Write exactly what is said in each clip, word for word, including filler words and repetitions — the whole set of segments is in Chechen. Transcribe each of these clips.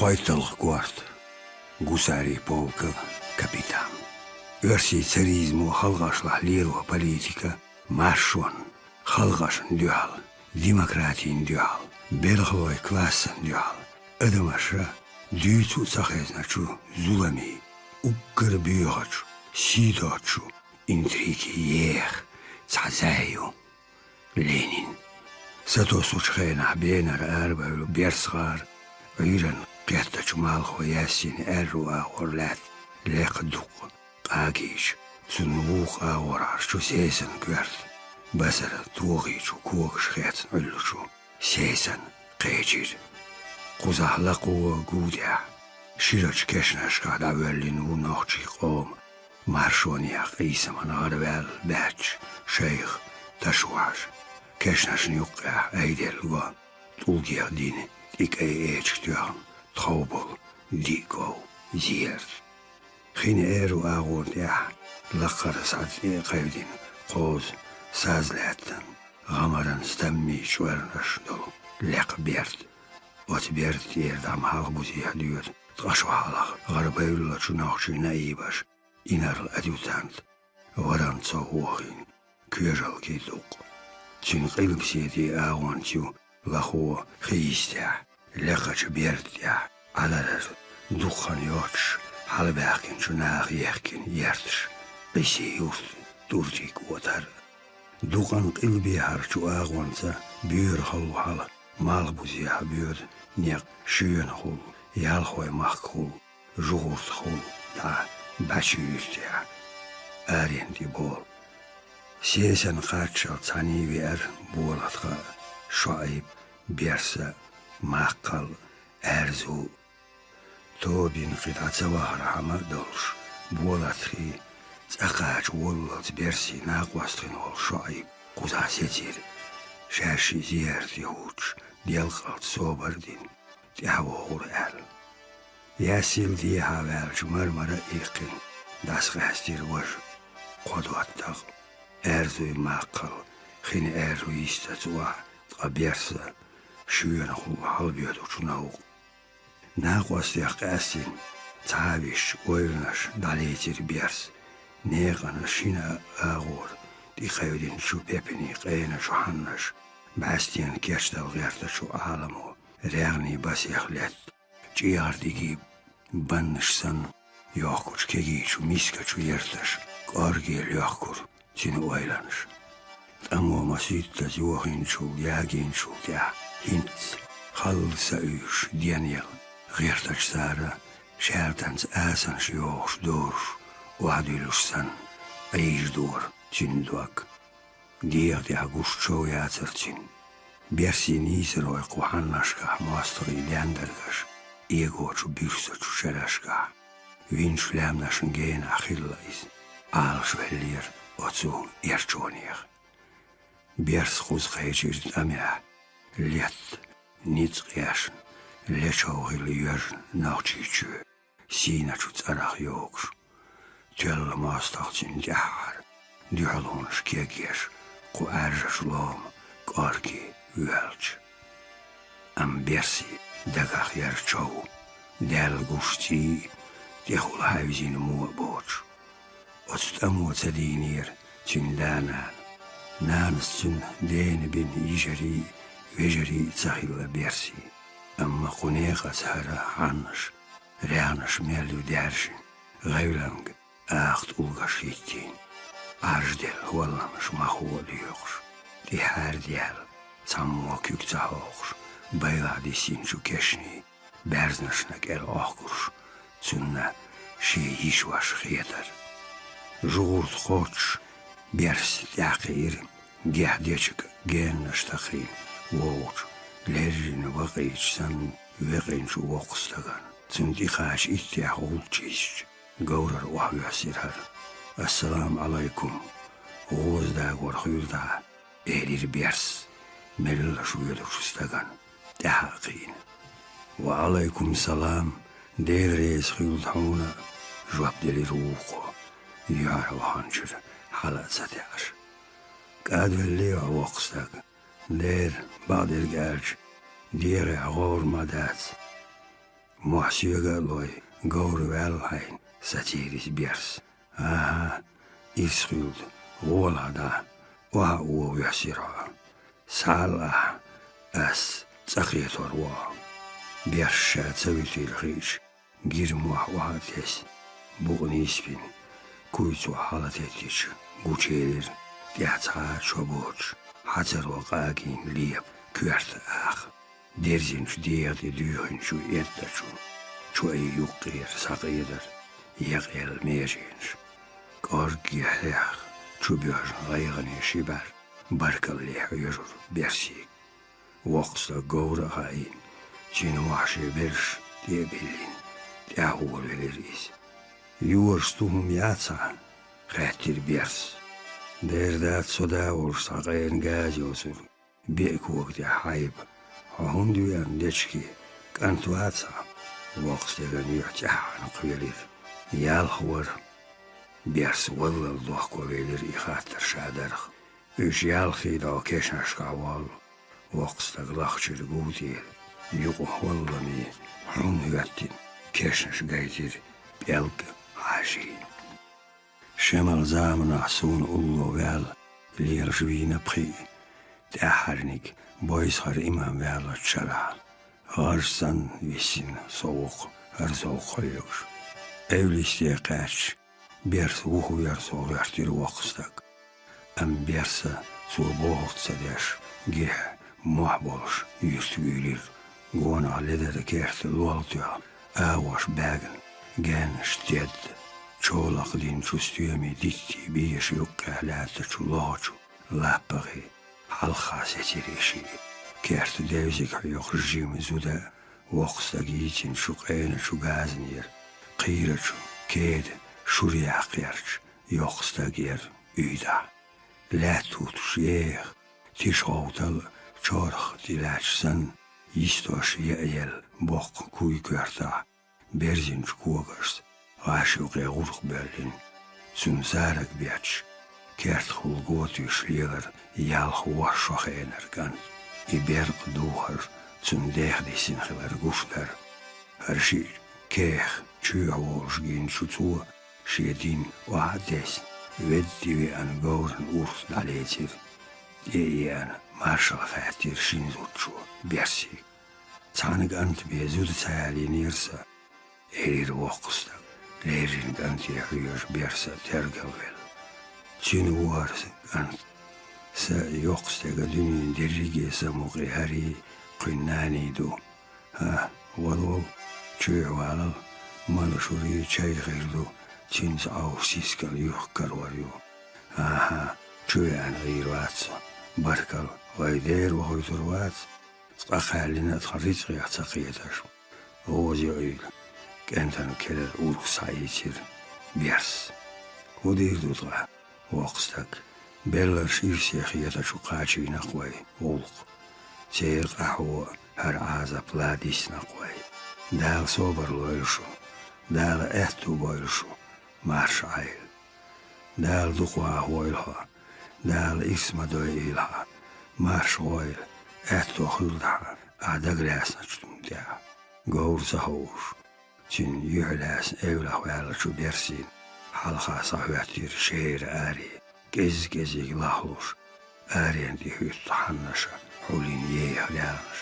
КхойтталгӀа корта. Гусарий полка капитан. Оьрсий царизмо халкъашлахь лело политика маршонна, халкъашна дуьхьал, демократина дуьхьал, белхалой классан дуьхьал, адамаша дуьйцу а ца хезначу зуламий, уггар боьхачу, сий доцучу интриги еха цхьа зӀе ю. Ленин. Сатоссучу хенахь Бенара арабевлла Берс гӀар, Ӏуьйранна кхеттачу Малхо-Яссин аьрру агӀор лаьтта лекха дукъ къагийча, цунна вукху агӀорхьарчу Сесана коьрта, басара тогӀийчу когаш хецна Ӏуьллучу Сесана кхечира. Кхузахь лакхо гу тӀехь, ширачу кешнашкахь дӀавоьллина ву нохчийн къоман маршонехь къийсаман гӀараваьлла баьчча шайх Ташважа. Кешнашна юккъехь айделла го, тӀулгех дина, тӀе кӀай эчиг тоьхна, тхов болу диъ ков зерат. Хин аьрру агӀор тӀехь лакхара схьа цӀе а кхайдина, кхозу саз лаьттан, гӀамаран стаммий чкъоьрнаш долу лекха берд. Оцу берда тӀера дӀа ма хьалха бузехьа доьду ткъа шо хьалха гӀарабевллачу нохчийн наибаш, инарла адъютант Воронцов вохийна коьжалкий дукъ. Цуьнан къилбаседе агӀонца ю лахо хи йистехь, лекхачу берда тӀехь Ӏаларара, дукха хан йоцуш хьалабаьхкинчу наха ехкина ерташ, Ӏисин юрт, ТӀуртиг отар. Дукъан къилбехьарчу агӀонца боьра халла хьала малхбузехьа боьду некъ Шоьнахула, Ялхой-махкахула, ЖугӀуртахула дӀа БӀаьчуьйтехь, аренна тӀе болу. Сесана кхаччалц цхьаьний веара Болатха а, ШоӀиба, Берса а, Маккхал а, Аьрзу а. Тобина кхин дӀа ца вахархьама а долуш, Болатхий, цӀа кхача воллалц Берсий накъостхина волу ШоӀиба кхузахь сецира, шаьш ши зиярте хӀуттуш, делкъалц собар а дина, тӀаьхьавогӀур аьлла. Яьссил дехьа ваьлча, мар-мара а иккхина, дӀасакъаьстира важа, кхо доттагӀа, Аьрзуй, Маккхал, хин аьрру йистаца охьа, ткъа Берса, Шоьнахула хьалабоьдучу новкъа. Накъостех къаьстина, цхьа а висча, ойланаш дӀалецира Берса, некъана шина а агӀора тӀекхевдинчу пепанийн къеначу хьаннаша, бӀаьстенан кечдала гӀертачу Ӏаламо, регӀний басех летта, чӀегӀардигийн баннаш санна йохкучу кегийчу мискачу ярташа кӀорге лоьхкура цуьнан ойланаш. ТӀамо масийттаза йохийначул, ягийначул тӀаьхьа хӀинцца халла са уьйш денъелла гӀертачу цара, шаьртанца асанаш йохуш доруш, охьадуьллуш санна, Ӏийжадора цуьнан дог. ДегӀа тӀехь гуш чов яцара цуьнан. Берсийн нийсарой кху хьаннашкахь мостагӀий дендаргаш, эгочу буьрсачу шерашкахь, винчу лаьмнашна генахь хилла иза, Ӏалашвеллера оцу эрчонех. Берс кхуза кхечира тӀамехь, летта, ницкъ эшна, лечов хила йоьжна Нохчийчоь, сийначу цӀарах йогуш. Тоьлла мостагӀа цуьнан тӀаьххьара, дуьхьалонаш кегъеш, кху Ӏаьржачу лома кӀорге воьлча. Амма Берсийн дагах яра чов, даьлла гуш цӀий а, тӀехула хьаьвзина мо а боцуш. Оцу тӀамо ца дийнера цуьнан да-нана. Нанас цуьнан дена бина йижарий а, вежарий а ца хилла Берсийн. Амма кху некъаца хӀара хьаннаш, регӀнаш мел ю даьржина, гӀевланга аха тӀулгаш хӀиттийна, Ӏаржделла хӀолламаш махо а доькъуш, тӀе хьаьрдаьлла, цхьаммо куьг ца хьокхуш, байлахь диссинчу кешнийн баьрзнашна кӀел Ӏохкуш, цунна шен йиша-ваша хетара. ЖугӀурт кхоччуш, Берс тӀаьхьакхиира гехь дечиг геннаш такхийна вогӀучу, леррина вакъийча санна векъинчу воккхачу стагана. Цунна тӀекхача иттех гӀулч йисча, говрара охьавоьссира хӀара. «Ассаламу Ӏалайкум! ГӀоза дагор хуьлда хьан», — элира Берс, меллаша воьдучу стагана тӀаьхьа а кхиъна. «Ва Ӏалайкум салам, Дела реза хуьлда хьуна», — жоп делира вукхо, юьхьар ваханчуьра хьала а ца таьӀаш. «КӀадвеллий хьо, воккха стаг? Дера, бакъдерг аьлча, дегӀехь гӀовр ма дац». Мохь соьга а лой, говр ваьлла хьайна, сацийра иза берс. АхӀа, ирс хуьлда, гӀолахь дӀа, охьа а вон вуьсир хьо. Схьал ахь, ас цӀа кхетор ву хьо. Берс ша ца вуьтийла хиъча, гира мохь охьа а тесна, букъ нийсбина, куй цо хьалатеттича, гучуелира, тӀехь цхьа а чо боцуш, хьацаро къагийна лепа коьрта аха. Дерзинчу дегӀа тӀе дуьйхинчу эттачу чоийн юккъера схьакъедара екъаелла меженаш. КӀоргге хьехна, чубоьжна гӀайгӀане ши бӀаьрг баркаллехь хьоьжура берсига. Воккха стаг говра а хаийна, цуьнан мохь шен бераш тӀе а биллина, тӀаьхьаволавелира иза. «Йожа, сту хӀума яц хьан?» — хаьттира берс. «Дера дац, со да волуш цхьа къена газа йоцург, беа кога тӀехь хьайба. Хьо хӀунда веана дечки, кӀант вац хьан?» Воккха стеган юьхь цӀеххьана кхоьлира. «Ялх вара». Берс валлал дохковелира и хаттар ша дарх. Уьш ялхий дӀо кешнашкахь воллу. Воккха стаг лахчуьра гув тӀера, юкъа хӀолламе хьун хӀоьттина, кешнаш гайтира пӀелг а хьажийна. Шемал заманахь суна улло ваьлла, лелаш вийна пхиъ, тӀаьххьарниг бойсахара имам ваьллачу шарахь. ГӀаж санна виссина со ву-кх хӀара сов кхоьллигаш. Эвлисте кхаьчча, берса вухавера со, гӀоьртира воккха стаг. Амма берса цо бохург ца деш, гихь мохь болуш юьртавуьйлира. Гонах ледара керта лол тоьхна, агӀош баьгна, гаьннаш тедда, чолакх динчу стоьмийн диттийн беша юккъехь лаьттачу лохачу лаппагӀий хьалха сецира и шиъ. Керта девзиг хьоькхуш жима зуда а, воккха стаг йийцинчу къеначу газанера, кхийрачу кеда шура яккха ярчу йоккха стаг яра уьйтӀахь. Лаьтта хӀуттуш еха, тиша гӀовтал а чорх тӀелаьтташ санна, йистош яа елла боккха куй коьртахь, берзинчу когашца гӀаш юккъе гӀурх боьллина. Цунна сараг бетташ, кертахула готуьйш лелара ялх ворхӀ шо хенара кӀант. И беркъа духар цунна дех диссина хилар гуш дара. ХӀара шиъ кеха чоьхьа волуш гинчу цо, шен дин охьа а тесна, ведда тӀевеана говран урс дӀалецира. ТӀе а еана, маршалла хаьттира шина зудчо берсига. «Цхьана кӀант бен зуда ца ялийнера сан», — элира воккха стаг, леррина кӀанте хьоьжу берса тергалвелла. «Цуьнан ву хӀара кӀант. Сан йоккха стеган дуьненан дерриге самукъий хӀарий кхуьнан наний ду. ХӀа, вала вала, чоьхьа валал, мала шурий чай хир ду, цуьнца Ӏовша сискал юхка карор ю». «АхӀа, чу веана гӀийр вац со. Баркалла, вай дера вохуьйтур вац. Цкъа кхаьллина а тхан рицкъех ца кхеташ». «ГӀоза йоуьйту», — кӀентан керара урс схьаийцира берс. «ХӀун дийр ду ткъа, воккха стаг? Белларш ирсе хетачу кхачийна-кх вай гӀуллакх. Церан къахьо а хӀара Ӏазап ладиссина-кх вай. Дала собар лойла шу, Дала аьтту бойла шу, марша Ӏайла. Дала дукха вахавойла хьо, Дала ирс ма дойийла хьан, марша гӀойла, аьтто хуьлда хьан ахь дагалаьцначу тӀум тӀехь». Говр ца ховш, цуьнан юьхь лаьцна эвлах ваьллачу берсина хьалха схьахӀоьттира шера аре, кӀез-кӀезиг лахлуш, аренан тӀе хӀуьтту хьаннаша хьулйина еха лаьгӀнаш.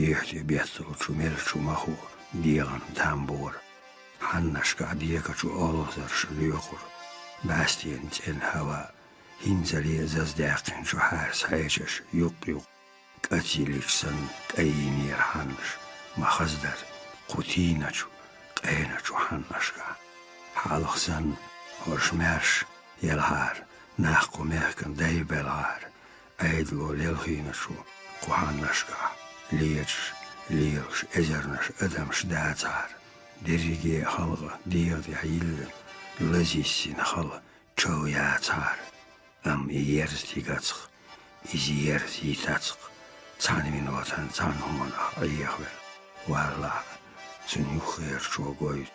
Юьхь тӀе бетталучу мелчу махо дегӀан там бора. Хьаннашкахь декачу олхазарша лоькхура бӀаьстенан цӀена хӀаваъ, хӀинцале а заздаьккхинчу хьаьрса хьечаша юккъе-юккъе кӀацйиллича санна кӀаййинера хьаннаш, ма хаза дара кху тийначу, къеначу хьаннашкахь. Хьалха санна, хӀорш маьрша елхьара, нах кху мехкан дай белхьара, Ӏедало лелхийначу кху хьаннашкахь леташ, лелаш эзарнаш адамаш дацахьара, дерриге а халкъан дегӀа тӀехь йиллина, лазйиссина хала чов яцахьара. Амма и ерза тигацах, иза ерза йитацах, цхьана минотан цхьана хӀуманах Ӏехавелла, валлахӀ, цунна юххерчо гойту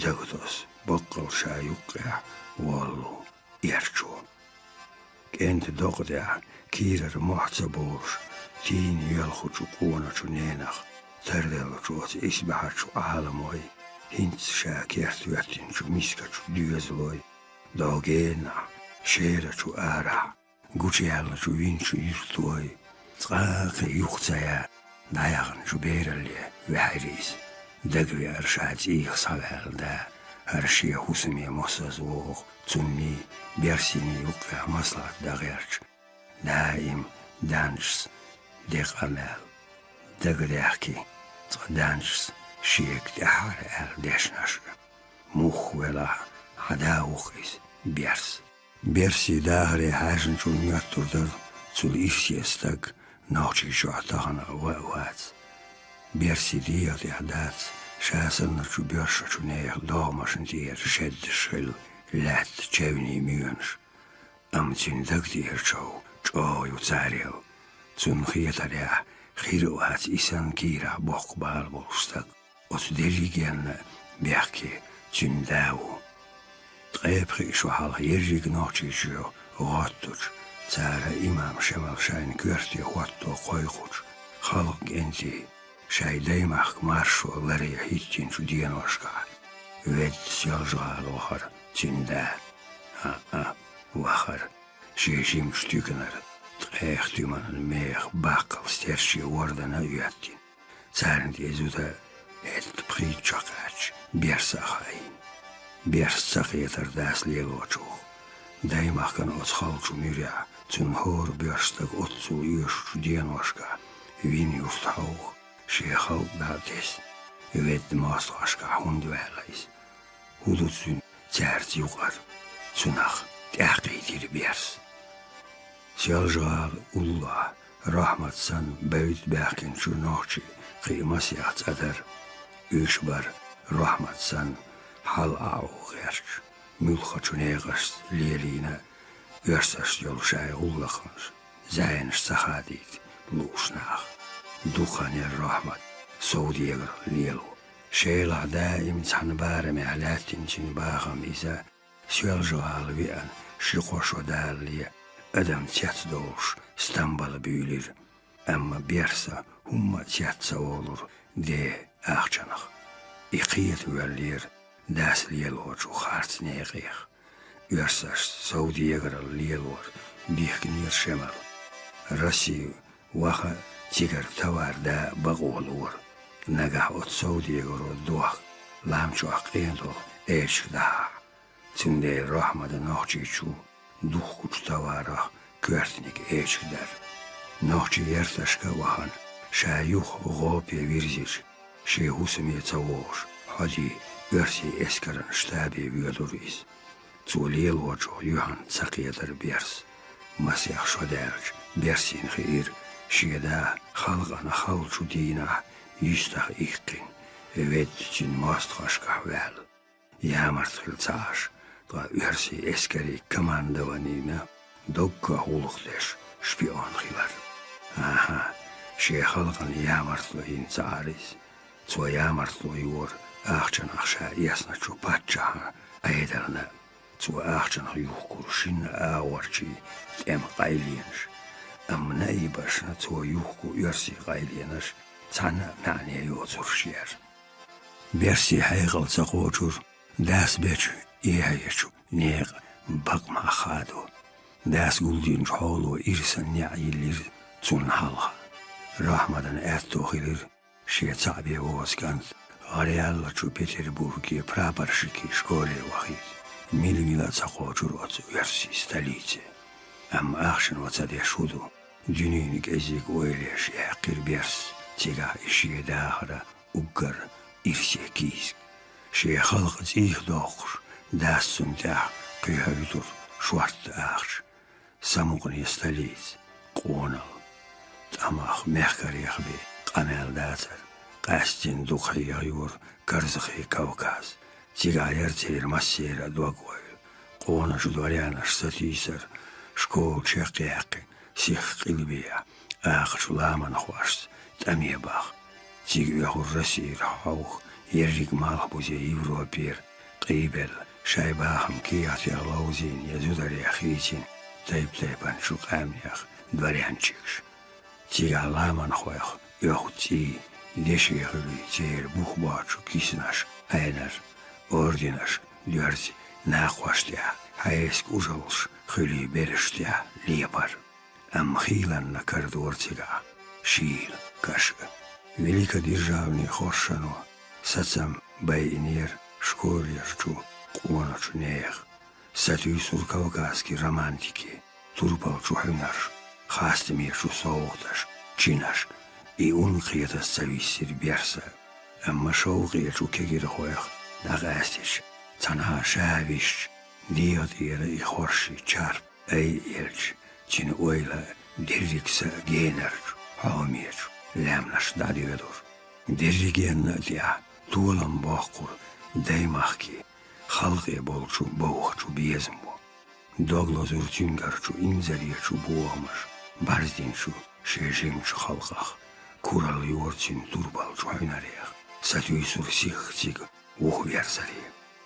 дагтос баккъал ша юккъехь воллу эрчо. КӀентан докъа тӀехь кийрара мохь ца бовлуш, тийна йоьлхучу къоначу ненах тарделлачу оцу исбаьхьарчу Ӏаламой, хӀинца ша керта хӀоьттинчу мискачу доьзалой, догенахь, шерачу арахь, гучуяьллачу винчу юьртой, цкъа а кхин юха ца яь, дӀаяханчу бералле ваьхьира иза. Дагавеара ша цӀийх схьаваьлла да, хӀара шен хӀусаме мосазза вогӀу, цунний, Берсиний юккъехь маслаӀат дан гӀерташ. Даим данчуьнца де къамел, дагадаьхкина, цкъа данчуьнца шега тӀаьхьара аьлла дешнаш а. Муха велахь а, хьан да ву-кх иза, Берс. Берсин дахаре хьаьжначунна моьттур дара цуьнан ирсе стаг Нохчийчохь тахана а ван а вац. Берсин дегӀан тӀехь дац ша санначу боьршачу нехан догӀмашна тӀера шеддаш хилла лаьтта чевнийн моьнаш. Амма цуьнан даг тӀера чов чӀогӀа ю царел. Цунна хетарехь, хир а вац и санна кийрахь боккха бала болуш стаг. Оцу дерригенна а бехке цуьнан да ву. Ткъе пхиъ шо хьалха ерриг Нохчийчоь гӀоттучу, цара имам Шемал шайна коьрте хӀотто кхойкхучу халкъан кӀентий, шайн даймахка маршо ларъян хӀиттинчу деношкахь, ведда Соьлжа-ГӀала вахара цуьнан да. ХӀаъ-а, вахара, шен жимачу туьканара ткъех туьманан механ баккхал стерчийн вордана а йоьттина, царна тӀе зуда хӀетта пхийтта шо кхаьчча, Берса а хаийна. Берс ца кхетара дас лелочух. Даймахкан оцу халчу муьрехь, цунна хӀора боьрша стаг оццул оьшучу деношкахь, вина юрт хьовха, шен халкъ дӀа а тесна, ведда мостагӀашкахь хӀунда ваьлла иза? ХӀун ду цуьнан цаьрца юкъара? Цунах тӀаьхьакхийтира Берс. Соьлжа-ГӀала уллохь, Рохьмат санна, бевдда баьхкинчу нохчийн кхин а масех цӀа дара. Уьш бара, Рохьмат санна, хьал Ӏа а гӀерташ, муьлххачу некъашца лелийна а, оьрсашца йолу шайн гӀуллакхаш, зӀенаш ца хадийта лууш нах. Дукха хан яра Рохьмат совдегаралла лело. Шелахь даим цхьана барамехь лаьттина цуьнан бахам иза, Соьлжа-ГӀала веана ши-кхо шо далале, адам цецдолуш, Стамбала буьйлира. Амма Берса хӀумма а цец ца волура ден ахчанах. И кхета воьллера дас лелочу харц некъех. Оьрсашца совдегаралла лелор бихкинера Шемал. Росси ваха а, цигара товар да а бакъо лора, нагахь оцу совдегаро дохка лам чохь къен долу эчиг дахьахь. Цундела Рохьмада Нохчийчу духкучу товарах коьртаниг эчиг дара. Нохчийн ярташка а вахана, ша юха ГӀопе вирзича, шен хӀусаме ца вогӀуш, хьодий оьрсийн эскаран штабе воьдура иза. Цо лелочух юьхьанца ца кхетара Берс. Масех шо даьлча, Берсина хиира, шен да халкъана халчу дийнахь юьстах иккхина, ведда цуьнан мостагӀашкахь ваьлла. Ямарта хила ца Ӏаш, ткъа оьрсийн эскарийн командованина доггах гӀуллакх деш шпион хилар. АхӀа, шен халкъана ямартло йина ца Ӏара иза. Цо ямартло йора ахчанах ша эцначу паччахьан Ӏедална а. Цо ахчанах юхкура шинна агӀорчийн тӀеман къайленаш. Амма наибашна цо юхку оьрсийн къайленаш цхьанна а маьӀне йоцурш яра. Берсин хьекъал ца кхочура дас бечу эхьечу некъан бакъ мах хадо. Дас гулдинчу хьоло ирсан неӀ йиллира цунна хьалха. Рохьмадан аьтто хилира шен цхьаъ бен воцу кӀант гӀараяьллачу Петербурге прапорщикийн школе вахийта, мила-мила а ца кхочура оцу оьрсийн столице. Амма ахчано ца деш хӀун ду? Дуьненан кӀезиг ойла еш яьккхира Берс цигахь и шен дахар а, уггар ирсе кийсак. Шен халкъ цӀийх доккхуш, дас цунна тӀехь кхихьуьйтура шортта ахча. Самукъане столица, къоналла. ТӀамах, мехкарех бен къамел дацара, къаьсттина дукха хьехайора Карзахий Кавказ. Цигахь яра церан массеран а дог-ойла. Къоначу дворянаш сатийсар, школа чекхъяьккхина, сиха къилбехьа, акхачу ламанхошца тӀаме баха. Цига оьхура Россера хьовха, ерриг малхбузе Европера къийбелла, шайн бахам кехатех ловзийна я зударех хийцина тайп-тайпанчу къаьмнех дворянчикаш. Цигахь ламанхойх оьху цӀий, деши хуьлуьйту церан бух боцучу киснаш, Ӏенар, орденаш доьрзи накхошна тӀехь, хьаьжкӀа ужаллаш хуьлий берашна тӀехь лепар. Амма хийланна карадора цигахь шийла каш а. Великодержавный хоршано сацам байинера школерчу къоначу нехан. Сатуьйсура кавказский романтики, турпалчу хьуьнарш, хастамечу совгӀаташ, чинаш, и унна кхетаза ца виссира Берса. Амма шовкъечу кегирхойх дӀакъаьстича, цхьанхьа ша висча, дегӀа тӀера и хорши чарп айъелча, цуьнан ойла дерриг са генарчу, хьомечу лаьмнаш дӀадоьдура. Дерригенна а тӀехь толам боккхура даймахкий, халкъе болчу бовхачу безамо. Дог лозура цуьнгарчу инзаречу бохамаш бӀарздинчу шен жимачу халкъах. Куралла йора цуьнан турпалчу хьуьнарех, сатуьйсура сихха цига вухаверзаре.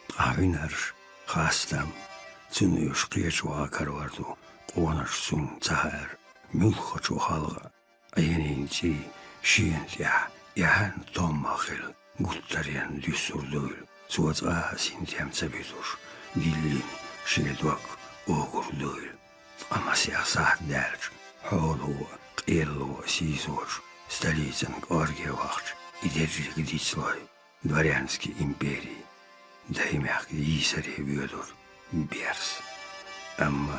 Ткъа хьуьнарш, хастам, цунна уьш кхечу ваха карор ду, къоначу цунна ца хаьара, муьлххачу халкъа Ӏенийна цӀий шена тӀехь эхьан томмах хилла гуттаренна дуьссур дуйла, цо цкъа а синтем ца буьтуш, диллина шен дог огур дуйла. Ткъа масех сахьт даьлча, хьоло а, къелло а сийсочу столицан кӀорге вахча, и дерриг дицлой дворянский импери, даймехкан йийсаре воьдура Берс. Амма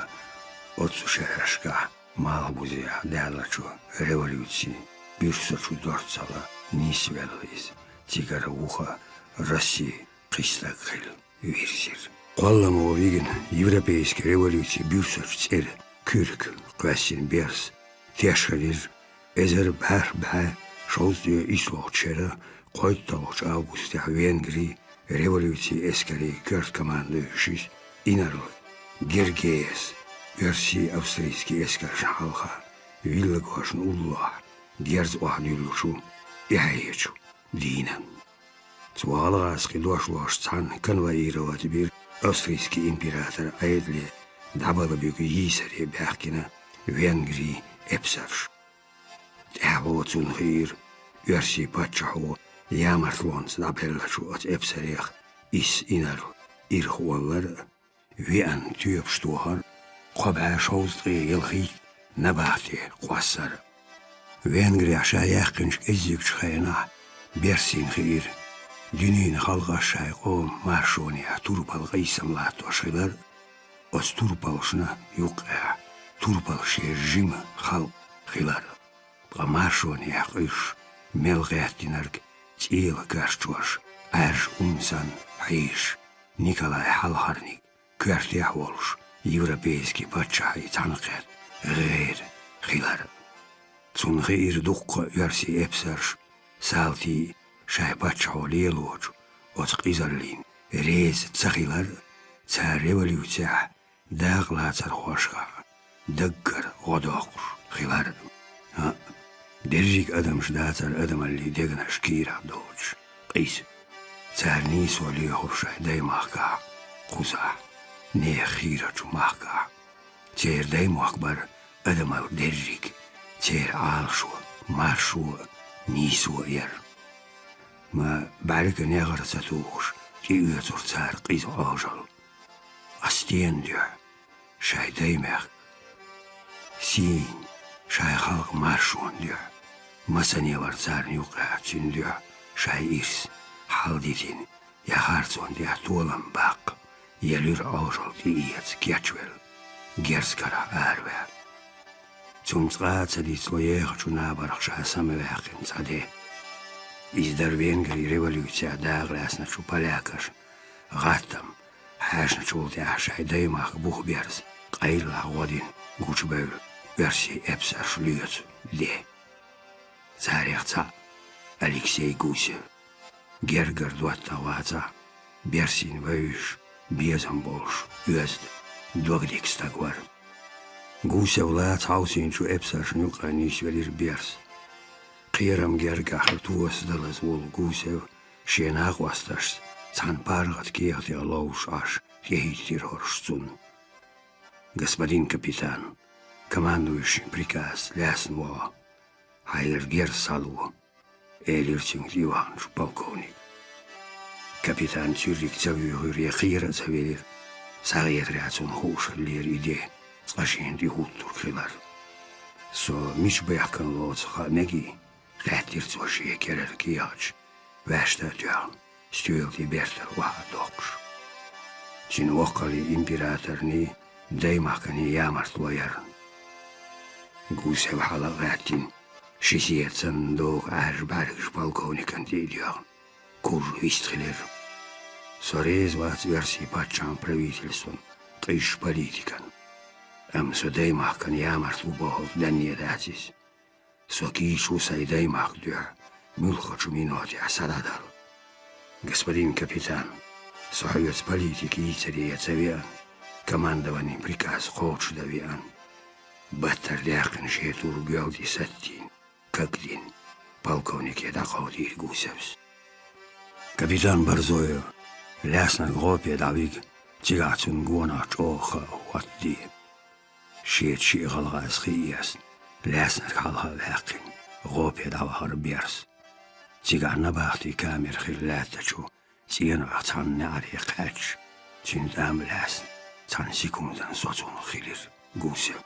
оццу шерашкахь Малхбузехь даьллачу революцин буьрсачу дорцахьла нисвелла иза, цигара вуха Росси кхин стаг хилла вирзира. Кхолламо вигина европейски революци буьрсачу цӀера куьрг кхоьссина Берс тешхилира эзар бӀаьрх бӀе шовзткъе исслгӀачу шеран кхойтталгӀачу августехь Венгрин революцин эскарийн коьрта командующис инарла Гергеяс оьрсийн, австрийски эскаршна хьалха виллагошна уллохь герз охьадуьллучу тӀаьхьенчу дийнан. Цо гӀалгӀазкхийн дошлош цхьаьна конвоировать бира австрийски император Ӏедале дӀабала буьгу йийсаре баьхкина Венгрин эпсарш. ТӀаьхьо цунна хиира, оьрсийн паччахьо ямартлонца дӀабеллачу оцу эпсарех исс инарла ирхъоллар а, веана тоьпаш тохар а, кхо бӀе шовзткъе ялхитта набахте кхоссар а. Венгрехь ша яьккхинчу кӀеззигчу хенахь Берсина хиира, дуьненан халкъаш шайн къоман маршонехь турпал къийсам латтош хилар а, оцу турпалшна юккъехь турпал шен жима халкъ хилар а. Ткъа маршонехь къуьйсуш мел гӀеттинарг цӀела карчош, Ӏаьржа ум санна хьийзаш, Николай Хьалхарниг коьртехь а волуш, европейски паччахьийн цхьаьнакхетта гӀера хилар а. Цунна хиира дуккха а оьрсийн эпсарш, салтий а шайн паччахьо лелочу оцу къизаллина реза ца хилар а, цара революцехь дакъалацархошкахь даггара гӀо доккхуш хилар а. ХӀаъ, дерриг адамаш дацара адамаллин дегнаш кийрахь доцуш, къиза. Цара нийсо лоьхура шайн даймахкахь, кхузахь, нехан хийрачу махкахь. Церан даймохк бара адамалла дерриг, церан Ӏалашо, маршо а, нийсо а яра. Ма бӀаьрга негӀар ца тухуш, тӀеоьцура цара къиза Ӏожалла. Ткъа стенна дуьхьа? Шайн даймехкан сийна, шайн халкъан маршонна дуьхьа. Масане вара царна юккъехь цуьнан дуьхьа шайн ирс, хьалдитина, я харцонна тӀехь толам баккха, я луьра Ӏожалла тӀеэца кечвелла, герз карахь араваьлла. Цунна цкъа а ца дицло ехачу набарх ша самаваьккхина цхьа де. Иза дара Венгрин революцехь дакъалаьцначу полякашна гӀаттам хьаьшначул тӀаьхьа шайн даймахка бухаберза къайлах гӀо дина гучубевлла оьрсийн эпсарш лоьцу де. Царех цхьаъ Алексей Гусев. Гергара доттагӀа вацахь, Берсина вевзаш, безам болуш, оьзда, догдика стаг вара. Гусев лаца хьовсийначу эпсаршна юккъе нисвелира Берс. Кхерам гергахь тоса далаза волу Гусев шен накъосташца цхьана паргӀат кехатех ловзуш Ӏаш тӀехӀиттира хӀорш цунна. «Господин капитан, командующин приказ лаьцна вогӀу. Хьайгара герз схьало. — элира цуьнга тӀеваханчу полковник. Капитан цуьрриг ца вуьйхира я кхера а ца велира. СхьагӀертарехь цунна хууш хиллера и де цкъа шена тӀехӀуттург хилар. «Со мича бехкана лоцу хаа мегий?» — хаьттира цо шен керара кехаташ ваьшта а тоьхна, стоьла тӀе бертара охьа а доккхуш. Цуьнан воккхаллин императорний, даймахканий ямартло ярна. Гусев хьала а гӀаьттина, ши сехьа санна догӀу Ӏаьржа бӀаьргаш полковникана тӀе а доьхна, куржа вистхилира. Со реза вац оьрсийн паччахьан правительстван къуьйсучу политикана. Амма со даймахкана ямарт ву бохург данне дац иза. Со кийча ву сайн даймахка дуьхьа муьлххачу минотехь схьадӀадала. Господин капитан, со хьоьца политика йийцаре ца веана, командованин приказ кхочушдан веана. Баттара даьккхина шен тур гоьлди саттийна, кагдина, полковнике дӀакховдийра Гусевс. Капитан Борзоев, лаьснарг гӀопе дӀавига, цигахь цунна гонах чӀогӀа хаа хӀоттаде. Шеца шиъ гӀалгӀаза хи эцна, лаьснарг хьалха а ваьккхина, гӀопе дӀавахара Берс. Цигахь набахтин камера хилла лаьттачу цӀенойх цхьана неӀаре кхаьчча, цуьнан тӀам а лаьцна, цхьана секундана соцуш хилира Гусев.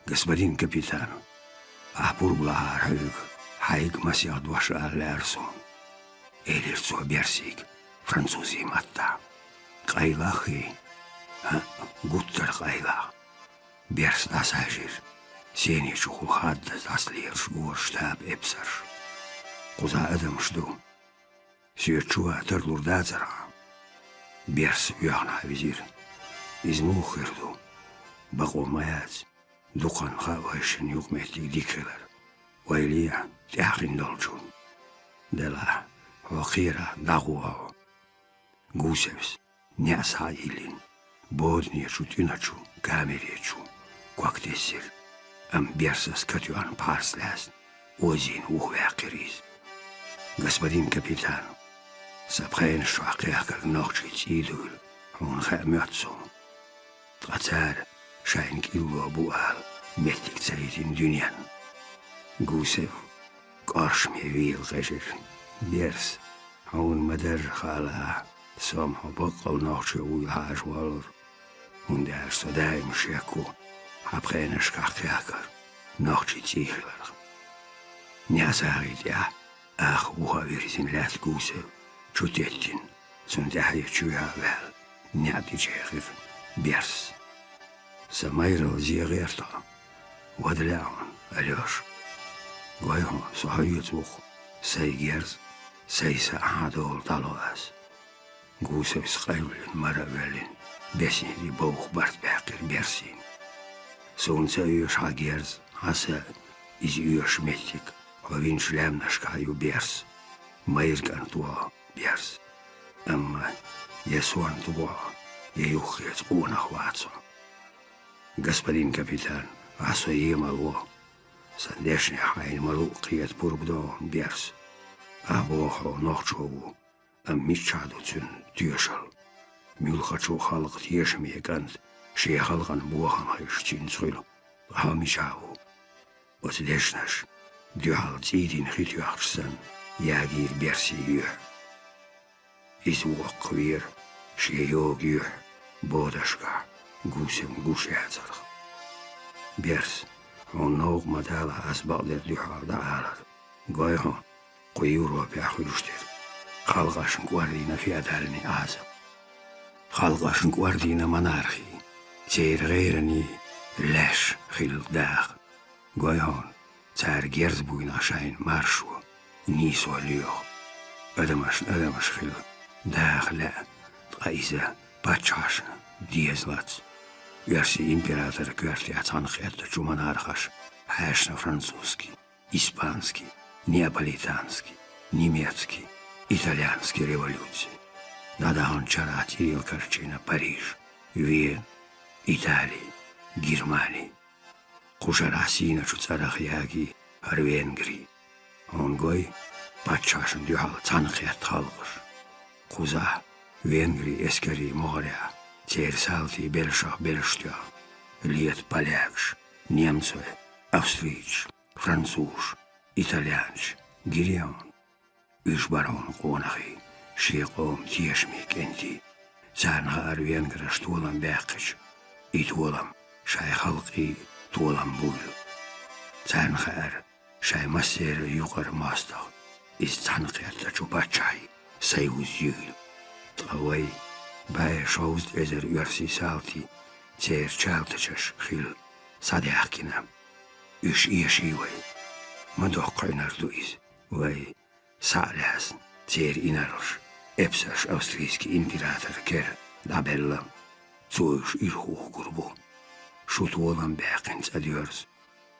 «Господин капитан, ахь пурба лахьара хьоьга, хьайга масех дош ала лаьара суна», — элира цо Берсига французийн маттахь. «Къайлах хи?» «ХӀаъ, гуттар а къайлах». Берс дӀасахьаьжира. Сене чухула хаддаза дӀасалелаш гора штабан эпсарш. «Кхузахь адамаш ду. Соьца чу ван тарлур дацара хьан?» Берс оьхна хьан визира. «Иза муха хир ду? Бакъо ма яц. Дукханна хаьа вайшинна юкъаметтиг дика хилар. Ойла е тӀаьхьа хин долчунна. Делахь, хьо кхера, дӀагӀо хьо». Гусевс, неӀ схьа а йиллина, бодане чу тӀуьначу камере чу ког тесира, амма Берсас катоьхна пхьарс лаьцна, озийна ухваьккхира иза. «Господин капитан, сан пхенаш чохь кхехкарг нохчийн цӀий дуйла хьуна хаьа моьтту суна. Ткъа цара шайна кӀилло бу ала меттиг ца йитина дуьненна». Гусев кӀоршаме вийлла хезира. «Берс, хьуна ма-дарра хаалахь, со-м хьо баккъал нохчо вуйла хьажа воллура, хӀунда аьлча со даим шек ву хьан пхенашкахь кхехкар нохчийн цӀий хиларх». НеӀсагӀий тӀехь аха вуха а вирзина лаьтта Гусев чу теттина, цунна тӀаьхье чуьйхьа а ваьлла, неӀ тӀечӀехира Берс. «Сан майралла зен гӀерта хьо, вада лаьа хьуна, Алёш. Гой хьо, со хьоьца ву-кх, сайн герз, сайн са хьан долу дӀало ас». Гусевс къайлина мара а воьллина, бесенний бовха барт баьккхира Берсина. «Суна ца оьшу хьан герз, хьан са, иза оьшу меттиг хьо винчу лаьмнашкахь ю, Берс. Майра кӀант ву хьо, Берс. Амма я сонта ву хьо, я юххерца къонах вац хьо». «Господин капитан, ахь со емал во. Сан дешнех хьайна ма-луъу кхета пурба до хьуна, Берс. Ахь боху хьо нохчо ву, амма миччахь ду цуьнан тоьшалла? Муьлххачу халкъан тешаме кӀант шен халкъана бохам хезча, цуьнца хуьлу, ткъа хьо мичахь ву?» Оцу дешнаш дуьхьал цӀийдина хи тоьхча санна, ягийра Берсин юьхь. Иза воккхавера шен йогу юьхь бодашкахь Гусевна гуш яцарх. «Берс, хьуна новкъа ма далахь ас бакъдерг дуьхьал дӀаалар. Гой хьо, кху Европехь хуьлуш дерг халкъашна кӀордийна феодальный Ӏазап, халкъашна кӀордийна монархи, церан гӀераний лаьш хилла даха. Гой хьуна, цара герз буйнахь шайна маршо, нийсо лоьху. Адамашна адамаш хила даха лаьа, ткъа иза паччахьашна дезалац. Оьрсийн император коьртехь цхьаьнакхеттачу монархаша хьаьшна французский, испанский, неаполитанский, немецкий, итальянский революций. ДӀадаханчу шарахь цӀералкарчийна Париж, Вена, Итали, Германи. Кху шарахь сийначу цӀарах яги хӀара Венгри. Хьуна гой, паччахьашна дуьхьал цхьаьнакхетта халкъаш. Кхузахь Венгрин эскарийн могӀарехь церан салтийн белшах белш тоьхна лета полякаш, немцой, австрийцаш, французаш, итальянцаш, Гиреон. Уьш бара хьуна къонахий, шен къоман тешамий кӀентий. Царна хаьара венграш толам баьккхича, и толам шайн халкъий толам буйла. Царна хаьара шайн массеран юкъара моастагӀа иза цхьаьна кхеттачу паччахьий союз юйла. Ткъа вай, бӀе шовзткъа эзар оьрсий салтий, церан чалтачаш хилла, схьадаьхкина. Уьш эший вай. Ма доккха Ӏинар ду иза. Вай, схьа а лаьцна, церан инарлаш, эпсарш австрийский императора кера дӀабелла, цо уьш ирахух гур бу. Шу толам баьккхина цӀа доьрзу,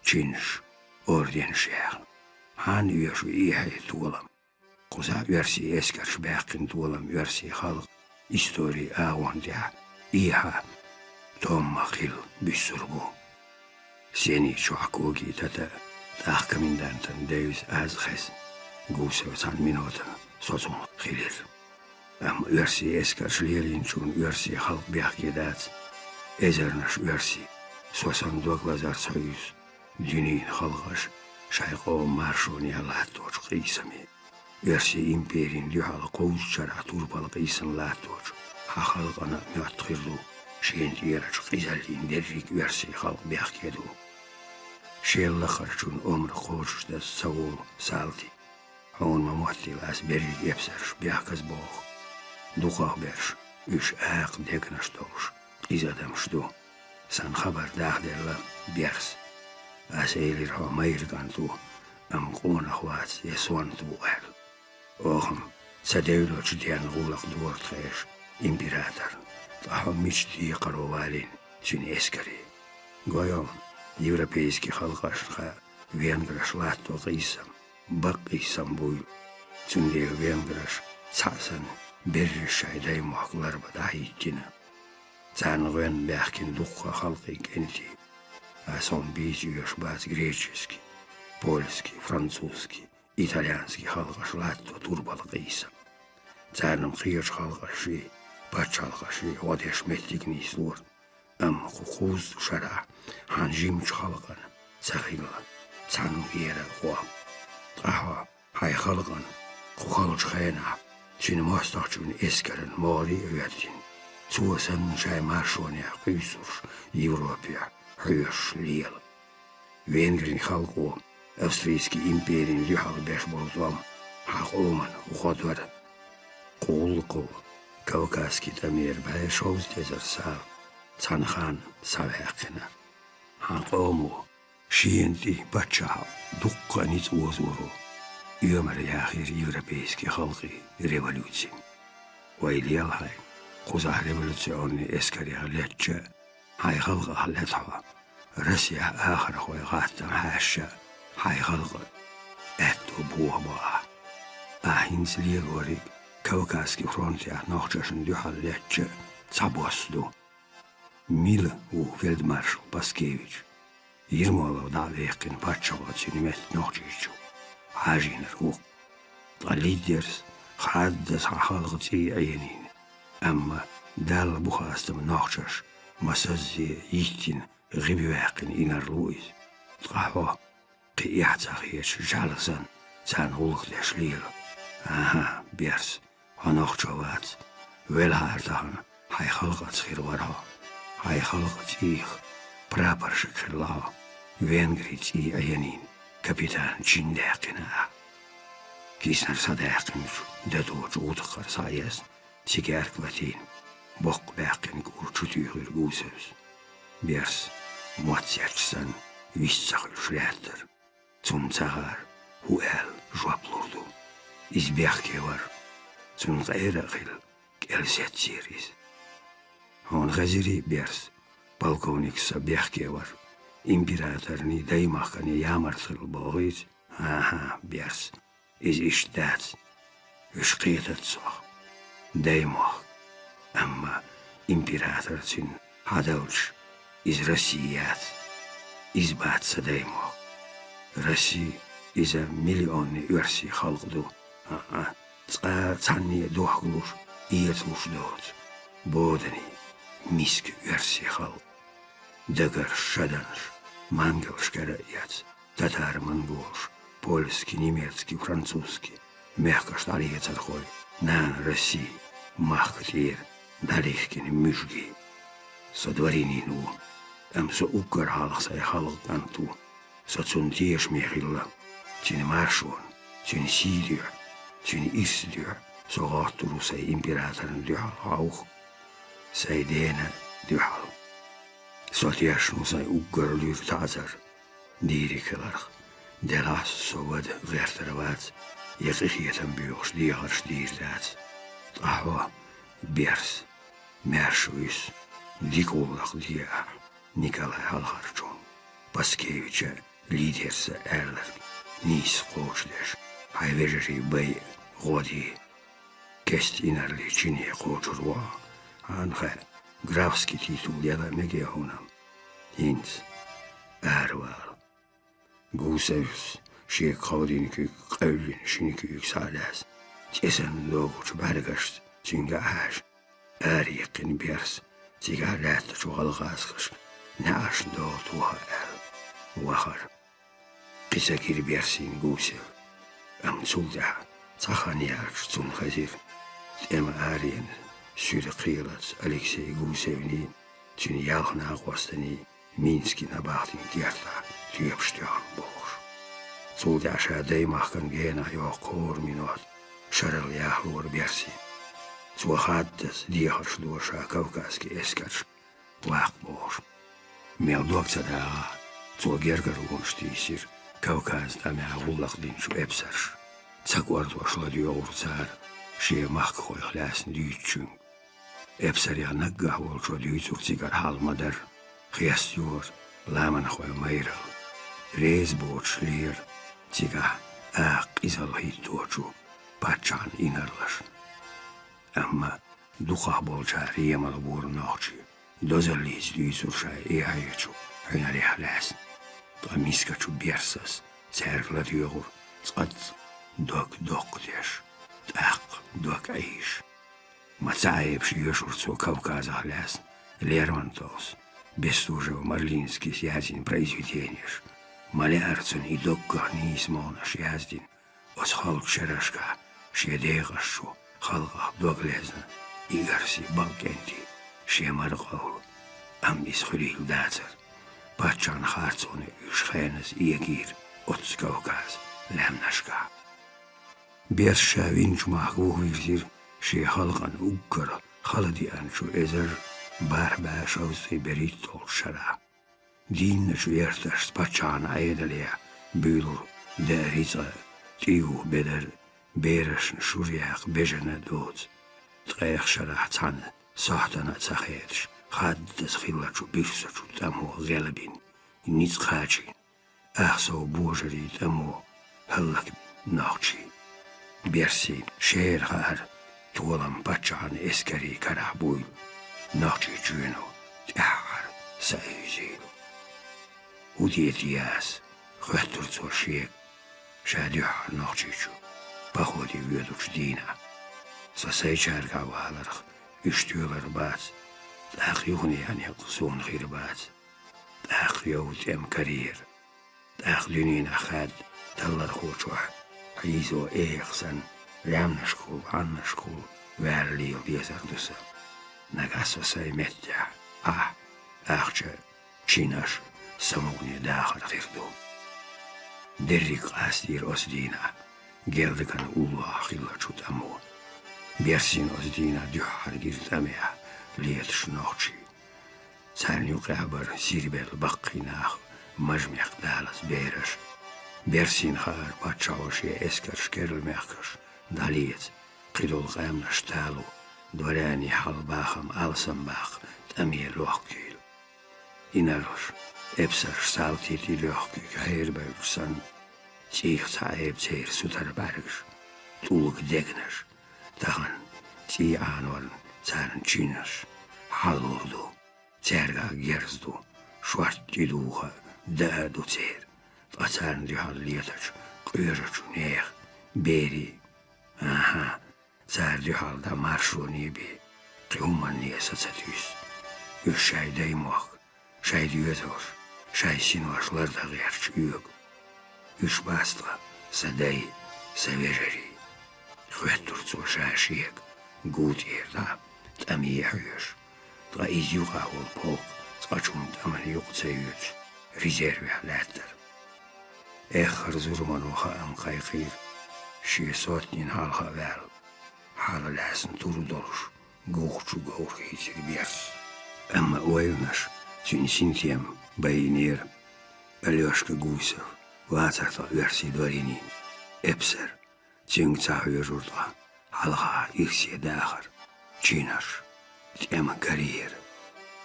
чинаш, орденаш яьхна. Хьанна оьшу и хье толам? Кхузахь оьрсий эскарша баьккхина толам оьрсийн халкъан историн агӀон тӀехь эхьа томма хилла буьссур бу. Сени чохь когий тата тӀаккха комендантана девза аз хезна. Гусев цхьана минотана соцунгӀа хилира. Амма оьрсийн эскарш лелийначунна оьрсийн халкъ бехке дац. Эзарнаш оьрсий, со санна дог лазарца хьуьйсу дуьненан халкъаш шайн къоман маршонехь латточу къийсаме. Оьрсийн империн дуьхьал кхуззачу шарахь турпала къийсам латточу хьан халкъана а моьтту хир ду, шена тӀерачу къизаллин дерриг оьрсийн халкъ бехке ду. Шел лахарчунна омра кхочушдаза ца волу салти. Хьуна ма моттийла ас берриг эпсарш бехказа боху. Дукхахберш уьш акха дегнаш долуш къиза адамаш ду. Сан хабар дахделла Берс. Ас элира хьо майра кӀант ву, амма къонах вац я сонта ву аьлла. Оха-м ца девллачу денна гӀуллакх дора тхаьш императорна, ткъа хьо мича декхаро валийна цуьнан эскаре? Гой хьуна, европейски халкъашна хаьа венграш латто къийсам, бакъ къийсам буйла. Цундела венграш цхьаъ санна берриш шайн даймохк ларба дӀахӀиттина. Царна гӀоьнна баьхкина дуккха халкъийн кӀентий. Ас хьуна бийца оьшу бац греческий, польский, французский, итальянский халкъаш латто турпала къийсам. Царна-м кхечу халкъашший, пачхьалкхашший гӀо деш меттиг нийслора. Амма кху кхуззачу шарахь хьан жимачу халкъана ца хилла цхьанна а гӀерар гӀо. Ткъа хьо хьайн халкъана кху халчу хенахь цуьнан мостагӀчун эскаран могӀаре а хӀоьттина, цо санна шайн маршонехь кхуьйсурш Европехь хьоьшуш лела. Венгрин халкъо австрийский империн дуьхьал беш болу тӀом хьан къоман гӀо дара. Кху гӀуллакхо Кавказский тӀамера бӀе шовзткъа эзар сал цхьана ханна схьаваьккхина. Хьан къомо шена тӀе паччахь дуккха а ницкъ озоро, оьмар яхийра европейский халкъийн революцина. Вай лела хьайна, кхузахь революционный эскарех леттача а, хьайн халкъах лета хьо, Россехь ахархойн гӀаттам хьаьжча а, хьайн халкъан аьтто бохабо ахь. Ахь хӀинца лелориг Кавказский фронтехь нохчашна дуьхьал леттача а цхьабосса ду. Мила ву фельдмаршал Паскевич? Ермолов дӀа а ваьккхина паччахьо цуьнан метта Нохчийчу хьажийнарг ву-кх. Ткъа лидерс хаддаза хьан халкъан цӀий Ӏенийна, амма Далла бухастам нохчаш масаззе йиттина гӀиби ваьккхина инарла ву иза. Ткъа хьо, кхин эхь ца хеташ, жӀаьла санна, царна гӀуллакх деш лела. АхӀа, Берс, хьо нохчо вац. Велахьара тахана, хьайн халкъаца хир вара хьо. Хьайн халкъан цӀийх прапорщик хилла хьо. Венгрийн цӀий Ӏенийна, капитан чин даьккхина ахь. Киснара схьадаьккхинчу дадочу гӀутакхара схьаэцна, цигаьрка латийна, боккха баьккхина кӀур чу туьйхира Гусевс. Берс, мотт сетташ санна, вист ца хуьлуш лаьттара. Цунна ца хаьара, хӀун аьлла жоп лур ду. Иза бехке вара. Цунна къера а хилла, кӀел сецира иза. Хьуна хезирий, Берс, полковникас сан бехке вара. Императорний даймахканий ямарта хилла бохуьйту? АхӀа, Берс, иза иштта дац. Уьш кхетац сох. Даймохк. Амма император цуьнан хьадалча, иза Россия яц. Иза бац сан даймохк. Россия, иза миллионный оьрсийн халкъ ду. А-а, цкъа цхьанне а дохкалуш, эцалуш доцу боданийн, миска оьрсийн халкъ. Дагарш, шаданаш, мангалш кара а эцна, татар-монголаш, польский, немецкий, французский мехкаш дӀалецархой, нана России, махка тӀера дӀалихкина муьжги. Со дворянин ву, амма со уггар хьалха сайн халкъан кӀант ву. Со цунна тешаме хилла. Цуьнан маршонан, цуьнан сий дуьхьа, цуьнан ирсан дуьхьа со гӀоттур ву сайн императорна дуьхьал хьовха, сайн дена дуьхьал. Со тешна ву сайн уггар луьра таӀзар дийриг хиларх. Делахь со вада гӀертар вац, я къинхетам боьхуш дехарш дийр дац. Ткъа хьо, Берс, маьрша вуьсу, дика гӀуллакх де ахь Николай Хьалхарчунна, Паскевича Лидерса аьлларг нийса кхочушдеш, хьайн вежарий байа гӀо де. Кеста инарлин чине кхочур ву хьо, хьан хаьа, графский титул яла мегий хьуна? ХӀинца аравала. Гусевс шега кховдийна куьг къевлина шина куьйга схьа а лаьцна, цӀе санна догучу бӀаьргашца цуьнга а хьаьжна, араяккхина Берс цигахь лаьттачу гӀалгӀазкхашка неӀаршна догӀу тоха аьлла, вахара. Кхин ца гира Берсина Гусев, амма цул тӀаьхьа цхьа хан яьлча цунна хезира тӀеман аренан суьда кхелаца Алексей Гусевний, цуьнан ялх накъостаний Минский набахтин кертахь тоьпаш тоьхна бохуш. Цул тӀаьхьа ша даймахкана генахь йоккху хӀора минот шарал яхлора Берсин. Цо хаддаза дехарш дора ша кавказский эскаршка ваккха бохуш. Мел дог ца дагӀахь, цо гергарлонаш тийсира Кавказан тӀамехь гӀуллакх динчу эпсарш. Ца кӀордош ладоьгӀура цара шен махкахойх лаьцна дуьйцучуьнга. Эпсарех наггахь волчо дуьйцура цигара хьал ма-дарра, хеста йора ламанхойн майралла. Реза боцуш лера цигахь акха къизалла хӀитточу паччахьан инарлашна. Амма дукхахболчара емал бора нохчий, дозаллица дуьйцура шайн эхьечу хьуьнарехь лаьцна. Ткъа мискачу Берсас цаьрга ладоьгӀура цкъаццӀа дог доккхадеш, тӀаккха дог Ӏийша. Ма ца Ӏебаш йоьшура цо Кавказах лаьцна Лермонтовс, Бестужев-Марлинскийс яздина произведенеш. Ма лаьара цунна и доггах нийса могӀанаш яздина оцу халчу шерашкахь шен декъашчу халкъах дог лезна и оьрсийн бакъ кӀентий шен мара къовла. Амма иза хуьлийла дацара. Паччахьан харцонан уьш хеназа эгийра оццу Кавказан лаьмнашкахь. Берс ша винчу махка вухавирзира шен халкъана уггар хала деанчу эзар бархӀ бӀе шовзткъе берхӀитталгӀачу шарахь. Дийнначу ярташца паччахьан Ӏедалехь буьйлура даа рицкъа, тӀе юха бедар, берашна шура яккха бежана доцу. Ткъех шарахь цхьана сохьтана а ца хеташ, хаддаза хиллачу бирсачу тӀамо гӀелбина, ницкъ кхачийна, ах сов божарийн тӀамо хӀаллакбина нохчий. Берсина шера хаьара толам паччахьан эскарийн карахь буйла, Нохчийчоьно тӀаьххьара саийзийла. ХӀун де те аса, хоьттура цо шега, ша дуьххьара Нохчийчу походе воьдучу дийнахь. Со сайчаьргахь валарх уьш тоьлур бац, тӀаккха юханехьа некъ суна хир бац. ТӀаккха йовза тӀеман карьера. ТӀаккха дуьненахь хаьдда таллархочохь хьийзо эха санна, лаьмнашкахула, хьаннашкахула ваьлла лела дезар ду сан. Нагахь со сайн меттехь, ахь, ахча, чинаш, самукъане дахар хир ду. Дерриг къастийра оцу дийнахь гердаган уллохь хиллачу тӀамо. Берсина оцу дийнахь дуьххьара гира тӀамехь леташ нохчий. Царна юкъехь бара сирбелла баккхий нах, мажа мехкан далаза бераш. Берсина хаьара паччахьо шен эскарш керла мехкаш дӀалеца, кхидолу къаьмнаш тало, дворянийн хьал-бахам алсамбаккха тӀаме лохкийла. Инарлаш, эпсарш салтий тӀе лоьхкуьйту хьерабевлча санна, цӀийх цхьа Ӏеба церан сутара бӀаьргаш, тӀулга дегнаш, тахана цӀий Ӏанорна царна чинаш хьаллур ду. Цаьргахь герз ду, шорта тӀе духа даа ду церан, ткъа царна дуьхьал летачу къоьжачу нехан берийн. АхӀа, цара дуьхьал дӀа маршоне бен, кхин хӀуманне са ца туьйсу. Уьш шайн даймохк, шайн доьзалш, шайн синош лардан гӀерташ оьгу. Уьш бац ткъа «Сан дай, сан вежарий», — хоьттура цо ша шега, гу тӀера дӀа тӀаме хьоьжуш. Ткъа иза юкъахь волу полк цкъачу хӀуманна тӀамна юкъа ца йоьдуш, резервехь лаьттара. Эххар зурмано хаам кхайкхийра, шен сотнина хьалха а ваьлла, хьала лаьцна тур долуш, гух чу говр хийцира Берс. Амма ойланаш цуьнан синтем байинера. Алёшка Гусев, вацара тхан оьрсийн дворянин, эпсар. Цуьнга ца хьоьжура тхан хьалха ирсе дахар, чинарш, тӀеман карьера.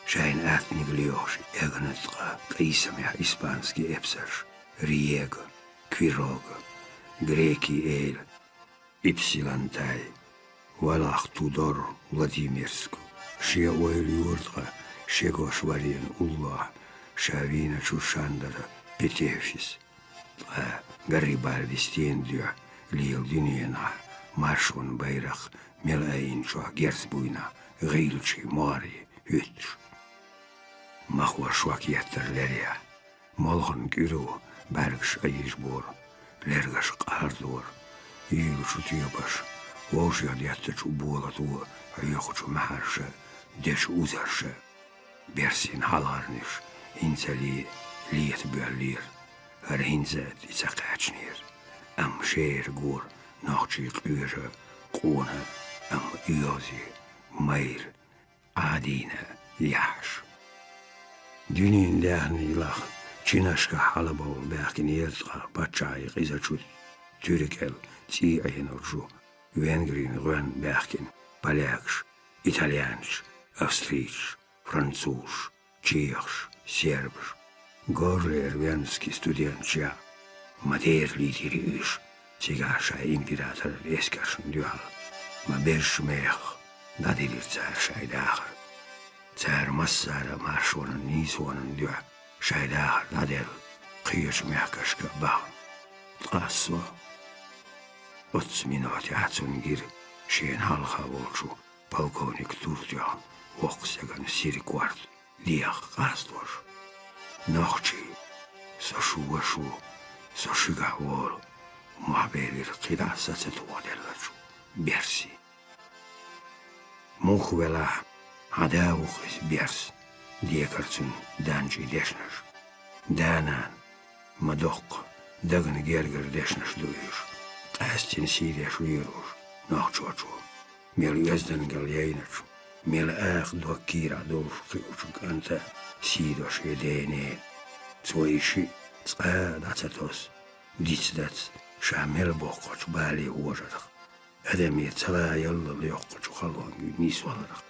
Шайна аттаниг лоьхуш эгна ткъа къийсамехь испанский эпсарш Риего, Квирого, грекийн эла Ипсилантай, валахь Тудор Владимирску. Шен ойла юра тхан шегош варенан уллохь ша вийначу Шандора Петефис. Ткъа Гарибальди стенна дуьхьа лела дуьненахь маршонан байракх мел айинчохь герз буйнахь гӀийлачийн могӀаре хӀуьттуш. Махо шок еттара лерехь, молханан кӀуьро бӀаьргаш айижбора, лергаш къардора, йийла чу тоьбаш, вовшех деттачу болато хьоькхучу маьхьарша, дечу узарша. Берсин хьалхарниш хӀинца а лета боьллера, хӀара хӀинца а тӀе ца кхаьчнера, амма шера гора нохчий къоьжа, къона, амма оьгӀазе, майра, Ӏадийна яхьаш. Дуьненан даьхний лаха чинашкахь хьалабовла баьхкина езткъа паччахьан къизачу туьра кӀел цӀий Ӏенаржу, Венгрин гӀоьнна баьхкина полякаш, итальянцаш, австрийцаш, французаш, чехаш, сербаш. Горлер Венский студентчехь ма дера лийтира уьш, цигахь шайн императоран эскаршна дуьхьал ма безза мехах дӀаделира цара шайн дахар. Цара массара а маршонан нийсонан дуьхьа шайн дахар дӀаделла, кхечу мехкашка а бахна. Ткъа со оццу минотехь цунна гира шена хьалха волчу полковник Туртоьхна воккха стеган сиркорт дехьа къастош. Нохчий, со шу ваша ву, со шуьгахь волу, мохь белира кхидӀа а са ца тухаделлачу Берси. Муха велахь, хьан да ву-кх иза Берс, декара цунна данчий дешнаш. Да-нана, ма доккха, дагна гергара дешнаш ду уьш, къаьстина сий деш вийр ву нохчочо. Мел оьздангалла яйначу, мел акха дог кийрахь долуш кхиучу кӀанта сий до шен ден-ненан. Цо и шиъ цкъа а дӀа ца тосу, дицдац ша мел боккхачу бале вожарх, адаме цала яллал йоккхачу халонга нисваларх.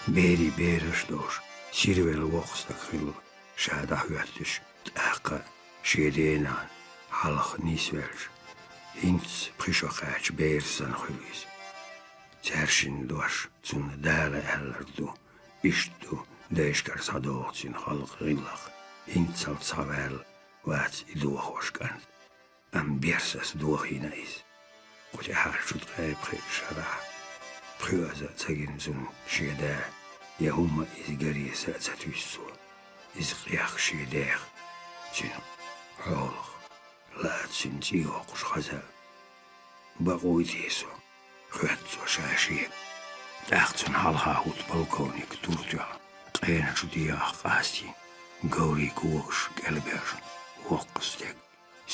Берийн бераш а долуш, сирвелла воккха стаг хилла ша дӀахӀоьттича, тӀаккха а шен денан хьалха нисвелча, хӀинца пхи шо кхаьчна бер санна хуьлу иза. Цаьршинна дош цунна Дала аьлларг ду, иштта ду дайшкара схьадогӀу цуьнан халкъан гӀиллакх, хӀинццалц схьаваьлла вац и дохош кӀант. Амма Берсас дохийна иза. Кху тӀаьхьарчу ткъе пхи шарахь пхоьаза а ца гина цунна шен да, я хӀумма а иза гаре са а ца туьйсу цо. Иза къехка шен деха, цуьнан хьолах, лаьцна цуьнан цӀий йоккхуш хаза а. Бакъ вуй те со, хоьтту цо ша шега. ТӀаккха цунна хьалха хӀутту полковник Туртоьхна къеначу дегӀах къастийна, говрийн когаш кӀелбевшина, воккха стеган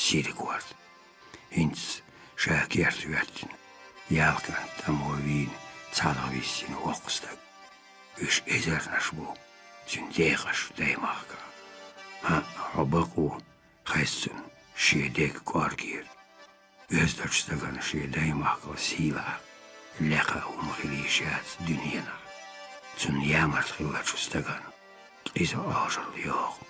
сириг варда. ХӀинца ша керта хӀоьттина, ялх кӀант тӀамо вийна, цхьалха виссина воккха стаг. Уьш эзарнаш бу цуьнан декъаш даймахкахь. ХӀаъ, хьо бакъ ву, хеза цунна шен дег кӀоргера. Оьздачу стагана шен даймахкал сийлахь, лекха хӀума хила йиш яц дуьненахь. Цунна ямарта хиллачу стагана къиза Ӏожалла йогӀу.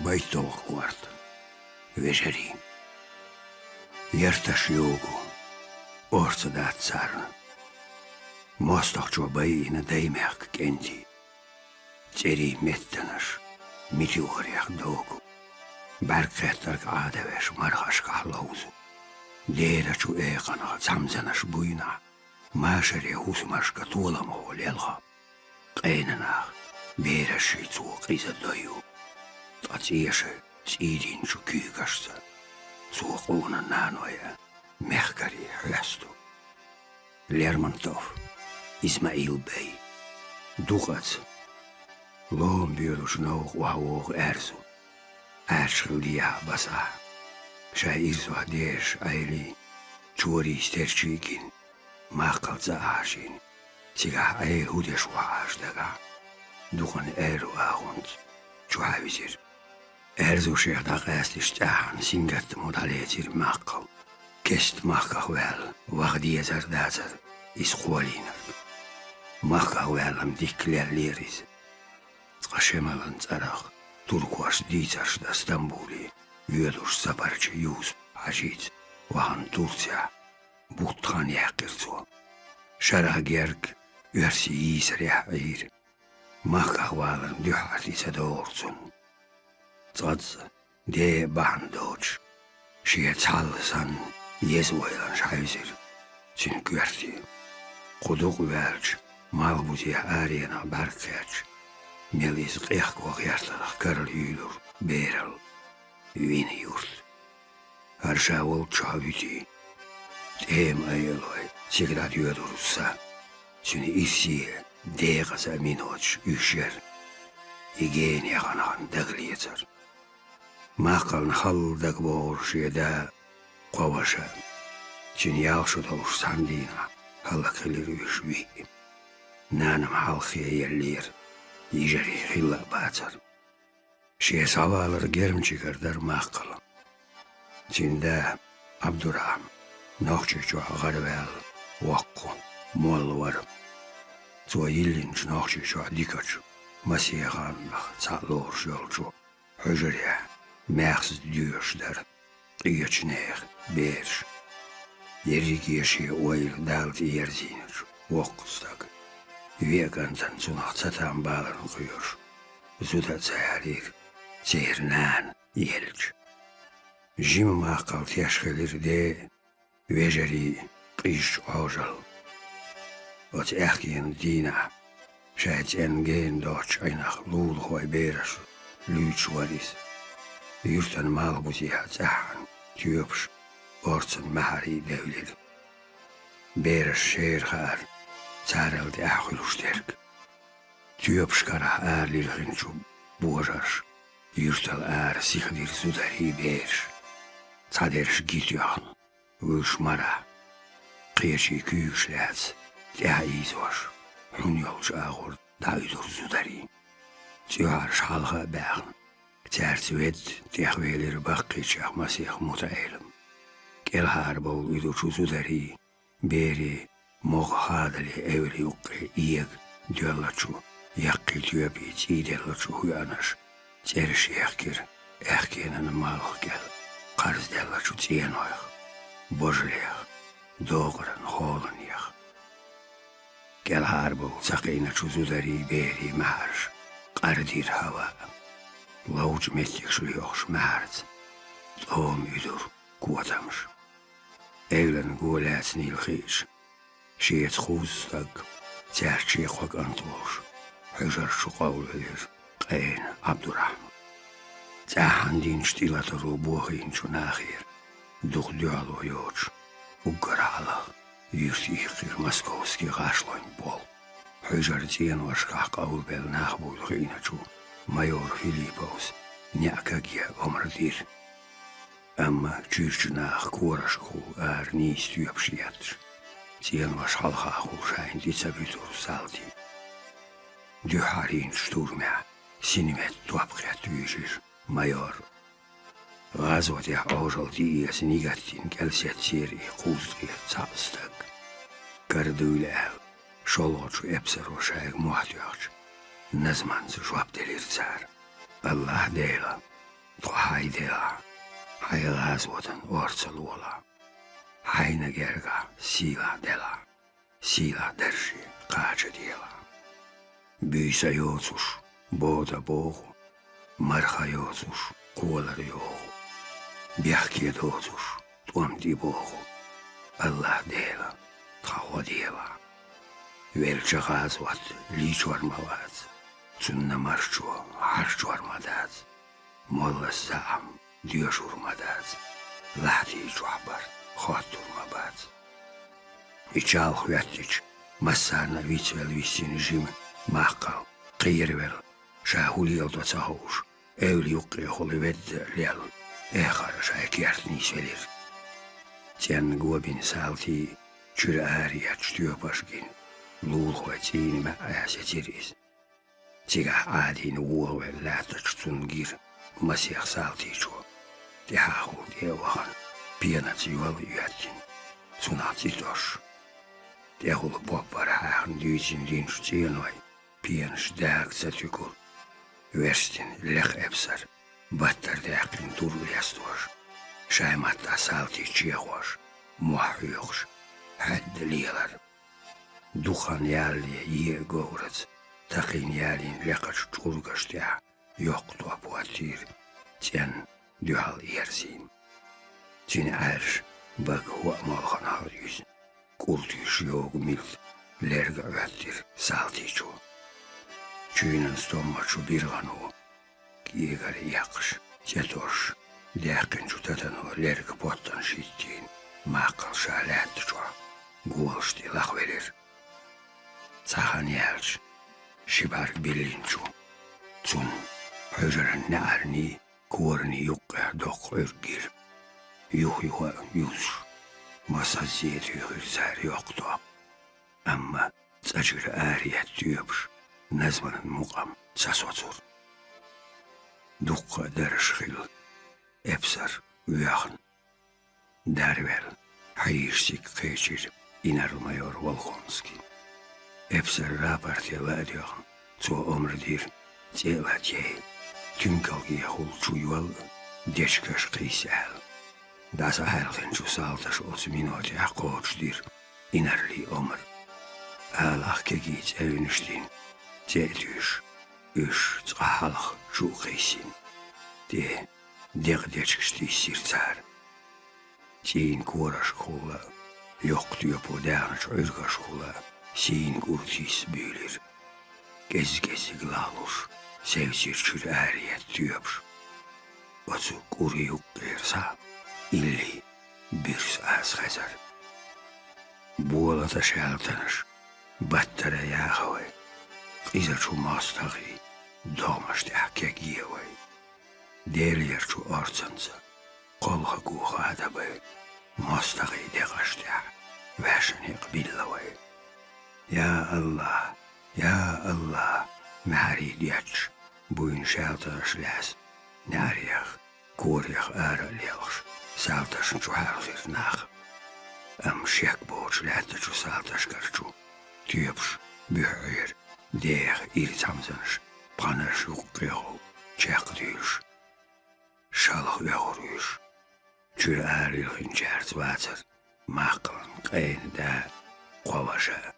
БайтолгӀа корта. Вежарий. Ярташ йогу, орца дац царна. МостагӀчо байина даймехка кӀентий. цӀерийн меттанаш метеорех догу. БӀаргкхеттарг Ӏадавеш мархашкахь ловзу. Дера чу экханах цхьамзанаш буйнахь, машаре хӀусамашка толамхо лелха. Къена нах берашший цо къиза дойу, ткъа цӀеша цӀийдинчу куьйгашца. Цо къона наной а, мехкарий хьоьсту. Лермонтов Исмаил-бей. Дукъаца. Лома боьлучу новкъа охьавогӀу аьрзу. Ӏаьржа хила дехьа басахь. Шайн ирзохь дезаш Ӏелий, чорийс терчий гина, маккхал цӀа ахьашийна. Цигахь Ӏела хӀун деш ву хьажа дагахь. Дукъана аьрру агӀонца чу хьаьвзира. Аьрзу шех дӀакъаьсташ тӀаьхьана сингаттамо дӀалецира маккхал. Кеста махках ваьлла, ваха дезар дацара иза кхолийнарг. Махках ваьлла-м дикка леллера иза. Цкъа шемалан цӀарах туркошна дийцарш дан Стамбуле воьдуш Сапарчи Юсуп-Хьаьжица вахана Турцехь бутт хан яьккхира цо. Шарахь герга оьрсийн йийсарехь Ӏийра. Махках валарна дуьххьара тӀе ца догӀура цунна. ЦкъаццӀа де бахьана доцуш, шен цхьалла санна, еза ойланаш хьаьвзира цуьнан коьрте. Кху дукъ ваьлча, малхбузехь аренах бӀаьрг кхаьчча, мел иза къехко гӀертарх карла юьйлура бералла, вина юрт. ХӀара ша волччохь вуьтий, тӀема айалой, цига дӀадоьдур ву са. Цуьнан ирсе декъаза а миноташ уьш яра. И гена яхана хан дагалецара. Маккхална халла дагабогӀура шен да, кхо ваша. Цуьнан ялх шу долуш цхьана дийнахь хӀаллакьхилира уьш виъ. Нана-м хьалххе еллера, йижарий хилла а бацара. Шен схьавалар Гермчигара дара маккхала. Цуьнан да Абдурахьма Нохчийчохь гӀараваьлла воккха молла вара. Цо йиллинчу Нохчийчохь дикачу, масех ханнах цхьаъ лоруш йолчу хьуьжарехь маьхза доьшуш дара къечу нехан бераш. Ерриге шен ойла Далла тӀеерзийначу воккхачу стага, веа кӀантана цунах цатам баларна кхоьруш, зуда а ца ялийра церан нана елча. Жима маккхал теш хилира де а, вежарий а, къизачу Ӏожалла. Оцу аьхкенан дийнахь шайн цӀенна гена доцучу Ӏинах лулахой бераш луьйчуш вара иза. Юьртан малхбузехь цӀеххьана тоьпаш, орцан маьхьарий девлира. Бераш шера хаьара царал тӀаьхьа хуьлуш дерг. Тоьпаш карахь ара лилхинчу божарша юьртал ара сихдира зударий, бераш. Цхьадерш ги тоьхна, вуьш марахь, кхечий куьйгаш лаьцна, тӀаьхьа ийзош, хьун йолчу агӀор дӀауьдура зударий. ЦӀоьхьарш хьалха а баьхна, цаьрца ведда тӀехвелира баккхийчех масех мутаӀелам. КӀелхьарбовла уьдучу зударий, берий, могӀа хадале эвла юккъе эга доьллачу яккхий тоьпий цӀийделлачу хӀоьанаш цӀераш ехкира аьхкенан малх кӀел кхарзаделлачу цӀенойх, божалех, докъаран холанех. КӀелхьарбовла ца кхийначу зударий, берий маьхьарш къардира хӀаваъ. Ловчу меттигаш лоьхуш маьхьарца тӀома уьдура котамаш. Эвлан го лаьцнийла хиъча, шеца кхузза стаг, цаьрца шен кхо кӀант волуш, хьуьжар чу къовлавелира къена Абдурахьма. ЦӀаьххьана динчу тӀелатаро бохийначу нахера дукха дуьхьало йоцуш, уггар хьалха юьрта иккхира московский гӀашлойн полк. Хьуьжар цӀеношкахь къовлабелла нах буйла хиъначу майор Филипповс неӀ кагъе омра дира. Амма чуьрчу наха корашкахула ара нийса тоьпаш етташ, цӀенош хьалхахула шайна тӀе ца буьтура салти. Дуьххьара йинчу штурмехь синмет топ кхетта вуьйжира майор. ГӀазотехь Ӏожалла тӀеэца нигат дина кӀел сецира и кхузткъех цхьаъ стаг. Кара дуйла аьлла, шолгӀачу эпсаро шайга мохь тоьхча, назманца жоп делира цара: «АллахӀ Дела, тхо хьайн делахь, хьайн гӀазотан орца лолахь, хьайна гергахь сийлахь делахь, сийлахь дарже кхача делахь». Буьйса йоцуш, Бода боху, марха йоцуш кхолар йоху, бехке доцуш тӀом тӀе боху. Аллахь Дела, тхан гӀо делахь. Велча гӀазот лийчор ма вац, цунна марчо хьарчор ма дац. Моллас заам доьшур ма дац, лахьти чохь барт хоттур ма бац. И чалх хӀоьттича, массарна а вицвелла виссина жима Маккхал кхеравелла, ша хӀун леладо ца хууш, эвла юккъехула ведда а лелла, эххар шайн керта нийсвелира. ЦӀенна го бина салтий чуьра арахӀоьттича тоьпаш гина, лулахойн цӀийнан маьӀӀехь сецира иза. Цигахь Ӏадийна вогӀавелла лаьттачу цунна гира масех салтичо, тӀаьхьахула тӀе а вахана, пенаца йол а йоьттина, цунах цӀе тосуш. ТӀехула поппар хьаьхна дуьйцина динчу цӀеной пенаш дага ца туьгура. Верстина лекха эпсар, баттара даьккхина тур лестош, шайн маттахь салтий чехош, мохь хьоькхуш, хьаьдда лелара. Дукха хан ялале еа говраца, такхийна ялийна лекхачу чкъургаш тӀехь йоккха топ хӀоттийра, цӀенна дуьхьал ерзийна. Цуьнан Ӏаьржа бага хӀоа молханах юьзна, кӀуртуьйш йогу милт лерга Ӏоьттира салтичо. Чуьйнан стоммачу биргӀано кӀегар еккхаш, цӀе тосуш, даьккхинчу татано лерга поттанаш хӀиттийна, Маккхал ша лаьтта чохь голаш тӀе лахвелира. Цхьа хан яьлча, ши бӀаьрг биллинчу, цунна хьуьжаран неӀарний, корний юккъехь доккха Ӏуьрг гира. Юх-юха а юзуш, масаззе а туьйхира цара йоккха топ. Амма цӀа чуьра арахӀетта тоьпаш назманан мукъам ца соцура. Дуккха а дараш хилла, эпсар воьхна, дарвелла, хьийзаш цига кхечира инарла-майор Волхонский. Эпсар рапорте ла а доьгӀна, цо омра дира цӀе а латаяйла, туьмкалгехула чу йол а, дечигаш кхийса аьлла. ДӀасахьаьлхинчу салташа оцу минотехь кхочушдира инарлийн омра. Алахь кегий цӀевнаш дина, цӀе а туьйсуш, уьш цкъа хьалха чу а кхийсина. ТӀе декъа дечигаш тийсира цара. ЦӀийнан корашкахула а, йоккха тоьпо даьхначу Ӏуьргашкахула а сийна кӀур тийса буьйлира. КӀеззиг-кӀеззиг лахлуш, севцира чуьра арахӀетта тоьпаш. Оцу кӀура юккъера схьа илли буьрса Ӏаса хезара. Болата шаьлтанаш, баттара яха вай, къизачу мостагӀий догӀмаш тӀехь кегъе вай. Делерчу орцанца кхолхаго хада бай, мостагӀий декъаш тӀехь ваьшна некъ билла вай. Я АллахӀ, я АллахӀ, маьхьарий детташ, буйна шаьлтанаш лаьцна, неӀарех, корех ара а лелхаш, салташна чу хьаьлхира нах. Амма шек боцуш лаьттачу салташкара чу тоьпаш буьхьа Ӏера, деха ирс хьамзанаш, пхьанарш юккъехула чекхдуьйлуш, шалха оьхура уьш. Чуьра арахилхинчаьрца вацара Маккхалан къена да, кхо ваша а.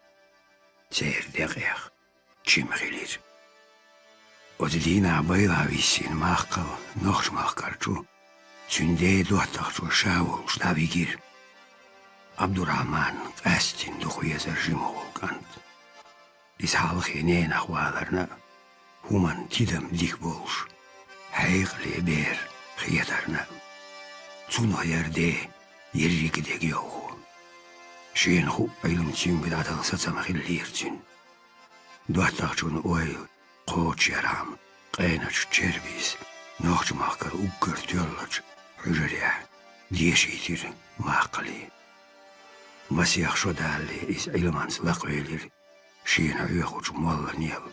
Церан декъех чима хилира. Оцу дийнахь байлахь виссина Маккхал Нохчмахкара чу, цуьнан ден доттагӀчо ша волуш дӀавигира. Ӏабдурахьман къаьсттина дукха везара жимахула кӀант. Иза хьалхе ненах валарна а, хӀуманна тидам дика болуш, хьекъале бер хетарна а. Цунах яра ден ерриг а дегайовхо. Шена хуу Ӏилма цуьнга дӀадала сацам хиллера цуьнан. ДоттагӀчун ойла кхочушъярхьама, къеначу Чербис Нохчмахкара уггар тоьллачу хьуьжарехь дешийтира Маккхале. Масех шо далале иза Ӏилманца лакхавелира шена хьоьхучу молланел.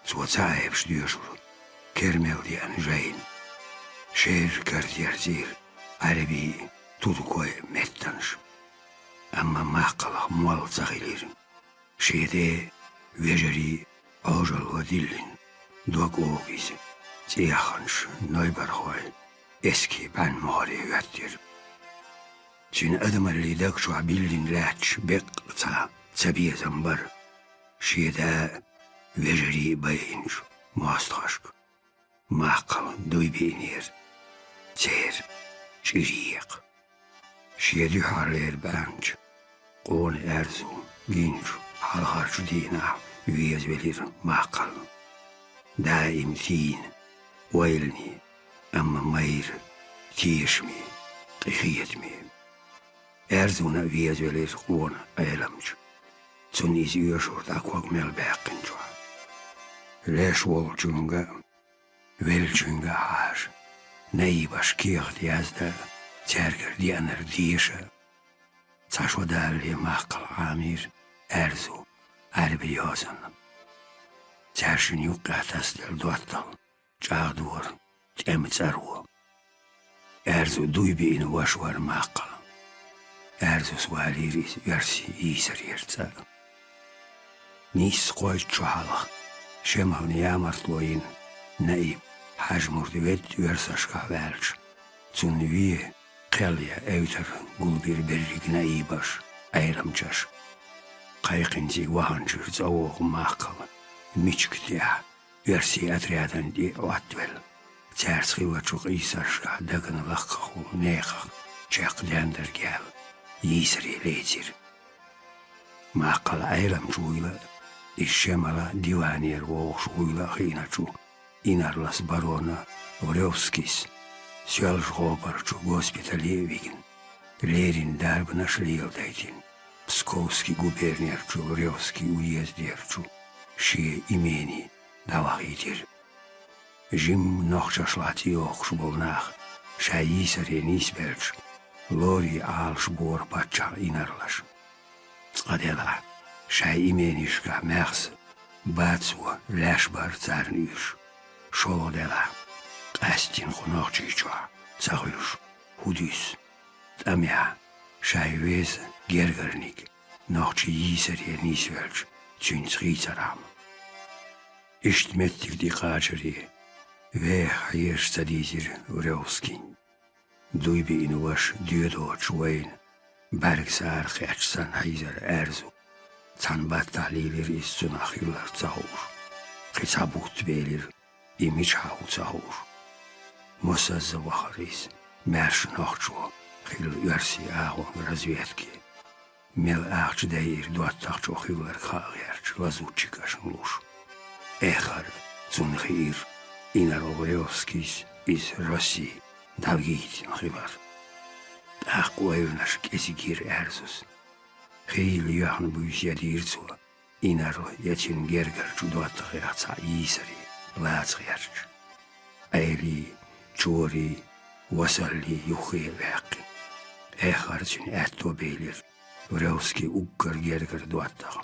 Цо ца Ӏебаш доьшура кер мел деана жайна. Шерра карзаерзийра Ӏаьрбийн, туркойн меттанаш. Амма Маккхалах молла ца хилира. Шен ден, вежарийн Ӏожалло диллина, дог огу иза, цӀе яхханаш нойбархойн эскийн бӀаьнмохаре хӀоьттира. Цуьнан адамаллин даг чохь биллина лаьтташ беккъа цхьа цабезам бара, шен да а, вежарий а байинчу мостагӀашка, Маккхал дуй биънера, церан чӀир екха. Шен дуьхьарлера баьхначу къона Аьрзу гинчу хьалхарчу дийнахь везавелира Маккхална. Даим тийна, ойлане, амма майра, тешаме, къинхетаме. Аьрзуна а везавелира къона Ӏеламчу, цунна иза оьшура дӀа ког мел баьккхинчохь. Леш волчуьнга а, веллачуьнга а хьажа, наибаш кехат язда а, цаьргара деанарг деша а. Цхьа шо далале Маккхал Ӏамийра Аьрзу Ӏаьрбийн йозанна. Цаьршинна юккъехь тасаделла доттагӀа чӀагӀдора тӀеман цӀаро. Аьрзу дуй биъна ваша вара Маккхал. Аьрзус валийра иза оьрсийн йийсарера цӀа. Нийсса кхойтта шо хьалха, Шемална ямартло йина наиб Хьаьжмурд ведда оьрсашкахь ваьлча, цунна вен кхел ян эвтара гулбира берриг наибаш, Ӏеламчаш. Кхайкхина цига ваханчуьра цӀа вогӀу Маккхал мичиг тӀехь оьрсийн отрядана тӀе а Ӏоттавелла, цаьрца хиллачу къийсаршкахь дагна лакхахула, нехах чекхдендарг яьлла, йийсаре лецира. Маккхал Ӏеламчу вуйла а, иза Шемала диванера вогӀуш вуйла а хиъначу инарлас барона Врёвскийс Соьлжа-ГӀопарчу госпитале а вигна, леррина дарбанаш а леладайтина, Псковский губернерчу Врёвский уездерчу шен имени дӀавахийтира. Жимма нохчашлахь цӀе йохуш болу нах, шаьш йийсаре нисбелча, лорий Ӏалашбора паччахьан инарлаша. Цкъа делахь, шайн именишкахь маьхза, бацо лаьш бара царна уьш. ШолгӀа делахь, къаьсттина кху Нохчийчохь ца хуьлуш хӀун дуьсу, тӀамехь шайн веза гергарниг нохчийн йийсаре нисвелча, цуьнца хийцархьама. Иштта меттиг тӀекхачаре веха хьежа ца дийзира Врёвскийна. Дуй биъна ваша доьдочу вайна бӀаьрган сара кхетча санна хьийзара Аьрзу. Цхьана баттахь лийлира иза цунах хилларг ца хууш. Кхин цхьа бутт белира, и мичахь ву ца хууш. Мосазза вахара иза, маьрша нохчо хилла оьрсийн агӀонга разведке. Мел ахча дайира доттагӀчо хилларг хаа гӀерташ лазутчикашна луш. Эххар цунна хиира, инарла Врёвскийс иза Росси дӀавигийтина хилар. ТӀаккха ойланаш кӀезиг йира Аьрзус. Хийла йоьхна буьйса ядийра цо, инарла я цуьнан гергарчу доттагӀех цхьаъ йийсаре лаца гӀерташ. Ӏелий, чорий, васаллий юххе а ваьккхина. Эххар цуьнан аьтто белира Врёвский уггар гергара доттагӀа,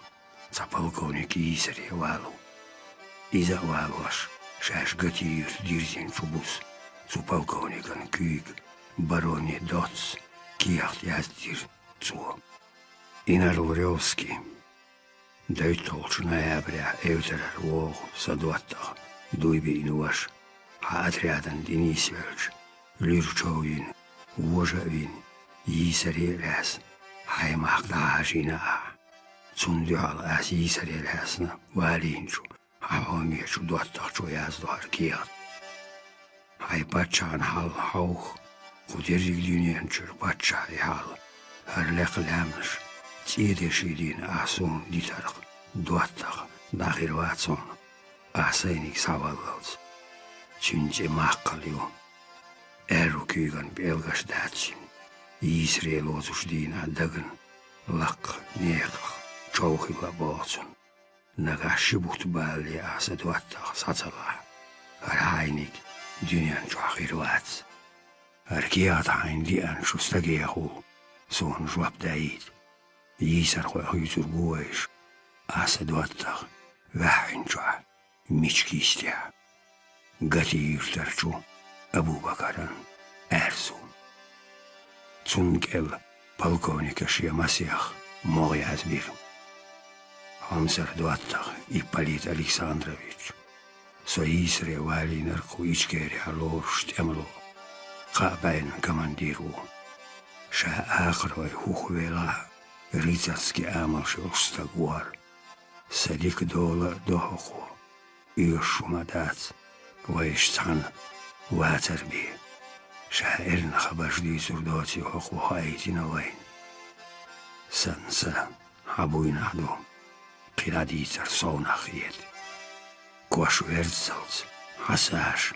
цхьа полковник йийсаре вало. Иза а валош, шаьш Гати-Юьрта дирзинчу буса цу полковникан куьйга, бароне Доццо, кехат яздира цо. Инарла Врёвский. ДоьтталгӀачу ноябрехь эвтарара вогӀу сан доттагӀа, дуй биъна ваша, хьан отрядана тӀе нисвелча, луьра чов йина, вожа а вина, йийсаре а лаьцна, хьайн махка дӀахьажийна ахьа. Цунна дуьхьал ас йийсаре лаьцна валийначу хьан хьомечу доттагӀчо яздо хӀара кехат. Хьайн паччахьан хьал хьовха, кху дерриг дуьнен чуьра паччахьан хьал, хӀара лекха лаьмнаш цӀен деши дийна ахь суна дитарх доттагӀа дӀахир вац хьуна, ахь сайниг схьаваллалц. Цуьнан цӀе Маккхал ю. Аьрру куьйган пӀелгаш дац цуьнан, йийсаре лоцуш дийнахь дагна лакха, нехах чов хилла боху цунна. Нагахь ши бутт балале ахь сан доттагӀа схьа ца лахь, хӀара хьайниг дуьнен чохь хир вац. ХӀара кехат хьайна деана шу стагехула, суна жоп даийта. Йийсархой хуьйцур бу вайша, ахь сан доттагӀа ваьхьинчохь мича кийстехь. Гати-Юьртарчу Абу-Бакаран Аьрзу. Цунна кӀел полковника шен масех могӀа язбира. Хьомсара доттагӀа Ипполит Александрович, со йийсаре валийнарг кху Ичкерехь лоруш тӀемало, кхаа бӀенна командир ву. Ша акхарой хӀух велахь а, рыцарский амалш йолуш стаг ву хӀара. Сан дика дола а до хӀокхо. оьшуш хӀума дац, вайша цхьана вацар бен. Ша эрна хабарш дуьйцур доций хӀокхо хаийтина вайна. Сан са хьан буйнахь ду, кхин дӀадийцар совнах хета. Кош верззалц хьан саша.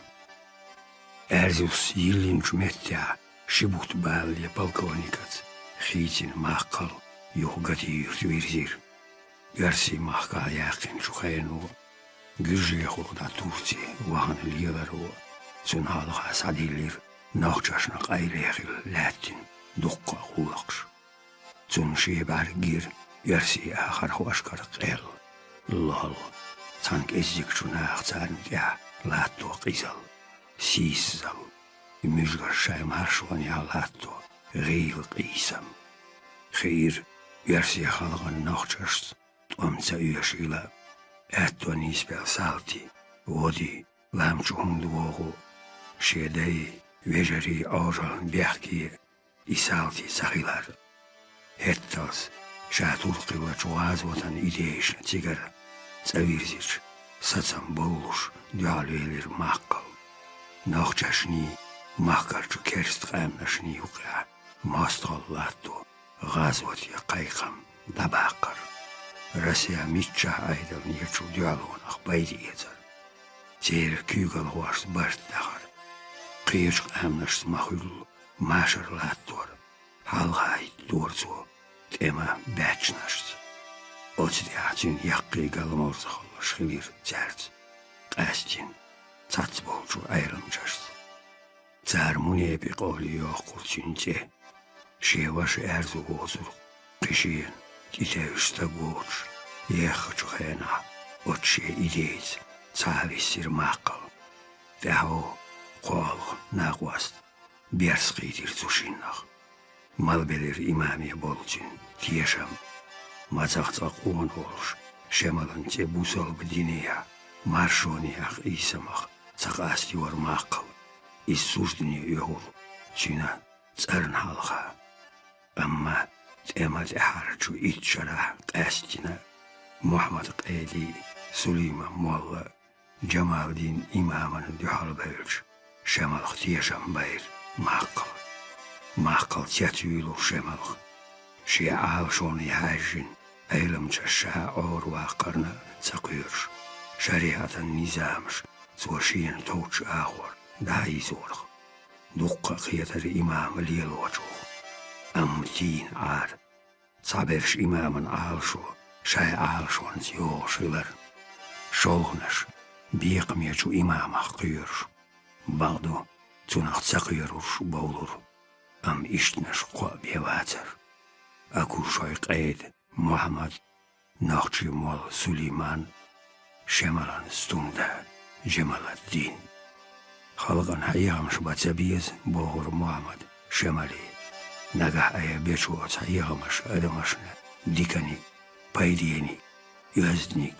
Аьрзус йиллинчу меттехь ши бутт балале полковникаца хийцина Маккхал юха Гати-Юьрта вирзира. Оьрсийн махкахь яьккхинчу хено Гуьржехула дӀа Турце вахана леларо цунна хьалха схьадиллира нохчашна къайле хила лаьттина дуккха а гӀуллакхаш. Цунна шен бӀаьрг гира оьрсийн ахархошкара къел, лол, цхьана кӀеззигчу наха царна тӀехь латто къизалла, сийсазалла, муьжгаш шайн маршонехь латто гӀийла къийсам. Хиира оьрсийн халкъана нохчашца тӀом ца оьшийла, аьтто нийсбелла салти, води, лам чу хӀунда вогӀу, шен дай, вежарий Ӏожаллин бехке и салти ца хилар. ХӀетталц ша туркхиллачу гӀазотан идейшна цигара цӀа вирзича, сацам боллуш дуьхьалвелира Маккхал. Нохчашний, махкарчу керста къаьмнашний юкъехь мостагӀалла латто гӀазоте кхайкхам дӀабаккхар. Расех миччахь Ӏедална ечу дуьхьалонах пайда эцар. Церан куьйгалхошца барт дахар. Кхечу къаьмнашца ма-хуьллу машар латтор, хьалха хӀиттора цо тӀеман баьччанашца. Оцу тӀехь цуьнан яккхий галморзахаллаш хилира цаьрца, къаьстина цхьацболчу Ӏеламчашца. Цара мунепикъ олий йоккхура цуьнан цӀе. Шен ваша аьрзу воцург, кхин шена тӀетевжа стаг воцуш, еххачу хенахь оцу шен идейца цхьа а виссира Маккхал. ТӀаьхьо, кхоалгӀа, накъост берс кхийтира цу шиннах. Малабелира имаме болу цуьнан тешам. Мацах цкъа къона волуш, Шемалан цӀе бусалба динехь, маршонехь къийсамах ца къастайора Маккхал. Иза суждане оьхура цуьнан цӀарна хьалха. Амма тӀеман тӀаьхьарчу итт шарахь къаьсттина Мухьаммад-къедий, Сулайман-молла, Джамалдин имамана дуьхьалбевлча, Шемалх тешам байра Маккхал. Маккхал цецвуьйлура Шемалх. Шен Ӏалашоне хьаьжжина, Ӏеламчаш ша Ӏораваккхарна а ца кхоьруш, шариӀатан низамаш цо шена товчу агӀор дӀахьийзорах. Дуккха а кхетара имама лелочух. Амма тийна Ӏара. Цхьаберш имаман Ӏалашо шайн Ӏалашонца йогӀуш хилар. ШолгӀанаш бекхамечу имамах кхоьруш. Бакъду, цунах ца кхоьруш бовлура. Амма ишттанаш кхоъ бен вацара. Акушой къеда Мухьаммад, нохчий молла Сулайман, Шемалан стунда Джамалдин. Халкъана хьехамаш бан ца беза, бохура Мухьаммад Шемале. Нагахь айхьа бечу оцу хьехамаша адамашна диканиг, пайдениг, оьзданиг,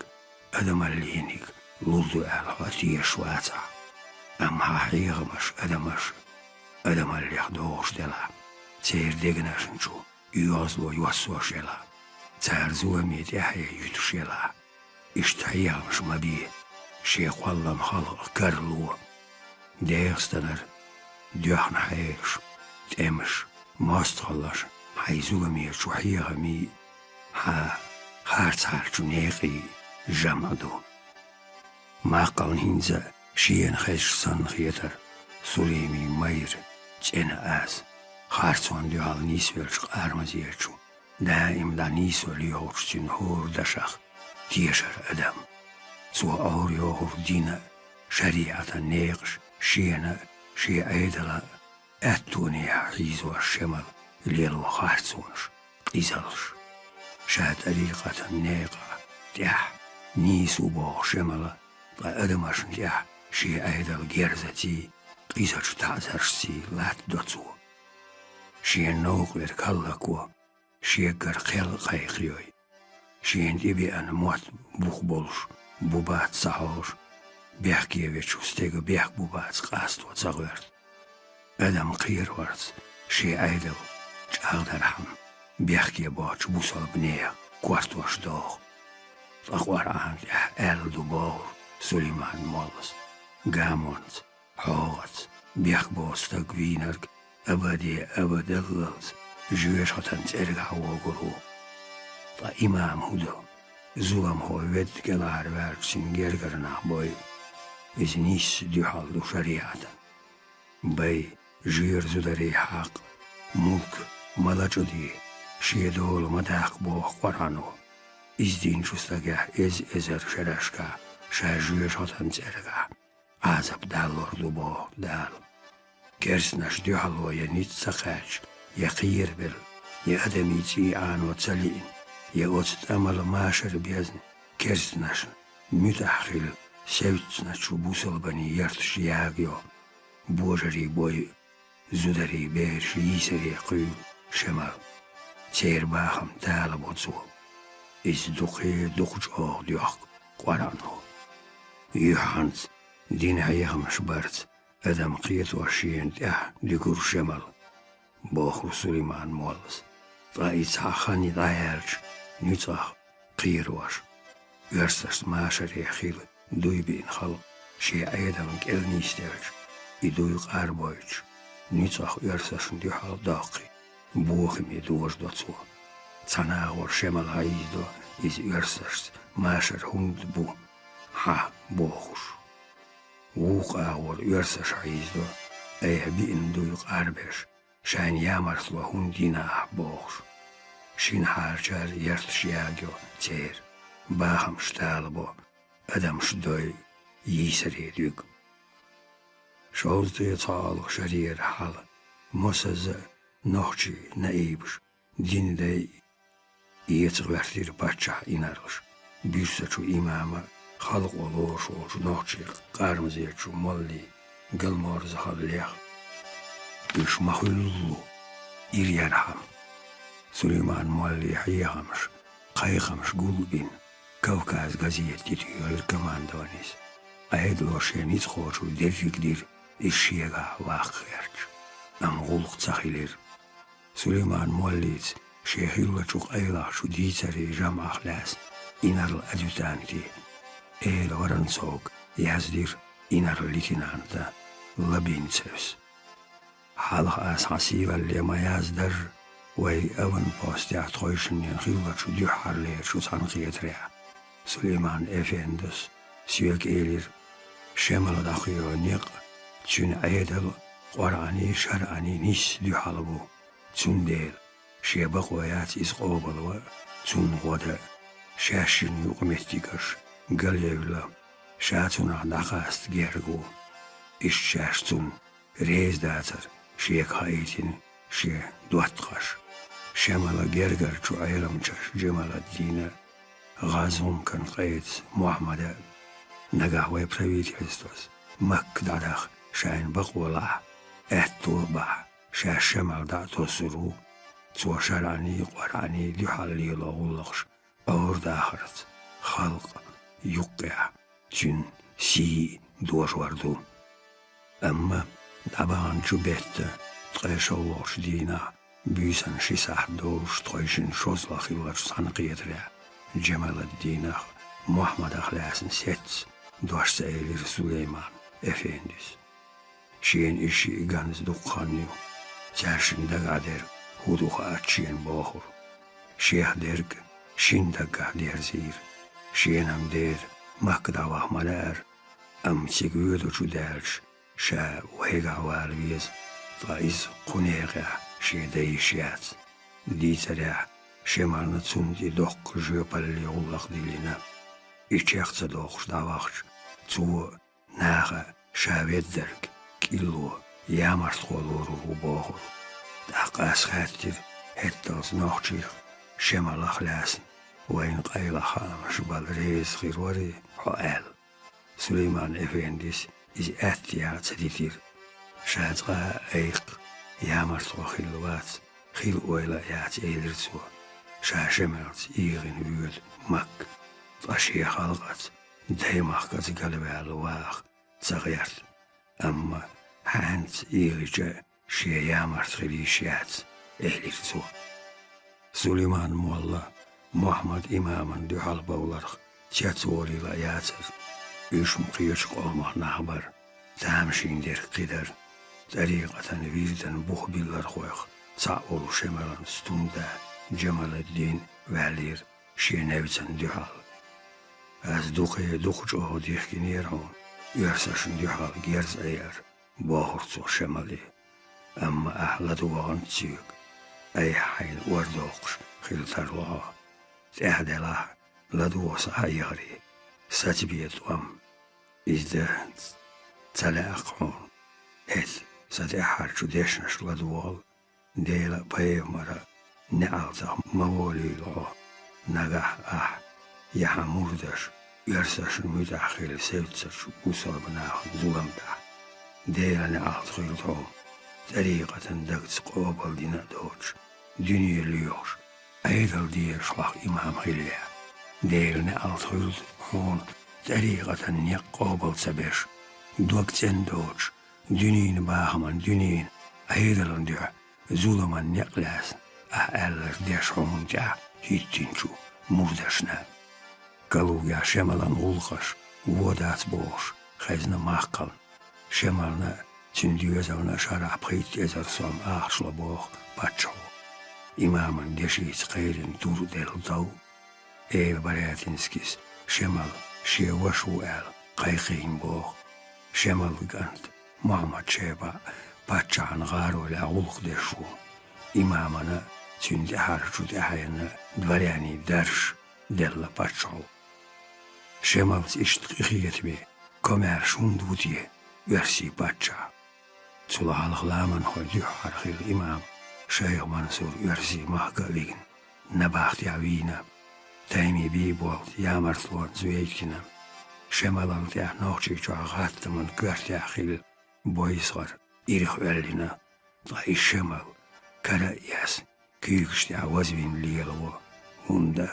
адамаллиниг лур ду аьлла хьо тешаш вацахь. Амма хьан хьехамаш адамаш адамаллех догӀуш делахь, церан дегнашна чу оьгӀазло йоссош елахь, цара зуламе тӀаьхье юьтуш елахь, иштта хьехамаш ма бе, шен кхоллам халкъах карало. ДегӀастанара доьхна хьелаш, тӀемаш, мостагӀаллаш хьайн зуламечу хьехамийн, хьан харцхьарчу некъийн жамӀ ду. Маккхална хӀинца а шена хезаш санна хетара Сулаймин майра цӀена аз, харцонна дуьхьал нийсвеллачу Къарамазерчу даим дӀанийсвала йогӀучу цуьнан хӀора дашах тешара адам. Цо Ӏорайохура динан а, шариӀатан некъаш шена а, шен Ӏедалан а аьттонехьа хьийзош Шемала лело харцонаш, къизаллаш. Ша тӀарикъатан некъа тӀехь нийса ву боху Шемала, ткъа адамашна тӀехь шен Ӏедалан герзаций, къизачу таӀзаршций латтадо цо. Шена новкъа верг хӀаллакво, шеггара кхел а кхайкхайой. Шена тӀебеана мотт бух болуш бу бац ца хьожу, бехке вечу стеган бехк бу бац къасто ца гӀоьрту. Адам кхераварца шен Ӏедал чӀагӀдархьама, бехке боцучу бусалба нехан кортош догӀу. Ткъа Къуръан тӀехь аьлла ду бохура: Сулейман-моллас. Гамонца, хьогӀаца бехк боцу стаг вийнарг абаде абадаллалц жоьжахатан цӀергахь вогур ву. Ткъа имам хӀун до? Зуламхо ведда кӀелхьарваьлча, цуьнан гергара нах бойу. Иза нийсса дуьхьал ду шариӀатан. Бай, жоьра зударий хьакъ, мулк ма лачкъаде, шен дола ма даккха боху Къуръано. Иза динчу стагехь эз-эзар шерашкахь ша жоьжахатан цӀергахь Ӏазап даллур ду боху Дала. Керстанаш дуьхьало я ницкъ ца кхаьчча, я кхерабелла, я адамийн цӀий Ӏано ца лиъна, я оцу тӀамал машар безна керстанашна муьтӀахь хилла, севцначу бусалбанийн ярташ ягайо, божарий бойу, зударий бераш йийсаре кхуьйлу Шемал. Церан бахам талабо цо. Иза дукхе дукха чӀогӀа доьхку Къуръано. Юьхьанца, динан хьехамаш барца, адам кхетош шена тӀехь дуьгура Шемал, бохура Сулейман-моллас. Ткъа и цхьа хан дӀаяьлча, нуьцкъах кхерош, оьрсашца машаре хилла дуй биъна халкъ шен Ӏедална кӀел нисделча, и дуй къарбойтуш, нуьцкъах оьрсашна дуьхьал доккхий, бохаме дожадо цо. Цхьана агӀор Шемал хьийзадо иза оьрсашца машар хӀунда бу, хьан бохуш. Вукху агӀор оьрсаш хьийзадо, айхьа биъна дуй къарбеш, шайна ямартло хӀунда йина ахь бохуш. Шина хьарчара ярташ ягайо церан, бахамаш талабо, адамаш дой йийсаре дуьгу. Шовзткъе цхьоалгӀа шарера хьала, мосазза а нохчий наибаш, динан дай эца гӀоьртира паччахьан инарлаш. Буьрсачу имама, халкъо лоруш волчу нохчийн къармазечу моллин галморзахаллех, уьш ма хуьллу иръярхьама. Сулейман-моллин хьехамаш, кхайкхамаш гулбина, «Кавказ» газета тӀетуьйхира командованис. Ӏедало шен ницкъахочуьнга дерриг дира иза шегахь ваккха гӀерташ, амма гӀуллакх ца хилира. Сулейман-моллица шен хиллачу къайлахчу дийцарийн жамӀах лаьцна инарла-адъютанте, Эла Воронцовга яздира инарла-лейтенанта Лабинцевс. Хьалха ас хьан сийлалле ма-яздарра, вай аванпостехь тхойшиннен хиллачу дуьххьарлерачу цхьаьнакхетарехь, Сулейман-эфендас соьга элира, Шемала дӀакхоьхьу некъ цуьнан Ӏедал Къуръанний, шаръанний нийсса дуьхьал бу. Цундела шен бакъо яц иза къобалван а, цунна гӀо дан а, шаьшшиннан юкъаметтигаш галъевлла, ша цунах дӀакъаста герга ву. Иштта шаьш цунна реза дацара шега хаийтина шен доттагӀаш, Шемала гергарчу Ӏеламчаш Джамаладдина, ГӀазгӀумкан къедаца Мохьмада. Нагахь вай правительствос Макка дӀадаха шайна бакъо лахь, аьтто а бахь, шаьш Шемал дӀа а тоссур ву, цо шаръанний, Къуръанний дуьхьал лело гӀуллакхаш Ӏордахарца халкъан юккъехь цуьнан сий дожор ду. Амма дӀабаханчу беттан ткъе шолгӀачу дийнахь, буьйсанна ши сахьт долуш тхойшиннан шозлагӀа хиллачу цхьаьнакхетарехь, Джамаладдинах, Мохьмадах лаьцна сецна дош ца элира Сулейман-эфендис. Шена и шиъ ганза дукха хан ю. Цаьршинна дагахь дерг хӀун ду хаьа шена бохура. Шех дерг шина даггахь дерзийра. Шена-м дера Макка дӀаваха ма лаьара, амма цига воьдучу даьлча, ша вайгахь вала веза, ткъа иза кху некъехь шен дан йиш яц. Дийцарехь, Шемална цунна тӀе доккха жоьпалле гӀуллакх диллина. И чекх ца доккхуш дӀавахча, цо наха ша веддарг кӀилло, ямартхо лорур ву бохура. ТӀаккха ас хаьттира хӀетталц нохчех, Шемалах лаьцна вайна къайлаха хаамаш бала реза хир варий хьо аьлла. Сулейман-эфендис иза аьттехьа ца дитира. Ша цкъа а айкх, ямартхо хилла вац, хила ойла а яц, элира цо. Ша Шемалца эгӀина воьду Макка, ткъа шен халкъаца, даймахкаца галваьлла ваха ца гӀерта. Амма хьаьнца эгӀича шен ямарт хила йиш яц, элира цо. Сулейман-молла Мохьмад-имаман дуьхьал бовларх цецволийла а яцара. Уьш-м кхечу къомах нах бара, тамашийна дерг кхин дара. ТӀарикъатан вирдан бух биллархойх цхьаъ волу Шемалан стунда Джамаладдин ваьллера шен невцан дуьхьал. «Ас дукха, дукха чӀогӀа дихкинера хьуна оьрсашна дуьхьал герз айар», — бохура цо Шемале. «Амма ахь ладогӀант соьга, айхьа хьайна ор доккхуш хила тарло хьо. ТӀаьхьа делахь, ладогӀа сан хьан яхаре, сацабе тӀом. Иза дан ца лаьа-кх хьуна. ХӀета сан тӀаьххьарчу дешнаш ладогӀал, Делан а, пайхамаран а неӀалтах ма волийла хьо. Нагахь ахь я хьан мурдаш оьрсашна муьтӀахь хила севццачу бусалба нахана зулам дахь. Делан неӀалт хуьлда хьуна, тӀарикъатан дагца къобалдина а доцуш, дуьне лоьхуш, Ӏедал дезаш хьох имам хиллехь. Делан неӀалт хуьлда хьуна, тӀарикъатан некъ къобал ца беш, дог цӀена доцуш, дуьненан бахаман, дуьненан Ӏедална дуьхьа зуламан некъ лаьцна ахь аьлларг деш хьуна тӀехь хӀиттинчу мурдашна». Калугехь Шемалан гӀуллакхаш вон дац бохуш хезна Маккхална. Шемална а, цуьнан доьзална а шарахь пхийтта эзар сом ахча ло боху паччахьо. Имаман дешица кхайрина тур а делла тов, эла Барятинскис Шемал шен ваша ву аьлла кхайкхийна боху. Шемалан кӀант Мухьаммад-Шайбаъ паччахьан гӀаролехь гӀуллакх деш ву. Имамана а, цуьнан тӀаьхьарчу тӀаьхьенна дворянийн дарж делла паччахьо. Шемалца иштта къинхетаме, комаьрша хӀунда ву те оьрсийн паччахь? Цул хьалха ламанхойн дуьххьара хилла имам шайх Мансур оьрсийн махка а вигна, набахтехь вийна. Таймин бийболт ямартлонца вейтина. Шемалал тӀехь Нохчийчохь гӀаттаман коьртехь хилла бойсхар ирх оьллина. Ткъа и Шемал кара а эцна, куьйгаш тӀехь вазвина лелаво, хӀунда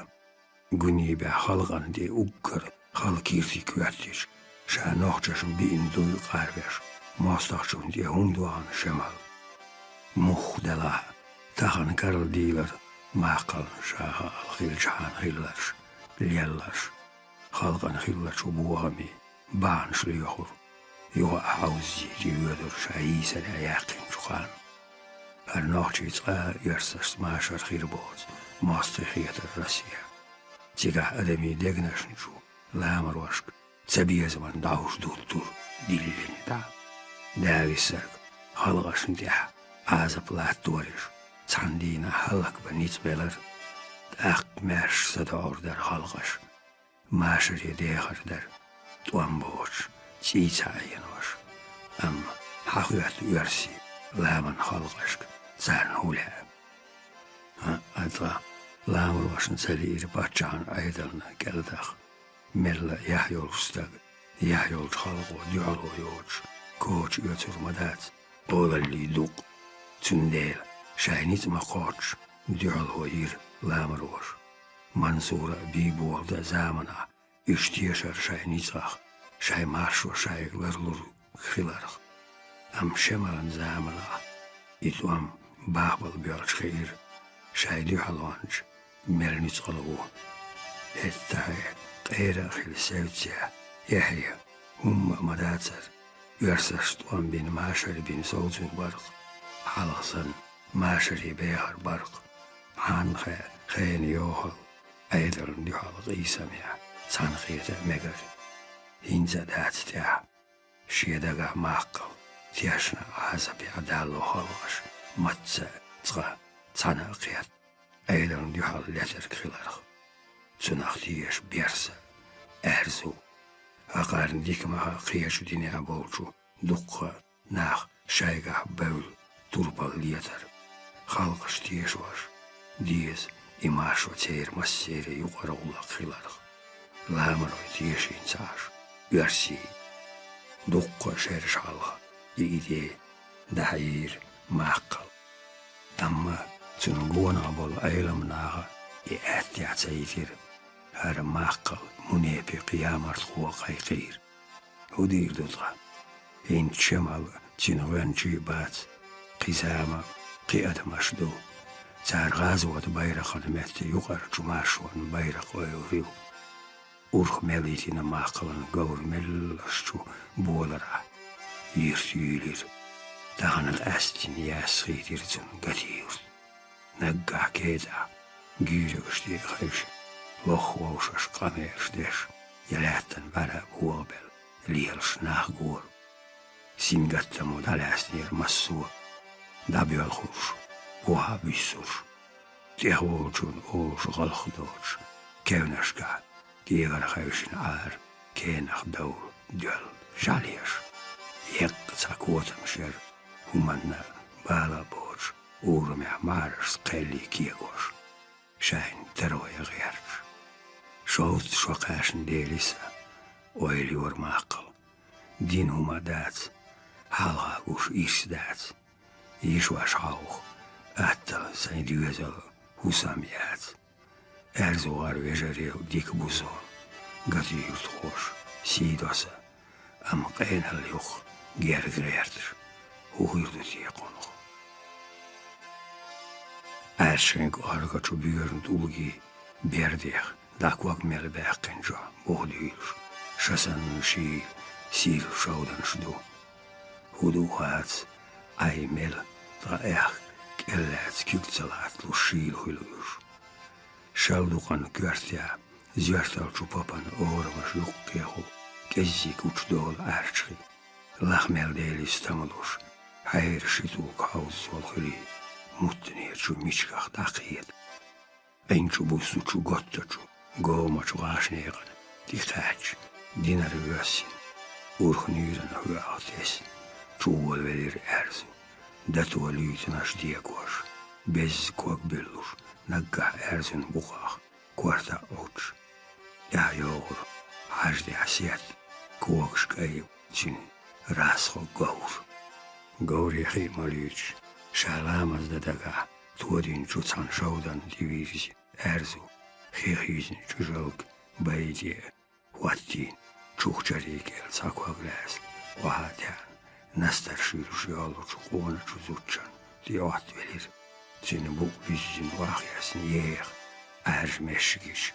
Гунибехь халкъана тӀе уггар хала киртиг хӀоьттича, ша нохчашна биъна дуй къарвеш, мостагӀчунна тӀе хӀунда вахана Шемал? Муха делахь а, тахана карладийлар Маккхална ша хаал хиллачхьана хилларш, лелларш, халкъана хиллачу бохамийн бахьанаш лоьхура. Юха а хьовззий тӀеоьдура ша йийсарехь яьккхинчу ханна. ХӀара нохчий цкъа а оьрсашца машар хир боцу мостагӀий хетара Россехь. Цигахь адамийн дегнашна чу ламарошка цабезаман дӀовш дуттура диллина дӀа. Дагестанерчу халкъашна тӀехь Ӏазап латтораш цхьана дийнахь хӀаллакбан ницкъ белара. ТӀаккха маьрша садоӀур дара халкъаш. Машаре дехар дара, тӀом боцуш, цӀий ца Ӏенош. Амма хьан хоьтту оьрсийн ламанан халкъашка царна хӀун лаьа? ХӀаъ, ткъа ламарошна ца лиира паччахьан Ӏедална кӀелдаха. Мелла яхь йолуш стаг, яхь йолчу халкъо дуьхьало йоцуш, коча оьцур ма дац, къолаллий дукъ. Цундела, шайн ницкъ ма-кхоччуш, дуьхьало йира ламароша. Мансура а, Бийболда а заманахь уьш тешара шайн ницкъах, шайн маршо шайга ларлур хиларх. Амма Шемалан заманахь и тӀом бахбала боьлча хиира, шайн дуьхьалонча мел нуьцкъала ву. ХӀетахь къера а хилла севццехь, эхь я, хӀумма а ма дацара, оьрсашна тӀом бина машар бина совцур бара-кх, хьалха санна машаре бехар бара-кх, хьанна хаьа хенан йохалла, Ӏедална дуьхьал къийсамехь цхьаьна хета а мегара. ХӀинца а дац тӀехь шен дагахь Маккхал тешна Ӏазапехь далло халкъаш, мацца а цкъа цхьаьна а кхетта, Ӏедална дуьхьал летарг хиларх. Цунах теша берса а, аьрзу а, хӀокхарна дика ма хаьа кхечу динехь болчу дуккха а нах шайгахь бевлла турпал летар. Халкъаш тешош деза и маршо церан массеран юкъара гӀуллакх хиларх. Ламарой тешийна ца Ӏаш оьрсийн. Дуккха а шераш хьалха и идея дӀахьийра Маккхал. Амма цунна гонах болу Ӏеламнаха и аьттехь ца йитира. ХӀара Маккхал мунепикъ ямартхо кхайкхийра. ХӀун дийр ду ткъа? ХӀинца Шемал а, цуьнан гӀоьнчий а бац, кхин зама а, кхин адамаш а ду. Цара гӀазотан байракхана метта юкъарчу маршонан байракх ойур ю. Урх мел йитина маккхалан говр меллаш чу боларахь йирс юьйлира. Тахана къаьсттина яьсса хийтира цунна Гатиюрт. Наггахь кецахь, гуьйригаш тӀе а хевшина, лохха вовшашка къамелаш деш, я лаьттан бӀаьра богӀабелла лелаш нах гора. Сингаттамо дӀалаьцнера массо а, дӀабоьлхурш, бухахь буьссурш. ТӀехволчунна олуш гӀалх доцуш, кевнашкахь кӀегара хевшина Ӏара кенах довла доьлла шалеш. Еккъа цхьа котамаш яра, хӀуманна бала а боцуш, урамехь марашца кхеллий кегош, шайна таро ян гӀерташ. Шовзткъа шо кхаьчна дели са, ойла йора маккхал. Дина хӀума а дац, хьалха гуш ирс дац. Йишош хьовха, аттала сайн доьзал хӀусам яц. Аьрзу гӀар вежарел дика бу со, Гатиюртхоша сий до сан, амма къеналла юха герга гӀерташ, хӀун хир ду те кхунах? Ӏаьршхинга оргачу боьрна тӀулгий бердех дӀа ког мел баьккхинчохь буха дуьйлуш, ша санна шийла сийрла шовданаш ду. ХӀун ду хац, Ӏай мел, ткъа аьхка кӀел лаьцна куьг ца латталуш шийла хуьлу уьш. Шал дукъана коьртехь, зоьрталчу попан орамаш юккъехула кӀеззиг гучудолу Ӏаьршхи. Лах мел дели стамалуш, хьайра ши тӀулг хьовза сол хуьлий, муттанечу мичгах дӀакхета. Ӏин чу буссучу готтачу, говмачу гӀашнекъана тӀекхаьчча, динара воьссина, урх нуьйранна хӀоьгӀах тесна, чуволавелира Аьрзу. Дато луьйтанаш дегош, безза ког буьллуш, наггахь Аьрзун букъах, корта а Ӏуттуш, тӀаьхьа йогӀура хьажа тӀехь сет, когаш кӀай, цуьнан расхо говр. Говре хи а ма луьйтуш, ша ламаз дан дагахь, тодинчу цхьана шовданна тӀевирзина Аьрзу, хих йизна чӀужалг бай тӀе а хӀоттийна, чухчарий кӀел цхьа ког лаьцна, охьа а таьӀна, настарш юьллуш йоллучу къоначу зудчунна тӀеӀоттавелира. Цуьнан букъ буьззина охьахецна еха, Ӏаьржа мешшигича,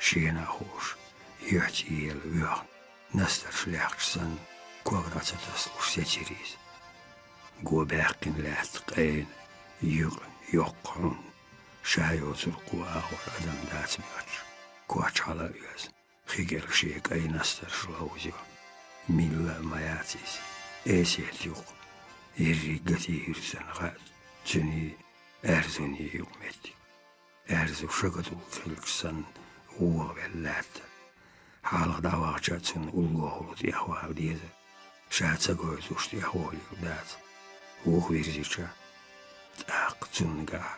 шена а хууш, юьхь цӀиела воьхна, настарш лаьхча санна, ког дӀа ца тасалуш сецира иза. Го баьккхина лаьтта къена, юкъа йоккха хьунна, ша йоцург кху агӀор адам дац моьттуш, коч хьала а оьзна, хи кӀел шен кӀай настарш ловзайо. Милла а ма яц иза, Эсет ю-кх, ерриг Гатиюрт санна хаьа цуьнан, Аьрзунан юкъаметтиг. Аьрзу шагатӀулг хилча санна, вогӀавелла лаьтта. Хьалха дӀавахча а цунна уллохула тӀехвала деза. Ша ца гойтуш тӀехволийла дац. Вуха вирзича, тӀаккха цуннагахь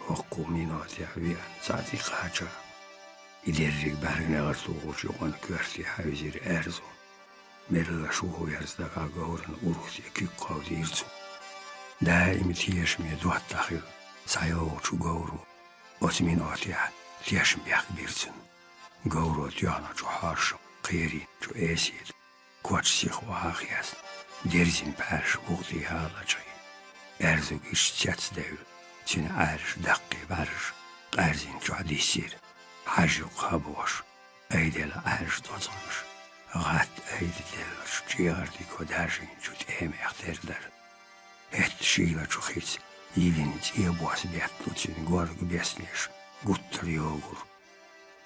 хӀокху минотехь веана цхьаъ тӀекхача. И дерриг бӀаьрган негӀар тухучу юкъана коьрте хьаьвзира Аьрзу. Меллаша вухаверза дагахь говрана урх тӀе куьг кховдийра цо. Даима тешаме доттагӀа хилла схьайогӀучу говро оцу минотехь тешнабехк бира цунна. Говро тоьхначу хьоршах кхерийначу Эсета коч сиха охьа а хецна, дерзина пхьаьрша букъ тӀехьа а лачкъийна, Аьрзуг иштта цецдевлла, цуьнан Ӏаьржа даккхий бӀаьргаш къаьрзина чохь диссира, хьажа юккъе хьабогӀуш, айделла Ӏаьржа тӀоцӀанаш, гӀатта айдаделлачу чӀегӀардиго даржийначу тӀемех тера дара. ХӀетта шийлачу хица йиллина цӀен бос бетталу цуьнан горга беснеш гуттар а йогура.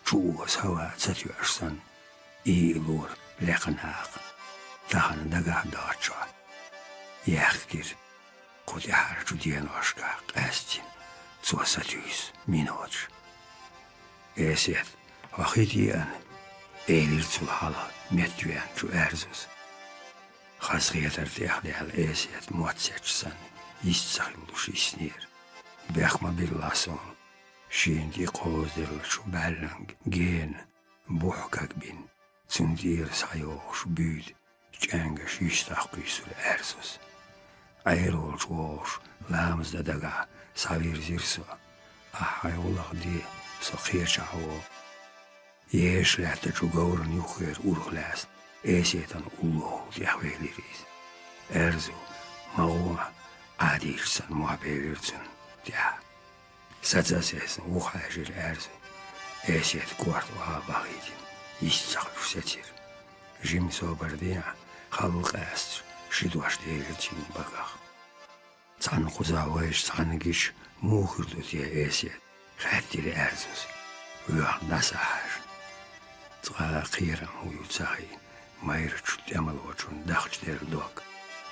Чу оза хӀаваъ ца тоьаш санна, ийла лора лекха накха, тахана дагахь доцучохь. Яьхкира кху тӀаьхьарчу деношкахь къаьсттина цо сатуьйсу миноташ. «Эсет, хьо хи тӀе еана», — элира цул хьалха меттавеанчу Аьрзус. Хазахетар тӀехдаьлла Эсет мотт сецча санна, йист ца хилалуш йиснера. «Бехк ма биллахь суна». Шена тӀе кхозделлачу бӀаьрганга гена бухь кагбина, цунна тӀера схьайогӀуш буьйда чӀаьнгаш йиштахь кхуьйсура Аьрзус. «Ӏер волчу вогӀуш ламаз дан дагахь схьавирзира со. Ахь хьайн гӀуллакх де, со кхечахь вогӀу». Еша лаьттачу говрана юххера урх лаьцна, Эсетан уллохула тӀехвелира иза. Аьрзу, магӀо а, Ӏадийча санна мохь бевлира цунна тӀехь. Саца а сецна, вухахьаьжира Аьрзу, Эсет корта охьа а бахийтина. йист ца хуьлуш сецира. Жима собар дехьа, халла къаьсташ, ши дош делира цуьнан багах. Цхьана кхузахь вайша цхьаьнгаш муха хир ду те, Эсет? — хаьттира Аьрзус, воьхна дӀасахьаьжна. Цкъа а кхерам хӀун ю ца хиъна, майрачу тӀемалочун дахча делла дог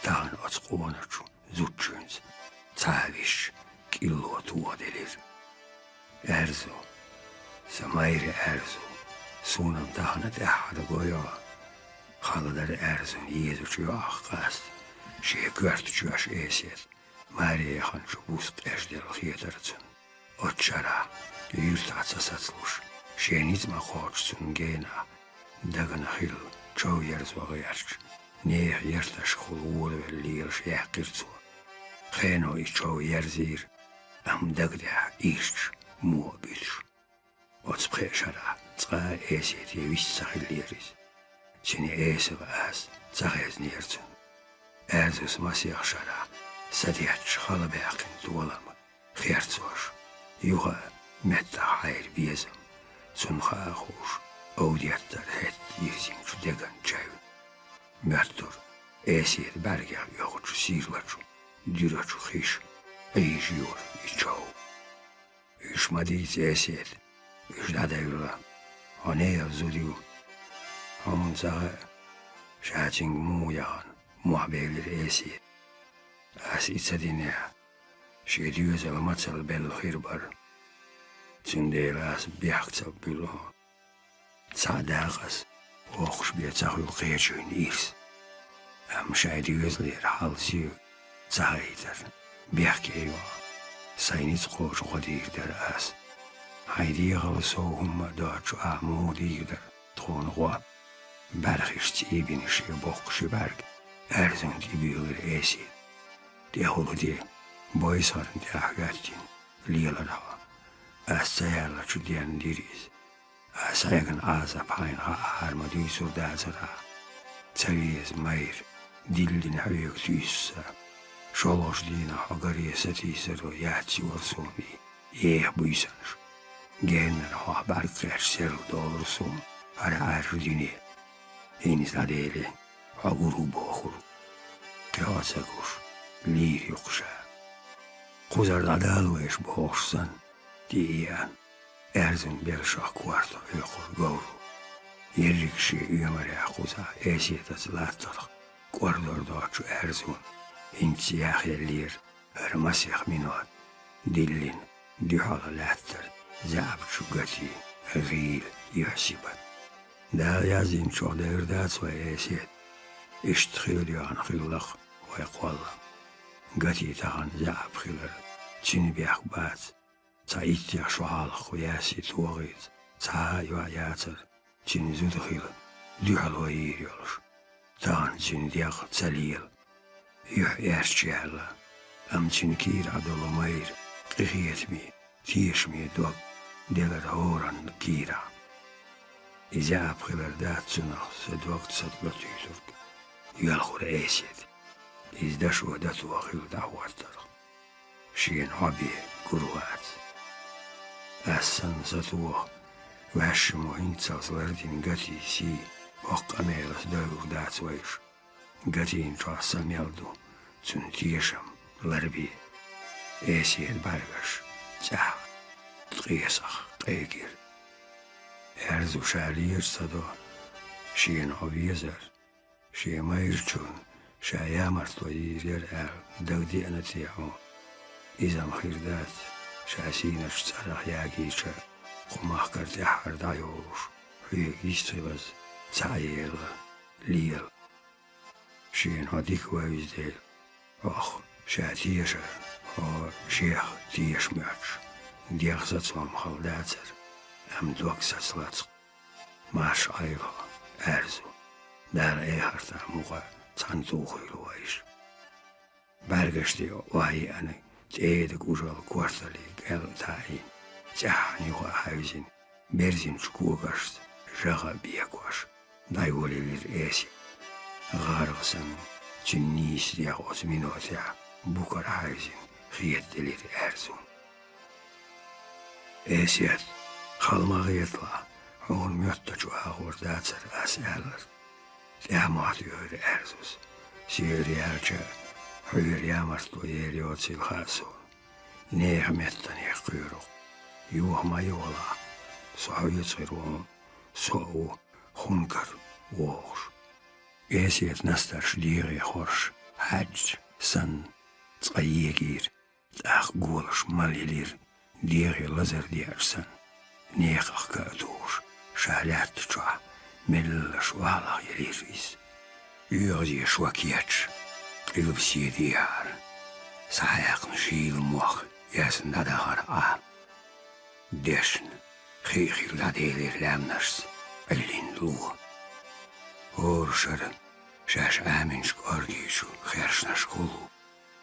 тахана оцу къоначу зудчуьнца цхьа а висча, кӀилло тоха делира. Аьрзу, сан майра Аьрзу, суна-м тахана тӀаьххьара го йо. Хала дара Аьрзун езачу йоӀах къаста, шен коьрта чоьш Эсет маре яханчу буса къежделла хетара цунна. Оцу шарахь, юьртахь ца сацалуш, шен ницкъ ма кхочу цунна генахь, дагна хилла чов ерзо гӀерташ, нехан ярташкахула волавелла лелаш яьккхира цо. Хено и чов ерзийра, амма дагадехьа ирча муха а буьтуш. Оцу пхеа шарахь цкъа а Эсете вист ца хиллера иза. Цуьнан эсала аса ца хезнера цунна. Аьрзус масех шарахь садетташ хала баьккхина толам херцош, юха а меттахь хьайра безам, цунна хаа хууш, овдеттара хӀетта йирзинчу деган чаьвна. Моьттура Эсета бӀаьргех оьхучу сийлачу дуьрачу хиша Ӏийжа юра и чов. Уьш ма дийца, Эсет, уьш дӀадевлла. Хьо нехан зуда ю. Хьуна ца хаьа, ша цуьнга муха яхана, мохь белира Эсета. Ас и ца динехь, шен доьзал мацалла белла хир бара. Цундела ас бехк ца буьллу хьуна. Цхьаъ дакъа ас воккхуш бен ца хуьлу кхечуьнан ирс. Амма шайн доьзалера хьал соьга ца хаийтар, бехке йо. Сайн ницкъ кхочу гӀо дийр дара ас. Хьайн дегӀала сов хӀумма а доцчу ахь муха дийр дара тхуна гӀо? БӀаьрхиш цӀий бина шен боккха ши бӀаьрг Аьрзун тӀе буьйлира Эсета. ТӀехула де, бойсарна тӀехь хӀоьттина, лелара хьо. Ас ца яьллачу денна дира иза. Ас хьегна Ӏазап хьайна хаахьара ма дуьйцур дацара ахь. Ца веза майра, диллина хьоьга туьйсу сан. ШолгӀачу дийнахь хьо гаре сатийсаро яц юра суна и еха буьйсанаш. Геннара хьох бӀаьрг кхетча серладолура суна хӀара Ӏаьржа дуьне. ХӀинца дӀаделе, хьо гур ву бохура. Кхин хьо ца гуш, лийр ю-кх ша. Кхузара дӀадала вайша бохуш санна, тӀе а еана, Аьрзун белшах корта хьоькхура говро. Ерриг шен оьмарехь кхузахь Эсетаца латтарх кӀордор доцучу Аьрзуна хӀинца яхъеллера хӀара масех минот диллина дуьхьал лаьттара заьӀапчу Гатин гӀийла юьхь-сибат. Дала яздинчух девр дац вай, Эсет. Иштта хила доьгӀна хилла-кх вай кхоллам. Гати тахана заьӀап хилар цуьнан бехк бац. Цхьа иттех шо хьалха кху яьсси тогӀица цхьа а йоӀ яцара цуьнан зуда хила дуьхьало йийр йолуш. Тахана цуьнан дегӀ ца лела. Юьхь аьрча яьлла, амма цуьнан кийрахь долу майра къинхетаме, тешаме дог делара хӀоранна кийрахь. И заьӀап хилар дац цунах сан дог сатуьйсург, йоьлхура Эсет. Иза дашо дато хила дӀахӀоттарх. Шена хьо бен гур вац. Ас санна сатоха, ваьшшиммо хӀинццалц лардина Гатин сий хӀокху къамелаца дойур дац вайша. Гатина чохь са мел ду, цуьнан тешам ларбе. Эсета бӀаьргаш цӀехь ткъесах къегира. Аьрзу ша лераш ца до, шена хьо везар, шен майрачунна ша ямартло йийр яра аьлла дагадеана те хьуна? Иза-м хир дац, ша сийначу цӀарах ягийча, кху махкара тӀаьххьара дӀайолуш, хьоьга йистхилаза цхьаъ елла, лела. Шена хьо дика вевза дела, хьох ша теша, хьо шех теша моьттуш, дегӀ сацо-м хала дацара, амма дог сацалац-кх. Марша Ӏайла хьо, Аьрзу, Дала эхартахь мукъа цхьаьна тухийла вайша. БӀаьргаш тӀе охьайеана тӀеда кужал корталлин кӀел а таӀийна, цӀеххьана юха а хьаьвзина, берзинчу когашца жаха а бекош, дӀайолаелира Эсет. ГӀаргӀа санна, цуьнан нийса дегӀ оцу минотехь букара хьаьвзина хетаделира Аьрзун. Эсет, хала ма гӀеталахь, Хьуна моьттачу агӀор дацара ас аьлларг. ТӀаьхьа мохь йойра аьрзус. Сийра яьлча, хьоьра ямартло ера йоцийла хаьа суна. Нехан меттанех кхоьру-кх. Юха ма йолахь, со хьоьца хир ву хьуна, со а ву хӀункара вогӀуш. Эсета настарш дегӀе хорша хьаьдча санна, цкъа егийра, тӀаккха голаш мала елира, дегӀе лазар деача санна, некхах ка а тухуш, ша лаьтта чохь меллаша валлахь елира иза. ОьгӀазе шо кечаш, къилба седе яхьара. Схьаькхна шийла мох эсна дӀадахара Ӏа. Дешна, хи а хилла дӀаделира лаьмнашца Ӏиллина ло. ХӀора шара шаьш Ӏаминчу кӀоргичу хершнашкахула,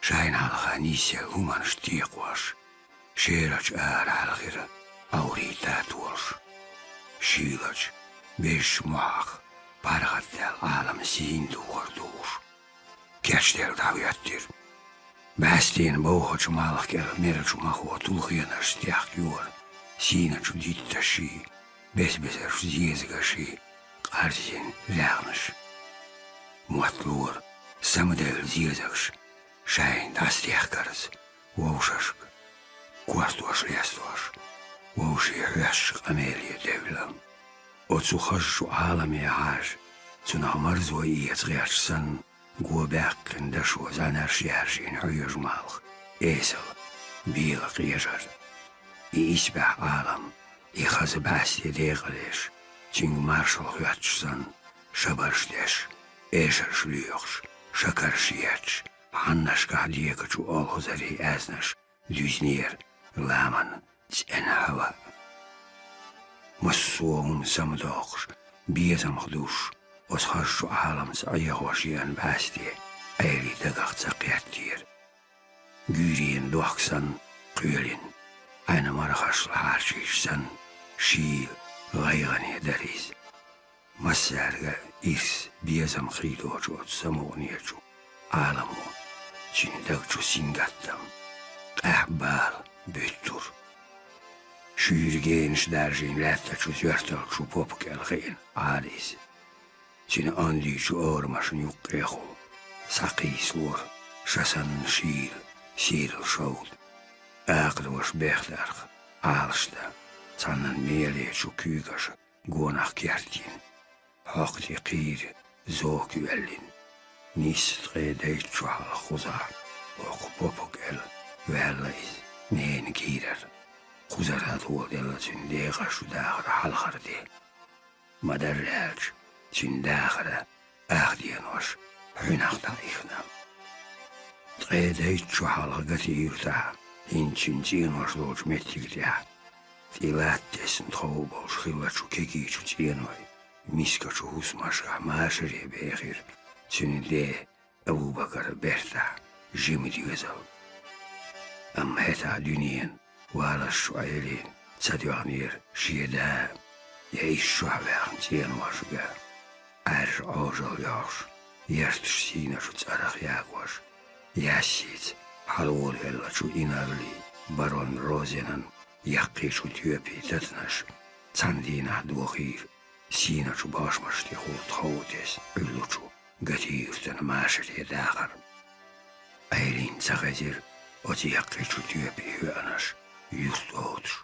шайна хьалха нийсъелла хӀуманаш текхош, шерачу ара хьаьлхира Ӏоврийта толуш. Шийлачу, безачу мохьах паргӀатдаьлла Ӏалам сийна духар духуш, кечделла дӀахӀоьттира. БӀаьстенан бовхачу малх кӀел мерачу махо тулхенаш тӀехкайора сийначу дитташший, беза-безарчу зезагашший къарзина регӀнаш. Мотт лора самадевлла зезагаш шайна дӀасатехкарца вовшашка, костош лестош, вовшийн хьоьстачу къамеле девлла. Оцу хазачу Ӏаламе хьажа, цунах марзо эца гӀерташ санна, го баьккхина дашо зӀаьнарш яьржийна хьоьжу малх, эсала, бела къежар. И исбаьхьа Ӏалам, и хаза бӀаьсте декъалеш, цуьнга маршалла хоьттуш санна, шабарш деш, эшарш лоькхуш, шакарш етташ, хьаннашкахь декачу олхазарийн аьзнаш дуьзнера ламан цӀена хьава. Массо а хӀума самадоккхуш, безамах дузуш, оцу хазачу Ӏаламца Ӏехош еана бӀаьсте Ӏелин дагах ца кхеттера. Гуьйренан дохк санна кхоьлина, Ӏаьнан мархашла хьарчийча санна, шийла гӀайгӀане дара иза. Массаьрга ирс, безам хийдочу оцу самукъанечу Ӏаламо цуьнан даг чу сингаттам, къаьхьа бала буьттура. Шуьйра генаш даржийна лаьттачу зоьрталгӀачу попа кӀел хиъна Ӏара иза. Цуьнан онда йича орамашна юккъехула схьакхийсалора ша санна шийла, сирла шовда. Акхарваш бехдарх Ӏалашдан, цхьаннан мелечу куьйгаша гонах кертйина, хьокху тӀе кхийра зока йоьллина. Нийсса ткъе дейтта шо хьалха кхузахь, хӀокху попа кӀел ваьлла иза, ненан кийрара. Кхузара дӀадоладелла цуьнан декъашна дахаран хьалхара де. Ма-дарра аьлча, цуьнан дахаран ах денош хьуьнах дӀаихна. Ткъе дейтта шо хьалха Гати-Юьртахь, хӀинца цуьнан цӀенош долчу меттига тӀехь, тӀе латта тесна тхов а болуш хиллачу кегийчу цӀенойн мискачу хӀусамашкахь машаре бехира цуьнан ден Абу-Бакаран бертахь жима доьзал. Амма хӀетахь дуьненан валарш чу Ӏелийна ца доьгӀнера шен да а, я исс шо ваьхна цӀенош а. Ӏаьржа Ӏожалла йохуш, ярташ сийначу цӀарах ягош, яьссица хьалаволавеллачу инарлин барон Розенан яккхийчу тоьпийн татанаш цхьана дийнахь дохийра сийначу бошмаш тӀехула тхов а тесна Ӏуьллучу Гати-Юьртана машаре дахар. Ӏелийна ца хезира оцу яккхийчу тоьпийн хьоьанаш юстӀоцуш,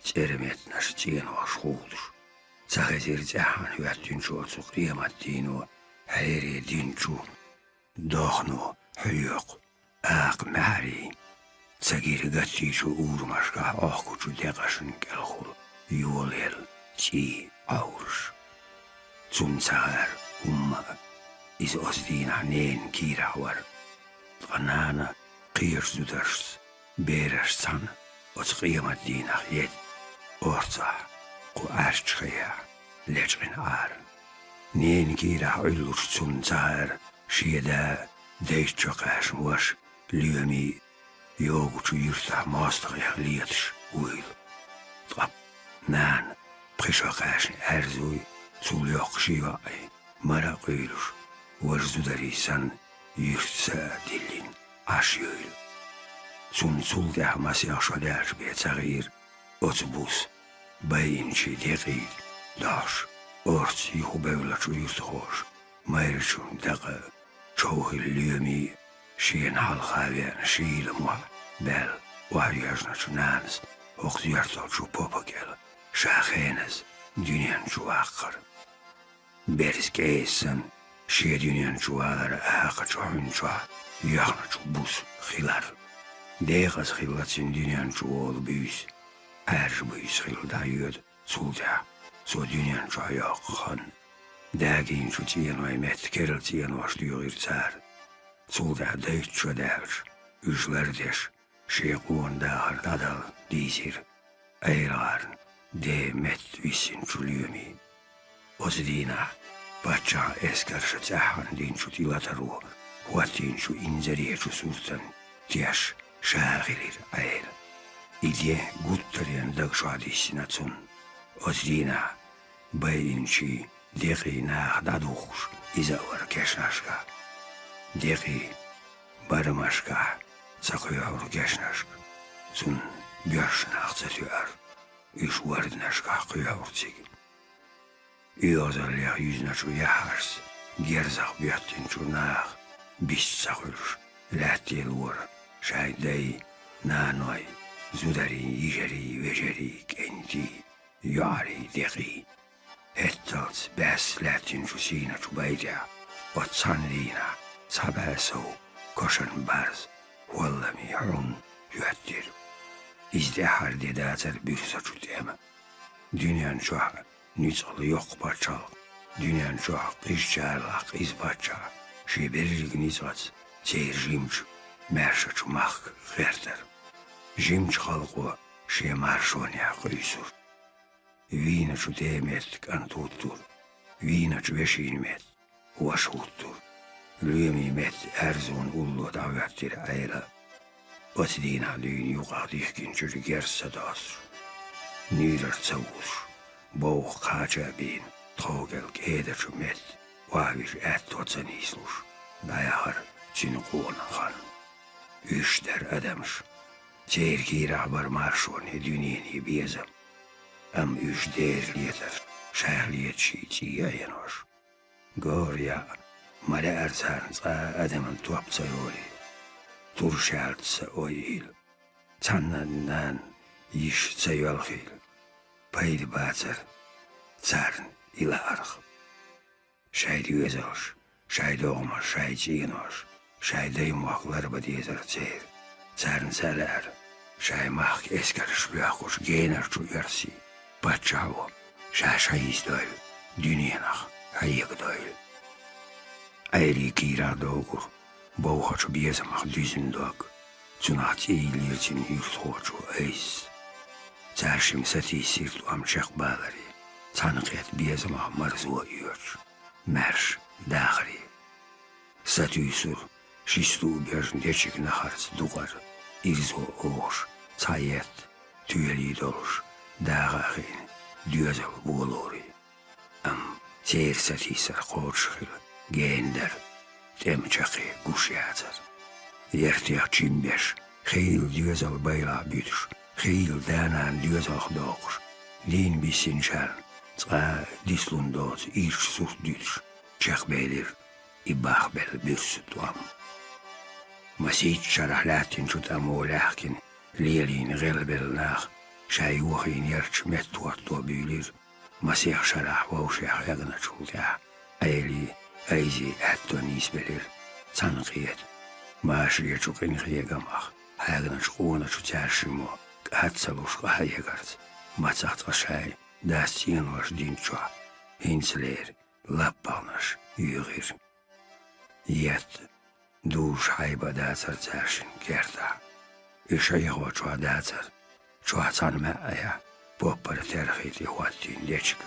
цӀеран меттанаш цӀенош хувдуш. Ца хезира цӀеххьана хӀоьттинчу оцу къематдийно хьере динчу дохно хьоькху акха маьхьарий. Ца гира гаттийчу урамашкахь Ӏохкучу декъашна кӀелхула йолаелла цӀийн Ӏовраш. Цунна ца хаьара хӀумма а, иза оцу дийнахь ненан кийрахь вара. Ткъа нана кхечу зударшца, берашца цхьаьна оцу къематдийнахь едда, орцахь, кху Ӏаьрчу хаехь, лечкъина Ӏара. Ненан кийрахь Ӏуьллучу цунна ца хаьара шен да а, дейтта шо кхаьчна ваша Лоьмий а йогучу юьртахь мостагӀех леташ вуйла. Ткъа нана пхи шо кхаьчна аьрзуй, цул йоккха ши йоӀий, мара а къуьйлуш, важа зударий санна, юьртца а диллина, Ӏаш юйла. Цунна цул тӀаьхьа масех шо даьлча бен ца хиира оцу буса байинчийн декъий дохьуш, орца юхабевллачу юьртахоша майрачун дакъа човхийла лоьмий, шена хьалха веана шийла мохь баьлла охьайоьжначу нанас хӀокху зоьрталчу попа кӀел ша хеназа дуьнен чу ваккхар. Берза кӀеза санна, шен дуьнен чу валар а хьакхачу хьуьн чохь йоьхначу буса хилар. Декъаза хилла цуьнан дуьнен чу волу буьйса, Ӏаьржа буьйса хилла дӀайоьду, цул тӀаьхьа цо дуьнен чохь йоккху хан. Дагийначу цӀенойн метта керла цӀенош доьгӀира цара. Цул тӀаьхьа дайта чо даьлча, уьш лардеш, шен къона дахар дӀадала дийзира Ӏеларна ден метта виссинчу лоьмий. Оцу дийнахь паччахьан эскарша цӀеххьана динчу тӀелатаро хӀоттийначу инзаречу суртан теш ша хилира Ӏела. И де гуттаренна дагчохь диссина цунна. Оцу дийнахь байинчий декъий наха дӀадухуш, иза а вара кешнашкахь. Декъий барамашкахь ца кхоьхьура кешнашка, цунна боьрша нах ца тоьара, уьш варданашкахь кхоьхьура цига. ОьгӀазаллех юьзначу яххьашца герзах боьттинчу наха бист ца хуьлуш, лаьтте лора шайн дай, наной, зударий, йижарий, вежарий, кӀентий, йоӀарий, декъий. ХӀетталц бӀаьсса лаьттинчу сийначу бай тӀехь оцу цхьана дийнахь цхьа бӀе сов кошан барз хӀолламий хьун хӀоьттира. Иза тӀаьххьара де дацара буьрсачу тӀеман. Дуьнен чохь ницкъала йоккха пачхьалкх, дуьнен чохь къизачарлахь къиза паччахь, шен берриг ницкъаца церан жимачу маьршачу махка гӀертара. Жимачу халкъо шен маршонехь къуьйсура. Вийначу ден метта кӀант хӀуттура, вийначу вешин метта ваша хӀуттура. Лоьмийн метта аьрзунна улло дӀахӀоьттира Ӏела. Оцу дийнахь дуьйна юкъах дихкинчуьра герз ца достуш, нуьйрара ца вузуш, бовха кхача а бийна, тхов кӀел кӀедачу метта охьавижа аьтто ца нийслуш, дӀаяхара цуьнан къона хан. Уьш дара адамаш. Церан кийрахь бара маршоне, дуьнене безам. Амма уьш дера летара шайх леташий цӀий а енош. Гора яа, ма лаьара царна цкъа а адаман топ ца йолийла, туршаьллаца ой ийла. Цхьанна нана йиш ца йоьлхийла, пайда бацара царна и лаарх. Шайн доьзалш, шайн догӀмаш, шайн цӀенош, шайн даймохк ларбан дезара церан. Царна ца лаьара, шайн махка эскарш боьхкучу генарчу оьрсийн паччахьо ша хьийзадойла, дуьненах хьегадойла. Ӏелин кийрахь догӀура бовхачу безамах дуьзна дог, цунах цӀий йиллира цуьнан юьртахочо айса. Цаьршимма сатийсира тӀом чекхбаларе, цхьаьнакхетта безамах марзо а оьцуш, маьрша дахаре. Сатуьйсура ши сту а бежна дечиг нахарца дукъара, ирзо охуш, цхьа етта, тоьлий долуш, дагӀа а хиъна, доьзал болоре. Амма церан сатийсар кхочушхила гена дара, тӀеман чаккхе гуш яцара. Яртех чимбеш, хийла доьзал байлахь буьтуш, хийла да-нана доьзалх доккхуш, дийна биссинчарна цкъа а дислун доцу ирча сурт дуьтуш, чекхбелира и бахбелла буьрса тӀом. Масийтта шарахь лаьттинчу тӀамо лаьхкина лелийна гӀелбелла нах шайн йохийна ярташ меттахӀотто буьйлира, масех шарахь вовшех хьегначул тӀаьхьа Ӏелин айзин аьтто нийсбелира цхьаьнакхетта, машаречу къинхегамах хьегначу къоначу цаьршиммо кӀад ца луш къахьегарца, мацах цкъа шайн дас цӀенош динчохь, хӀинцалера лаппалнаш юьйгӀира. Етта, дужуш хьайба а дацара цаьршинна кертахь. Уьш Ӏехочохь дацара, чохь цхьана маьӀӀехь поппара терхий тӀе хӀоттийна дечиг,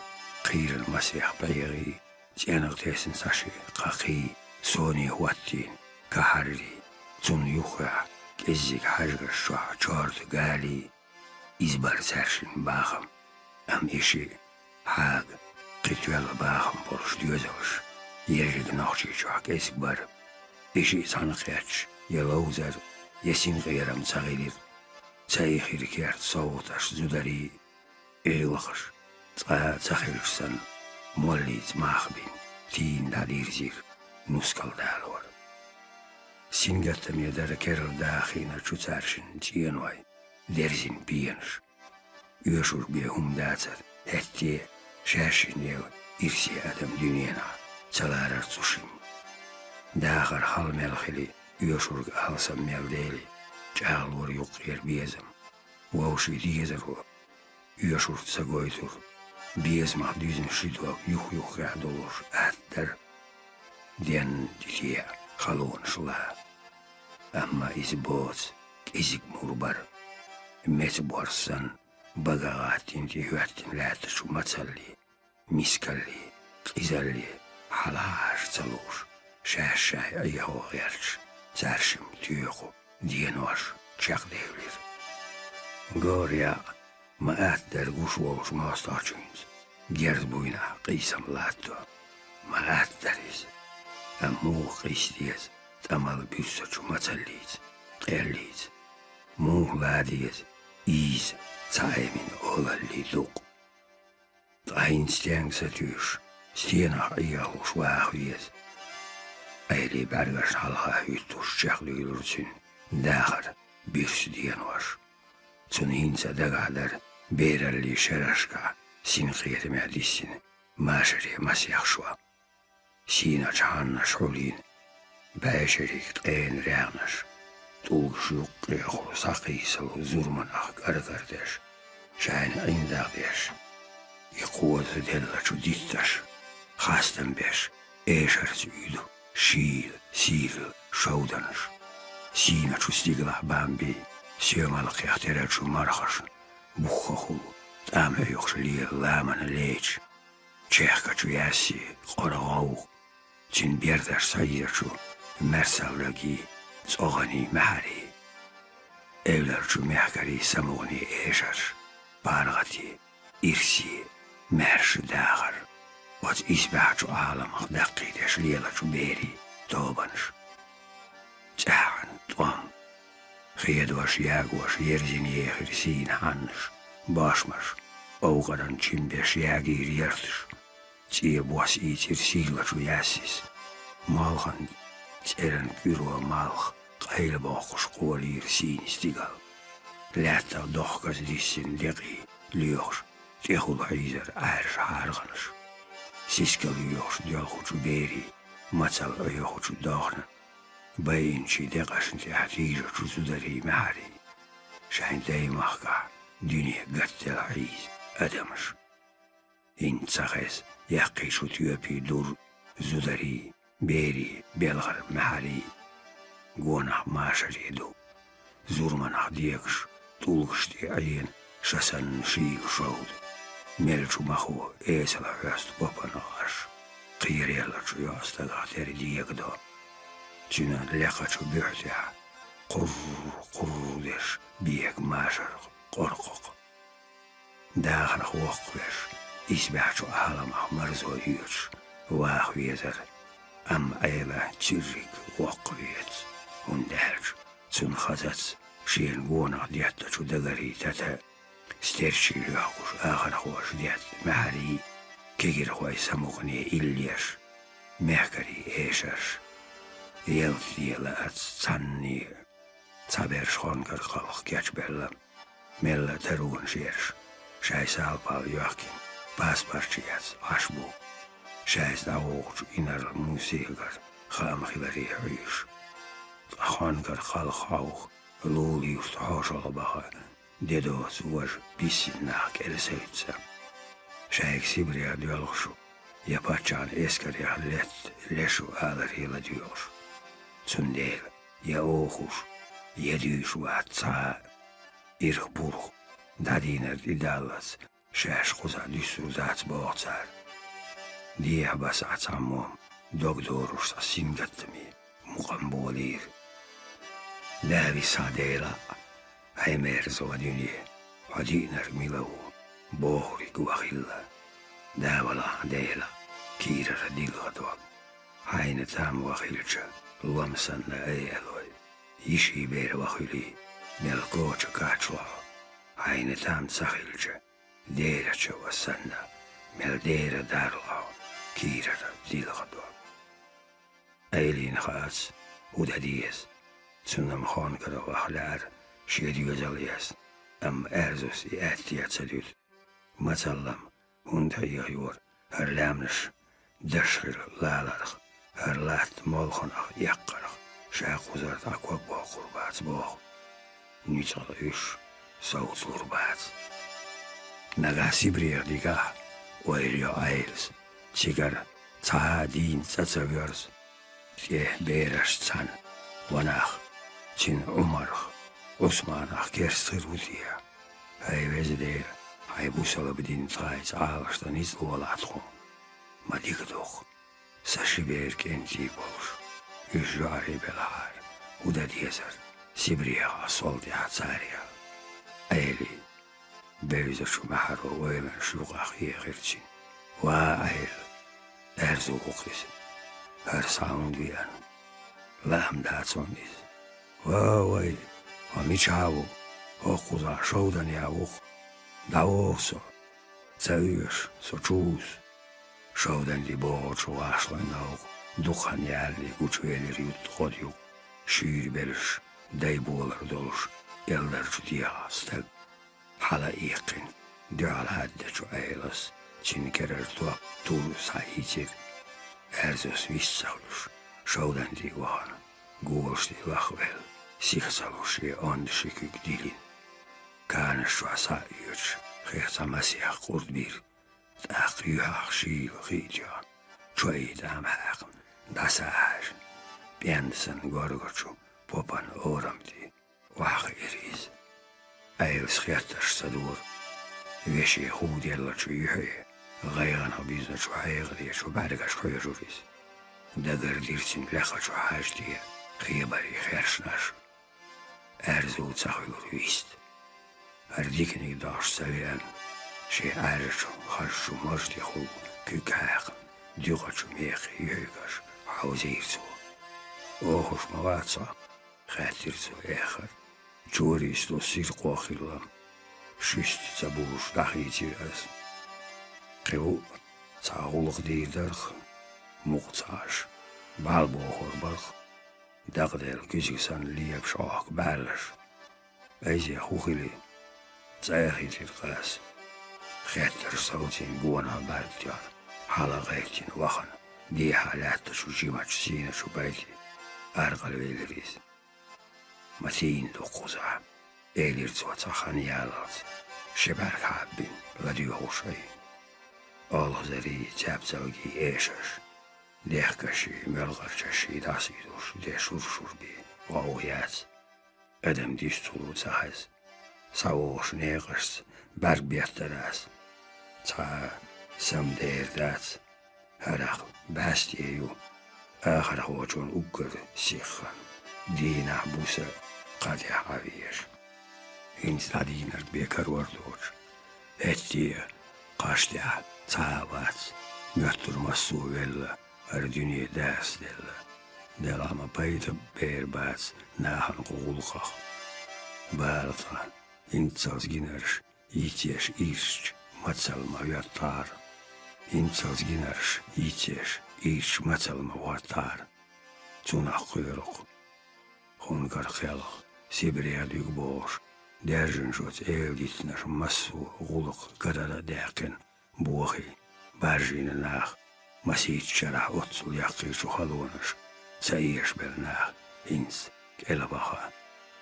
кхийран масех пхьегӀий, цӀенгӀа тесна цхьа ши кхакхий, соне хӀоттийна кахьаррий, цунна юххехь кӀеззиг хьаьжгаш чохь чорта галий, иза бара цаьршинна бахам. Амма и шиъ хьага, кхин тоьлла бахам болуш доьзалш ерриг Нохчийчохь кӀезиг бара. И шиъ цхьаьнакхетташ я ловзар, я синкъерам ца хилира. Ца ихира керта совгӀаташ, зударий, гӀиллакхаш, Цкъа а ца хилча санна, моллица мах бина, тийна дӀадирзира, нускал далора. Сингаттаме дара керла даха хиъначу цаьршинна цӀеной, дерзина пенаш. Оьшург бен хӀума дацара, хӀетте а шаьшшиннел ирсе адам дуьненахь ца ларара цу шимма. Дахар хала мел хили, оьшург алсам мел дели, чӀагӀлора юккъера безам. Вовшийн дезаро оьшург ца гойтура, безамах дуьзна ши дог юх-юххехь долуш атта дара, денна дитехь халонаш лан. Амма иза боцу кӀезиг мур бара. Меца борз санна, бага гӀаттина тӀехӀоьттина лаьттачу мацалле, мискалле, къизалле хьалха Ӏаш ца лууш, шаьш шайн Ӏехо гӀерташ, цаьршимма тоьху денош чекхдевлира. Гора яа ма-атта дара гуш волчу мостагӀчуьнца, герз буйнахь къийсам латто. Ма-атта дара иза. Амма муха къийса деза тӀамал буьссачу мацаллица, къеллица? Муха лан деза ийза цхьа Ӏемина олаллин дукъ? Ткъа хӀинца стенга сатуьйсуш, стенах Ӏехалуш ваха веза? Ӏелин бӀаьргашна хьалха хӀуьттуш чекхдуьйлура цуьнан дахар буьрса денош. Цунна хӀинца а дагахь дара бераллин шерашкахь синкхетамехь диссина машаре масех шо. Сийначу хьаннаш хьулйина бӀешериг къена регӀнаш, тӀулгаш юккъехула схьакхийсало зурманах кӀар-кӀар деш, шайна ӀиндагӀ деш, и кхоза деллачу дитташ, хастам беш, эшарца уьду шийла, сийрла шовданаш. Сийначу стигалахь бан бен, соьмалкхех терачу мархашна буххахула тӀам хьоькхуш лела ламанан леча, чехкачу яьсси къора гӀовгӀа, цуьнан бердаш схьайирачу маьрсаллагий, цӀогӀаний маьхьарий, эвларчу мехкарийн самукъане эшарш, паргӀатий, ирсий, маьрша дахар, оцу исбаьхьчу Ӏаламах даккхийдеш лелачу берийн тобанаш. ЦӀеххьана тӀом. Хедош, ягош ерзина ехира сийна хьаннаш, бошмаш, овкъаран чим беш ягийра ярташ. ЦӀе бос ийцира сийлачу яьссис. Малхан цӀеран куьро малх къайлабоккхуш кхолийра сийна стигал. Лаьттах дохказа диссина декъий лоьхуш, тӀехула хьийзара Ӏаьржа хьарханаш. Сискал йоьхуш доьлхучу берийн мацалла Ӏоьхучу дохнан, байинчийн декъашна тӀехь тийжачу зударийн маьхьарий, шайн даймахкахь дуьне гатделла хьийза адамаш. ХӀинца ца хеза яьккхий шу тоьпий дур зударий, берий, белхар маьхьарий. Гонах машаре ду. Зурманах дегаш, тӀулгаш тӀе Ӏена, ша санна шийла шовда. Мелчу махо эсала хьоьсту попанах аш, кхереллачу йоӀстагах тера дегадо. Цуьнан лекхачу буьхь тӀехь кхурр-кхурр деш бега машарх къоркхокх. Дахарх воккхавеш, исбаьхьчу Ӏаламах марзо йоьдуш, ваха везара, амма Ӏела цуьрриг воккхавеца, хӀунда аьлча цунна хазац шена гонах деттачу дагарийн тата, стерчий лоьхкуш ахархоша детта маьхьарий, кегирхой самукъане иллеш, мехкарий эшарш. Ялта де лааца цхьанне цхьаберш хонкар кхалх кечбелла, мелла таронаш ерш, шайн салпал йоьхкина, паспорташ эцна Ӏаш бу, шайца дӀавогӀучу инарла мусегара хаам хиларе хьуьйсуш. Ткъа хонкар кхалх хьовха, лулий юрт хьошалгӀа баха, де доцу важа биссина нах кӀел севцца. Шайга Сибрех доьлхуш ву, я паччахьан эскарех летта леш ву аларе ладоьгӀуш. Цундела я охуш, я дуьйш вац цхьа а. Ирх-пурх дӀадийнар тӀедаллалц, шаьш кхузахь дуьссур дац боху цара. Дехьа басахь цхьаммо дог доруш цхьа сингаттаме мукъам болийра. Да висхьа, Дела, хьайн мерза дуьне, хьо диънарг мила ву, бохург вахилла. Да валахь, Дела, кийрара дилха дог. Хьайна там вахилча, лом санна айалой. Йишин бер вахилий, мел коча качлахь. Хьайна там ца хилча, дера чу ва санна, мел дера дарла кийрара дилха до. Айлин хаац, хӀу дан деза. Цунна-м хонкара ваха лаьара шен доьзал езна, амма Аьрзус и аьттеха ца дуьту. Мацалла-м, хӀунда хьехайора хӀара лаьмнаш даш хир лаларх, хӀара латта молханах эккхарх, ша кхузара дӀа ког боккхур бац боху. Нуьцкъала уьш совцалур бац. Нагахь Сибрех дигахь, ойла йо Айлас, цигара цхьа а дийна цӀа ца воьрзу. ТӀе бераш цхьаьна, ванах, цуьнан Ӏумарх, Ӏусманах керста хир ву те? ХӀай Веза Дела, хьайн бусалба дин тхайца Ӏалашдан ницкъ лолахь тхуна. Ма дика ду-кх, сан ши бер кӀентий болуш, уьш жоьӀаре белахьара, хӀу дан дезара, Сибрехахь сол тӀехь царех. Айли, бевзачу маьхьаро ойланаш юкъахь хьехира цуьнан. Ва Айла, Аьрзу ву-кх иза. ХӀара схьа хӀунда веана? Лаам дац хьуна иза. Ва вай, хьо мичахь ву? ХӀокхузахь шовданехь ву-кх. ДӀавогӀу со. Ца оьшу, со чу вусу. Шовданди богӀучу вахшлойн новкъа дукха хан ялале гучувелира ютта гӀодаюкъ, шуьйра белаш, дай болар долуш, элдарчу дегӀахь стаг. Хьала иккхина, дуьхьал хьаьддачу Айлас цуьнан керара топ тур схьаийцира. Аьрзус вист ца хуьлуш, шовданди вахана, голаш тӀе лахвелла, сиха ца луш, шен онда ши куьг дилина. Канаш чохь схьа а оьцуш, хих цхьа масех къурд бира. ТӀаккха юьхьах шийла хи а тоьхна, чоий тӀам хьаькхна, дӀаса а хьаьжна, пӀенда санна горгачу попан орам тӀе охьахиира иза. Айлас хеттарш ца дора. Вешин хӀу деллачу юьхье, гӀайгӀанах буьзначу хьекъале чу бӀаьргаш хьоьжура иза. Дагардира цуьнан лекхачу хьаьжа тӀе хебарийн хершнаш. Аьрзу ца хуьлура вист. ХӀара диканиг дохьуш ца веана, шен Ӏаьржачу хазачу маж тӀехула куьг хьаькхна, дуькъачу мехе юьхьигаш хьовзийра цо. «Охуш ма вац хьо?» — хаьттира цо эххар. «Чорийс тӀо сиркъо хилла-м, шуьста ца бузуш дӀахийцира ас. Кхин ву цхьа гӀуллакх дийр дарх, мукъа ца Ӏаш, бӀаьл бохор барх». Дакъаделла куьзиг санна лепаш Ӏохку бӀаьргаш. Айзех хӀу хили? ЦӀа а хилира ас. Хеттарш совцийна гонах бӀаьрг тоьхна, хьала гӀайттина вахана, дехьа лаьттачу жимачу сийначу бай тӀе аркъалвелира иза. Ма тийна ду кхузахь, элира цо цхьа хан ялалц, ши бӀаьрг хьаббина, ладоьгӀуш айхьа. Олхазарий, цаьпцалгий эшарш, дехкашший, моьлхарчашший дӀасуьйдуш де шур-шур бен, вовха яц. Адам дуьсталу ца хеза. СхьавогӀуш некъашца бӀаьрг беттара ас. Цхьа а сам дер дац. ХӀарах бӀаьсте ю, ахархочун уггар сиххан, дийнахь буса кхатӀехь Ӏан везаш. ХӀинца дӀадийнарг бен карор доцуш, хӀетте а кхаш тӀехь цхьа а вац, моьттур массо а велла, хӀара дуьне дасаделла. Делахь ма пайда бер бац нахана кху гӀуллакхах. Бала тхан, хӀинццалц гинарш йицъеш ирча, мацалла ма хӀоттахьара. ХӀинццалц гинарш йицъеш ирча, мацалла ма хӀоттахьара. Цунах кхоьру-кх. Хункар кхелха, Сибрех дуьга бохуш, даьржинчуьнца эладитанаш массо а гӀуллакх кадара а даьккхина, бохий, баржийна нах, масийтта шарахь оццул яккхийчу халонаш ца эшабелла нах хӀинца кӀелбаха,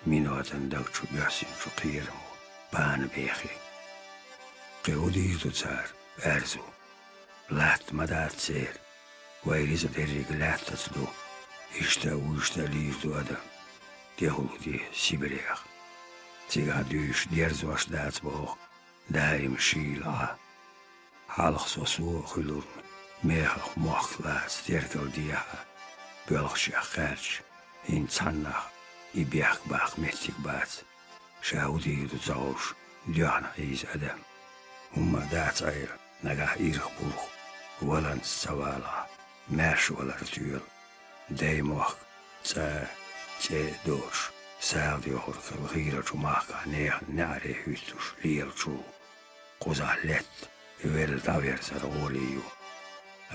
минотан даг чу боьссинчу кхерамо пана бехи. Кхин хӀу дийр ду цара, Аьрзу? Латта ма дац церан. Вайн ризкъ дерриг лаьттаца ду. Иштта а, вуьшта а лийр ду адам. ТӀехула де Сибрех. Цигахь дуьйш дерзош дац боху, даим шийла Ӏа. Хьалха со сов а хуьлурна, мехах мохк лаца теркал дехьа, боьлхачех кхаьрча, хӀинца цхьаннах и бехк баккха меттиг бац. Ша хӀу дийр ду ца хууш, доьхна хьийза адам. ХӀумма дац Ӏера, нагахь ирх-пурх, валанца ца валахь, маьрша валар тоьла. Даймохк цӀа, цӀе а доцуш, сагӀа доьхург хилла хийрачу махкахь нехан неӀаре хӀуьттуш лелачул. кхузахь летта, велла дӀаверзар гӀоле ю.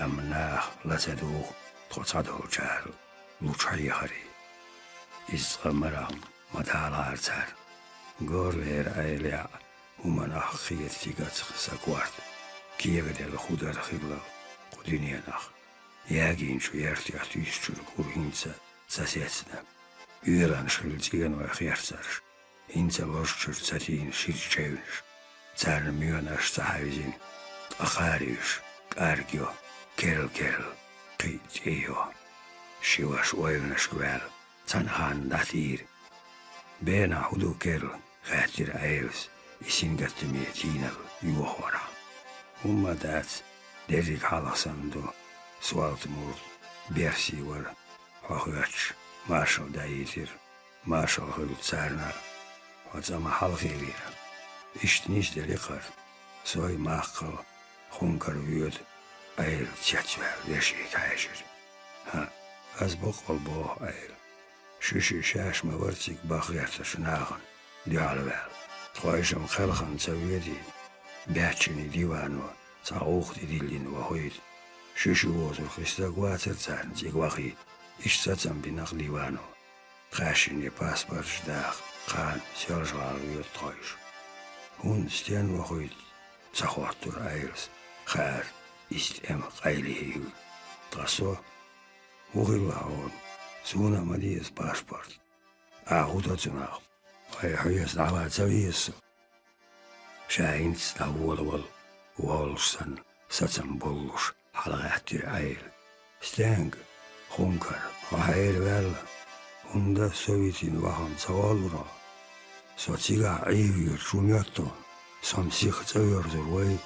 Амма наха ла ца дугӀу тхо цхьадолчара лучу хьехарий. Иза цкъа мархам ма далахьара царна. Горлера Ӏелехь хӀуманах хета цигацах сан корта, кегаделла хӀу дара хиллал кху дуьненах. Ягийна чу яртех туьйсучуьра кӀур хӀинца ца сецна. Оьланаш хилла цӀеной херцарш, хӀинца лозучуьра ца тийна шира чевнаш. Царна моьнаш ца хьаьвзина, ткъа кхара уьш кӀаргйо, керла-керла кхин а тӀейо. Ши ваша ойланашка ваьлла, цхьана ханна дӀатийра. «Бенахь хӀу ду керла?» — хаьттира Ӏелас, и сингаттаме тийналла йохорахь. «ХӀумма а дац, дерриг хьалха санна ду, Суалт-Мурд берсий вара, хьо хоьттуш, маршалла даийтира. Маршалла хуьлда царна, хьо цӀа ма хьалхе вира. Иштта нисделира хӀара. Сой, Маккхал, хӀума кара воьду», — Ӏела цецваьлла вешийга хьаьжира. «ХӀаъ, ас баккъалла боху», — Ӏела. «Шуьшиъ шаьш ма вара цига бакъ гӀертачу нахана дуьхьалваьлла. Тхойша-м кхелхана ца воьдий, баьччанийн дивано цхьа гӀуллакх тӀедиллина вохуьйту. Шуьшиъ возург и стаг вацара царна цига вахийта, иштта сацам бина-кх дивано. Тхаьшшинна и паспорташ даха, кхана Соьлжа-ГӀала воьду тхойша». «ХӀунда, стенна вохуьйту?» — ца хоттура Ӏелас, хаьара, иза тӀема къайле ю. «Ткъа со? ХӀун хилла хьуна? Суна а ма деза паспорт. Ахьа хӀун до цунах? Вай, хьоьца дӀаван ца веза со?» Ша хӀинца дӀаволавала волуш санна, сацам боллуш хьалагӀаьттира Ӏела. «Стенга, хӀума кара, хьо хьаьрваьлла, хӀунда со витина вахана ца воллура хьо? Со цигахь Ӏийвоьрчу хӀун моьтту хьуна? Со-м сиха цӀа оьрзур вай,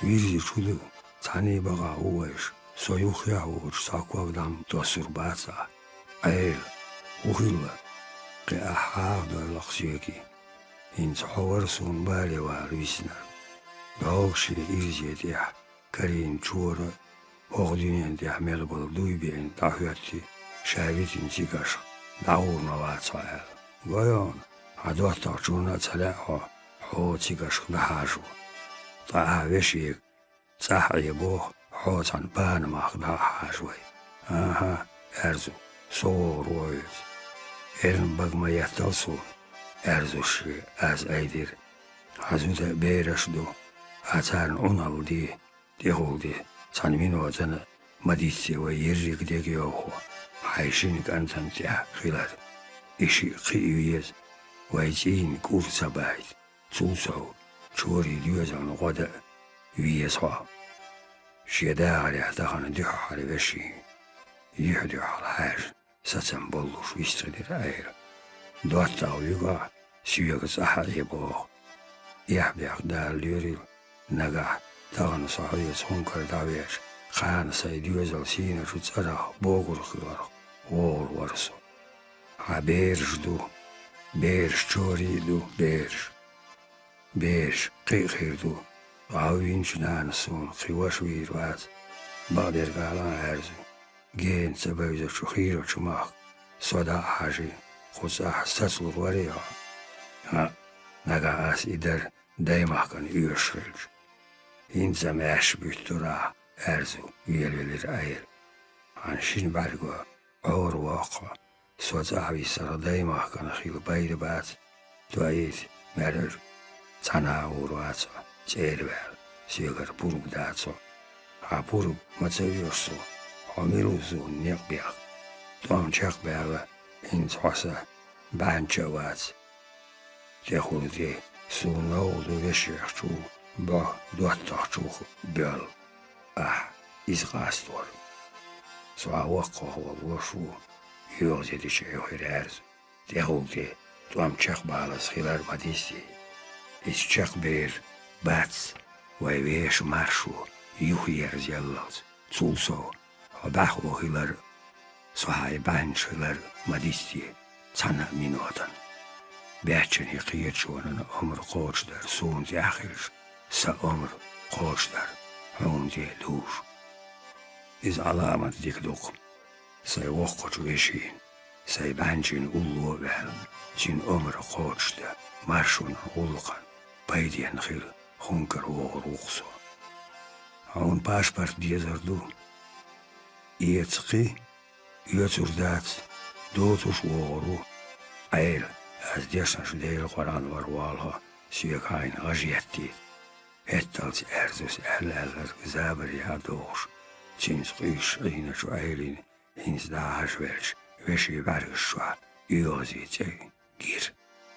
вирзича хӀун ду? Цхьаьний бакъахь ву вайша, со юххехь а воцуш цхьа ког дӀа-м тоссур бац ахь. Ӏела, хӀун хилла? Кхин ахь хьаха дойла-кх соьгий. ХӀинца хьо вара суна бале вала виснарг. ДӀогашен ирзе тӀехь карийна чора а, хӀокху дуьнен тӀехь мел болу дуй беана дӀахӀоьттий, ша витина цигашха дӀагӀур ма вац хьо», — аьлла. «Гой хьуна, хьан доттагӀчунна а ца лаьа хьо, хьо цигашха дӀахьажо. Ткъа ахь вешега цӀахь Ӏе боху, хьо цхьана панамахка дӀа а хьажа вай. ХӀан-хӀа, аьрзу, со вогӀур ву хьоьца. Элна бага ма еттал суна», — аьрзуш шен аз айдира. «Хьан зуда а, бераш а ду, ахь царна Ӏуналла де, тӀехула де, цхьана минотана а ма дицде вай ерриг дегайовхо, хьайн шина кӀантана тӀехь хилар. И шиъ кхиа веза, вай цӀийнан кӀур ца байта. Цул сов, чорийн доьзална гӀо дан а веза хьо». Шен дахарехь тахана дуьххьара вешин юьхь-дуьхьал хьаьжна, сацам боллуш вистхилира Ӏела. «ДоттагӀа вуьгахь, соьга цӀахь а Ӏе боху. Эхь-бехк Дала лоьрийла, нагахь тахана со хьоьца хӀума кара дӀавеача, кхана сайн доьзал сийначу цӀарах богург хиларх вогӀур вара со. Хьан бераш ду, бераш чорий а ду, бераш. Бераш кхин а хир ду, гӀоввинчу нанас суна кхин ваша вийр вац. Бакъдерг алахь, аьрзу, гена ца бевзачу хийрачу махка со дӀа а хьажий, кху цӀахь сацалур варий хьо? ХӀаъ, нагахь ас и дар даймахкана оьшуш хилча». «ХӀинца-м аьшпа буьттур ахь, аьрзу», — велавелира Ӏела. «Хьан шина бӀаьрго Ӏора воккху хьо. Со цӀахь виссарх даймахкана хила пайда бац. Тоийта, маьрара, цхьана а гӀур вац хьо, цӀера ваьлла, соьгара пурба дац хьо. Хьан пурба ма ца оьшу со, хьо мила ву суна некъ бехк? ТӀом чекхбаьлла, хӀинца хьо сан бӀаьнча а вац. ТӀехула тӀе суна новкъа ду вешех чу бӀо доттагӀчух боьлла. Ахь иза къастор. Со хьан воккхах волу ваша ву, йоьгӀазе дича хьоьхуьра аьрзу. ТӀехула тӀе тӀом чекхбалаза хилар ма дистий. Иза чекхбер бац, вай вешан маршо юхаерзаяллалц. Цул сов, хьо бӀаьхо хилар а, со хьайн бӀаьнча хилар а ма дистий цхьана а минотана. Баьччанийн кхеташонан омра кхочушдар суна тӀехь хилча, сан омра кхочушдар хьуна тӀе а дугӀуш. Иза Ӏаламат дика ду-кх. Сайн воккхачу вешина, сайн бӀаьнчийн улло а ваьлла, цуьнан омра кхочушдан, маршонан гӀуллакхна пайденна хила хӀункара вогӀур ву-кх со. Хьуна пашпорт дезар ду. Эца кхин, оьцур дац, доцуш а вогӀур ву. Ӏела, ас дешнаш Делан Къуръан вара валахь, соьга хьайна гӀаж еттийта. ХӀетталц Аьрзус аьлла-аьлларг забарехьа дохуш, цуьнца къуьйсуш Ӏийначу Ӏелин хӀинца дӀа а хьажа велча, вешин бӀаьргаш чохь оьгӀазе цӀе гира.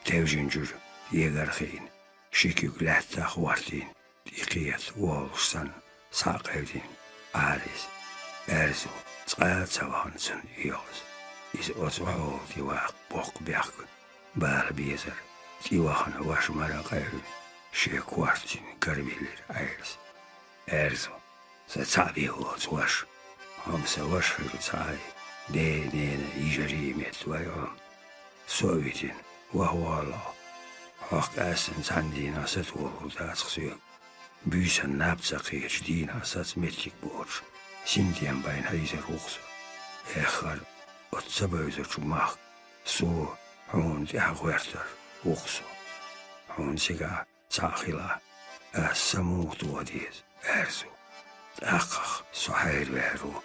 Тевжина жуьжу эгара хиъна, ши куьг лаьттах хӀоттийна, тӀекхета волуш санна, схьа а кхевдина, Ӏара иза. Аьрзу цкъа а ца вахана цунна оьгӀаз. Иза оцу хьола тӀе ваккха боккха бехк бала безара, тӀе вахана ваша мара а къевлина, шен корта цуьнан кара биллира Ӏелас. Аьрзу, сан цхьаъ бен воцу ваша. Хьо-м сан ваша хилла ца Ӏай, ден-ненан йижарий метта вай хьо-м. Со а витина, ваха валахь. Хьох къаьстина цхьана дийнахь сатохалур дац-кх соьга. Буьйсанна наб ца кхетачу дийнахь саца меттиг боцуш, синтем байна хьийзар ву-кх со. Эххар, оцу ца бевзачу махка, со хьуна тӀаьхьа гӀоьртар ву-кх со. Хьуна цигахь цхьаъ хилахь, ас сан муха тоха деза, Аьрзу? ТӀаккха со хьайраваьр ву.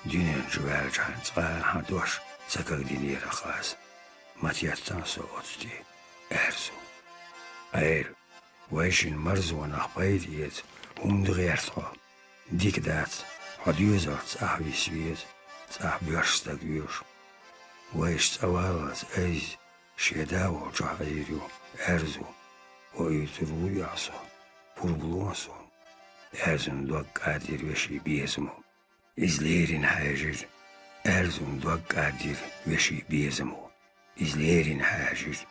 Дуьнен чу ваьлчахьана цкъа а хьан дош ца кагдинера-кх ас. Ма теттан со оцу тӀе, Аьрзу. Ӏела, вайшинна марзонах пайда эца хӀунда гӀерта хьо? Дика дац, хьо доьзалца цӀахь виса веза, цӀахь боьрша стаг воьшу. Вайша цӀа валлалц Айза шен да волчохь Ӏийр ю, Аьрзу. ХӀоуьйтур вуй ахь со, пурба ло суна. Аьрзун дог кӀаддира вешин безамо. Иза леррина хьаьжира. Аьрзун дог кӀаддира вешин безамо. Иза леррина хьаьжира.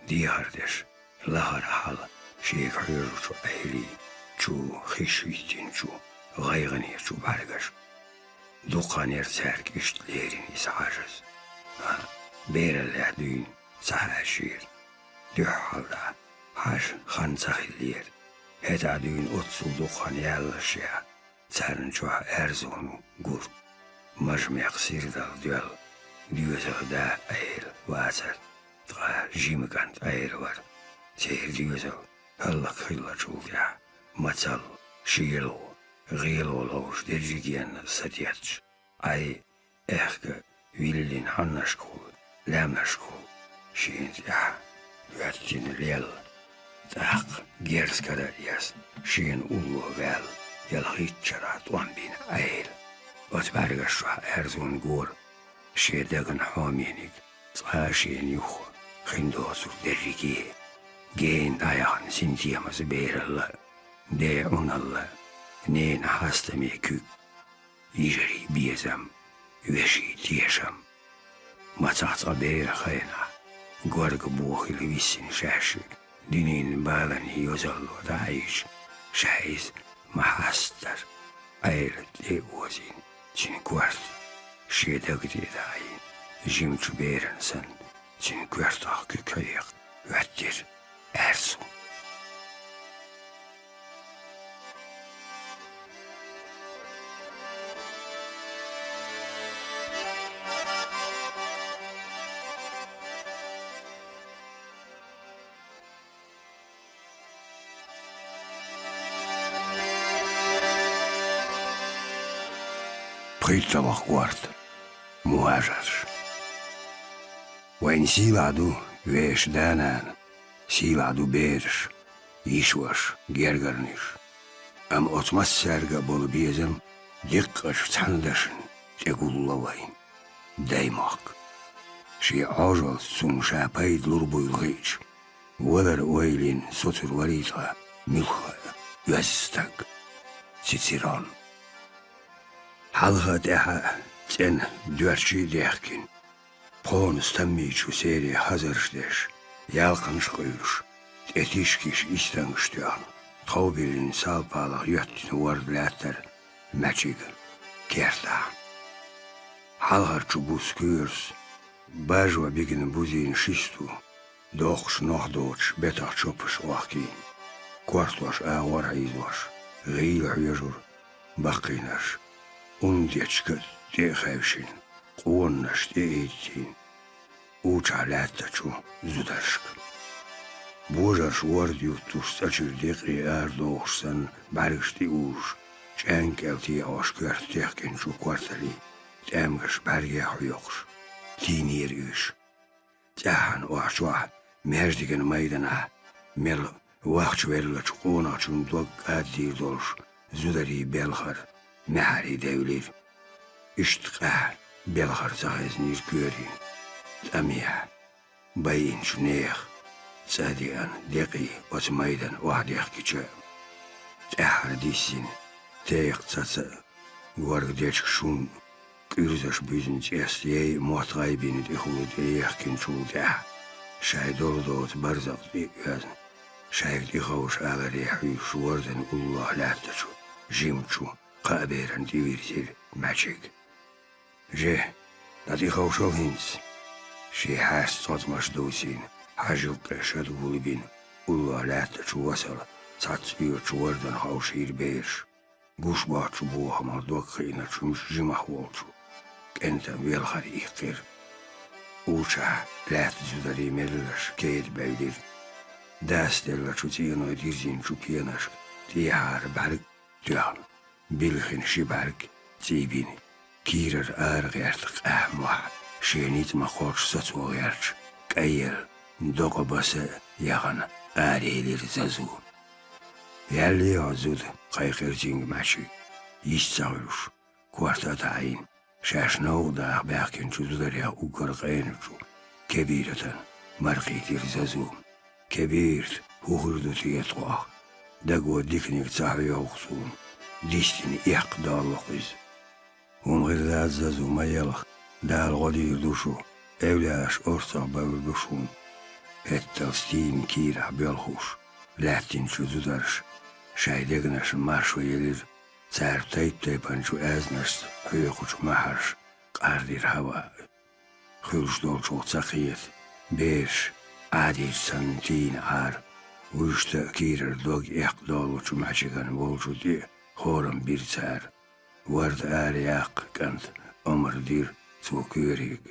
Дехар деш, лахара хьал шега хьоьжучу Ӏелин чу хиш хӀиттинчу гӀайгӀанерчу бӀаьргаш. Дукха хан яра цаьрга иштта леррина иза хьажаза. А, бераллехь дуьйна ца хьаьжира. Дуьххьал дӀа хьажа хан ца хиллера. ХӀетахь дуьйна оццул дукха хан яьллашехь, царна чохь Аьрзун гура. Мажа-мекх сирдала доьлла, доьзалан да Ӏела вацара, ткъа жима кӀант Ӏела вара. Церан доьзал хӀаллак хиллачул тӀаьхьа, мацалла, шело, гӀело ловш дерригенна сатетташ, Ӏай, аьхка виллина хьаннашкахула, лаьмнашкахула шена тӀехь хӀоьттина лелла, тӀаккха герз кара а эцна, шена улло ваьлла, ялхитта шарахь тӀом бина Ӏела. Оцу бӀаьргаш чохь Аьрзун гора шен дагна хьомениг, цкъа а шена юха хин доцург дерриге, гена дӀаяхана синтемаза бералла, ден Ӏуналла, ненан хьастаме куьг. Йижарий безам, веший тешам. Мацах цкъа беран хенахь, горга бохийла виссина шаьшшиъ, дуьненан баланийн йозалло дӀаийча, ша иза ма хьастадара, Ӏела тӀе а озийна, цуьнан корта шен даг тӀе а даийна, жимачу беран санна, цуьнан коьртах куьг хьекха хӀоьттира Аьрзу. ПхийтталгӀа корта. МухӀажарш. Вайна сийлахь ду вешан да-нана, сийлахь ду бераш, йиш-ваша, гергарниш. Амма оцу массаьрга а болу безам деккъачу цхьана дашна тӀегулло вайн Даймохк. Шен Ӏожаллица цунна ша пайда лур буйла хиъча, валар ойла йина соцур варий ткъа муьлхха а оьзда стаг? Цицерон. Хьалха а, тӀаьхьа а цӀена доьрчий а дехкина, пхонас таммийчу сере хазарш деш, ялкханаш а къуьйлуш, тӀе тишкиш, истангаш тоьхна, тховбиллина салпалах йоьттина ворда лаьттара маьчиг кертахь. Хьалхарчу буса коьртас бажо бигина бузийна шист ву, доккхуш нох доцуш бетах чопаш охкийна, кортош агӀор хьийзош, гӀийла хьоьжура баккхийнарш, ун дечка тӀе а хевшина, къонанаш тӀе а хӀиттийна, учахь лаьттачу зударшка. Божарша ворда юттуш, цӀа чуьра декъий арадохуш санна, бӀаьргаш тӀеувлуш, чӀаьнга кӀел тӀеӀош коьрта техкинчу корталлий, тӀаьмгаш бӀаьргех хьоькхуш, тийнера уьш. ТӀаьххьана охьа чохь, маьждиган майданахь, мел вахчавеллачу къонахчун дог кӀаддийр долуш, зударий белхар, маьхьарий девлира. Иштта къаьхьа белхар ца хезнийра коьрийн. ТӀамехь, байинчу нехан цӀа деана декъий оцу майдан охьадехкича, тӀаьххьара диссина, текха цаца а, горга дечка шун а, кӀуьрзаш буьзна цӀеста яй а мотт гӀайбина тӀехула тӀеехкинчул тӀаьхьа, шайн долу доцу барзакъ тӀе а оьзна, шайга тӀеховша аларе хьуьйсуш вордан уллохь лаьттачу жимачу кхаа берана тӀевирзира маьчиг. Же, дӀатӀеховшал хӀинца! Шен хьаьрца цкъацкъамаш дувцийна, хьажа юккъе шад гулбина, уллохь лаьттачу Васала цхьацца оьцучу вордан ховшийра бераш. Гуш боцчу бохамах дог кхиъначу жимахь волчу кӀентан велхар иккхира. Учахь лаьтта зударий меллаша кеда бевлира. Дас деллачу цӀеной дирзинчу пенашка тӀехьара бӀаьрг а тоьхна, билхина ши бӀаьрг цӀийбина, кийрара ара гӀерта къаьхьа мохь, шен ницкъ ма кхоччу сацо гӀерташ, кӀайелла, докъа баса а яхана, араелира Зазу. «Яьллий хьо, зуда?» — кхайкхира цуьнга маьчиг, йист ца хуьлуш, корта а таӀийна, шаьш новкъа даха баьхкинчу зударех уггар къеначу Кебиратан мара кхийтира Зазу. «Кебират, хӀун хир ду те тхох? Даго диканиг ца хьоьху суна, дистина эккха доллу-кх иза». «ХӀума хир дац, Зазу, ма елха, Дала гӀо дийр ду шу, эвлаяаш орцах бевр бу шуна». ХӀетталц тийна кийрахь боьлхуш лаьттинчу зударша шайн дегнашна маршо елира, цара тайп-тайпанчу аьзнашца хьоькхучу маьхьарша къардира хӀаваъ. Хуьлуш долчух ца кхета, бераш Ӏадийча санна тийна Ӏара, вуьшта а кийрара дог эккха доллучу маьчиган волчу тӀе а хорам бира цара. Ворда ара яккха кӀанта омра дира цо коьриг.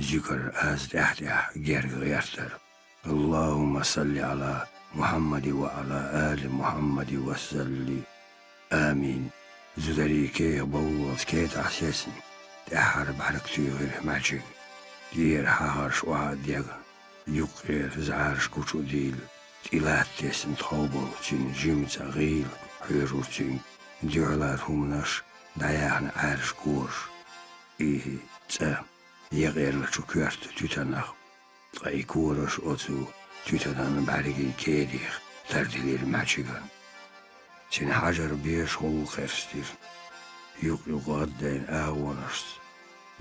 Зуькар аз тӀаьхь-тӀаьхьа герга гӀертара: «Аллахумма салли Ӏала Мухьаммади ва Ӏала али Мухьаммади ва салли». «Амин». Зударий кехат бовллалц кетӀахь сецна, тӀаьххьара бӀаьрг туьйхира маьчиг. ТӀера хьахарш охьа а дегна, юккъера зӀараш гучу а дийла, тӀе латта тесна тхов болу цуьнан жима цӀа гӀийла хьоьжура цуьнга, дуьхьалара хӀуманаш дӀаяьхьна Ӏаьржа кораш. И цӀа, екъаеллачу коьрта туьтанах, ткъа и кораш оцу туьтанан бӀаьргийн кедех тардилира маьчиган. Цуьнан хьажар беша гӀуллакх херстира. Юкъ-юкъа гӀаддайна агӀонашца,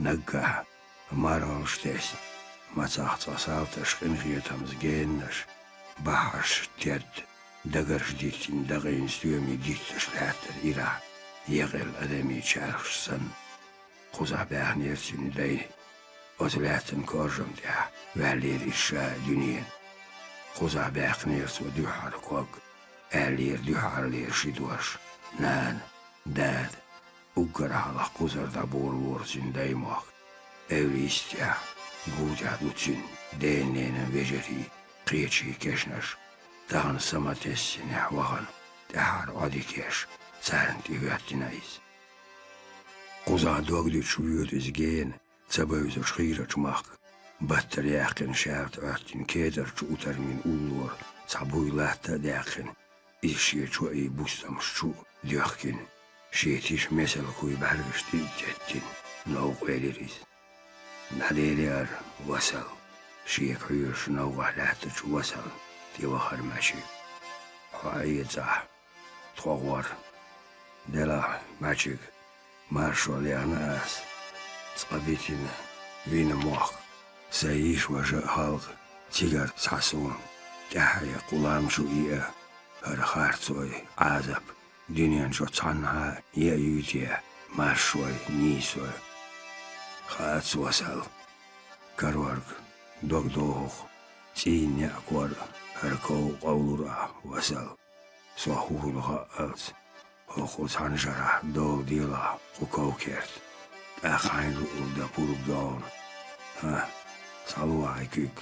наггахь мархалш тесна, мацах цкъа салташ къинхетамца геннаш, баххьаш терта, дагарш диттина дакъийна стоьмий дитташ лаьттара ирахь, екъаелла адамийн чархаш санна. Кхузахь баьхнера цуьнан дай. Оцу лаьттан коржам тӀехь ваьллера иза ша а дуьненан. Кхузахь баьккхинера цо дуьххьара ког, аьллера дуьххьарлера ши дош: «Нана, дада». Уггар хьалха кхузара дӀаболалора цуьнан даймохк. Эвла йистехь, гув тӀехь ду цуьнан ден-ненан вежарий, кхечий кешнаш. Тахана са ма-тессинехь вахана, тӀаьххьара Ӏодика еш, царна тӀехӀоьттина иза. Кхузахь дог дуьтуш воьду иза гена, ца бевзаш хийрачу махка. Баттара яьккхина шаьрта Ӏоьттина кетӀарчу утармин уллора цхьа буй латта а даьккхина, иза шен чоий бустамаш чу а доьхкина, шен тиша месала куй бӀаьргаш тӀе а теттина, новкъа велира иза. «ДӀаделира, Васал», — шега хьоьжуш новкъахь лаьттачу Васална тӀевахара маьчиг. «Хьо Ӏецахь, тхо гӀор. Делахь, маьчиг, маршо лехна ас. Цкъа битина, вина мохк. Сайн йиша-ваша а халкъ цигара цхьа суна тӀаьхье кху лам чу иа, хӀара харцой, Ӏазап дуьнен чу цхьанхьа а яа юй те, маршой, нийсой?» «Хац, Васал. Карорг, дог дохух, цӀийнан неӀ кор а, хӀара ков къовлур ахь, Васал. Со хӀун хуьлу хаалц, хӀокху цхьана шарахь дола делахь кху ков керт. ТӀаккха хьайн жуъург дан пурба догӀу. ХӀа, схьало хьайн куьг».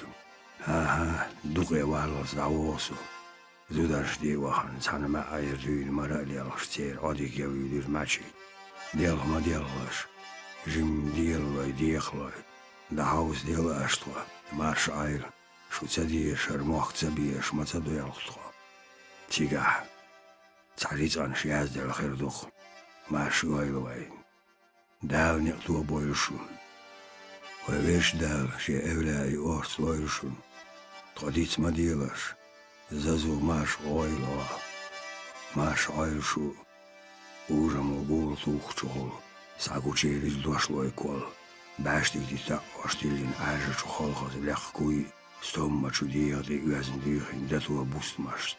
ХӀан-хӀа, дукха валлалц дӀавоха со. Зударшна тӀе а вахана, цхьана маӀа яр дуьйна мара а лелхаш, церан Ӏодика ян вуьйлира Мачик. Делха ма делхалаш, жимма делалой, дехалой. ДӀахьовсаделла аша тхо, марша Ӏойла. Шу ца дезаш, хӀара мохк ца безаш ма ца доьлху тхо. Цигахь цхьа рицкъанаш язделла хир ду-кх. Марша гойла вай. Дала некъ тобойла шун. Вай Везачу Дала Шен эвлаяийн орца лойла шун. Тхо диц ма делаш, зазо марша гӀойла гӀо. Марша Ӏойла шу. Ужамо гула тухучухула схьа гучуелира дошлой кол. БӀаьштиг дита таӀош тиллина Ӏаьржачу халхаза лекха куй, стоммачу дегӀа тӀе оьзна дуьйхина дато бустамашца,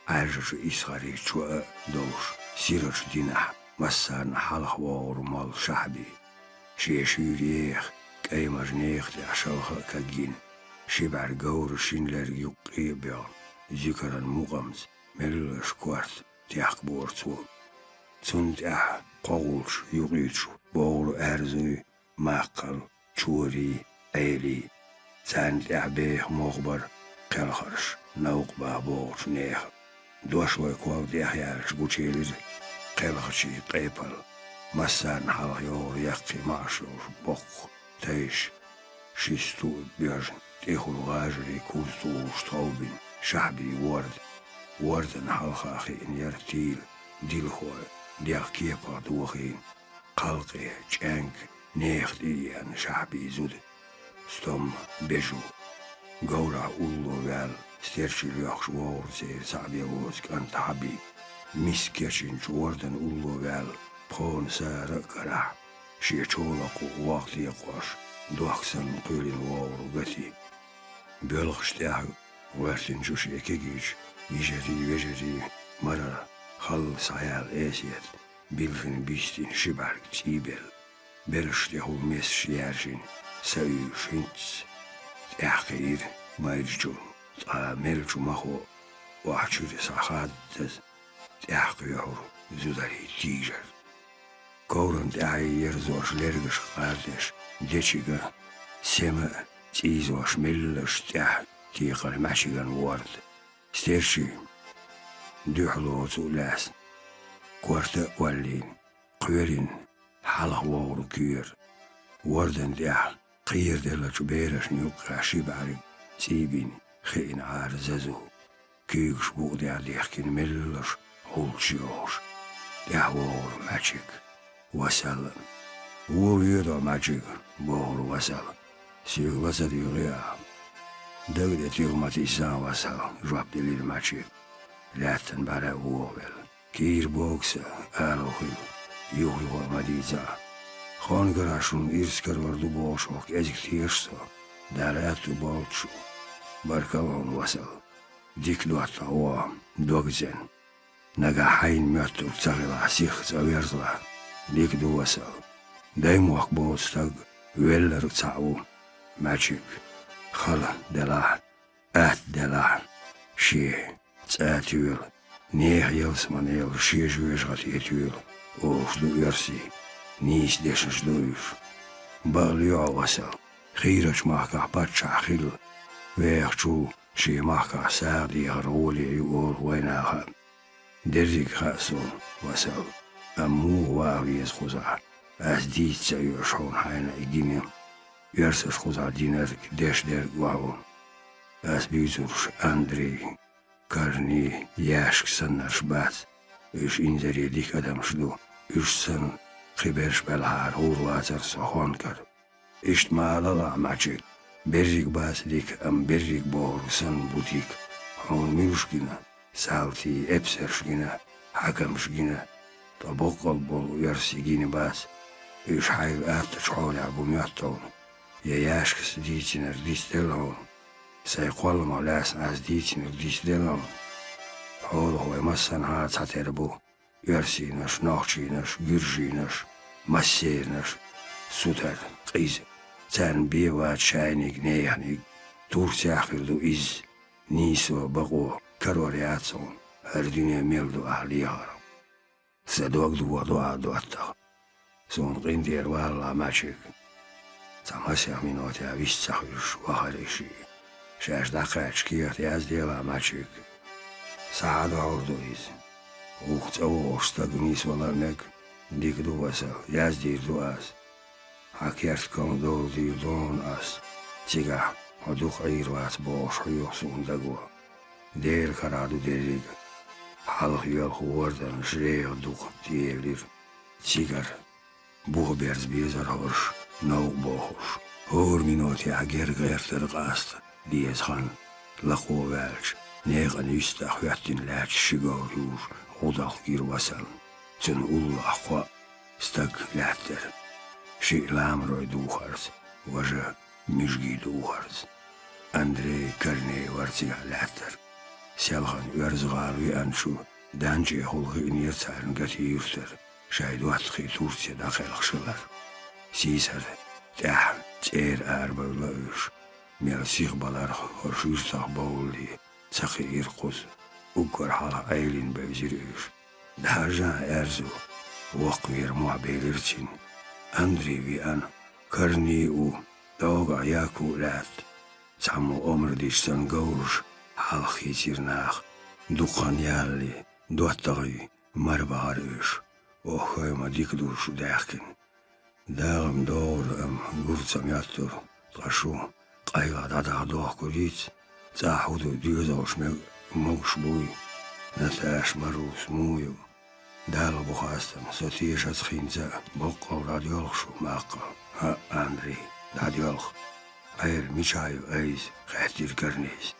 Ӏаьржачу исхарий чоа а долуш, сирачу динахь массарна хьалха вогӀур мол Шахьби. Шен шуьйра еха кӀаймажа нехан тӀехь шалха а кагйина, ши бӀаьрг говра шина лерга юккъе а боьгӀна, зуькаран мукъамца меллаша корта техкабора цо. Цунна тӀехь кхо гӀулч юкъуьйтуш богӀуру аьрзуй, маккхал, чорий, Ӏелий. Царна тӀехь беха могӀа бара кхелхарш, новкъа баха богӀучу нехан. Дошлой кол тӀехъяьлча гучуелира кхелхачийн къепал. Массарна хьалха йогӀура яккхий маӀаш йолуш боккха тайша, ши сту а боьжна, тӀехула гӀажарийн куз тухуш тховбина Шахьбин ворда. Вордан хьалха хиъна яра тийла, дилхой, дегӀ кепара дохийна, кхалкхе, чӀаьнка, нехан тӀе а еана Шахьбин зуда. Стомма бежа ву. Говрахь улло ваьлла, стерчий лоьхуш вогӀура церан цхьаъ бен воцу кӀант Хьаби. Миска кечйинчу вордан улло ваьлла, пхона сара а карахь, шен човлакхо вогӀ текхош, дохк санна кхоьлина вогӀура Гати. Боьлхачу тӀаьхьа гӀоьртинчу шен кегийчу йижарий, вежарий марара халла схьаяьлла Эсет, билхина бистина ши бӀаьрг цӀийбелла, бераш тӀехула месаш яьржина, са уьйш хӀинцца тӀаьхьакхиира майрачунна, ткъа меллачу махо охьачуьра схьахаддаза тӀаьхьакхоьхьура зударий тийжар. Ковран тӀаьхье ерзош лергашка къардеш, дечиг а, сема а цӀийзош меллаша тӀаьхьа текхара Мачиган ворда. Стерчий дуьхьал лоцу а лаьцна, корта а оллийна, кхоьрина хьалха вогӀура коьра. Вордан тӀехь кхераделлачу берашна юккъехь ши бӀаьрг цӀийбина хиъна Ӏара зазо. Куьйгаш букъ дехкина меллаша гӀулчаш йохуш, тӀаьхьа вогӀура Мачиг. Васал. Вон воьду, Мачиг, бохура Васал. Соьга ла ца дуьйгӀи ахьа. Дага тӀе туьха ма тиссал, Васал, жоп делира Мачиг, лаьттан бӀаьра а вогӀавелла. Кийра боху сан, ала хила, юха-юха а ма дийца ахьа. Хонкарахь шуна ирс карор ду бохуш хӀокху кӀезиг теша со. Дала аьтту болчу. Баркалла хьуна, Васал. Дика доттагӀа ву хьо, дог цӀена. Нагахь хьайна моьттург ца хилахь, сихха цӀа верзалахь. Дика ду, Васал. Даймохк боцу стаг велларг цхьаъ ву. Мачиг, хала делахь, атта делахь, шен цӀа тоьла, нехан ялсаманел шен жоьжахате тоьла, олуш ду оьрсийн, нийса дешнаш ду уьш. Бакъ лоьхьу, Васал, хийрачу махкахь паччахь хилла, вехачул шен махкахь сагӀа дехар гӀоле ю олу вайнаха. Дерриг хаьа суна, Васал, амма муха ваха веза кхузахь, ас дийца ца оьшу хьуна хьайна и гина. Оьрсаша кхузахь динарг, деш дерг ва хьуна. Ас буьйцурш Андрей, Корней, Яшка саннарш бац. Уьш инзаре дика адамаш ду. Уьш санна, кхиберш белхьара гӀур вацара со хонкара. Иштта ма алалахь, Мачиг, берриг бац дика, амма берриг бохург санна бу дика. Хьуна муьлш гина, салтий, эпсарш гина, хьаькамаш гина, ткъа боккъал болу оьрсий гина бац. Уьш хьайга аттачу хьолехь бу моьтту хьуна. Я Яшкас дийцинарг дицделла хьуна. Сайн кхолламах лаьцна ас дийцинарг дицделла хьуна. Хьолах вай массанхьа а цхьатера бу. Оьрсийнаш, нохчийнаш, гуьржийнаш, массернаш, сутара, къиза, царна бен вац шайниг, неханиг, Турцехь хир ду изза, нийсо, бакъо, карор яц хьуна, хӀара дуьне мел ду ахь лехархьама. Сан дог дохадо ахь, доттагӀа. Суна къинтӀера валалахь, Мачиг. Цхьа масех минотехь вист ца хуьлуш вахара и шиъ. Шаьш дӀакхаьчча кехат язделахь, Мачиг. Схьа а дӀахьур ду иза. Вуха цӀа вогӀуш стаг нийсвала а мег, дика ду, Васал, яздийр ду ас. Хьан керт ком довла дийр ду хьуна ас. Цигахь хьо дукха Ӏийр вац бохуш хьоьху суна даго. Делан карахь ду дерриг а. Хьалха йоьлху ворданаш реха дукха тӀеевлира. Цигара буха берза безара хӀорш, новкъа бохуш. ХӀора минотехь герга гӀертар къаста деза хан. Лакхо ваьлча, некъан юьстахь хӀоьттина лаьтташ ши говр южу гӀудалх гира Васална. Цуьнан уллохь кхоъ стаг лаьттара. Шиъ ламарой духарца, важа муьжгий духарца. Андрей Корней вара цигахь лаьттар. Селхана оьрза гӀала веанчу ДанчӀехула хиънера царна Гати-Юьртара, шайн доттагӀий Турце дӀакхелхаш хилар. Сийсара тӀаьхьа цӀера арабевлла уьш, мел сиха баларх хӀорш юьртах бовллий, ца кхиира кхуза. Уггар хьалха Ӏелина бевзира уьш. ДӀахьажахьа, аьрзу, воккхавера мохь белира цуьнан. Андрей веана, Корней а ву, дӀогахь Яку а лаьтта. Цхьаммо омра дича санна говраш хьалха хийцира наха. Дукха хан ялале, доттагӀий мара бахара уьш. Ох, хӀай ма дика ду шу даьхкина. Дала-м догӀура, амма гур ца моьттура, ткъа шу къайлаха дӀадаха дохкур яц, цӀахь хӀун ду, доьзалш мег могуш буй, Наташ, Марус, муха ю? Далла бу хастам, со тешац хӀинца а, боккъал дӀадоьлху шу, маккхал. ХӀаъ, Андрей, дӀадоьлху. Ӏела мичахь ю айса? — хаьттира Корнейс.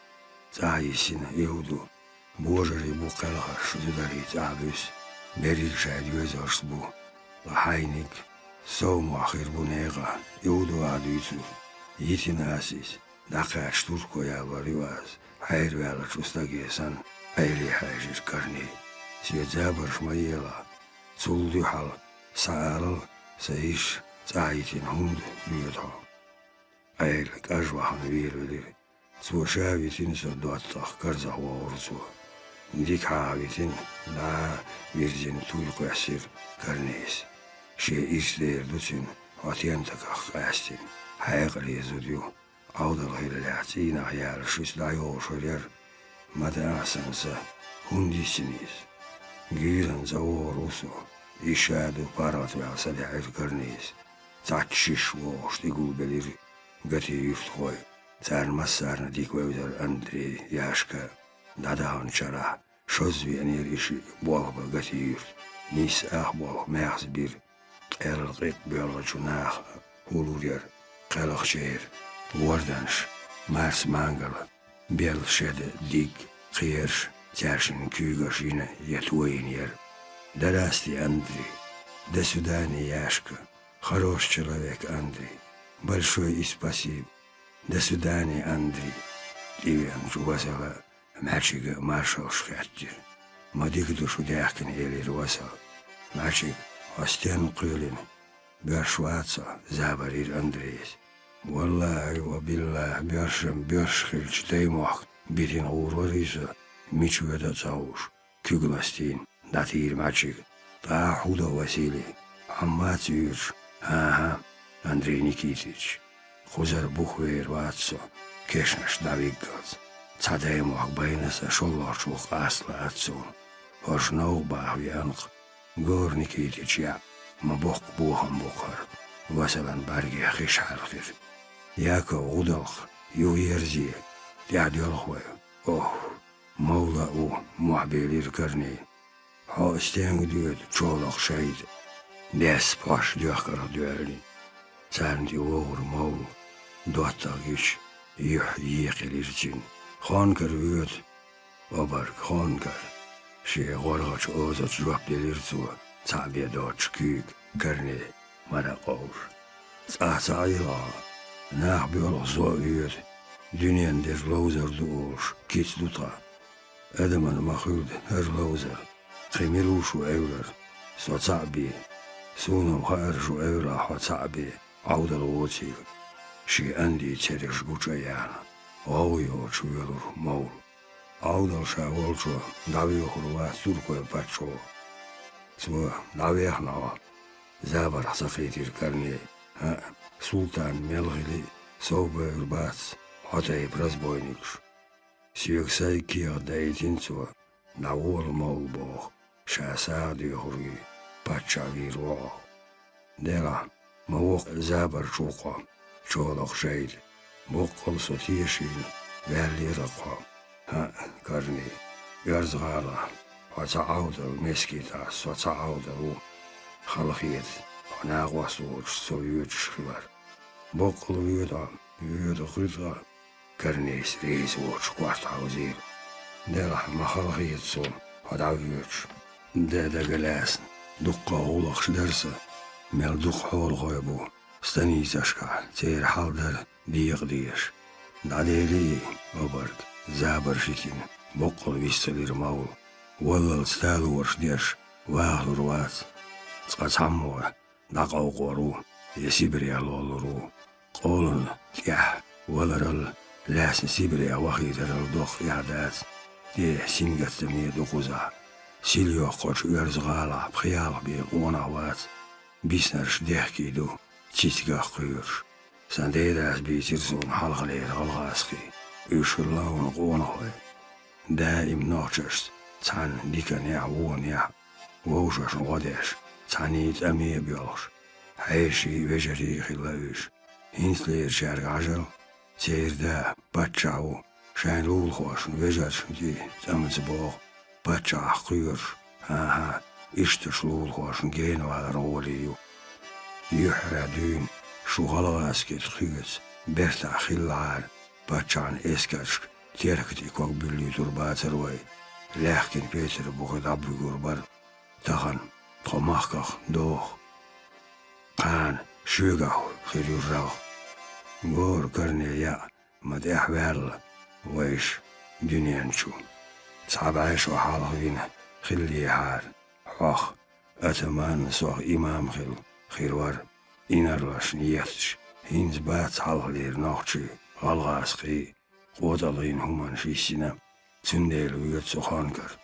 ЦӀахь йисина, и хӀун ду? Божарий бу кхелхарш, зударий цӀахь буьсу. Берриг шайн доьзалшца бу. Ткъа хьайниг? Сов мохь хир бу некъахь. И хӀун ду ахь дуьйцург? Йитина ас иза. ДӀакхаьчча турко ялор ю ас. Хьераваьллачу стаге санна, Ӏеле хьаьжира Корней. Соьца забарш ма елахь. Цул дуьхьал схьаалал, сан йиша цӀахь йитина хӀунда йоьду хьо? Ӏела кӀаж вахана велавелира. Цо ша витина со доттагӀа, карзахвогӀура цо. Дика хьаха витина, дӀа а вирзина, туй кхоьссира Корнейс. Шен ирс дер ду цуьнан хьо тентаках къаьстина. Хьекъале зуда ю. Ӏовдал хиллехь, цӀийнах ялаш, иза дӀайогӀуш хир яра. Ма даа сан са, хӀунда йисина иза? Гуьйранна цӀа вогӀур ву со. И ша ду, паргӀатваьлла садаьӀира Корнейс. Цхьацца шиш вогӀуш тӀе гулбелира Гати-Юьртахой. Царна массарна дика вевзара Андрей, Яшка. ДӀадаханчу шарахь шозза веанера и шиъ болх бан Гати-Юьрта. Нийсса ах болх маьхза бира. Къелла къикъ боьлхучу наха хӀуллур яра кхелхачеран ворданаш, марса-мангал, белла шеда диг, кхераш, цаьршиннан куьйгаш йина я тойина яра. Дарасти, Андрей. До свидания, Яшка. Хороший человек, Андрей. Большое и спасибо. До свидания, Андрей. ТӀевеанчу Васала Мачига маршаллаш хеттира. Ма дика ду шу даьхкина, элира Васала. Мачиг, хьо стенна кхоьлина? Боьрш вац хьо, забарйира Андрейс. Валлахьи ва биллахьи, боьршам боьрш хилча, даймохк битина гӀур варий со, мича воьду а ца хууш. Куьг ластийна, дӀатийра Мачиг. ТӀаккха хӀун до, Василий? Хьо маца уьйраш? ХӀан-хӀа, Андрей Никитич. Кхузара бух вер вац со, кешнаш дӀавиггалц. Цхьа даймохк байна сан, шолгӀачух къаста лаьа суна. ХӀорш новкъа баха веанкъ. Гора Никитич яӀ, ма боккха бохам бу-кх хӀара. Васалан бӀаьргех хиш хьаьрхира. Яков, гӀудалх, юха ерзе, тӀаьхьа доьлху вай. Ох! Мовла а ву, мохь белира Корней. Хьо стенга доьду, чолах шайда? Бес пхьош доьхкарх доьллина. Царна тӀе вогӀура Мовла, доттагӀа гича, юьхь екхилира цуьнан. Хонкара воьду. Обарг, хонкара. Шен гӀоргӀачу озаца жоп делира цо, цхьаъ бен доцучу куьйга Корней. Мара а къовлуш. Цкъа ца Ӏийла хьо. Нах боьлху зо а воьду. Дуьненна дерг ловзар ду олуш, кица ду тхан. Адаман ма хуьлда хӀара ловзар. Кхин мила ву шу эвлара? Со цхьаъ бен. Суна-м хаьара шу эвлахь хьо цхьаъ бен, Ӏовдал воцийла. Шен Анди цераш гуча а яьхна, гӀовгӀа йоцуш воьлура Мовла. Ӏовдал ша волчо дӀавоьхур вац туркойн паччахьо. Цо дӀавехна хьо. Забарх схьакхийтира Корней. ХӀаъ, султан мел хили а, совбевр бац, хьо тайпа разбойникаш. Соьга сайга кехат даийтина цо, дӀавола ма вала боху, ша сагӀа доьхург паччахь вийр ву хьо. Делахь, ма воккха забар чу ву хьо, чолах шайда. Боккъал со тешийна ваьллера хьо. ХӀаъ, Корней, оьрза-гӀала, хьо цхьа Ӏовдал, мискитахь со цхьа Ӏовдал ву. Халахета, хьо накъост воцуш со воьдуш хилар. Боккъал воьду хьо, воьду гӀиртӀа. Корнейс реза воцуш корта хьовзийра. Делахь, ма халахета суна хьо дӀавоьдуш. Де дага лаьцна, дуккха гӀуллакхаш дара сан, мел дукха хьолахой бу станицашкахь, церан хьал дара декъа дезаш. ДӀаделий обарг, забарш йитина, боккъал вистхилира мовла. Валлалц талораш деш, вахалур вац. Цкъа цхьаммо дӀакъовкъор ву, я Сибрех лоллур ву. Къоланна тӀехь валарал, лаьцна Сибрех вахийтарал доккха эхь дац, тӀе сингаттаме ду кхузахь. Сил йоккхучу оьрза-гӀалахь пхи-ялх бен къонах вац, биснарш дехкий ду, цицигах кхоьруш. Сан дедас бийцира суна хьалхалера гӀалгӀазкхий, уьш хилла хьуна къонахой. Даим нохчашца цхьаьна диканехь, вонехь, вовшашна гӀо деш, цхьаьний тӀаме а боьлхуш, хьеший, вежарий а хилла уьш. ХӀинцалерачаьрга хьажал, церан да паччахь ву, шайн лулахошна, вежаршна тӀе цӀа ма ца боху, паччахьах кхоьруш, хӀан-хӀа, ишттачу лулахошна генавалар гӀоле ю. Юьххьехь дуьйна шу гӀалгӀазкхетта кхоьца бертахь хиллахьара, паччахьан эскаршка Терка тӀе ког буьллуьйтур бацара вай, лаьхкина петар бухе дӀабуьгур бара. Тахана тхо махках доху, кхана шуьгахь хир ю рагӀ. Гора, Корней, яа, ма тӀаьхьаваьлла вайша дуьнен чу. Цхьа бӀе шо хьалха вина хиллехьара хьох, атаман, сох имам хилла хир вара, инарлашна етташ, хӀинца бац хьалхалера нохчий, гӀалгӀазкхий, къотӀалгӀийн хӀуманаш йиссина, цундела воьду со Хонкара.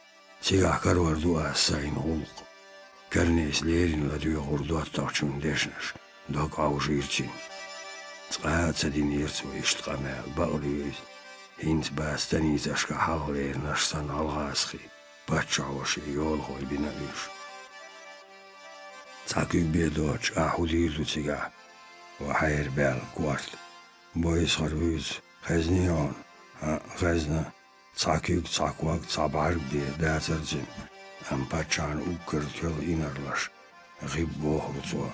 Цигахь карор ду ас сайн гӀуллакх. Корнейс леррина ладоьгӀура доттагӀчун дешнаш, дог Ӏовжийра цуьнан. Цкъа а ца динера цо иштта къамел, бакъ лоьху иза. ХӀинца бац станицашкахь хьалхалернаш санна гӀалгӀазкхий, паччахьоший, йолахой бина уьш. Цхьа куьг бен доцуш ахь хӀун дийр ду цигахь, ва хьайра баьлла корта? Бойсхар вуьйцу, хезний хьуна? ХӀаъ, хезна. Цхьа куьг, цхьа ког, цхьа бӀаьрг бен дацара цуьнан, амма паччахьан уггар тоьлла инарлаш гӀибба бохура цо.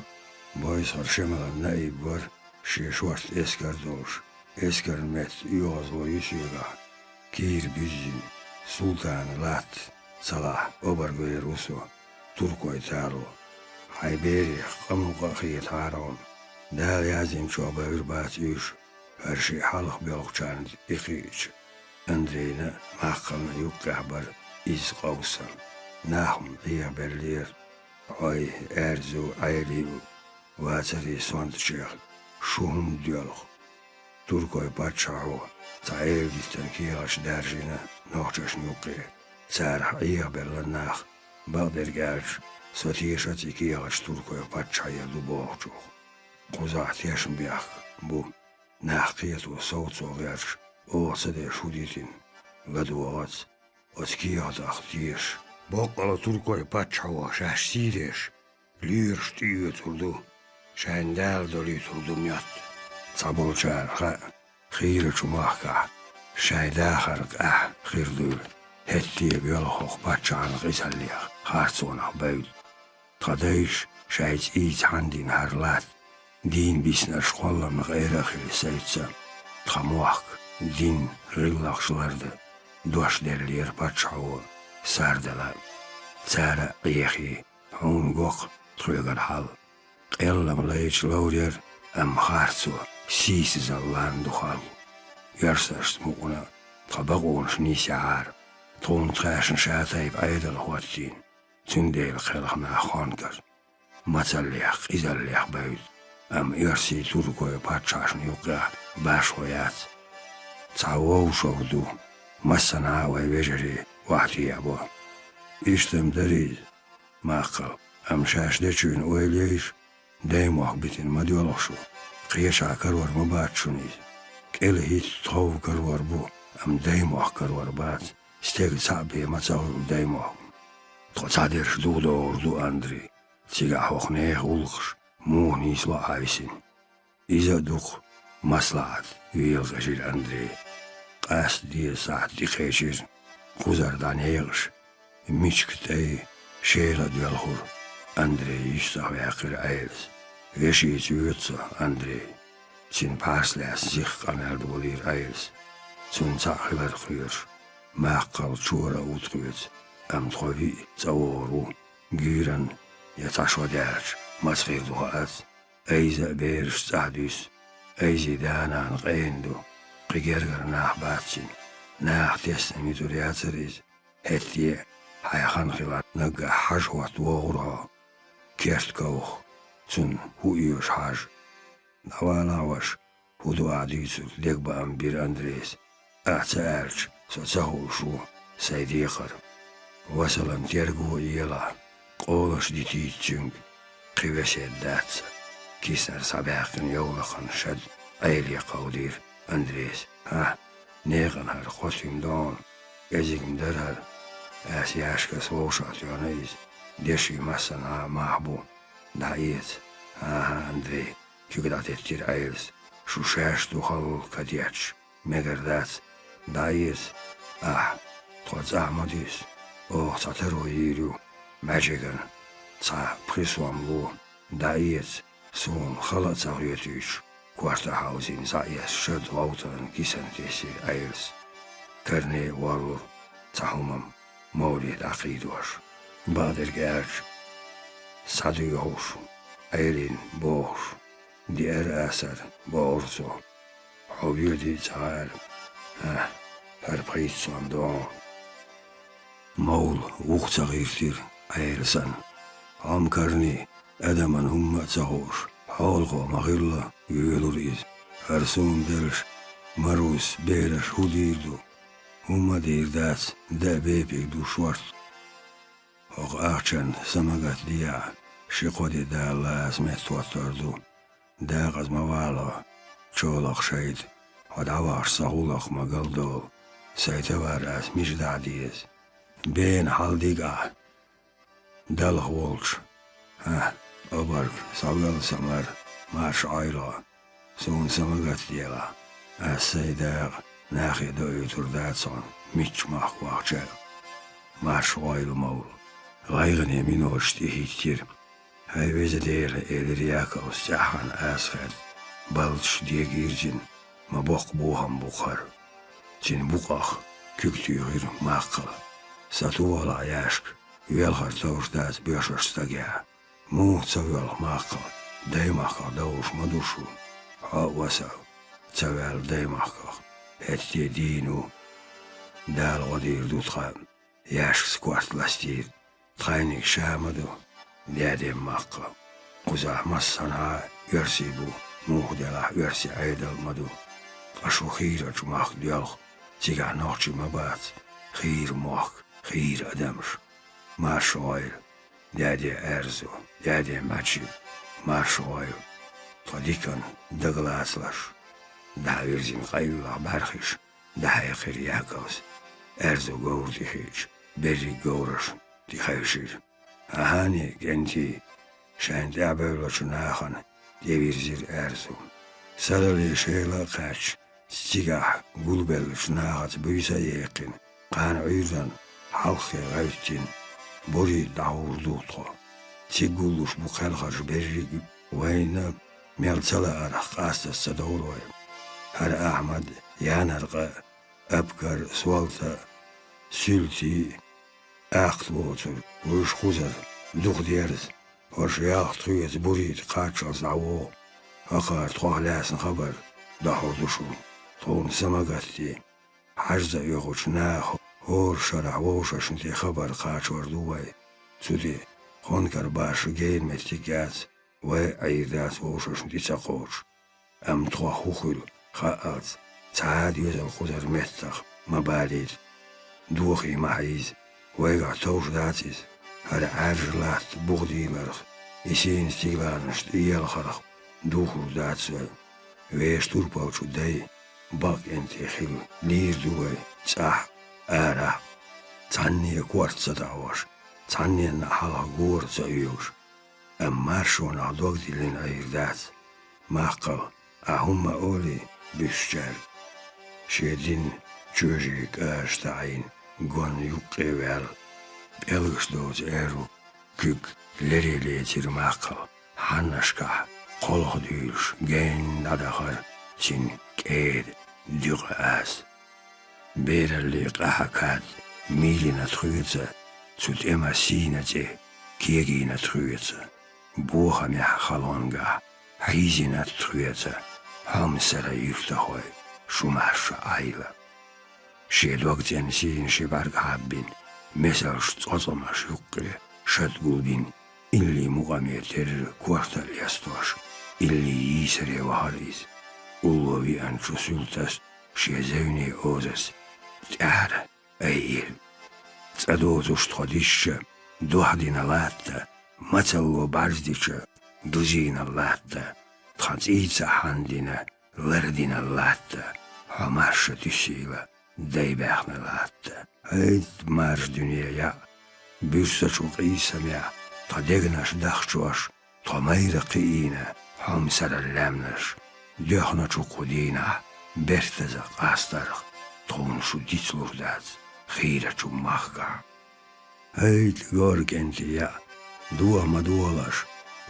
Бойсхар Шемалан наиб вара, шен шортта эскар долуш, эскаран метта оьгӀазло ю соьгахь. Кийра буьззина, султанан латта цалахь обарг вер ву со, туркой тало. Хьайн берех къамукъа а хетахьара хьуна. Дала яздинчохь бевр бац уьш, хӀара шиъ хьалха боьлхучарна тӀекхиъча. Андрейна а, Маккхална а юккъехь бара иза къовсам. Нах-м Ӏехабеллера. Хьой, аьрзу, Ӏелий, вацарий сонтачех, шу хӀунда доьлху? Туркой паччахьо цхьа эладитан кехаташ даржийна нохчашна юккъе. Царах Ӏехабелла нах, бакъдерг аьлча, со тешац и кехаташ туркой паччахьера ду бохучух. Кхузахь тешнабехк бу. Нах кхето совцо гӀерташ, оха ца деш хӀун дитина, ладогӀац. Оцу кехатах тешаш, боккъала туркой паччахьо шаьш сий деш, лоьраш тӀеоьцур ду, шайна Дала долуьйтур ду моьтту. Цхьаболчарна хаьа, хийрачу махкахь шайн дахар къаьхьа хир дуьйла, хӀетте а боьлху хӀокху паччахьан къизаллех харцонах бевдда. Тхан дайша шайн цӀийца хьан дина хӀара латта, дийна биснарш кхолламна къера а хилла сецна, тхан мохк, дин, гӀиллакхаш лардан дош деллера паччахьо, сардала. Цара а Ӏехий, хьуна го-кх тхоьгара хьал. Къеллам лайча ловрера, амма харцо, сийсазалла лан ду халла. Оьрсашца мукъана тхан бакъонаш нийсъяхьара, тхуна тхаьшна ша тайпа Ӏедал хӀоттийна. Цундела кхелха нах Хонкара. Мацаллех, къизаллех бевдда, амма оьрсий, туркой паччахьашна юккъехь башхо яц. Цхьа вовшах ду, массанхьа а вай вежарий охьатеӀабо. Иштта-м дара иза, Маккхал, амма шаьш дечуьйна ойла ейша, даймохк битина ма доьлху шу, кхечахьа карор ма бац шуна иза. Элхийтта тхов карор бу, амма даймохк карор бац, стеган цхьаъ бен ма ца хуьлу даймохк. Тхо цхьадерш духадогӀур ду, Андрей. Цигахь хӀокху нехан гӀуллакхаш муха нийсло Ӏа висина. Иза а дукха маслаӀат велха жира Андрей. Къаста деза сахьт тӀекхечира, кхузара дӀанекъаш, мичиг тӀай шела а доьлхура. Андрей йистах ваьккхира Ӏелас. Вешица воьду со, Андрей. Цуьнан пхьарс лаьцна сиха къамел долийра Ӏелас. Цунна цхьаъ хилар кхоьруш, маккхал чора а ву тхоьца, амма тхо виъ цӀа вогӀур ву, гуьйранна я цхьа шо даьлча, маца хир ду хаац. Айза а бераш цӀахь дуьсу. Айзи да-нана къена ду. Кхин гергара нах бац цуьнан. Наха тесна митур яцара иза. ХӀетте а, хьайн хан хиларна, наггахь хьажа хӀотта вогӀура хьо. Керт ковха, цунна хӀу оьшу хьажа. ДӀавала, ваша, хӀун ду ахь дуьйцург, дегабаам бира Андрейс. Ахь ца аьлча, со ца хууш ву сайн декхар. Васалан терго а елахь, къолаш дитийта цуьнга, кхин весет дац сан. Киснара схьабаьккхина йовлакхан шад Ӏеле кховдийра Андрейс. ХӀа, некъан хӀара кхо суьйма догӀу, кӀезиг-м дара хӀара. Ас яшкас вовшах тоьхна иза. Деши массанхьа а мах бу. ДӀаэца. ХӀан-хӀа, Андрей, куьг дӀатеттира Ӏелас. Шу шаьш ду халла кадетташ, мегар дац. ДӀаэца, ахь, тхо цӀахь ма дуьсу. Оха цхьа таро йийр ю, маьжиган, цхьа пхи сом ло. ДӀаэца, суна хала а ца хоьтуьйтуш, корта хьовзийна схьаэцна шад гӀовтаран кисана тесира Ӏелас. Карне а воллура цхьа хӀумам Мовле дӀакхийдош. Бакъдерг аьлча, схьадоьхуш, Ӏелина бохуш, деара ас хӀара, бохура цо. Хьо воьдий цхьа хӀара? ХӀа, хӀара пхийтта сом догӀу. Мовла вуха ца гӀиртира Ӏелас. Хьо-м, Карни, адаман хӀумма а ца хууш, хьолахо ма-хилла, воьлура иза. ХӀара суна деллаш, Марус, бераш хӀун дийр ду? ХӀумма а дийр дац, даа бепиг ду шорта. ХӀокху ахчанна самагатдехьа, ши-кхо де дала аса меттахӀоттор ду. Декъаза ма вала хьо, чолах шайта, хьо дӀавахча сан гӀуллакх ма галдолу, сайн товар ас мича дахьа деза? Бена хьаладига ахь. Далха волчу. ХӀа, обарг, схьавелла сан мара, марша Ӏойла хьо. Суна самагатделахь, ас сайн дакъа нахе доуьйтур дац хьуна, мичча махка вахча а. Марша Ӏойла, Мовла. ГӀайгӀане миноташ тӀехӀиттира. ХӀай веза Дела, элира Яковс цӀеххьана аса хаьдда, балташ дега ирзина, ма боккха бохам бу-кх хӀара. Цуьнан букъах куьг туьйхира маккхала. Сатохалахь, яшка, велхар товш дац боьршачу стагехь. Муха ца воьлху маккхала, даймахках довлуш ма ду шу. Хьо а, Васал, ца ваьлла даймахках, хӀетте дийна ву. Дала гӀо дийр ду тхан. Яшкас корта ластийра. Тхайниг ша ма ду, даьден маккха. Кхузахь массанхьа а оьрсий бу, муха делахь оьрсийн Ӏедал ма ду. Ткъа шу хийрачу махка доьлху, цигахь нохчий ма бац, хийра мохк, хийра адамаш. Марша Ӏойла, даьден Аьрзу, даьден Мачи, марша Ӏойла. Тхо диканна дагалацалаш. ДӀавирзина къайлаха бӀаьрхиш, дӀахьаькхира Яковс, Аьрзу говра тӀе хиъча, берриг говрашна тӀехевшира. ХӀан-хӀа, кӀентий, шайна тӀаьхьабевллачу нахана тӀевирзира Аьрзу. Сарале шела а кхаьчча, цигахь гулбеллачу нахаца буьйса а яьккхина, кхана Ӏуьйранна хьалххе гӀевттина, Бурийда дӀахьур ду тхо. Цига гуллуш бу кхелхарш берриг а, вайна мел ца лаарх къастаза ца довла вай. ХӀара Ахьмад, Янаркъа а, Абкар, Солта а, Суьлти а, Ахта воцург, вуьш кхузара, дукха дерза, хӀорш ялх тхоьца Бурийда кхаччалц дӀавогӀу. ХӀокхара тхох лаьцна хабар дӀахьур ду шуна. Тхуна самагатде, хьажза оьхучу наха хӀора шарахь вовшашна тӀе хабар кхачор ду вай. Цу тӀе, хӀункара башха гена меттиг яц, вай а Ӏийр дац вовшашна тӀе ца кхочуш. Амма тхох хӀун хуьлу хаалц, цхьа а доьзал кхузара меттах ма балийта. Дохий ма хьийза, вайгахь товш дац иза. ХӀара Ӏаьржа латта бухадийларх, и сийна стигланаш тӀеелхарх духур дац вай. Вешан турпалчу дай, бакъ кӀентий хила лийр ду вай цӀахь а, арахь а, цхьанне корта ца дӀагӀош, цхьанненна хьалха гора ца оьгуш. Амма маршонах дог диллина Ӏийр дац. Маккхал, ахь хӀумма олий буьсучаьрга? Шен дин чожий кӀажаш таӀийна, гонна юккъе ваьлла, пӀелгаш доцу аьрру куьг лере лецира Маккхал, хьаннашкахь кхолха дуьйлуш, генна дӀадахара цуьнан кӀеда дуькъа аз. Бераллин къаьхьа кад мийлина тхоьца, цу тӀеман сийна цӀе кегийна тхоьца. Бохамехь халонгахь хьийзина тхоьца, хьомсара юьртахой, шу марша Ӏайла. Шен дог цӀена сийна ши бӀаьрг хьаббина, месалш цӀоцкъамаш юккъе шад гулбина, илли мукъаме терра корта а лестош, илли йийсаре вахара иза. Улло виъанчу суьлтас шен зевне озас тӀаьхьара айира. ЦӀа доцуш тхо дисча, дохдина латта, мацалло бӀарздича, дузийна латта, тхан цӀийца хьандина, лардина латта, хьо марша дуьсийла, дай баьхна латта. ХӀайт, марш дуьне яӀ, буьрсачу къийсамехь, тхан дегнаш дахчош, тхо майра кхиийна, хьомсара лаьмнаш, доьхначу кху дийнахь бертаза къастарх тхуна шу дицлур дац хийрачу махкахь. ХӀайт, гӀор кӀентий яӀ, доха ма дохалаш,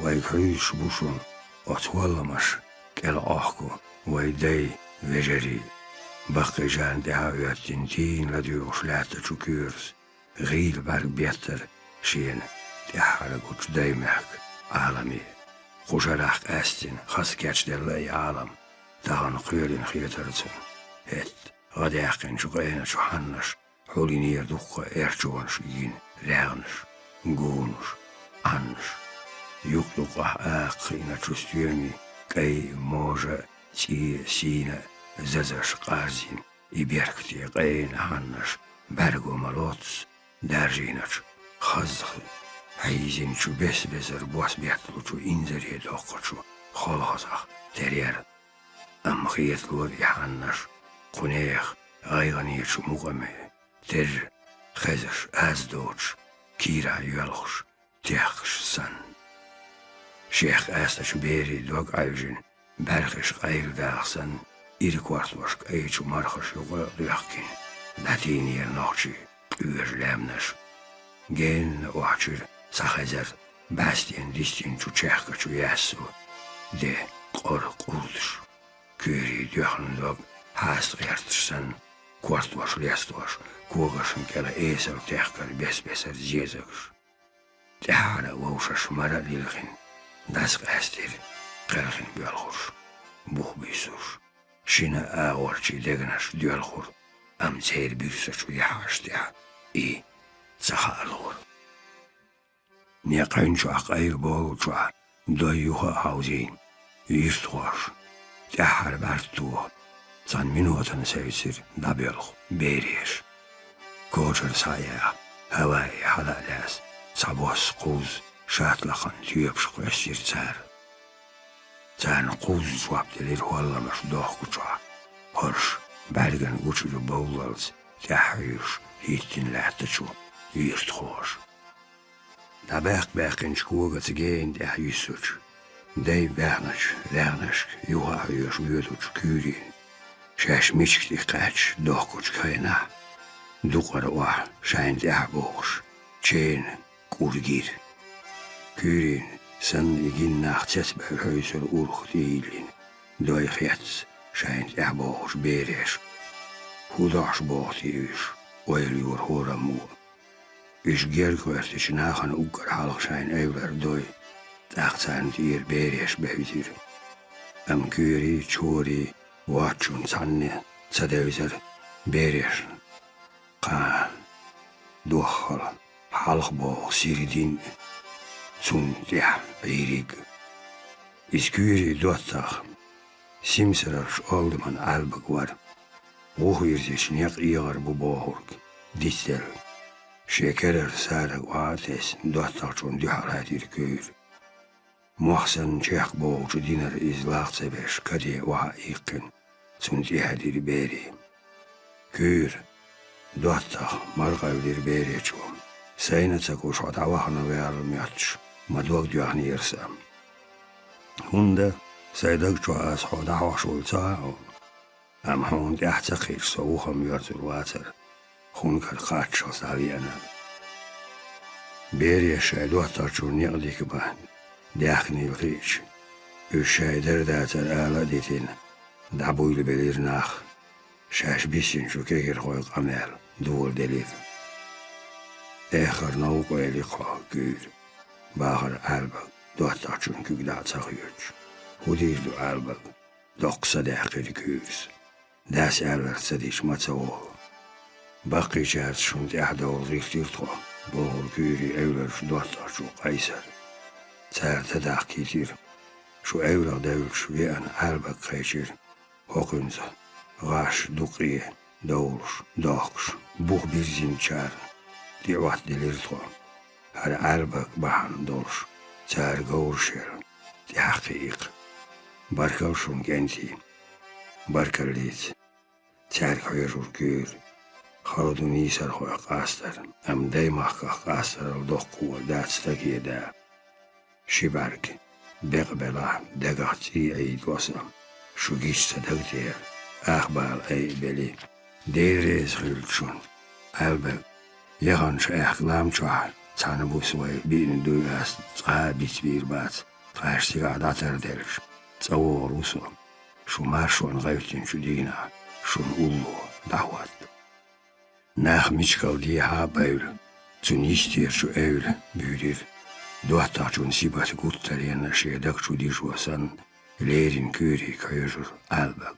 вайга хьуьйсуш бу шуна оцу хӀолламаш кӀел Ӏохку вай дай вежарий. Баккхийчарна тӀаьхьа а хӀоьттина, тийна ладоьгӀуш лаьттачу коьртас, гӀийла бӀаьрг беттара шена тӀаьххьара гучу даймехкан Ӏаламе. Кху шарахь къаьстина хаза кечделла и Ӏалам, тахана кхоьлина хетара цунна. ХӀетта, гӀа даьккхинчу къеначу хьаннаша хьулйинера дуккха эрчонаш йина рагӀнаш, гунаш, Ӏаннаш. Юкъ-юкъахь акха кхиъначу стоьмийн кӀайн, можа, цӀен, сийна зазаш къарзина, и беркате къена хьаннаш бӀаьрго ма лоццу, даржийначу хаза хьийзинчу бес-бесара бос бетталучу инзаре доккхучу холхазах тера яра. Амма хеталора и хьаннаш кху нехан гӀайгӀанечу мукъаме терра хезаш, аз доцуш, кийрахь йоьлхуш, техкаш санна. Шех къаьстачу берийн дог Ӏаьвжина, бӀаьрхиш къайладаха санна, иракортош кӀайчу мархаш юкъа а доьхкина, дӀатийнера нохчийн къоьжа лаьмнаш. Генна охьачуьра схьахезара бӀаьстенан дистинчу чехкачу яьссо де къора къурдаш. Куьйрийн доьхна дог хьаста гӀерташ санна, кортош лестош, когашна кӀела эсала техкара бес-бесара зезагаш. ТӀаьххьара вовшаш мара а лилхина, дӀасакъаьстира кхелхина боьлхурш, бух буьйсуш. Шина агӀорчийн дегнаш доьлхура, амма церан буьрсачу яхьаш тӀехь и ца хаалора. Некъан чохь къайлаболучохь дой юха а хьовзийна, юьртахоша, тӀаьххьара бӀаьрг тоха, цхьана минотана севцира дӀабоьлху береша. Кочара схьа а яьхна, хӀаваэ хьала а лаьцна, цхьабосса кхузза шаталахана тоьпаш кхоьссира цара. Царна кхузза жоп делира хӀолламаш дохкучохь, хӀорш бӀаьргана гучуьра бовллалц тӀаьхьа хьуьйсуш хӀиттина лаьттачу юьртахоша. ДӀабаьккха-баьккхинчу когаца гена тӀаьхьа юьссучу, дай баьхначу рагӀнашка юха а хьоьжуш воьдучу куьйрийн, шаьш мичиг тӀе кхаьчча дохкучу хенахь, дукъара охьа шайна тӀаьхьа бохуш, чена кӀур гира. Куьйрийн санна и гина нах цецбевлла хьуьйсура урхах тӀе йиллина, дой хецна шайна тӀаьхьа бохучу берешка. ХӀун дохьуш боху те уьш, ойла йора хӀораммо а. Уьш герга гӀоьртича нахана уггар хьалха шайна эвлара дой, тӀаккха царна тӀера береш бевзира. Амма куьйрийн, чорийн, воцчунна цхьанне ца девзара берешна кхана доххал хьалха боху сирдин а, цунна тӀехь Ӏийриг а. Иза куьйрийн доттагӀа симсаралш олдаман Ӏаьрбаг вара. ГӀу хирзича некъ эгӀар бу бохург дицделла. Шен керара сарраг охьа а тесна, доттагӀчунна дуьхьал хьаьдира куьйра. Мох санна чехка бохучу динара иза лах ца беш, каде охьа а иккхина, цунна тӀехьа дира берий. Куьйра, доттагӀа, маркъавлира беречо. Сайна ца гуш хьо дӀавахана ваьлла моьттуш, ма дог доьхнера сан. ХӀунда, сайн даг чохь ас хьо дӀахьош волу ца хаьа хьуна. Амма хьуна тӀаьхьа ца кхийча, со вухам йоьрзур вацара, хӀунда кара кхаччалц дӀавеана. Береша шайн доттагӀчун некъ дика бан даьхкинийла хиъча, уьш шайн дара-дацара ала а дитина, дӀабуьйлабелира нах, шаьш биссинчу кегирхойн къамел доладелира. «Эххар новкъа вели хьо, Куьйра», — бахара Ӏаьрбаг, доттагӀчун куьг дӀа а ца хоьцуш. «ХӀун дийр ду, Ӏаьрбаг?» — доккха са даьккхира Куьйрас. «Дас аьлларг ца дича ма ца волу». «Баккхийчаьрца шуна тӀаьхьадовла гӀиртира тхо», — бохура Куьйрин эвларчу доттагӀчо Къайсара. Цара тӀедахкийтира. Шу эвлах девлча веана Ӏаьрбаг кхечира, хӀокхуьнца гӀаш дукъе довлуш, дохкуш, бух бирзинчарна тӀеӀоттаделира тхо. ХӀара Ӏаьрбаг бахьана долуш, цара говраш яра, тӀаьхьа кхиийкх. Баркалла шуна, кӀентий. Баркаллица. Цаьрга хьоьжура Куьйра. Хала ду нийсархойх къастар, амма даймахках къастаралла доккхо дац стаге да. Ши бӀаьрг бекъа белахь, дагах цӀий Ӏийда васа, шу гича ца даг тӀера, ах бала айа бели. Дела реза хуьлда шуна, Ӏаьрбаг. Яханчу аьхка лам чохь цхьана буса вай биъна дуй ас, цкъа а бицбийр бац, тхаьш цигахь дӀатарделча, цӀа вогӀур ву со. Шу маршонна гӀевттинчу дийнахь шуна улло дӀахӀотта. Нах мичкал дехьа а бевлла, цуьнан йистерчу эвла буьйлира. ДоттагӀчун сибат гуттаренна шен даг чу дижо санна, леррина Куьйрига хьоьжура Ӏаьрбаг.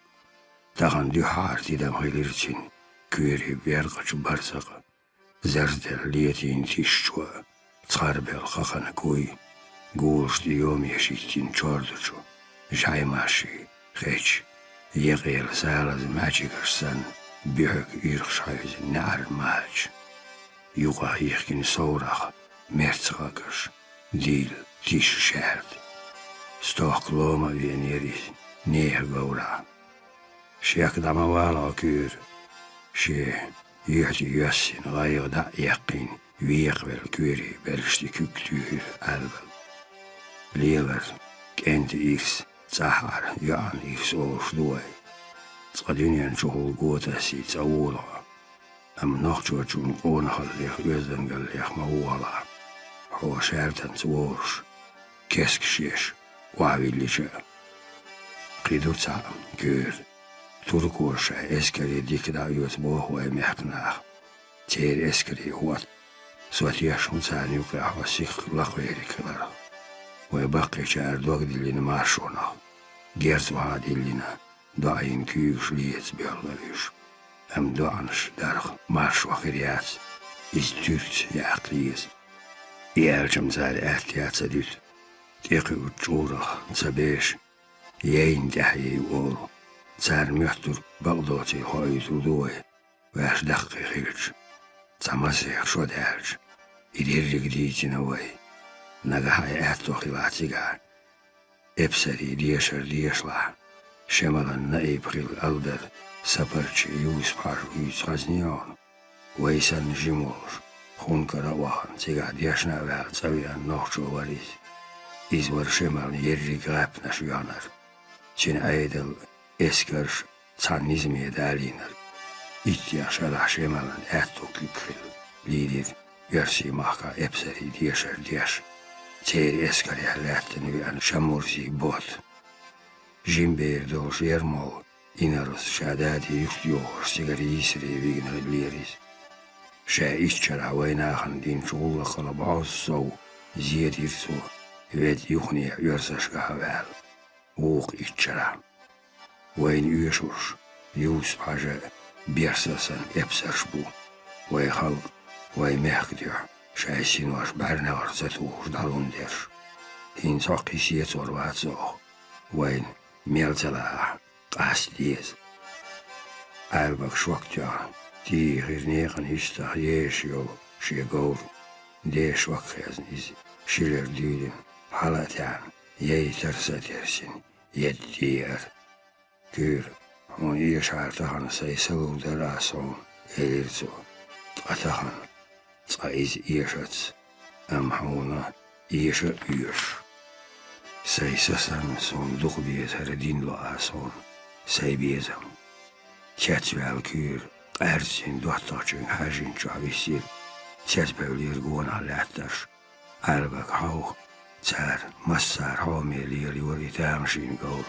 Тахана дуьххьара тидам хилира цуьнан Куьйрин веркъачу барзакъа, зарзделла летийна тиша чоа, цхьарбелла хахана куй, голашна йоме шиттина чордачу жӀаймашин хеча, екъаелла салаза маьчигаш санна, буьхьиг ирхаш хьаьвзина неӀаран малча. Юкъахь йихкина соврах мерцахагаш, дийла тиша шаьрда. Стохка лома а веанера иза нехан говрахь. Шек дӀа ма вала хьо, Куьйра. Шен юьхь тӀе йоьссина гӀайгӀа дӀа а яьккхина, векхавелла Куьйрин бераш тӀе куьг туьйхира Ӏаьрбаг. Лелар, кӀентан ирс, цӀахь Ӏар йоӀан ирс олуш ду вай. Цкъа дуьнен чухула го тасий цӀа волу хьо. Амма нохчочун къонахаллех, оьздангаллех ма ву хьо, хьо шаьртанца вогӀуш, кескаш еш, охьавиллича а. Кхин ду цхьаъ, Куьйра. Туркоша шайн эскаре дика дӀаоьцу боху вай мехкан наха. Церан эскаре хӀотта. Со тешна ву царна юкъахь хьо сихха лакхавер хиларх. Вай баккхийчара дог диллина маршонах, герз охьа а диллина, доӀийна куьйгаш леца боьлла уьш. Амма доӀанаш дарх маршо хир яц, иза туьрца яккха еза. И аьлча-м цара аьтто яц а дуьту. ТӀекхуьучу чкъурах ца беша, яйна тӀаьхьа йий олу. Царна моьттург бакъдоцийла хоуьйтур ду вай, ваьш даккхий хилча. Цхьа масех шо даьлча, и дерриг дийцина вай. Нагахь хьайн аьтто хилахь цигахь, эпсарийн дешар дешалахь, Шемалан наиб хилла алдар Сапарчи Юсуп-Хьажа вуьйцу хазний хьуна? Вай санна жима волуш, хӀунда кара а вахана, цигахь дешна а ваьлла, цӀа веана нохчо вара иза. Иза вара Шемална ерриг гӀаьпнаш йоьхнарг. Цуьнан Ӏедал, эскарш цхьана низаме далийнарг. Иттех шарахь Шемалан аьтту куьг хилла лийдира оьрсийн махкахь эпсарийн дешар деш, церан эскарехь лаьттина веана Шамурзин Бот. Жима бер долуш Ермол Инарус ша даде юхтайохуш цигара йийсаре вигна хиллера иза. Ша иччархьа вайнахана динчу гӀуллакхала бӀозза сов зедира цо, ведда юханехьа оьрсашкахь а ваьлла, вукху иччархьа. Вайна оьшурш Юсуп-Хьажа а, Берса а санна эпсарш бу. Вай халкъ, вай мехкан дуьхьа шайн синош бӀаьрнегӀар ца тухуш дӀалун дерш. ХӀинца хьо кхин сецор вац оха. Вайна мел ца лаахь, къаста деза. Ӏаьрбаг шок тоьхна, тӀехира некъан юьстах езаш йолу шен говр. Ден шок хезна иза, шилара дуьйлина, хьала а таьӀна, яй тарса а терсина, едда тӀееара. Куьйра, хьуна эшахьара тахана сай са лур дара аз хьуна», — элира цо. «Ткъа тахана цкъа иза эшац, амма хьуна эша а оьшуш. Сай са санна суна дукха беза хӀара дин ло аз хьуна, сай безам». Цецваьлла куьйра къаьрцина доттагӀчуьнга хьаьжначохь висира. Цецбевллера гонах лаьттарш. Ӏаьрбаг хьовха, цара массара хьоме лелайора и тамашийна говр.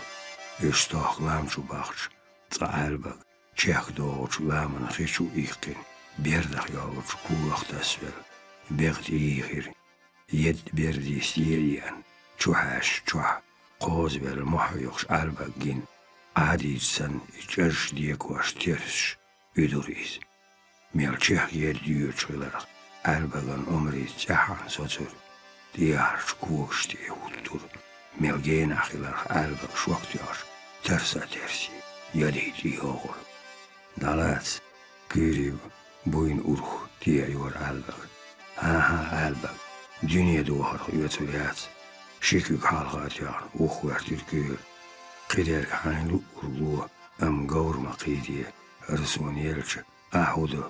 Уьш тохка лам чу бахча, цкъа Ӏаьрбаг чехка догӀучу ламан хи чу а иккхина, бердах йолчу кулах тасвелла, бегӀ тӀеийхира. Едда бердий стен а еана, чухьаьжча чохь, кхозавелла мохь йохуш Ӏаьрбаг гина, Ӏадийча санна и чӀожаш декош терсаш, уьдура иза. Мел чехка едда йоьдуш хиларх, Ӏаьрбаган омрица цӀеххьана соцура, тӀехьарчу когаш тӀе хӀуттура. Мел генахь хиларх, Ӏаьрбаг шок тоьхча, тарса а терсий, йодий тӀе йогӀура. «ДӀалаца, куьйрий буйна урх», — тӀеайора Ӏаьрбага. «ХӀан-хӀа, Ӏаьрбаг, дуьне дохарх оьцур яц». Ши куьг хьалха а тоьхна, уххоьртира куьйра. «Кхидерг хьайна луъург ло, амма говр ма кхийде, хӀара суна елча, ахь хӀун до?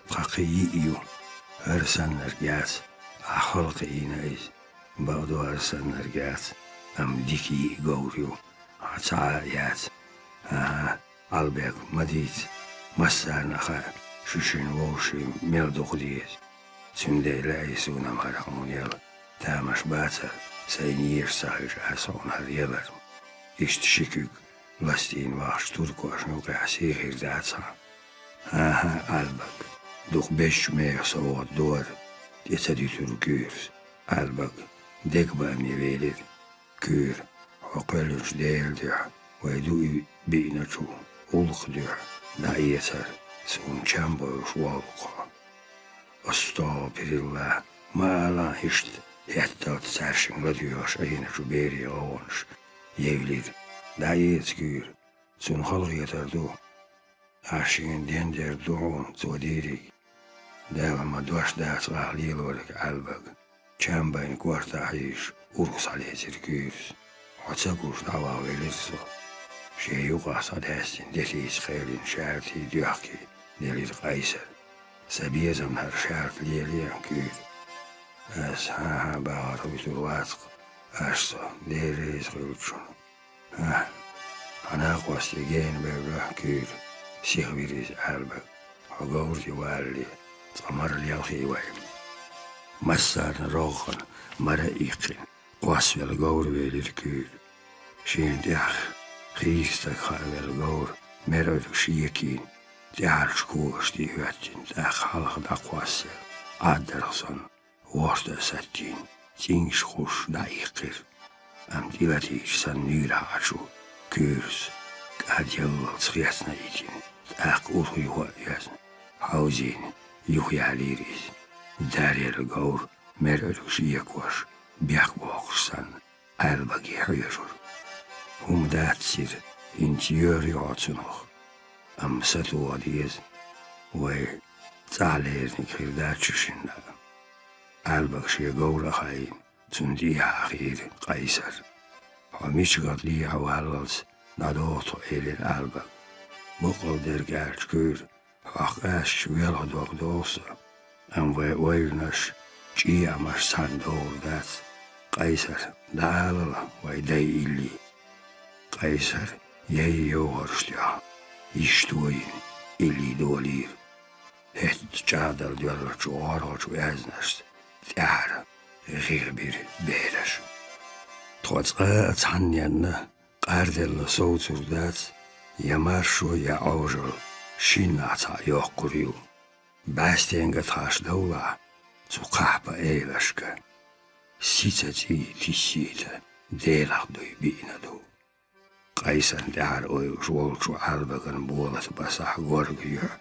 Тхан кхин йиъ ю, хӀара саннарг яц, ахь хала кхиийна иза. Бакъду, хӀара саннарг яц, амма дика йиъ говр ю, хьан цхьа а яц. ХӀан-хӀа, Ӏалбек, ма дийца, массарна а хаьа, шу шина вовшийн мел дукха деза. Цундела лаьий суна-м хӀара хьуна яла, тамаш бацара, сайна еша ца хилча, аса хьуна хӀара ялар». Иштта ши куьг ластийна вахча, туркошна юкъехь сий хир дац хьан. «ХӀан-хӀа, Ӏаьрбаг, дукха безачу мехах совгӀат до хӀара», — тӀе ца дуьтура куьйрас. Ӏаьрбаг дегабааме велира. «Куьйра, хьо кхоьллинчу Делан дуьхьа, вай дуй биъначу гӀуллакхан дуьхьа дӀаэцара, суна чам бойуш воллу хьо». «АстагӀфирулла, ма алахь иштта», — хӀетталц цаьршинга ладоьгӀуш Ӏийначу берийн гӀовгӀанаш евлира. «ДӀаэца, куьйра, цунна хала хетар ду. Ахь шена дендер ду хьуна цо дийриг». «Дала ма дош дацахь лелориг, Ӏаьрбаг», — чам байна кортахь йийш, урс схьалецира куьйрас. «Хьо ца гуш дӀавахавелира со». Шен юкъахь схьадаьстина делхийца кхелина шаьртий доьхкий делира Къайсар. «Сан безамна хӀара шаьрта лелае, куьйра». «Ас хӀан-хӀа бахарх вуьтур вац-кх, аш со, Дела реза хуьлда шуна». «ХӀан, хьан накъостий гена бевлла, куьйра», — сихвира иза Ӏаьрбаг. «Хьо говр тӀе валале, цкъа мара лелхий вай». Массарна рогӀана мара а иккхина, кхоссавелла говр велира куьйра. Шена тӀехь хийра стаг хаавелла говр, мерӀуьргаш екийна, тӀаьхьарчу когаш тӀе хӀоьттина, тӀаккха хьалха дӀакхоссавелла, Ӏаддарх санна, ворта а саттийна, цӀингаш кхуссуш дӀаиккхира. Амма тӀелатийча санна, нуьйра хьаьжча, куьйрас кӀад яллалц хецна а йитина, тӀаккха урх юха а оьзна, хьовзийна, юхаялийра иза. Даръелла говр, мерӀуьргаш екош, бехк боккхуш санна, Ӏаьрбаге хьоьжура. «ХӀума дац цуьнан, хӀинца йоьрий хьо цунах. Амма сатоха деза, вай цӀахь лериниг хир дац шу шинна а». Ӏаьрбага шен говр а хаийна, цунна тӀехьа хиира Къайсар. «Хьо мичахь дехьа валлалц дӀадогӀу тхо», — элира Ӏаьрбага. «Баккъалла дерг аьлча, куьйра, хьох къаьстча велха дог догӀу со. Амма вай ойланаш, чӀеӀамаш цхьаьна догӀур дац. Къайсар, дӀаалал вай дай илли». Къайсар яй йовхарш тоьхна, йиш тойина, илли долийра. ХӀетта чӀагӀдала доьллачу гӀоргӀачу аьзнашца тӀаьхьара гӀих бира бераш. Тхо цкъа а цхьанненна къарделла совцур дац, я маршо, я Ӏожалла, шиннахь цхьаъ йоккхур ю. БӀаьстенга тхаш довлахь, цу кхахьпа элашка, сица цӀий тиссийта Делах дуй биъна ду. Къайсарна тӀаьхьара ойуш волчу Ӏаьрбаган болат басахь горга юьхь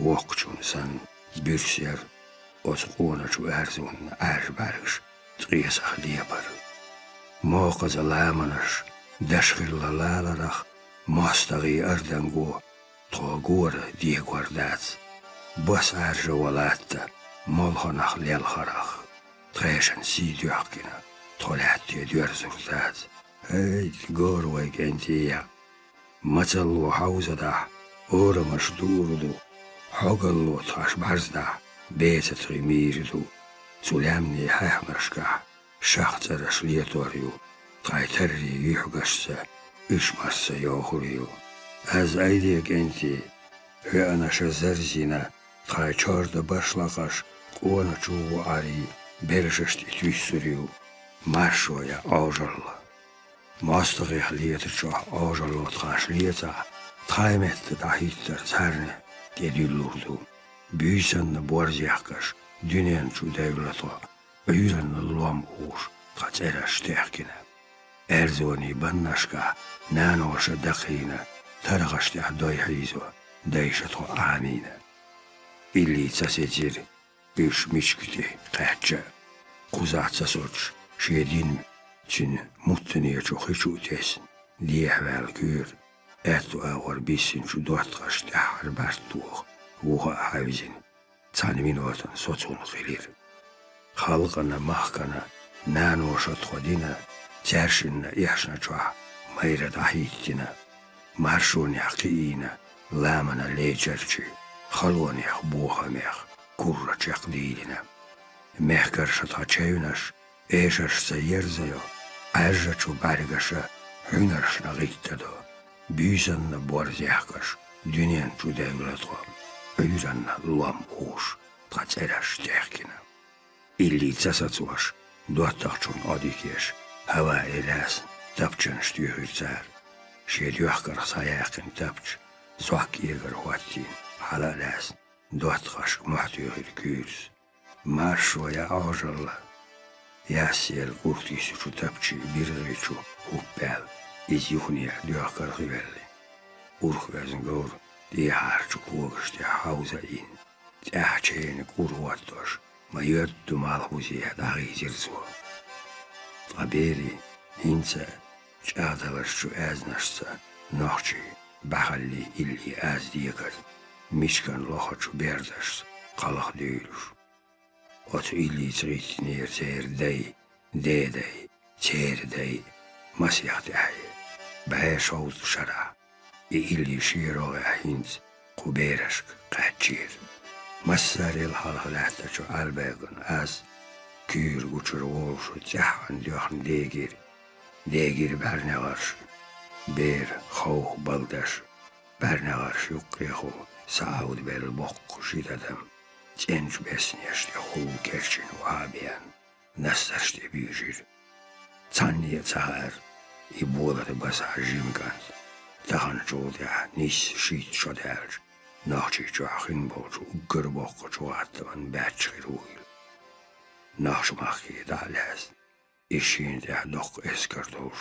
воккхачун санна буьрса яра, оцу къоначу аьрзунна Ӏаьржа бӀаьргаш ткъесах лепара. Мокхаза ламанаш даш хилла лаларах, мостагӀий арданго тхо гора дегор дац. Бас Ӏаьржа ван латта молханах лелхарах, тхешан сий доьхкина тхо лаьтте доьрзур дац. ХӀайт, гора вай кӀентий яа! Мацалло хьовзадахь, орамаш дуур ду, хьогалло тхаш бӀарздахь, бецатхи мийр ду. Цу лаьмнийн хьаьхнашкахь шах цӀераш летор ю, тхайн таррий юьхьгашца уьш марса йохур ю. Аз айде кӀентий, веанаша зарзина, тхайн чорда башлакъаш къоначу вуӀарий бержаш тӀе туьйсур ю. Маршо я Ӏожалла! МостагӀех летачохь Ӏожалло тхаш лецахь, тхайн метта дӀахӀиттар царна тӀедуьллур ду. Буьйсанна борз яхкаш дуьнен чу девлла тхо, Ӏуьйранна лом уш тхан цӀераш техкина. Аьрзонийн баннашкахь наноша дакхийна, таргӀаш тӀехь дой хьийзо дайша тхо Ӏамийна. Илли ца сецира, уьш мичка тӀе кхаьчча а, кхузахь ца соцуш, шен дин цуьнан муттанечу хи чу а тесна, дехьаваьлла куьйра, аьтту агӀор биссинчу доттагӀашна тӀаьххьара бӀаьрг тоха, вуха а хьаьвзина, цхьана минотана соцуш хилира. Халкъана, махкана наноша тхо дина, цаьршинна эхьшна чохь майра дӀахӀиттина, маршонех кхиийна, ламанан лечарчий, халонех, бохамех курра чекхдийлина. Мехкарша тхан чевнаш эшаршца ерзайо, Ӏаьржачу бӀаьргаша хьуьнаршна гӀиттадо, буьйсанна борз яхкаш дуьнен чу девлла тхо, Ӏуьйранна лом уш тхан цӀераш техкина. Илли ца сацош, доттагӀчун Ӏодикеш, хӀаваэ лаьцна тапчанаш туьйхира цара. Шен доьхкарх схьаяьккхина тапча, сох кӀегар хӀоттийна, хьала а лаьцна, доттагӀашка мохь туьйхира куьйрас. Маршо я Ӏожалла! Ясъелла кӀуртийсучу тапчий биргӀи чу хӀуппаьлла, иза юханехьа доьхкарх а йоьллина, урхавезна говр тӀехьарчу когаш тӀехь хьовза а йина, тӀаьхьа чевнан кӀур хӀоттош, ма йоьдда ду малхбузехьа дӀахийзира цо. Ткъа берийн хӀинца а чӀагӀдаларчу аьзнашца нохчийн бӀаьхаллий, илли аз дегар, мичкан лохачу бердашца кхалха дуьйлуш. Оцу иллица гӀиттинера церан дай, дедай, церан дай, масех тӀаьхье, бӀе шовзткъа шарахь. И илли шен рогӀехь хӀинца кху берашка кхаьчнера. Массарел хьалха лаьттачу Ӏалбеган аз, куьйра гучура волуш, цӀеххьана доьхна дегира. Дегира бӀаьрнегӀарш, бер ховха балдаш, бӀаьрнегӀарш юккъехула саӀавда белла боккха ши тӀадам, цӀеначу беснеш тӀе хулла керчина охьа а беана, настарш тӀе буьйжира. Цхьанне а ца хаьара и болат басахь жима кӀант, таханчул тӀаьхьа нийсса шийтта шо даьлча, Нохчийчохь хин болчу уггар боккхачу гӀаттаман баьчча хир вуйла. Нохч-махке дӀа а лаьцна, и шена тӀехь доккха эскар долуш,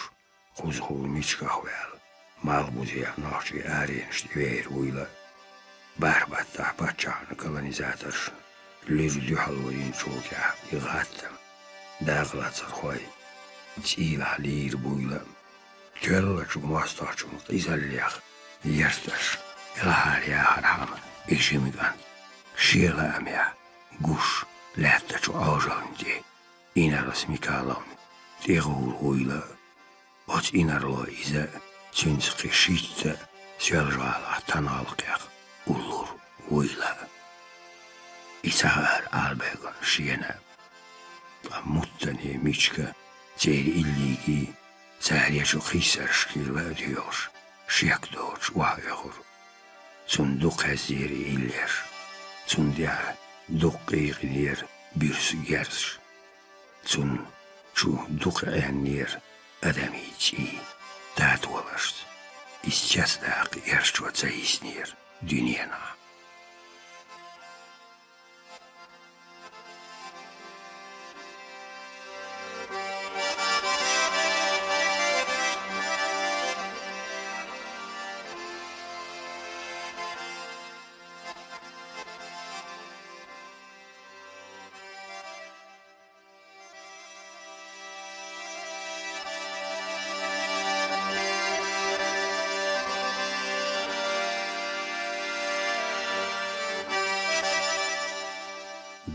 кхузахула мичках ваьлла, малхбузехьа нохчий аренаш тӀе веара вуйла. БархӀ баттахь паччахьна колонизаторшна луьра дуьхьало йинчул тӀаьхьа и гӀаттам, дакъалацархой, цӀийлахь лийр буйла. Тоьллачу мостагӀчун къизаллех ярташ кӀелхьараяхьархьама, и жима кӀант, шен лаамехь гуш, лаьттачу Ӏожаллин тӀе, Инарлас Микаловна тӀегӀур вуйла. Оцу инарло иза, цуьнца кхин шийтта а Соьлжа-ГӀалахь тангӀалкхех уллур вуйла. И ца хаьара Ӏалбеган шена. Ткъа муттане мичка церан иллигий, цара ечу кхийсаршкий ла а доьгӀуш, шек доцуш охьаоьхура. Цунна дукха хьаьззера и иллеш. Цунна тӀехь дукха къийкъинера буьрса герзаш. Цунна чу дукха Ӏеннера адамийн цӀий, татолашца. Иза цецдаккха эрчо ца йиснера дуьненахь.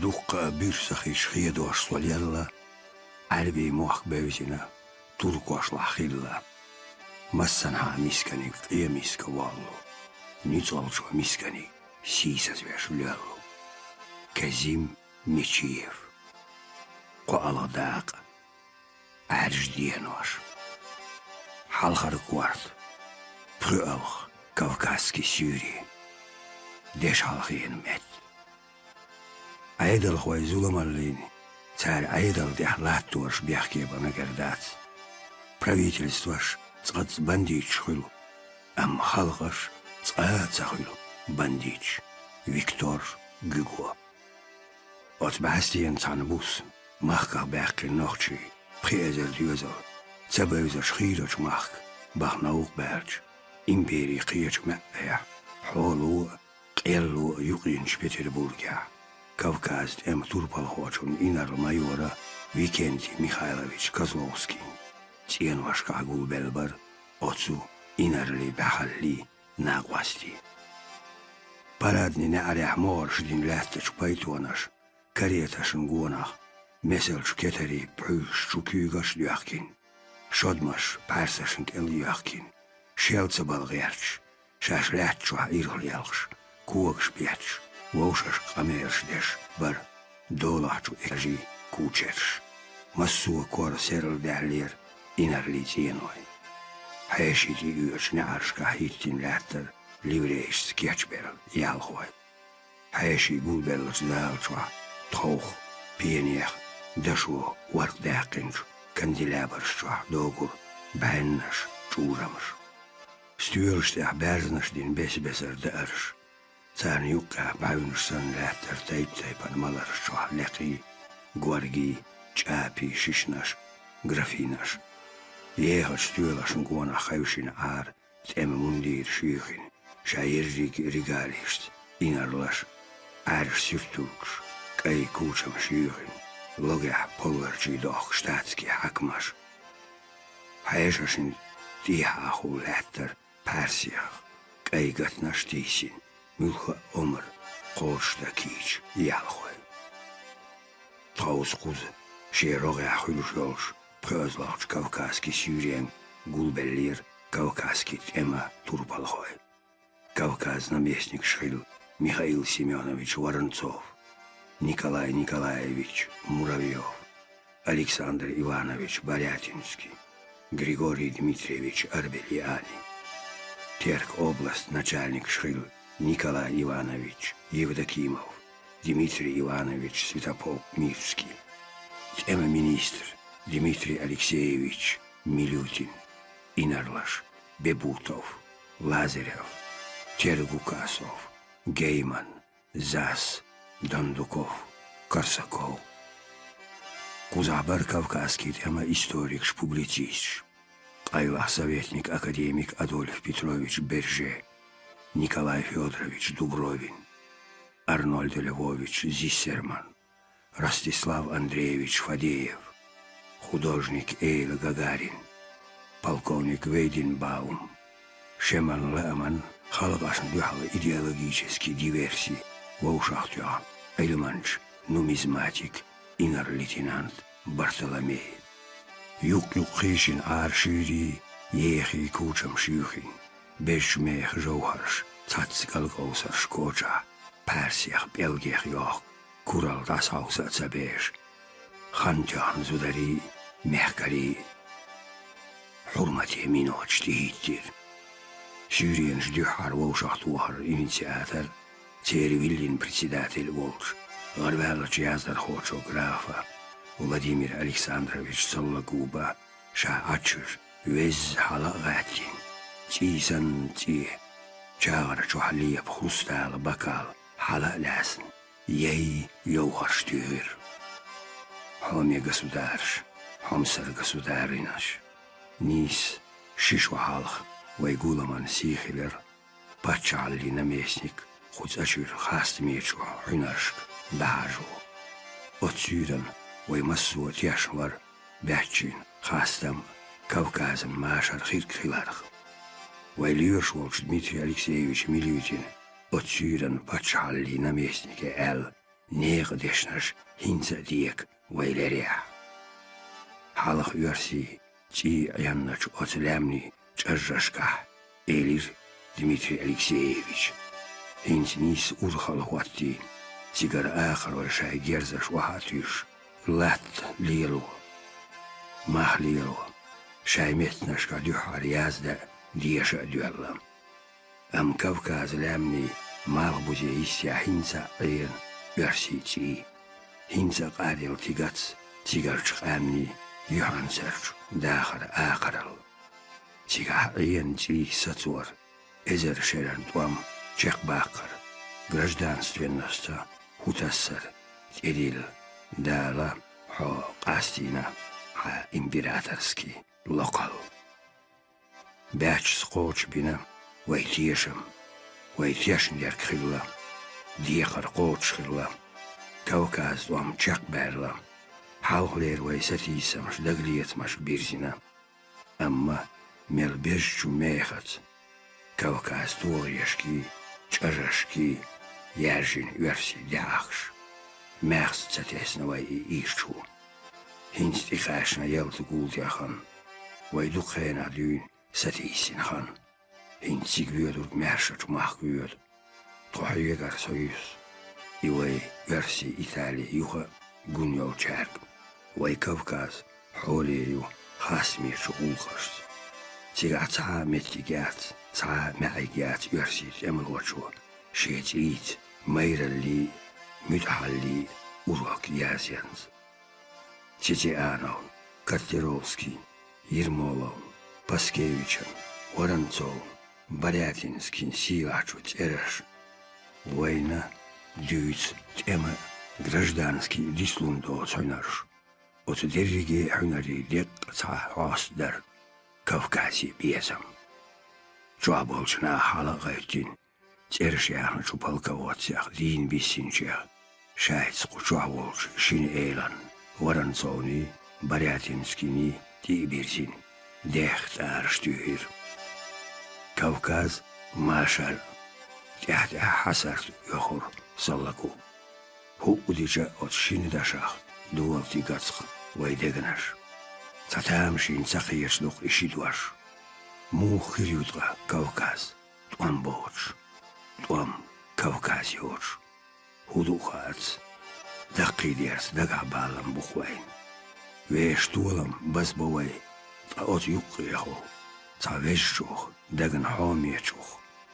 Дуккха а буьрса хиш хедош со лелла, Ӏаьрбийн мохк бевзина, туркошлахь хилла. Массанхьа мисканиг къемиска воллу, нуьцкъалчо мисканиг сийсазвеш лоьллу. Казим Мечиев. КхоалгӀа дакъа. Ӏаьржа денош. Хьалхара корта. ПхоьалгӀа. Кавказский Сирия. Дешхьалхена метта. Ӏедалхой зуламаллин, цара Ӏедал тӀехь латтораш бехке бан мегар дац. Правительстваш цкъацкъа бандиташ хуьлу, амма халкъаш цкъа а ца хуьлу бандиташ. Виктор Гюго. Оцу бӀаьстенан цхьана буса махках баьккхина нохчий пхи эзар доьзал ца бевзаш хийрачу махка баха новкъа баьлча, импери кхечу маьӀӀехь хьоло а, къелло а юкъйинчу Петербургехь Кавказан тӀеман турпалхочун инарла-майора Викентий Михайлович Козловскийн цӀеношкахь гулбелла бара оцу инарлийн бӀаьхаллин накъостий. Парадни неӀарехь могӀарш дина лаьттачу пайтонаша кареташна гонах, месалчу кетарийн пхьуьйсуш чу куьйгаш а доьхкина, шодмаш пхьаьрсашна кӀел а йоьхкина, шел ца бала гӀерташ, шаьш лаьтта чохь ирхъа лелхаш, когаш бетташ, вовшашка къамелаш деш бара долахь чу этажийн кучерш. Массо а кора серладаьллера инарлийн цӀеной. Хьеший тӀеоьцучу неӀаршкахь хӀиттина лаьттара ливрейшца кечбелла ялхой. Хьеший гулбеллачу зала чохь тховх, пенех, дашо ворхӀ даьккхинчу канделябраш чохь догура бӀеннаш, чӀурамаш. Стоьлаш тӀехь баьрзанаш дина бес-бесара даарш. Царна юккъехь бӀаьвнаш санна лаьттара тайп-тайпана маларш чохь лекхий, горгий, чӀапий шишнаш, графинаш. Ехачу стоьлашна гонах хевшина Ӏара тӀеман мундираш юьйхина, ша ерриг ригалишца инарлаш, Ӏаьржа сюртукаш, кӀай кучамаш юьйхина, логехь полларчий дохку штатский хьаькамаш. Хьешашна тӀехьахула лаьттара пхьаьрсех кӀай гатнаш тийсина, муьлхха а омра кхочушдан кийча ялхой. Тховса кхуза шен рогӀехь хуьлуш йолчу пхоьазлагӀчу Кавказский Сиренга гулбеллера Кавказский тӀеман турпалхой. Кавказан наместникаш хилла Михаил Семёнович Воронцов, Николай Николаевич Муравьёв, Александр Иванович Барятинский, Григорий Дмитриевич Арбелиани. Терк областан начальникаш хилла Николай Иванович Евдокимов, Дмитрий Иванович Святополк-Мирский, тӀеман министр Дмитрий Алексеевич Милютин, инарлаш Бебутов, Лазарев, Тергукасов, Гейман, Зас, Дондуков, Корсаков. Кхузахь бара Кавказский тӀеман историкаш, публицисташ, къайлаха советник академик Адольф Петрович Берже, Николай Фёдорович Дубровин, Арнольд Львович Зиссерман, Ростислав Андреевич Фадеев, художник Эйла Гагарин, полковник Вейденбаум, шеман-лааман, халкъашна дуьхьал идеологический диверси вовшахтоьхна Ӏилманча, нумизматик, инарла-лейтенант Бартоломей. Юкъ-юкъ хийшина Ӏара шуьйрий, ехий кучамаш юьйхина, безачу механ жовхӀарш цхьацца кӀалкӀовсарш кочахь, пхьаьрсех, пӀелгех йохку, куралла дӀасахьовса а ца безаш, хан тоьхна зударий, мехкарий, хьурмате миноташ тӀехӀиттира. Суьйренаш дуьххьара вовшахтохаран инициатор, церан виллина председатель волчу, гӀарваьллачу яздархочо графа Владимир Александрович Сологуба ша Ӏачуьра везза хьала а гӀаьттина, цӀий санна цӀе, чагӀар чохь лепа хрусталан бокал хьала а лаьцна, яй йовхарш туьйхира. Хьоме государыш, хьомсара государынаш, нийса ши шо хьалха вай гуламан сий хилира паччахьаллин наместник кху цӀа чуьра хастамечу хьуьнаршка дӀахьажо. Оцу суьйранна вай массо а тешна вара баьччина хастам а, Кавказан машар хирг хиларх. Вай лоьруш волчу Дмитрий Алексеевич Милютина оцу суьйранна паччахьаллин наместнике аьлла некъан дешнаш хӀинца а дека вай лерехь. Хьалха оьрсийн цӀий Ӏенначу оцу лаьмнийн чӀажашкахь, элира Дмитрий Алексеевича. ХӀинца нийсса урхалла хӀоттийна, цигара акхарой шайн герзаш охьа а туьйсуш, латта лело, мах лело, шайн меттанашкахь дуьххьара яздан а, деша а доьлла. Амма Кавказан лаьмнийн малхбузе йистехь хӀинца а Ӏена оьрсийн цӀий, хӀинца а къаръелла тигац цигарчу къаьмнийн юьхьанцарчу дахаран акхаралла. Цигахь Ӏена цӀий сацор, эзар шеран тӀом чекхбаккхар, гражданственностан хӀу тассар тӀедилла, Дала хьо къастийна хьан императорский локхалла. Баьчча кхочушбина вай тешам, вай тешна дерг хилла, декхар кхочушхилла, Кавказан тӀом чекхбаьлла, хьалхалера вай сатийсамаш дагалецамашка бирзина. Амма мел безачу мехаца, Кавказан тогӀешкий, чӀажашкий яьржина оьрсийн даьӀахкаш, маьхза ца тесна вай и ийш чу. ХӀинца тӀекхаьчна ялта гулдеш хан, вай дукха хенахь дуьйна сатийсина хан. ХӀинца цига воьдург маьршачу махка воьду. Тхо хьегара схьаоьссу и вай оьрсийн Итали юха а гун йолчаьрга. Вай Кавказ хьоле ю хастамечу гӀуллакхашца. Цигахь цхьа а меттиг яц, цхьа а маьӀиг яц оьрсийн тӀемалочо шен цӀийца майраллий, муьтӀахьаллий урок язъянца. Цицеановн, Котляровскийн, Ермоловн, Паскевичан, Воронцовн, Барятинскийн сийлахьчу цӀераш вайна дуьйцу тӀеман а, гражданскийн а дицлун доцу хьуьнарш. Оцу дерриге а хьуьнарийн деккъа цхьа хьоста дара Кавказан безам. Чохь болчу наха хьала а гӀевттина, цӀераш яьхначу полководцех дийна биссинчех, шайца кху чохь волчу шина элан, Воронцовний, Барятинскийний тӀе а бирзина, дехха цӀараш туьйхира. Кавказ машар, тӀаьхь-тӀаьхьа хьасарт оьхура саллагу. ХӀуъу дича оцу шина дашах долу тигацкъ вай дегнаш. Цхьа тамашийна ца кхеташ ду-кх и ши дош. Муха хир ю ткъа Кавказ тӀом боцуш, тӀом Кавказ йоцуш? ХӀун ду хаац, даккхийдерца дагахь балам бу-кх вайна. Вешан толам базбо вай, ткъа оцу юккъехула цхьа везачух, дагна хьомечух,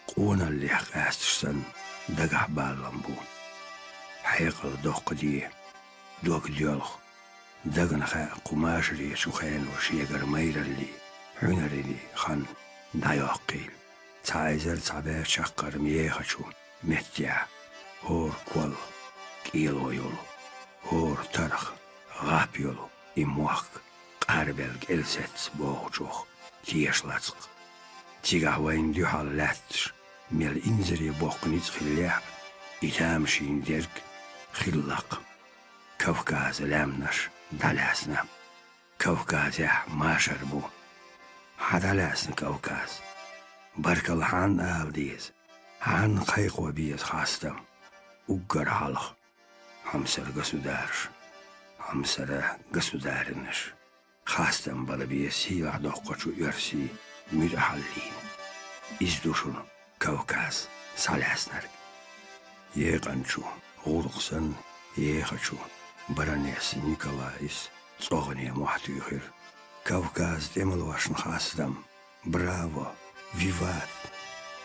къоналлех къаьсташ санна, дагахь балам бу. Хьекъал доккха де, дог доьлху. Дагна хаьа кху машаречу хено шегара майраллий, хьуьнараллий хан дӀайоккхийла. Цхьа эзар цхьа бӀе чаккхарма ехачу меттехь, хӀора кол кӀело йолу, хӀора тарх гӀап йолу и мохк къарбелла кӀел сецна бохучух теша лацкъ. Цигахь вайна дуьхьал лаьтташ мел инзаре боккха ницкъ хиллехь а, и тамашийна дерг хилла-кх. Кавказан лаьмнаш дӀалаьцна. Кавказехь машар бу. Хьан дӀалаьцна Кавказ? Баркалла хьанна ала деза? Хьанна кхайкхо беза хастам? Уггар хьалха хьомсара государш, хьомсара государинаш, хастам бала беза сийлахь доккхачу оьрсийн муьтӀахьаллина. Иза ду шуна Кавказ схьалаьцнарг. Екъанчу, гӀуркъ санна ехачу баронесса Николаис цӀогӀане мохь туьйхира: «Кавказан тӀемалошна хастам! Браво! Виват!»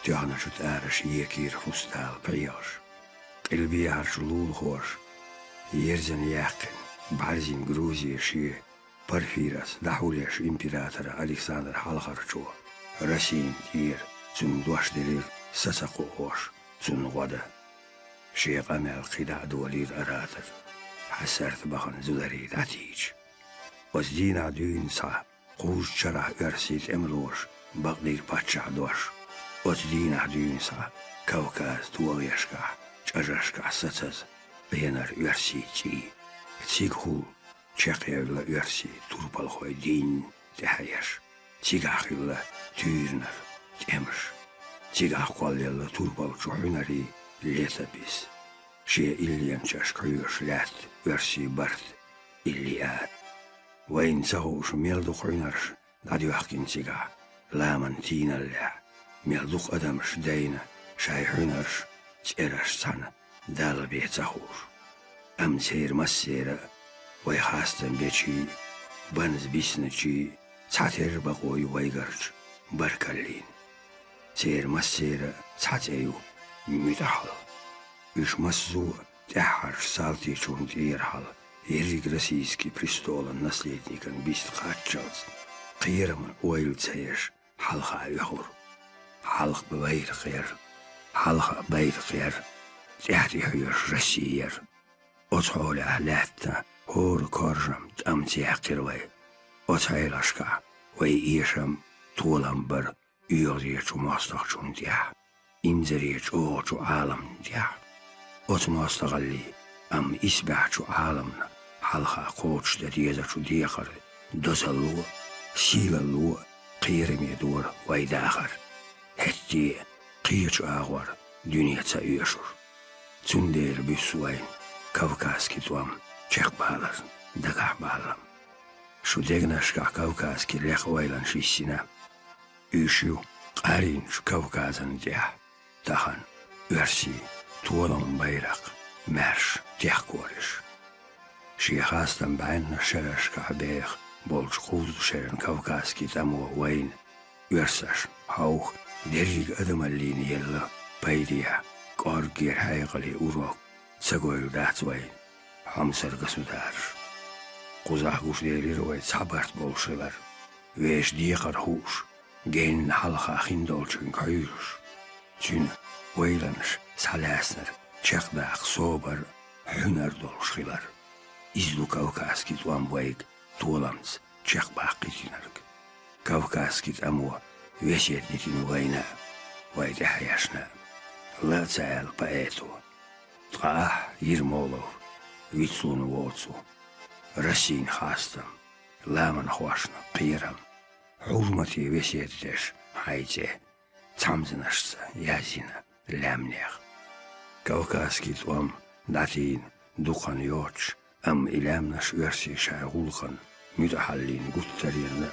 Тоьхначу тӀараша екира хрусталан пхьегӀаш. Къилбехьарчу лулахоша ерзана яьккхина, бӀаьрзина Грузе шен Порфирас дӀахьулъеш император Александр Хьалхарчо, Россин тӀера цунна дош делира са ца кхоош цунна гӀо дан. Шен къамел кхидӀа а долийра оратор, хьасарта бахана зударий дӀатийча. Оцу дийнахь дуьйна схьа кхузачу шарахь оьрсийн тӀемалоша бакъдийра паччахьан дош. Оцу дийнахь дуьйна схьа Кавказан тогӀешкахь, чӀажашкахь сацаза Ӏенара оьрсийн цӀий. Цигахула чекхъевлла оьрсийн турпалхой дийнна тӀаьхьаеш. Цигахь хилла туьйранара тӀемаш. Цигахь кхоллаелла турпалчу хьуьнарийн летопись. Шен илленчашка хьоьжуш лаьтта оьрсийн барт, Илиад. Вайна ца хууш мел ду хьуьнарш дӀадоьхкина цигахь. ламан тийналлехь, мел дукха адамаш дайна шайн хьуьнарш, цӀераш цхьаьна Далла бен ца хууш. Амма церан массеран а, вай хастам бечийн а, банза бисначийн а, цхьатерра бакъо ю вайгарчу баркаллин. Церан массеран а цхьа цӀе ю: муьтӀахьалла. Уьш массо а тӀаьххьарчу салтичунна тӀера хьала ерриг российский престолан наследникан биста кхаччалц, кхерамна ойла ца еш, хьалха оьхура. Хьалха байракх яра, хьалха байракх яра, тӀаьхьа тӀехьоьжуш Россия яра. Оцу хьолехь лаьтта хӀора коржам, тӀам ца яьккхира вай. Оцу хьелашкахь вай эшам, толам бара оьгӀазечу мостагӀчунна тӀехь, инзаре чӀогӀачу Ӏаламна тӀехь. Оцу мостагӀаллин, амма исбаьхьчу Ӏаламна хьалха кхочушдан дезачу декхаран дозалло а, сийлалло а кхераме дора вай дахар. ХӀетте а кхечу агӀор дуьне ца оьшура. Цундела буьссу вайна кавказский тӀом чекхбаларна дагахь баллам. Шун дегнашкахь кавказский лекха ойланаш йиссина. Уьш ю къарийначу Кавказан тӀехь тахана оьрсийн толаман байракх маьрша техкораш. Шен хастам бӀеннаш шерашкахь беха болчу кхузткъа шеран кавказский тӀамо вайна, оьрсашна, хьовха, дерриг адамаллина елла пайдехь, кӀорггера хьекъале урок ца гойла дац вайна, хьомсара государш. Кхузахь гуш делира вай цхьа барт болуш хилар, вешан декхар хууш, генна хьалха хиндолчуьнга хьуьйсуш, цуьнан ойланаш схьалаьцнарг чекхдаккха собар а, хьуьнар а долуш хилар. Иза ду кавказский тӀом вайга толамца чекхбаккхийтинарг. Кавказский тӀамо весет дитина вайна а, вай тӀаьхьенашна а. Ла а ца аьлла поэто: ткъа ахь, Ермолов, вицлуна воцу Россин хастам, ламанхошна кхерам, хьурмате весет деш хьайн цӀе, цхьамзанашца язйина лаьмнех. Кавказский тӀом дӀатийна дукха хан йоцуш, амма и лаьмнаш оьрсийн шайн гӀуллакхан муьтӀахьаллин гуттаренна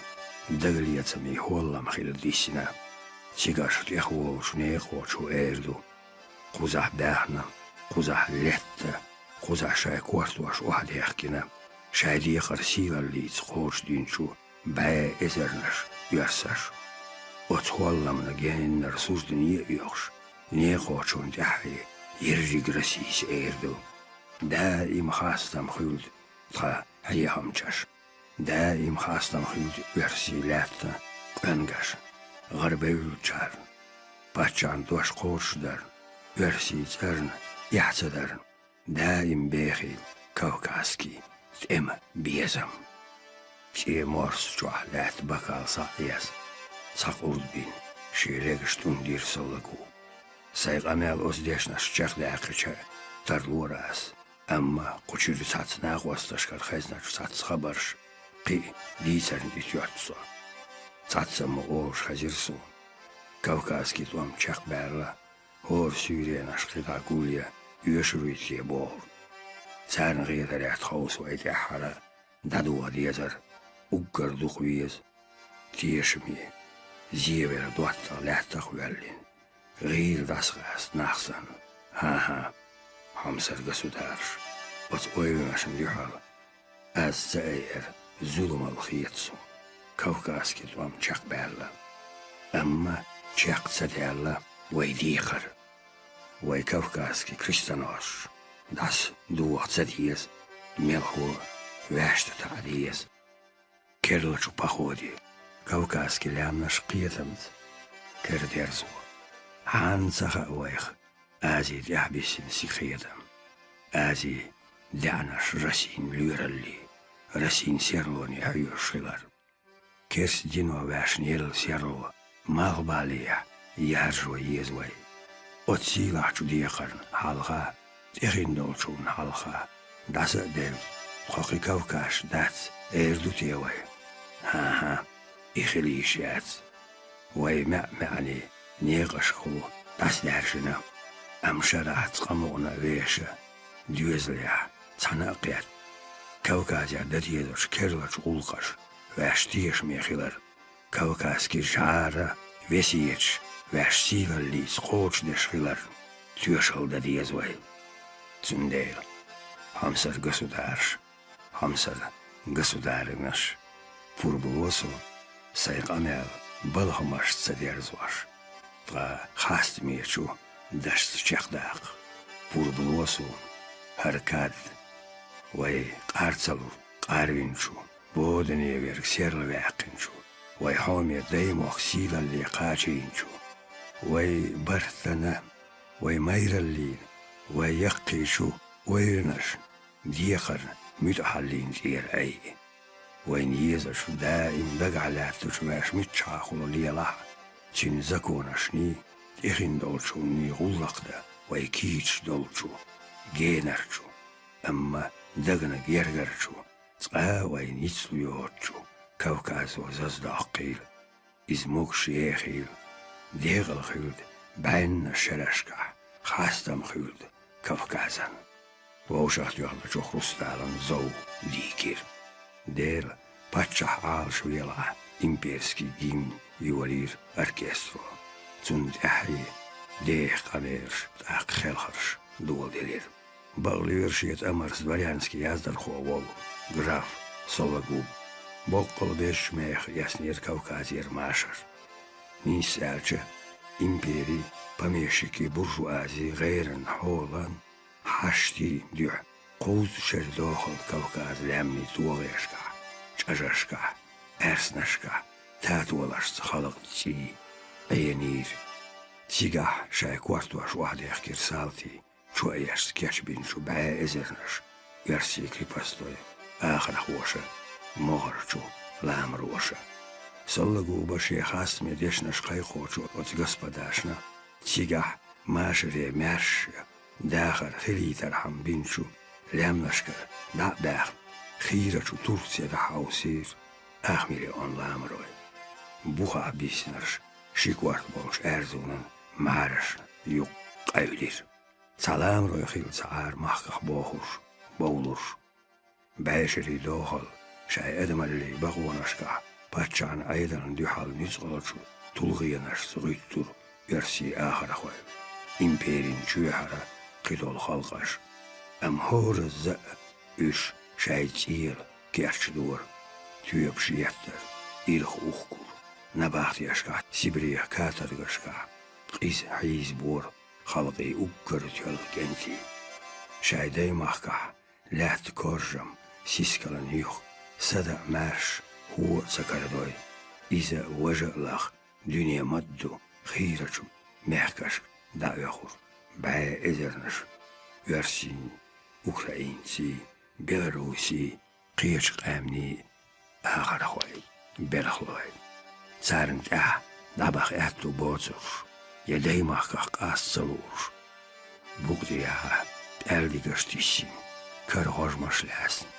а дагалецамийн хӀоллам хилла диссина. Цигарш тӀехволучу некъочо эр ду: кхузахь баьхна, кхузахь летта, кхузахь шайн кортош охьадехкина, шайн декхар сийлаллица кхочушдинчу бӀе эзарнаш оьрсаш. Оцу хӀолламна геннара суждане а оьхуш, некъочунна тӀаьххье ерриг Россис эр ду: даим хастам хуьлда тхан хьехамчаш, даим хастам хуьлда оьрсийн лаьтта къоьнгаш, гӀарабевллачарна, паччахьан дош кхочушдарна, оьрсийн цӀарна эхь ца дарна. Даим бехийла кавказский тӀеман безам. ЦӀен морса чохь лаьтта бокал схьа а эцна, цхьа къурд бина, шен легаш тӀундийра сан лагу. Сайн къамел оцу дешнашца чекхдаьккхича, тарлора ас, амма кху чуьра цхьацца накъосташкара хезначу цхьацца хабарш, кхин а дийцарна тӀе тоьтту со. Цхьацца а ма олуш хезира суна: кавказский тӀом чекхбаьлла, хӀора суьйренаш кхидӀа гулъян оьшур вуй те бохург. Царна гӀедарехь тховса вай тӀаьххьара дӀадоха дезара, уггар дукха веза, тешаме, зен вер доттагӀа лаьттах а воьллина, гӀийла дӀасакъаьста нах санна. ХӀан-хӀа, хьомсара государш, оцу ойланашна дуьхьал аз ца айара зуламалла хета суна, кавказский тӀом чекхбаьлла. Амма чекх ца даьлла вай декхар. Вай кавказский крестоносцаш дӀасадоха ца деза, мелхо а ваьшта таӀа деза. Керлачу походе кавказский лаьмнаш кхетамца кара дерзо. Хьанна ца хаьа вайх Ази тӀехь биссина сиха хетам? Ази даьӀнаш Россин лоьралле, Россин серлоне хьоьжуш хилар. Керста дино ваьшна елла серло малхбалехь яржо еза вай. Оцу сийлахьчу декхарна хьалха, тӀехиндолчунна хьалха дӀаса а девза, тхо кхин кавказаш дац, эр ду те вай? ХӀан-хӀа, и хила йиш яц. Вай маьӀ-маьӀне некъашкахула дӀасадаьржина, амма шарахь цкъа мукъана а веша, доьзалехь цхьаьна а кхетта, Кавказехь дан дезачу керлачу гӀуллакхаша ваьш тешаме хилар. Кавказский жӀара весеташ ваьш сийлаллица кхочушдеш хиларна тоьшалла дан деза вай. Цундела хьомсара государш, хьомсара государынаш, пурба ло со сайн къамел балхамашца ца дерзош, ткъа хастаме чу дашца чекхдаккха. Пурба ло суна хӀара кад вай къар ца луш къарвинчу, бодане верг серла ваьккхинчу, вай хьоме даймохк сийлалле кхачийначу, вай бартана, вай майраллина, вай яккхийчу ойранашна, декхарна муьтӀахьаллин тӀера айъа. Вайна езачу, даим дагахь лаьттачу ваьш миччахьа хула лелахь а, цуьнан законашний, тӀехина долчунний гӀуллакх дан вай кийча долчу, генарчу, амма дагна гергарчу, цкъа а вайна йицлуш йоцучу Кавказо заздоккхийла. Иза могуш ехийла, декъала хуьлда бӀеннаш шерашкахь, хастам хуьлда Кавказан. Вовшахтоьхначу хрусталан зов дийкира. Дела, паччахь Ӏалашвелахь, имперский гимн йолийра оркестро. Цунна тӀаьхье деха къамелаш, тӀаккха хелхарш доладелира. Бакълоьра шен тӀамарца дворянский яздархо волу граф Сологуб. Боккъал безачу мехах эцнера Кавказера машар. Нийса аьлча, импери, помещики, буржуази гӀеран хьолан, хьаштийн дуьхьа кхузткъа шеран дохалла Кавказан лаьмнийн тогӀешкахь, чӀажашкахь, аьрснашкахь татолашца халкъан цӀий Ӏенийра. Цигахь шайн кортош охьадехкира салтий, чоэшца кечбинчу бӀе эзарнаш, оьрсийн крепостной ахархоша, могӀарчу ламароша. Сологуба шен хастаме дешнаш кхайкхочу оцу господашна цигахь машаре маьрша дахар хилийтархьама бинчу лаьмнашкара дӀа а баьхна, хийрачу Турце дӀахьовсийра ах миллион ламарой. Бухахь биснарш ши корта болчу аьрзунан мӀарашна юккъе къевлира. Цхьа ламарой хилла ца Ӏара махках бохуш, бовлуш. БӀешерийн дохалла шайн адамаллин бакъонашкахь паччахьна Ӏедална дуьхьал нуьцкъалчу тулгӀенашца гӀуьттура оьрсийн ахархой, империн чоьхьара кхидолу халкъаш. Амма хӀоразза а уьш шайн цӀера кечдора, тоьпаш еттара, ирх ухкура, набахтешкахь, Сибрех каторгашкахь къиза хьийзабора халкъийн уггар тоьлла кӀентий. Шайн даймахкахь лаьтта коржам, сискалан юха садаӀа маьрша хӀоъ а ца карадой, иза, важа а лаха, дуьне ма-дду хийрачу мехкашка дӀаоьхура бӀе эзарнаш оьрсийн, украинцийн, белорусийн, кхечу къаьмнийн ахархой, белхалой. Царна тӀаьхьа дӀабаха аьтту боцурш, я даймахках къаста ца луурш, букъ тӀехьа пӀаьлдигаш тиссина, кара хьожамаш лаьцна,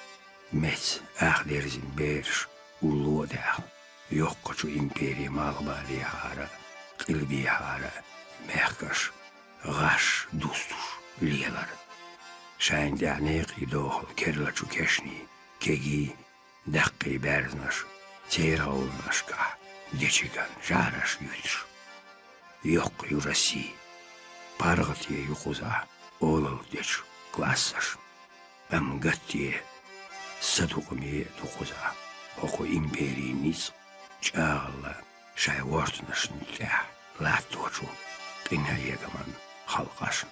меца ах дерзина бераш улло а даьхна, йоккхачу империн малхбалехьара а, къилбехьара а мехкаш, гӀаш дустуш лелара. Шайна тӀехь некъий дохалла керлачу кешнийн кегий, даккхий баьрзнаш церан гӀовланашкахь дечиган жӀараш юьтуш. Йоккха ю Россия. ПаргӀате ю кхузахь олалла дечу классашна. Амма гатте, садукъаме а ду кхузахь хӀокху империн ницкъ, чӀагӀалла шайн вортанашна тӀехь латточу къинхьегаман халкъашна.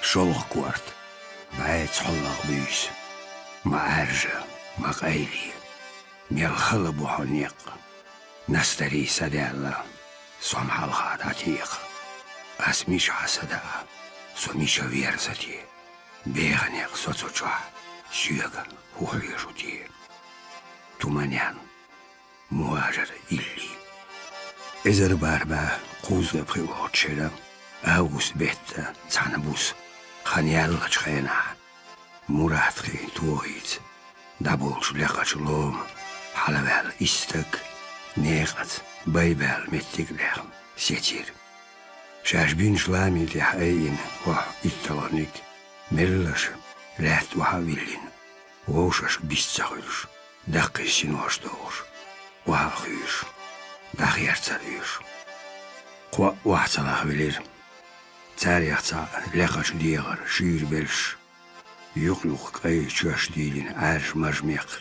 ШолгӀа корта. БӀе цхьоллагӀа буьйса. Ма Ӏаьржа, ма къайле. Мел хала бу хьо некъ. Настарий са даьлла, со ма хьалха дӀатекха. Ас мичахьа са даа, со мича верза те? Беха некъ со цу чохь, соьга хӀун хьоьжу те? Туманян. Мухажар Илли. Эзар бархӀ бӀе кхузткъе пхоьалгӀачу шеран август беттан цхьана буса, хан яьллачу хенахь, Муратхин тогӀица дӀаболчу лекхачу лома хьалаваьлла исс стаг, некъаца байбаьлла меттиг а лехна, сецира. Шаьш бинчу ламийн тӀехь айина охьа итталгӀаниг, меллаша лаьтта охьа а виллина, вовшашка бист ца хуьлуш, даккхий синош дохуш, охьа а хуьйшуш, дӀахерца а луьйш. Кхоъ охьа ца лахвелира. Царех цхьаъ лекхачу дегӀара шуьйра белш, юкъ-юкъа кӀайн чоьш дийлина Ӏаьржа мажа мекх,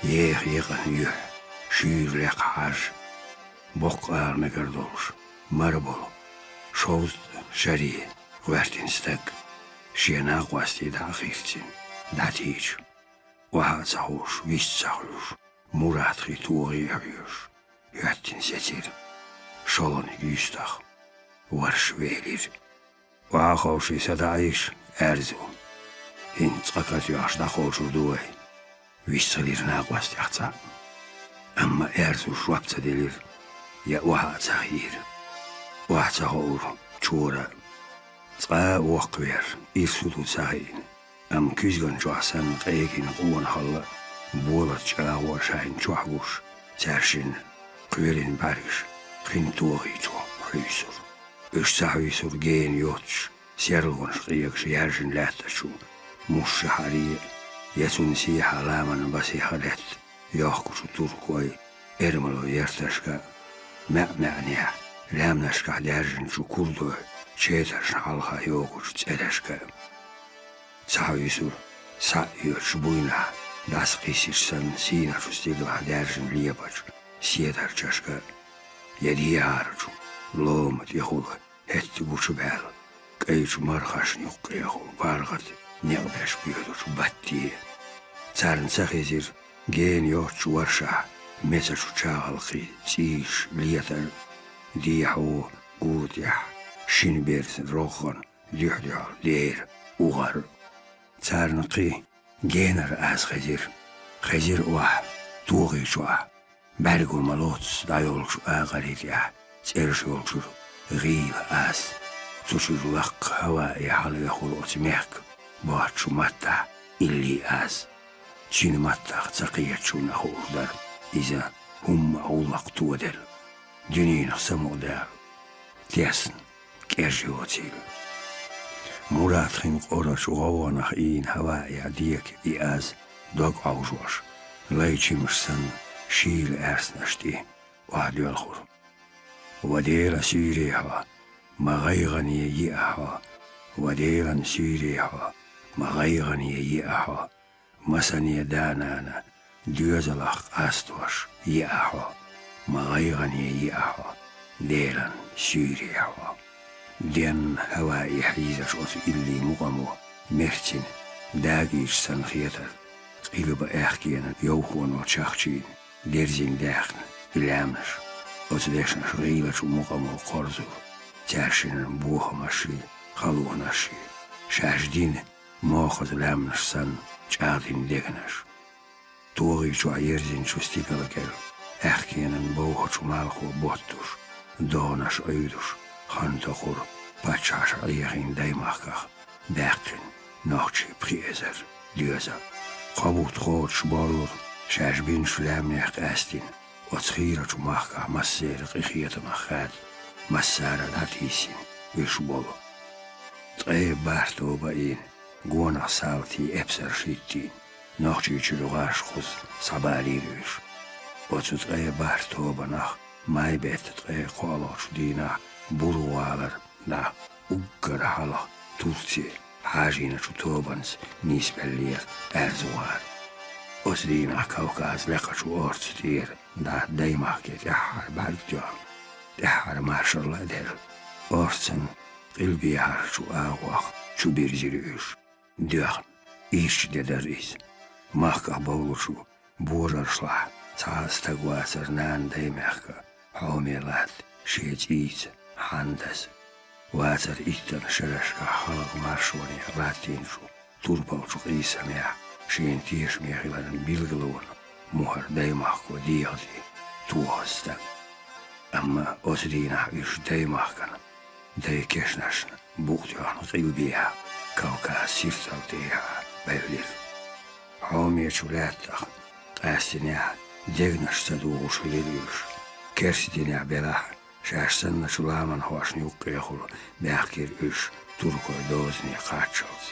еха екъана юьхь, шуьйра лекха хьаж, боккха ала мегар долуш, мара болу, шовзткъа шаре гӀоьртина стаг, шен накъостий дӀа а хийцина, дӀатийча, охьа а ца хууш, вист ца хуьлуш, Муратхин тогӀе а хьоьжуш, хӀоьттина сецира. ШолгӀаниг юьстах, варш велира. Охьа а ховший, садаӀийша, аьрзу. ХӀинца цкъа катоьхча дӀакхочур ду вай. Вист хилира накъостех цхьаъ. Амма аьрзу жоп ца делира, я охьа а ца хийра. Охьа ца ховра чора а. Цкъа а воккхавер, ирс хӀун ду ца хиъна. Амма куьзган чохь санна къегина къонахалла а, болат чӀагӀо а шайна чохь гуш, цаьршинна кхоьлина бӀаьргаш хин тогӀи чу хьуьйсура. Уьш ца хьуьйсура гена йоццуш, серлонаш къегаш яьржина лаьттачу мушшахьаре, я цунна сехьа ламанан басеха лаьтта йохкучу туркойн эрмало ярташка а, маьӀ-маьӀнехь, лаьмнашкахь даьржинчу курдойн четаршна хьалха йогучу цӀерашка а. Ца хьуьйсура схьа а йоьдуш буйнахь, дӀасакхиссича санна, сийначу стигалахь даьржина лепачу седарчашка а, я дехьарчу лома тӀехула хӀетта гучубаьлла, кӀайчу мархашна юккъехула паргӀат некъ беш боьдучу батте. Царна ца хезира гена йоццучу варшахь мецачу чагӀалкхийн цӀийш летар а, дехьо, гура тӀехь шина берзан рогӀана дуьхь-дуьхьал дера угӀар а. Царна кхин генара аз хезира. Хезира охьа, тогӀи чохь, бӀаьрго ма-лоццу дӀайолчу акъарий тӀехь цӀераш йолчуьра гӀийла аз. Цу чуьра лаккха хӀаваэ хьалавехула оцу мехкан боцчу маттахь илли аз. Цуьнан маттах ца кхетачунна хууш дара иза хӀумма а гӀуллакх тоделла, дуьненах самукъадаьлла, тесна кӀерж йоцийла. Муратхин къорачу гӀовгӀанах ийна хӀаваэхь дега и аз дог Ӏовжош, лай чимаш санна, шийла аьрснаш тӀе охьадоьлхура. Ва Делан суьйре хьо, ма гӀайгӀане йиъа хьо, ва Делан суьйре хьо, ма гӀайгӀане йиъа хьо, масане да-нана доьзалах къастош йиъа хьо, ма гӀайгӀане йиъа хьо, Делан суьйре хьо. Денна хӀаваэ хьийзаш оцу илли мукъамо мерцина, дагийча санна хетара, къилба аьхкенан йовхоно чахчийна, дерзина даьхна и лаьмнаш. Оцу дешнаша гӀийлачу мукъамо кхорзура цаьршинан бохамашший, халонашший, шаьш дина мохаза лаьмнаш санна чӀагӀдина дегнаш. ТогӀи чохь ерзинчу стигала кӀел аьхкенан бовхачу малхо боттуш, догӀанаш Ӏуьйдуш, хан тохура паччахьаша Ӏехийна даймахках баьккхина нохчий пхи эзар доьзал. Кхо бутт кхочуш боллура шаьш бинчу лаьмнех къаьстина, оцу хийрачу махкахь массеран къинхетамах хада, массара а дӀатийсина уьш болу. Ткъе бархӀ тоба ийна, гонах салтий эпсарш хӀиттийна, Нохчийчуьра гӀаш кхуза схьабалийра уьш. Оцу ткъе бархӀ тобанах май бетта ткъе кхоалгӀачу дийнахь Бур-гӀалара дӀа уггар хьалха Турце хьажийначу тобанца нийсбеллера Аьрзу-гӀала. Оцу дийнахь Кавказ лекхачу орца тӀера дӀа даймахке тӀаьххьара бӀаьрг тоьхна, тӀаьххьара маршалла а делла, орцан къилбехьарчу агӀох чубирзира уьш. Доьхна, ирча де дара иза. Махках бовлучу божаршлахь цхьа а стаг вацара нана даймехка хьоме латта шен цӀийца хьандаза. Вацара иттанна шерашкахь хьалха маршонехь латтийначу турпалчу къийсамехь шена тешаме хиларан билгалонан мухӀар даймахко дегӀаде тохаза стаг. Амма оцу дийнахь уьш даймахкана, дай кешнашна букъ тоьхна къилбехьа Кавказ сиртал тӀехьа бевлира. Хьомечу лаьттах къаьстинехь дегнаш ца дугӀуш хилира уьш. Керстдинехь белахь, Шаьш санначу ламанхошна юккъехула баьхкира уьш туркойн дозане кхаччалц.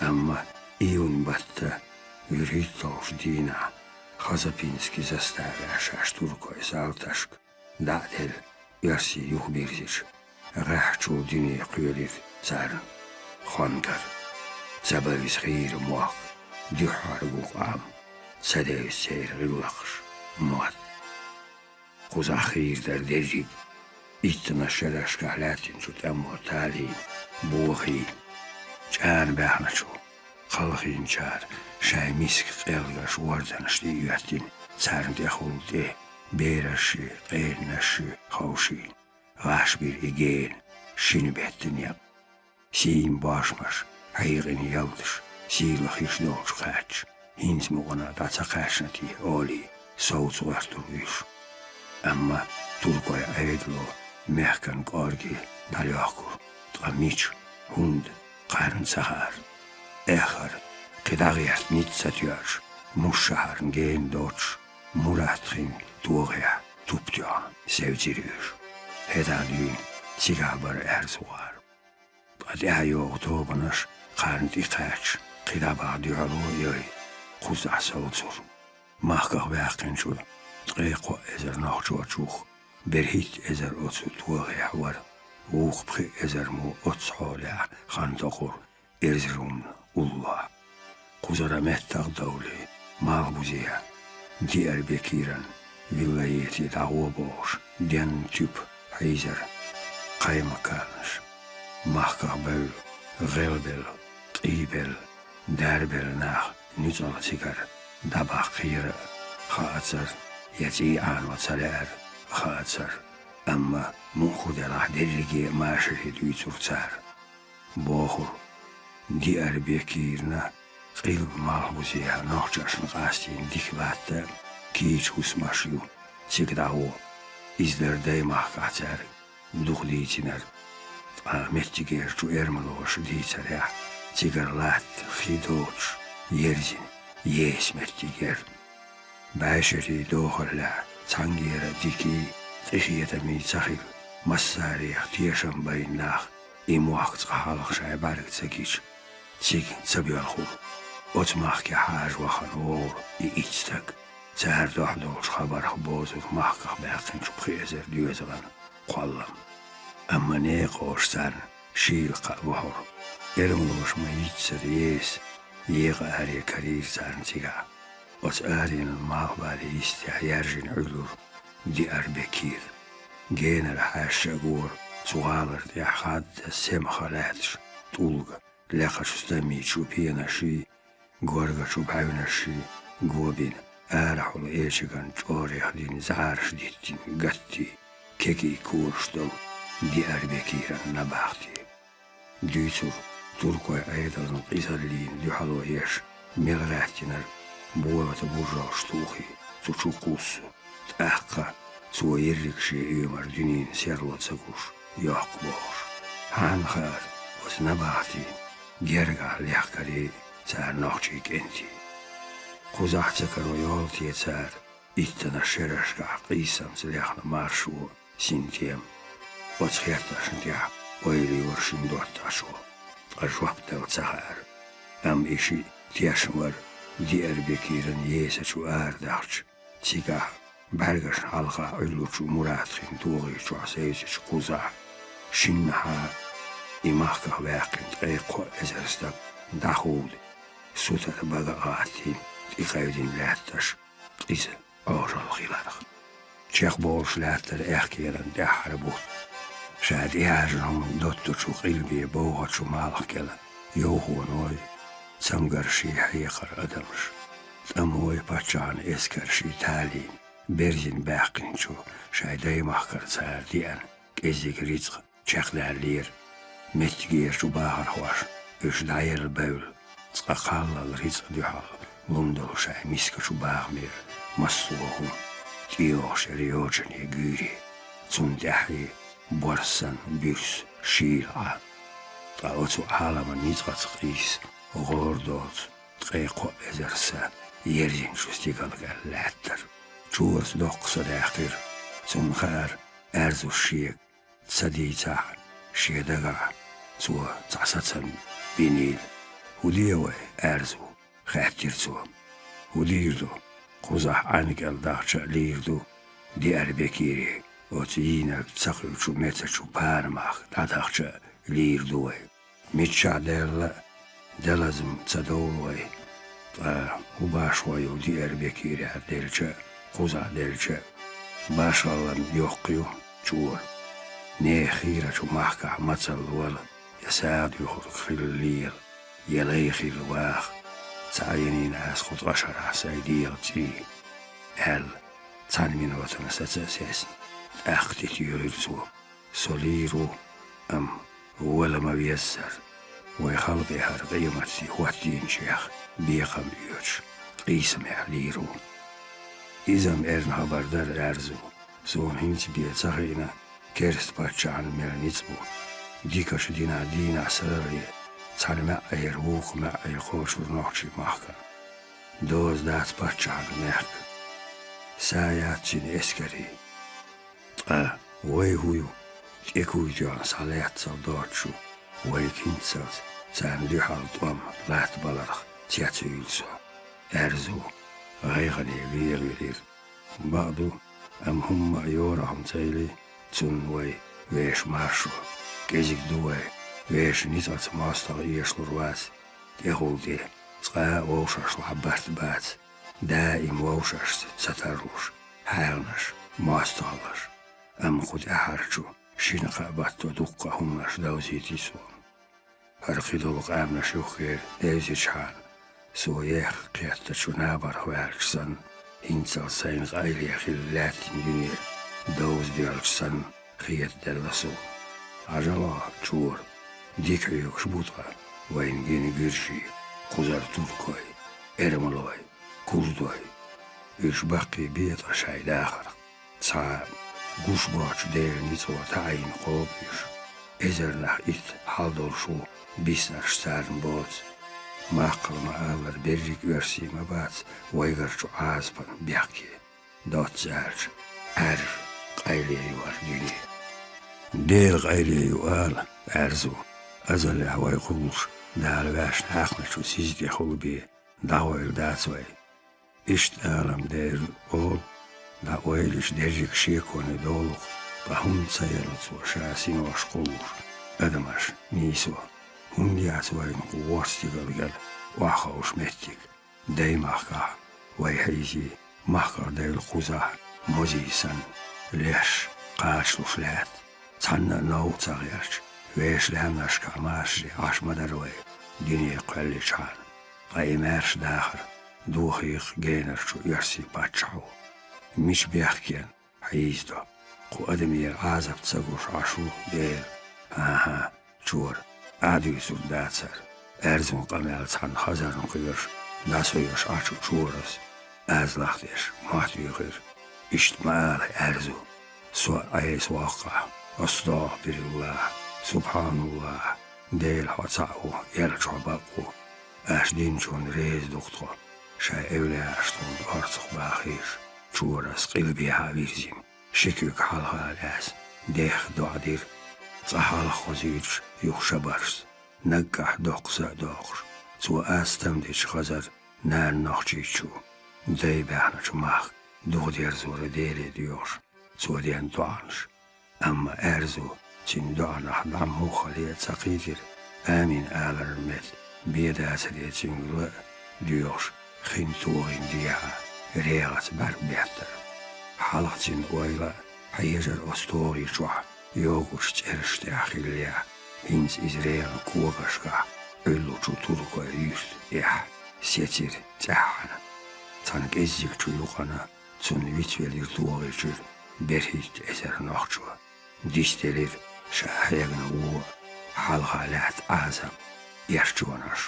Амма июнь баттан вуьрхӀитталгӀачу дийнахь Хазапинский заставехь шаьш туркойн салташка дӀа а делла, оьрсий юхабирзича, гӀеххьачул дуьне кхоьлира царна хонгар. Ца бевза хийра мохк, дуьххьара гу къам, ца девза церан гӀиллакхаш, мотт. Кхузахь хийра дара дерриг, иттанаш шерашкахь лаьттинчу тӀамо талийна, бохийна. ЧӀарна баьхначу кхалхинчара шайн миска къелгаш, ворданаш тӀе а йоьттина, царна тӀехула тӀе берашший, къенанашший ховшийна, гӀаш бира и гена шина беттан некъ. Сийна бошмаш, хьийкъина ялташ, сийлахь йиш долчу кхаьчча, хӀинца мукъана дӀа ца кхаьчна те олий, совца гӀоьртура уьш. Амма туркойн Ӏедало мехкан кӀорге дӀалохкура, ткъа мича, хӀунда, кхарна ца хаьара. Эххар, кхин дӀагӀерта ницкъ ца тоьуш, Муш-шахьарна гена доцуш, Муратхин тогӀехь туп тоьхна севцира уьш. ХӀетахь дуьйна цигахь бара аьрзу гӀар. Ткъа тӀаьхьайогӀу тобанаш кхарна тӀекхаьчча, кхин дӀа баха дуьхьало а йой, кхузахь совцура. Махках ваьккхинчу ткъе кхоъ эзар нохчочух берхӀитта эзар оцу тогӀехь вара, вукху пхи эзар мо оццу хьолехь хан токхура Эрзрумна уллохь. Кхузара меттах а довлий, Малхбузехь, Диарбекиран вилаете дӀагӀо бохуш, денна туьпа хьийзара кхаймакарнаш. Махках бевлла, гӀелбелла, къийбелла, дарбелла нах нуьцкъала цигара дӀабахкийра а хаацара, я цӀий Ӏано ца лаьара а хаацара, амма муха делахь дерриге а машаре дуьйцура цара. Бохура, Диарбекирна къилба Малхбузехь нохчашна къастийна дика латта а, кийча хӀусамаш ю цига дӀагӀо. Иза дара даймахкахь цаьрга дукха дийцинарг, ткъа меттигерчу эрмалоша дийцарехь, цигара латта хи доцуш ерзина еса меттиг яра. БӀешерийн дохаллехь цхьаьнгара а дикий, къинхетамий ца хилла, массарех тешам байна нах, и мохк цкъа хьалха шайн бӀаьрга ца гича, цига ца боьлхура. Оцу махкехь хьажа вахана вогӀура и итт стаг. Цара дуьхьал долчу хабарх бозура махках баьккхинчу пхи эзар доьзалан кхоллам. Амма некъоша царна шийла кхаъ бохьура. Эрмалоша ма-йиццара еса екъа аре карийра царна цигахь. Оцу аренан малхбале йистехь яьржина Ӏуьллура Диарбекир. Генара хьаьшша а гора, цу гӀалара тӀехь хадда семха лаьтташ тӀулга, лекхачу стамийн чу пенашший, горгачу бӀаьвнашший го бина, арахьула эчиган чӀорех дина зӀараш диттина гаттий, кегий кораш долу Диарбекиран набахти. Дуьйцура туркойн Ӏедална къизаллина дуьхьало еш, мел гӀаьттинарг болата буржалш тухий, цу чу кхуссу. ТӀаккха цо ерриг шен оьмар дуьненан серло ца гуш йоккху бохуш. Хьанна хаьара оцу набахтийн гергахь лехкарий, цара нохчийн кӀентий. Кхузахь ца каро йолу те цара иттанаш шерашкахь къийсамца лехна маршо, синтем? Оцу хеттаршна тӀехь ойла йора шина доттагӀчо, ткъа жоп дала ца хаьара. Амма и шиъ тешна вара Диарбекиран есачу арадахча, цигахь, бӀаьргашна хьалха Ӏуьллучу Муратхин тогӀи чохь севсачу кхузахь. Шиннахьа и махках ваьккхина ткъе кхоъ эзар стаг дӀаховда, сутара бага а гӀаттийна, тӀекхевдина лаьтташ, къиза Ӏожалла хиларх. Чекхболуш лаьттара аьхкенан тӀаьххьара бутт. Ша тӀехьаьжна хӀума доттучу къилбе бовхачу малх кӀела йовхоной, цамгарший хьекхара адамаш, тӀамой, паччахьан эскарший талийна, берзина баьккхинчу шайн даймахкара цара деана кӀеззиг рицкъ чекхдаьллера. Меттигерчу бахархошна уьш дӀаелла бевлла, цкъа кхаллал рицкъа дуьхьал лун долу шайн мискачу бахамера массо а хӀума тӀейогӀуш яра йочане, гуьйре, цунна тӀаьхье борз санна буьрса, шийла Ӏа. Ткъа оцу Ӏаламан ницкъаца къийса, гӀора доцу ткъе кхоъ эзар са ерзинчу стигалга лаьттара. Чорас доккха са даьккхира. Цунна хаьара, Аьрзу шега ца дийцахь, шен дагахь цо цхьа сацам бинийла. «ХӀун де вай, Аьрзу?» — хаьттира цо. «ХӀун дийр ду? Кхузахь ӀаьнкӀал дахча а лийр ду, Диарбекире, оцу йийнарг ца кхуьучу мецачу Панамахка дӀадахча а лийр ду вай. Миччахь даьлла а, далазма ца довла вай. Ткъа хӀун башхо ю Диарбекирехь делча а, кхузахь делча а? Башхаллан йоккха ю, Чора. Нехан хийрачу махкахь мацалла вала, я сагӀа дуьхург хилла лела, я лай хилла ваха. Ца Ӏенийна ас кху ткъа шарахь сайн дегӀан цӀий», — аьлла, цхьана минотана саца а сецна, тӀаккха тӀетуьйхира цо: «Со лийр ву, амма вала ма веззара. Вай халкъе хӀара къематде хӀоттийначех бекхам оьцуш, къийсамехь лийр ву». «Иза-м эрна хабар дара, Аьрзу. Суна хӀинца бен ца хиъна, керста паччахьна мел ницкъ бу. Дикачу динан дийнахь саррале цхьана маьӀӀера вукху маьӀӀе кхочура нохчийн махкана. Доза дац паччахьна мехкан. Са яц цуьнан эскарий. Ткъа вай хӀун ю, тӀекуй тоьхна схьалаьццал доцуш ю, вайга хӀинццалц царна дуьхьал тӀом латтабаларх цецвуьйлу со, Аьрзу», — гӀайгӀане вера велира. Бакъду, амма хӀумма а йорах-м ца йили, цунна вай вешан маршо. КӀезиг ду вай, вешан ницкъаца мостагӀа эшалур вац тӀехула тӀе, цкъа а вовшашлахь барт бац, даим вовшашца ца тарлуш, хьагӀнаш, мостагӀаллаш. Амма кху тӀаьхьарчу шина-кхаа батто дуккха а хӀуманаш довзийтий суна. ХӀара кхидолу къаьмнаш юххера девзичхьана, со ехха кхеттачу набарх ваьлча санна, хӀинццалц сайна къайле хилла лаьттина дуьне довза доьлча санна хетаделла суна. Хьажал, Чора, дика хьоьгуш бу ткъа вайна гина гуьржий, кхузара туркой, эрмалой, курдой. Уьш баккхий бен ткъа шайн дахарх. Цхьа гуш боцчу Делан ницкъо таӀийна кхобу уьш. Эзарнах итт хьал долуш ву биснарш царна боцу. Маккхал ма-аллара, берриг оьрсий ма бац вайгарчу Ӏазапан бехке. Доцца аьлча, Ӏаьржа къайле ю хӀара дуьне. Дела къайле ю ала, Аьрзу, азаллехь вай кхуллуш, Дала ваьшна хьаькхначу сиз тӀехула бен дӀагӀойла дац вай. Иштта алам дера олу, дӀа ойла йича дерриг шеконе долу-кх, ткъа хӀунда ца елла цо ша синош кхуллуш адамаш нийсо? ХӀунда яц вайна кху ворхӀ стигала гел охьаховшу меттиг? Даймахкахь вай хьийзий, махках девлла кхузахь мозий санна, леш, кхачалуш лаьтта. Цхьанна а новкъа ца гӀерташ, вешан лаьмнашкахь машаре Ӏаш ма дара вай, дуьне кхоьлличхьана. Ткъа и маьрша дахар дохийла генарчу оьрсийн паччахьо. Мича бехкенна хьийзадо? Кху адамера Ӏазап ца гуш Ӏаш ву Дела. ХӀан-хӀа, Чора, ахь дуьйцург дацара. Аьрзун къамел цхьана хазарна кхоьруш, дӀасоьшуш Ӏачу Чорас аз лахдеш мотт оьхира. Иштта ма ала, Аьрзу. Со а Ӏеса воккхахь, астагӀфируллахӀ, субхьаналлахӀ, Дела хьо цхьаъ ву, элча хьо бакъ ву. Аш динчунна реза ду-кх тхо, шайн эвлаяаш тхуна орцах бахийша. Чорас къилбехьа вирзина, ши куьг хьалха лаьцна, дехха доӀа дира. Цкъа хьалха хозуьйтуш юха шабаршца, наггахь доккха са а доккхуш, цо аз стам дечу хазар нана Нохчийчу, дай баьхначу махка духадерзора Деле доьхуш, цо ден доӀанаш. Амма Аьрзу цуьнан доӀанах дӀа муххале а ца кхийтира, амин аларан метта бен дацаре цуьнга ла а доьхуш, хин тогӀина дехьа регӀаца бӀаьрг беттара. Хьалха цуьнан ойла а хьежара оцу тогӀи чохь йогучу цӀераш тӀехь хиллехь, хӀинца иза регӀан когашкахь Ӏуьллучу туркойн юьрта тӀехь сецира цӀеххьана. Цхьана кӀеззигчу юкъана цунна вицвелира тогӀи чуьра берхӀитта эзар нохчо. Дисделира ша хьегна вон, хьалха лаьтта Ӏазап, эрчонаш.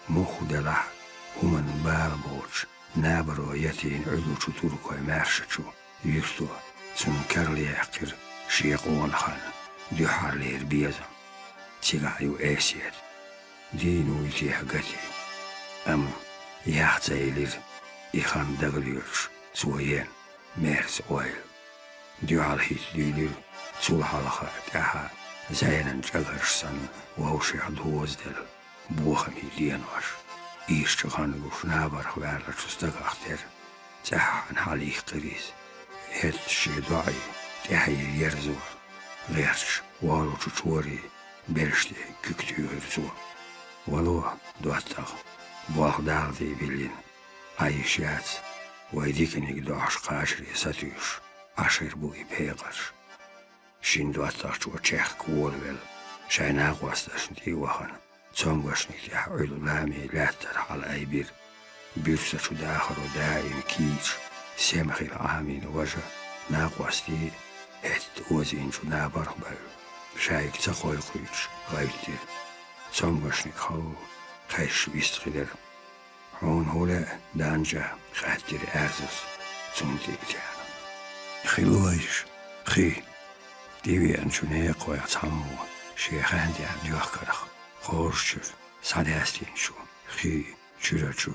Мухха делахь а, хӀуманна бала боцуш, набаро ятийна Ӏуьллучу туркойн маьршачу юьрто цунна карла яьккхира шен къонахана дуьххьарлера безам. Цигахь ю эсет. Дийна вуй техьа гати. Амма яха ца елира и хан дагалоьцуш цо ен мерза ойла. Дуьхьал хӀитта дуьйлира, цул хьалха тӀаьхьа зӀенан чӀагарш санна вовшех дозаделла бохамийн денош. Ирча хан гуш набарх ваьллачу стагах тера. ЦӀеххьана хьалйихкира иза. Хетташ шен доӀий тӀаьхье ерзо, гӀерташ волучу чорий бераш тӀе куьг туьйхира цо. «Вало, доттагӀа, болх Дала тӀе биллина, Ӏа йиш яц, вай диканиг дохьуш кхачаре сатуьйсуш Ӏаш хир бу и пекъарш». Шин доттагӀчо чехка волавелла, шайн накъосташна тӀе а вахана, цомгашниг тӀехь Ӏуьллу ламе лаьттара хьалаайбира. Буьрсачу дахаро даим кийча, сема хила Ӏамийна важа, накъостий хӀетта озийначу набарх бевлла, шайга ца кхойкхуьйтуш гӀевттира. Цомгашниг халла кхаьчча вистхилира. «Хьуна хӀун лаьа, Данча?» — хаьттира Аьрзас цунна тӀе а тиана. «Хилла вайша хи». ТӀевеанчу некъахойх цхьаммо шен хеннехь доьхкарх кхожучуьра схьадаьстинчу хи чуьрачу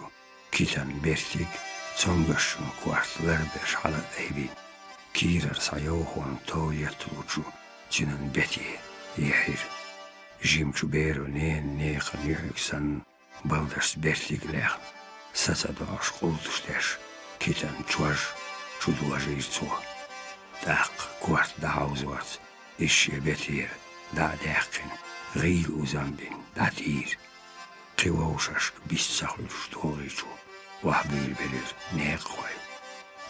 китан бертиг цомгашчун корта ларбеш хьала а айбина, кийрара схьайовхонна тов етталучу цуьнан бете яхьира. Жимачу беро ненан некхан юьхьиг санна, балдашца бертиг лехна, саца доӀуш къулташ деш, китан чож чудожийра цо. ТӀаккха корта дӀахьовзорца, иза шен бетера дӀа а даьккхина, гӀийла узам бина дӀатийра. Кхин вовшашка бист ца хуьлуш тогӀи чу охьабуьйлабелира некъахой.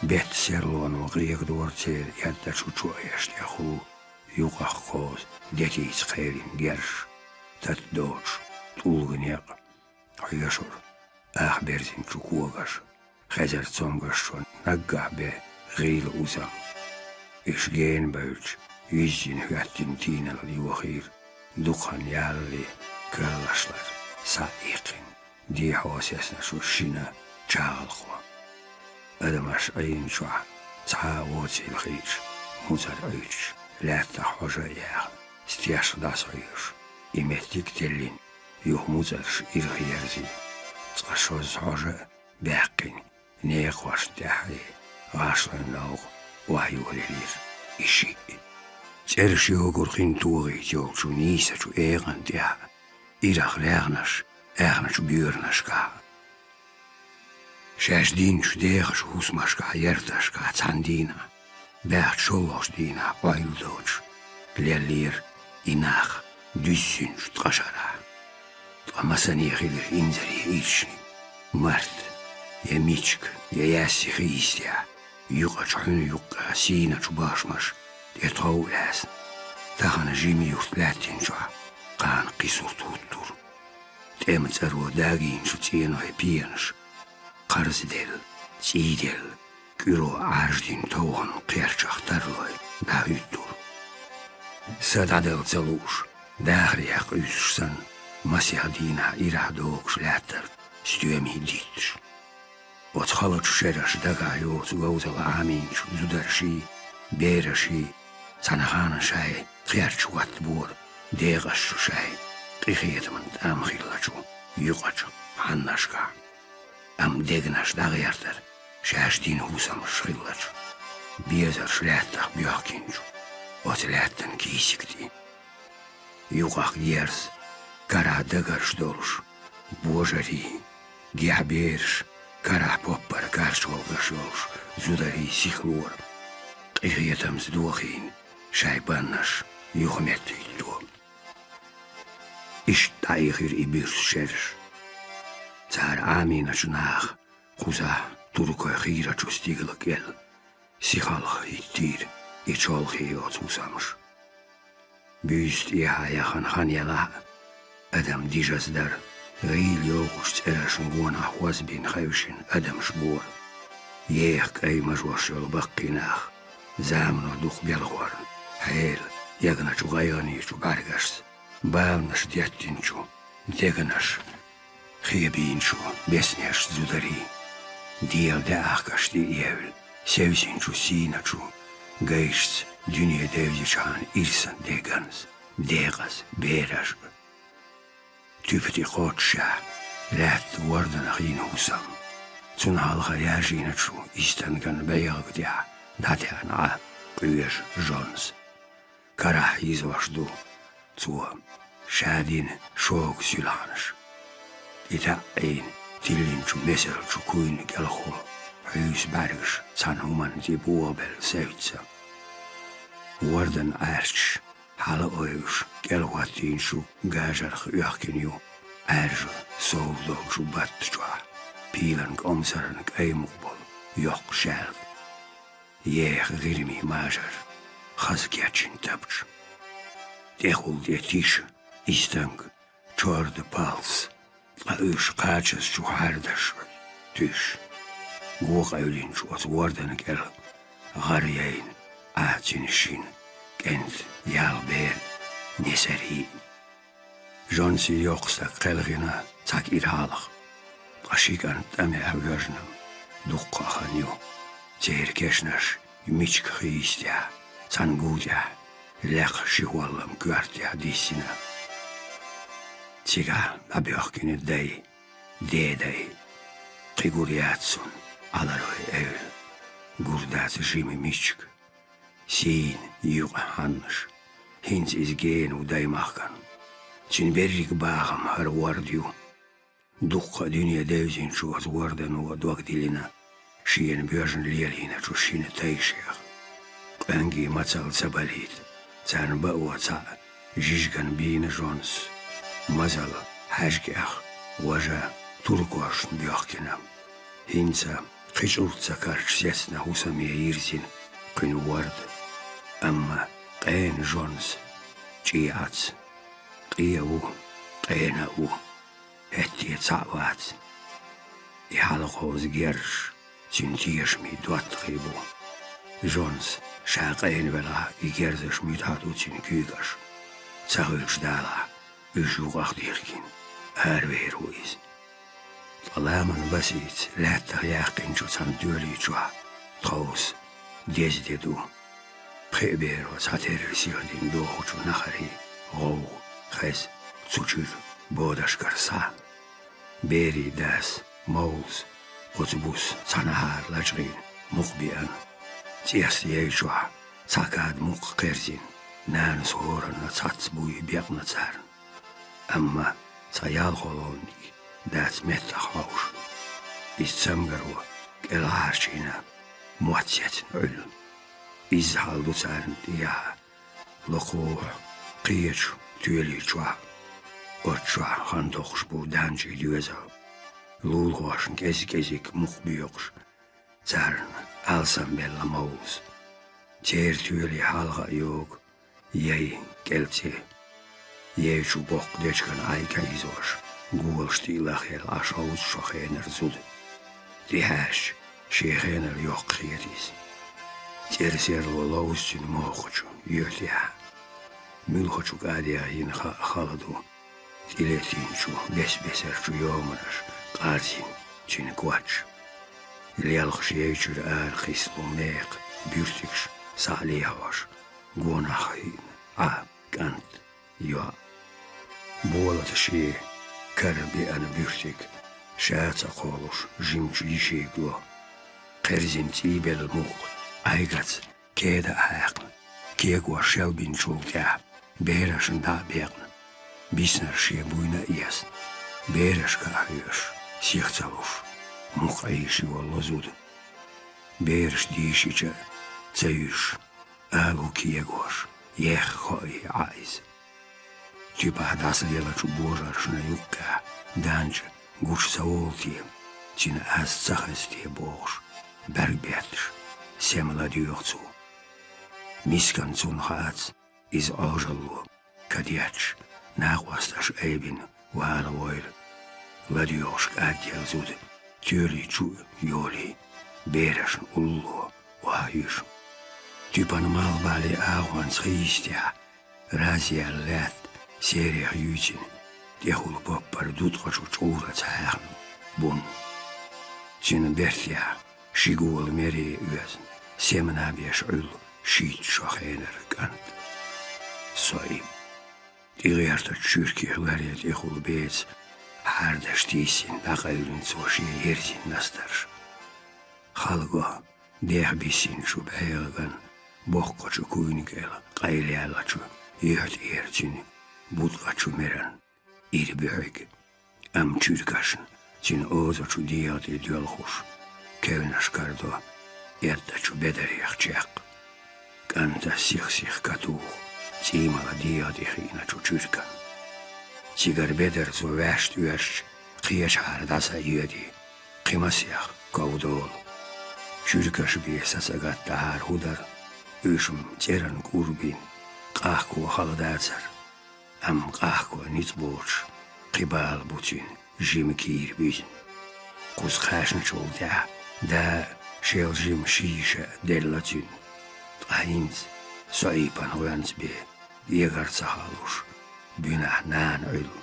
Бетта серлоно къегадора церан эдда чу чоэш тӀехула юкъах кхозу детийца кхерина герш, тата доцуш тӀулга некъ, хьоьшура ах берзинчу когаша, хезара цомгашчун наггахь бен гӀийла узам. Уьш гена бевлча, юьззина хӀоьттина тийналла йохийра, дукха хан ялале коьллашлара схьа а иккхина, дехьо сецначу шина чагӀалхо. Адамаш Ӏийначохь цхьа а воцийла хиъча, муцӀар Ӏуьттуш, лаьттах хьожа а яьхна, стешха дӀасхьоьжуш, и меттиг а теллина, юха муцӀарш ирхъерзийна, цкъа шозза хьожа а баьккхина, некъахошна тӀаьхье гӀашлайн новкъа охьайолаелира и шиъ. ЦӀераш йогур хин тогӀийта йолчу нийсачу экъан тӀехь ирах лаьгӀнаш аьхначу боьранашкахь. Шаьш динчу дехачу хӀусамашкахь, ярташкахь цхьана дийнахь, баьхча шолгӀачу дийнахь Ӏойла доцуш, леллера и нах дуьззинчу ткъа шарахь. Ткъа масане хилира инзаре ирчниг, Март, я Мичка, я Ясси хи йистехь, юкъачу хьуьнан юккъехь сийначу бахамаш тӀе тхов а лаьцна. Тахана жима юрт лаьттинчохь кхана кхин сурт хӀуттура. ТӀеман цӀаро дагийначу цӀенойн пенаш, кхарзаделла, цӀийделла, кӀуьро Ӏаьрждина товханан кхерчах тарлой дӀахӀуьттура. Са дӀадала ца лууш, дахарех къуьйсуш санна, масех дийнахь ирахь догуш лаьттара стоьмий дитташ. Оцу халачу шераш дагахь йоцу говзалла Ӏамийначу зударший, бераший цхьана ханна шайн кхерч хӀоттабора декъазчу, шайн къинхетаман тӀам хиллачу юкъачу хьаннашкахь. Амма дегнаш дӀагӀертара шаьш дина хӀусамаш хиллачу, безарш лаьттах боьхкинчу оцу лаьттан кийсиг тӀе. Юкъах герз, карахь дагарш долуш божарий, гехь бераш, карахь поппара карча гӀовгаш йолуш зударий сиха лора, къинхетамца дохийна шайн баннаш юхаметтахӀитто. Иштта дӀаихира и буьрса шераш. Цара Ӏамийначу наха кхузахь туркойн хийрачу стигала кӀел сихалх хӀиттийра и чолхе йоцу хӀусамаш. Буьйса тӀехьа яхана хан елахь а, адам дижаза дара, гӀийла йовхачу цӀерашна гонах хӀозбина хевшина адамаш бора. Еха кӀай мажош йолу баккхий нах, замано дукха белхорна, хьела, эгначу гӀайгӀанечу бӀаьргашца, баланаш деттинчу дегнаш хебийначу беснеш зударий, дегӀан даьӀахкаш тӀе а евлла, севсинчу сийначу гайшца дуьне девзичхьана ирсан деганза, декъаза бераш а. Туьпа тӀе кхоччушехь, лаьтта ворданах йина хӀусам, цунна хьалха яжийначу истанган бӀегӀаг тӀехь дӀатаьӀна Ӏа. къоьжа Жонс. Карахь йизош ду цо ша дина шога суьлхьанаш. И таьӀӀийна тиллинчу месалчу куйна кӀелхула хьуьйсу бӀаьргаш цхьана хӀуманна тӀе бохабелла севцца. Вордан Ӏаьрчаш хьала а ойуш, кӀелхӀоттийна шу гажарх оьхкина ю Ӏаьржа сов долчу батта чохь, пийлан кӀомсаран кӀай мукъа болу йоккха шаьлта. Еха гӀирми мажар, хаза кечйина тапча. ТӀехула тӀе тиша, истанг, чорда палс, ткъа уьш кхачазчу хьардаш туьйсуш. Го къевлинчу оцу вордан кӀел гӀар яйна Ӏа цуьнан шина кӀентан ял бер несаре йиъна. Жонси йоккха стаг кхелхина цхьа кӀира хьалха, ткъа ши кӀант тӀамехь воьжна дуккха а хан ю. Церан кешнаш мичка хи йистехь, цхьана гу тӀехь лекха ши хӀоллам коьртехь диссина. Цигахь дӀабоьхкина дай, дедай. Кхин гур яц цунна Ӏаларой эвла, гур дац жима мичка. Сийна юкъа хьаннаш. ХӀинца иза гена ву даймахкана. Цуьнан берриг бахам хӀара ворда ю. Дуккха а дуьне девзинчу оцу вордано дог диллина шена боьжна лелийначу шина тайшех. Къоьнгийн мацалла ца балийта, царна бао цхьаъ жижиган бийна Жонс. Мазалла хьаьжкӀех, важа туркошна боьхкина. ХӀинца кхин чӀурт ца карча сецна хӀусаме йирзина кхуьнан ворда. Амма къена Жонс чӀеӀац. Къе а ву, къена а ву. ХӀетте цхьаъ вац. И хьалакховза герзаш цуьнан тешамийн доттагӀий бу. Жонс ша къена велахь, и герзаш муьтӀахь ду цуьнан куьйгаш. Ца хуьлуш далахь, уьш юкъах дихкина, аравер ву иза. Ткъа ламан басийца лаьттах яьккхинчу цхьана тоьли чохь тховса деза де ду. Пхеа беро цхьатерра сиха дина дохучу нахарийн гӀовгӀа, хеза цу чуьра бодашкара схьа. Берийн дас Мовлас оцу буса цхьанахьара лачкъийна мукъа беана. ЦӀеста яй чохь цхьа када мукъа кхерзина, нанас хӀоранна цхьацца буй бекъна царна. Амма цхьа ялхолгӀаниг дац меттах хьовш. Иза цамгаро кӀелхьарчийна мотт сецна Ӏуьллу. Изза хьал ду царна тӀехьа лакхахь кхечу тоьли чохь. Оцу чохь хан токхуш бу данчийн доьзал. Лулахошна кӀези-кӀезиг мукъа боькъуш, царна алсамбелла Мовлас. Церан тоьли хьалха а йогу яй кӀел цӀе. Яй чу боккха дечиган Ӏай кӀайзош, голаш тӀе а лахъелла Ӏаш хьовзу шо хенара зуда. ТӀехьаьжча, шен хенара йоккха хета иза. ЦӀера серло ловзу цуьнан мохачу йоьтехь. Муьлхачу кӀадехь йина хаьа хала ду. ТӀелетийначу бес-бесарчу йоманаш къарзина цуьнан коч. Лелхаш яй чуьра ара кхиссало мекха буьртигаш схьа а лехьош, гонах хиъна Ӏа, кӀант, йоӀ. Болата шен кара беана буьртиг ша ца кхоллуш жимачу йишига ло. Кхерзина цӀийбелла мукъа Ӏайгаца кеда а хьаькхна, кегош шелбинчул тӀаьхьа берашна дӀа а бекъна, биснарш шен буйна а эцна, берашка а хьоьжуш, сиха ца луш, мукъа Ӏийша йолло зуда. Бераш дийшича а ца юьсуш, алу кегош, ехха хоий Ӏа иза. Туьпахь дӀасалелачу божаршна юккъехь данча гуш ца волу те, цуьнан аз ца хеза те бохуш, бӀаьрг бетташ, сема ладоьгӀу цо. Мискан цунна хаац иза Ӏожалло, кадетташ, накъосташ айбина вала войла. ЛадоьгӀуш кӀадъелла зуда тоьли чу а йолий, берашна улло охьаюьйш. Туьпан малхбале агӀонца хи йистехь, разъяьлла лаьтта серех юьйцина, тӀехула баппара дуткъачу чӀураца хьаьхна бун. Цуьнан бертехь ши гола мере оьзна, семана беш Ӏуьллу шийтта шо хенара кӀант. Соим. ТӀегӀертачу шуьркех ларе тӀехула беца хьардаш тийсина дӀакъевлина цо шен ерзина настарш. Хала го, дехьа биссинчу бӀегӀаган боккхачу куйниг эл къайлаьллачу юьхь тӀера цуьнан буткъачу меран ира буьхьиг. Амма чуьркашна цуьнан озачу дегӀа тӀе доьлхуш, кевнаш карадо эттачу бедарех чекх. КӀанта сих-сиха катуху цӀиймала дегӀа тӀе хиъначу чуьркан. Цигара бедар цо ваьшта оьшучу кхечахьара дӀасайоьдий, кхин масех ков долу. Чуьркаш бен сацӀагатта дӀахьара хӀун дара, уьш-м цӀеран кӀур бина, къахко хала дацара. Амма къахко ницкъ боцуш, кхин бала бу цуьнан жима кийра буьзна. Кхуза кхаьчначул тӀаьхьа да шел жима ши йиша делла цуьнан. Ткъа хӀинца Соипан гӀоьнца бен, эгар ца халуш, буьнахь нана Ӏуьллу.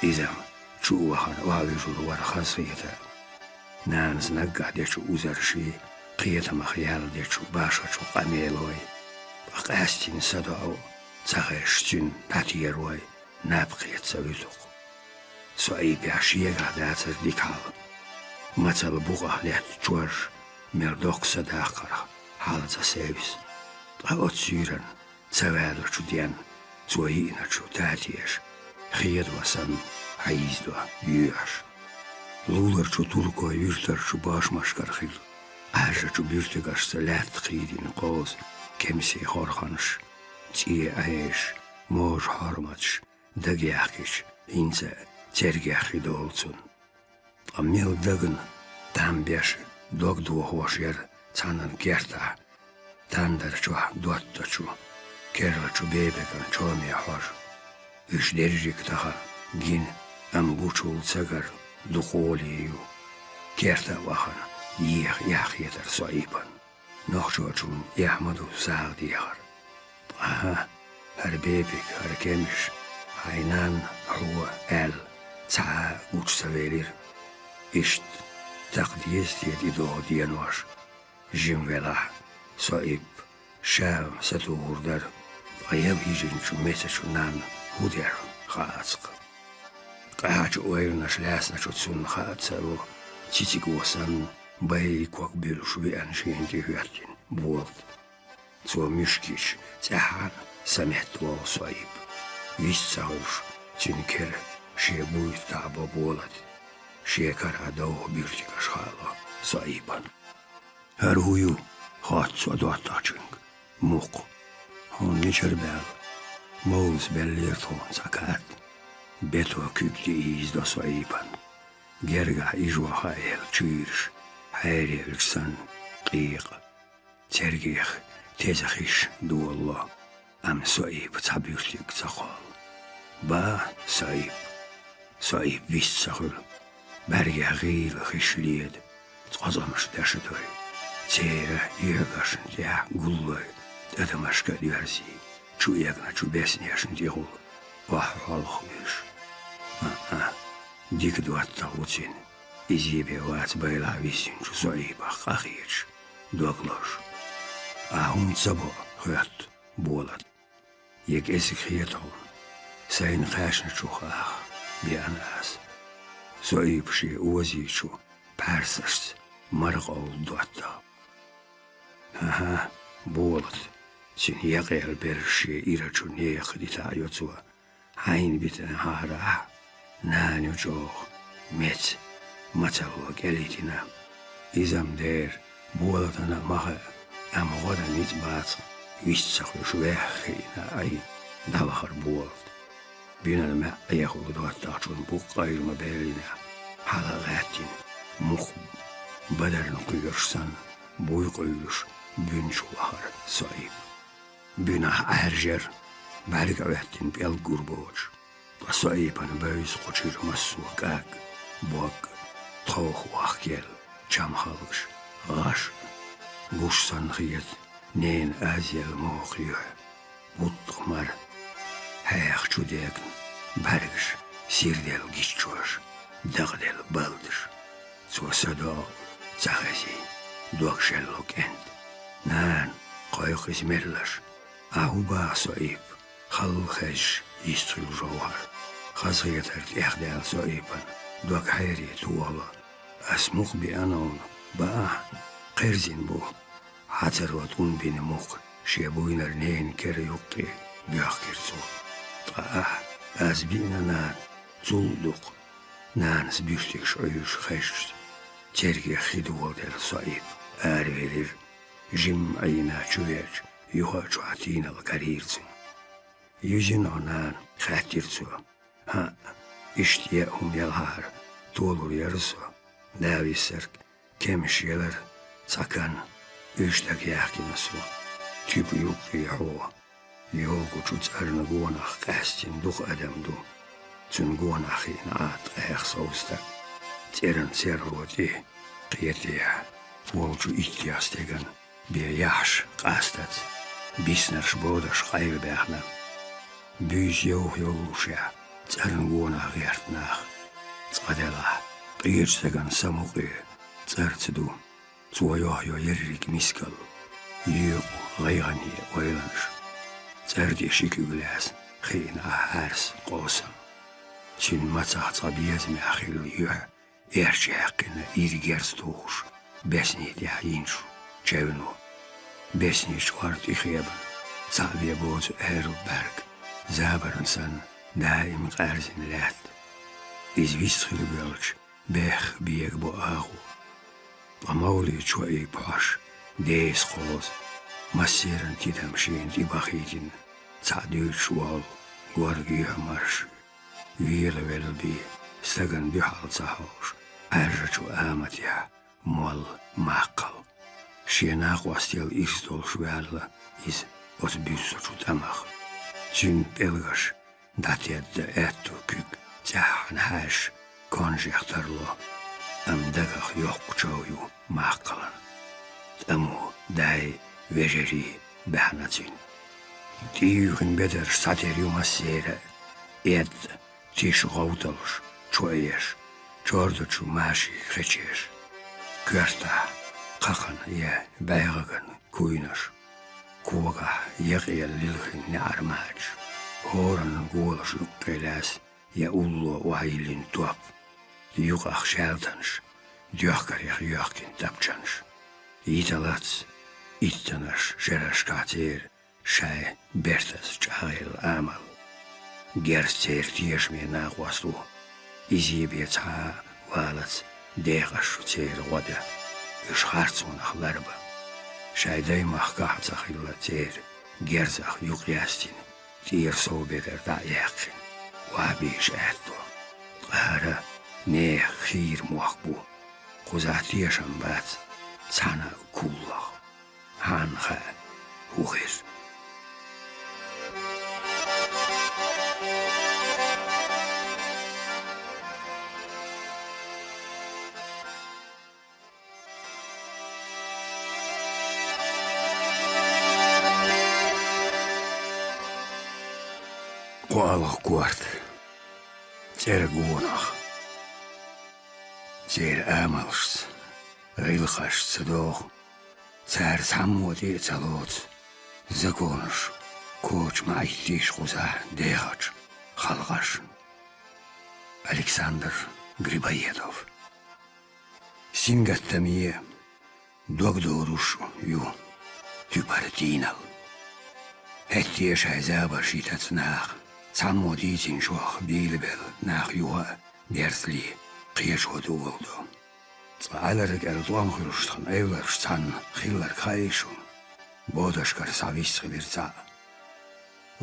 Иза-м чу а вахана охьавуьжур вара хазахета. Нанас наггахь дечу узарший, кхетамах яьлла дечу башхачу къамелой, ткъа къаьстина садоӀу ца хезаш цуьнан дӀатерой наб кхетта ца вуьту-кх. Соипехь шегахь дацара дика хьал. Мацалла букъах летта чоржа мел доккха са даккхарх хьала ца севза. Ткъа оццу суьйранна ца ваьллачу денна цо йиъначу татеша хедо санна хьийзадо йоьхьуш. Луларчу туркойн юьртарчу бошмашкара хилла Ӏаьржачу буьртигашца лаьтта кхийдина кхозу кемсийн хорханаш, цӀен Ӏежаш, можа хьорматаш дагаяьхкича, хӀинца а цергех хи долу цунна. Ткъа мел дагна там беш дог дохош яра цхьаннан кертахь, тандар чохь доттачу, керлачу бебеган чоме хьожа. Уьш дерриг тахана гина, амма гучул ца гар дукха гӀоле ю. Керта а вахана, еха эхь хетара Соипан. Нохчочунна эхь ма ду сагӀа дехар. Ткъа хӀара бепиг, хӀара кемсаш, хьайн нанна хьо аьлла, цхьа а гучу ца велира. Иштта такха деза те тӀедогӀу денош? Жима велахь, Соип ша-м сатухур дара, ткъа ял йижинчу мецачу нанна хӀун дер хаацкх. Къаьхьачу ойланаш лаьцначу цунна хаа ца ло, цициг санна, бай ког буьллуш веана шена тӀехӀоьттина Болат. Цо муьшкича цӀеххьана саметтаволу Соип. Вист ца хуьлуш, цуьнан кера шен буйта дӀабо Болат. Шен карахь довха буьртигаш хаало Соипан. «ХӀара хӀун ю?» — хотту цо доттагӀчуьнга. «Мукх». «Хьуна мичара баьлла?» «Мовлас беллера тхуна цхьа кад». Бето куьг тӀе ийзадо Соипан. Гергахь ижо хаелла чуьйраш, хьерейлаш санна, къекъа. Цергех теза хиш долало, амма Соипа цхьа буьртиг ца кхоллу. «Ба, Соип!» Соип вист ца хуьлу. БӀаьргех гӀийла хиш леда, цкъозамаш дашадой. Церан юьхьигашна тӀехь гуллой тӀадамашка а доьрзий, чу эгначу беснешна тӀехула охьа хьолха вуьйш. А-а, дика доттагӀа ву цуьнан, иза бен вац байлахь виссинчу Соипах къахеташ, дог лозуш. «Ахь хӀунда ца бо?» — хоьтту Болат. «Я кӀезиг хета хьуна, сайна кхаьчначух ах беана ас». Соипа шен озийчу пхьарсашца мара къовлу доттагӀа. «ХӀан-хӀа, Болат, цуьнан якъел берш шен ирачу нехан дитахь йо цо. Хьайна битина хьахара ахь, нана ю чӀогӀа меца, мацалло кӀелийтина». Иза-м дера, Болатана а ма хаьа, амма гӀо дан ницкъ бацахь, вист ца хуьлуш вехха хиъна Ӏай дӀавахара Болат. Буьнан маьӀӀехула доттагӀчун букъ къайла ма баьллинехь, хьала а гӀаьттина, мукх бадарна кхоьруш санна, буй къуьйлуш буьнчух вахара Соип. Буьнахь Ӏаьржира, бӀаьрга Ӏоьттина пӀелг гур боцуш. Ткъа Соипана бевза кху чуьра массо а кӀаг, бог, тховха вахкелла чамхалгаш, гӀаш. Гуш санна хета ненан азъелла моху юьхь, буттах мара, хьеха чу дегна бӀаьргаш, сирделла гиччош, дакъаделла балдаш. Цо садоӀу ца хезий, дог шелло кӀентан. «Нана, кхойкху иза меллаш. Ахь хӀун баха, Соип?» — халла хезаш йистхуьлу Жовхьар. Хазахетар тӀехдаьлла Соипан, дог хьере тохало. «Ас мукх беана хьуна, баахь, кхерзина бу». Хьацаро тӀум бина мукх шен буйнара ненан кера юккъе боьхкира цо. Ткъа ахь, аз биъна нана, цул а дукха. Нанас буьртигаш Ӏуьйжуш хезча, цергех хи доладелла Соип аравелира. Жимма Ӏийна чувеача, юха а чохь тийналла карийра цунна. «Юьзина хьо, нана?» — хаьттира цо. «ХӀаъ, иштта яа хӀума ялахьара, толур яра со. Да виссарг кемсаш ялара, цхьа кан, уьш дага яхкина со. Туьпа юккъе хьо». Йогучу цӀарна гонах къаьстина дукха адам ду. Цуьнан гонах хиъна Ӏа ткъаьх сов стаг. ЦӀеран серло тӀе кхетаяь волчу иттех стеган бен яхьаш къастаца, биснарш, бодаш къайлабаьхна. Буьйса йовха йоллушехь, цӀарна гонах гӀерта нах, цкъа делахь, къечу стеган самукъа цӀарца ду. Цо йохайо ерриг мискалла, йоькъу гӀайгӀане ойланаш. ЦӀар тӀе ши куьг лаьцна хиъна Ӏа хьаьрса къовсам. Цуьнан мацах цкъа безамехь хилла юьхь эрча яьккхина ира герз тухуш, бесни тӀехь йинчу чевно. Бесни чкъор тӀехебана, цхьаъ бен боцу аьрру бӀаьрг, забарна санна, даим къаьрзина лаьтта. Иза вист хила воьлча, бехха бегабо агӀо. Ткъа мовлий чоий пхьош, деза кхоза, массеран тидам шена тӀебахийтина, цхьаъ дуьйцуш воллу горга юьхь марш. Велавелла бен, стагана дуьхьал ца хьовш, Ӏаьржачу аматехь молла маккхал. Шен накъостел ирс долуш ваьлла иза оцу буьрсачу тӀамах. Цуьнан пӀелгаш дӀатедда аьтту куьг цӀеххьана хьаьжча, конжех тарло, амма дагах йоккха чов ю маккхалан. ТӀамо дай, вежарий баьхна цуьнан. ТӀеюьйхина бедарш схьатера ю массеран а, эдда, тиша гӀовталуш, чоэш, чордачу машига хечеш. Коьртахь кхакхана я бӀегӀаган куйнаш, когахь якъел лилхина неӀармачаш, хӀоранна голаш юккъе лаьцна я улло охьайиллина топ, юкъах шаьлтанаш, доьхкарех йоьхкина тапчанаш. Йиталац иттанаш шерашкахь церан шайн бертаза чӀагӀъелла амал. Герз церан тешаме накъост ву. Иза бен цхьа а валац декъаш шу церан гӀо дан, уьш харцонах ларбан. Шайн даймахкахь а ца хилла церан герзах юкъ яьстина, тӀера сов бедар дӀа а яьккхина, охьабийша аьтто. Ткъа хӀара нехан хийра мохк бу, кхузахь тешам бац цхьана а куллах. Хьанна хаьа, хӀун хир. КхоалгӀа корта. ЦӀеран гонах. Церан амалшца, гӀиллакхашца ца догӀу, цара цхьаммо тӀе а ца лоцу законаш, коча ма Ӏиттийша кхузахь дехачу халкъашна. Александр Грибоедов. Сингаттаме дог доруш ю туьпара тийналла. ХӀетте а шайн забарш йитац наха, цхьаммо дийцинчух бийлабелла нах юха а дерзале кхечо ду волу до. Цкъа Ӏаьлара кӀел тӀом хуьлуш тхан эвларш цхьанна хилларг хаий шуна? Бодашкара схьавистхилира цхьаъ.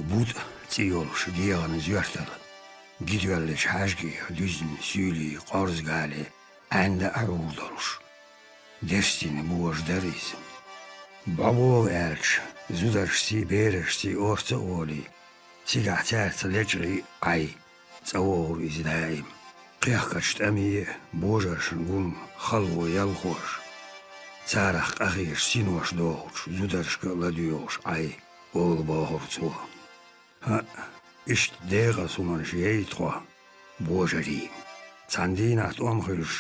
БутӀа цӀе йолуш дегӀана зоьртала, гидоьллачу хьаьжкӀех дуьзна суьйлий къорзгале Ӏаьнда а Ӏур долуш. Дерстина божа дара иза. БӀобогӀу аьлча, зударшций, берашций орца а волий, цигахь цаьрца лечкъий Ӏай цӀа вогӀур иза даим. Кхехкачу тӀаме а божаршна гун халгӀо ялхош, царах къахеташ синош дохучу зударшка а ладоьгӀуш Ӏай, олу бохура цо. ХӀаъ, иштта декъаза хӀуманаш яйта хьо, божарий. Цхьана дийнахь тӀом хуьлуш,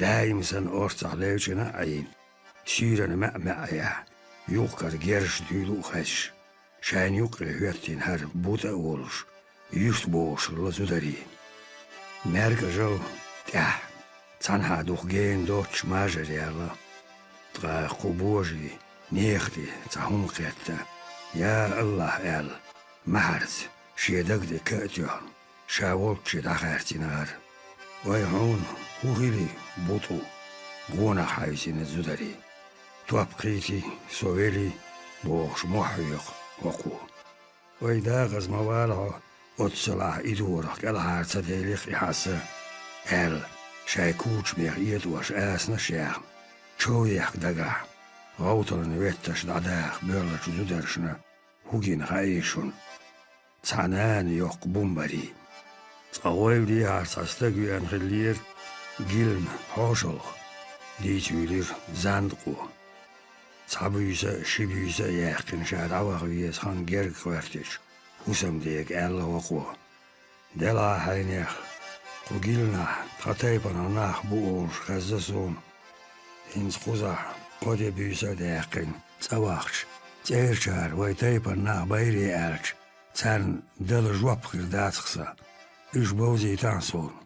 даим санна орцахь левчкъина а Ӏийна, суьйранна маьӀ-маьӀ а яхь, юххара герзаш дуьйлу а хезаш, шайна юккъе хӀоьттина хӀара бутӀа а волуш, юьрт богӀуш хилла зударий. МаьркӀажал тӀаьхьа цхьанхьа дукха гена доццуш мажар яьлла. Ткъа кху божарий нехан тӀе цхьа хӀума кхетта, «Я АллахӀ», — аьлла, маьхьарца шен дагде ка а тоьхна, ша волчче дӀахаьрцина ара. «Вай хьуна хӀун хили, бутӀу, гонах хьаьвзина зударий? Топ кхийти, со велий», — бохуш, мохь хьоькху хӀокхо. «Вай дакъаза ма вала хьо, оццалахь идорах кӀелхьара ца делих и хьаса», — аьлла, шайн куча мех этӀош асанаш а яьхна, чов ехка дагахь, гӀовтална ветташ дӀадаха боьллачу зударшна хӀун гина хаьий шуна? Цхьа нана йоккха бумбарий. Цкъа гӀойла дехьара цхьа стаг веана хиллера гилна хьошалгӀа, дийца вуьйлира зандакъо. Цхьа буьйса а, ши буьйса а яьккхина ша дӀаваха веза хан герга гӀоьртича, хӀусамдега аьлла хӀокхо: «Делахь хьайнех, кху гилнахь тхан тайпанах нах бу олуш хезна суна. ХӀинца кхузахь кхо де буьйса а даьккхина цӀа вахча, цӀерачара вай тайпан нах байре аьлча, царна дала жоп хир дац-кх сан. Уьш бовзийтахьа суна».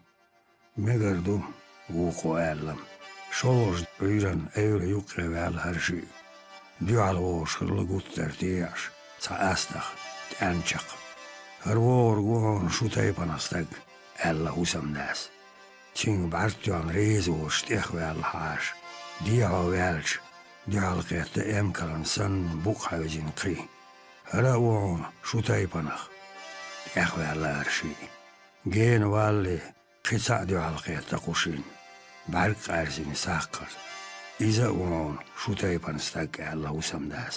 «Мегар ду, — вукхо аьлла, — шолгӀачу Ӏуьйранна эвла юккъе ваьлла хӀара шиъ. Дуьхьал вогӀуш хилла гуттара тӀехьаш цхьа астагӀа, тӀаьнчакх. ХӀара вогӀург ву хьуна шу тайпанах стаг», — аьлла хӀусамдас. «Цуьнга бӀаьрг тоьхна реза воцуш тӀехваьлла хьаша, дехьо ваьлча, дуьхьал кхетта эмкалан санна букъ хьаьвзина кхин. ХӀара а ву хьуна шу тайпанах». ТӀехваьлла ара шиъ. Гена валле, кхин цхьаъ дуьхьал кхетта кху шинна, бӀаьрг къаьрзина саккхар. «Иза а ву хьуна шу тайпана стаг», — аьлла хӀусамдас.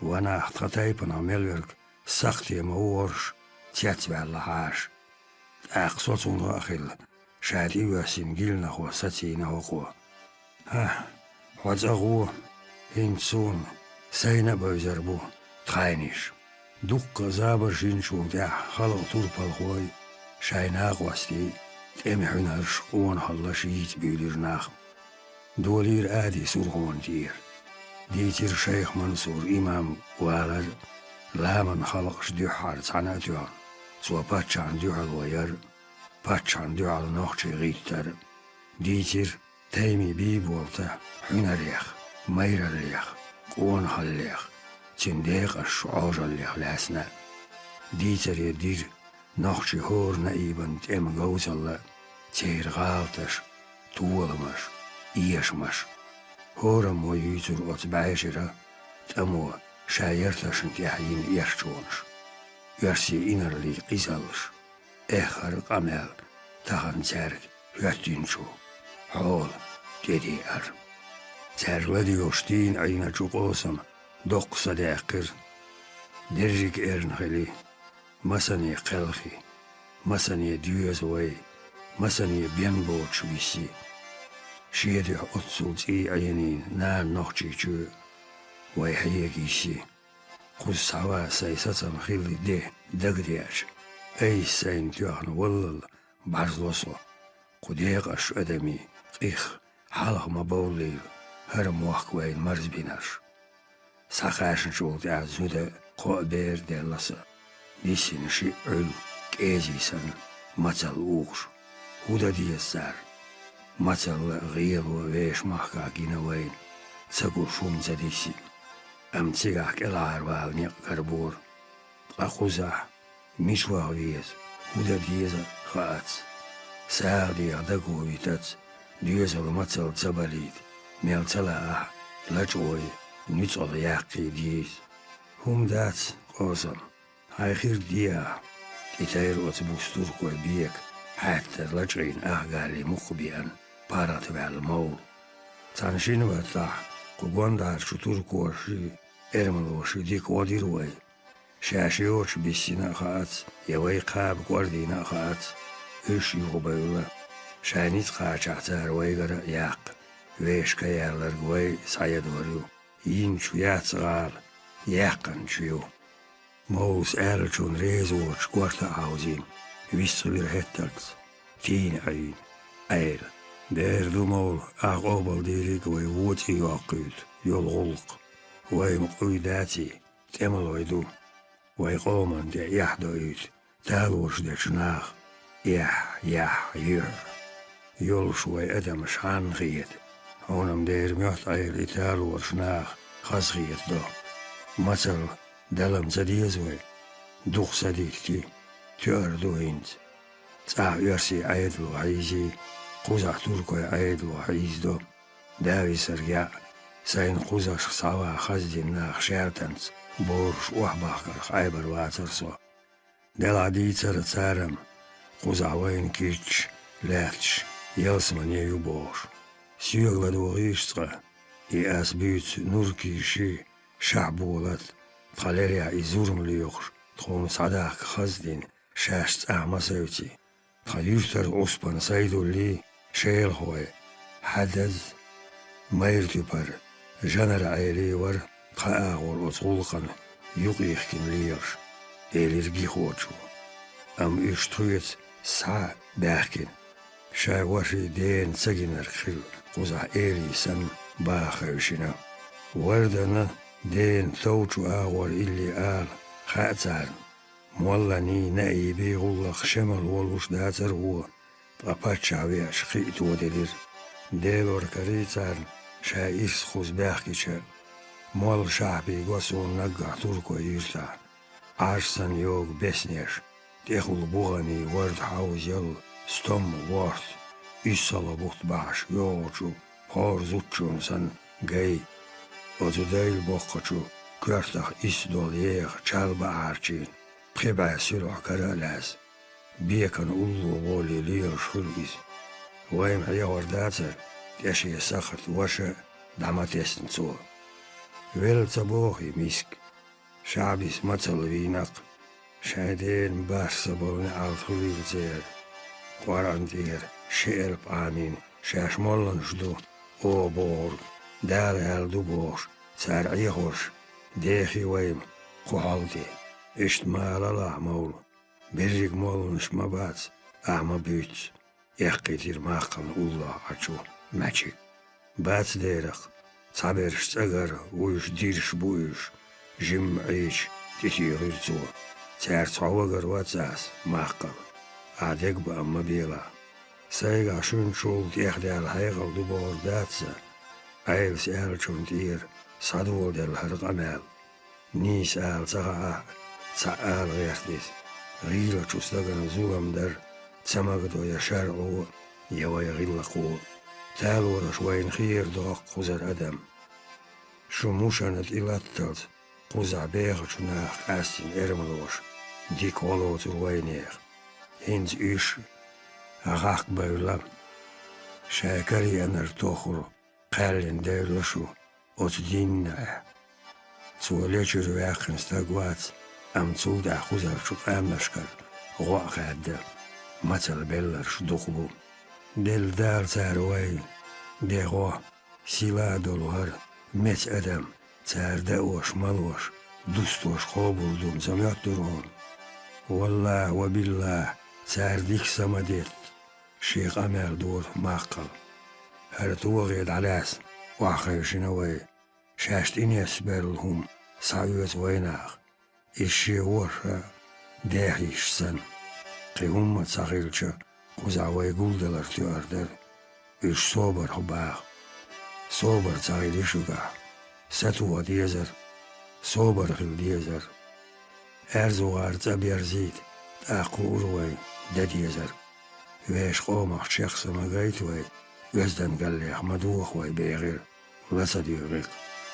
«Ва нах, тхан тайпанах мел верг сакхте ма ву хӀорш, цецваьлла хьаша». ТӀаккха соцун гӀа а хилла, ша тӀеоьссина гилнахо сацийна хӀокхо: «ХӀа, хьо цӀа гӀо, хӀинца суна сайна а бевзар бу тхайниш». Дуккха а забарш йинчул тӀаьхьа халкъан турпалхой, шайн накъостий, тӀеман хьуьнарш, къонахаллаш йийца буьйлира нах. Долийра Ади Сурхона тӀера. Дийцира шайх Мансур имам валар а, ламан халкъаш дуьххьара цхьаьна а тоьхна, цо паччахьна дуьхьало яр а, паччахьна дуьхьал нохчий гӀиттар а. Дийцира Тайми Бийболта хьуьнарех, майраллех, къонахаллех, цуьнан декъашна Ӏожаллех лаьцна а. Дийцаре дира нохчий хӀора наибан тӀеман говзалла а, церан гӀалаташ а, толамаш а, эшамаш а. ХӀораммо юьйцура оцу бӀешеран тӀамо ша ярташна тӀехь йина эрчонаш, оьрсийн инарлийн къизаллаш. Эххар а, къамел а тахана цаьрга хӀоьттинчул хьола тӀедеара. Цаьрга ладоьгӀуш тийна Ӏийначу къосана доккха са даьккхира. Дерриг а эрна хили, масане кхелхи, масане доьза вай, масане бен боцуш виси. Шен дуьхьа оццул цӀий Ӏенийна нана Нохчийчоь вай хьега йиси. Кхуза схьаван сайн сацам хилли де дагадеача, айса сайна тоьхна валлал бӀарзло со. Кху декъаш адамийн къих хьалха ма бовллийла хӀара мохк вайна марзбинарш. Схьакхаьчначул тӀаьхьа зуда а, кхоъ а бер а делла сан, диссина шиъ Ӏуьллу кӀезий санна мацалла ухуш. ХӀун дан деза цара? Мацалла а, гӀело а вешан махкахь гина вайна, ца гуш хӀума ца диссина. Амма цигахь кӀелхьарвала некъ карабора. Ткъа кхузахь мича ваха веза, хӀун дан деза а хаац. СагӀа деха даго витац, доьзал, мацалла ца балийта, мел ца лаахь, лачкъой, нуьцкъала яккхий деза. ХӀума дац, къосам, хьайн хир де ахь. ТӀетайра оцу буса туркой бека хьаьттара лачкъийна ахгали мукх а беана паргӀатваьлла Мовла. Цхьана шина баттахь кху гондӀарчу туркоши эрмалоши дика гӀо дира вай. Шаьш йоцуш биссина а хаац, я вай кхаба кӀордийна а хаац, уьш юхабевлла, шайн ницкъ кхачахь цара вайгара а яккха, вешан ка яьлларг вай схьаядор ю. Йинчу яц гӀала, яьккхинчу ю. Мовлас аьллачунна реза воцуш корта а хьовзийна, вист хилира хӀеттарца, тийна Ӏийна, Ӏела. Дера ду, Мовла, ахь къобалдийриг а вай вон цӀий йоккхуьйту йолу гӀуллакх. Вай-м къуй даций, тӀемалой ду. Вай къоманна тӀе эхь доуьйту талораш дечу наха эхь, яхь, юьхь. Йолуш вай адамаш хьанна хета? Хьуна-м дера моьтту Ӏела и талораш наха хазахетадо. Мацалла, Далам ца деза вай, дукха са дитти, тоьар ду хӀинца. ЦӀахь оьрсий Ӏедало хьийзий, кхузахь туркой Ӏедало хьийзадо. Дависар яӀ, сайна кхузашха схьаваха хаза дина нах шаьртанца, боруш охьабахкарх Ӏайбар вацар со. Делахь дийцара царам, кхузахь вайна кийчча лаьтташ ялсамане ю бохуш. Соьга ладогӀийша цкъа, и ас буьйцу Нуркий ши, Шахьболат, тхан лерехь и зурма лоькхуш, тхуна схьадахка хаза дина, шаьш цӀахь ма севций. Тхан юьртара Ӏуспан Сайдуллий, шелахой, Хьадаз, Майртуьпар, Жанар Ӏелий вара тхан агӀор оцу гӀуллакхана юкъ йихкина лелаш, элира гихочо. Амма уьш тхоьца схьа баьхкина, шайн ваший дена ца гинарг хилла кхузахь элий санна баха хевшина. Вардана дена товчу агӀор илли ала хаьа царна. Молланий, Наибий гӀуллакх шемал волуш дацара вон, ткъа паччахь веача кхиа тоделира. Делора карий царна, ша ирс кхуза баьхкича, молла Шахьбий го суна наггахь туркой юьртахь. Ӏаж санна йогу беснеш, тӀехула буханий варда хьовзаялла стом ворхӀ, уьссалгӀа бутт бахьаш йогӀучу хӀора зудчунна санна гай. Оцу дайла боккхачу коьртах исс долу еха чалба Ӏарчийна, пхи бӀе суьрахь кара а лаьцна, бекана улло волий лелаш хуьлу иза. Вайна хьехор дацара, тӀе шен сахат ваша дӀа ма тесна цо. Велла ца боху и миска. Шахьбис мацалла вийнакх, шайн дена бархӀ са болу неӀалт хуьлийла церан. Къоръан тӀера ши элп Ӏамийна шаьш молланаш ду, оха бохург, Дала аьлла ду бохуш, цара Ӏехош, дехий вайна кху хьал тӀе. Иштта ма алалахь, мовла, берриг молланаш ма бац, ахьа ма буьйцу. Эккхийтира Маккхална уллохь Ӏачу маьчиг. Бац дерах, цхьаберш цӀагара вуьйш дирш бу уьш, жимма Ӏийча тӀетуьйхира цо. Цаьрца хьо вагар вац ас, Маккхал. Ахьа дегабаам ма белахь. Сайгахь шуьнчул тӀехдаьлла хьекъал ду бохург дац сан, Ӏелас аьллачунна тӀера схьадоладелла хӀара къамел. Нийса ала ца хаахь, цхьаъ ала гӀерта иза. ГӀийлачу стагана зулам дар ца магадо я шарӀо, я вай гӀиллакхо. Талораш вайна хера доккху, кхузара адам. Шу мушана тӀе латталц, кхузахь бехачу наха къаьстина эрмалоша, дика гӀо лоцур вайнеха. ХӀинца уьш гӀахкабевлла, шайн караенар тохург кхаьллина девлла шу оцу дийнахь. Цо лечуьра ваьккхина стаг вац, амма цул тӀаьхьа кхузарчу къаьмнашкара гӀо а хаьдда, мацалла белларш дукха бу. Делла Дала цара вай, де гӀо, сила а долу хӀара меца адам, цара даош, малош, дустош кхобур ду ца моьттура хьуна. Валлахьи ва биллахьи, цара дика са ма детта. Шен къамел дора Маккхал. ХӀара тогӀе дӀалаьцна охьахевшина вай, шаьш тӀенессабелла хӀума схьаоьцу вайнаха, иза шен ворхӀ а дехийша санна. Кхин хӀумма а ца хилча, кхузахь вай гулдалар тоьар дара. Уьш собарх баха. Собар ца хилий шуьгахь, сатоха дезара, собар хила дезара. Аьрзу гӀар цӀа берзийта, тӀаккха хуура вайн де дезарг. Вешан къомах чекх са ма гайта вай, оьздангаллех ма доху вай бегӀира, ла ца дуьйгӀира.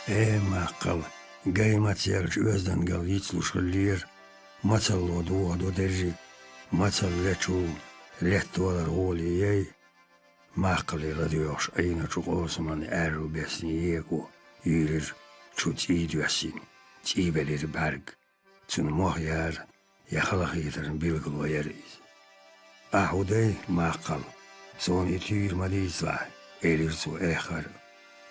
Э, Маккхал, гай мацаелча оьздангал йицлуш хиллера, мацалло дохадо дерриг, мацалла лечул летта валар гӀоле яй. Маккхале ладоьгӀуш Ӏийначу къосаман аьрру бесни еко юьйрира чу цӀий доьссина, цӀий белира бӀаьрг. Цунна мох яра я халахетаран билгало яра иза. Ахьа хӀун дай, Маккхал, суна и туьйра ма дийцалахь, элира цо эххар а.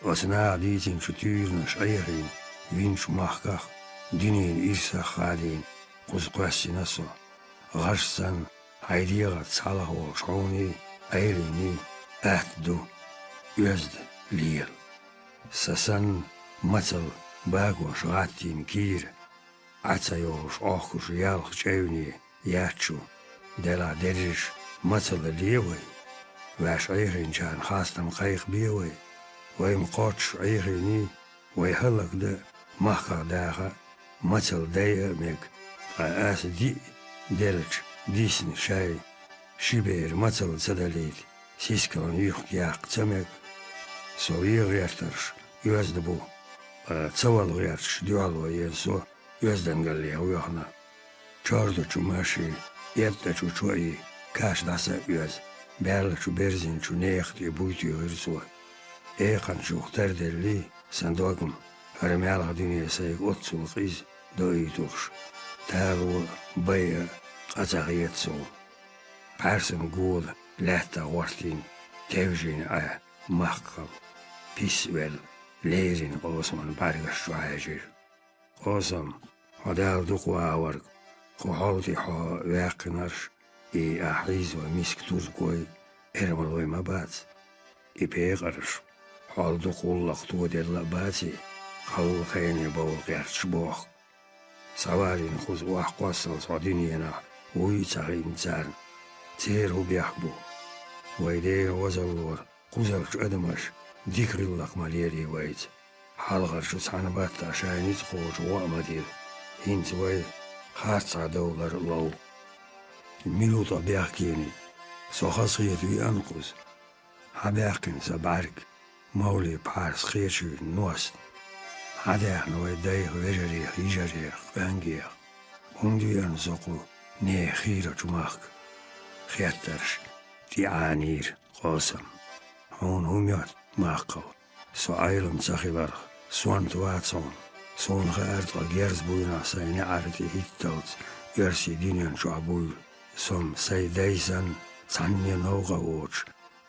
Оцу наха дийцинчу туьйранаш Ӏехийна винчу махках, дуьненан ирсах хадийна, кхуза кхоьссина со. ГӀаш санна, хьайн дегӀаца схьалаха волуш хьуний, Ӏелиний атта ду, оьзда лела. Сан санна мацалла багош гӀаттийна кийра, Ӏа ца йолуш Ӏохкуш ялх чӀевне яц шу, делахь дерриш мацалла ле вай. Ваьш Ӏехийначарна хастам кхайкхабе вай. Вай ма кхоччуш Ӏехийний, вай хӀаллакдан а, махках даха а, мацалла дайа а мега, ткъа ас диъ делча дисна шай ши бер мацалла ца далийта, сискална юхк яккха ца мега. Со вен гӀертарш оьзда бу, ткъа ца вала гӀерташ дуьхьало ена со оьздангалле воьхна. Чордачу маши, эттачу чои каш дӀаса а оьза, баьллачу берзинчу нехан тӀе буй туьйхира цо. Экханчух тарделлий сан догма, хӀара маьлха дуьне сайга оццул къиза доуьйтурш, тало а, байа а къа ца хета суна. Пхьарсан гола лаьттах гӀортийна тевжийна Ӏа махкал, пис а велла, леррина Къосаман бӀаьргаш чу хьаьжира. Къосам, хьо Дала дукха вахаварг, кху хьол тӀе хьо ваьккхинарш, и ахь хьийзо миска туркой, эрмалой ма бац. И пекъарш, хьол дукха гӀуллакх тоделла а баций, кхалла хене бовла гӀерташ бохку. Схьавалийна кхуза охьакхоссалц хьо дуьненахь вуй а ца хиъна царна. Церан хӀун бехк бу? Вай Дела возаллора, кхузарчу адамаша дика гӀиллакх ма лерий вайца. Хьалхарчу цхьана баттахь шайн ницкъ кхочу гӀо а ма дира. ХӀинца вай харцахьа довлар а лов. Мила ву ткъа бехкениг? Со хазахета веана кхуза. Хьабаьккхина сан бӀаьрг, мовли пхьарс кхечуьйна ност. Хьадаьхна вай дайх, вежарех, йижарех, къоьнгех. ХӀунда веана со кху нехан хийрачу махка? Хеттарш тӀеӀанийра Къосам. Хьуна хӀун моьтту, махкал? Со Ӏелам ца хиларх, сонта вац хьуна. Суна хаьара ткъа герз буйнахь сайн неӀарна тӀе хӀитталц оьрсийн дуьнен чохь буйла. Со-м сайн дай санна, цхьанне новкъа а воцуш,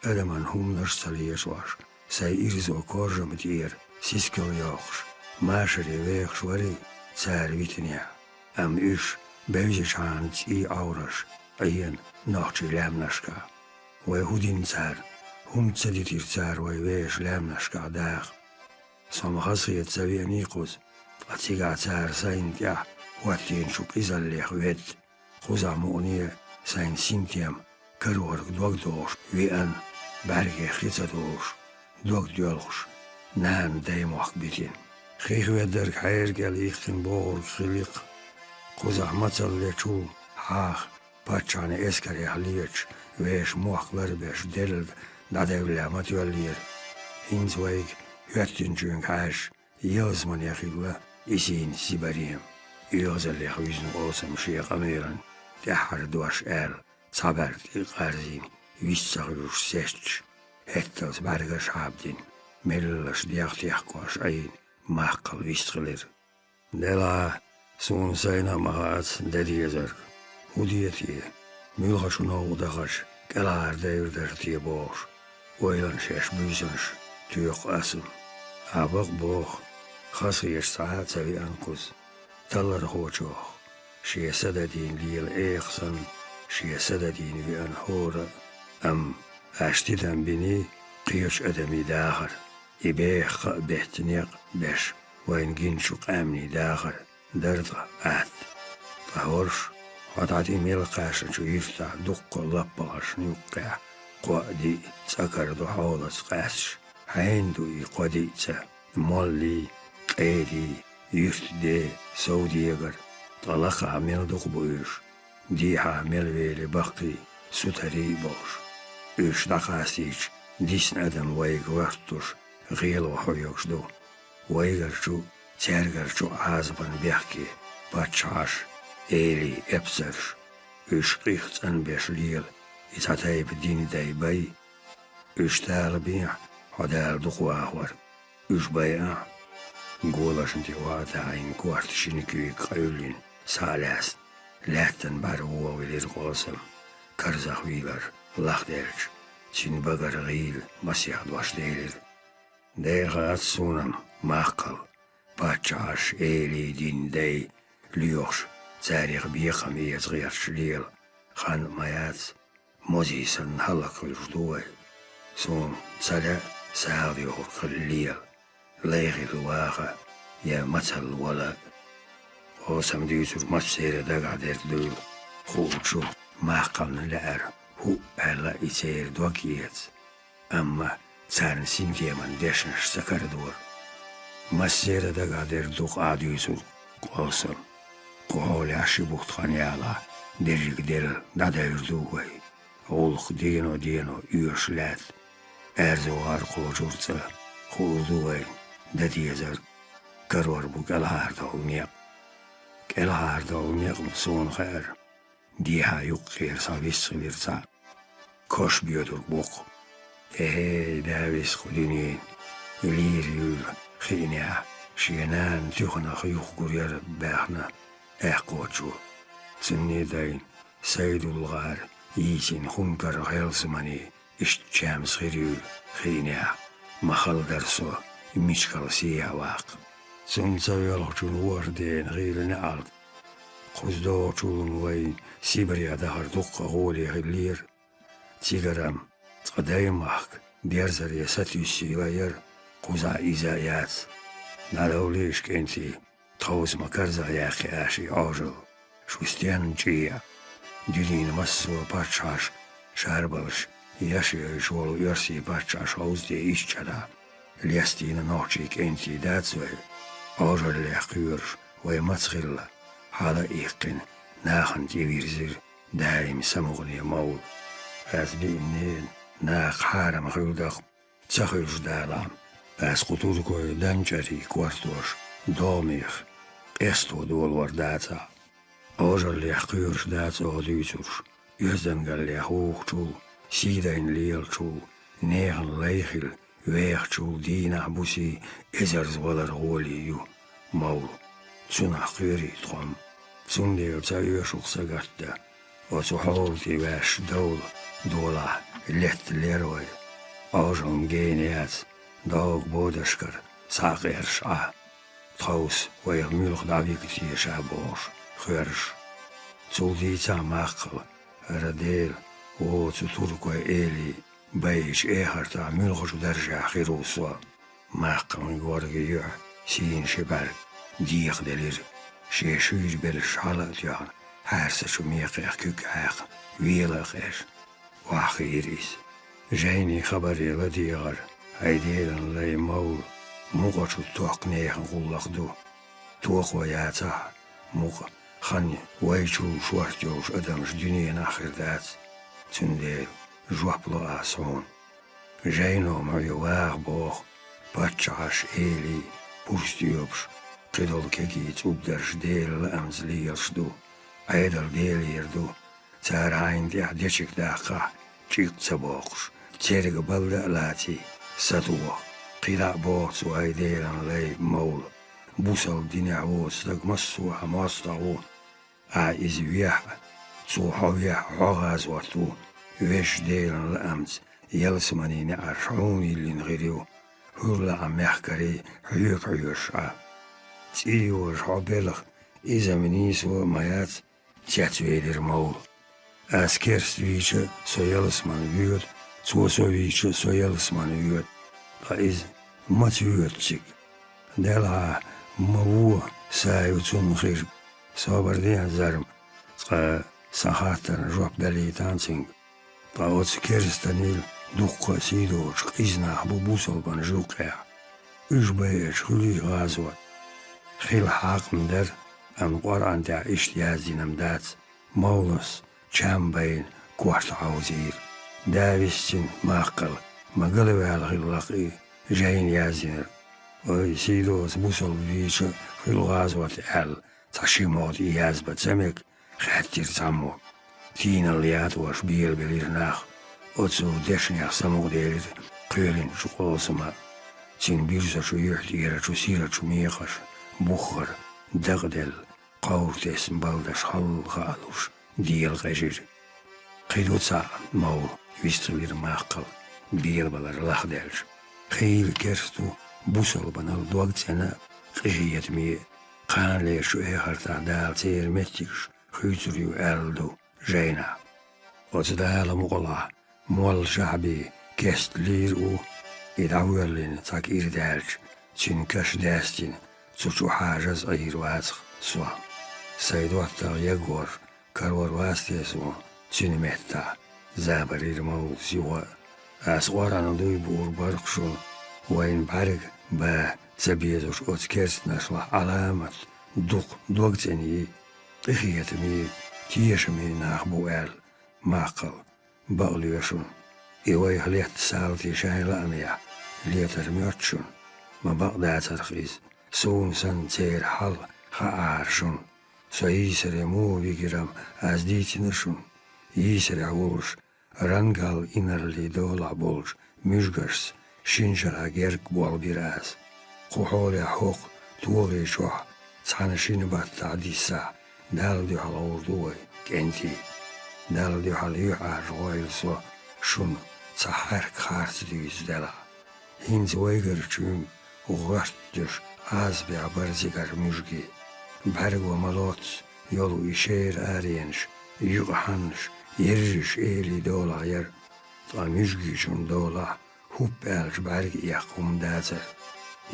адаман хӀуманаш а ца лешош, сайн ирзо коржам тӀера сискал йоккхуш, машаре вехаш варий, цара витинехь. Амма уьш бевзачхьана цӀий Ӏовраш Ӏена нохчийн лаьмнашкахь. Вай хӀун дина царна? ХӀунда ца дитира цара вай вешан лаьмнашкахь даха? Со-м хазахета ца веаний кхуза, ткъа цигахь цара сайна тӀехь хӀоттийначу къизаллех ведда, кхузахь мукъане сайн синтем карорг дог дохуш веана, бӀаьргех хи ца долуш, дог доьлхуш, нана даймохк битина. Хих веддарг хьеран кӀел йихкина бохург хили-кх. Кхузахь мацалла лечул хьаха паччахьна эскарех леташ, вешан мохк ларбеш делла дӀадевлла ма тоьллера. ХӀинца вайга хӀоьттинчуьнга хьаьжча, ялсамане хилла и сийна Сибарем. ОьгӀазаллех вуьзна Къосам шен къамелан тӀаьххьара дош аьлла, цхьа бӀаьрг тӀе къарзийна, вист ца хуьлуш сецча, хӀетталц бӀаьргаш хьабдина, меллаша дегӀ техкош Ӏийна, махкал вистхилира. Делахь, суна сайна а ма хаац де дезарг. ХӀун де те? Муьлхха шу новкъа дахарш кӀелхьара девр дара те бохуш, ойланаш еш буьйсанаш тоькху ас. Ӏа бакъ боху, хазахеташ цхьа а ца веана кхуза. Таллархочох, шен са дадийна лела эха санна, шен са дадийна веана хӀора а. Амма аша тидам биний кхечу адамийн дахар, и беха кхаа беттан некъ беш вайна гиначу къаьмнийн дахар дара ткъа атта. Ткъа хӀорш, хьо дӀа тӀе мел кхаьчначу юьртахь дуккха лаппалхашна юккъехь кхоъ-диъ цӀа кара ду хьолаца къаьсташ, хьенан ду и кхо-диъ цӀа? Моллий, къедий, юьртден, совдегара, ткъа лакхахь мел дукха бу уьш, дехьа мел вели баккхий, сутарий а болуш. Уьш дӀакъастийча, дисна адам вайга гӀоьртуш, гӀело хьоьгуш ду. Вайгарчу, цаьргарчу Ӏазапан бехке паччахьаш, элий, эпсарш, уьш къих цӀанбеш лела и цхьа тайпа дин дай бай. Уьш талабехь, хьо Дала дукха вахавар. Уьш байахь, голашна тӀе ваӀа таӀийна корта шина куьйга къевллина, схьа а лаьцна, лаьттан бӀаьрга вогӀавелира Къосам, карзахвийлар лахделча, цуьнан багара гӀийла масех дош делира. Дера хаац суна-м, махкал, паччахьаш, элий, дин дай лоьхуш, царех бекхам эца гӀерташ лела хан а ма яц, мозий санна хӀаллакьхуьлуш ду вай. Суна ца лаьа сагӀа доьхург хила лела, лай хилла ваха я мацалла вала. Къосам дуьйцург массеран дагахь дерг дуйла, хуучу махкална лаьара хӀуъа аьлла и церан дог эца. Амма царна синтеман дешнаш ца карадора. Массеран дагахь дерг ду-кх ахь дуьйцург, Къосам, кху хьолехь ши бутт хан ялахь, дерриг делла дӀадевр ду вай. ГӀуллакх дено-дено оьшуш лаьтта. Аьрзу гӀар кхочур цӀа, хуур ду вайн, дан дезар. Карор бу кӀелхьардовла некъ. КӀелхьардовла некъ бу суна хаьара. Дехьа юккъера схьа вист хилира цхьаъ. Кош боьдург бу-кх. Эхей, да вист кху дуьненан, лийра юйла хиънехь, шен нана туьханах юхагур яра баьхна аьккхочо. Цунний дайн Сайдулла гӀар йийцина хӀума карах ялсамане, иштта чамс хир юйла хиънехь, ма хала дара со, мичкал сехьа ваккха. Цунна ца воьлхучун ворхӀ дена хилла неӀалт. Кхуза догӀучул вайн Сибрех дахар дуккха а гӀоле хиллера. Цигара-м цкъа даймахка дерзаре сатуьйсийла яра, кхузахь иза а яц. ДӀадовлийша, кӀентий, тховса ма карзахъяьккхи аш и Ӏожалла. Шу стенна чӀеӀа? Дуьненан массо а паччахьаш шарбалш еш йойуш волу оьрсийн паччахьаш хьовза тӀе исччарахь, лестийна нохчий, кӀентий дац вай? Ӏожаллех кхоьруш вай маца хилла, хьала а иккхина, нахана тӀевирзира даим самукъане мовла. Ас биънера, наха хьарам хуьлда-кх, ца хуьлуш далахь, ас кху туркойн данчӀарий кортош догӀмех къесто долор дацахь. Ӏожаллех кхоьруш дац оха дуьйцурш, оьздангаллех вухучул, сий дайна лелачул, нехан лай хилла вехачул дийнахь-бусий эзарза валар гӀоле ю, мовла. Цунах кхоьрий тхо-м? Цундела ца оьшу-кх сагатдан, оцу хьола тӀе ваьшша довла долахь, летта лер вай. Ӏожалла-м гена яц, догӀу бодашкара схьа а къерша Ӏа. Тховса вайх муьлха дӀавига теша бохуш, хоьржуш. Цул дийцахь, Маккхал, хӀара Дела, воцу туркойн элий байича эхартахь муьлхачу даржехь хир ву со. Маккхалан горган юьхь сийна ши бӀаьрг дехаделира, шен шуьйра белш хьала а тоьхна, хьаьрсачу мекхех куьг хьаькхна, вела а къежна, охьахиира иза. Жайнин хабаре ладегӀара, хьайн Делан лай, мовла, мукъачу токкха нехан гӀуллакх ду. Токхо яцахь, мукъа хан вайчул шорта йолуш адамаш дуьненахь хир дац. Цундела жоп ло ас хьуна. Жайно ма хьоь ваха боху, паччахьаш, элий, пурстоьпаш, кхидолу кегий цӀубдарш Делан лаамца лелаш ду, Ӏедал Делера ду, цара хьайна тӀехь дечиг даккхахь, чӀикъ ца боккхуш, церга балда а лаций, сатоха. КхидӀа а боху цо, хьайн Делан лай, мовла, бусалба динехь воцу стаг массо а хьан мостагӀа ву. Ахьа иза вехь а, цо хьо вехь а, хьо гӀазот ву, Везачу Делан лаамца ялсаманин неӀарш хьуна йиллина хир ю, хӀуьлла а мехкарий хьоьга хьоьжуш Ӏа. ЦӀий йожа хьо белахь, иза-м нийсо а ма яц, цецвелира мовла. Ас керста вийча, со ялсамане воьду, цо со вийча, со ялсамане воьду. Ткъа иза маца воьду цига? Делахь, ма вон, са ю цунна хирг. Собар де, хӀан, Зарма, цкъа сан хаттарна жоп далийтахьа цуьнга. Ткъа оцу керстанийн дуккха а сий доцуш къиза нах бу бусалбанаш юккъехь. Уьш байъачу хуьлий гӀазот? Хила хьакъ-м дара, амма Къуръан тӀехь иштта яздина-м дац, мовлас чам байна корта хьовзийра. Да висцина, Маккхал, ма галваьлла хилла-кх и жайна яздинарг. Ой, сий доцу бусалба вийча хуьлу гӀазот аьлла, цхьа ши могӀа тӀе язбан ца мега, хаьттира цхьаммо. Тийналла ятӀош белабелира нах. Оцу дешнех самукъаделира кхоьлинчу Къосама. Цуьнан буьрсачу юьхь тӀерачу сирачу мекхаша буххара дакъаделла, кховра тесна балдаш хьалха а луш, дела къежира. Кхин ду цхьаъ, мовла, вистхилира Маккхал, белабалар лахделча. Хийла керста ву бусалбанал дог цӀена а, къинхетаме а. Кханалерчу эхартахь Дала церан меттигаш хуьйцур ю аьлла ду жайнахь. Оцу Дала мукъалахь, молла Шахьби кеста лийр а ву, и дӀавоьллина цхьа кӀира даьлча, цуьнан каш даьстина, цу чу хьажаза Ӏийр вацахь со. Сайн доттагӀа Егор карор вац те суна цуьнан меттахь, забарийра мовлас юха а. Ас Къуръан дуй буур бара-кх шуна, вайна бӀаьрг бан ца безачу оцу керстанашлахь Ӏаламат дукха догцӀенъий, къинхетамий, тешамий нах бу аьлла, маккхал бакълоь шуна. И вайх летта Салти шайн лаамехь летар моьтту шуна, ма бакъдацарх иза, суна санна церан хьал хаьара шуна. Со йийсаре муха вигира-м аз дийцина шуна. Йийсарехь волуш, рангал инарлийн долахь болчу муьжгашца шина шарахь герга болх бира аз. Кху хьолехь хӀокху тогӀи чохь цхьана шина баттахь диссахь, Далла дуьхьал гӀур ду вай, кӀентий. Далла дуьхьал юьхьӀаьржа гӀойла со шуна цхьа хьаьрк харц дуьйцу делахь. ХӀинца вайгара чуьнга гӀоьртдеш Ӏазапехь бара цигара муьжгий. БӀаьрго ма-лоццу йолу и шера аренаш, юкъа хьаннаш, ерриш эли долахь яра. Ткъа муьжгийчун долахь хӀуп аьллачу бӀаьрга эккха хӀума дацара.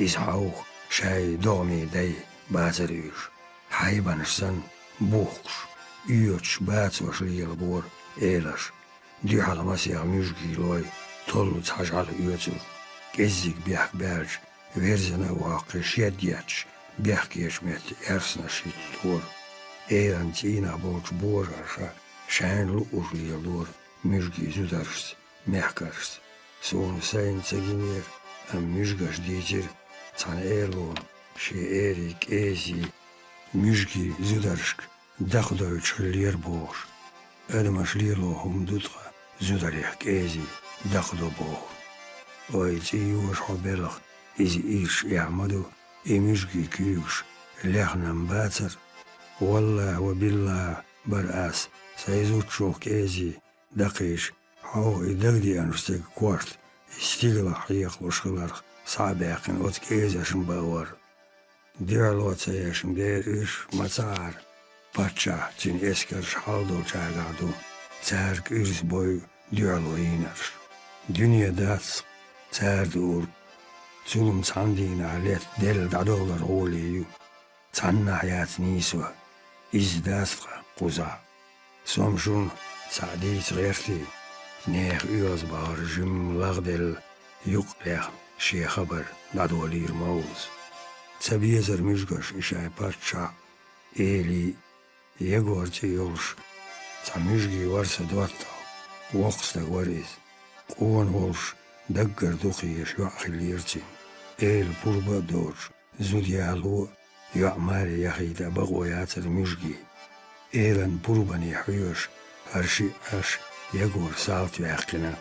Иза хьовха шайн догӀмийн дай бацара уьш, хьайбанаш санна, бухкуш, оьцуш, бацош лелабора элаш. Дуьхьал масех муьжгий лой толлуца хьажа хьалаоьцура. КӀеззиг бехк баьлча, верзина а воккхий, шед етташ, бехкечу метта эрснаш хӀиттора. Элан цӀийнах болчу божарша шайна лууш лелора муьжгий зударшца, мехкаршца. Суна сайна ца гинера, амма муьжгаша дийцира цхьана эрло, шен эли кӀезий муьжгий зударшка дакхадойтуш хиллера бохуш. Адамаш лело хӀума ду ткъа зударих кӀезий дакхадо бохург. Ой, цӀий йоша хьо белахь, иза ирча эхь ма ду, и муьжгий куьйгаш лехна-м бацара. Валлахьи ва биллахьи, бара ас, сайн зудчух кӀезий дакхийча, хьовха и дагадеанчу стеган корта, и стигалахь хьекхалуш хиларх, схьа а баьккхина, оцу кӀезашна бан вара. Дуьхьало ца ешна дера уьш ма ца Ӏара, паччахь, цуьнан эскарш хьалдолчаьргахь ду, цара кӀуьрс бойу дуьхьало йийнарш. Дуьне дац, цара дуург. Цул-м цхьана дийнахь летта делла дӀадовлар гӀоле ю. Цхьаннахь яц нийсо, иза дац ткъа кхузахь. Со-м шуна цхьаъ дийца гӀертий, нехан оьгӀазбахар жимма лагӀделла, юккъехь шен хабар дӀадолийра Мовлас. Ца безара муьжгаш и шайн паччахь а, эли а. Егор цӀе йолуш цхьа муьжгий вара сан доттагӀа, воккха стаг вара иза. Къона волуш, даггара дукха езаш йоӀ хиллера цуьнан. Эла пурба а доцуш, зуда яло а, йоӀ маре яхийта а бакъо яцара муьжгий. Элан пурбане хьоьжуш, хӀара шиъ Ӏаш, Егора салт ваьккхина.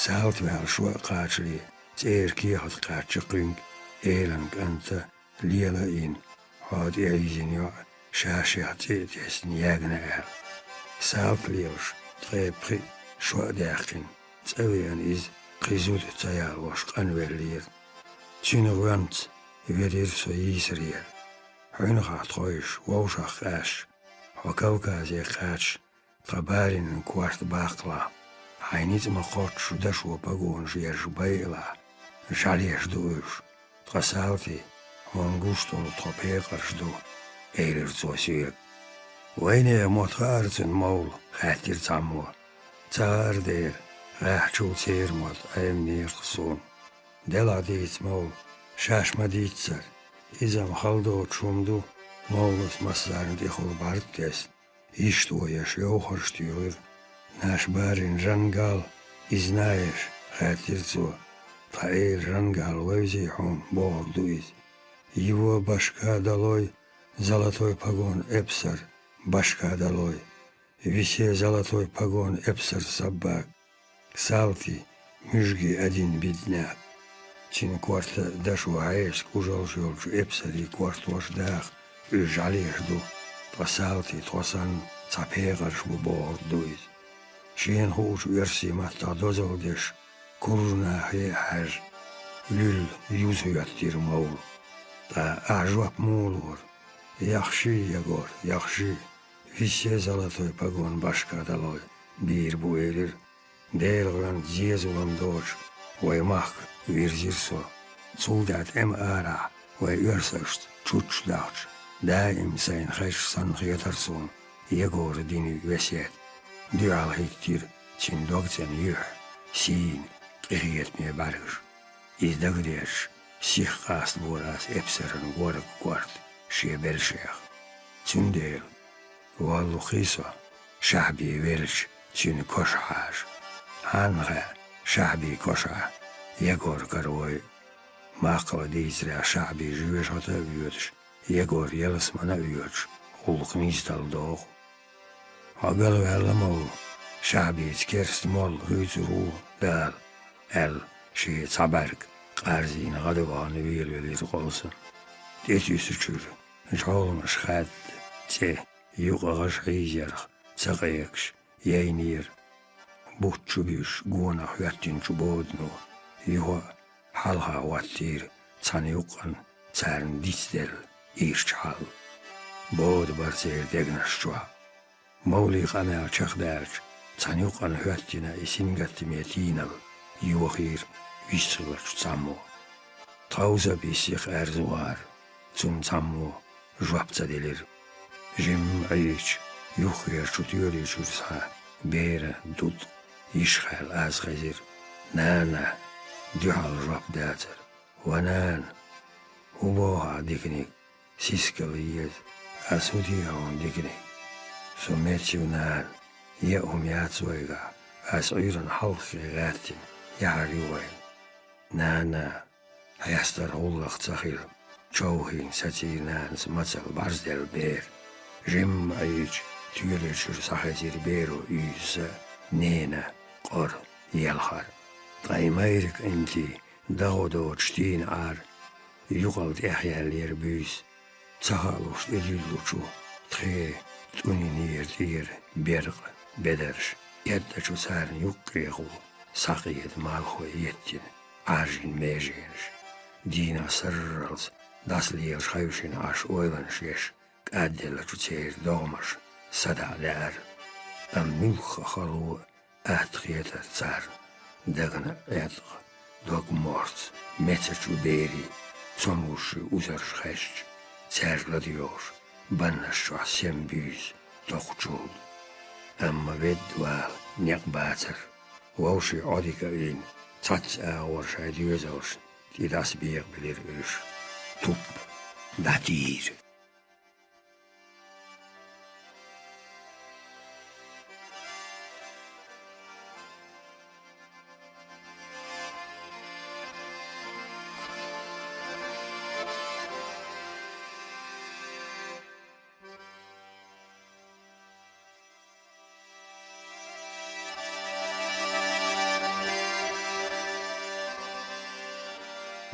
Салт ваьлла шо а кхачале, цӀера кехат кхаьчча кхуьнга, элан кӀанта, лела а йина, хьо тӀехьийзина йоӀ ша-шех цӀе а тесна ягна аьлла. Салт лелаш, ткъе пхиъ шо а даьккхина, цӀа веана иза кхин зуда ца ялош къанвеллера. Цуьнан гӀоьнца велира со йийсарера. Хьуьнхахь тхойуш, вовшах къаьсташ, хьо Кавказе кхаьчча, тхан баринан корта баккхалахь, хьайн ницкъ ма-кхоччуш дашо погонаш ерш байалахь, жӀаьлеш ду уьш. Ткъа Салти, хьуна гуш долу тхо пекъарш ду, элира цо соьга. Вайнехан мотт хаьара цунна, Мовла, хаьттира цхьаммо. Ца хаьара дера, гӀаьхчул церан мотт Ӏеминера-кх суна. Делахь дийца, Мовла, шаьш ма-дийццара. Иза-м хала доцуш хӀума ду, Мовлас массарна тӀехула бӀаьрг тесна, йишта ван еш йовхарш туьйхира. Наш барин Жангал, иза на еш, хаьттира цо. Тхан эла Жангал вевзий хьуна, бохург ду иза. Его башка долой, золотой погон эпсар, башка долой. Висе золотой погон эпсар, собак. Салти, муьжги один бедняк. Цуьнан корта дашо хьеса кужалш йолчу эпсарийн кортош даха, уьш жӀаьлеш ду, ткъа Салти тхо санна цхьа пекъарш бу бохург ду иза. Шена хуучу оьрсийн маттахь дозалла деш, куржа нахе а хьаьжна, луьлла юза хӀоьттира Мовла. Ткъа ахь жоп муха лора? Яхший, Егор, яхший, висе золотой погон башка долой, бийр бу, элира. Делан гӀоьнца зен-зулам доцуш вай махка вирзира со. Цул тӀаьхьа тӀеман арахь вай оьрсашца чуччу дахча, даим сайна хезаш санна хетара суна Егора дина весет. Дуьхьал хӀиттира цуьнан догцӀена юьхь, сийна, къинхетаме бӀаьргаш. Иза дагадерзаш, сиха къастабора ас эпсаран горга корта, шен белшех. Цундела, валлахӀи, со Шахьби велча, цуьнан коша хьажа. Хьанна хаьа, Шахьби кошахь Егор каравой. Маккхала дийцарехь, Шахьби жоьжахате а воьдуш, Егор ялсамане а воьдуш, гӀуллакх нисдала догӀу. Хьо галваьлла ма ву, Шахьбица керста молла хуьйцур ву Дала, аьлла, шен цхьа бӀаьрг къарзийна гӀадвахана велавелира Къовсам. ТӀетуьйсучуьра жӀоламаш хадда цӀе, юкъа гӀаж хьийзарх ца къегаш, яйнера. Бутт чу буьсуш гонах хӀоьттинчу бодано юха а хьалха хӀоттийра цхьана юккъана царна дицделла ирча хьал. Бода бара церан дегнаш чохь. Мовлин къамел чекхдаьлча, цхьана юккъана хӀоьттина и сингаттаме тийналла йохийра вистхиллачу цхьаммо. Тховса а биссих аьрзу гӀара, цунна цхьаммо жоп ца делира. Жимма Ӏийча, юххерчу тоьлечуьра схьа беран дутӀа йиш хаьлла аз хезира: «Нана!» Дуьхьал жоп дацара: «Ва нана! ХӀун боху ахь диканиг? Сискал еза. Ас хӀун дехьа хьуна диканиг? Со меца ю, нана, яа хӀума яц вайгахь, ас Ӏуьйранна хьалххе гӀаьттина яхьар ю вайн». «Нана!» Хьестара гӀуллакх ца хилла, човхийна сацийра нанас мацалла бӀарзделла бер. Жимма Ӏийча, тоьлечуьра схьахезира беро уьйза са, нена, къора, елхар. Ткъа и майриг къинтий, дагӀо доцуш тийна Ӏара, юкъал тӀехъяьллера буьйса. Ца хаалуш тӀедиллучу тхе тӀунинера тӀера беркъа бедарш, эртӀачу царна юккъехула схьакъеда малхой еттина Ӏаржина меженаш. Дийнахь сарралц дӀасалелаш хевшина Ӏаш ойланаш еш, кӀадделлачу церан догӀмаш садаӀа лаьара. Амма муьлхха хало а атта хетара царна, дагна Ӏеткъа дог морц, мецачу берийн цомгушший узарш хезча, цаьрга ладоьгӀуш, баннаш чохь сем буьйза тохучул. Амма ведда вала некъ бацара. Вовшийн Ӏодика а вина, цхьацца агӀор шайн доьзалшна тӀе дӀасабекъабелира уьш. Туп дӀатийра.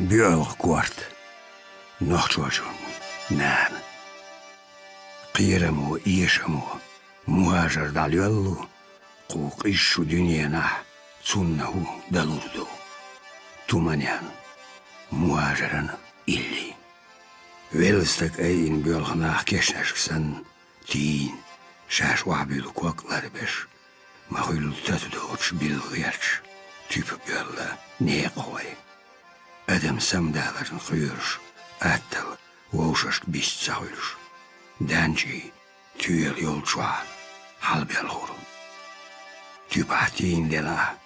БоьалгӀа корта. Нохчочун нана. Кхерамо, эшамо мухӀажар дӀалоьллу, кху къизачу дуьненахь цунна хӀун далур ду? Туманен, мухӀажаран илли. Велла стаг айина боьлху нах кешнашка санна, тийна, шаьш охьабуьллу ког ларбеш, ма-хуьллу тату доцуш билла гӀерташ, туьпа боьлла некъахой. Адам самадаларна кхоьруш, атталла вовшашка бист ца хуьлуш, данчий, тоьла йолчохь хьалабелхура. Туьпахь тийна делахь,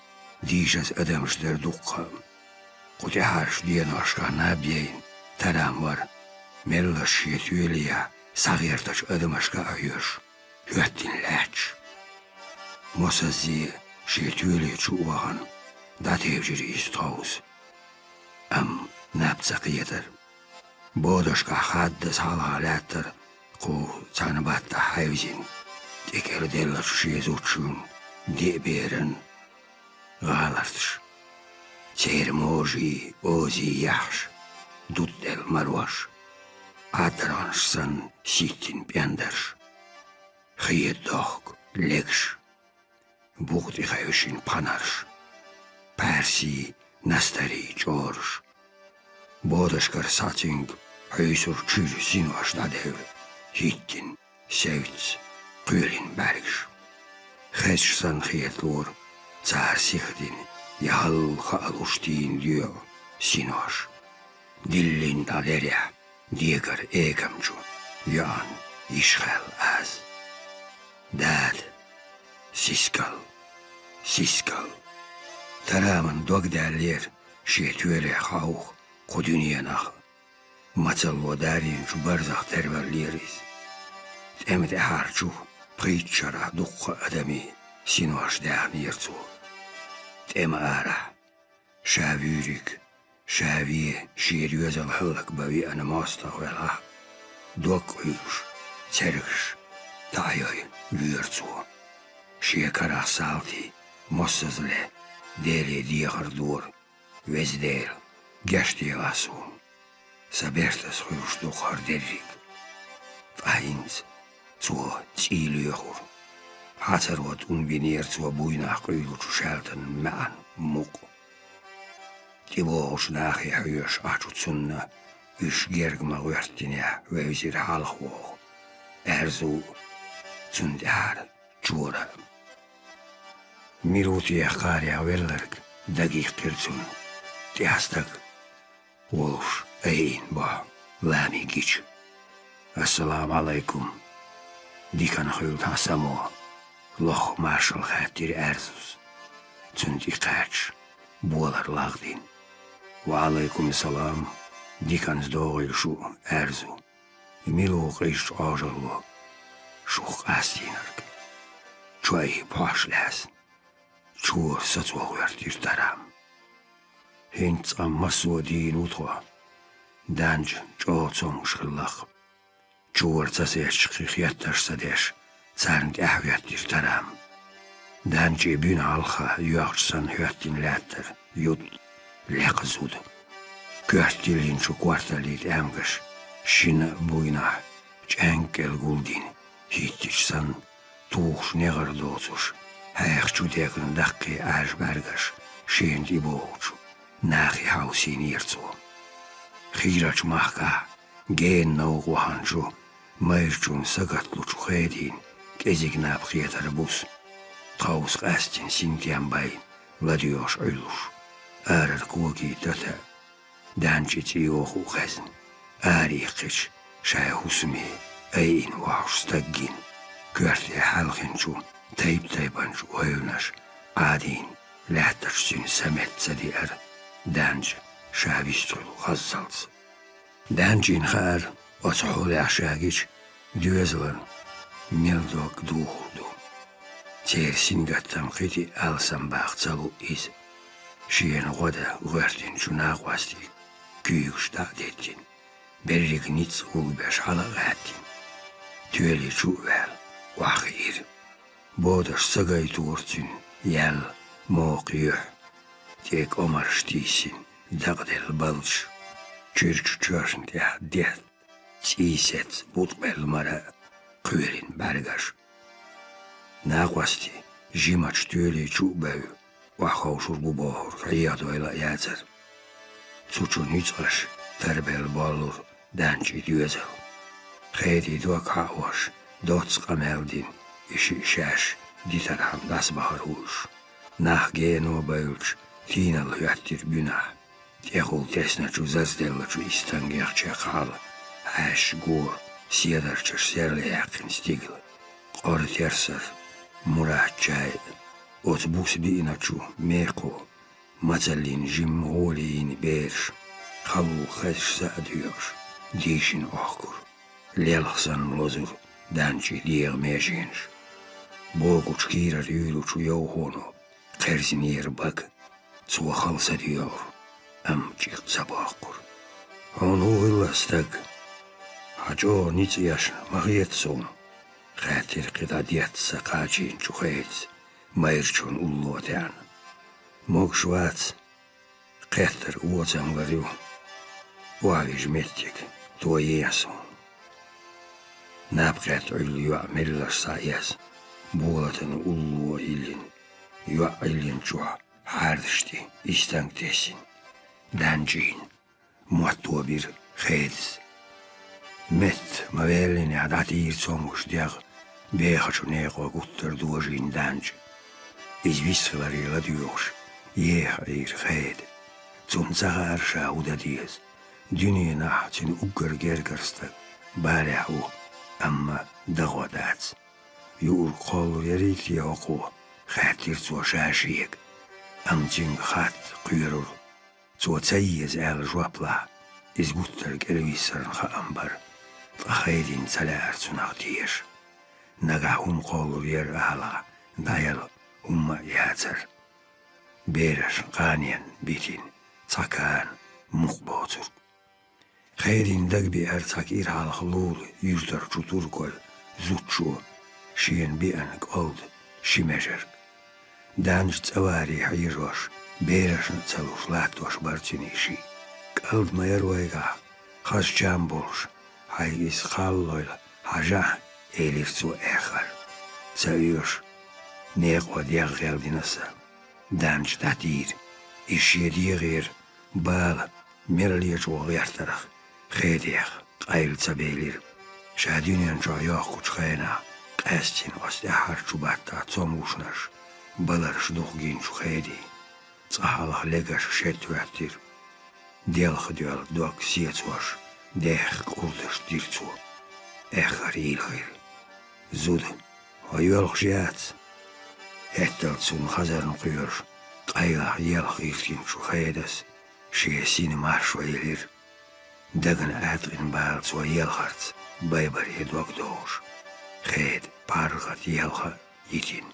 дийшаза адамаш дара дуккха а. Кху тӀаьхьарчу деношкахь наб яйна, тарам вара, меллаша шен тоьлехь схьагӀертачу адамашка а хьоьжуш, хӀоьттина лаьтташ. Мосаззе шен тоьле чу а вахана, дӀатевжира иза тховса. Амма наб ца кхетара. Бодашкахь хаддаза хьалха лаьттара кху цхьана баттахь хьаьвзина, тӀекӀел деллачу шен зудчунна, деа беран гӀаларташ. Церан можий, озий яхьаш, дутӀделла марош, Ӏаддаронаш санна ситтина пӀендарш, хеда дохку легаш, букъа тӀе хевшина пхьанарш, пхьаьрсий, настарий чӀораш. Бодашкара схьа цуьнга хьуьйсур чуьра синош дӀадевлла, хӀиттина, севцца кхоьлина бӀаьргаш. Хезаш санна хеталора цара сихдина, я хьалха а луш тийна доьгӀу синош. Диллина дӀа лерехь, дегара экам чу йоӀана йиш хаьлла аз. Дада! Сискал! Сискал! Тараман дог даьллера шен тоьлехь хьовха кху дуьненах. Мацалло дарийначу барзах терваллера иза. ТӀема тӀаьхьарчу пхийтта шарахь дуккха адамийн синош даьхнера цо. ТӀема арахь, ша вуьйриг, ша вен, шен доьзал хӀаллакбан веана мостагӀа велахь а, дог къуьйлуш, цергаш таӀайой вуьйра цо. Шен карах салтий, моссазле Деле дехар дора: «Веза Дела, гечделахь суна. Сан бертас хуьлуш ду хӀара дерриг». Ткъа хӀинца цо цӀий лоьхура. Хьацаро тӀунбинера цо буйнахь къуьйлучу шаьлтан маьӀан мукъ. ТӀебогӀучу нахе хьоьжуш Ӏачу цунна, уьш герга ма гӀоьртинехь, вевзира хьалха вогӀу Аьрзу, цунна тӀаьхьара Чора. Мила ву техкарехь велларг, дагийкхира цунна. ТӀехь стаг волуш айина бохь ламиг гича. «Ассаламу Ӏалайкум! Дикана хуьлда хьан само!» — лохха маршалла хаьттира Аьрзус, цунна тӀе кхаьчча, болар лагӀдина. «Ва Ӏалайкум салам! Диканца догӀийла шу, Аьрзу! Мила ву къизачу Ӏожалло шух къастийнарг?» Чои пхьош лаьцна, Чора сацо гӀоьртира Тарам. «ХӀинца цкъа массо а дийна ву тхо. Данча чӀогӀа цомгуш хилла-кх». Чора ца сецча, кхин хеттарш ца деш, царна тӀаьхьахӀоьттира Тарам. Данчи буьна хьалха йоьхча санна хӀоьттина лаьттара ютӀ, лекха зуда. Коьрта тиллинчу корталлин тӀаьмгаш шина а буйнахь чӀаьнга кӀел гулдина хӀиттича санна, тухуш негӀар доцуш, хьеха чу дегна даккхий Ӏаьржа бӀаьргаш шена тӀебогӀучу нахе хьовсийнера цо. Хийрачу махкахь гена новкъа ваханчу майрачунна сагатлучу Хедин кӀезиг наб хетара бус, тховса къаьстина синтем байна, ладоьгӀуш Ӏуьллуш, арара когий тата, Данчи цӀийо хуу хезна, арахьа кхечу шайн хӀусаме айина вахьуш стаг гина, коьрте хьаьлхинчу тайп-тайпанчу ойланаш Ӏадийна, лаьттачу цуьнан са метта ца деара Данча ша вистхуьлу хаззалц. Данчина хаьара, оцу хьолехь ша гича, доьзалан мел дог духур ду. Церан сингаттам кхин тӀе алсамбаха ца луъу иза. Шена гӀо дан гӀоьртинчу накъостийн куьйгаш дӀа а деттина, берриг ницкъ гулбеш хьала а гӀаьттина, тоьли чу а ваьлла, охьахиира. Бодаш ца гайтора цуьнан яьлла мокха юьхь, тӀе кӀомарш тийсина дакъаделла балдаш, чуьрчу чоьшна тӀехь дехьа цӀий сецна бутӀа белла мара а кхоьлина бӀаьргаш. Накъостий жимачу тоьли чу а бевлла, охьаховшур бу бохург хьехадойла а яцара. Цу чу ницкъаш тарбелла боллура Данчи доьзал. Хедин дог хьаош, доцца къамел дина, и шиъ шаьш дитархьама дӀасабахар ву уьш. Нах гено бевлча, тийналла хӀоьттира буьнахь. ТӀехула тесначу зазделлачу истангех чекххьала хьаьшша гора седарчаш серла яьккхина стигала. Къора терсар, мураччай, оцу буса биъначу мекхо, мацаллин жимма гӀоле йина бераш, халлух хезаш са а доьгӀуш, дийшина охкура. Лелха санна лозура Данчи дегӀан меженаш. Богучу кийрара юьйлучу йовхоно кхерзинера бага. Цо хала са доьгӀура, амма чӀикъ ца боккхура. «Хьуна хӀун хилла, стаг? Хьан чӀогӀа ницкъ еш ма хета суна?» — хаьттира кхин дӀа детта са кхачийначу Хедас, майрачунна улло а таьӀна. «Могуш вац, кхеттар оцамгар ю. Охьавижа меттиг тоеха суна». Наб кхетта Ӏуьллу йоӀ мелларш схьаэцна, болатана улло а йиллина, йоӀ Ӏиллина чохь хьардаш тӀе истанг тесина, Данчийна мотто бира Хедас. Метта ма-веллинехь дӀатийра цомгуш дегӀ бехачу некъо гуттар дожийна Данча. Иза вистхиларе ладоьгӀуш, еха Ӏийра Хеда. Цунна ца хаьара ша хӀун дан деза. Дуьненахь цуьнан уггар гергара стаг балехь ву, амма дагӀо дац. «Юург кхоллур ярий те хӀокхо?» — хаьттира цо ша шега. Амма цуьнга хатта кхоьрура. Цо ца еза аьлла жоп лахь, Иза гуттар кӀелвиссарна хаам бара, ткъа Хедина ца лаьара цунах теша. Нагахь хӀума кхоллур яра аьлла, дӀаяла хӀумма а яцара. Берашна кханенна битина цхьа кана мукх боцург. Хедина дагабеара цхьа кӀира хьалха лулахь юьртара чу туркой зудчо шена биъна кӀалд ши межарг. Данжа цӀа варе хьежош, берашна а ца луш латтош бара цуьнан и шиъ. КӀалд ма яра вайгахь, хаза чам болуш, хьайга иза кхаллойла хьажахь, элира цо эххар. Ца оьшу, некъо дегӀ гӀелдина аса. Данжа дӀатийра. Иза шен дегӀера бала мел лечо гӀертарх Хедех къайла ца белира. Ша дуьнен чохь йохкучу хенахь, къаьстина оцу тӀаьххьарчу баттахь цомгушнаш, баларш духгинчу Хедин, цкъа хьалха легаш шед хӀоьттира. Делха доьлла дог сецош, дехха кӀурдаш дира цо. Эххар йийла хир. Зуда, хьо йоьлхуш яц? ХӀетталц цунна хазарна кхоьруш, къайлаха елха гӀиртинчу Хедас шен сина маршо елира. Дагна аткъина бала цо елхарца байбаре дог дохуш, Хеда паргӀат елха а йитина.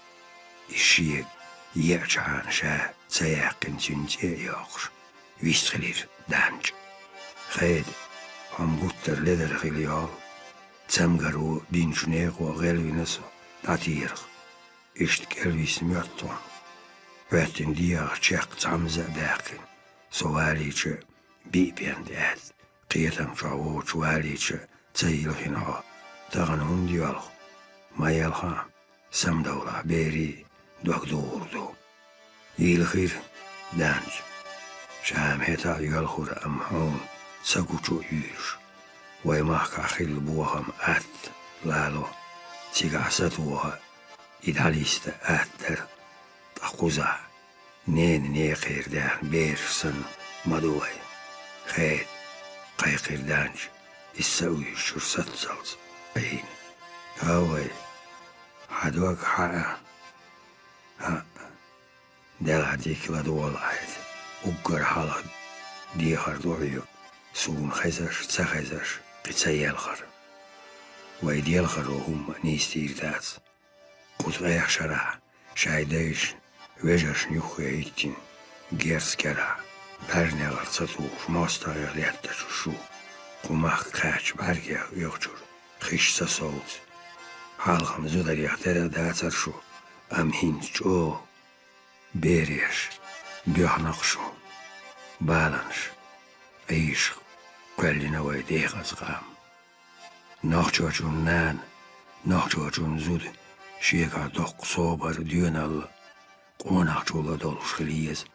И шега еачхьана ша ца яьккхина цуьнан цӀе а йоккхуш, вистхилира Данча. Хеда, хьо-м гуттар ледара хила йолу. Цамгаро динчу некъо гӀелвина со дӀатехарх. Иштта кӀелвисна моьтту хьуна. ХӀоьттина дегӀах чекх цхьамза а даьккхина, со валийча, биъ пен тӀе аьтта, кхетам чохь воцуш валийча, ца йилхина хьо, тахана хӀунда йоьлху? Ма елха, самадовлахь, берийн дог духур ду. Йийла хир, Данча. Ша-м хӀета а йоьлхура, амма хьуна ца гучу а юьйлуш. Вай махкахь хилла бохам атта лало, цигахь сатоха а, и дӀалиста атта дара, ткъа кхузахь ненан некхера даьхна бераш санна ма ду вай. Хеда, кхайкхира Данча, иза са уьйзучуьра саццалц Ӏийна. Хьо вай, хьан дог хьаъа? ХӀаъ, делахь дика ладогӀалахь хӀета, уггар хьалха дехар ду хьоьга, суна хезаш, ца хезаш, кхин ца елхар. Вай делхаро хӀумма а нисдийр дац. Кху ткъех шарахь шайн дайшна, вежаршна юххе хӀиттина герз керахь, бӀаьрнегӀар ца тухуш, мостагӀех леттачу шу, кху махка кхаьчча бӀаьргех оьхучуьра хиш ца совцу. Хьалха-м зударех тера а дацара шу, амма хӀинца чӀогӀа бераш, боьхнакъ шу, баланаш, Ӏийша кхоьллина вай декъаза къам. Нохчочун нана, нохчочун зуда шегахь доккха собар, доьналла, къонахчалла долуш хила еза.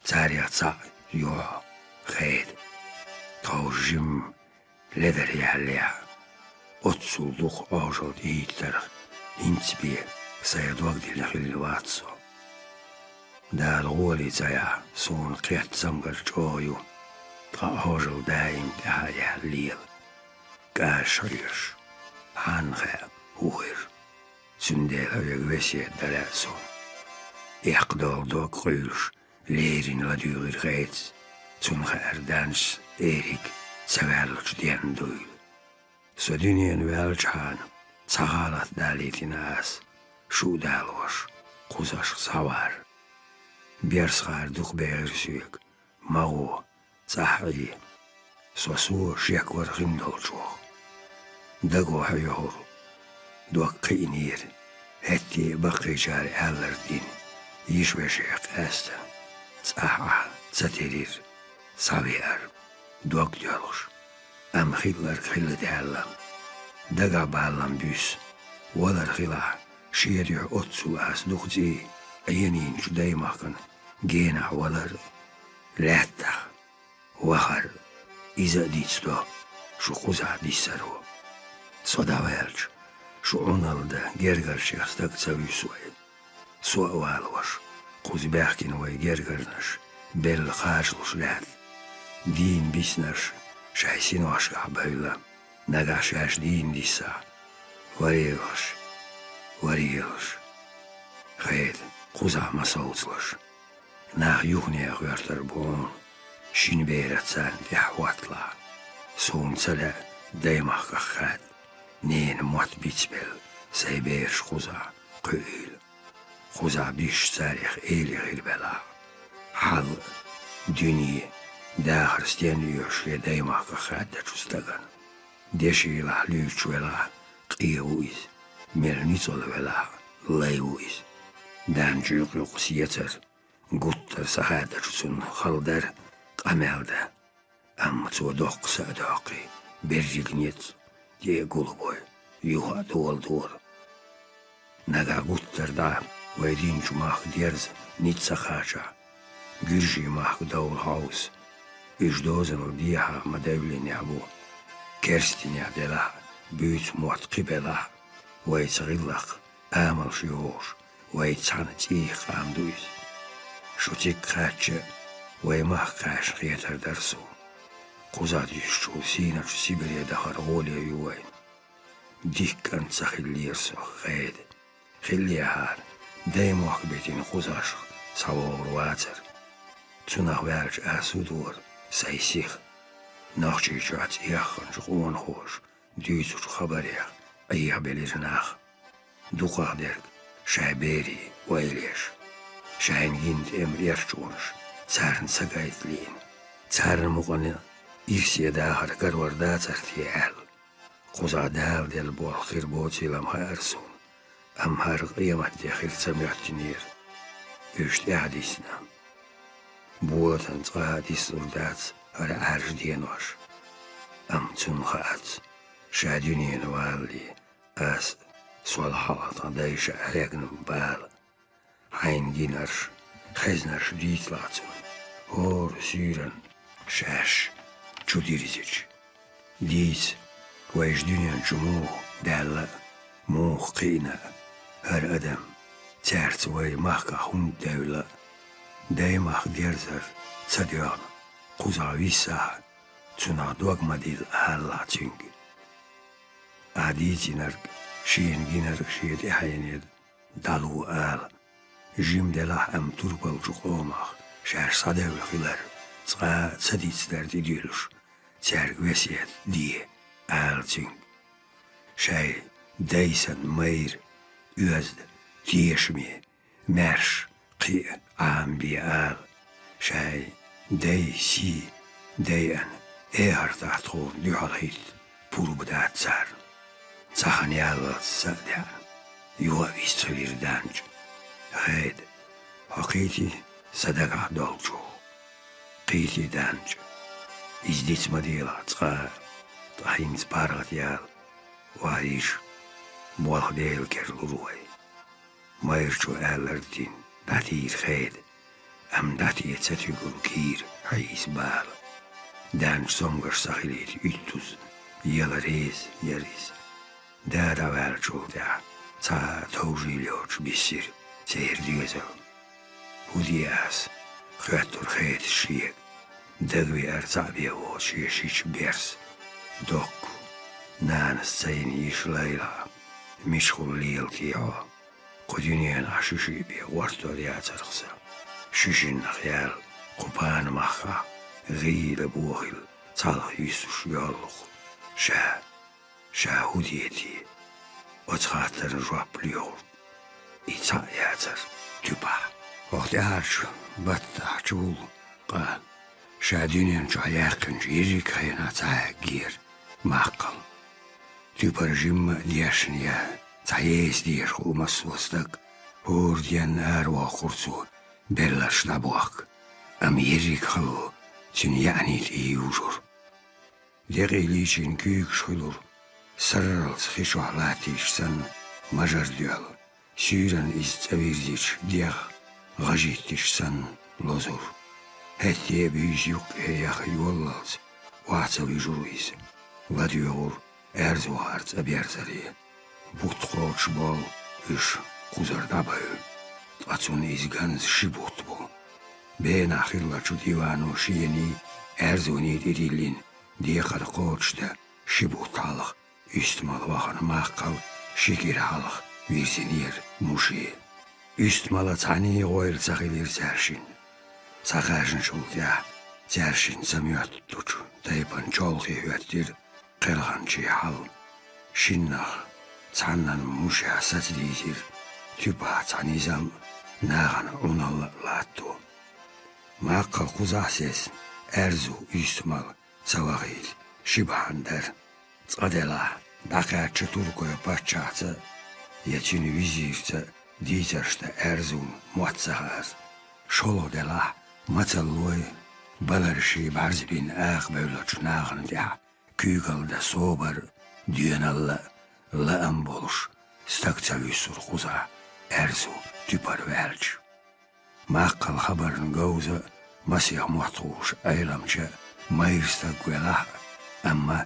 Царех цхьаъ ю хьо, Хеда. Тховса жимма ледара яьллехь, оццул дукха Ӏожалла тӀехӀиттарх хӀинца бен сайн дог дина хилла вац со. Дала гӀоле ца яхь, суна кхетта цамгар чӀогӀа ю, ткъа Ӏожалла даим тӀаьхьа яьлла лела. КӀажаш хьоьжуш, хьанна хаьа, хӀун хир. Цундела хьоьга весет дан лаьа суна. Эккхадолу дог къуьйлуш, леррина ладуьйгӀира Хедас, цунна хаьара Данчас Эрик ца ваьллачу денна дуйла. Со дуьненан ваьллачхьана цхьа гӀалат далийтина ас, шу а далош, кхузашка схьавахара. Берсахара дукха бехира соьга, ма гӀо, цӀахь Ӏе. Со со шек вара хиндолчух. Даго хьоьхура. Дог кхиънера. ХӀетте а баккхийчара аьлларг дина, йиша-вешех къаьстина, цӀахь Ӏа ца терира. Схьавеара. Дог доьлхуш. Амма хилларг хилла даьлла. Дагахь баллам буьсу. Валар хилахь, шен дуьхьа оццул ас дукха цӀий Ӏенийначу даймахкана генахь валар а, лаьттахь вахар а, иза а дицдо шу кхузахь диссаро. Со дӀаваьлча, шу Ӏуналла дан гергарчех стаг ца вуьсу вай. Со а валош, кхуза баьхкина вай гергарнаш белла кхачалуш лаьтта. Дийна биснарш шайн синошкахь бевлла, нагахь шаьш дийна диссахь, варелаш, варелаш. Хеда, кхузахь ма совцалаш. Нах юхане гӀоьртар бу хьуна. шина бераца царна тӀаьхьа хӀотталахь. Суна ца лаьа даймахках хадда, ненан мотт бицбелла, сайн бераш кхузахь кхуьийла. Кхузахь бисча царех эли хир белахь. Хьал а, дуьне, дахар стенна оьшу шен даймахках хаьддачу стагана? Дешийлахь луьйчу велахь, къе ву иза, мел ницкъала велахь, лай ву иза. Дан чуьйкъ юкъа сецар, гуттар сахаьддачу цунна хала дара къамел дан. Амма цо доккха са а доккхий, берриг ницкъ тӀе а гулбой, юха а доладора. Нагахь гуттар дӀа вай динчу махка дерза ницкъ ца кхачахь, гуьржийн махка довла хьовса, уьш дозанал дехьа ма девллинехь бу, керстенехь делахь а, буьйцу мотт кхин белахь а, вайца гӀиллакх, амалш йохуш, вайца цхьаьна цӀийх къам ду иза. Шу цига кхаьчча а, вай махка кхаьчна хетар дара суна. Кхузахь дуьсучул сийначу Сибре дахар гӀоле ю вайна. Дика кӀант ца хиллера со, Хеда. Хиллехьара, даймохк битина кхузашха схьавогӀур вацара. Цунах ваьлча ас хӀун дора, сайн сиха? Нохчийчохь цӀехханчу къонахоша дуьйцучу хабарех Ӏехабелира нах. Дукхахдерг шайн берийн ойла еш, шайна гина тӀеман эрчонаш царна сагайтталийна, царна мукъана ирсе дахар карор дацара те аьлла. Кхузахь Дала делла болх хир боцийла-м хаьара суна, амма хӀара къематде хир ца моьттинера. Уьш тӀаьхьа дисна. Болатан цкъа а дислур дац хӀара Ӏаьржа денош. Амма цунна хаац, ша дуьненан валале, ас а, сол хьалха тхан дайша а хьегна бала. Хьайна гинарш, хезнарш дийцалахь цунна, хӀора суьйранна шаьш чу дирзича. Дийца, вайша дуьнен чу муха даьлла а, муха кхиъна а хӀара адам, цаьрца вай махкахь хӀунда девлла а, даймахка дерзар ца доьгӀна, кхузахь виссахь а, цунах дог ма дилла, алалахь цуьнга. Ахь дийцинарг, шена гинарг шен тӀаьхьенега дӀало ала. Жима делахь а, амма турпалчу къомах шаьш схьадевлла хилар цкъа а ца дицдар тӀедуьллуш, цаьрга весет де, ала цуьнга. Шайн дай санна майра, оьзда, тешаме, маьрша кхиа Ӏамабе ала. Шайн дай сий дайъана, эхартахь тхуна дуьхьал хӀитта пурба дац царна. Цхьана яллалц са а даьӀна, юха а вистхилира Данча. Хеда, хьо кхийтий сан дагахь долчух? Кхийтий, Данча. Иза диц ма делахь цкъа а, ткъа хӀинца паргӀатъяла, охьайиша, болх Делан кера лур вай. Майрачо аьлларг дина дӀатийра Хеда, амма дӀатеха ца туьгура кийра хьийса бала. Данча цомгаш ца хилийта уьттуза яла реза яра иза. Да дӀаваьллачул тӀаьхьа цхьа а товжийла йоцуш биссира церан доьзал. ХӀун де ас? — хоьттура Хедас шега. Дагавеара цхьаъ бен воцу шен шича Берса. Доккха нанас ца йина йиша Лайла, мичахула лела те хьо? Кху дуьненахь ши шиъ бен гӀортор яцарх сан. Ши шиннах яьлла кху пана махкахь гӀийла бохийла цхьалха юьсуш йоллух ша. Ша хӀун де те? Оцу хаттарна жоп лоьхур и цхьаъ яцара Туьпахь. Оха тӀаьхьарчу баттахь чул къа ша дуьнен чохь яьккхинчу ерриг а хенахь ца хьеггера Маккхал. Туьпара жимма а дешна я цхьа еса деша хуу массо а стаг, хӀора денна аравоккхура цо, белларш дӀабохка, амма ерриг хало цуьнан яьӀний тӀе йовжура. Декъий лийчийна куьйгаш хуьлура, сарралц хи чохь латтийча санна, мажар доьлла, суьйранна иза цӀа вирзича, дегӀ гӀажийтича санна лозура. ХӀетте а буьйса юккъе яха йоллалц охьа ца вуьжура иза. ЛадоьгӀура аьрзу гӀар цӀа берзале. Бутт кхочушболу уьш кхузара дӀабевлла. Ткъа цунна иза ганза ши бутт бу. Бенахь хиллачу дивано шений, аьрзуний тӀедиллина, декхар кхочушдан ши бутт хьалха уьстамал вахана Маккхал ши кӀира хьалха вирзинера Муше. Уьстамала цхьаьний гӀойла ца хилира цаьршинна. Схьакхаьжначул тӀаьхьа Цаьршинца моьттучу тайпана чолхе хӀоьттира кхелханчийн хьал. Шиннах цхьаннан мушехь саца дийзира туьпахь цхьа низам а, нахана Ӏуналла а латто. Маккхал кхузахь сецна, Аьрзу уьстамал ца вахийта ши бахьана дара. Цкъа делахь, дӀакхаьчча туркойн паччахьца я цуьнан визирца дийцарш дан Аьрзун мотт ца хаза. ШолгӀа делахь, мацаллой, баларший бӀаьрзбина акха бевллачу нахана тӀехь куьйгалла дан собар а, доьналла а, лаам а болуш стаг ца вуьссура кхузахь Аьрзу туьпара ваьлча. Маккхал хабарна говза а, масех мотт хууш Ӏеламча а майра стаг велахь а, амма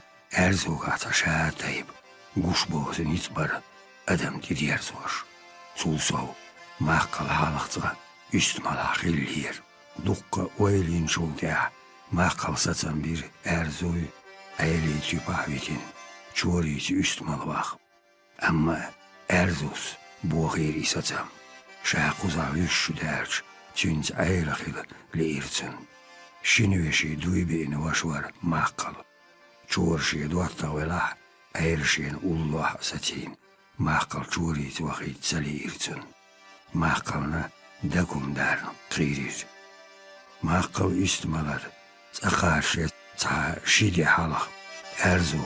Аьрзугахь цхьа ша тайпа гуш боцу ницкъ бара адам тӀедерзош. Цул сов, Маккхал хьалха цкъа уьстамалахь хиллера. Дуккха ойла йинчул тӀаьхьа Маккхал сацам бира Аьрзуй, Ӏелий туьпахь витина, чорийца уьстамал ваха. Амма Аьрзус бохийра и сацам. Ша кхузахь вуьйш шу даьлча, цуьнца Ӏела хила лиира цунна. Шина вешин дуй биъна ваша вара Маккхал. Чора шен доттагӀа велахь, Ӏела шена уллохь а сацийна, Маккхал чорийца вахийта ца лиира цунна. Маккхална дагахь хӀума дарна кхийрира. Маккхал уьстамалара цӀа кхаччалц цхьа ши де хьалха Аьрзу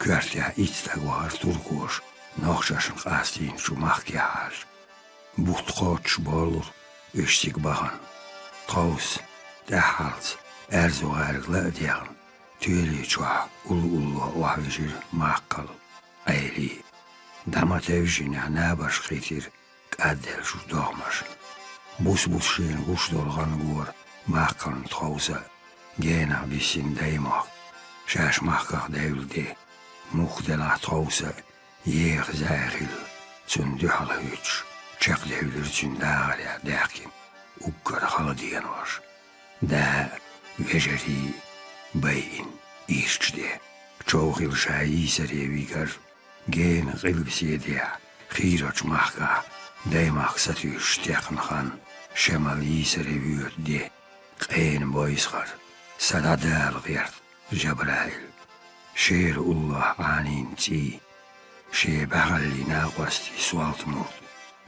коьртехь итт стаг вахара туркоша нохчашна къастийначу махкахь Ӏаш. Бутт кхоччуш боллура уьш цига бахана. Тховса, тӀаьххьалца, Аьрзу гӀаьрга ла а дехна, тоьли чохь улло-улло охьавижира Маккхал, Ӏелий. ДӀа ма-тевжжинехь набарш кхийтира кӀадделлачу догӀмашна. Бус-бус шена гуш долу гӀан гора Маккхална тховса а, генахь биссина даймохк, шаьш махках девлла де. Мухха делахь тховса а, еха зӀе хилла, цунна дуьхьал хӀуьттуш, чекхдевлира цуьнан дахарехь даьхкина уггар хала денош. Да а, вежарий а байина ирча де. Чов хилла ша йийсаре вигар, гена къилбаседехь, хийрачу махкахь, даймахка сатуьйсуш текхна хан, шен мала йийсаре воьду де, къена бойсахар, са дӀадала гӀерта Жабраил. Шера уллохь Ӏанийна цӀий, шен бӀаьхаллий накъостий солта мурд,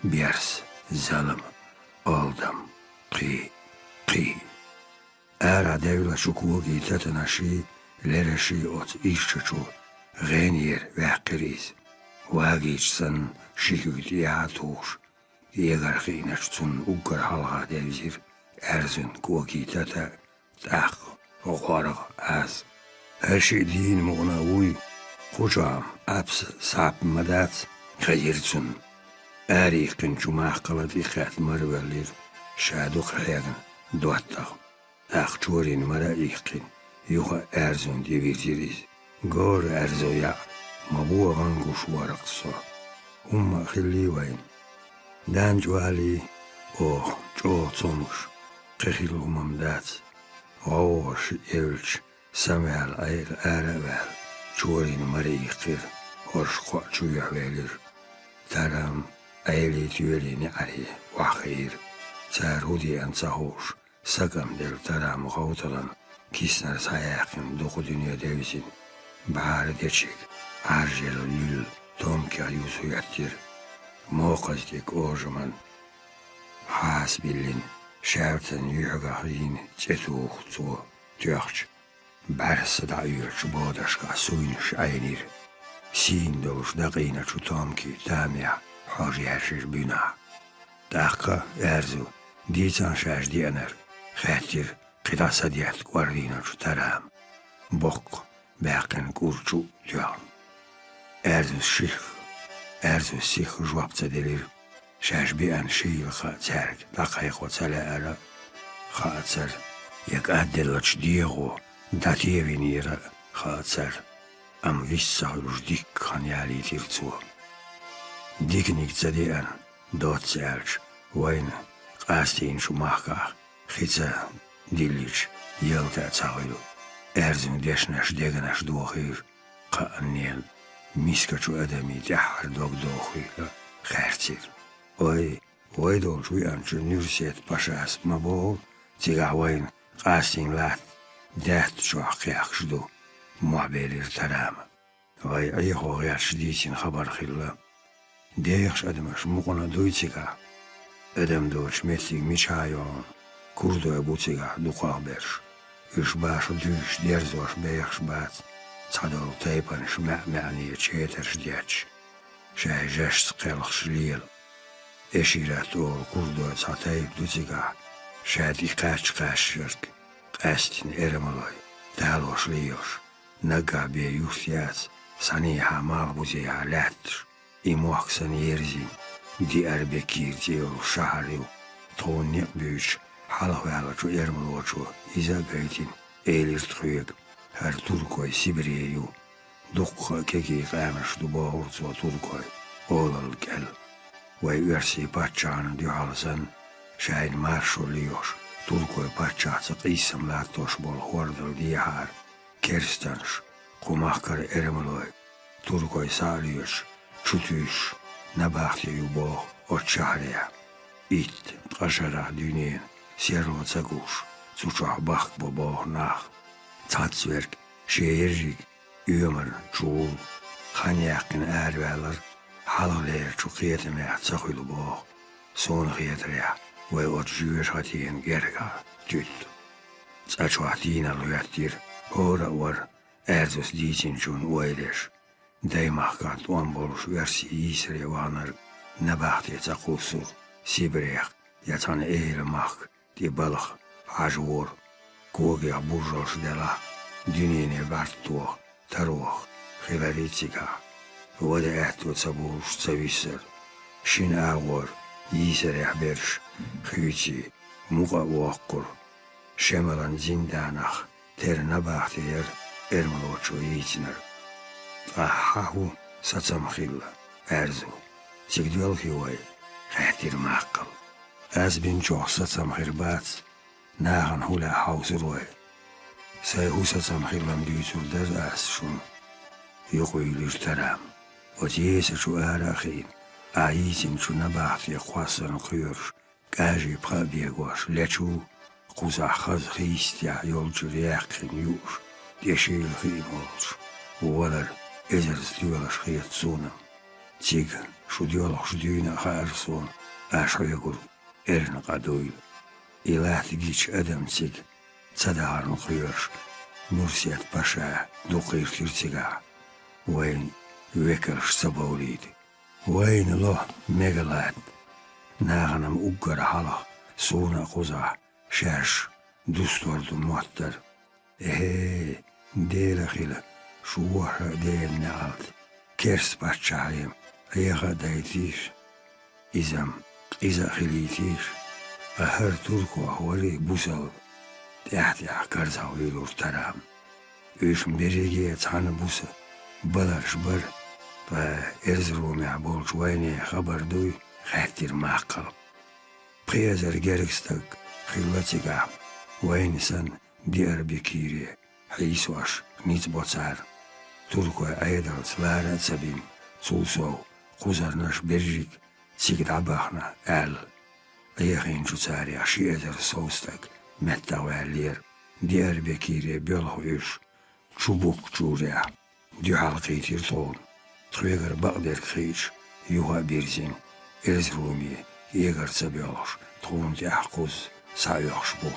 берс, залам, олдам, кхин, кхин. Арахь девллачу когий татанаший, лераший оцу ирчачу гӀенера ваьккхира иза. Вагийча санна ши хӀуьй тӀехьа а тухуш, эгара хиъначу цунна уггар хьалха девзира Аьрзун когий тата а, тӀаккха гӀоргӀа Ӏаз. ХӀара шиъ дийна мукъана вуй, кху чохь Ӏапса схьаппа ма дац, хезира цунна. Арайихкинчу Маккхала тӀекхетта мара воьллира ша дукха хьегна доттагӀа. ТӀаккха чорийн мара а иккхина, юха а Аьрзун тӀе вирзира иза. Гора, Аьрзу яӀ, ма бохан гуш вара-кх со. ХӀумма а хиллий вайна? Дана чӀоаллий, оха чӀогӀа цомгуш, кхин хилла хӀума-м дац. ГӀовгӀа шиъ евлча, самаваьлла Ӏела ара а ваьлла, чорийн мара иккхира, хӀорш кхоъ чу юьхьавелира. Тарам Ӏелий тоьлий неӀаре охьахиира. Цара хӀун деана ца хууш, сакам делла Тарам гӀовталан киснара схьаяьккхина дукха дуьне девзина. БӀара дечиг Ӏаржъелла луьлла томкех юза хӀоьттира. Мокхаза тӀе кӀожаман хьаса биллина, шаьртан юьхьигахь йина цӀе туху цо тоьхча, бӀаьрса дӀаоьцучу бодашкахь суйнаш Ӏийнира. Сийна долуш дакъийначу томкийн тамехь хьожа яьржира буьнахь. ТӀаккха Аьрзу дийцан шаьш деанарг, хаьттира кхин дӀа садетта кӀордийначу Тарама, боккха баьккхина кӀур чу а тоьхна. Аьрзус ших, Аьрзус сиха жоп ца делира. Шаьш беана шийла хаа цаьрга дӀакхайкхо ца лаьара а хаацара, я кӀадделлачу дегӀо дӀатевинера а хаацара, амма вист ца хуьлуш дикка хан ялийтира цо. Диканиг ца деана, доцца аьлча, вайна къастийначу махкахь хи ца диллича, ялта а ца хуьлу. Аьрзун дешнаш дегнаш дохийра, кхааннел мискачу адамийн тӀаьххьара дог дохийла хаьрцира. Ой, вай долчу веанчу Нуьрсет-пашас ма боху, цигахь вайна къастийна латта даьтта чохь кхехкаш ду, мохь белира Тарама. Вай Ӏехо гӀерташ дийцина хабар хилла. Дехаш адамаш мукъана а дуй цигахь? Адам доцуш меттиг мичахь а йогӀу, курдой бу цигахь дукхах берш. Уьш башха дуьйцуш, дерзош бехаш бац, цхьадолу тайпанаш маьӀ-маьӀне четарш детташ, шайн жашца кхелхаш лела. Эшират олу курдой цхьа тайпа ду цигахь, ша тӀе кхаьчча кхаьчнарг, къаьстина эрмалой, далош лелаш. Наггахь бен юьрт яц, схьанехьа малхбузехьа лаьтташ. И мохк санна ерзина, Диарбекир цӀе йолу шахьар ю. Тхуна некъ буьйцуш, хьалхаваьллачу эрмалочо иза а гайтина, элира тхоьга: «ХӀара туркой Сибре ю. Дуккха а кегий къаьмнаш ду, бохура цо, туркой, олалла кӀел. Вай оьрсийн паччахьна дуьхьал санна, шайна маршо лоьхуш, туркой паччахьца къийсам латтош болу хӀордал дехьара. Керстанаш, кху махкара эрмалой, туркой схьа а лоьцуш, чу туьйсуш набахте ю боху оцу шахьарехь. Итт-ткъа шарахь дуьненан серло ца гуш, цу чохь бахка бо боху нах. Цхьацца верг шен ерриг оьмар чу вуллу, хан яьккхина араваьлларг хьалхалерачу кхетамехь ца хуьлу боху. Суна хетарехь, вай оцу жоьжахатина гергахь туьтту. Цкъа чохь тийналла хӀоьттира, хӀора а вара, Аьрзус дийцинчунна ойла еш. Даймахкахь тӀом болуш оьрсий йийсаре вахнарг набахте ца кхуссура, Сибрех я цхьана эла махка тӀе балха хьажа вора. Когех буржалш делахь, дуьнене бӀаьрг тоха, тарваха хиларий цигахь. Вада аьтто ца болуш ца виссара. Шина агӀор йийсарехь берш хуьйций, мукъа а воккхура. Шемалан зинданах тера набахте яра эрмалочо йийцинарг. Ткъа хьан хӀун сацам хилла, Аьрзу? Цига доьлхий вай?» — хаьттира Маккхал. «Ас бинчохь сацам хир бац, нахана хӀун лаьа хьовсур вай. Сайн хӀун сацам хиллан дуьйцур дара ас шуна», — юкъаюьйлира Тарама. Оцу есачу ара а хиъна, ахь йийцинчу набахте кхоссарна кхоьруш, кӀажий пха а бегош, лечул, кхузахь хаза хийцатехь йолчуьра яьккхина юуш, тӀешийла хиъна волуш, валар эзарза тоьлуш хета суна. Цига шу доьлхуш дуьйна а хаьара суна, аша хьоьгург эрна къа дуйла. И латта гича адам цига ца дахарна кхоьруш, Нурсет-паша дукха гӀиртира цигахь, вайна векалш ца бовлийта. Вайна ло мега латта. Нахана-м уггар хьалха, суна а кхузахь, шаьш дустор ду моттар. Эхе, Дела хила, шу вохьа а Делан неӀалт, керста паччахье-м Ӏеха а дайтийша, иза-м къиза а хилийтийша, ткъа хӀара туркох варий бусалба, тӀаьхь-тӀаьхьа карзахвуьйлура Тарама. Уьш берриге а цхьана буса баларш бара, ткъа Эрзарумехь болчу вайне хабар дуй, хаьттира Маккхал. Пхи эзар герга стаг хилла цигахь, вайна санна, Диарбекире хьийсош ницкъ бо цара. Туркой Ӏедалца лара а ца бина, цул сов кхузарнаш берриг цига дӀабахна аьлла. Ӏехийначу царех ши эзар сов стаг меттахваьллера. Диарбекире боьлху уьш Чубукчурехь дуьхьалкхийтира тхуна. Тхоьгара бакъдерг хиъча, юха а бирзина, Эрзаруме кӀегар ца боьлхуш, тхуна тӀехь кхузза схьаоьхуш бу.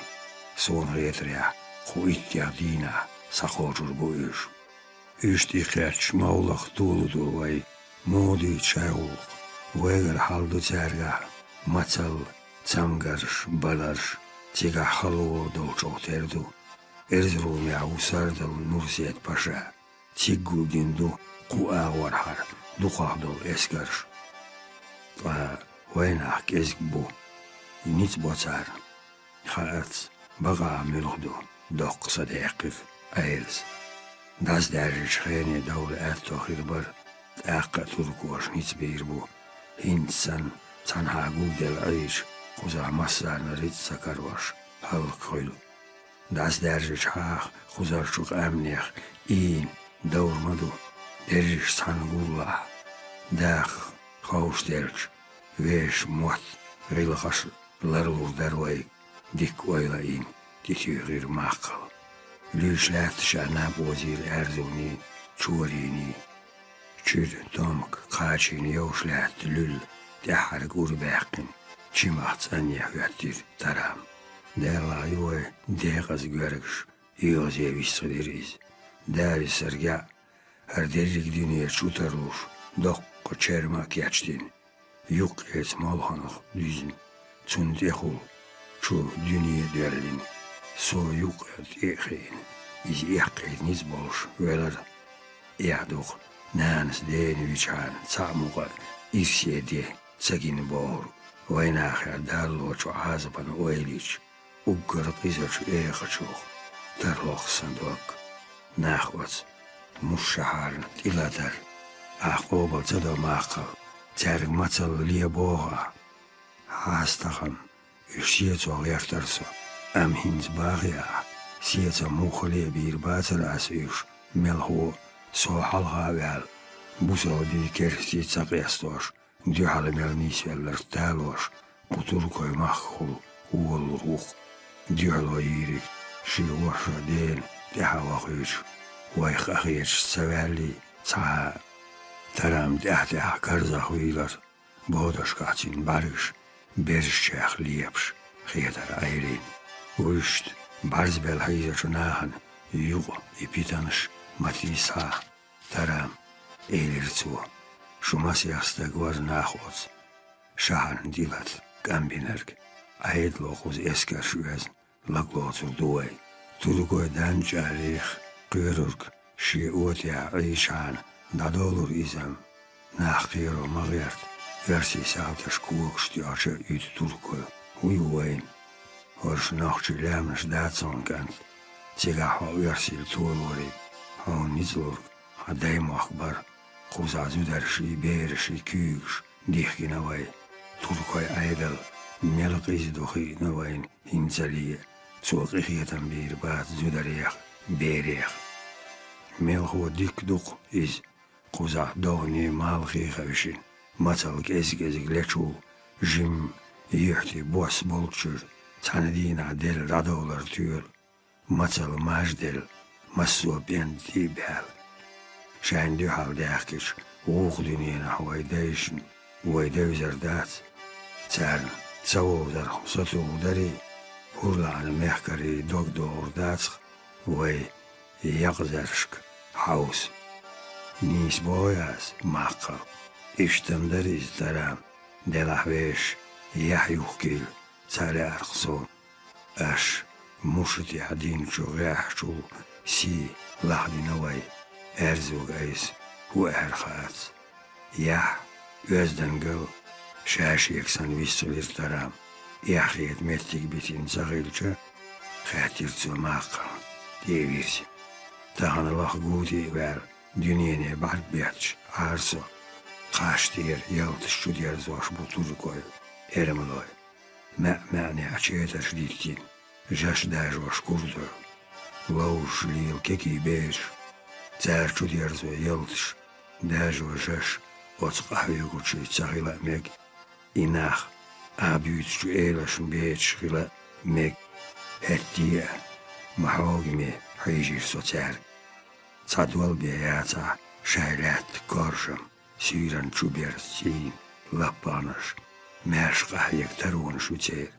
Суна хетарехь, кху иттех дийнахь схьакхочур бу уьш. Уьш тӀекхаьчча, мовлах толу ду вай, муха дуьйцу шайн гӀуллакх? Вайгара хьал ду цаьргахь мацалла, цамгарш, баларш, цигахь хала вогӀу долчух тера ду. Эрзарумехь ву сардала Нурсет-паша. Циггул дина ду кху агӀорхьара дукхах долу эскарш. Ткъа вайнах кӀезиг бу. Ницкъ бо цара. Хаац, бакъахь муьлха ду доккха са даьккхира Ӏелас. ДӀасадаьржичу хене довла аьтто хир бара, тӀаккха а туркоша ницкъ бийр бу. ХӀинца санна, цхьанхьа гулделла Ӏийча, кхузахь массарна рицкъ ца карош, хӀаллакьхуьлу. ДӀасадаьржичхьана кхузарчу къаьмнех ийна довр ма ду, дерриш цхьаьна гуллахь. Даха ховшделча, вешан мотт, гӀиллакхаш ларлур дара вайга, дикка ойла а йина, тӀетуьйхира Маккхал. Луьйш лаьтта ша наб озийра аьрзуний, чорийний. Чуьра томка кхачийна йовш лаьтта луьлла тӀаьххьарг ур баьккхина, чимахца анне хӀоьттира Тарам. Даьллахь ю вай декъаза гоьргаш, оьгӀазе вистхилира иза. Дависаргеа хӀара дерриг дуьне чу тарлуш, доккха черма а кечдина, юккъеца молханах дуьзна, цунна тӀехула чу дуьне а доьллина, со юккъе тӀе а хиъна, иза эккхийта низ болуш велара. Эхь ду-кх, нанас дена вичхьана цхьаъ мукъа ирсе де ца гина бохург, вайнахе даллочу Ӏазапан ойла йича, уггар къизачу эхачух тарло-кх сан дог. Нах оцу мушшахьарна тӀелатар, ахь къобал ца до махкал, цаьрга мацалла ле боху ахь. Хьастахана уьш сецо гӀертара со, амма хӀинца бахий ахь, сецам муххале а бийр бацара ас уьш, мелхо а, со хьалха а ваьлла, бусалбий, керстий ца къестош, дуьхьал мел нийсвелларг талош, кху туркойн махкахула волалур ву-кх. Дуьхьало йийриг шен ворхӀ шо дена тӀаьхьа вахуьйтуш, вайх къахеташ ца ваьллий цхьа а. Тарам тӀаьхь-тӀаьхьа карзахвийлар, бодашкахь цуьнан бӀаьргаш берзачех лепаш хетара Ӏелийна. Вуьшта бӀаьрзбелла хьийзачу нахана юкъа и питанаш ма тийсахьа, Тарам, элира цо. Шу масех стаг вара нах оцу шахьарна тӀелата кӀам бинарг. Ӏедало кхуза эскарш оьзна лаглоцур ду вай. Туркойн дан чӀарих кхоьрург шен отехь Ӏийчхьана дӀадолура иза-м. Нах кхеро ма гӀерта, оьрсийн салташа когаш тоьхча а уьду туркой. ХӀун ю вайна? ХӀорш нохчийн лаьмнаш дац хьуна, кӀант. Цигахь хьо оьрсийла толориг хьуна ницкъ лург хьан даймохк бара. Кхузахь зударший, бераший куьйгаш дихкина вай. Туркойн Ӏедал мел къиза ду хиъна вайна хӀинцале а, цо къинхетам бийр бац зударех а, берех а. Мелхо дикка ду-кх иза, кхузахь догӀанийн малхий хевшина, мацалла кӀез-кӀезиг лечул, жимма юьхьтий бос болчуьра цхьана дийнахь делла дӀадовлар тоьлу. Мацалла мажделла, массо а пӀенда тӀе а баьлла. Шайна дуьхьал даьхкича, вукху дуьненахь вай дайшна вай девзар дац. Царна ца вовзарх сацо хӀун дарий? ХӀур лаьӀна мехкарий дог догӀур дацахь вай якъзаршка хьовса. Нийса боху ас, махкал. Иштта-м дара иза, Тарам, делахь вешан яхь юхкийла ца лаьара-кх суна. Аш муша тӀехь динчу гӀеххьачул сий лахдина вай, аьрзуг айса хӀун аьлла хаац. Яхь, оьздангалла ша-шега санна вистхилира Тарам. Эхь хета меттиг битина ца хилча, хаьттира цо махкална, тӀе а вирзина. Тахана лаха гуди а ваьлла, дуьнене бӀаьрг бетташ Ӏара со. Кхаш тӀера ялташ чудерзош бу туркой, эрмалой. МаьӀ-маьӀнехь четарш диттина, жаш дажош курдой. Ловзуш лела кегий бераш, цара чудерзо ялташ, дажо жаш оцу къахьоьгучуьнца хила а мега. И нах а буьйцучу элашна беташ хила а мега. ХӀетте а, ма хьогаме хьийжира со цаьрга. Цхьа долбе яцахь шайн лаьтта коржам, суьйранна чуберза цӀийнан лаппанаш, маьрша къахьега таронаш ю церан.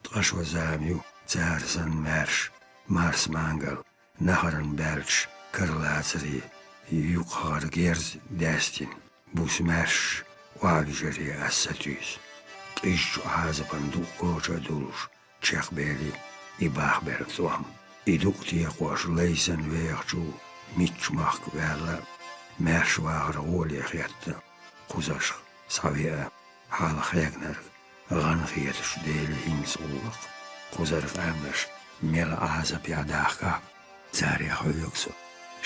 Ткъа шо зама ю цара санна маьрша, марсмангал, нахаран баьлчаш карлацаре, юкъахара герз даьстина, буса маьрша охьавижаре ас сатуьйсу. Къизачу Ӏазапан дукъ коча а дуллуш, чекхбели и бахберг тӀом. И дукъ текхош лай санна вехачул мичча махка ваьлла, маьрша вахар гӀоле хетта, кхузашха схьавеа, хьалха хегнарг гӀан хеташ дели хӀинца гӀуллакх. Кхузара къаьмнаш мел Ӏазапехь дахкахь, царех хьоьгу со,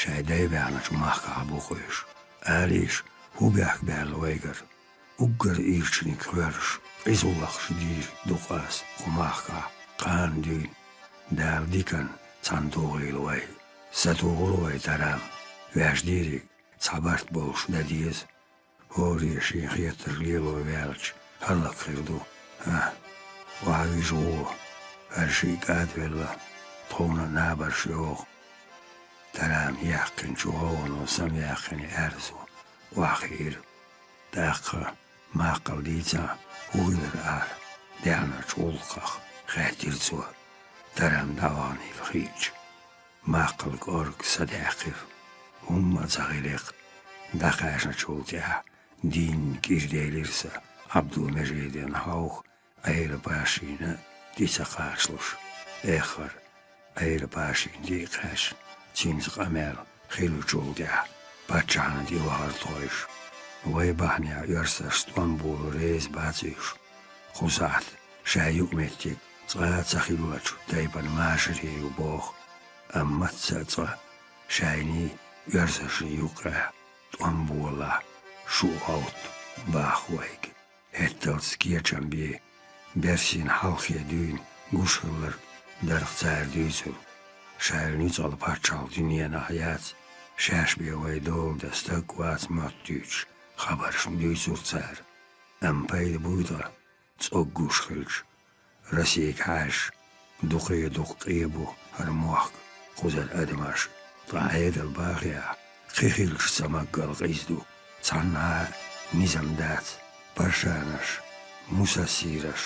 шайн дай баьхначу махкахь бу-кх уьш. Алийша, хӀун бехк баьлла вайгара? Уггар ирчаниг хоьржуш, къиза гӀуллакхаш дийр ду-кх ас кху махкахь, кхана дуьйна. Дала диканна цхьаьна тухийла вай. СатухургӀа вай, Тарам, ваьш дийриг цхьа барт болуш дан деза. ХӀоре шен хетарг лело ваьлча, хӀаллакьхир ду. ХӀа, охьавижа гӀо, хӀара шиъ кӀадвелла, тхуна а набарш йогӀу. Тарам яьккхинчу гӀовгӀано самаяьккхина Аьрзу охьахиира. ТӀаккха, маккхал дийцахь, хӀун хилира ара, даьхначу гӀуллакхах, хаьттира цо, Тарам дӀаваханийла хиъча. Маккхал кӀорга садаьккхира. ХӀумма а ца хилира, дӀакхаьчначул тӀаьхьа дийнна кӀира делира сан Ӏабдул-Межидана хьовха, Ӏела-пашийна тӀе ца кхачалуш. Эххар, Ӏела-пашийна тӀе а кхаьчна, цуьнца къамел хиллачул тӀаьхьа паччахьна тӀе вахара тхойша. Вай бахьанехь оьрсашца тӀом боло реза бац уьш. Кху сахьт шайн юкъаметтиг цкъа а ца хиллачу тайпана машаре ю боху, амма мацца а цкъа шайний оьрсашний юккъехь тӀом болалахь, шу а гӀовтту боху вайга. ХӀетталц кечам бен, берсийн хьалххе дуьйна гуш хилларг дара-кх цара дуьйцург. Шаьлла нуьцкъала пачхьалкх дуьненахь яц, шаьш бен вай дола дан стаг а вац моттуьйтуш, хабаршна дуьйцура цара. Амма пайда буй ткъа, цӀогга гуш хилча, Российга хьаьжча, дукхе а дукха къен бу хӀара мохк, кхузара адамаш. Ткъа Ӏедал бахехь, кхин хиллачу цамоггал къиза ду, цхьанна а низам дац, паршанаш, мусассираш,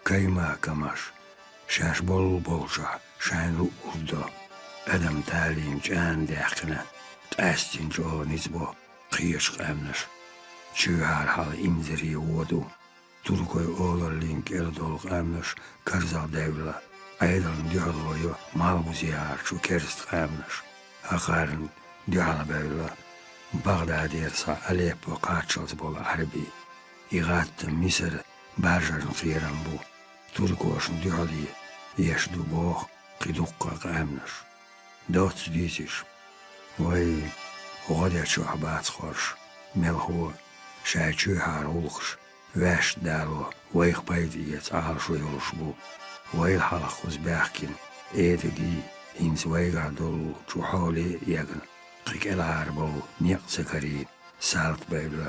каймакамаш, шаьш боллу болчохь шайна луъург до, адам талийна чӀана даьккхина, къаьсттина чӀогӀа ницкъ бо кхечу къаьмнаша. Чуьйхьара хьала инзаре вон ду. Туркойн олаллин кӀел долу къаьмнаш карзахдевлла, Ӏедална дуьхьало йо малхбузехьарчу керста къаьмнаш. ХӀокхарна дуьхьалбевлла, Багъдадера схьа Алеппо кхаччалц болу Ӏаьрбий. И гӀаттам Мисар баржарна кхерам бу, туркошна дуьхьале еш ду боху кхин дуккха а къаьмнаш. Доцца дийциш, вай гӀо дечохь бац хорш, мелхо а шайн чуьйхьара гӀуллакхаш ваьшта дало, вайх пайда эца Ӏалашо йолуш бу. Вайл хьалха кхуза баьхкина эдигий, хӀинца вайгахь долу чу хьоле а эгна, кхин кӀелхьара бовла некъ ца карийна, салтбевлла,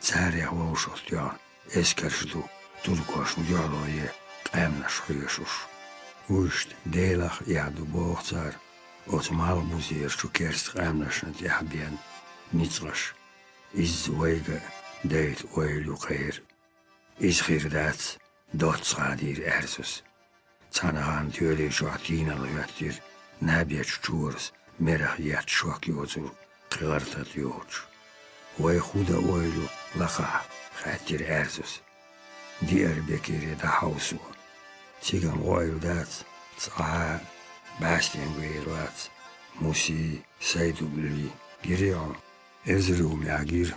царех вовшахтоьхна эскарш ду, туркошна дуьхьало е къаьмнаш хьоьшуш. Вуьшта Делах эхь ду боху цара, оцу малхбузерчу керста къаьмнашна тӀехь бен ницкъаш. Изза вайга а дайта ойла ю кхеран. Иза хир дац, доцца хадийра Аьрзус. Цхьана ханна тоьлий чохь тийналла хӀоьттира, набечу чорас мерах етташ шок йоцург кхин гӀар тата йоцуш. Вай хӀун дан ойла ю лакхахь, хаьттира Аьрзус. Диарбекере дӀахьовсо. Цигахь гӀо ойла дац, цкъа а бӀаьстенга вер вац, Муси, Сайдулли гирий хьо? Эрзарумехь гира,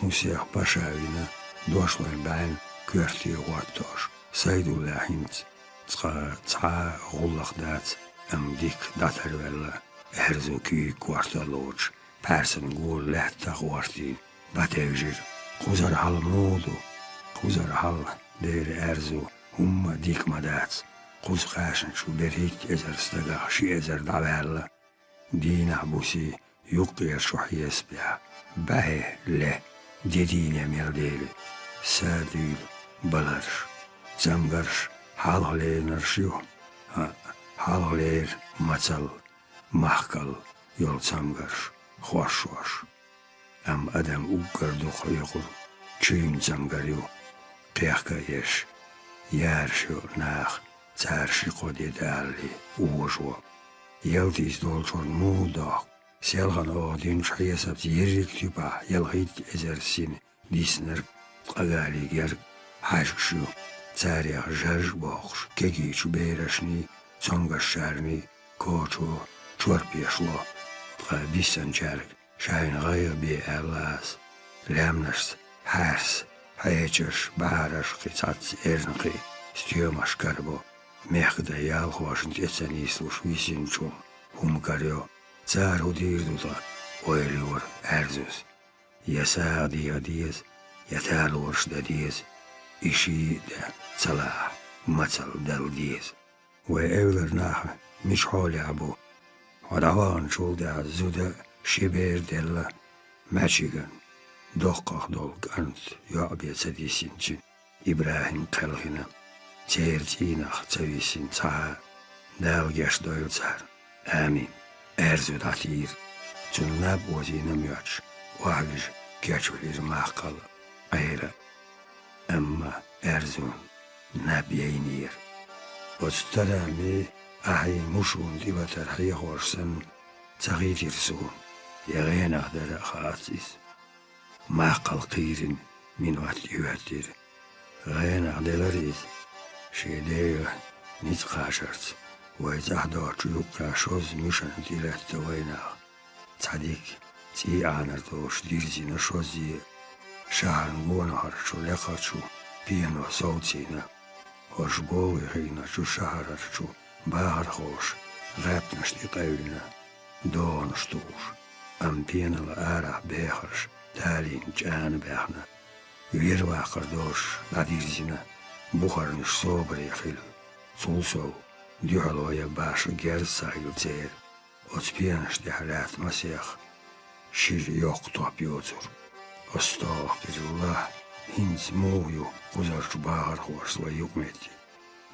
Мусех паша вина, дошлойн бӀаьнна коьрте гӀоттош, Сайдулла хӀинца цкъа цхьа а гӀуллакх дац, амма дика дӀатарваьлла, Аьрзу куьйга корта а лоцуш, пхьаьрсан гула лаьттах гӀортийна, дӀатевжира. Кхузара хьал муха ду? Кхузара хьал, дера Аьрзу, хӀумма а дика ма дац. Кхуза кхаьчначу берхӀитта эзар стагах ши эзар дӀаваьлла. Дийнахь-буси юккъера шу хьесапехь, бӀаьхье, ле, де дийне мел дели, са дуьйла баларш, цамгарш хьалхалеринарш ю, хьалхалера мацалла, махкалла йолу цамгарш хоршош. Амма адам уггар дукха хьоькхург чуьйна цамгар ю, кхехка а еш, яраш йо наха, цара ши-кхо де далале вожо. Ялтийс долчунна муха дохку, селхана оха динчу хьесапца ерриг туьпахь ялхитта эзар сина диснарг, ткъа галийгерг хьаьжкӀаш ю, царех жарж а боккхуш, кегийчу берашний, цомгашчарний кочо чорпеш ло, ткъа биссанчаьрга шайна гӀайгӀа бе аьлла аса, лаьмнашца хьаьрса хьечарш, бӀараш, кхин цхьацца эрна кхин стоьмаш карабо, мехкадан ялхошна тӀе ца нийслуш висинчунна хӀума карайо. Цара хӀун дийр ду ткъа? — ойла йора Аьрзус. Я сагӀа деха деза, я талораш дан деза, и шиъ а дан ца лаахь, мацалла дала деза. Вай эвлара нах мича хьолехь бу? Хьо дӀаваханчул тӀаьхьа зуда ши бер а делла, мачиган доккхах долу кӀант йоӀ бен ца диссина цуьнан ИбрахӀим кхелхина, церан цӀийнах ца виссина цхьа а. Дала гечдойла царна. Амин. Аьрзу дӀатийра. Цунна наб озийна моьттуш, охьавижа кечвелира Маккхал Ӏела. Амма Аьрзун наб яйнера. Оцу тараме ахьа мушуна тӀелатар хьехош санна, ца хийтира суна, я гӀенах дара а хаац иза. Маккхал кхийрина минот тӀехӀоьттира. ГӀенах делара иза. Шен дегӀан ницкъ кхачарца вай цӀахь доцучу юккъехь шозза муьшанна тӀелаьтта вайнах. Цхьа дика цӀий Ӏанар долуш дирзина шозза а, шахьарна гонахарчу лекхачу пено совцийна. ХӀорш богӀий хиъначу шахьарарчу бахархоша гӀаьттанаш тӀекъевлина, догӀанаш тухуш, амма пенал арахь бехарш талийна чӀана баьхна, верваккхар долуш дӀадирзина, бухарнаш собаре хилла. Цул сов, дуьхьало я башха герз ца хилла церан, оцу пенаш тӀехь лаьтта масех шира йоккха топ йоцург. Астагфируллахь, хӀинца муха ю кхузарчу бахархошца вай юкъаметтиг?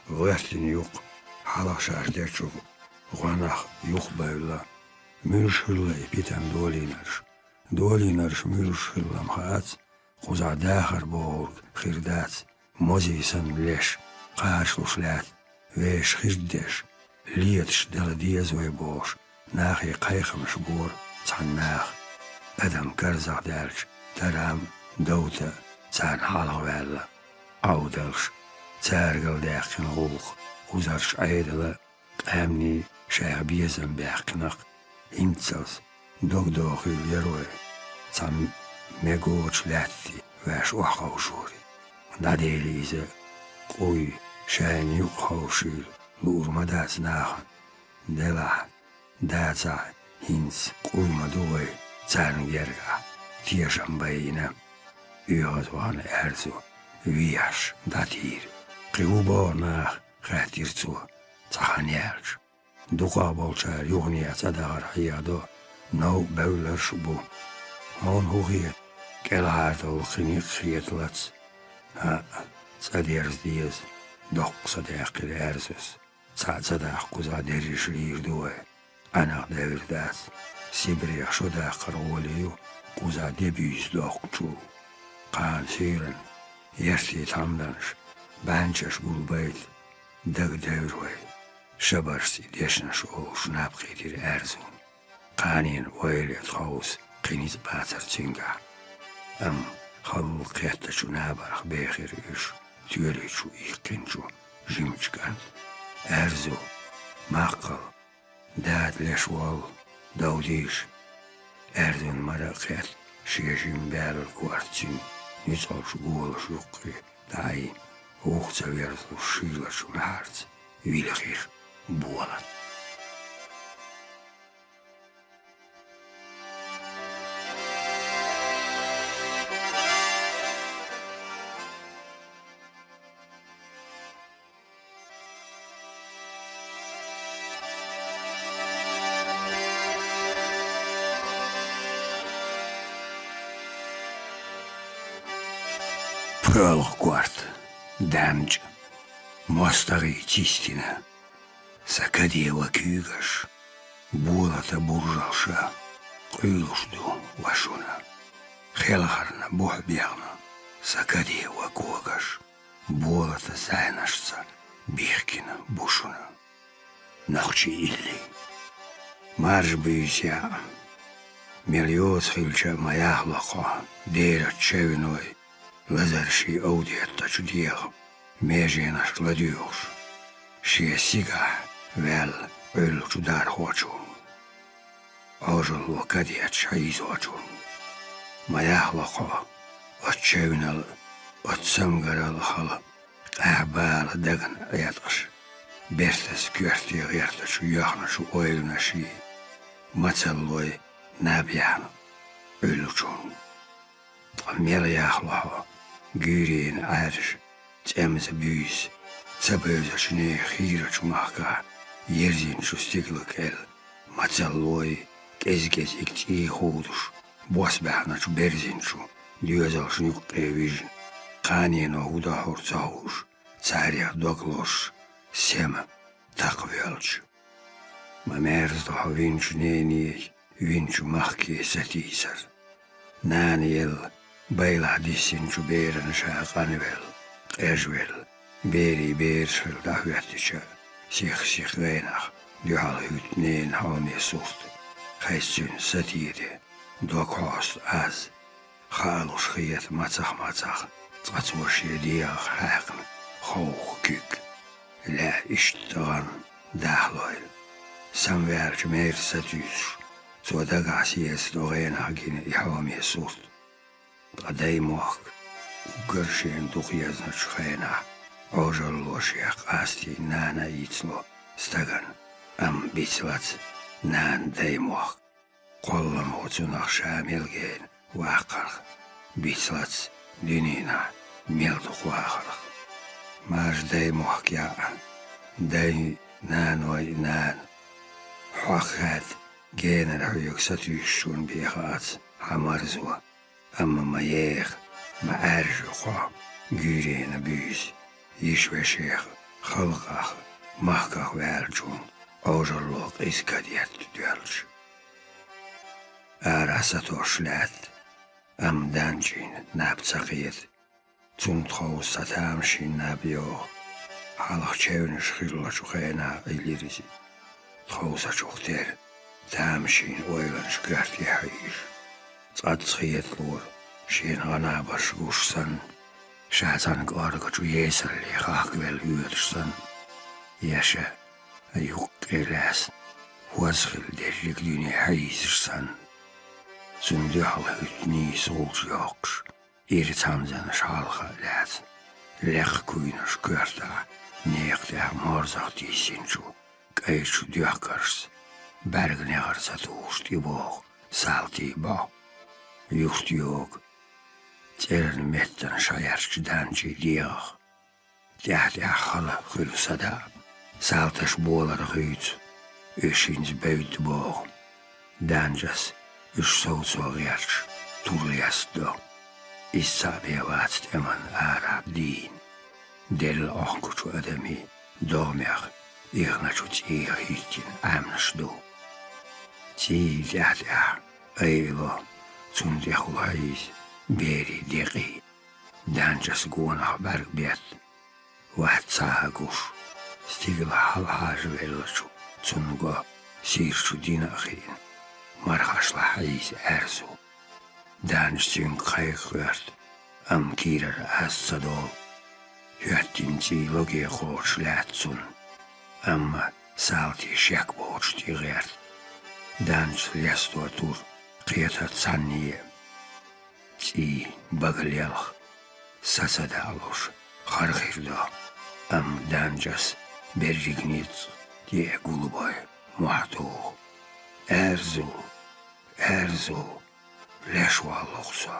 ГӀоьртина юккъа, хьалха шаьш дечух гӀоьнах юхабевлла, муьлш хилла и питана долийнарш. Долийнарш муьлш хилла-м хаьац, кхузахь дахар бохург хир дац, мозий санна леш, кхачалуш лаьтта, вешан хижа деш, леташ дала деза вай бохуш, нахе кхайкхамаш бора цхьана наха. Адам карзахдаьлча, тарам а, довта а царна хьалхаваьлла, Ӏовдалш, цаьргара даьккхина гӀуллакх, кхузарчу Ӏедала а, къаьмнийн шайх безам баьккхинарг, хӀинццалц дог дохийла яра вай, цхьа мегочу лаьтте ваьш охьаховшоре. ДӀаделла иза къуй, шайна юкъа ховшийла луур ма дац нахана. Делахь, дацахь, хӀинца къуй ма ду вай царна гергахь, тешам байина. ОьгӀазвахана Аьрзу вехаш дӀатийра. Кхин хӀун боху наха? — хаьттира цо, цхьа хан яьлча. Дукхахболчара юханехьа цӀа дахар хьехадо, новкъа бевлларш а бу. Хьуна хӀун хета, кӀелхьардовла кхин некъ хеталац? ХӀаъ, цӀа дерза деза, — доккха са даьккхира Аьрзус. Цхьаъ ца дахь, кхузахь дерриш лийр ду вай. Ӏанах девр дац. Сибрех шо даккхар гӀоли ю, кхузахь де буьйса доккхучул. Кхана суьйранна, яртий тхьамданаш, бӀаьнчаш гулбайта, дага девр вай. Шабаршца и дешнаш олуш наб кхийтира Аьрзун. Кханенан ойла я тховса кхин ницкъ бацара цуьнгахь. Амма халла кхеттачу набарх бехира уьш, тоьли чу иккхинчу жимачу кӀанта. Аьрзу, Маккхал, дада леш воллу, довдийша. Аьрзун мара а кхетта, шен жима баьлла корта цуьнан нуьцкъалчу голаша юккъе дӀаайина, вуха ца верзалуш шийлачу маьхьарца вилхира Болат. ПхоьалгӀа корта, ДаьмчӀ, мостагӀий цистина. Сан каде ва куьйгаш, Болата буржалша, къуьйлуш ду ва шуна. Хелхарна бухь бехна, сан каде ва когаш, Болата зӀенашца бихкина бу шуна. Нохчий илли. Маржа буьйса яӀ. Мел йоца хилча а ма яхло хьо, дерачу чевиной, лазарший овдеттачу дегӀа меженашка ладоьгӀуш, шен сигахь ваьлла Ӏуьллучу дархочун, Ӏожалло кадеташ хьийзочун. Ма яхло хьо, оцу чевнал а, оцу самгарал а хала, къаьхьа бала дагна Ӏеткъаш, бертас коьрте гӀертачу йоьхначу ойланаший, мацаллой наб яьхна Ӏуьллучун. Ткъа мел яхло хьо, гуьйренан Ӏаьржа, цӀемза буьйса, ца бевзачу нехан хийрачу махкахь ерзинчу стигала кӀел, мацаллой, кӀез-кӀезиг цӀий хувдуш, бос баьхначу берзинчу доьзалшна юккъе вижна, кханено хӀу до хьур ца хууш, царех дог лозуш, сема такхавоьлча. Ма мерза ду хьо винчу нене, винчу махке сатийсар. Нана елла, байлахь диссинчу берана ша къанвелла, къежвелла, берийн бераш хилла дӀахӀоьттича, сих-сих гӀенах дуьхьал хӀуьтту ненан хьоме сурт. Хеза цуьнан сатийде, дог хьоста Ӏаз. Хаалуш хета мацах-мацах, цкъа цо шен дегӀах хьаькхна ховха куьг. Лаьа иштта гӀан дахлойла. Самаваьлча мерза сатуьйсуш, цо дагахь сецадо гӀенах гина и хьоме сурт. Ткъа даймохк, уггар шена дукха езначу хенахь, Ӏожалло шех къастийна нана а йицло стагана, амма бицлац нана даймохк. Кхолламо цунах ша мел гена ваккхарх, бицлац дуьненахь мел дукха вахарх. Марша даймохк яӀ, дай, наной, нана. Хьох хаьдда, генара хьоьга сатуьйсучунна бен хаац хьан марзо. Амма ма еха, ма Ӏаьржа хьо, гуьйренан буьйса, йиш-вешех, халкъах, махках ваьллачунна Ӏожалло къиза кадетта доьлча. Арахь сатосуш лаьтта, амма Данчийна наб ца кхета. Цунна тховса цхьа тамашийна наб йогӀу. Хьалха чевнаш хиллачу хенахь Ӏиллира иза. Тховсачух тера тамашийна ойланаш коьрте хьийзаш. Цкъаццахь хеталора, шена гӀан-набарш гуш санна, ша цхьана кӀоргачу есалле хахкавелла воьдуш санна, я ша юккъе лаьцна, хӀоза хилла дерриг дуьне хьийзаш санна. Цунна дуьхьал хӀуьтту нийса гӀулч йоккхуш, ира цхьамзанаш хьалха а лаьцна, лекха куйнаш коьртахь, некха тӀехь морзах тийсинчу кӀайчу доьхкаршца, бӀаьрганегӀар ца тухуш тӀебогӀу салтий бӀо. Юрт йогу, цӀеран меттана шаьрчу Данчий дегӀах. ТӀаьхь-тӀаьхьа хала хуьлу садаӀа, салташ болар гӀуьйцу, уьш хӀинца бевдда богӀу. Данчас уьш совцо гӀерташ тур лестадо. Иза цхьаъ бен вац тӀеман арахь дийна. Делла Ӏохкучу адамийн догӀмех, ихначу цӀийх хӀиттина Ӏаьмнаш ду. ЦӀий тӀаьхь-тӀаьхьа айало, цунна тӀехула хьийза берийн декъий. Данчас гонах бӀаьрг бетта, вац цхьа а гуш, стигала хьалхьажа веллачу цунна го, сийрачу дина а хиъна, мархашлахь хьийза аьрзу. Данча цуьнга кхайкха гӀерта, амма кийрара аз ца долу. ХӀоьттина цӀий логе кхочуш лаьтта цунна, амма салтий шек боцуш тӀегӀерта. Данча лесто тур кхетар цхьанне а. ЦӀий бага лелха, са ца даалуш, хара хир до, амма Данчас берриг ницкъ тӀе а гулбой, мохь туху. Аьрзу! Аьрзу! Леш валлух со!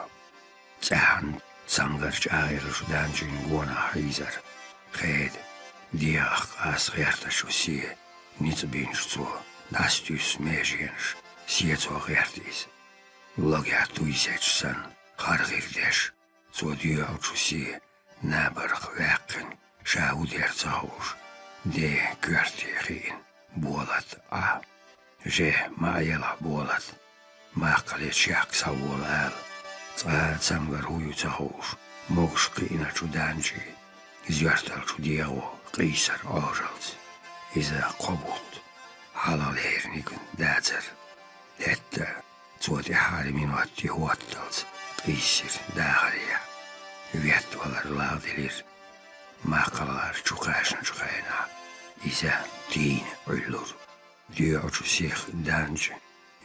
ЦӀеххьана цамгар чӀагӀъеллачу Данчийна гонах хьийзар хеда, дегӀах къаста гӀертачу се ницкъ бинчу цо дӀасатуьйсу меженаш сецо гӀерта иза. Логехь туй сецча санна, хара хир деш, цо доьгӀучу се набарх ваьккхина, ша хӀун дер ца хууш, ден коьрте хиъна, болат Ӏа. Же, ма Ӏа елахь болат, маккхале чехка схьавола ала. Цкъа а цамгар хӀун ю ца хууш, могуш кхиъначу Данчий, зоьрталчу дегӀо къийсар Ӏожалц. Иза кхо бутт хьалха лериниг дацара. ХӀетта а цо тӀаьххьара минот тӀехӀотталц къийсира дахарехь. Веттавалар лагӀделира маккхалгӀар чу кхаьчначу хенахь. Иза тийна Ӏуьллура. ДоьгӀучу сиха Данча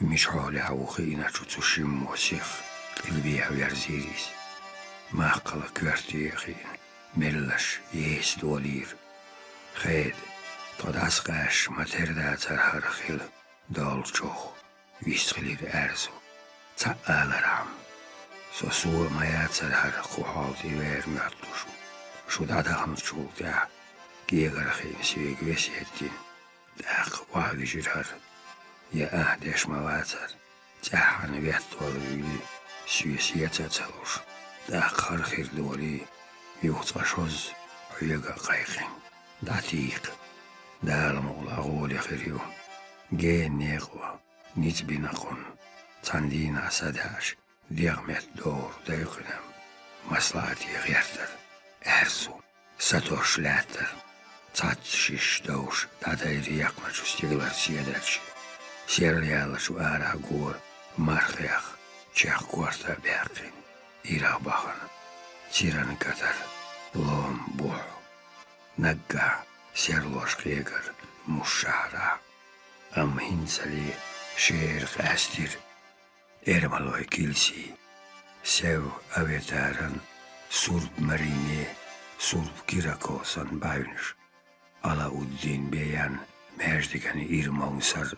мича хьолехь ву хиъначу цу шиммо сиха къилбехьа верзийра иза. Маккхала коьрте а хиъна, меллаша еса долийра. Хеда, тхо дӀасакъаьсташ ма тера дацара хӀара хила доллучух, вистхилира аьрзу. Цхьаъ алархьама, со суо а ма яцара хӀара кху хьол тӀе вер моьттуш. Шу дӀадаханчул тӀаьхьа кӀегара хиъна соьга весет дина. ТӀаккха охьавижира хӀара. Я ахь деш ма вацара, цӀеххьана веттавала вуьйлий, соьца еца а ца луш, тӀаккха хӀара хир долий, юха цкъа шозза хьоьга а кхайкхина. ДӀатийкха. Дала мукъалахь гӀоле хир ю. Гена некъо ницкъ бина кхунна, цхьана дийнахь садаьӀаш, дегӀ метта догӀур дайкхина, маслаӀате гӀертар, аьрзу, сатосуш лаьттар. Цхьацца шиш довш дӀадайра яьккхинчу стигалара седарчий. Серла яьллачу арахь гора мархех чех корта а баьккхина, ирах бахана, циран катар, лома бухь. Наггахь серлош кхегар муш шахьарахь. Амма хӀинцале шера къаьстира эрмалойн килси, Сев Аветаран, сурт Марине, сурт Киракосан бӀаьвнаш, Алауддин беян маьждиган ира мовсар.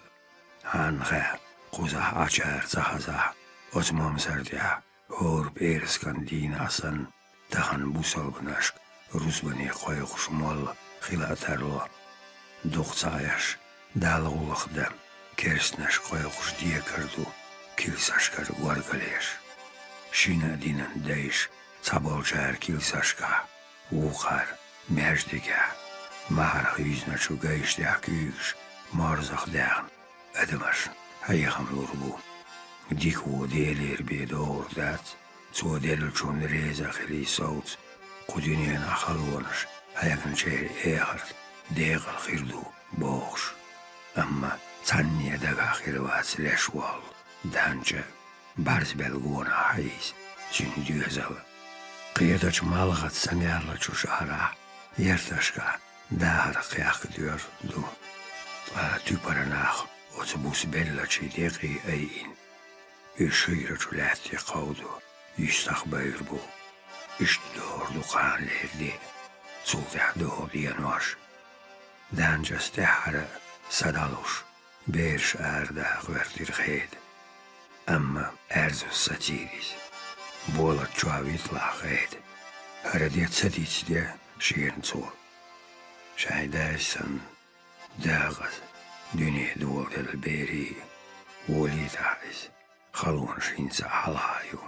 Хьанна хаьа, кхузахь Ӏачара ца хазахь, оцу мовсар тӀехь хӀора пӀераскан дийнахь санна, тахана бусалбанашка рузбане кхойкхуш молла хила а тарло. Дукха ца Ӏеш, Далла гӀуллакх дан, керстанашка кхойкхуш декар ду килсашкара горгалеш. Шина а динан дайша цхьаболчара килсашкахь, вукхара маьждигехь, маьхьарах юьзначу гайшна тӀехь куьйгаш морзах даьхна, адамашна хьехам лур бу. Дика вон Делера бен догӀур дац, цо деллачунна реза хилий совца, кху дуьненахь халонаш хьегначеран эхарт декъала хир ду бохуш. Амма цхьанне дагахь хир вац леш волу Данча, бӀаьрзе белла гонах хьийза цуьнан доьзал. Кхетачу малхаца самаьрлачу шахьарахь, ярташкахь дахарх кхехкадоьр ду. Ткъа туьпара нах оцу буса беллачийн декъий айина, уьш хиграчу лаьтте кховдо, юьстах бевр бу. Иштта догӀур ду кханалера де, цул тӀаьхьа догӀу денош. Данчас тӀаьххьара а са дӀалуш, бераш арадаха гӀоьртира Хеда. Амма Аьрзус сацийра иза. Болат чохь витлахь Хеда. ХӀара де ца дицде шена цо. Шайн дайша санна, дакъаза дуьне доладелла берий, волийтахь иза, халонаш хӀинца а хьалха ю.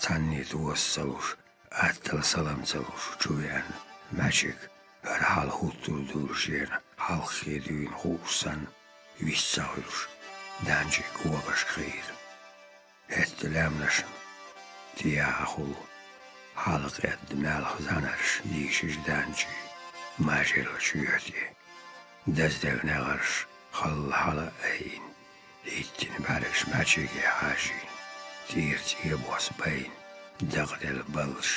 Цхьанне тоса ца луш, аттала салам ца луш чувеана Мачик, хӀара хьал хӀуттур дуьйлуш шена хьалххе дуьйна хууш санна, вист ца хуьлуш, Данчи когашка хийра. ХӀетта лаьмнашна тӀеяхьахула, хьалакъедда маьлхан зӀаьнарш дийшира Данчи мажеллачу юьхь тӀе. Дазделла негӀарш халла хьала а айина, хӀиттина бӀаьргаш Мачиге хьажийна, тӀера цӀе бос байна, дакъаделла баллаш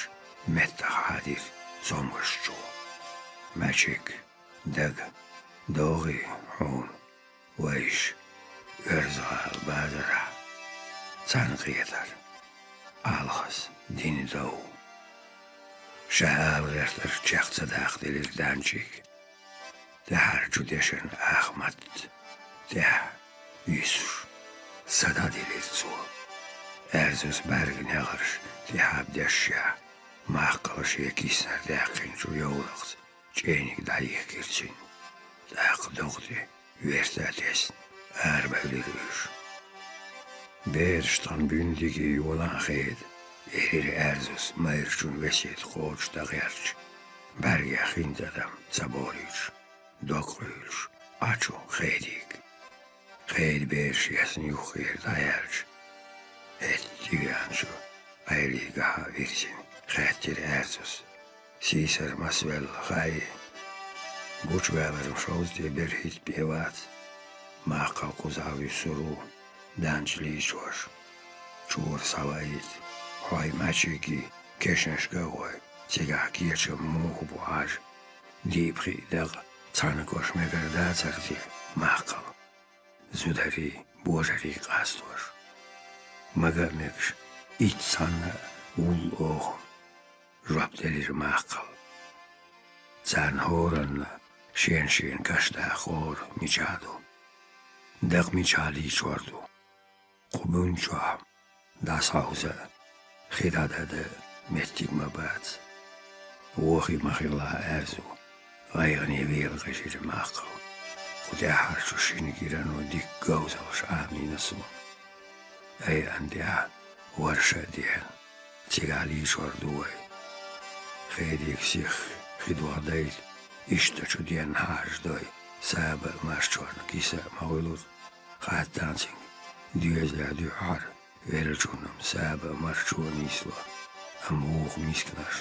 меттах хьадира цомгаш чу. Мачиг, дага, догӀий хьуна, вайша, Оьрза-ГӀала базарахь цхьаьна кхетар, Ӏалхаза дина дов. Ша ала гӀертарг чекх ца даккха делира Данчига. ТӀаьхьарчу дешан ахмат тӀехь висуш, са дӀаделира цо. Аьрзус бӀаьрган негӀарш тӀехьа дешшехь, Маккхала шен киснара даьккхинчу йовлакхца чӀениг дӀайихкира цуьнан. ТӀаккха догӀу тӀе верта а тесна, арабевлира уьш. Бераш тхан буьндиге йолахь, Хеда, элира Аьрзус майрачун весет кхочуш дӀагӀертачу, бӀаьргех хин тӀадам ца боруьйтуш, дог къуьйлуш Ӏачу Хедига. Хеда бераш эцна юххера дӀаяьлча, хӀетта тӀевеанчу Ӏелигахьа вирзина хаьттира Аьрзус. Сийсара масвелла хаий? Гучуваьлар-м шовзткъе берхӀитта бен вац. Маккхал кхузахь вуьсур ву, Данча лийчош. Чора схьаваийта, хьой Мачиги кешнашка а гӀой, цигахь кечам муха бу хьажа. Диъ-пхиъ дакъа цхьана кош мегар дацара те, Маккхал? Зударий, божарий къастош, мага а мегаш, итт цхьанна а вуллу оха, жоп делира Маккхал. Царна хӀоранна шен-шен каш даккха хӀора мичахь ду. Дакъа мичахь лийчор ду? Кху буьн чохь дӀасхьауза а, хи дӀадан а меттиг ма бац. Вохий ма хилла, Аьрзу, гӀайгӀане вела гӀижира Маккхал. Кху тӀаьххьарчу шина гирано дика говзаллаш Ӏамийна суна. Айан тӀехь варша а деана, цигахь лийчор ду вай. Хедига сиха хи дохадайта, иштта чу денна хьажадой, Саба а марчонна киса а ма гӀуьллура. Хаттанцинг доьзалехь дуьххьара веллачунна-м саба а марчо а нийсло, амма вукху мисканаш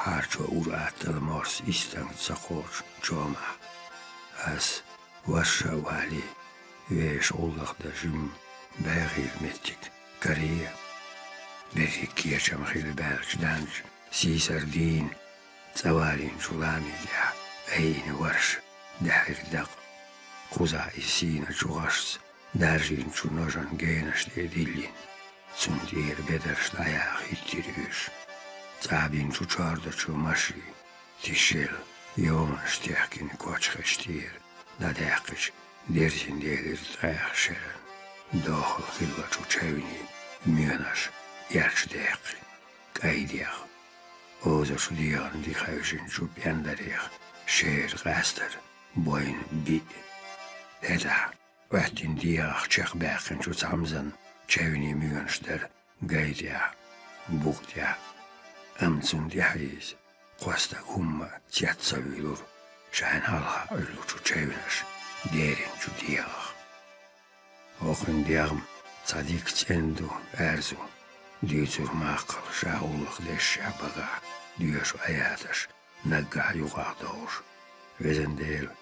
хьарчо ур аттала морс истанга ца кхочу чомахь. Ас, варша а валий, вешан гӀуллакх дан жимма баьхийла меттиг каре а. Берриг кечам хилла баьлча данча сийсара дийна, цӀа валийначу ламин тӀехь айина варш даьхьира дакъа. Кхузахь иза сийначу гӀашца даржийначу ножан генаш тӀе а диллина, цунна тӀера бедарш дӀаяха хӀиттира уьш. ЦӀабинчу чордачу маши, тишел, йоманаш техкина кочхеш тӀера дӀадаьккхича, дерзина делира ткъех шеран дохал хиллачу чевнийн моьнаш эрча даьккхина, кӀайдех. Озачу дегӀан ди хевшинчу пӀендарех шера къаьстара бойна биъ. ХӀетахь, Ӏоьттина дегӀах чекхбаьккхинчу цхьамзан чевнийн моьнаш дара гай тӀехь, букъа тӀехь. Амма цунна тӀаьхьа иза кхо стаг хӀумма а цец ца вуьйлура шайна хьалха Ӏуьллучу чевнаша деринчу дегӀах. ХӀокхуьнан дегӀ-м цхьа дика цӀена ду, аьрзу, дуьйцура Маккхал ша гӀуллакх дешшехь багахь доьшу аяташ наггахь юкъахь дохуш. Везан Дела,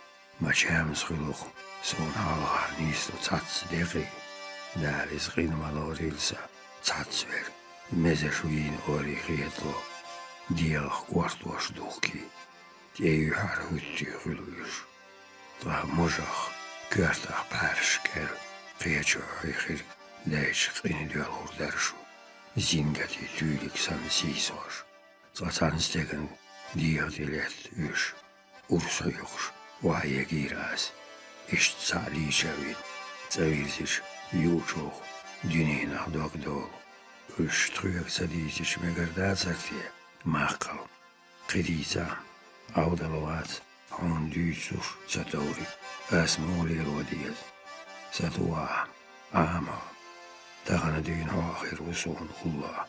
ма чамас хуьлу-кх суна хьалхахь нийслу цхьацца декъий. Дала иза къина ма лорийла сан цхьацца верг, мезаш вийна олий хетало, дегӀах кортош духкий, тӀе юьхьара хӀуьттий хуьлу уьш. Ткъа можах, коьртах пхьаьрша кӀел кхечу хьуьйхирг дайча къина доьлхур дара шу, зингатий туьйлиг санна сийсош. Цкъа цхьана стеган дегӀа тӀе летта уьш, урс хьоькхуш, охьаегийра ас. Иштта цхьаъ лийча а вина, цӀа вирзича, юучух дуьненах дог долу. Уьш тхоьга ца дийцича мегар дацара те, Маккхал? Кхин дийцахь, Ӏовдал вац, хьуна дуьйцуш ца товриг, ас муха лело деза? Сатуьйсу ахь, Ӏама хьо. Тахана дуьйна хьо а хир ву суна уллохь.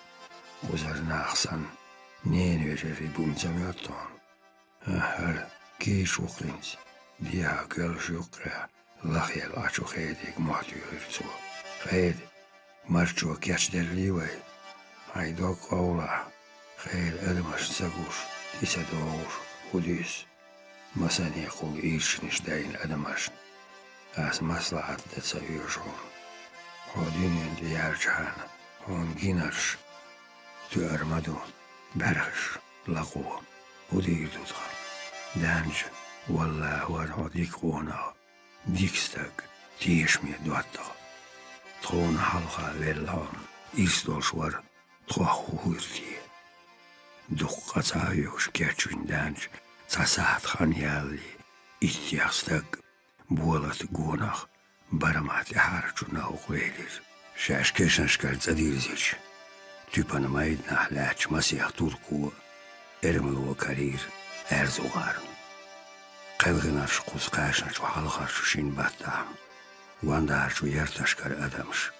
Кхузара нах санна, ненан вежарий буна ца моьтту хьуна? ХӀара кийча ву кхинца, дехьа коьллаш юккъехь лахъелла Ӏачу Хедига мохь туьйхира цо. Хеда, марчо кечделлий вай? Хьайн дог къовлахь, Хеда, адамашна ца гуш, тӀе ца догӀуш, хӀун дуьйцу? Масане кхул ирчанаш дайна адамашна. Ас маслаӀат дан ца оьшу хьуна. Хьо дуьнен тӀе яьрчахьана, хьуна гинарш тоьар ма ду, бӀаьрхиш, лакхо. ХӀун дийр ду тхан? Данча, валлахӀи, вара хьо дика къонах, дика стаг, тешаме доттагӀа. Тхуна хьалха велла хьо, ирс долуш вара, тхох хӀун хир те? Дуккха а цхьа а хьоьгуш кечвина Данча, цхьа сахьт хан ялале, иттех стаг, болат гонах, барамах тӀаьхьарчу новкъа велира. Шаьш кешнашкара цӀа дирзича, туьпан майданахь лаьттачу масех турко эрмало карийра аьрзу гӀарна. Кхелхинарш кхуза кхаьчначу хьалхарчу шина баттахь, гондахарчу ярташкара адамаш,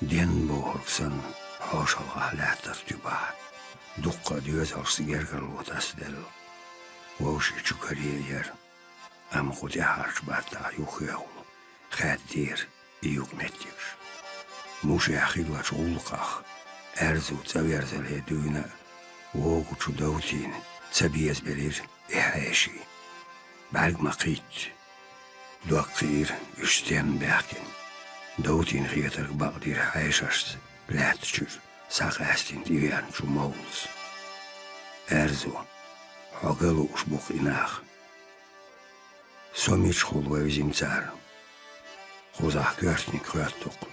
денна бохург санна, хьошалгӀахь лаьттара туьпахь. Дуккха а доьзалшца гергарло тасаделла. Вовшийн чу каре а яра. Амма кху тӀаьхьарчу баттахь юххехула хаьттера и юкъаметтигаш. Мушехь хиллачу гӀуллакхах аьрзу цӀа верзале дуьйна а, вогӀучу Довтийна ца безабелира и хьеший. БӀаьрг ма кхийтта, дог кхиира уьш стенна баьхкина. Довтийна хетарг бакъдира хьешашца лаьттачуьра схьакъаьстина тӀевеанчу мовлас. Аьрзу, хьо ган лууш бу-кх и нах. Со мичахула вевзина цара? Кхузахь коьртаниг хоьтту-кх.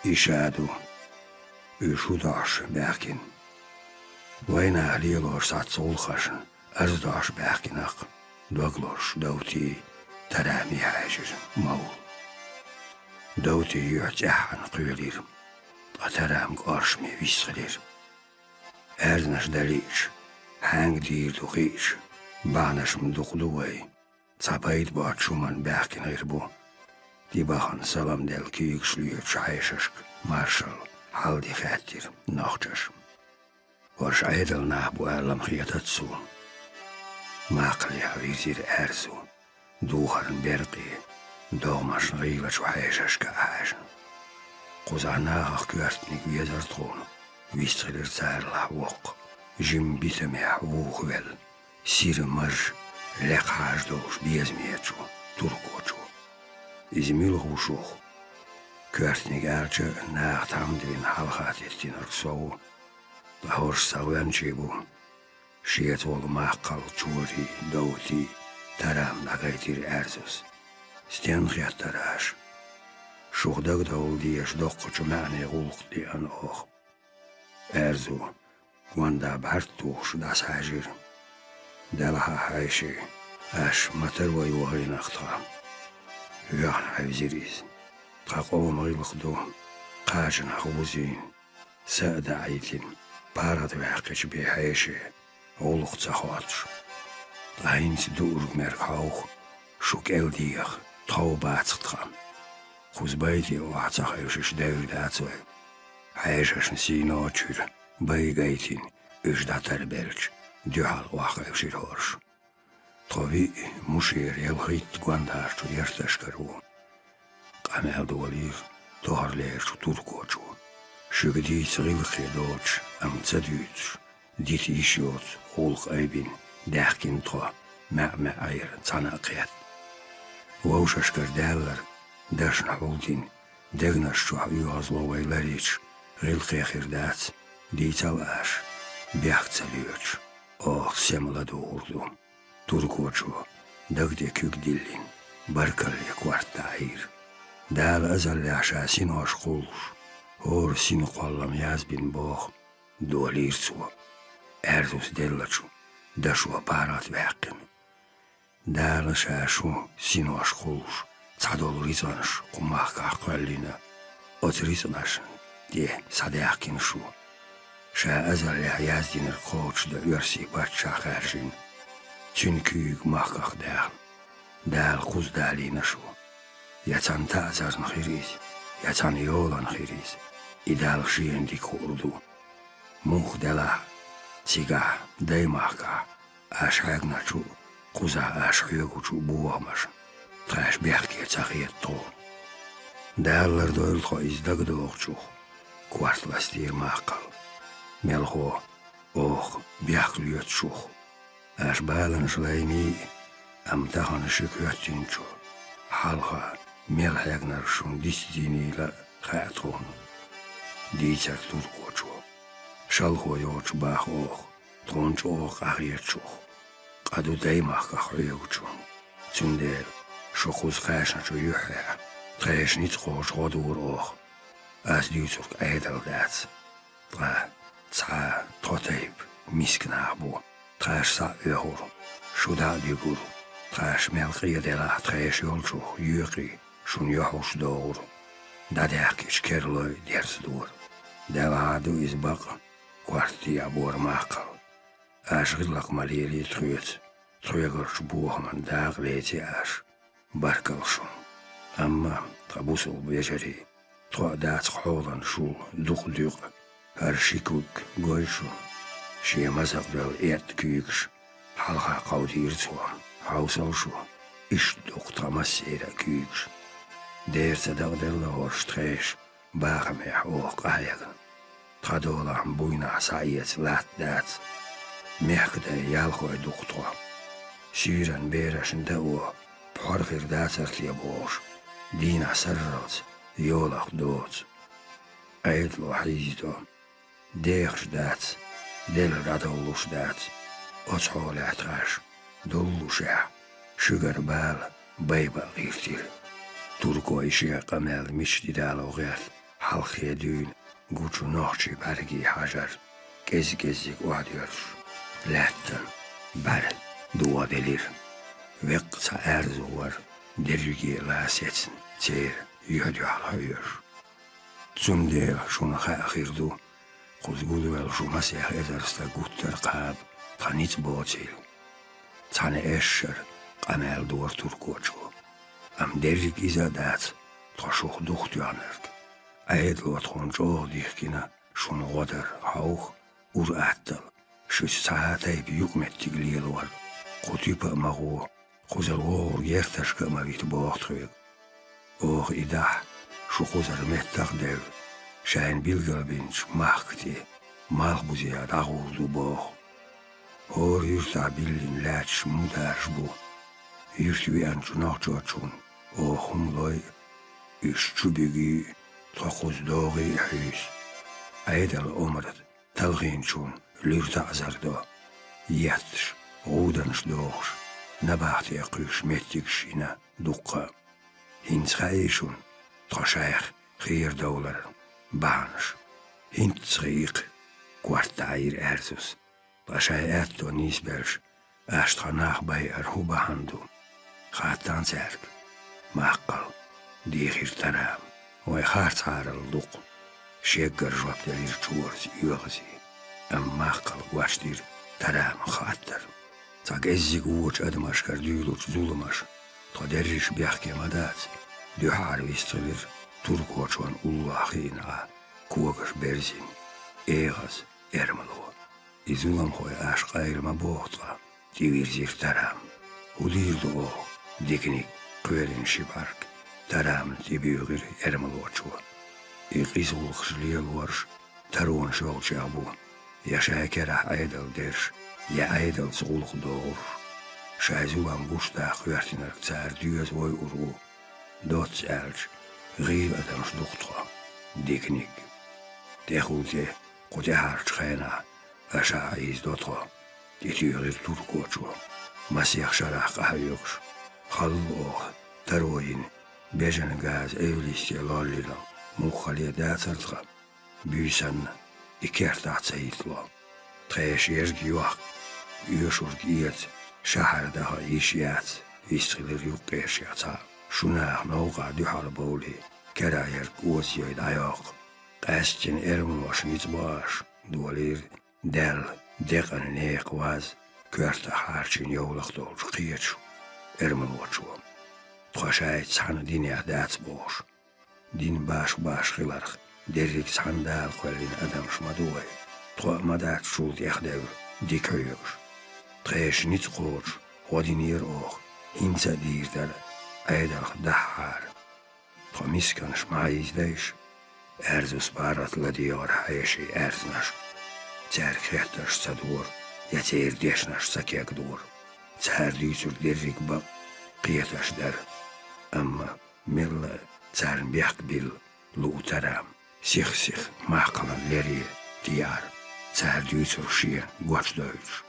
И ша ду, уьш хӀун дохьуш баьхкина. Вайнах лелош схьацца гӀуллакхашна арз дохьуш баьхкина-кх, дог лозуш Довтий, Тарами хьаьжира мовла. Довтий юьхь цӀеххьана кхоьлира, ткъа Тарам кӀоршаме вистхилира. Аьрзнаш дан лиъча, хьаьнга дийр ду хиъча, бахьанаш-м дукха ду вай. Цхьа пайда боцучу хӀуманна баьхкина хир бу. ТӀебахана салам делла куьйгаш лоьцучу хьешашка маршалла, хьал-де хаьттира нохчаша. Уьш Ӏедалан нах бу аьлла-м хетац суна. Маккхалехь вирзира аьрзу. духарна беркъе, догӀмашна гӀийлачу хьешашка а хьаьжна. Кхузахь нахах коьртаниг везара тхуна, вистхилира царалахь воккха, жимма битамехь вухавелла, сира маж, лекха хьажа долуш безамечу туркочо. Иза муьлха ву шух? Коьртаниг аьлча, наха тхьамда вина хьалха теттинарг со ву, ткъа хӀорш сан гӀоьнчий бу. Шеца волу Махкхал, Чори, Довти, Тарам дӀагайтира Аьрзус. Стенна хеттара аша? Шух дагадовла дезаш доккхачу маьӀне гӀуллакх деана оха. Аьрзу, гонда бӀаьрг тухуш дӀасахьаьжира. Делахь а, хьеший, аш ма-тарра вай вахийна-кх тхан. Воьхна хьаьвзира иза. Тхан къоман гӀиллакх ду, кхачанах вузийна, са а даӀийтина, паргӀатваьккхича бен хьеший, гӀуллакх ца хоттуш. Ткъа хӀинца дуург-мерг хьовха, шу кӀел деха, тхов бац-кх тхан. Кхуза бай тӀе охьа ца хевшаш девр дац вай. Хьешашна сийно чуьра бай гайтина, уьш дӀатарбелча, дуьхьал охьахевшира хӀорш. Тхо виъ Мушера ялхитта гондӀарчу ярташкара ву. Къамел долийра тохарлерчу туркочо. Шуьга дийца гӀиллакхе доцуш, амма ца дуьйцуш, дита йиш йоцу гӀуллакх айбина, даьхкина тхо, маьӀ-маьӀӀера цхьаьна а кхетта. Вовшашкара даьлларг дашна хьулдина, дегнаш чохь оьгӀазло вай ларийча, гӀиллакхе хир дац, дийцал аша, бехк ца лоьцуш, оха сема ладугӀур ду. Туркочо, даг тӀе куьг диллина, баркалле корта дӀаийра. Дала азаллехь ша синош кхуллуш, хӀора синан кхоллам язбина боху, долийра цо, Аьрзус деллачу дашо паргӀатваьккхина. Дала ша шу синош кхуллуш, цхьадолу рицкъанаш кху махкахь кхоьллина, оцу рицкъанашна тӀе схьадаьхкина шу. Ша азаллехь яздинарг кхочушдан оьрсийн паччахь хаьржина. Цуьнан куьйга махках даьхна, Дала кхуза далийна шу. Я цхьана таӀзарна хир иза, я цхьана йолана хир иза. И Далла Шена дика хуур ду. Муха делахь а, цигахь, даймахкахь, аша хьегначу, кхузахь аша хьоьгучу бохамашна тхаьш бехке ца хета тхуна. Дала лардойла тхо иза дагадогӀучух, корта ластийра Махкхал. Мелхо, оха бехк лоьцу шух. Аша баланаш лайний, амма тахана шуьга хӀоьттинчу хьалха мел хьегнарг шуна дицдийнийла а хаьа тхуна. Дийцарг туркочо. Шалхо йоцуш баха оха, тхуна чӀогӀа къахеташух. Къа ду даймахках хьоьгучунна. Цундела шу кхуза кхаьчначу юьххьехь, тхешан ницкъ кхочуш гӀо дора оха. Ас дуьйцург Ӏедал дац. Ткъа цхьа тхо тайпа миска нах бу, тхаьш схьа а оьхур, шу дӀа а дуьгур, тхаьш мел къеделахь тхешан йолчух йоькъий, шуна йохьуш догӀур, дӀадаьхкича керлой дерзадора. Делахь а ду иза бакъ, корта дехьабора Махкхал. Аша гӀиллакх ма лелийта тхоьца, тхоьгарчу бохаман дакъа леци аша. Баркалла шуна. Амма, тхан бусулба вежарий, тхо а дац-кх хьолан шул дукха дуькъа, хӀара ши куьг гой шуна. Шен маза белла эртта куьйгаш хьалха кховдийра цо, хьовсал шу, иштта ду-кх тхан массеран а куьйгаш. Дера ца дакъаделла хӀорш тхешан бахамехь оха къахьегна. Тхан долахь-м буйнахь схьаэца латта дац. Мехкадай ялхой ду-кх тхо. Суьйранна берашна дао, пхьор хир дацара те бохуш, дийнахь сарралц йолах доцу. Ӏедало хьийзадо. Дехаш дац, делла дӀадовлуш дац. Оцу хьолехь тхаьш дуллушехь, шуьгара бала байбан а гӀиртира. Туркой шен къамел мича тӀедало гӀерта хьалххе дуьйна гучу нохчийн бӀаьргийн хьажар, кӀез-кӀеззиг охьадоьрзуш, лаьттан бӀаьра догӀа делира. Веккъа цхьа аьрзу вара, дерриге а ла сецна церан юьхь-дуьхьал хьоьжуш. Цундела шуна хаа хир ду, кхуза гулвелла шу масех эзар стаг гуттар а кхаба тхан ницкъ боцийла. Цхьана эшшара къамел дора туркочо. Амма дерриг иза а дац тхо шух духатоьхнарг. Ӏедало тхуна чӀогӀа дихкина шуна гӀо дар, хьовха, ур-атталла, шуьца цхьа а тайпа юкъаметтиг лелор, кху туьпа а ма гӀо, кхузара вогӀург гӀерташка а ма вита боху тхоьга. Оха и дахь, шу кхузара меттах а девлла, шайна билгалбинчу махка тӀе малхбузехь дӀагӀур ду боху. ХӀора юьртахь биллина лаьтташ мударш бу. Юьрта веанчу нохчочунна оха хӀума лой а, уьш чу буьгий а, тхо кхуза догӀий а хьуьйсу. Ӏедалан омрат талхийначунна луьра таӀзар до. Етташ, гӀуданаш дохуш, набахте кхуьйсуш меттигаш йина дуккха а. ХӀинца хаьий шуна тхо шайх хера довларан бахьанаш? ХӀинцца хаьий-кх, корта дӀахьийра Аьрзус. Ткъа шайн аьтто нийсбеллаш, аша тхан нах байар хӀун бахьана ду? Хаттахьа цаьрга. Маккхал, дийхира Тарама. Вай харцхьаралла ду-кх, шеггара жоп делира чорас оьгӀазе. Амма Маккхал гочдира Тараман хаттар. Цхьа кӀеззиг вочу адамашкара дуьйлучу зуламаша тхо дерриш бехке ма дац, дуьххьара вистхилира туркочунна уллохь хиъна Ӏа когаш берзина, эгӀаза, эрмало. И зуламхой аша къайла ма боху тхан, тӀевирзира Тарам. ХӀун дийр ду оха, диканиг, кхоьлина ши бӀаьрг, Тарамна тӀебуьйгӀира эрмалочо. И къиза гӀуллакхаш лелораш таронаш йолчех бу, я шайн керахь Ӏедал дерш, я Ӏедалца гӀуллакх догӀурш. Шайн зулам гуш даккха хӀоьттинарг цара доьза войур ву. Доцца аьлча, гӀийла адамаш ду-кх тхо, диканиг. ТӀехула тӀе кху тӀаьхьарчу хенахь аша Ӏийзадо тхо, тӀетуьйхира туркочо, масех шарахь къахьоьгуш. Халла оха таро йина бежан газа эвлисте лоллина муххале дацара тхан, буьйсанна и кертахь ца йитло. Тхешан ерг йохка, оьшург эца, шахьар даха йиш яц, вистхилира юккъешех цхьаъ. Шу наха новкъахь дуьхьал бовлий, керахь ерг озайой дӀайоккху. Къаьсттина эрмалоша ницкъ бо аша, долийра даьлла декъана некха ваз, коьртах хьарчийна йовлакх долчу кхечу эрмалочо. Тхо шайца цхьаьна динехь дац бохуш. Дин баш-баш хиларх, дерриг цхьаьна Дала кхоьллина адамаш ма ду вай. Тхо а ма дац шул тӀехдевлла дика хьоьгуш. Тхешан ницкъ кхочуш гӀо динера оха, хӀинца а дийр дара, Ӏедалх даххьара. Тхо мисканаш ма Ӏийзадайша, Аьрзус паргӀат ладегӀара хьеший аьрзнаш. Цаьрга хеттарш ца дора, я церан дешнаш ца кегдора. Цара дуьйцург дерриг бакъ, кхеташ дара. Амма мелла а царна бехк билла луъу Тарам, сих-сиха Маккхалан лере теӀара, цара дуьйцург шена гочдойтуш.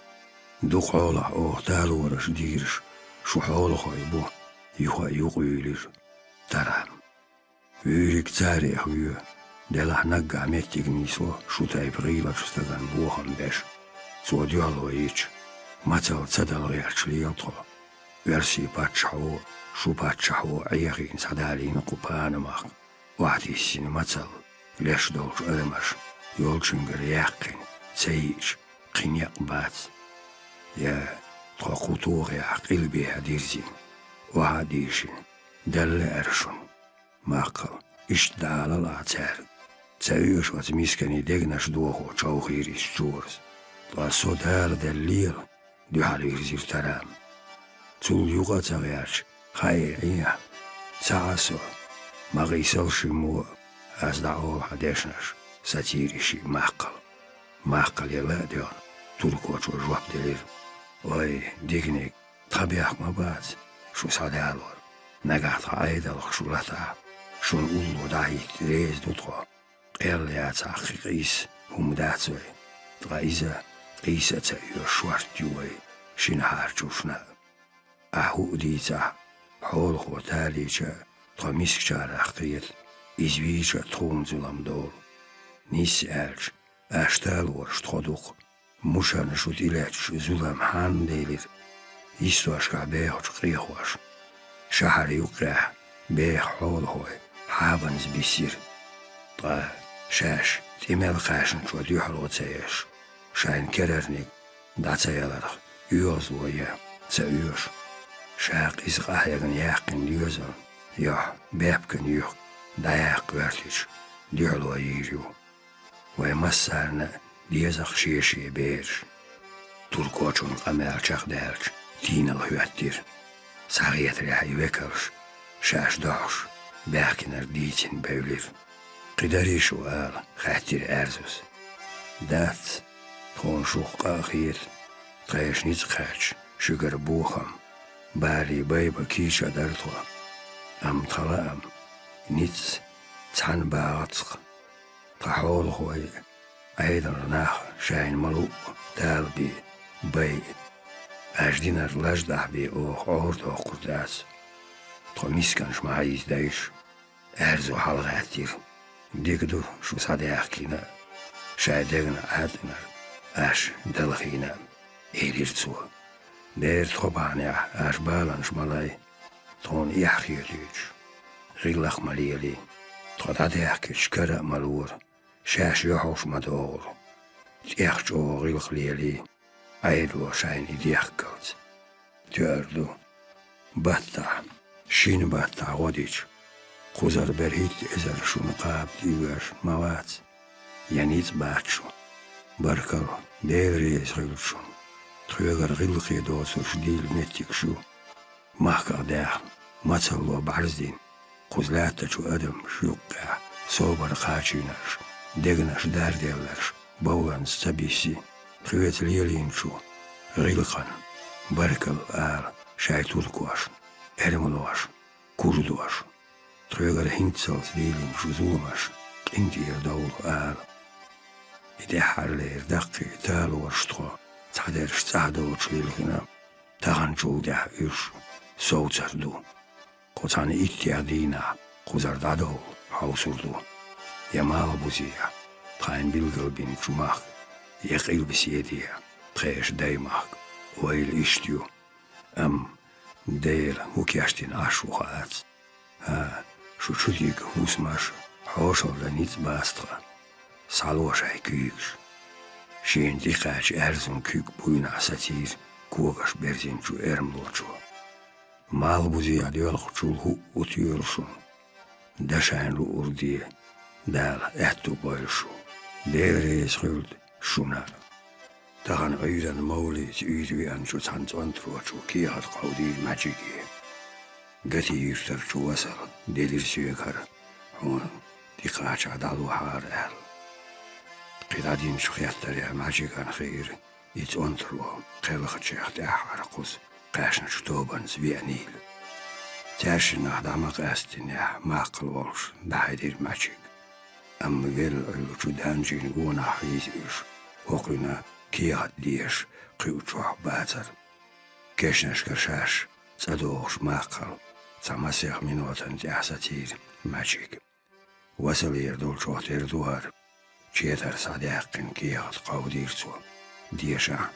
Дукха хьолахь оха талораш дийраш, шу хьолахой бу, юха а юкъаюьйлира Тарам. Вуьйриг царех вуьйр, делахь наггахь меттиг нийсло шу тайпа гӀийлачу стагана бохам беш. Цо дуьхьало йича, мацалла ца дала гӀерташ лела тхо. Оьрсийн паччахьо, шу паччахьо Ӏехийна схьадалийна кху панамах, охьатиссина мацалла, леш долчу адамаш йолчуьнгара яьккхина ца йиъча, кхин некъ бац. Я тхо кху тохехь къилбехьа дирзина, охьа а дийшина, дала лаьара шуна. Маккхал, иштта дӀаалал ахь цаьрга. Ца оьшу оцу мисканийн дегнаш дохо човхийра иза чорас. Ткъа со Дала делла лела, дуьхьал вирзира Тарам. Цул юкъа а ца гӀерташ, хаий Ӏехьа. Ца Ӏа со, ма гӀийсал шиммо а, ас дӀаолу хьан дешнаш, сацийра и шиъ Маккхал. Маккхале ла а доьгӀна, туркочо жоп делира: «Ой, диканиг, тхан бехк ма бац шу схьадалор. Нагахь тхан Ӏедалх шу латахь, шуна улло дӀахӀитта реза ду тхо. Къел яцахь кхин къийса хӀума дац вай. Ткъа иза къийса а ца оьшу шорта ю вай шина хьарчушна а. Ахь хӀуъа дийцахь, хьолахо талийча а, тхо мискачарах кхета, иза вийча а тхуна зулам долу. Нисса аьлча, аша талораш тхо ду-кх. Мушарна шу тӀелетташ зулам хьанна делира? Йистошкахь бехачу къехоша, шахьар юккъехь беха хьолахой хьабанза биссира. Ткъа шаьш тӀе мел кхаьчначо дуьхьало ца еш, шайна керарниг дӀа ца яларх оьгӀазло ян ца оьшу. Ша къиза къахьегна яьккхина доьзална юьхь бепкан юьхк дӀаяккха гӀоьртича, дуьхьало йийр ю. Вай массарна а деза-кх шен-шен бераш». Туркочун къамел чекхдаьлча, тийналла хӀоьттира: Цхьа гӀетарехь и векалш, шаьш дохьуш, баьхкинарг дийцина бевлира. «Кхин дарий шу?» — ала, хаьттира Аьрзус. «Дац, тхуна шух къа а хета, тхайша ницкъ кхаьчча, шуьгара бохам, барий байба кийча дара тхо. Амма тхан лаам, ницкъ цхьаьна багӀац-кх. Тхан хьолахой а, Ӏедалан нах а шайна ма-луъу талабе, байа. Аша динарг лаждахьбе оха Ӏорадоккхур дац. Тхо мисканаш ма хьийзадайша». Аьрзу хьалагӀаьттира: «Дика ду шу схьадаьхкина а, шайн дегнах Ӏаьткъинарг аша далхийна а», — элира цо. «Бер тхо бахьанехь аша баланаш ма лай, тхуна эхь хетуьйтуш. ГӀиллакх ма лелий, тхо дӀадаьхкича кара а ма лора, шаьш юьхьуш ма догӀура. ТӀех чӀогӀа гӀиллакх лелий, Ӏедало шайна и дехкалц. Тоьар ду, баттахь, шина баттахь гӀо дича, кхузара берхӀитта эзар шуна кхаба тӀеоьшуш ма вац, я ницкъ бац шун. Баркалла, Дела реза хуьлда шуна. Тхоьгара гӀиллакхе доцурш дийла меттигаш ю. Махках даьхна, мацалло бӀарздина, кхуза лаьттачу адамаш юккъехь собар кхачийнарш, дегнаш дарделларш бовланца ца бисси, тхоьца лелийначу гӀиллакхана баркалла ала шайн туркошна, эрмалошна, курдошна, тхоьгара хӀинццалц дийлинчу зуламашна къинтӀера довла ала. И тӀаьххьарлера даккхий талораш тхо цхьадерш цӀахь доцуш лилхина, таханчул тӀаьхьа уьш совцар ду. Кху цхьана иттех дийнахь кхузара дӀадовла хьовсур ду. Я малхбузехь, тхайна билгалбинчу махка, я къилбаседехь, тхешан даймахка. Ойла иштта ю. Амма Дела хӀун кечдина Ӏаш ву хаац. ХӀа, шу чу дигга хӀусамаш, хьошалла дан ницкъ бац тхан. Схьало шайн куьйгаш». Шена тӀекхаьчча, Аьрзун куьг буйнахь сацийра когаш берзинчу эрмалочо. «Малхбузехь доьлхучул хӀуъу тоьлу шуна. Дан шайна луург де, Дала аьтту бойла шу. Дела реза хуьлда шуна». Тахана Ӏуьйранна мовлица уьйр веанчу цхьана цӀонтарочо кехат кховдийра МӀаьчиге. «Гати-Юьртарчу Васала делира соьга хӀара, хьуна тӀекхачахь дӀалохьара», — аьлла. Кхин дӀадинчу хеттарехь МӀаьчиган хиира и цӀонтаро кхелхачех тӀаьххьара кхуза кхаьчначу тобанца веанийла. Цаьршиннах дӀа ма къаьстинехь, маккхал волуш дӀахьедира МӀаьчиг. Амма велла Ӏуьллучу данжийн гонах хьийза уьш, хӀокхуьнан кехат дезаш кхуьучохь бацара. Кешнашкара шаьш цӀа дохуш маккхал цхьа масех минотан тӀехь сацийра МӀаьчиг. «Васалера долчух тера ду хӀара», — четар схьадаьккхина кехат кховдийра цо. «Дешахь».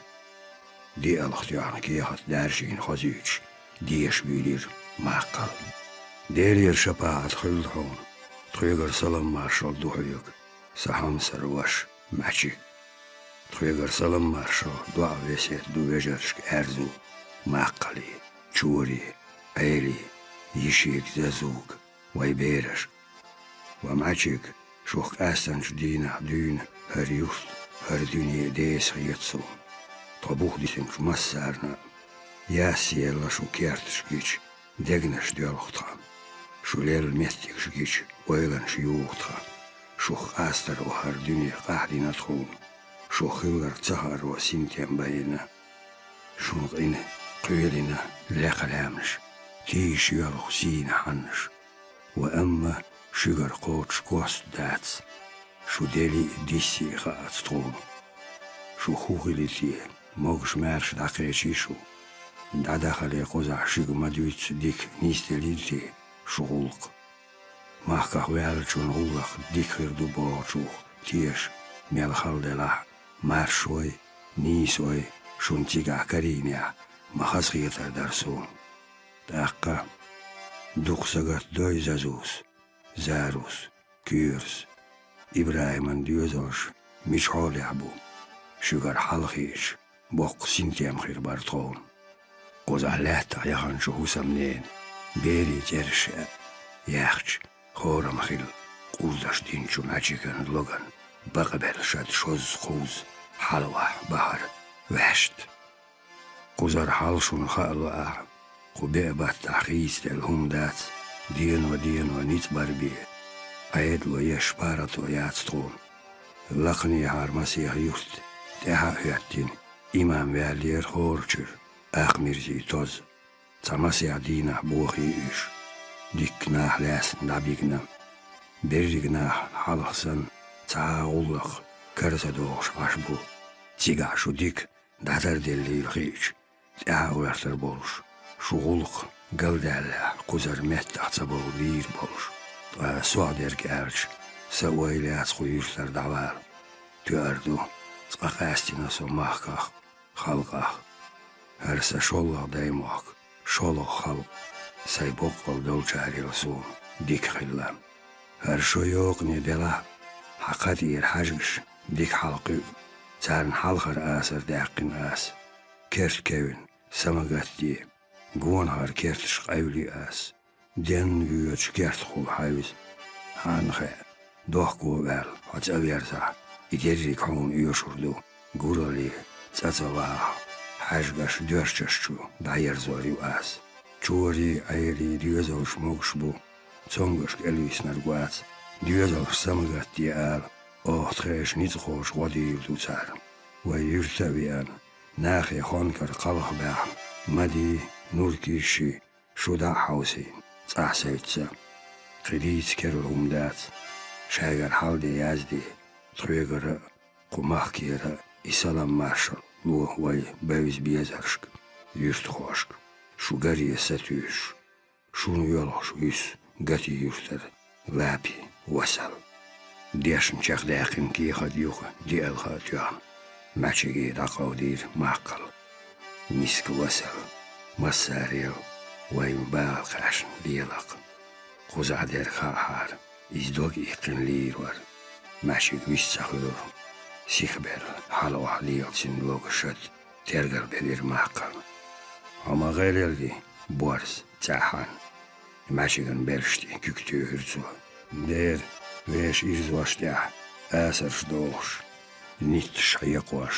Диалх тоьхна кехат даржийна хозуьйтуш, деша вуьйлира маккхал. «Делера шапаӀат хуьлда хьуна, тхоьгара салам-маршалла ду хьоьга, сан хьомсара ваша МӀаьчиг. Тхоьгара салам-маршалла, доӀа-весет ду вежаршка Аьрзу, маккхале, чоре, Ӏеле, йишига, зазуга, вайн берашка. Ва МӀаьчиг, шух къаьстинчу дийнахь дуьйна хӀара юрт, хӀара дуьне деса хета суна. Тхо бух дисинчу массарна а ясса елла шу керташ гича, дегнаш доьлху тхан. Шу лелла меттигаш гича, ойланаш юху тхан. Шух къастаро хӀара дуьне къахьдина тхуна. Шух хилларг ца хааро синтем байина. Шуна къина кхоьлина лекха лаьмнаш, тийша йоьлху сийна хьаннаш. Ва амма шуьгара кхочуш кост дац. Шу дели а, дисси а хаац тхуна. Шу хӀун хили те, могуш-маьрша дӀакхечий шу? ДӀадахале кхузахь шуьга ма-дуьйццу дика нисделий те шу гӀуллакх? Махках ваьллачун гӀуллакх дика хир ду бохучух теша мел хала делахь а, маршой, нийсой шуна цигахь карийнехь, ма хазахетар дара суна. ТӀаккха дукха сагатдой Зазус, Зарус, Куьйрас, ИбрахӀиман доьзалш мича хьолехь бу? Шуьгара хьалхийча, боккха синтем хир бара тхуна. Кхузахь лаьттахь яханчу хӀусамненан берийн цӀераш а яьхча, хорам хилла къурдаш динчу МӀаьчиган логан бакъабелла шад шозза кхузза хьала охьа бахара ваьшта. Кхузара хьал шуна хаа ло ахь, Кху беа баттахь хийцаделла хӀума дац, дено-дено ницкъ бар бен. Ӏедало еш паргӀато яц тхуна. Лакханехьара масех юрт тӀаьхьа а хӀоьттина, имам ваьллера хӀора чуьра, Акхмирзин Тоза. Цхьа масех дийнахь бохий уьш, дикка нах лаьцна дӀабигна. Берриг нах хьалха санна, цхьа а гӀуллакх кара ца дохуш Ӏаш бу. Цигахь шу дика дӀатарделлийла хиъча, тӀаьхьа гӀоьртар болуш, шу гӀуллакх галдаьллехь, кхузара меттах ца бовла дийр болуш. Ткъа сох дерг аьлча, сан ойла яц кху юьртара дӀавала. Тоьар ду, цкъа къаьстина со махках, халкъах. ХӀара сан шолгӀа даймохк, шолгӀа халкъ, сайн боккъал долчарел суна дика хилла. ХӀара шо йокъане делахь а, хьан кха тӀера хьаьжкӀаш дика хьалакхуьу, царна хьалхара асар даьккхина ас. Керт кевнна, са ма гатде, гонахара керташ къевли ас. Денна воьдуш керт хуьлу хьаьвза. Хьанна хаьа, дохко а ваьлла, хьо цӀа верзахь, и дерриг хьуна оьшур ду, гуралле цӀа ца вахахь, хьаьжкӀаш доьрчаш чу дӀаерзор ю ас. Чорий, Ӏерий доьзалш могуш бу, цомгаш кӀелвиснарг вац, доьзалш са ма гатде ала, оха тхешан ницкъахоша гӀо дийр ду цара. Вай юьрта а веана, нахе хонкара кхалха баьхна, Мади, Нуркиши, шу дӀа а хьовсийна, цӀахь севцца. Кхин дийца керла хӀума дац. Шайгара хьал де язде, тхоьгара а, кху махкера а и салам-маршалла ло вай бевза-безаршка, юьртахошка. Шу гаре сатуьйсуш, шуна воьлхуш вуьсу Гати-Юьртара Лапи Васал. Дешна чекхдаьккхина кехат юха диалха а тоьхна, Маьчиге дӀакховдийра Маккхал. Миска Васал, массарел вайн бала кхаьчна лелакх. Кхузахь дерг хаахьара, иза дог иккхина лийр вара. Маьчиг вист ца хуьлура. Сихберла хьала охьа лелацина логашат тергал бедира Маккхална. Хьо ма гӀелъелли, борз, цӀахьана. Маьчиган бераш тӀе куьг туьйхира цо. Дера, вешан ирзош тӀехь асарш дохуш, нитташ хьекхош,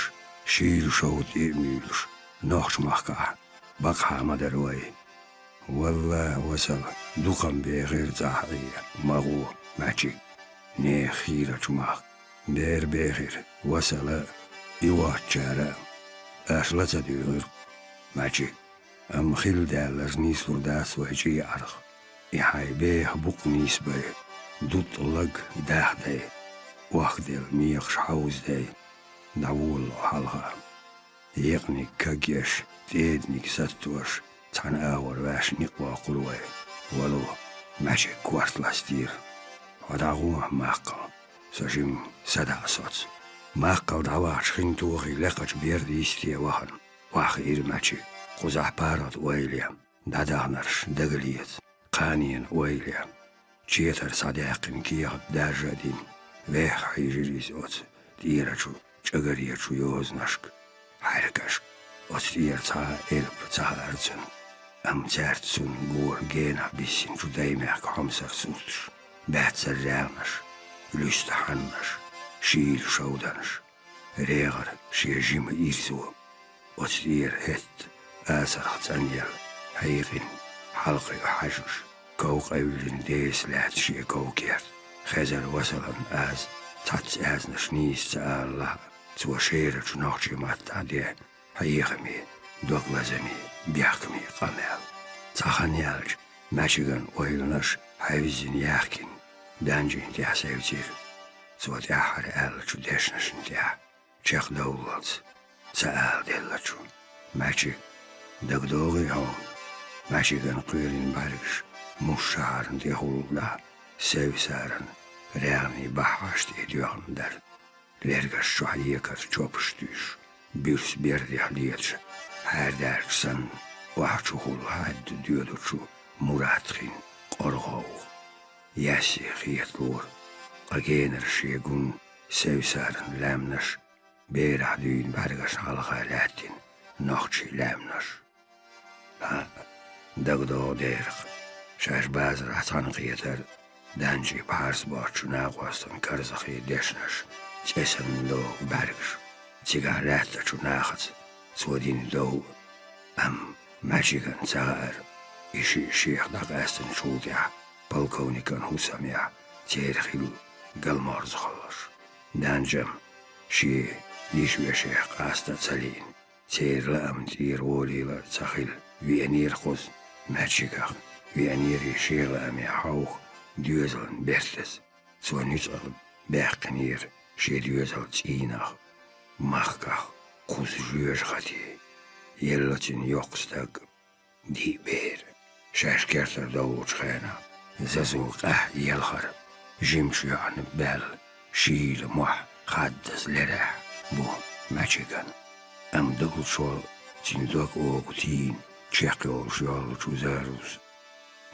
шийла шовда тӀе а муьйлуш, нохчмахкахь бакъахьа ма дара вай. Валлахьи, Васал, дукха-м бехира цӀахь Ӏе, ма гӀо, МаьчиГ, нехан хийрачу махка. Дера бехира Васала а, и воцчара а. Аш ла ца дуьйгӀира, МаьчиГ. Амма хилла даьлларг нийслур дац вай чӀий Ӏарх. И хьайн беха букъ нийсбай, дутӀ лаг дахдай, охкаделла мекхаш хьовзадай, дӀаволало хьалха. Екъаниг кагъеш, тӀединиг саттош, цхьана агӀор ваьш никъ воккхур вай. Вало, МаьчиГ корта ластийра. Хьо дӀагӀо, Маккхал, со жимма садаӀа соц. Маккхал дӀавахча хин тохий лекхачу берда йисте вахана, охьахиира МаьчиГ. Кхузахь паргӀат ойла е, дӀадаханарш дагалеца, кханенан ойла е. Четар схьадаьккхина кехат даржа а дина, вехха хьийжира иза оцу тӀерачу чӀагаречу йозанашка, хьаьркашка. Оцу тӀера цхьа а элп ца хаьара цунна, амма цаьрца цунна гора генахь биссинчу даймехкан хьомсара сурташ, баьццара рагӀнаш, луьста хьаннаш, шийла шовданаш. РегӀара шен жима ирзо, оцу тӀера хӀетта асарх цӀанъелла, хьийкъина, хьалакхуьу хьаьжкӀаш, ков къевллина деса лаьцна шен ков-керт, хезара Васалан аз цхьацца аьзнаш нийса ца алалахь а, цо шерачу нохчийн маттахь де хьехаме, дог лазаме, бехкаме къамел. Цхьа хан яьлча, МаьчиГан ойланаш хьаьвзина яхкина, данжин тӀехь севцира, цо тӀаьххьара аьллачу дешнашна тӀехь чекхдовллалц ца аладеллачу. МаьчиГ, дагадогӀий хьуна, МаьчиГан кхоьлина бӀаьргаш Муш-шахьарна тӀехуллахь, Севсаран рагӀний баххьаш тӀе доьхна дара, лергаш чохь екар чопаш туьйсуш, буьрса бердех леташ, хьаьрдаьлча санна, охьа чухула хьаьдда доьдучу Муратхин КъоргӀовгӀа. Яьссе хеталора, ткъа генара шен гун Севсаран лаьмнаш, берахь дуьйна бӀаьргашна хьалха лаьттина нохчийн лаьмнаш. ХӀаъ, дагадогӀу дерах, шаьш базарахь цхьаьнакхетар, данчи пхьарс боцчу накъостан карзахий дешнаш, цӀе санна догӀу бӀаьргаш, цигахь лаьттачу нахаца цо дина дов а. Амма МаьчиГан ца хаьара, И шиъ шех дӀакъаьстинчул тӀаьхьа полковникан хӀусамехь церан хилла галморзахаллаш. Данжам шен йиша-вешех къаста а ца лиъна, церан лаам тӀера волийла а ца хилла, веанера кхуза, Мачигах, веанера шен лааме хьовха доьзалан бертаза. Цо нуьцкъала баьккхинера шен доьзал цӀийнах, махках кхуза жоьжахате. Елла цуьнан йоккха стаг, диъ бер, шаьш кертара довлучу хенахь зазо къаьхьа елхар, жимачу йоӀана баьлла шийла мохь хаддаза лерехь бу Мачиган. Амма долчул цуьнан дог-огӀу тийна чекхйолуш йоллучу Зарус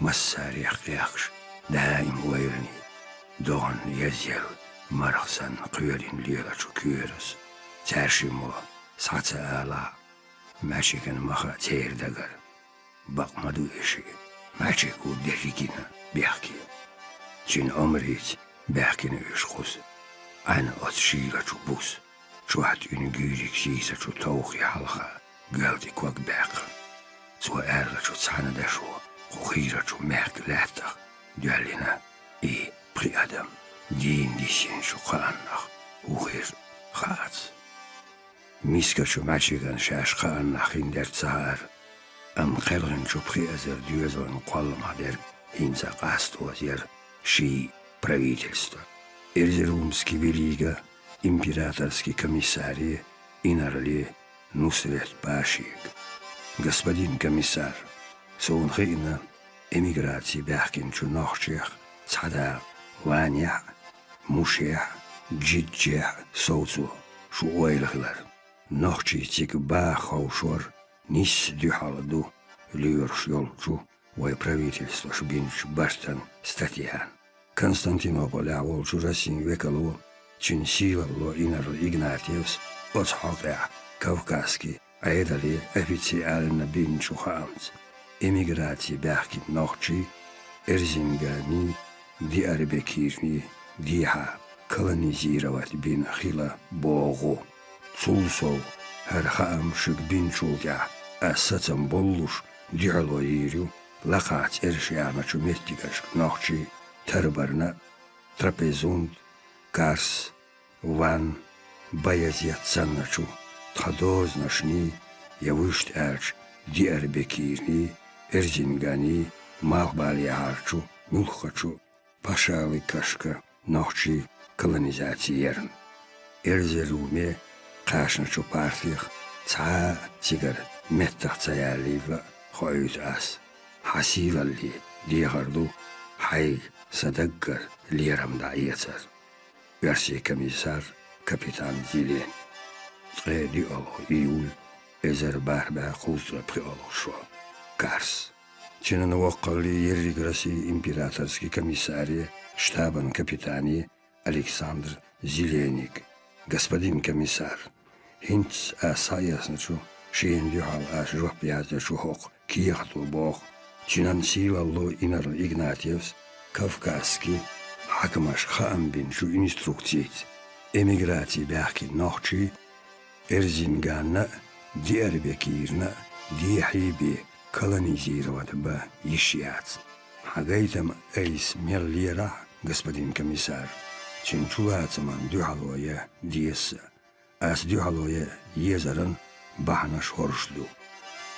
массарех кхехкаш, даим ойлане, догӀанна язъелла марха санна кхоьлина лелачу коьртаца. Цаьршиммо схьа ца алахь а, Мачиган ма хаьа церан дагара, бакъ ма ду и шиъ, Мачиг ву дерригенна бехке. Цуьнан омрица баьхкина уьш кхуза, Ӏаьнан оцу шийлачу буса, чохь тӀуьна гуьйриг сийсачу товхий хьалха гоьлтӀе ког баьккхина. Цо аьллачу цхьана дашо кху хийрачу мехкан лаьттах доьллина и пхи адам дийна диссинчу кхааннах ву хир хаац. Мискачу Мачиган шаьш кхааннах хиндерг ца хаьара, амма кхелхинчу пхи эзар доьзалан кхолламах дерг хӀинца къастоза яра ший правительство. Эрзерумский Велига императорский комиссаре Инарли Нусрет Пашига. Господин комиссар, суна хиъна, эмиграци баьхкинчу нохчех цхьа дакъа Ванехь а, Мушехь а, Джиджехь а совцо шу ойла хилар. Нохчий цига баха ховшор нисса дуьхьал ду лоьруш йолчу вай правительствош бинчу бартан статьяна. Константинополехь волчу Россин векало, цуьнан сийлалло Инарла Игнатьевс оцу хьокъехь Кавказский Ӏедале официально бинчу хаамца, эмиграци баьхкина нохчий Эрзинганий, Диарбекирний дехьа колонизировать бина хила боху. Цул сов, хӀара хаам шуьга бинчул тӀаьхьа ас сацам боллуш дуьхьало йийр ю лакхахь цӀераш яьхначу меттигашка нохчий тарбарна а, Трапезунд, Карс, Ван, Баязет санначу тхан дозанашний, я вуьшта аьлча Диарбекирний, Эрзинганий малхбалехьарчу муьлххачу пашалигашка нохчий колонизаци ярна. Эрзеруме кхаьчначу партех цхьа а цигара меттах ца ялийла а хоуьйту ас. Хьан сийлалле дехар ду хьайга сан даггара лерам дӀаэцар. Оьрсийн комиссар капитан Зелени. Ткъе диъалгӀа июль, эзар бархӀ бӀе кхузткъе пхиалгӀа шо. Карс. Цуьнан воккхалле ерриг Россин императорский комиссаре, штабан капитане Александр Зеленига. Господин комиссар, хӀинца ас схьаэцначу, шена дуьхьал ас жоп яздечу хӀокху кехато боху, цуьнан сийлалло Инарла Игнатьевс Кавказский хьаькамашка хаам бинчу инструкцица, эмиграци баьхкина нохчий Эрзинганна а, Диарбекирна а дехьий бен колонизировать бан йиш яц. Хьан гайтам айса мел лерахь, господин комиссар, цуьнан чулацаман дуьхьало ян деза сан. Ас дуьхьало ян езаран бахьанаш хӀорш ду.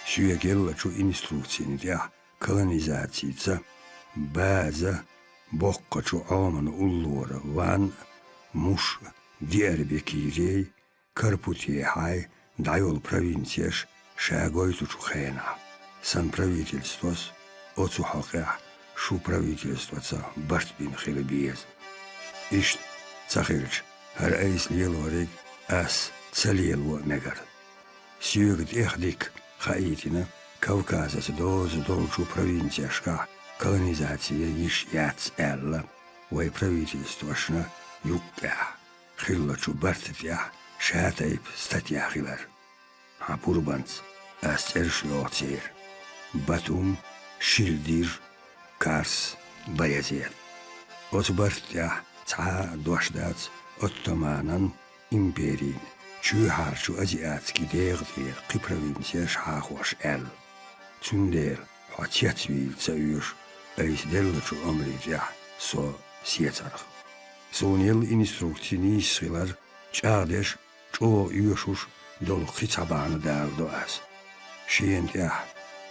Соьга еллачу инструкцийн тӀехь колонизацица база боккхачу Ӏоман уллора Ван а, Муш а, Диарбекирей, Карпутехьай дӀайолу провинцеш ша гойтучу хенахь, сан правительствос оцу хьокъехь шу правительствоца барт бина хила беза. Иштта ца хилча, хӀара айса лелориг ас ца лело а мегар. Соьга тӀех дика хаийтина, Кавказаца доза долчу провинцешкахь колонизация йиш яц аьлла, вай правительствошна юккъехь хиллачу барта тӀехь шатайпа статья хилар. Хьан пурбанца ас цӀераш йоху церан: Батум, Шилдир, Карс, Баязет. Оцу барта тӀехь цхьа а дош дац Оттоманан империн чоьхьарчу азиатский дегӀа тӀера кхин провинцеш хьахош аьлла. Цундела хьо цецвийла ца оьшу, айса деллачу омрий тӀехь со сецарх. Суна елла инструкци нийса хилар, чӀагӀдеш, чӀогӀа оьшуш долу кхин цхьа бахьана даладо ас. Шена тӀехь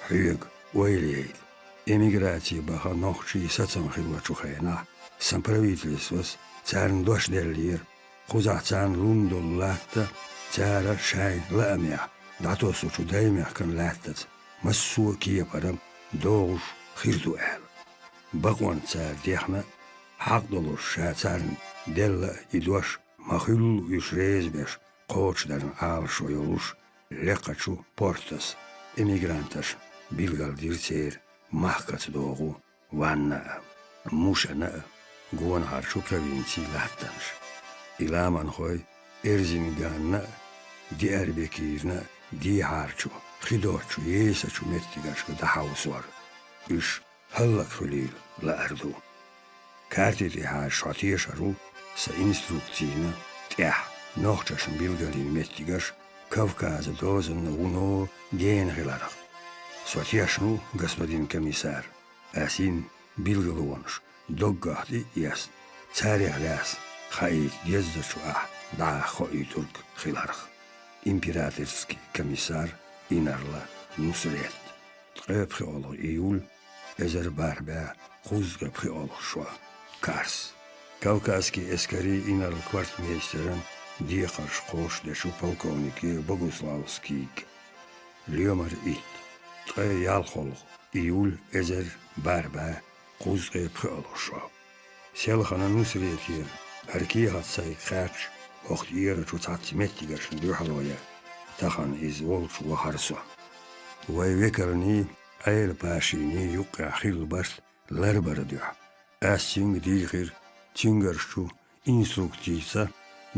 хьоьга ойла яйта. Эмиграци баха нохчий сацам хиллачу хенахь, сан правительствос царна дош деллера, кхузахь царна лун долу латта цара шайн лаамехь дӀатоссучу даймехкан лаьттаца массо а кепара догӀуш хир ду аьлла. Бакъонца цара дехна а, хьакъ долуш ша царна делла а и дош, ма хуьллу уьш реза беш кхочушдарна Ӏалашо йолуш, лекхачу портас эмигранташ билгалдира церан махкаца догӀу ванна а, мушана а, гонахьарчу провинцийн латтанаш. И ламанхой Эрзинганна а, Диарбекирна а дехьарчу, хи доцучу, есачу меттигашка дӀахьовсор. Уьш хӀаллакьхуьлийла лаар ду. Карти тӀехьа шо тешар ву сан инструкцийна тӀехь нохчашна билгалйина меттигаш Кавказан дозанна вуно гена хиларх. Со тешна ву, господин комиссар, ас йина билгалонаш доггах тӀе а эцна, царех лаьцна хаийта дезачу ахь дӀахоуьйтург хиларх. Императорский комиссар инарла Нусрет. Ткъе пхиолгӀа июль, эзар бархӀ бӀе кхузткъе пхиолгӀа шо. Карс. Кавказский эскарийн инарла квартмейстеран декхарш кхочушдечу полковнике Богуславскийга. Лоьмар итт. Ткъе ялхолгӀа июль, эзар бархӀ бӀе кхузткъе пхиолгӀа шо. Селхана Нусретера хӀара кехат сайга кхаьчча, хӀокху тӀерачу цхьацца меттигашна дуьхьало ян, тахана иза волчу вахара со. Вай векалний, Ӏела-пашийний юккъехь хилла барт ларбаран дуьхьа, ас цуьнга дийхира цуьнгарчу инструкцица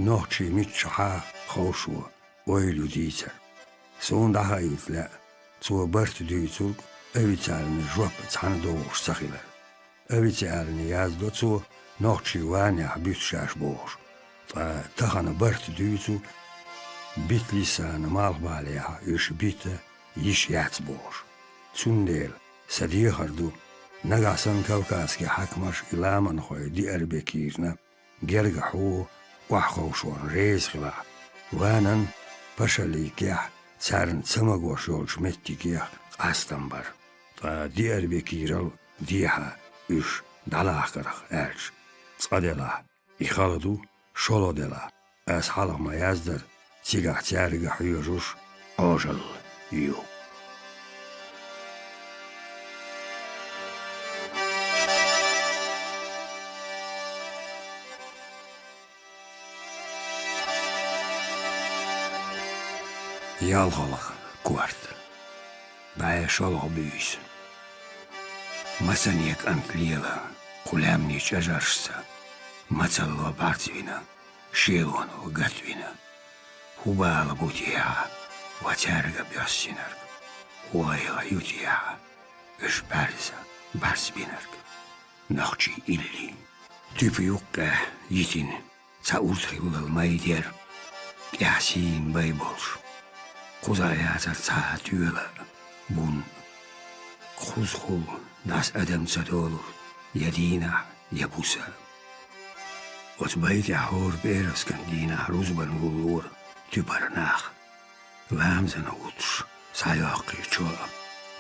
нохчий миччахьа ховшо ойла ю дийцар. Суна дӀахаийта лаьа, цо барт дуьйцург официальный жоп цхьаьна догӀуш ца хилар. Официальный яздо цо нохчий ванехь буьту шаьш бохуш, ткъа тахана барт дуьйцу Битлисана малхбалехь уьш бита йиш яц бохуш. Цундела сан дехар ду, нагахь санна кавказский хьаькамаш и ламанхой Диарбекирна гергахьо охьаховшорна реза хилахь, ванан пашалликехь царна ца магош йолчу меттигех къастам бар. Ткъа Диарбекирал дехьа уьш дӀалахкарх аьлча, цкъа делахь, и хала ду, шолгӀа делахь, ас хьалха ма яздара, цигахь цаьрга хьоьжуш Ӏожалла ю. ЯлхолгӀа корта. БӀе шолгӀа буьйса. Масане кӀант лела, кху лаьмнийн чӀажаршца мацалло бӀарзвина, шелоно гатвина. ХӀун бала бу техьа, ва цаьрга боьссинарг? ХӀун гӀайгӀа ю техьа, уьш бӀаьрза бӀарзбинарг? Нохчий илли туьпа юккъехь йитина цхьа урд хиллал майда яра, тӀехь сийна бай болуш. Кхузахь яцара цхьа а тоьла а, бун а. Кхузахула дӀаса адам ца долура я дийнахь, я буса. Оцу бай тӀехь хӀора пӀераскан дийнахь рузбан гуллора туьпара нах. Ламазан хӀуттуш схьайоккхийчо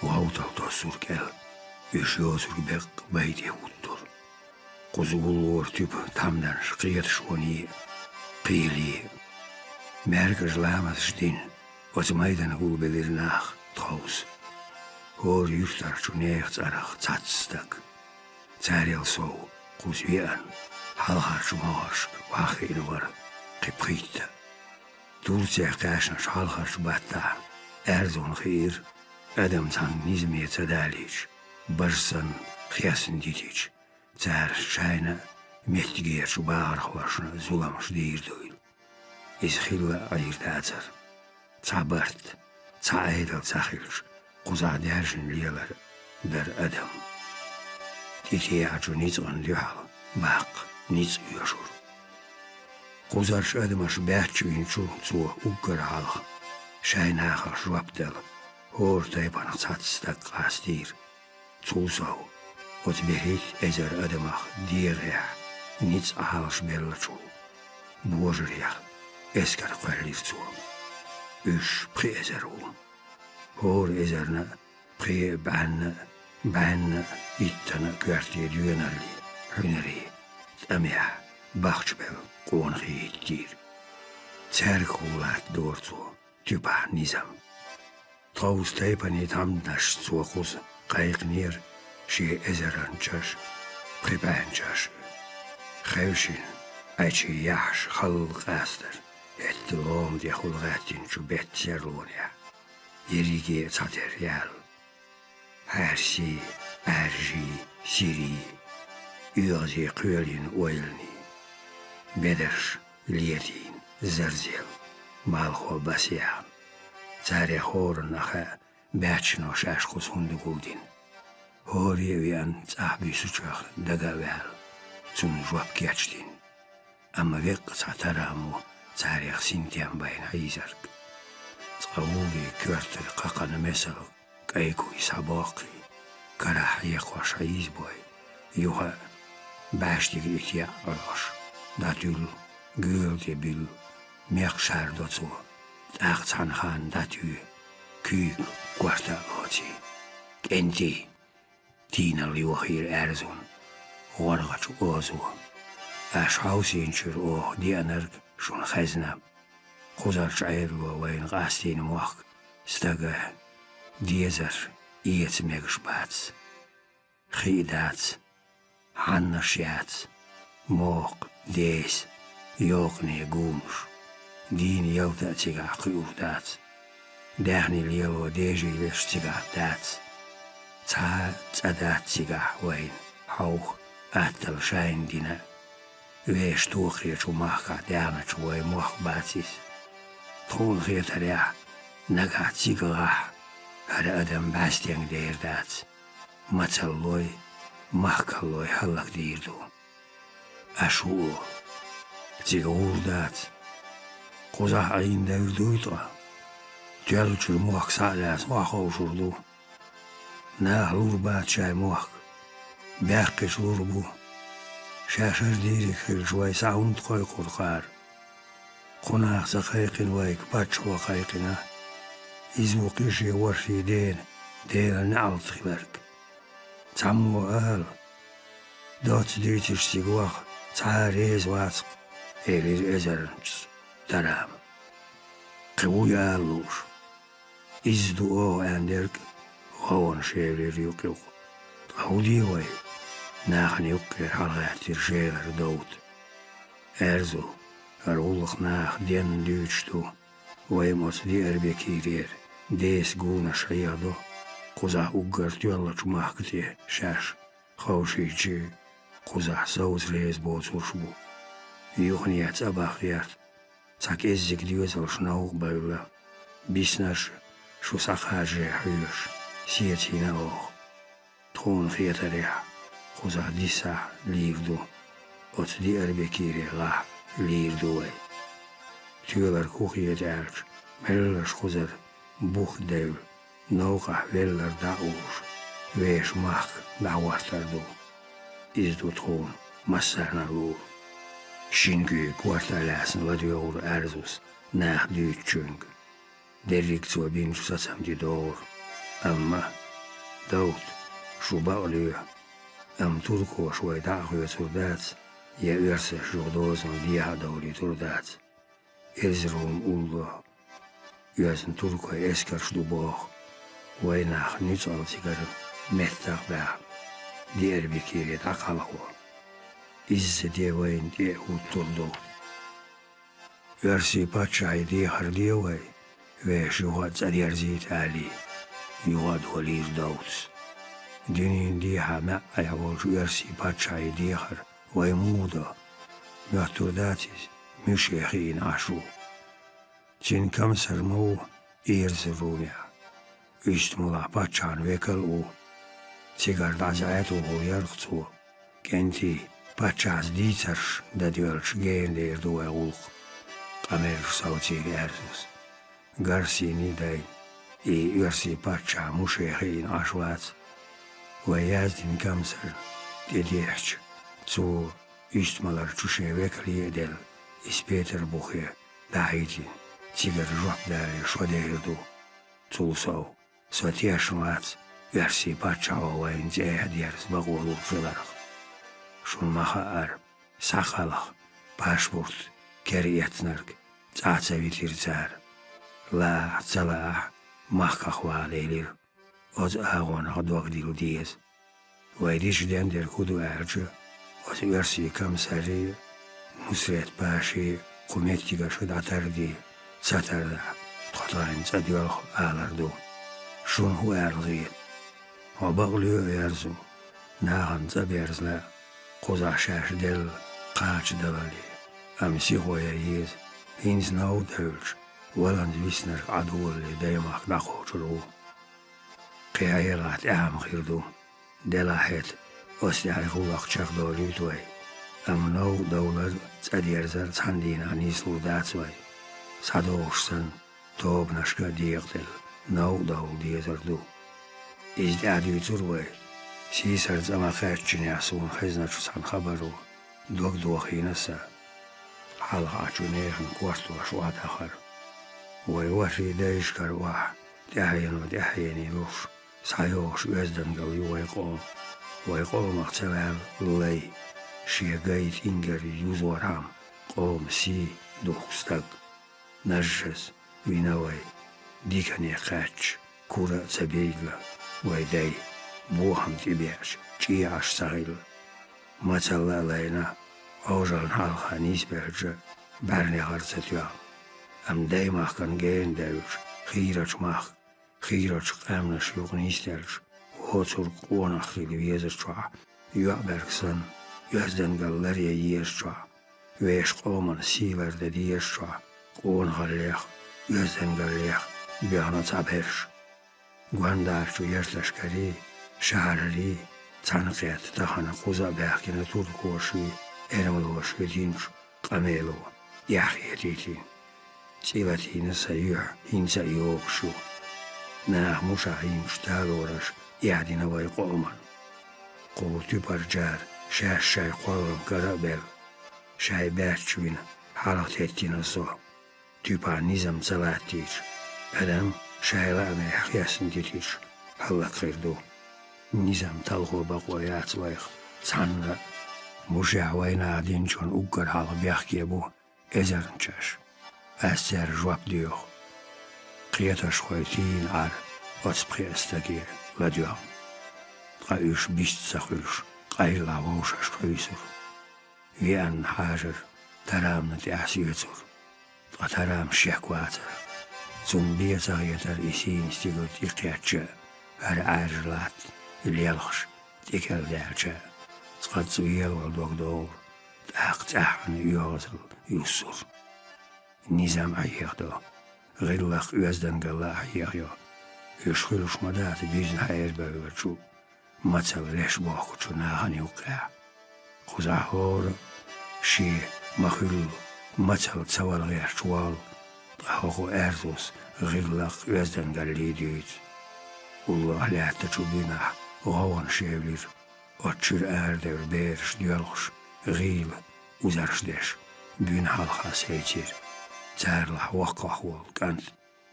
гӀовтал тоссура кӀел, уьш йоцург беккъа бай тӀе хӀуттура. Кхуза гуллора туьпа тхьамданаш кхеташоне а, кхеле а. МаьркӀажа ламазаш дина, оцу майдана гулбелира нах тховса. ХӀора юьртарчу нехан цӀарах цхьацца стаг. Царел сов кхуза веана, хьалхарчу могӀаршка охьахиъна вара кхин пхийтта. Турцехь кхаьчначу хьалхарчу баттахь аьрзунна хиира, адам цхьана низаме ца далийча, бажа санна хесна дитича, цара шайна а, меттигерчу бахархошна а зуламаш дийр дуйла. Иза хилла а Ӏийр дацара. Цхьа барт, цхьа Ӏедал ца хилча, кхузахь даьржина лелар дара адам. ТӀетеӀачу ницкъана дуьхьал баккха ницкъ оьшура. Кхузарчу адамаша баьчча винчу цо уггар хьалха, шайн нахах жоп дала, хӀора тайпанах цхьацца стаг къастийра. Цул сов, оцу берхӀитта эзар адамах дегӀехь ницкъ Ӏалашбеллачул божарех эскар кхоьллира цо. Уьш пхи эзар ву. ХӀора эзарна а пхи а бӀенна а, бӀенна а, иттанна а коьрте доьналле, хьуьнаре, тӀамехь бахчабелла къонахий хӀиттийра. Цаьргахула латтадора цо туьпахь низам. Тховса тайпанийн тхьамданашца цо кхуза кхайкхинера шен эзаран чаш, пхи бӀенна чаш а. Хевшина, Ӏачий яхьаш халла къастар, хӀетта лома тӀехула гӀаьттинчу беттан серлонехь, ерриге а цхьатерра яьлла. Хьаьрсий, Ӏаьржий, сирий, оьгӀазий кхоьлина ойланий, бедарш летийна, зарзелла, малхо басъяьхна. Царех хӀоранна а хаьа, баьччано шаьш кхуза хӀунда гулдина. ХӀоре а веана, цӀахь буьсучух дага а ваьлла, цунна жоп кечдина. Амма веккъа цхьа тарам ву царех синтем байна хьийзарг. Цкъа вугий коьртара кхакхана месал кӀайкхой схьабоккхий, карахь хьекхош хьийзабой, юха а бӀаьштиг итт яа Ӏохуш, дӀатуьллу, гоьла тӀе буьллу, мекх шардо цо, тӀаккха цхьана ханна дӀатуьйху, куьйга корта а оций. КӀентий! Тийналла йохийра Аьрзун, гӀоргӀачу озо. Аш хьовсийначуьра оха деанарг шуна хезна. Кхузарчу Ӏедало вайна къастийна мохк стага дезар эца мегаш бац. Хи а дац, хьаннаш яц, мохк, дес, йокъане гунаш, дийна ялта а цигахь кхуьур дац. Даьхни лело дежийлеш цигахь дац. Цхьа а цӀа дац цигахь вайна, хьовха, атталла шайна дина а. Вешан тохечу махкахь даьхначу вай мохк бац иза. Тхуна хетарехь, нагахь цигахь хӀара адам бӀаьстенга дер дац. Мацаллой, махкаллой хӀаллакдийр ду. Аш ву оха. Цига гӀур дац. Кхузахь Ӏийна девр дуй ткъа? Тоьллачуьра мохк схьа а лаьцна охьаховшур ду. Наха лур бац шайн мохк. Баьккхича лур бу. Шаьш хӀара дийриг хилча, вай схьа хӀунда кхойкхур кхара? Кху наха ца кхайкхина вайга, паччахьо кхайкхина. Иза ву кхин шен ворхӀе дена Делан неӀалт хиларг. Цхьаммо а ала, доцца дуьйцуш цига ваха цхьа а реза вац-кх, элира эзарнашца Тарама. Кхин вуй ала лууш? Изза ду оха аьнна дерг гӀовгӀанаш евлира юкъ-юкъ. Ткъа хӀун де вай? Нахана юккъера хьалагӀаьттира Желар Довда. Аьрзу, хӀара гӀуллакх наха денна дуьйцуш ду. Вай-м оцу Диарбекирера деса гунаш хьехадо, кхузахь уггар тоьллачу махка тӀе шаьш ховшийча, кхузахь совца реза боцурш бу. Юханехьа цӀа баха гӀерта, цхьа кӀеззиг доьзалш новкъа бевлла, биснарш шу схьакхарже хьоьжуш, сецийна оха. Тхуна хетарехь, кхузахь дисахь лийр ду, оцу Диарбекире гӀахь лийр ду вай. Тоьларг хӀун хета аьлча, мелларш кхузара бух девлла, новкъахь веллар дӀа а уллуш, вешан махка дӀахӀоттар ду. Иза ду тхуна массарна а луур. Шина куьйга корта а лаьцна ладоьгӀура Аьрзус наха дуьйцучуьнга. Дерриг цо бинчу сацам тӀе догӀура. Амма, Давд, шу бакълоь, амма туркоша вай дӀа а хоьцур дац, я оьрсаша юха дозанал дехьа а довлуьйтур дац. Эрзрум улло, оьзна туркойн эскарш ду боху, вай нах нуьцкъала цигара меттах а баьхна, Диарбекире дӀакхалхо. Изза де вайна тӀе а хӀуттур ду. Оьрсийн паччахье дехар де вай, вешан юха а цӀа дерзийта, аьлла, юха а долийра Довдас. Дуьненан дехьа маьӀӀехь волчу оьрсийн паччахье дехар вай муха до? Моьттур дац иза, муьше хиъна Ӏаш ву. Цуьнан комсар ма ву Эрзрумехь. Иштта муьлхха паччахьан векал а ву. Цигара дӀазаӀа тухур яра-кх цо. КӀентий, паччахьца дийцарш дан доьлча гена дер ду вай гӀуллакх, къамелаш совцийра Аьрзус. Гарсийний дайна, и оьрсийн паччахь муьше хиъна Ӏаш вац. Вай яздина камсар тӀедехьча, цо уьстмалар чу шен векале а делла, иза Петарбухе дӀахьийзина, цигара жоп дале, шо дер ду. Цул сов, со тешна вац оьрсийн паччахьо вайна цӀе а дерза бакъо луш хиларх. Шуна ма хаъара, схьакхалха, пашпорт кера эцнарг цӀа а ца витира цара. Лаахь, ца лаахь, махках вала элира. Оцу агӀонах дог дилла деза. Вай дича дендерг хӀун ду аьлча, оцу оьрсийн камсарий, Нусрет-паший кху меттигаша дӀатарде, ца тардахь, тхо тхайна цӀа доьлху алар ду. Шуна хӀун аьлла хета? Хьо бакълоь, Эрзу, нахана цӀа берза лаьа, кхузахь шаьш делла кхача далале, амма сихо ян еза, хӀинца новкъа девлча, валанза виснарг Ӏадолале даймахка дӀакхочур ву. Кхин хьалха тӀаьхьа-м хир ду. Делахь хӀета, оцу тӀаьхьа гӀуллакх чекхдолуьйту вай. Амма новкъа довлар а, цӀа дерзар а цхьана дийнахь нислур дац вай. СхьадогӀуш санна, тобанашка а декъаделла, новкъа довла дезар ду. Иза тӀаьхьа дуьйцура вай. Сийсара цӀа ма-кхаьччинехь суна хезначу цхьана хабаро дог дохийна сан. Хьалха Ӏачу нехан кортош охьадахара. Вай ворхӀе дайшкара охьа тӀаьхьено тӀаьхьене луш, схьайогӀуш оьздангалла ю вай къоман. Вай къомах ца ваьлла лай, шен гай тӀингара юзорхьама къоман сий духку стаг. Нажжаза вина вай, дикане кхаьчча, кура а ца билла вай дай, бохам тӀебеача, чӀегӀаш ца хилла. Мацалла а лайна, Ӏожаллина хьалха нисбелча, бӀаьрнехара ца тоьхна. Амма даймахкана гена девлча, хийрачу махка, хийрачу къаьмнаш юкъа нисделча, воцург къонах хила везачохь, йоӀ-бӀаьрг санна, оьздангалла ларъян езачохь, вешан къоман сий лардан дезачохь, къонахаллех, оьздангаллех боьхна цхьаберш. Гондара чу ярташкарий, шахьарарий цхьаьнакхетта тахана кхуза а баьхкина туркоший, эрмалоший динчу къамело эхь хетийтина. ЦӀе латийна сан юьхь хӀинца а йогуш ю. Наха мушахь йинчу талораш эхь дина вай къоман. Кху туьпарчара шаьш шайн кхоллам кара а белла, шайн баьчча вина хьалха теттина со. Туьпа низам ца латтийча, адам шайн лаамехь хестна дитича, хӀаллакьхир ду. Низам талхо бакъо яц вайх цхьанна а. Мушехь вайнаха динчунна уггар хьалха бехке бу эзарнчаш. Ас церан жоп доьху. Кхеташхой тийна Ӏара оцу пхеа стаге ладоьгӀна. Ткъа уьш бист ца хуьлуш, къайлахь вовшашка хьуьйсура. Веанна хьажар Тарамна тӀаьхьа соьцура. Ткъа Тарам шек вацара. Цунна бен ца хетара и сийна стигала тӀекхаьчча а, хӀара Ӏаьржа латта лелхаш тӀекердаьлча а. Цкъаццавелавала дог догӀура, тӀаккха цӀаьххьана оьгӀазалла юссура. Низам Ӏехадо, гӀиллакх-оьздангалла а Ӏехайо. Уьш хуьлуш ма дац буьзна хьерабевллачу, мацалла леш бохкучу нахана юккъехь. Кхузахь хӀора шен ма-хуьллу, мацалла ца вала гӀерташ воллу, ткъа хӀокху Эрзус гӀиллакх-оьздангаллий дуьйцу. УллохӀ лаьттачу буьнахь гӀовгӀанаш евлира. Оцу чуьра арадевлла бераш доьлхуш, гӀийла узарш деш, буьнан хьалха сайцира. Царалахь воккхах волу кӀант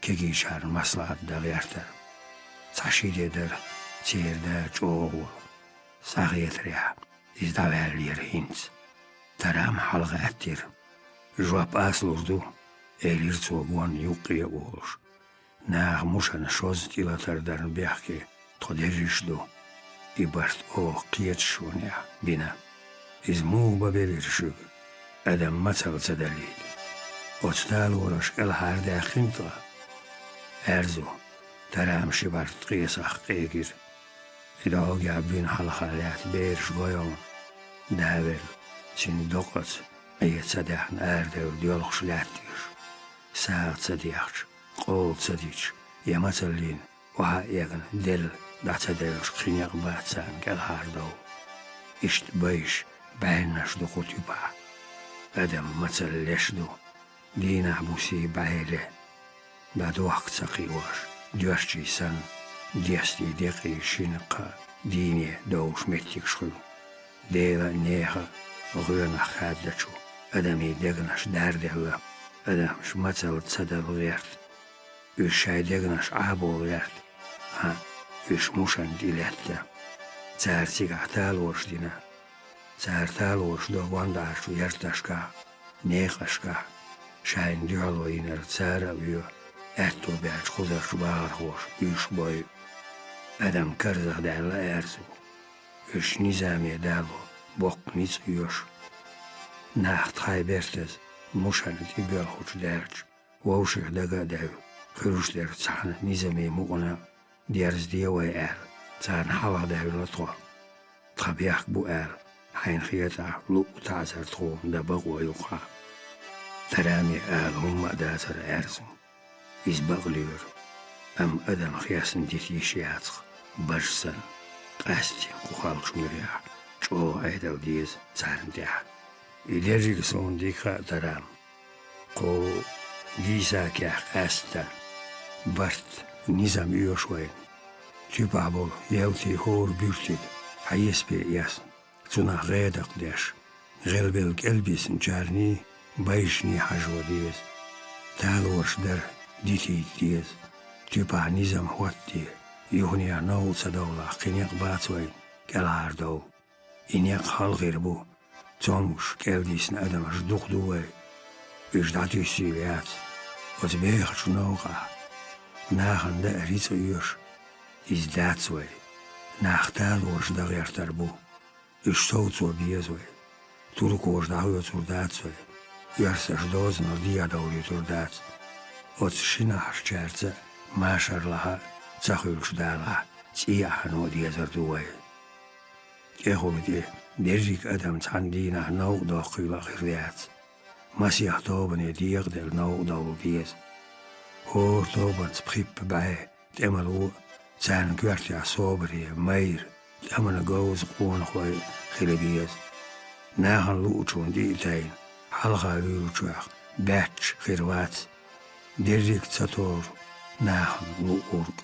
кегийчарна маслаӀат дан гӀертара. Цхьа ши де дара церан да чӀогӀа волу. Схьахетарехь, иза дӀаваьллера хӀинца. Тарам хьалагӀаьттира. «Жоп ас лур ду», — элира цо гонна юккъе а волуш. Наха мушана шозза тӀелатар дарна бехке тхо дерриш ду. И барт оха кхеташонехь бина. Иза муха бан белира шуьга, адам мацалла ца далийта? Оцу талораш кӀелхьардаьккхина ткъа? Аьрзу, Тарам ши барт ткъесах къегира. И дӀогӀа буьнан хьалха лаьтта бераш гойхьуна, да велла, цуьнан докъаца Ӏе ца даьхна арадевлла доьлхуш лаьтташ. СагӀа ца дехча, къола ца дича, я мацаллина охьа а эгна делла дӀа ца девлча, кхин некъ бац царна кӀелхьардовла. Иштта байш, бӀаьннаш ду кху туьпахь. Адам мацалла леш ду, дийнахь-буси бӀе ле. ДӀадохка ца кхиош, доьрчий санна, дестий, декъий шина кхаъ дийне довлуш меттигаш хуьлу. Дела а, нехан а гӀоьнах хаьддачу адамийн дегнаш даьрделла, адамаш мацалла ца дала гӀерта. Уьш шайн дегнаш Ӏабола гӀерта, хьан, уьш мушанна тӀе лаьтта. Цара цигахь талораш дина. Цара талораш до гондӀарчу ярташкахь, некъашкахь, шайна дуьхьало йинарг цара а воь, аьтту баьлча кхузарчу бахархоша уьш бойу. Адам карзах даьлла аьрзу. Уьш низаме далло, боккха ницкъ оьшу. Нах тхайн бертаза мушанна тӀе боьлхучу даьлча, вовшех дага а девлла, хуьлуш дерг цхьана низаме мукъана а дерзаде вай аьлла, царна хьалха девлла тхо. Тхан бехк бу аьлла, хьайна хетахь, луъу таӀзар тхуна дан бакъо ю-кх хьан. Тараме ала хӀумма а дацара аьрзу. Иза бакълуьйра. Амма адам хесна дита йиш яцахь, бажа санна, къаьсттина кху халчу муьрехь чӀогӀа Ӏедал деза царна тӀехь. И дерриг а суна дика хаьа, Тарам. Кху гийсакех къаьсттина барт, низам оьшу вайна. Туьпахь болу ялтий хӀора буьртиг хьан есбе эсна, цунах гӀедакх деш, гӀелбелла кӀелбисначарний, байшний хьажо деза. Талораш дар дитийта деза. Туьпахь низам хӀоттаде, юханехьа новкъа ца довлахь, кхин некъ бац вайна кӀелхьардовла. И некъ хала хир бу. Цомгуш кӀелдисна адамаш дукха ду вай. Уьш дӀатуьссийла яц. Оцу бехачу новкъахь нахана даа рицкъа оьшу, иза дац вай. Нах талораш дан гӀертар бу. Уьш совцо беза вай. Туркоша дӀахоьцур дац вай. Оьрсаша дозанал дехьадовлуьйтур дац. Оцу шинахьарчаьрца а машарлахь а ца хуьлуш далахь, цӀий Ӏано а дезар ду вай. ТӀехула тӀе дерриг адам цхьана дийнахь новкъа доккхийла а хир яц. Масех тобане декъаделла новкъа довла деза. ХӀора тобанца пхиппа бӀе тӀемало а, царна коьртехь собаре, майра, тӀамна говза къонахой а хила беза. Нахана луучунна тӀе а тайна, хьалха вуьйлучех баьчча хир вац, дерриг ца тору нахана луъург.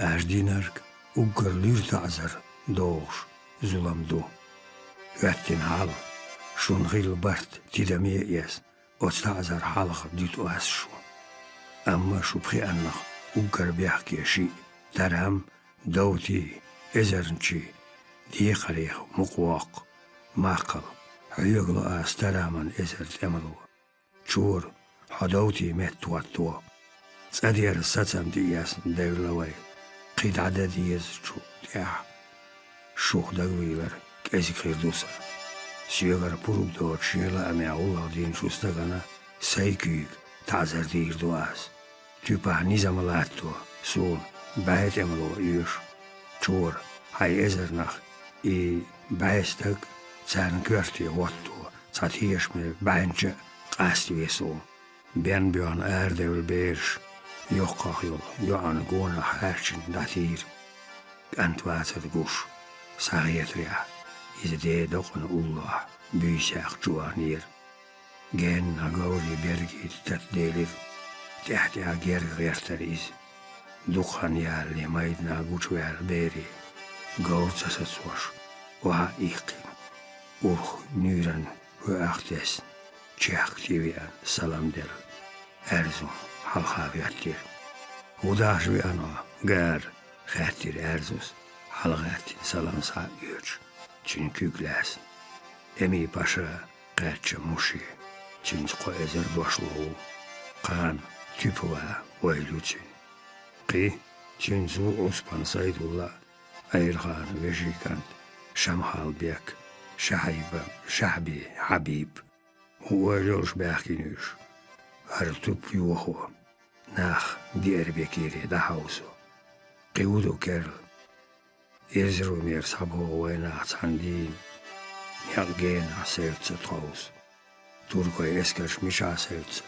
Аша динарг уггар луьра таӀзар дохуш зулам ду. ХӀоьттина хьалха, шуна хилла барт тидаме а эсна, оцу таӀзар хьалха дуьту ас шу. Амма шу пхианнах уггар бехке шиъ, Тарам, Довтий, Эзарнчий, декхарех мукъавоккху, Маккхал, хьоьга ло ас Тараман эзар тӀемало. Чора, хьо Довтий метта хӀотто. ЦӀа дерза сацам тӀеэцна девлла вай, кхин дӀа дан дезачу тӀехь шух дагавийлар кӀезиг хир ду сан. Соьгара пурба доцуш шен лаамехь гӀуллакх динчу стагана сайн куьйга таӀзар дийр ду ас. Туьпахь низам латто, суна бӀе тӀемало оьшу. Чора, хьайн эзарнах и бӀе стаг, царна коьрте хӀотто, цхьа тешаме бӀаьнча а къаставе суна. Бен боьхна арадевлла бераш, йоккхах йолу йоӀана гонах хьаьрчина дӀатийра. КӀант вацар гуш, схьахетарехь, иза ден докъана уллохь буьйсехь чувахнера. Генна говрийн берг тӀе таттаделира, тӀаьхь-тӀаьхьа герга гӀертара иза. Дукха хан ялале майданахь гучуваьлла берийн, говр ца сацош, охьа а иккхина, урх нуьйранна хӀоьах тесна, чехка тӀевеана, салам делла, Аьрзу хьалха хӀоьттира. «ХӀун дахьаш веана хьо, гара?» — хаьттира Аьрзус, хьалагӀаьттина салам схьа а оьцуш, цуьнан куьг лаьцна. Эмин-паша кхаьчна Муше, цуьнца кхо эзар дошло ву. Кхана Туьпова ойла ю цуьнан. Кхин цуьнца ву Ӏуспан Сайдулла а, Ӏелхана вешин кӀант Шамхал-Бек, Шахьиба, Шахьби, Хьабиб. ХӀун ойла йолуш баьхкина уьш? ХӀара Туьпа йохо, нах Диарбекере дӀахьовсо. Кхин хӀун ду керла? Эрзарумера схьабогӀу вайнах цхьана дийна, некъ генахь севцца тховса. Туркойн эскарш мичахь севцца?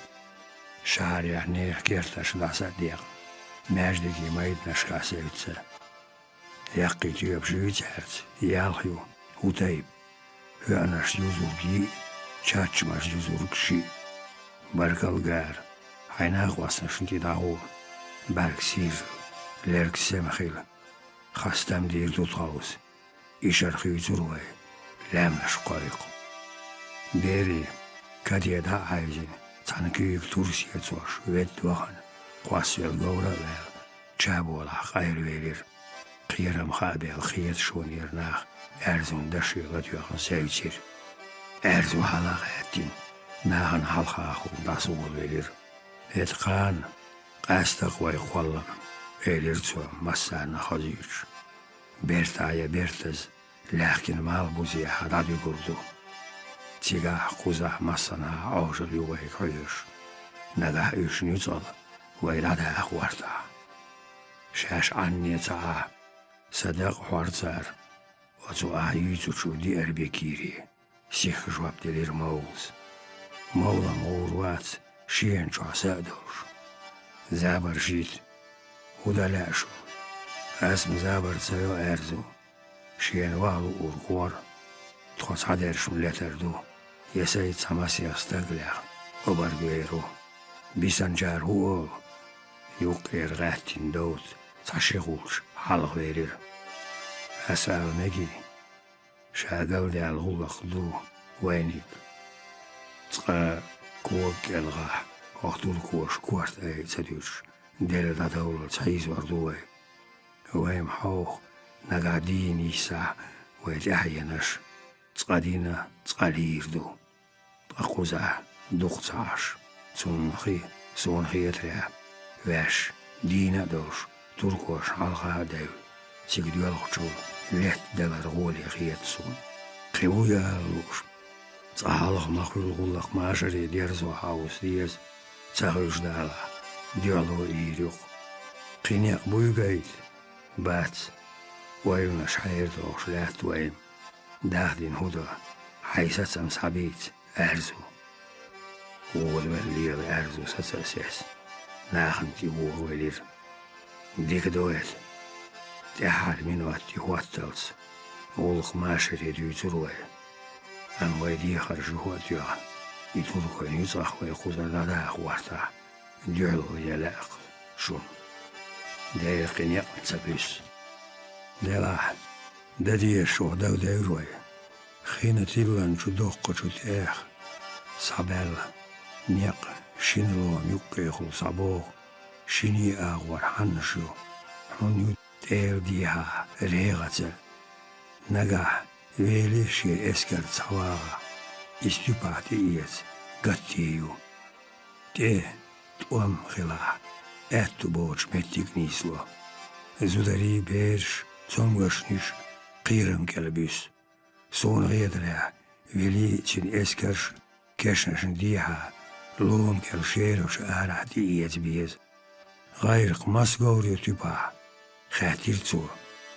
Шахьарехь нехан керташ дӀаса а декъна, маьждигийн майданашкахь севцца. Яккхий тоьпаш юй цаьрца, ялх ю, хӀун тайпа? ХӀоьаннашца юзург йиъ, чаччамашца юзург шиъ. Баркалла, гара, хьайн накъосташна тӀе дӀагӀо. БӀаьрг сирза, лерг сема хила. хастам дийр ду тховса. Ишар хуьйцур вай, лаьмнаш кхойкху. Берий, каде дӀа а хьаьвзина, цхьана куьйга турс ецош, ведда вахана, кхоссавелла говра а ваьлла, чаболахь къайлавелира. Кхерам хаа бел хеташ ванера нах Аьрзун даше ладоьгӀна севцира. Аьрзу хьала а гӀаьттина, нахана хьалхахула дӀасаволавелира. «ХӀета кхана къаьстта-кх вай кхоллам», — элира цо, массарна хозуьйтуш. «Бертахь я бертаза лаьхкина малхбузехьа дӀадуьгур ду. Цигахь, кхузахь массанхьа Ӏожалла ю вайга хьоьжуш. Нагахь уьш нуьцкъала вай дӀадаха гӀортахь. Шаьш Ӏанне ца Ӏа, сан дакъа хьор цара оцу ахь юьйцучу диарбекийре», — сихха жоп делира Мовлас. Мовлам гӀур вац, шена чохь са а долуш. «Забарш йита. ХӀун дан лаьа шуна?» «Ас-м забар ца йо, Аьрзу. Шена ваха луург гӀор. Тхо цхьадершна летар ду, я сайн цхьа масех стаг лехна, обарг вер ву. Бисанчара хӀун олу?» — юккъера гӀаьттина Довда цхьа ши гӀулч хьалхавелира. «Ас ала мегий, ша галдаьлла гӀуллакх ду вайниг. Цкъа кога кӀелгӀахь, хӀокху туркоша корта айа ца дуьтуш, делла дӀадовллалц хьийзор ду вай. Вай-м хьовха, нагахь дийна йиссахь, вай тӀаьхьенаш цкъа дина, цкъа лийр ду. Ткъа кхузахь дукха ца Ӏаш, цунна хи, суна хетарехь, ваьш, дийна а долуш, туркошна хьалха а девлла, цига доьлхучул летта далар гӀоле хета суна. Кхин ву яла лууш, цкъа хьалха ма хуьлу гӀуллакх машаре дерзо хьовса деза, ца хуьлуш далахь, дуьхьало ийр ю-кх. Кхин некъ буй гайта?» «Бац, ойланаш хьайра дохуш лаьтта вай-м. Дахдина хӀун до, хьайн сацам схьабийца, Аьрзу». Волавелла лела Аьрзу саца а сецна, нахана тӀе вогӀавелира. «Дика до эта. ТӀаьххьара минот тӀе хӀотталц гӀуллакх машаре дуьйцур вай. Амма вай дехар жихо а тоьхна, и туркойн юьцкъах вай кхузара дӀадаха гӀортахь, дуьхьало ян лаьа-кх шуна. Дера кхин некъ ца буьсу. Делахь, дан дезаш ваха дагадевр вай. Хина тилланчу доккхачу тӀех схьабаьлла некъ шина лома юккъехула схьабогӀу, шиний агӀор хьаннаш ю, хьуна ю тӀера дехьа регӀаца. Нагахь вели шен эскар цхьавагӀахь, иза туьпахь тӀеэца гатте ю. ТӀе тӀом хилахь, аьтту боцу меттиг а нийсло. Зударий, бераш, цомгашнаш кхерам кӀел буьсу. Суна хетарехь, велий цуьнан эскарш кешнашна дехьа, лома кӀел шерачу арахь тӀеэца беза. ГӀайракх маса говр ю туьпахь?» — хаьттира цо,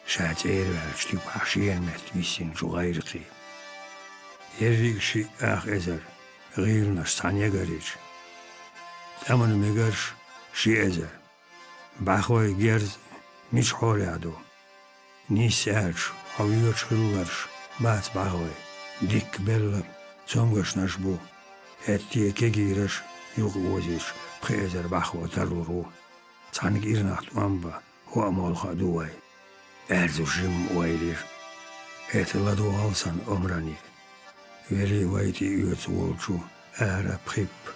ша цӀера ваьллачу туьпахь шена метта виссинчу гӀайракхе. Ерриг шиъ ах эзар, гӀийланаш цхьаьна ягарича. ТӀамна мегарш ши эзар. «БӀаьхой, герз мича хьолехь ду? Нисса аьлча, хьо воьдуш хилларш бац, бӀаьхой, дикка белла цомгашнаш бу, хӀетте кегийраш юхаозуьйтуш пхи эзар бӀаьхо тарлур ву. Цхьаьнга ирнах тӀом бан, хӀоа молха а ду вай». Аьрзу жимма ойла йира: «ХӀета ладогӀал сан омране. Велий вай тӀеоьцу волчу ара пхиппа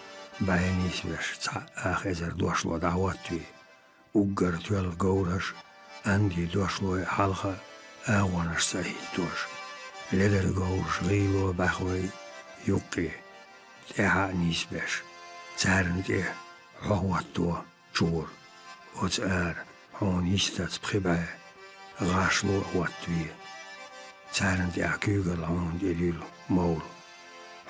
бӀе нисбеш цхьа ах эзар дошло дӀахӀоттаве. Уггар тоьлла говраш а, анди дошлой а хьалха агӀонашца а хӀиттош, ледар говраш гӀийло, бӀаьхой юккъе, тӀаьхьа а нисбеш, царна тӀе хьо хӀотто чугӀур. Оцу ара хьуна йистаца пхи бӀе гӀашло а хӀоттаве. Царна тӀехь куьйгалла хьуна тӀедуьйлу мовла.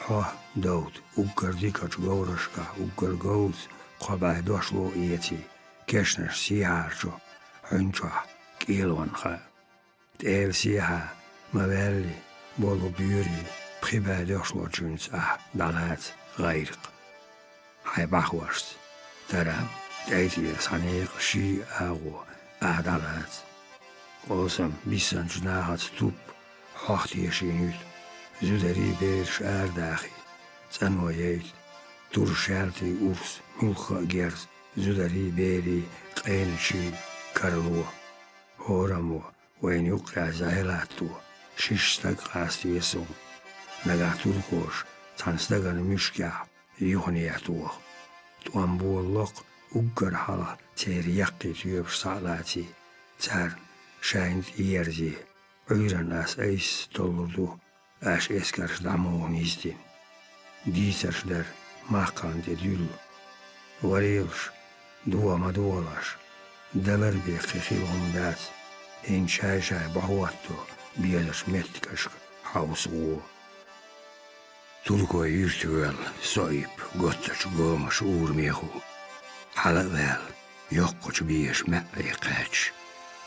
Хьо, Довд, уггар дикачу говрашкахь уггар говза кхо бӀе дошло а эций, кешнаш сехьарчу хьуьн чохь кӀелонна хаьа. ТӀера сехьа ма ваьлли, болу боьрий пхи бӀе дошлочуьнца ахь дӀалаца гӀайракх. Хьайн бӀаьхошца тарам, тӀай тӀера схьа некъа ший агӀо ахь дӀалаца. Къовсам биссанчу нахаца туп хьох тешийна юьту, зударий, бераш арадахий, цӀано яйта, тур шаьлтий урс муьлхха а герз зударий, берий къеначий карло. ХӀораммо вайна юккъехь зӀе латто, шишша стаг къаста веза суна. Нагахь туркоша цхьана стагана муьшкехь юханехьа тоха. ТӀом болалакх, уггар хьалха церан яккхий тоьпаш схьа а лаций, царна шайна тӀеерзий, Ӏуьйранна ас айса толлур ду, аша эскарш дӀа ма вогӀу нисдина. Дийцарш дара, махкална тӀе дуьллу. Варелаш, догӀа ма догӀалаш, далар бен кхин хила хӀума дац, хӀинца шай-шай бӀохӀотто безачу меттигашка хьовса гӀо. Туркойн юьрта воьлла Соип готтачу гомаша урамехула хьала а ваьлла, йоккхачу беша маьӀӀе кхаьчча,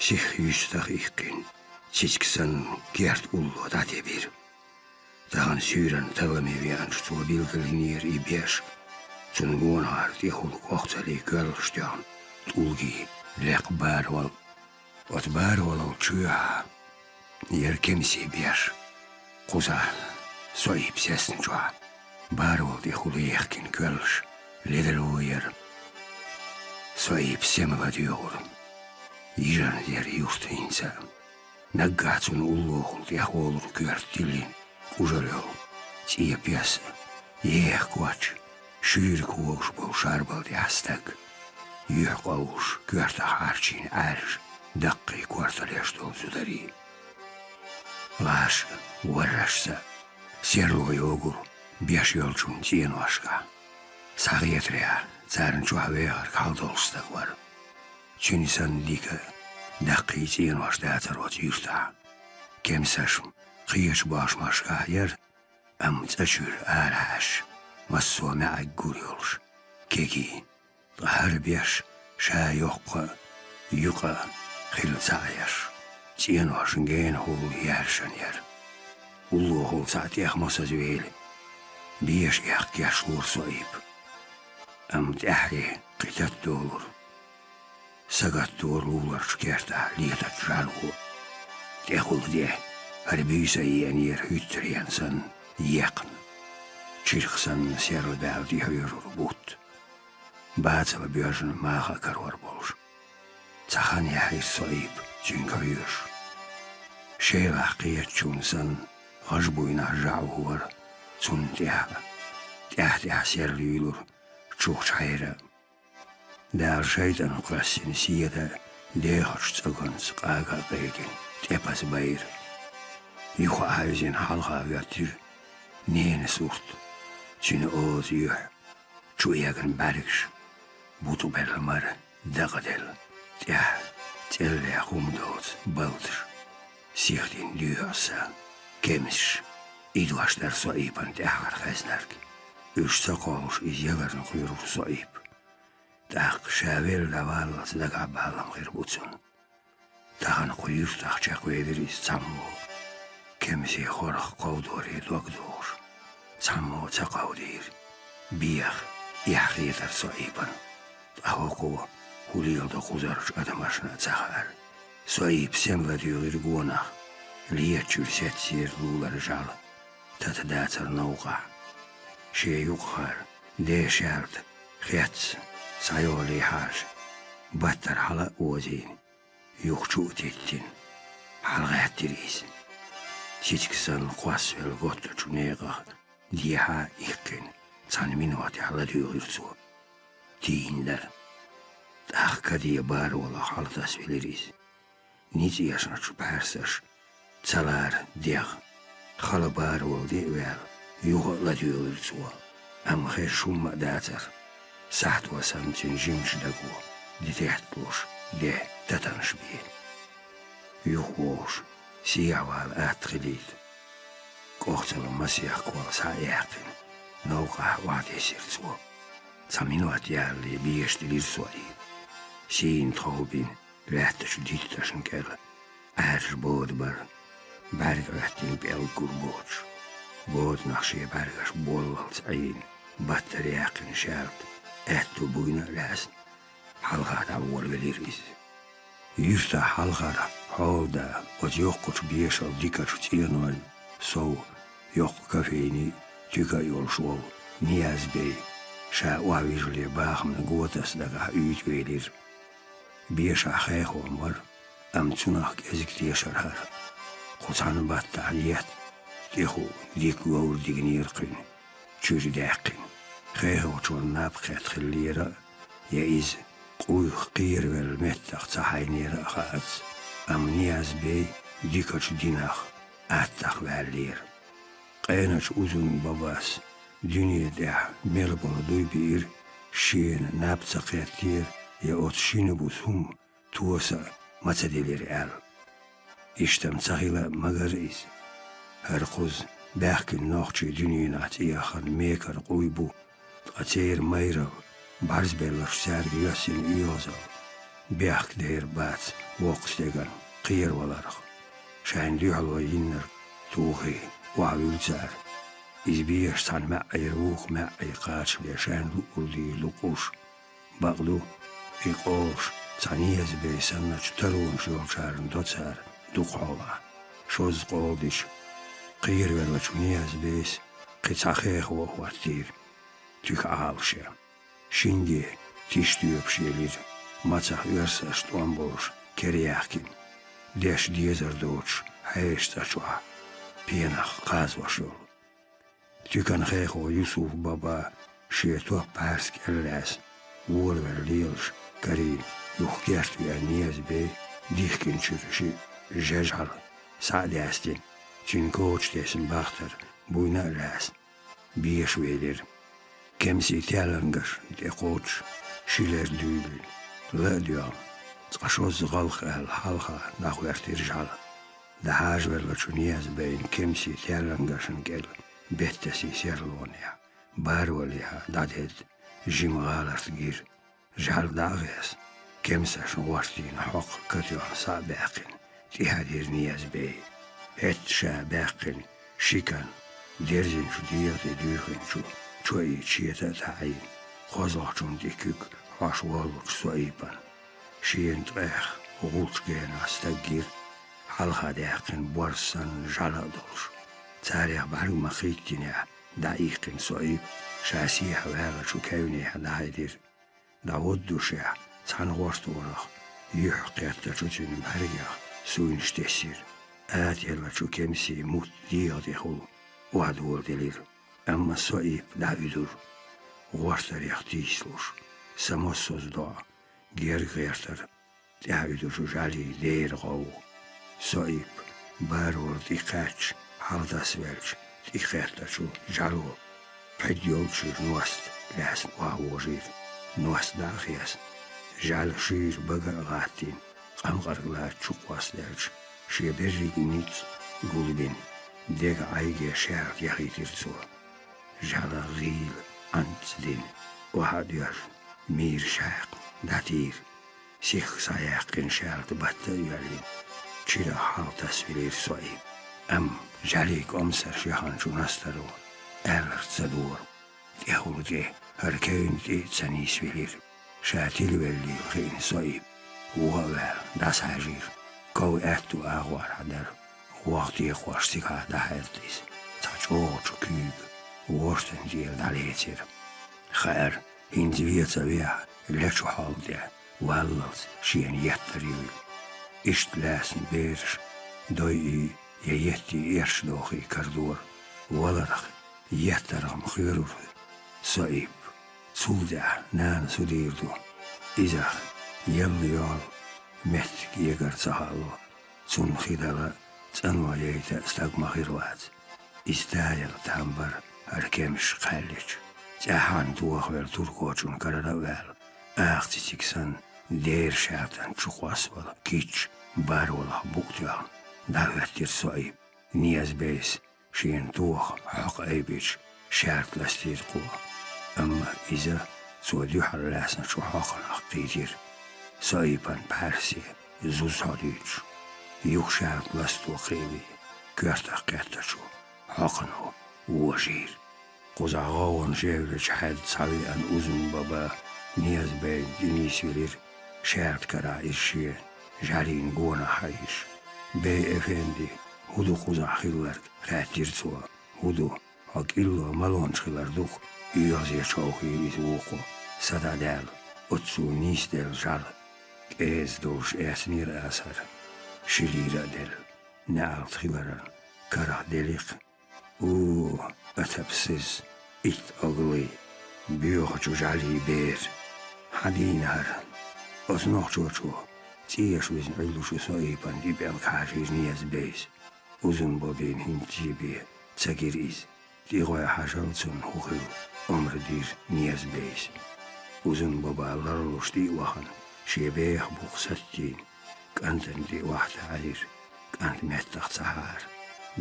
сиха юьстах иккхина, цициг санна керта улло дӀатебира. Тахана суьйранна талламе веанчу цо билгалйинера и беш, цунна гонахара тӀехула кохцаллин коьллаш тоьхна тӀулгий, лекха барвал. Оцу барвалал чоьхьа яра кемсийн беш, кхузахь Соип сецначохь барвал тӀехула ехкина коьллаш ледара вон яра. Соип сема ладоьгӀура. Йижарна яра юрт хӀинца а. Наггахь цунна уллохула тӀехволург коьрта тиллина кӀужал йолу, цӀе пес а, еха коч, шуьйра когаш болу шарбал тӀехь стаг. Юьхь къовлуш, коьртах Ӏарчийна Ӏаьржа даккхий корталеш долу зударий. ГӀаш а, варрашца а серло йогура беш йолчун цӀеношкахь. СхьагӀетарехь, царна чохь вехарг хьалдолуш стаг вара. Цуьнан санна дика, даккхий цӀенош дацара оцу юьртахь. Кемсаш кхечу бошмашкахь яра, амма цӀа чуьра арахьаьжча, массо а маьӀиг гур йолуш, кегий. Ткъа хӀара беш ша йоккха а, юкъа а хилла цхьаъ еш, цӀеношна генахула яьржина яра. Уллохула цхьаъ тӀех мосазза вели, беша эккха кечлора Соип. Амма тӀаьххье кхин тата долура. Сагатдора луларчу кертахь летачу жарго. ТӀехула де, хӀара буьйса а еанера хӀуьттаренна санна, екхна. Чирх санна серла баьлла тӀехьоьжура бутт. Бацала боьжна маха а карор болуш. Цхьа хан яьхьира Соип цуьнга хьоьжуш. Шелахь кхетачунна санна, гӀаж буйнахь жаӀу вара цунна тӀехь а. ТӀаьхь-тӀаьхьа серла юьйлура чухча хьайра а. Дала шайтӀанах кхоьссина седа дехачу цӀаганца къага а къегина, тӀепаза байра. Юха Ӏаьвзина хьалха воьттира ненан сурт, цуьнан оза юьхь, чу эгна бӀаьргаш, бутӀа белла мара дакъаделла, тӀехь цӀеллех хӀума доцу балташ, сихдина дуьхьал са, кемсаш, и дош дара Соипана тӀаьххьара хезнарг. Уьш ца кхоллуш иза яларна кхоьрура Соип. ТӀаккха ша велла дӀаваллалц дагахь баллам хир бу цунна. Тахана кху юьртах чекхвелира иза цхьаммо. Кемсийн хорах кховдоре дог дохуш, цхьаммо ца кховдийра. Беха, эхь хетара Соипана. Ткъа хӀокхо хӀун леладо кхузарчу адамашна а ца хаьара. Соип сема ладуьйгӀира гонах, летачуьра сеццера лулара жӀаьла, тата дацара новкъахь. Шен юкъахара дешаьлта хецна, схьайолий хьажа, баттара хьала а озийна, юха чу а титтина, хьалагӀаьттира иза. Цициг санна кхоссавелла готтачу некъах дехьа а иккхина, цхьана минотехь ладуьйгӀира цо. Тийна дара. ТӀаккха каде барвалах хьаладасвелира иза. Ницкъ ешначу пхьаьрсаша ца лара дегӀ. Хала барвала де а ваьлла, юха а ладуьйгӀира цо. Амма хезаш хӀумма а дацара. Сахьто санна цуьнан жимачу даго де тетталуш, де татанаш бе. ЮхавогӀуш, сехьавала атта хилийта. КӀохцалла масех кхолла схьа а яьккхина, новкъахь охьатесира цо. Цхьа минот ялале беша дилира Соип. Сийна тхов бина, лаьттачу дитташна кӀел Ӏаьржа бода бара, бӀаьрг Ӏоьттина пӀелг гур боцуш. Боданах шен бӀаьргаш боллалц Ӏийна, баттара яьккхина шаьлта, аьтту буйна а лаьцна, хьалха дӀаволавелира иза. Юьртахь хьалхара хьолада оцу йоккхачу бешал дикачу цӀенойн сов йоккха кофейни, туька а йолуш волу Ниязбей ша охьавижале бахамна готас дагахь уьйтӀа велира. Бешахь хехом вара, амма цунах кӀезиг тешар хӀара. Кху цхьана баттахь етта тӀехула дика говр дигнера кхуьнан, чуьра даьккхина. Хехочунна наб кхетта хиллера а, я иза къуйх кхеравелла меттах ца хьайнера а хаац, амма Ниязбей дикачу динах, аттах ваьллера. Къеначу Узун-бабас дуьне тӀехь мел болу дуй биира, шена наб ца кхеттера, я оцу шина буса хӀума тоса а ма ца делира аьлла. Иштта-м ца хила а магара иза. ХӀара кхуза баьхкина нохчий дуьненахь цӀе яхана мекара къуй бу, ткъа церан майралла, бӀарзбелларш цаьрга йоьссина оьгӀазалла, бехк дер бац воккхачу стеган кхераваларх. Шайна дуьхьало йиннарг тухий охьавуьлу цара. Иза беша цхьана маьӀӀера вукху маьӀӀе кхачале шайна луъург дийр ду къуш. Бакъ ду, и къолуш цхьа Ниязбей санначу таронаш йолчарна до цара дукха хьолахь. Шозза къола дича, кхеравеллачу Ниязбейс кхин цхьа хехо а хӀоттийра, туька Ӏалашъян. Шинге тиша тоьпаш елира, мацах оьрсаша тӀом болуш кера яьхкина, деш дезар доцуш хьешан цӀа чохь пенах кхазош йолу. Туькан хехо Юсуф-баба шен топ-пхьарс кӀел лаьцна, волавелла лелаш карийна, юха керта веана Ниязбей дихкинчуьра шиъ жежхьала схьа а даьстина, цуьнан коча тесна бахтар буйна а лаьцна, беша велира. Кемсийн таьллангашна тӀе кхочуш, ши лер дуьйлина, ла а доьгӀна, цкъа шозза гӀалх аьлла хьалха дӀахӀоьртира жӀаьла. ДӀахьажавеллачу Ниязбейн кемсийн таьллангашна кӀел беттасийн серлонехь, барвалехьа дӀадедда жима гӀаларт гира. ЖӀаьла дӀа а гӀезна, кемсашна гӀортийна хьокху катоьхна схьа а баьккхина, тӀаьхьа дира Ниязбей. ХӀетта ша баьккхина ши кан, дерзинчу дегӀа тӀе дуьйхинчу чоий чета а таӀийна, кхозлагӀчунна тӀе куьг хьош воллучу Соипана. Шена ткъех гӀулч генахь стаг гира, хьалха даьккхина борз санна жӀаьла а долуш. Царех бӀаьрг ма-кхийттинехь, дӀаихкина Соип ша сехьа ваьллачу кевнехьа дӀахьедира. ДӀагӀуддушехь, цхьана гӀорторах юьхь кхеттачу цуьнан бӀаьргех суйнаш тесира. Атаеллачу кемсийн мутт дегӀа тӀехула охьадоладелира. Амма Соип дӀауьдура, гӀортарех тийсалуш, самоссоза доӀа, герга гӀертара тӀаьхьа уьдучу жӀаьлийн дера гӀовгӀа. Соип, барвала тӀекхаьчча, хьалдасвелча, тӀекхеттачу жӀаьло пхьид йолчуьра ност лаьцна охьавожийра. Ност дӀа а хесна, жӀаьла шуьйра бага а гӀаттийна, къамкъарг лаьцна чукхоссаделча, шен берриг а ницкъ гулбина, дега Ӏайге шаьрта яхийтира цо. ЖӀаьла гӀийла Ӏанцдина, охьа а доьжна, мийра шаьккха дӀатийра. Сихха схьаяьккхина шаьрта батта а йоьллина, чирах хьалатасвелира Соип. Амма жӀаьлийн кӀомсарш яханчу настаро аьлларг ца дора. ТӀехула тӀе хӀара кевнна тӀе а ца нийсвелира. Ша тилавеллийла хиъна Соип, вон а ваьлла, дӀасахьаьжийра. Ков аьтту агӀорхьа дара. ВогӀу текхош цигахь дӀахьаьрда иза. Цхьа чӀогӀачу куьйга ворсанан тӀера дӀалецира. Хаьара, хӀинца вен ца вехь, лечу хьол тӀе валлалц шена еттар юйла. Иштта лаьцна бераш дойий я еттий эрш дохий карадора. Валарх, еттарх-м хоьрура Соип. Цул тӀаьхьа нана су дийр ду? Изах елла йолу меттиг эгар ца хаало, цунна хи дала а, цӀано яйта а стаг ма хир вац. Иза таяла там бара хӀара кемсаш кхаьллича. ЦӀеххьана тохавелла туркочун карара а ваьлла, аха цициг санна, дера шаьртан чу кхоссавала кийча, барвалахь букъ тоьхна, дӀахӀоьттира Соип. Ниязбейс шена тоха хьокха айбича, шаьрта ластийра кхо. Амма иза цо дуьхьал лаьцначу хьокханах кхийтира. Соипан пхьарсе зуз хьо дуьйцуш, юха шаьрта ласто кхиале, коьртах кхеттачу хьокхано вожийра. Кхузахь гӀовгӀанаш евлачу хьаьдда схьавеана Узун-баба Ниязбейна тӀе нийсвелира, шаьрта карахь иза шен жӀаьлийна гонах хьаийша. «Бей-эфенди, хӀун ду кхузахь хилларг?» — хаьттира цо. «ХӀун ду, хьо кӀилло малонча хилар ду-кх?» — оьгӀазе човхийра иза вукхо, са дӀадаьлла, оццул нийсделла жӀаьла. КӀеза долуш эцнера аса хӀара. ши лира а делла, неӀалт хиларан карах деликх. У, атапсиз, итт оглий, боьхачу жӀалий бер! Хьан дийна хӀара? Оцу нохчочо цӀеша визна Ӏуьллучу Соипан тӀе пӀелг хьажийра Неза-бейс. Узун-бобин хӀинца бен ца гира иза. ТӀе гӀой хьажал цунна хӀун хилла, омра дира Неза-бейс. Узун-боба ларлуш тӀе а вахана, шен беха букъ саттийна, кӀантана тӀе охьатаьӀира. КӀант меттах ца хьаьра.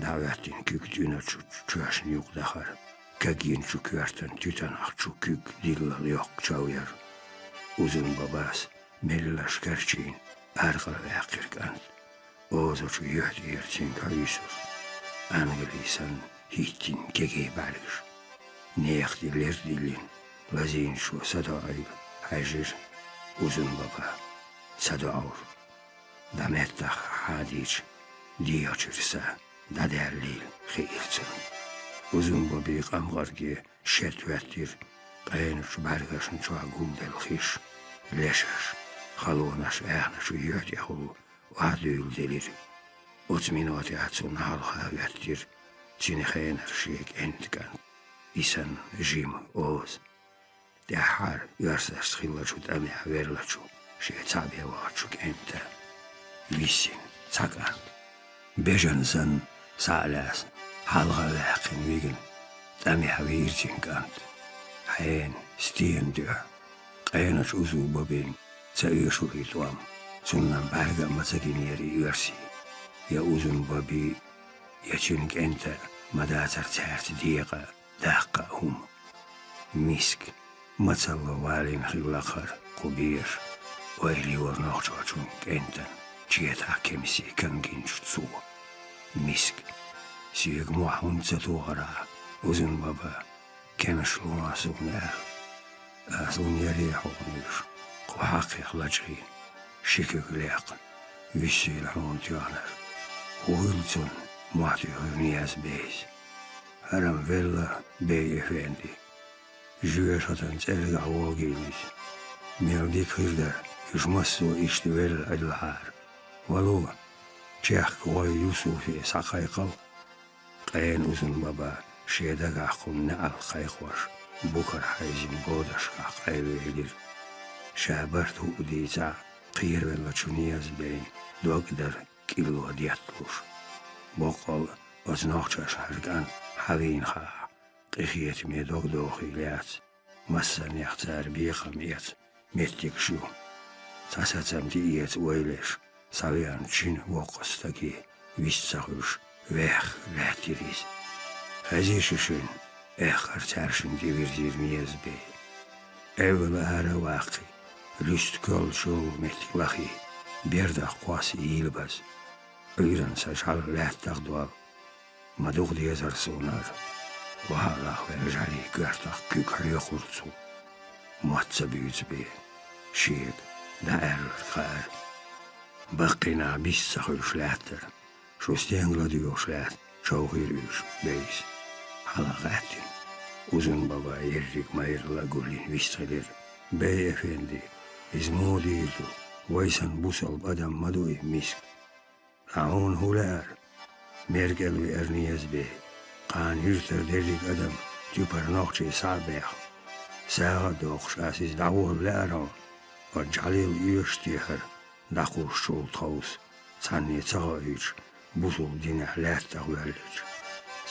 ДӀахӀоьттина куьг тӀуьначу чоьшна юкъа дахара. Кагйинчу коьртан туьтанах чу куьг диллал йоккха чов яра. Узун-бабас меллаша карчийна, аркъал ваьккхира кӀант. Озачу юьхь тӀера цуьнга хьуьйсура, ангали санна хӀиттина кегий бӀаьргаш. Нехан тӀе лер а диллина, лазийначо садоӀийла хьаьжира Узун-баба. Ца доӀура. ДӀаметтаххьадийча, дегӀачуьра са дӀадаьллийла хиира цунна. Узун-бобин къамкъарге шед хӀоьттира, къеначу бӀаьргашна чохь гулделла хиш, лешаш, халонаш аьхначу юьхь тӀехула охьадуьйладелира. Оцу минотехь цунна хьалха хӀоьттира цуьнан хенара шен кӀентан кӀант, и санна жима Оза. ТӀаьххьара оьрсашца хиллачу тӀамехь верлачу шен цхьаъ бен вахачу кӀентан виссина цхьа кӀант. Бежана санна, схьа а лаьцна, хьалха а ваьккхина вигна, тӀамехь вийра цуьнан кӀант. Хьенан, стенан дуьхьа, къеначу Узун-бобин ца оьшурий тӀом, цунна бӀаьрга а ма ца гинера и оьрсий. Я Узун-бобин, я цуьнан кӀентан ма дацара цаьрца декъа а, даккха а хӀума. Миска, мацалла валийна хилла-кх хӀара кху беша, ойла йора нохчочун кӀентан четахь кемсий кангинчу цо. Миска, соьга мохь хӀунда ца тохара ахь, Узун-баба, кемсаш ло ахь суна аьлла. Ас хӀунда ярий хьуна уьш, кху хьакхех лачкъийна, ши куьг лекха, вуьссийла хьуна тоьхнарг? ХӀун хилла цунна? Мохь туьйхира Неза-бейс. ХӀара-м велла, бей-эфенди. Жоьжахатан цӀергахь вогийна иза. Мел дика хир дара, уьш массо а иштта велла Ӏиллахьара. Вало, чехка гӀой Юсуфе схьакхайкхал. Къена Узун-баба шен дагахь кхунна неӀалт кхайкхош, букара хьаьвзина бодашкахь къайлавелира. Ша барт хӀуъа дийцахь а, кхеравеллачу Неза-бейн дог а дара кӀилло детталуш. Боккъал а оцу нохчашна хӀара кӀант хьан вийна хаахь, къинхетаме дог дохийла яц. Массанех цара бекхам эца меттигаш ю. Цхьа сацам тӀеэца ойла еш, схьавеана чина воккхачу стаге вист ца хуьлуш, вехха лаьттира иза. Хезий шу шуьна? — аьхкира цаьршинна тӀевирзира Неза-бей. Эвлала ара а ваккхий, луьста коьллаш йолу меттиг лахий, бердах кхосса йийла база. Ӏуьйранна сан жӀаьла лаьттах дол. Ма дукха дезара суна хӀара. Охьа а лахвелла жӀаьлин коьртах куьг хьоькхура цо. Мотт ца буьйцу бен, шега дӀааьлларг хаьара. Баккхий нах бист ца хуьлуш лаьттара. Шу стенга ладоьгӀуш лаьтта? — човхийра уьш бейса. Хьала а гӀаьттина, Узун-баба ерриг майралла а гулйина вистхилира. Бей-эфенди, иза муха дийр ду? Вай санна бусалба адам ма ду и, миска. Ткъа хьуна хӀун лаьара? Мер кӀел веара Неза-бей. Кхана юьртара дерриг адам туьпара нохчий схьа а бехна, сагӀа а доккхуш, ас иза дӀаволла лаьара хьуна. Оцу жӀаьлел оьшуш те хӀара, дӀакхуссучул тховса, цхьанне ца хоуьйтуш, бусалба динехь лаьттах воьллича.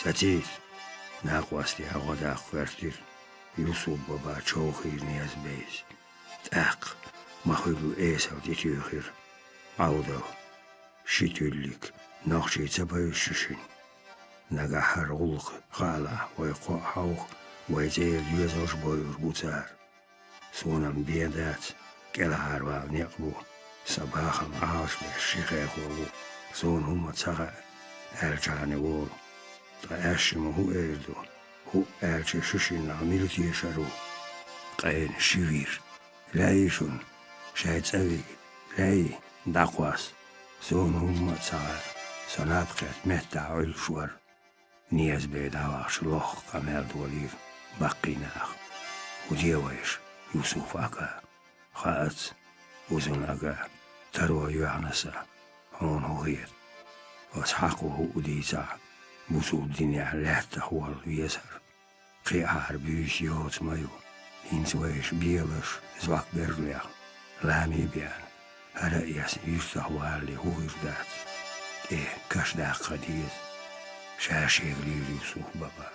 Сацийта! — накъостехь гӀо даккха гӀоьртира Юсуп-баба, човхийра Неза-бейса. ТӀаккха ма-хуьллу эсала тӀетуьйхира. Ӏовдал, ши туьллиг нохчий ца пайша шу шуьна? Нагахь хӀара гӀуллакх хаалахь, вай кхоъ хьовха, вай цӀера доьзалш а бойур бу цара. Суна-м бен дац, кӀелхьарвала некъ бу, сан бахам Ӏалашбеш ши хехо ву, суна хӀумма ца хаьа, аьлчахьана волу. Ткъа аьшшима хӀун эр ду? ХӀуъа аьлча, шу шиннах мила тешар ву? Къена ши вир. Лаьий шуна, шайн цӀа вига, лаьий, дӀакхосса. Суна хӀумма а ца хаьа, со наб кхетта меттахь Ӏуьллуш вара. Неза-бей дӀавахча, лохка къамел долийра баккхий наха. ХӀун де вайша, Юсуп-ага? Хаац, Узун-ага, таро йоьхна сан. Хьуна хӀун хета? Аса хьакхо хӀуъа дийцахь, бусулба динехь лаьттах волла везар. Кхин а хӀара буьйса йоцу ма ю, хӀинца вайша белаш, зӀок берг лехна, лами а беана, хӀара а эцна юьртахь валале хӀун хир дац? ТӀе каш даккха деза. Ша шега лийра Юсуф-баба.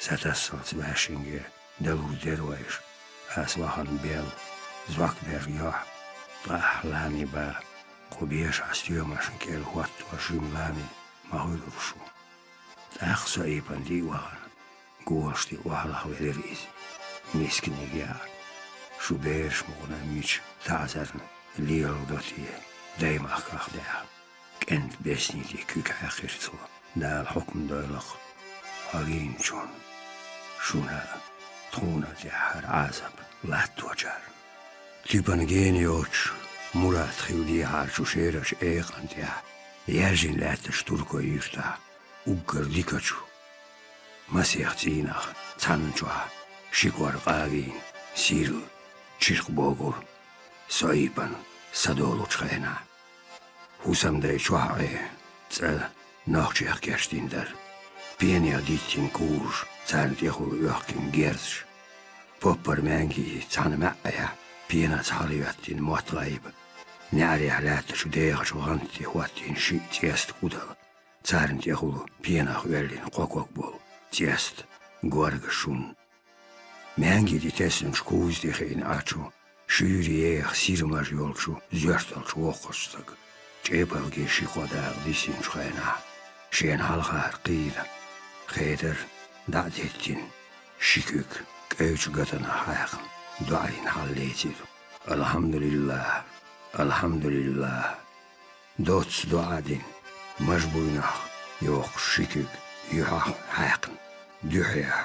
Сатассалц баьшшинге далур дера вайша. Ас вахана бел, зӀок берг йохь, ткъа ахь лами ба, кху бешахь стоьмашна кӀел хӀотто жима лами ма хуьлура шу. ТӀаккха Соипан диъ вахана, голаш тӀе охьалахвелира иза. Мисканиг яа, шу бераш мукъана мича таӀзарна лелалдо те, даймахках даьхна. КӀентан бесни тӀе куьг хьаькхира цо. Дала хьукму дойла-кх хьо вийначунна, шуна а, тхуна а тӀехь хӀара Ӏазап латточарна. Туьпана гена йоцуш, Мурат хилла дехьарчу шерачу экъана тӀехь, яьржина лаьттачу туркойн юьртахь, уггар дикачу масех цӀийнах цхьанна чохь ши кӀор къа а вийна, сирла, чиркх богура Соипан са долучу хенахь. ХӀусамдай чохь Ӏе, цӀа нохчех кечдина дара. Пенех диттина кураш, царна тӀехула оьхкина герзаш. Поппар маьнги цхьаьна маьӀӀехь пенаца хьалайоьттина мотт-лайба. НеӀарехь лаьттачу дехачу гӀанта тӀе хӀоттийна шиъ цӀеста кӀудал. Царна тӀехула пенах оьллина кхо ког болу цӀеста горга шун. Маьнги тӀе тессинчу куза тӀе хиъна Ӏачу, шуьйра еха сирмаж йолчу зоьрталчу воккхачу стага, чӀепалге ши-кхо дакъа диссинчу хенахь, шена хьалхара кхийра, хедар дӀа а деттина, ши куьг кӀайчу гатанах хьаькхна, доӀийна хьаллецира: «Алхьамдулиллах! Алхьамдулиллах!» Доцца доӀа дина, мажбуйнах йоккхуш ши куьг юьхьах хьаькхна, дуьхьехь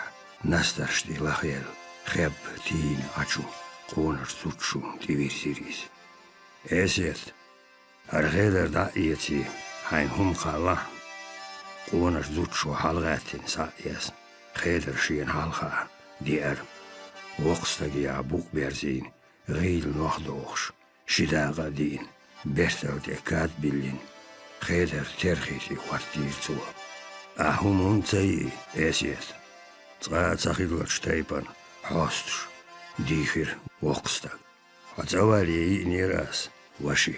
настарш тӀе лахъелла, хеб тийна Ӏачу къоначу зудчунна тӀевирзира иза. «Эсет, хӀара хедар дӀа а эций, хьайна хӀума кхаллахь». Къоначу зудчо хьалагӀаьттина схьа а эцна, хедар шена хьалха деара. Воккха стагехь букъ берзийна, гӀийла нох дохуш, ши дакъа а диъна, бертал тӀе кад а биллина, хедар терхи тӀе хӀоттийра цо. «Ахь хӀума хӀунда ца йии, Эсет?» «Цкъа а ца хиллачу тайпана хьостуш», — дийхира воккха стага. «Хьо цӀа вале йиънера ас, ваши».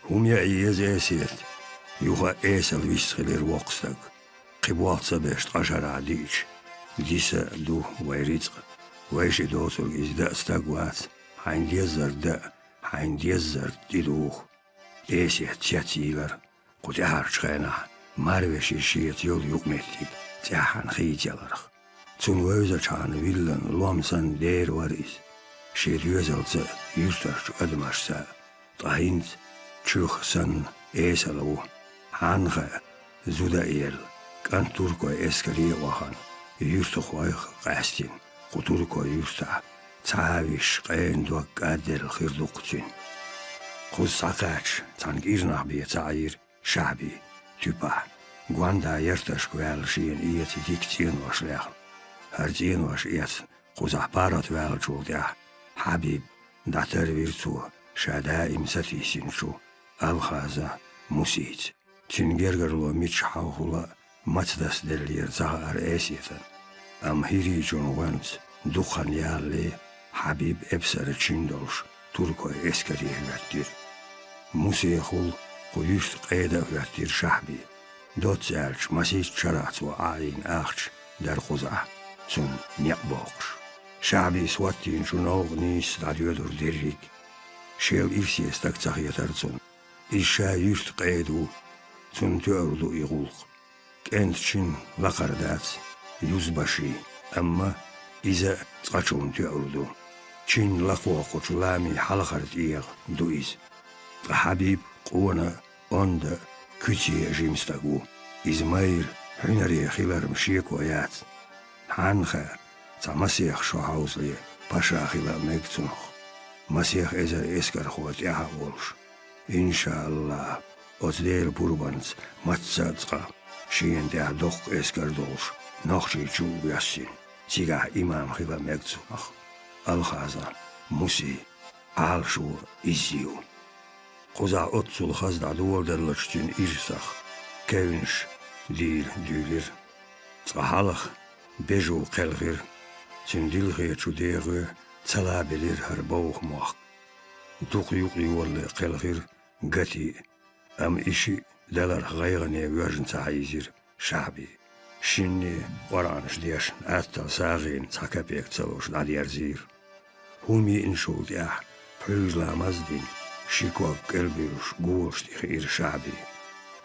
«ХӀума яа еза, Эсет», — юха а эсала вистхилира воккха стаг. «Кхин болх ца беш ткъа шарахь диъча, диса а ду вайн рицкъ. Вайши доцург иза даа стаг вац, хьайна деззар даа, хьайна деззар тӀедуху». Эсет цецйийлара. Кху тӀаьхьарчу хенахь марвеши шеца йолу юкъаметтиг цӀеххьана хийцаяларх. Цунна вевзачхьана виллина лом санна дера вара иза. Шен доьзалца а, юьртарчу адамашца а, ткъа хӀинца чуьх санна эсала ву. Хьанха а, зуда а елла, кӀант туркойн эскаре а вахана, юьртахойх а къаьстина, кху туркойн юьртахь цхьа а висча, къена дог кӀадделла хир ду-кх цуьнан. Кхуза схьакхаьчча, цхьана кӀирнах бен ца Ӏийра Шахьби, туьпахь, гондӀа ярташка ваьлла шена эца дика цӀенош лехна. ХӀара цӀенош эцна, кхузахь паргӀатваьллачул тӀаьхьа Хьабиб дӀатарвира цо ша даим сатийсинчу Алхазан Мусица. Цуьнан гергарло мичахь хьалхула а, маца дасаделлера ца хаьара Эсетана. Амма хӀирийчун гӀоьнца дукха хан ялале Хьабиб эпсаран чин долуш туркойн эскаре хӀоьттира. Мусехула кху юьрта къеда а хӀоьттира Шахьби. Доцца аьлча, масийтта шарахь цо Ӏа а Ӏийна ахча дара кхузахь, цунна некъ боккхуш. Шахьбис хӀоттийначу новкъа нийсса дӀадоьдура дерриг. Шел ирсе стаг ца хетара цунна. Иза ша юьрта къеда ву, цунна тоьур ду и гӀуллакх. КӀентан чин лакхара дац, юзбаший, амма иза цкъачунна тоьур ду. Чин лакхавоккхучу ламийн хьалхара тӀегӀа ду иза. Ткъа Хьабиб къона а, онда а, куьце а жима стаг ву. Иза майра, хьуьнаре хилар-м шеко яц. Хьанха а, цхьа масех шо хьовзале, паша хила а мега цунах, масех эзар эскархо тӀаьхьа а волуш. ИншааллахӀ, оцу Делан пурбанца мацца а цкъа, шена тӀехь доккха эскар долуш, Нохчийчу а воьссина, цигахь имам хила а мега цунах. Алхазан Муси Ӏалашо изза ю. Кхузахь оццул хаза дӀадоладеллачу цуьнан ирсах кевнаш дийла дуьйлира. Цкъа хьалха бежу кхелхира, цуьнан дилхечу дегӀе ца лабелира хӀара бовха мохк. Дукха юкъайолале кхелхира гатий, амма и шиъ даларх гӀайгӀане воьжна ца хьийзира Шахьби. Шинне, къоргӀанаш дешна, аттал сагӀина цхьа капек ца луш дӀадерзийра. ХӀума йиъначул тӀаьхьа пхьуьйжа ламаз а дина, ши ког кӀелбуьйлуш голаш тӀе хиира Шахьби.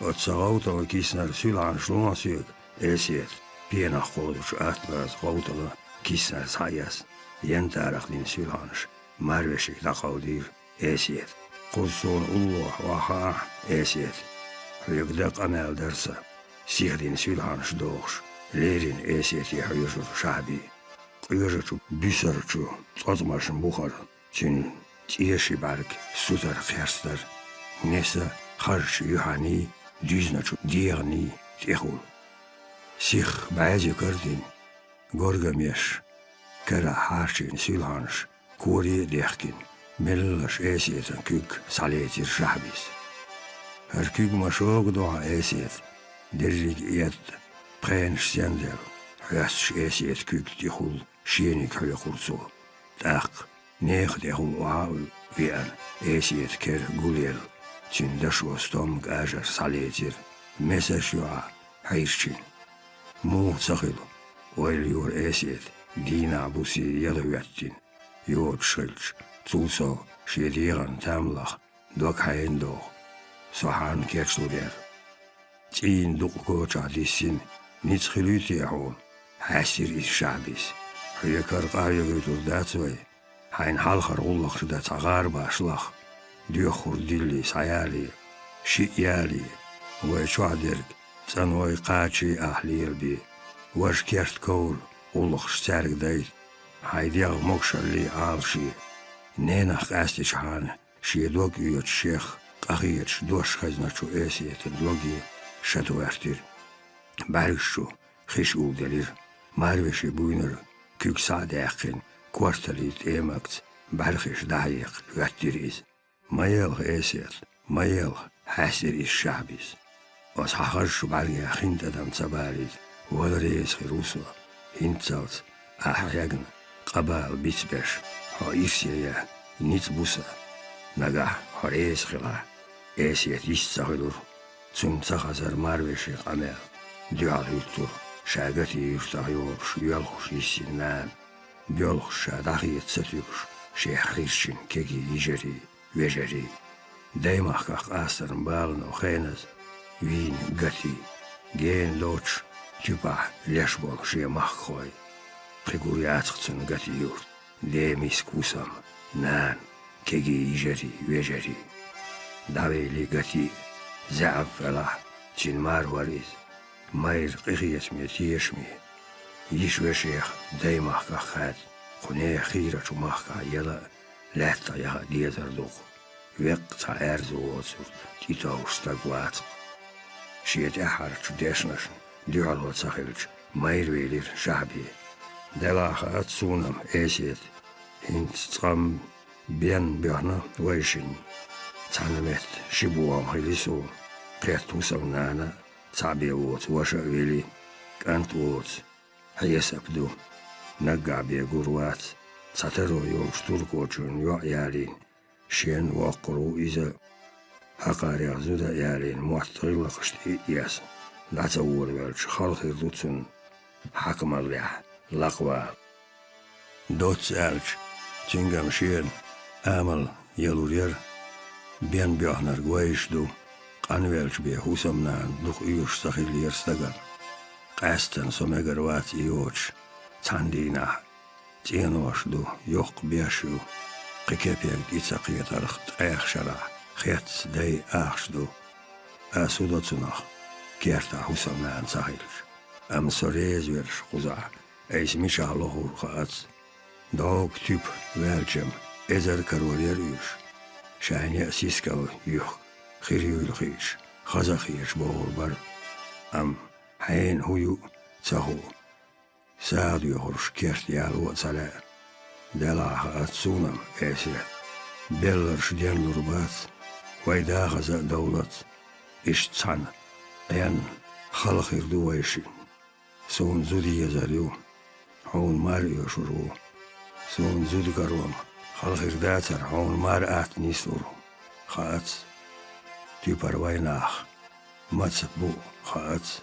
Оцу сан гӀовталан киснара суьлхьанаш лохьа соьга, Эсет, пенах кхозучу атта база гӀовталан киснара схьаэцна, янтарах дина суьлхьанаш марвешига дӀакховдийра Эсет. Кхуза суна уллохь охьахаа, Эсет. Хьоьга дан къамел дара сан, сиха дина суьлхьанаш дохуш, леррина Эсете хьоьжура Шахьби. Къоьжачу буьсарчу цӀоцкъамашна бухара цуьнан цӀе ши бӀаьрг сутара кхерстара. Неса хазачу юьхьаний, дуьзначу дегӀаний тӀехула. Сихха бӀаьзекара дина, горгамеш карахь хьарчийна суьлхьанаш коре а дехкина, меллаша Эсетан куьг схьалецира Шахьбис. ХӀара куьг ма шога ду хьан, Эсет, дерриг а эдда, пхенаш сенделла, хьоьстуш Эсетан куьг тӀехула шениг хьоькхура цо. ТӀаккха нехан тӀехула охьа а веана, Эсетан кера гулъелла, цуьнан дашо стомма кӀажар схьалецира, месаш ю ахь хьирчина. Муха ца хилла, ойла йора Эсета, дийнахь бусе яла хӀоьттина, йоцуш хилча, цул сов шен дегӀан там лаха дог хьайна доху, со хьанна кечлур яра. ЦӀийнан дукъа кочахь диссина, ницкъ хилуьйтий хьуна? Хьаьстира иза Шахьбис. Хьоьга хӀара къахьоьгуьйтур дац вай, хьайна хьалхара гӀуллакхаш дан цхьа гӀарабаш лаха, доьхур диллий схьаялий, шиъ ялий, вай чохь дерг цӀаной, кхачий ахь лелабе, важа керт ковра гӀуллакхаш цаьрга дайта, хьайн дегӀ могушаллий Ӏалаше. Ненах къаьстичхьана, шен дог оьцуш шех къахеташ дош хезначу Эсетан доге шатгӀоьртира. БӀаьргаш чу хиш улделира. Марвешин буйнара куьг схьа а даьккхина, корталлин тӀемагца бӀаьрхиш дӀахьекха хӀоьттира иза. «Ма елха, Эсет, ма елха», — хьаьстира иза Шахьбис. «Оцу хьан хазачу бӀаьргех хин тӀадам ца балийта, вала реза хир ву со. ХӀинццалц ахь хьегна къа бала бицбеш, хьо ирсе ян ницкъ бу сан. Нагахь хьо реза хилахь, Эсет йист ца хуьлура». Цунна ца хазара марвешин къамел дуьхьал хӀуьттура ша гатийн юьртах йолуш йоьлхуш йиссина нана, боьлхуш ша дӀахеца ца туьгуш шех хирчина кегий йижарий, вежарий. Даймахках къастарна балано хеназа вийна гатий, гена доцуш туьпахь леш болу шен махкахой. Кхин гур яцахь цунна гатийн юрт, Ден миска хӀусам, нана, кегий йижарий, вежарий. ДӀавели гатий, заьӀап велахь, цуьнан мар вара иза. Майра къинхетаме тешаме, йиш-вешех даймахках хаьдда, кху нехан хийрачу махкахь яла а, лаьттах яха а дезар ду-кх. Веккъа цхьа аьрзу воцург тӀетовжуш стаг вац-кх. Шен тӀаьххьарчу дешнашна дуьхьало ца хилча, майра велира Шахьби. Делахь хаац суна-м, Эсет, хӀинца цкъа-м бен боьхна вайшинна. Цхьана метта ши бохам хили суна, кхетта хӀусамнана а, цхьаъ бен воцу ваша а вели, кӀант воцу, хьесап ду. Наггахь бен гур вац, цхьа таро йолчу туркочунна йоӀ ялийна, шен воккхур ву иза, хьакхарех зуда а ялийна, мотт гӀиллакхашна тӀе а эцна, дӀа ца волавелча, хала хир ду цунна хьаькамаллехь лакхавала. Доцца аьлча, цуьнга-м шена амал ялур яра, бен боьхнарг вайша ду, къанвелча бен хӀусамнана дукха оьшуш ца хиллера стагана. Къаьсттина со мегар вац и йоцуш, цхьана дийнахь. ЦӀенош ду, йоккха беш ю, кхин кепега тӀе ца кхетарх, ткъех шарахь хеттаца дай ахча ду. Ас хӀун до цунах, кертахь хӀусамнана ца хилча? Амма со реза верш кхузахь, айса мичахь лохур хаац. ДӀоган туьпа ваьлча-м, эзар карор яра уьш. Шайна а сискал юьхка хир юйла хиъча, хаза а хеташ бохур бара. Амма хьенан хӀун ю а ца хуу. СагӀа доьхурш керта яло а ца лаьа. Делахь хаац суна-м, Эсет, белларш денлур бац, вай дахаза а довлац. Иштта цхьана аьнна, хала хир ду вай шин. Суна зуда езар ю, хьуна мар оьшур ву. Суна зуда каром хала хир дацар, хьуна мар атта нислур ву. Хаац. Туьпар вай нах маца бу, хаац.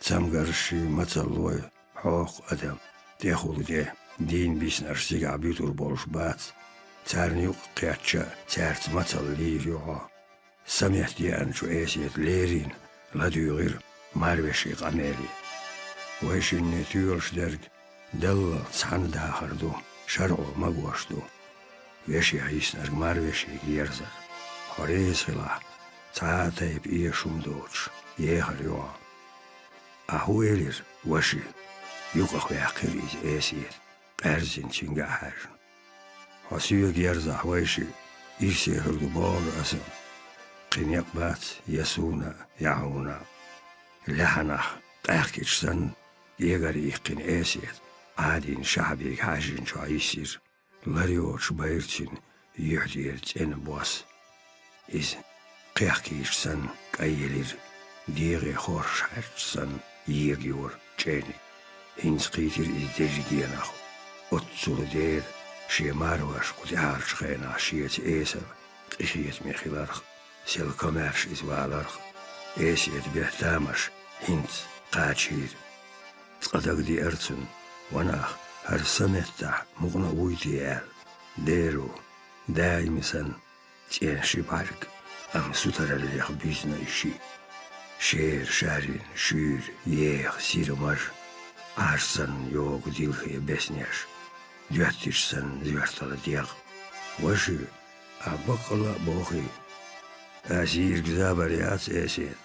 Цамгарши мацаллой хьокху адам тӀехула де, дийна биснарш цигахь буьтур болуш бац. Царна юкъ кхетча, цаьрца мацалла лийр ю хьо. Самет деанчу Эсета леррина ладуьйгӀира марвешин къамеле. Вай шинне тоьлуш дерг Далла цхьаьна дахар ду, шарӀо магош ду. Вешех йиснарг марвешига ерзар. Хьо реза хилахь, цхьа а тайпа эшам доцуш, ехар ю хьо. Ахьа хӀун элира, ваши? Юкъах ваьккхира иза Эсета, къаьрзина цуьнга а хьаьжна. Хьо соьга ерзахь, вайши, ирсе хир ду бохура аса. Кхин некъ бац я суна, я хьуна. Лаьхьанах къаьхкича санна, эгара иккхина Эсет, Ӏадийна Шахьбига хьаьжжинчохь йисира. Лар йоцуш байра цуьнан юьхь тӀера цӀена бос. Иза кхехкийча санна кӀайелира, дегӀе хорша хьаьрча санна ега йора чӀениг. ХӀинца кхийтира иза дерригенах. Оццула дера шен марваш кху тӀаьхьарчу хенахь шеца эсала къинхетаме хиларх, сел комаьрша иза валарх, Эсета бен тамаш хӀинца кхачийра. Цкъа дагадеара цунна, ванах, хӀара саметтахь мукъана а вуй те аьлла. Дера ву, даима санна, цӀена ши бӀаьрг, амма сутараллех буьзна и шиъ. Шера шаррина шуьйра еха сира мажа, Ӏаш санна йогу дилхе беснеш, доьттича санна зоьртала дегӀ. Ваши, ахь баккъалла а бохий? Ас йийриг забар яц, Эсет.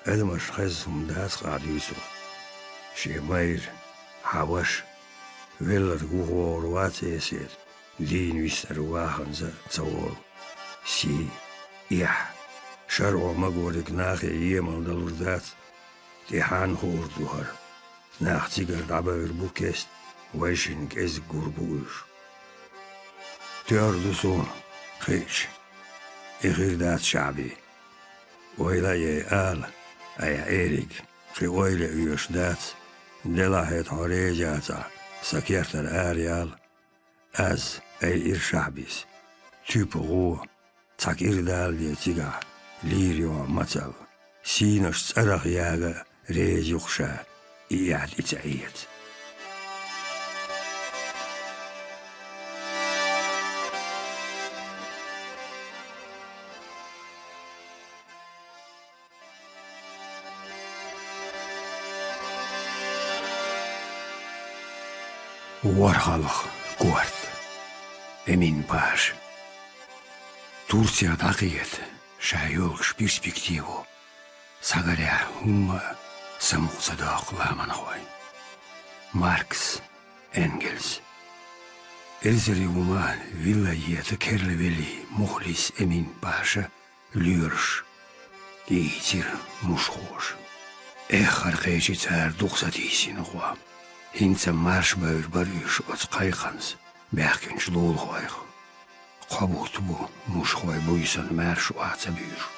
Адамаш хезна хӀума дац-кх ахь дуьйцург. Шен майра, хьан ваша, велларг вухавогӀур вац, Эсет, дийна виснарг ваханза а ца волу. Сий, эхь, шарӀо магориг нахе емал далур дац, тӀаьхьенна хуур ду хӀара. Нах цигара дӀабевр бу кеста, вайшинна кӀезиг гур бу уьш. Тоьар ду суна, хиъча, и хир дац, Шахьби. Ойла а яй ала, айхьа, Эрик, кхин ойла а оьшуш дац, делахь хӀета хьо реза яцахь, сан кертара араяла. Аз, айира Шахьбис, туьпа гӀо, цхьа кӀира далале цигахь, лийр ю хьо мацалла. Сийнаш цӀарах яга а реза ю-кх ша, и эхь тӀе ца эца. ВорхӀалгӀа корта. Эмин-паша. Турцих дӀакхета ша йолчу перспективо схьагарехь хӀумма а самукъа ца доккху ламанхойн. Маркс, Энгельс. Эрзари вума вилла ета керла велий, мухлис Эмин-паша лоьраш тӀеийцира мушхоша. Эххар кхечи цара дукха сатийсина гӀо. ХӀинца марша бевр бара уьш оцу кхайкханца баьхкинчу лулахойх. Кхо бутт бу мушхой буьйсанна маьрша охьа ца буьйшу.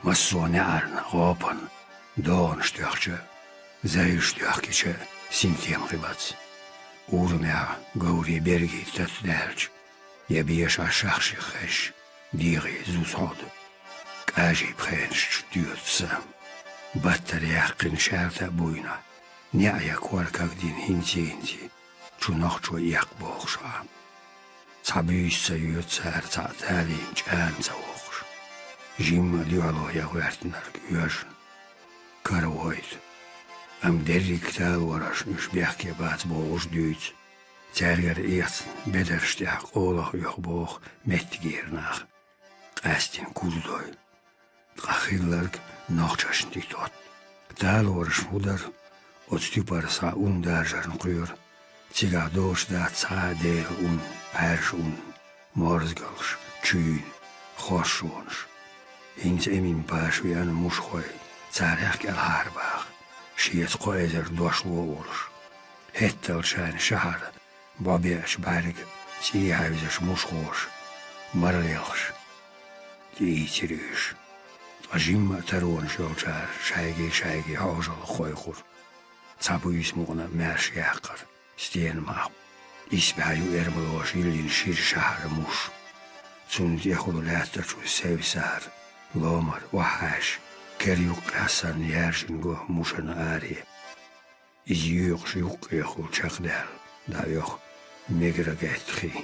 Массо а неӀарна, гӀопанна, догӀанаш тоьхча а, зайлаш тоьхкича а синтем хилац. Урамехь говрий берригий тата даьлча, я беша шахших хезча, дегӀе зуза хьоду. КӀажий пхенаш чу доьду са. Баттара яьккхина шаьрта а буйна, неӀ я кор кагдина хӀинций-хӀинций чу нохчо эккха бохуш Ӏа. Цхьа буьйса ца йоьду цара цхьаъ талийна чӀана ца воккхуш. Жимма а дуьхьало ян гӀоьртинарг оьжна, кара войту. Амма дерриг талораш уьш бехке бац бохуш дуьйцу. Цаьргара эцна бедарш тӀехь къолах оьху боху меттигера нах, къаьстина курдой. Ткъа хилларг нохчашна тӀе тотту. Талораш хӀун дара? Оцу туьпара схьа ун даржарна кхоьру. Цигахь доцуш дац цхьа а дела ун, Ӏаьржа ун, морзгалш, чуьйна, хоршонаш. ХӀинца Эмин-паша веана мушхой царах кӀелхьара баха, шеца кхо эзар дошло а волуш. ХӀетталчарна шахьара бӀо беача бӀаьрга цӀий хьаьвзаш мушхоша мара лелхаш. тӀеийцира уьш. Ткъа жимма а таронаш йолчара шайгий-шайгий хьожалгӀа кхойкхура. Цхьа буьйса мукъана маьрша яьккхира стенан мах. Исбаьхьа юкъ-эрмалоша йиллина шира шахьара муш. Цунна тӀехула лаьттачу севсара, ломара охьахьаьжча, кер юккъехь санна яьржина го мушан аре. Иза юьйкъаш юккъехула чекхдаьлла, дӀаоьху мегара геттахий.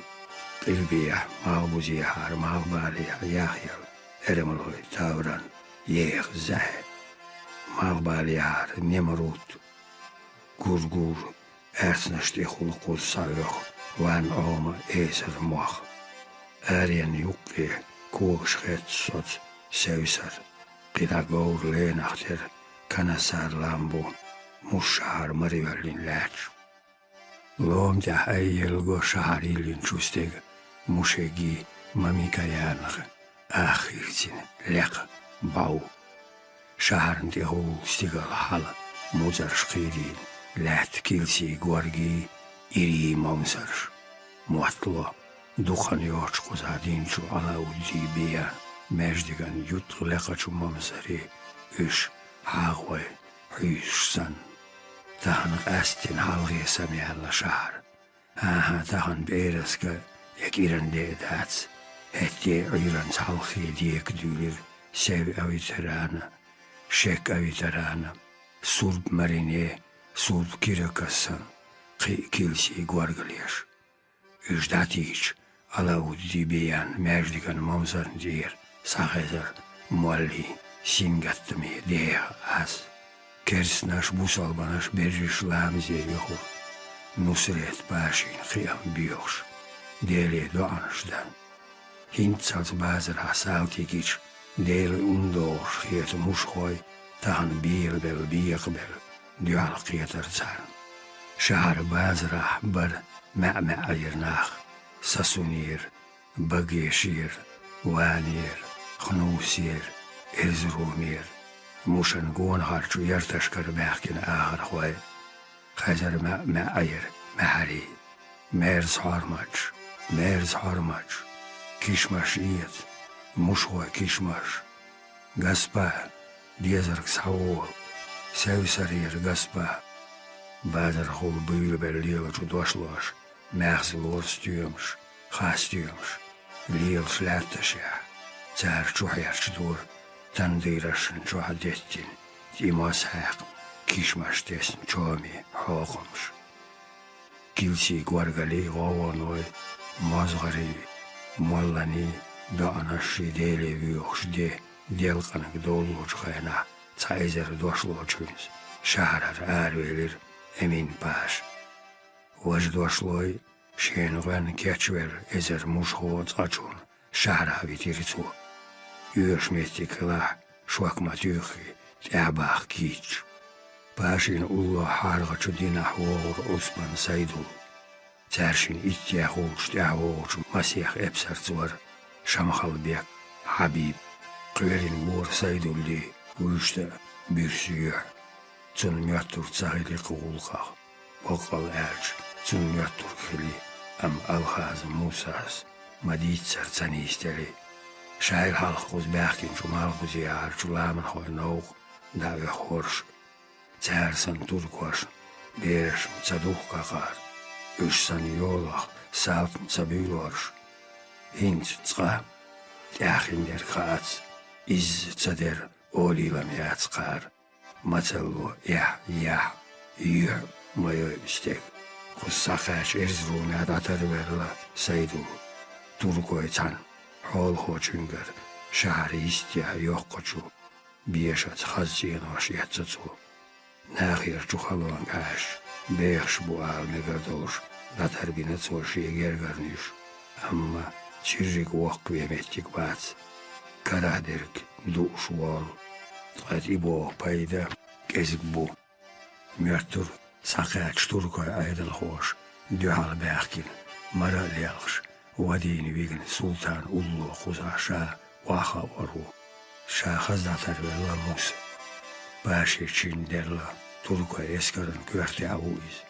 Къилбехьа, малхбузехьара малхбалехьа яхъелла эрмалой тавран еха заьхьа. Малхбалехьара немрут, гур-гур, аьрцнаш тӀехула кхузза схьаоьху ван Ӏома эсар мох. Аренна юккъе когаш хетта соцу севсар. КхидӀа говр ленахь тера канасар лам бу, муш шахьара мара йоьллина лаьтташ. Лома тӀехь айъелла го шахьара йиллинчу стеган Мушегий Мамикаянах ах хирцина лекха бӀов. Шахьарна тӀехула стигала хьала муцӀарш кхийрийна лаьтта килсий горгий, ирий мамсарш. Мотт ло, дукха хан йоццуш кхузахь динчу Ӏалаудди-беян маьждиган юьткъа лекхачу мамсаре уьш хьагӀой хьуьйсуш санна. Тахана къаьсттина хьалхе самаяьлла шахьар. ХӀан-хӀа, тахана пӀераска я кӀиран де а дац, хӀетте а Ӏуьйранца хьалххе дека дуьйлира Сев-Авитарана, Шек-Авитарана, Сурб-Марине, Сурб-Киракаса кхин а килсий горгалеш. Уьш дӀатийча, Ӏалаудди-беян маьждиган мамсарна тӀера схьахезара моллий, сингаттаме деха Ӏас. Керстанаш, бусалбанаш берриш ламазе юьхура, Нусрет-пашин кхиам боьхуш, Деле доӀанаш дан. ХӀинццалц базарахь салтий гича, Делан ун догӀуш хета мушхой, тахана белабелла, бекхабелла дуьхьал кхетара царна. Шахьар базарахь бара маьӀ-маьӀӀера нах: Сасунера, Багешера, Ванера, Хнусера, Эрзрумера. Мушан гонахарчу ярташкара баьхкина ахархой. Хезара маьӀ-маьӀӀера маьхьарий: «Мерза хьорматаш, мерза хьорматаш, кишмаш эца, мушхой кишмаш! Гаспа, дезарг схьавола! Севсарера Гаспа!» Базархула буьйлабелла лелачу дошлоша маьхза лора стоьмаш, хас стоьмаш, лелаш лаьтташехь, цара чухьерчадора тандырашна чохь деттина тӀе мос хьаькхна, кишмаш тесна чоме хьокхамаш. Килсий горгалий, гӀовгӀаной, мозгӀарий, молланий, доӀанашший Деле воьхуш де делкъанга довллучу хенахь, цхьа эзар дошлочуьнца шахьарара аравелира Эмин-паша. Важа дошлой, шена гӀоьнна кечвелла эзар мушхо а цкъачунна шахьарахь витира цо. Оьшу меттиг хилахь, шок ма туьйххи, тӀаьхьа бахка кийчча. Пашин уллохь хьаргӀачу динахь вогӀура Ӏусбан Сайдул. Цаьршинна иттех волчу тӀаьхьа вогӀучу масех эпсарца вара Шамхалбек, Хьабиб. Кхоьлина вора Сайдуллий вуьшта а, буьрса юьхь. Цунна моьттург ца хили кху гӀуллакхах. Боккъал аьлча, цунна моьттург хили, амма Алхаза Мусас ма дийццара ца нийса тели. Шайла хьалха кхуза баьхкинчу малхбузехьарчу ламанхойн новкъа дӀаоьху хӀорш. Цара санна туркошна берашна ца духкакхара, уьш санна йолах салтна ца буьйлорш. ХӀинца цкъа, тӀаьххьиндерг хаац, изза ца дер олийлам яц кхара. Мацалло эхь, яхь, юьхь ма йойу стеган. Кхуза схьакхаьчча Эрзрумехь дӀатарвелла Сайдул. Туркой цхьана хьолахочуьнгара шахьар йистехь йоккхачу бешаца хаза цӀенош эцна цо. Нахера чухалонга хьаьжча, бехаш бу ала мегар долуш, дӀатарбина цо шен гергарнаш. Амма цуьрриг воккхаве меттиг бац. Карахь дерг дууш волу, ткъа тӀебогӀу пайда кӀезиг бу. Моьттура схьакхаьчча туркойн Ӏедалхоша дуьхьал баьхкина, мара а лелхаш, вадийна вигна султан улло кхузахь ша охьахаар ву. Ша хаза дӀатарвелла Муса. Паши чинделла туркойн эскаран коьртехь ву иза.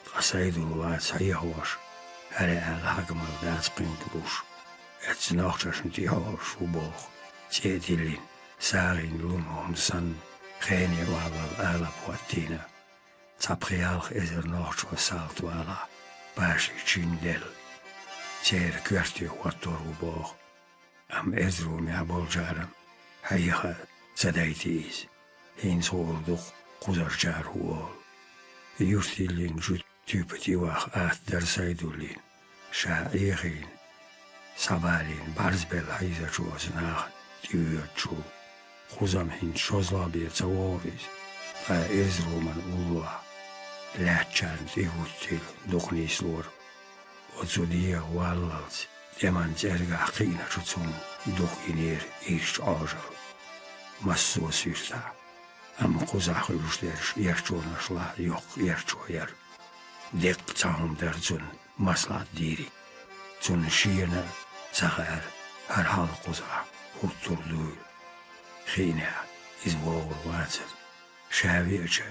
Ткъа Сайдул вац хьехош, хӀара аьлла хьаькамалла дац кхин тӀе луш. Эцца нохчашна тӀехьожуш ву боху, цӀе а диллина, сагӀина лумо хӀума санна, хене валлал алапа хӀоттийна. Цхьа пхи-ялх эзар нохчо салт валахь, Паши чин лелла. Церан коьрте хӀоттор ву боху. Амма Эрзрумехь болчарна хьеха а ца дайтий иза. ХӀинца хуур ду-кх кхузарчара хӀун олу. Юьртахь йиллина жуьгтий туьпа тӀе ваха атта дара Сайдуллина. Ша Ӏехийна, схьабалийна бӀаьрзбелла хьийзачу оцу нахана тӀевоьдучул. Кхузам хӀинца шозлагӀа бен ца вогӀура иза, ткъа Эрзруман уллохь лаьттачарна тӀе хӀуттийла дукха нислора. Оцу дегӀан валлалц тӀеман цӀергахь кхиъначу цунна дукха йинера ирча Ӏожалла. Массо а суьртахь, амма кхузахь хуьлуш дерш эрчонашлахь йоккха эрчо яра. Деккъа цхьа хӀума дара цунна маслаӀат дийриг. Цунна шена а ца хаьара хӀара хьал кхузахь хӀуттур дуйла. Хиънехь иза вогӀур вацара. Ша веача,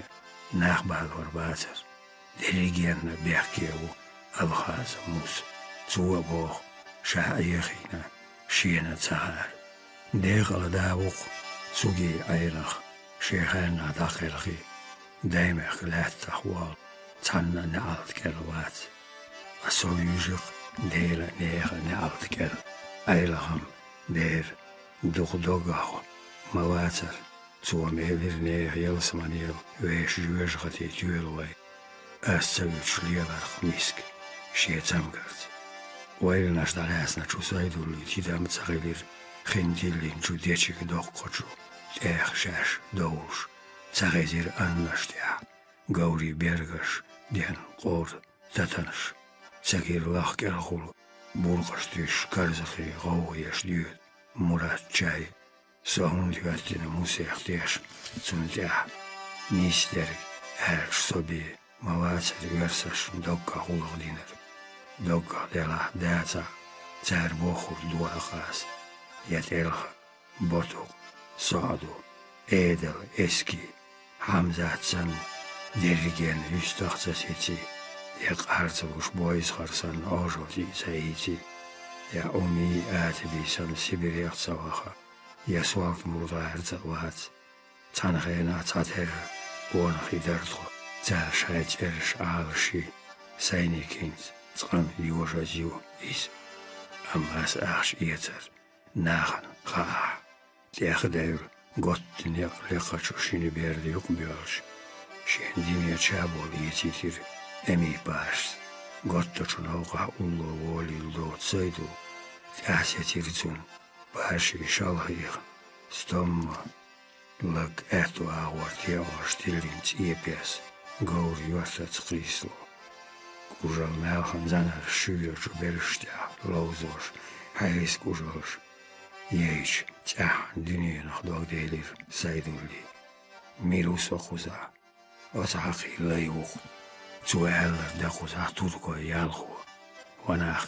нах балор бацара. Дерригенна бехке ву Алхаза Мус. Цо а боху, ша Ӏехийна, шена а ца хаьара. Декъала да ву-кх цуьнан Ӏелах, шен хеннахь дӀакхелхий, Даймехкан лаьттахь волу цхьанна а неӀалт кӀел вац. Ткъа со вуьйжи-кх Делан а, нехан а неӀалт кӀел, Ӏелахам дера дукха доггах ма вацара. Цо ма элира нехан ялсаманел вешан жоьжахати тоьлу вай. Ас ца вуьтуш лелар-кх миска шен цамгарца. Ойланаш дӀалаьцначу Сайдуллин тидам а ца хилира, хин тиллинчу дечиг доккхачу тӀех шаьш довлуш, ца хезира аннаш тӀехь говрийн бергаш, ден къора татанаш, ца гира лах кӀелхула буркъаш туьйсуш карзахий гӀовгӀа еш доьду Мурат чай. Со хӀунда хӀоьттина Мусех тешна цунна тӀехь? Нисдерг аьлча, со бен ма вацара оьрсашна доггах гӀуллакх динарг. Доггах делахь, дацахь, цара бохург дора-кх ас: я ТӀелха, Ботукъ, СоӀду, Эдал, Эски, Хьамзат санна дерригенна юьстах ца сеций, я къарцалуш Бойзахар санна Ӏожалла тӀе ца ийций, я Ӏумий, Атаби санна Сибирех ца ваха, я Солт-МуртӀара цӀа вац. Цхьана хенахь цхьатерра къонахий дара тхо, цара шайн цӀераш Ӏалашйи, сайниг хӀинца цкъа йожаза ю иза. Амма ас ахча эцар нахана хаахь. ТӀехдевлла готта некъ лекхачу шина берда юкъабоьллуш, шен дине чаболу эцийтира Эми-Пашас. Готтачу новкъахь улло волийла доцу Сайдул тӀаьхьа сецира цунна Пашин шалха хьехна стомма лаг аьтту агӀор тӀеӀош тиллина цӀе пес, говр йоьртаца кхийсло. КӀужал маьлхан занарш шуьйрачу бераш тӀехь ловзош, хьайса кӀужалш яйча, цӀеххьана дуьненах догделира Сайдуллин. Мила ву со кхузахь? Оцу хьакхий лай ву-кх. Цо аьлларг дан кхузахь туркойн ялхо. Ва нах,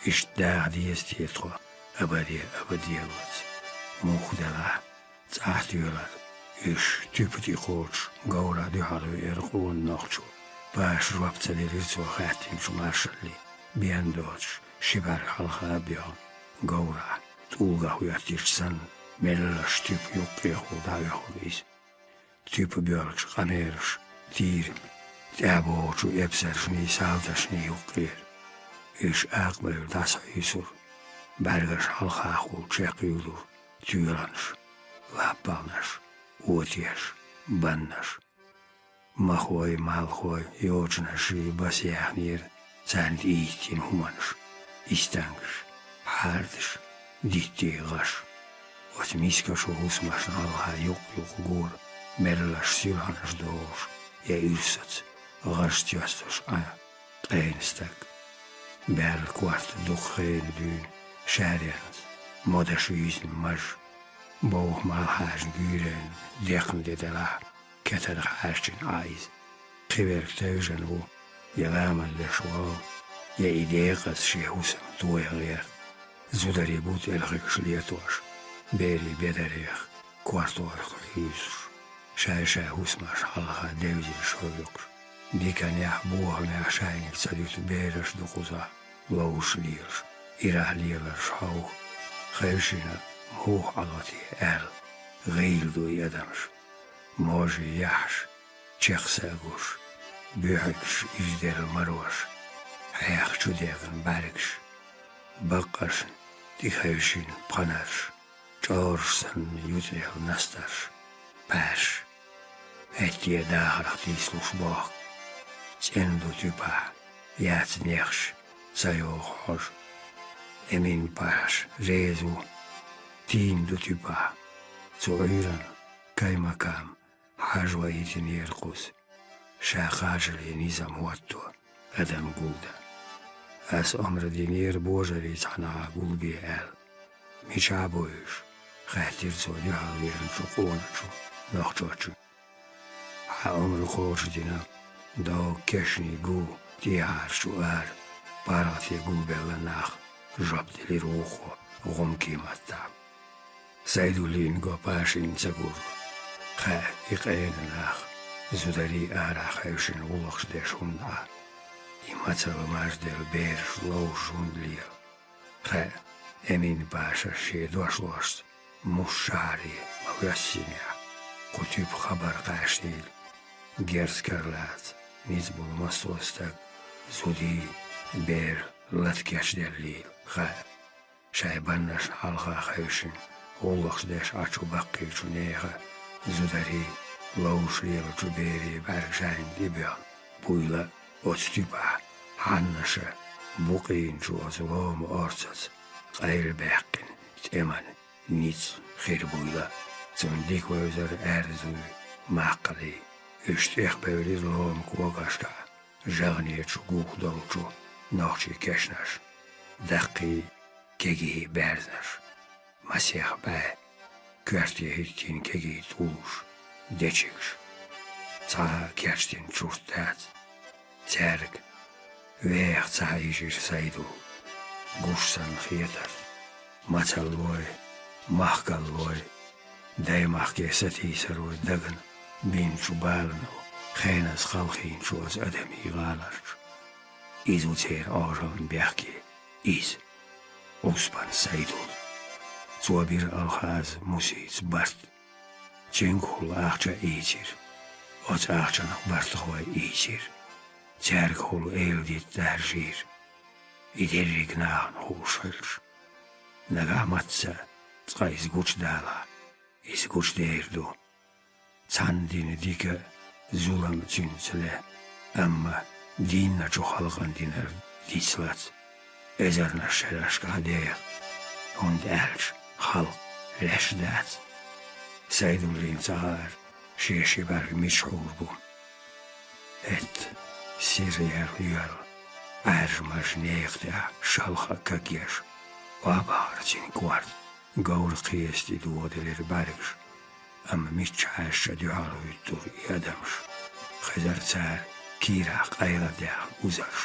иштта даха деза те тхо абаде абаделлаца? Муха делахь, цӀахь тоьлар. Уьш туьпа тӀе кхочуш, говрана дуьхьал веара къона нохчо. Паша жоп ца делира цо хаьттинчу маршаллин, бен доцуш, ши бӀаьрг хьалха а боьлхуш, говрахь тӀулгах хӀоьттича санна, меллаша туьпа юккъехула дӀаоьхура иза. Туьпа боьллачу къамелаш тийра тӀаьхьабогӀучу эпсаршний, салташний юккъера. Уьш акъабевлла дӀасахьуьйсура, бӀаьргаш хьалхахула чекхйуьйлура тоьланаш, лаппалнаш, отеш, баннаш. Махой, малхой, йочанаший баса яьхнера царна тӀеиттина хӀуманаш: истангаш, хьардаш, диттийн гӀаш. Оцу мискачу хӀусамашна хьалха юккъе-юккъе гора меллаша суьлхьанаш дохуш я уьрсаца гӀаш тостуш Ӏа къена стаг. Баьрла корта дукха хенахь дуьйна шаренца, модаш юьйзина маж, бовха мал хьаьжна гуьйренна декхна де делахь, кетарх хьаьжчина Ӏа иза. Кхин верг тевжина ву, я ламаз деш ву, я и декъаза шен хӀусам тоян гӀерта. Зударий бу тӀелхуьйкуш летош, берийн бедарех, кортахь хьуьйсуш, шай-шай хӀусамаш хьалха девзина шовзткъаш. Диканехь, бохамехь шайниг ца дуьту бераш ду кхузахь ловш лелаш, ирахь леларш хьовха. Хевшина, муха Ӏало те аьлла, гӀийла ду и адамаш. Можий яхьаш, чехса а гуш, буьхьигаш, ижделла марош, хьеха чу дегӀна бӀаьргаш, баккъашна тӀехевшина пхьанарш, чӀораш санна юцӀехьа настарш, пхьаьрш. ХӀетте дахарх тийсалуш бохку. ЦӀена ду туьпахь, яц нехаш, ца йогӀу хьожа. Эмин-паша реза ву, тийна ду туьпахь. Цу Ӏуьйранна каймакам хьажа ваийтинера кхуза. Ша кхажале низам хӀотто, адам гулдан. Ас омра динера божарий цхьанхьа гулбе аьлла. Мичахь бу уьш? — хаьттира цо дуьхьал веанчу къоначу нохчочуьнга. Хьан омра кхочушдина, догу кешний гу тӀехьарчу ара, паргӀате гулбелла нах, — жоп делира вукхо гӀумкий маттахь. Сайдуллин го Пашина ца гура. Хаьа и къена нах, зударий арахь хевшина гӀуллакхаш деш хӀунда Ӏа. И мацалла мажделла бераш ловш хӀунда лела. Хаьа, Эмин-паша шен дошлошца муш шахьаре ма воьссинехь, кху туьпа хабар кхаьчнийла. Герз карлаца ницкъ болу массо а стаг зудий, бер лата кечделлийла. Хаьа, шайн баннашна хьалха хевшина, гӀуллакхаш деш Ӏачу баккхийчу нехан зударий, ловш лелачу берийн бӀаьрг шайна тӀебоьхна буйла а, оцу туьпахь хьаннаша букъийначу оцу лома орцаца къайлабаьккхина тӀеман ницкъ хир буйла а. Цунна дика вевзара аьрзуй, маккхалий. Уьш тӀехбевлира лома когашкахь жагӀнечу гух долчу нохчийн кешнаш, даккхий, кегий баьрзнаш. Масех бӀе коьрте хӀиттийна кегий тӀулгаш, дечигаш. Цхьа а кечдина чурт дац. Цаьрга веха ца хьийжира Сайдул. Гуш санна хетара. Мацаллой, махкаллой, даймахке сатийсарой дагна бинчу балано, хеназа халхийначу оцу адамийн гӀаларчу. Иза ву церан Ӏожаллин бехке, иза. Ӏуспан Сайдул. Цо бира Алхаза Мусица барт. Цуьнгахула ахча а ийцира. Оцу ахчанах бартахой ийцира. Цаьргахула эладитта даржийра. И дерриг нахана хууш хилча. Нагахь мацца а цкъа иза гучудалахь, иза гучудер ду. Цхьанна дина дика а, зулам а цуьнца ле, амма дийнначу халкъана динарг дицлац. Эзарнаш шерашкахь деха, хӀунда аьлча халкъ леш дац. Сайдуллина ца хаьара, шен ши бӀаьрг мичахь хьур бу. ХӀетта, сирра яьлла йоьлла, Ӏаьржа-маржа нехан тӀехь шалха а кагъеш, охьабахара цуьнан корта, говра кхеста тӀе дохаделира бӀаьргаш. Амма миччахьаьжча дуьхьал хӀуьттура и адамаш. Хезара цара кийрахь къайладаьхна узарш.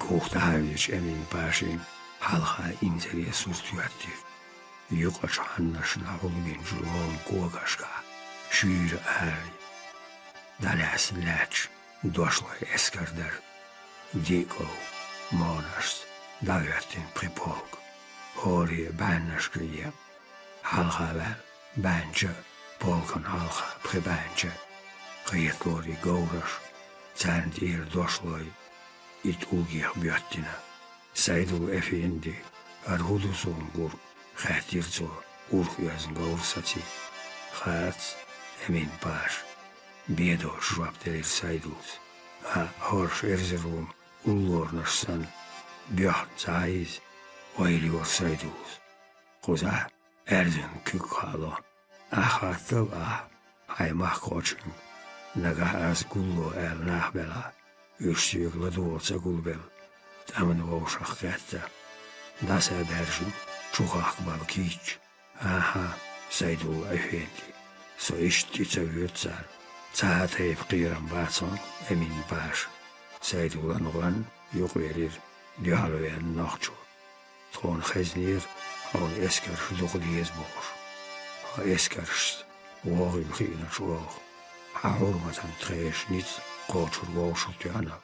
Гух дӀахьаьвзича Эмин-пашина хьалха инзаре сурт хӀоьттира. Юкъачу хьаннашна хьулбинчу лома когашкахь шуьйра ари дӀалаьцна лаьтташ дошлой эскар дара. Диъ ков могӀанашца дӀахӀоьттина пхи полк. ХӀоре бӀаьннашка екъна, хьалха ваьлла бӀаьнча а, полкана хьалха пхи бӀаьнча а, кхеталора и говраш, царна тӀера дошлой и тӀулгех боьттина. «Сайдул-эфенди, хӀара хӀун ду суна гур?» — хаьттира цо, урх оьзна говр сацийна. «Хац, Эмин-паша», — бен доцуш жоп делира Сайдулас. «А, хӀорш Эрзарум уллоранаш санна, боьхна ца Ӏа иза», — ойла йора Сайдулас. «Кхузахь аьрзун куьг хаало. Ахь хаттал ахь хьайн махкахочуьнга, нагахь ас гулло аьлла нах белахь, уьш соьга ладогӀа ца гулбелла, тӀамна вовшах гӀетта, дӀасабаьржина чу хахка бала кийчча». «ХӀан-хӀа, Сайдул-эфенди, со иштта тӀе ца воьду царна. Цхьа а тайпа кхерам бац хьуна, Эмин-паша». Сайдулан гӀоьнна юкъавелира дуьхьалвеана нохчо. «Тхуна хезнера хьуна эскарш дукха деза бохуш. Хьо эскаршца вогӀийла хиъначу оха, хьан хьурматан тхешан ницкъ кхочур вовшахтоьхна.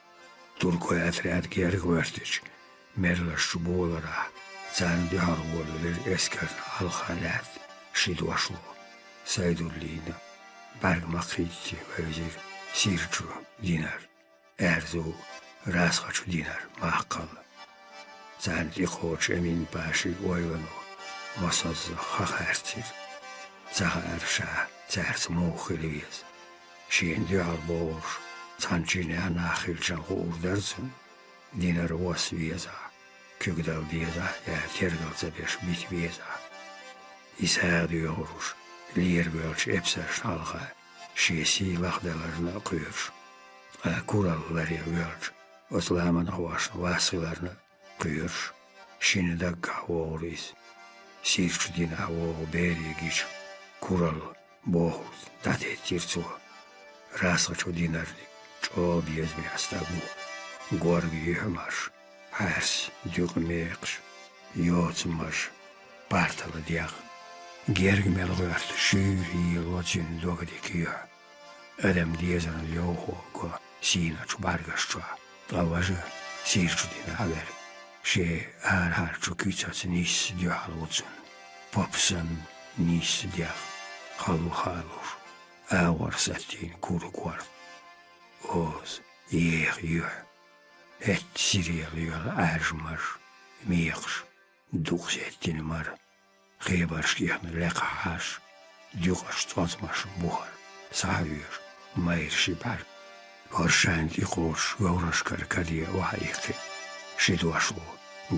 Туркойн отряд герга гӀоьртича, мерлашчу боларахь Царна дуьхьал волавелира эскарна хьалха лаьтта ши дошло. Сайдуллина бӀаьрг ма кхийтти вевзира Сирчу Динар, аьрзу Расхачу Динар махкал. Царна тӀекхочу Эмин-паши ойлано масазза ха хаьрцира. Ца хаьара ша цаьрца муха хила веза. Шена дуьхьал богӀуш цхьана чиннехь нах хилча хуур дара цунна, Динар восса везахь, куьг дала дезахь я тергал ца беш бита везахь. И сагӀа доьхур уьш лерабоьлхучу эпсаршна хьалха шен сий лахдаларна а кхоьруш, ткъа куралла ларъян воьлча оцу ламанхошна вас хиларна а кхоьруш, шина даггахь вогӀура иза. Сирчу Динехь вогӀу бере гича, куралла бохург дӀатеттира цо. Расхачу Динарниг чӀогӀа безамехь стаг ву. Горга юьхьмарш, хьаьрс дуькъа мекхаш, йоцамаш, партала дегӀ. Герга мел гӀоьрта шуьйра ело цуьнан догдика юьхь. Адам дезарна йовхо го сийначу бӀаьргаш чохь, ткъа важа Сирчу Динехь верг шен арахьарчу куьцаца нисса дуьхьал ву цунна. Поп санна нисса дегӀ, халла хаалуш, агӀор саттийна кура корта. Оза, еха юьхь, хӀетта сирела йоьлла Ӏаьржа маж, мекхаш, дукха сеттина мара, хебаршка ихна лекха хьаш, дуькъаш цӀоцмаш бухара схьавоьжу майра ши бӀаьрг. ХӀорш шайна тӀекхочуш говрашкара каде охьаиккхина ши дошло,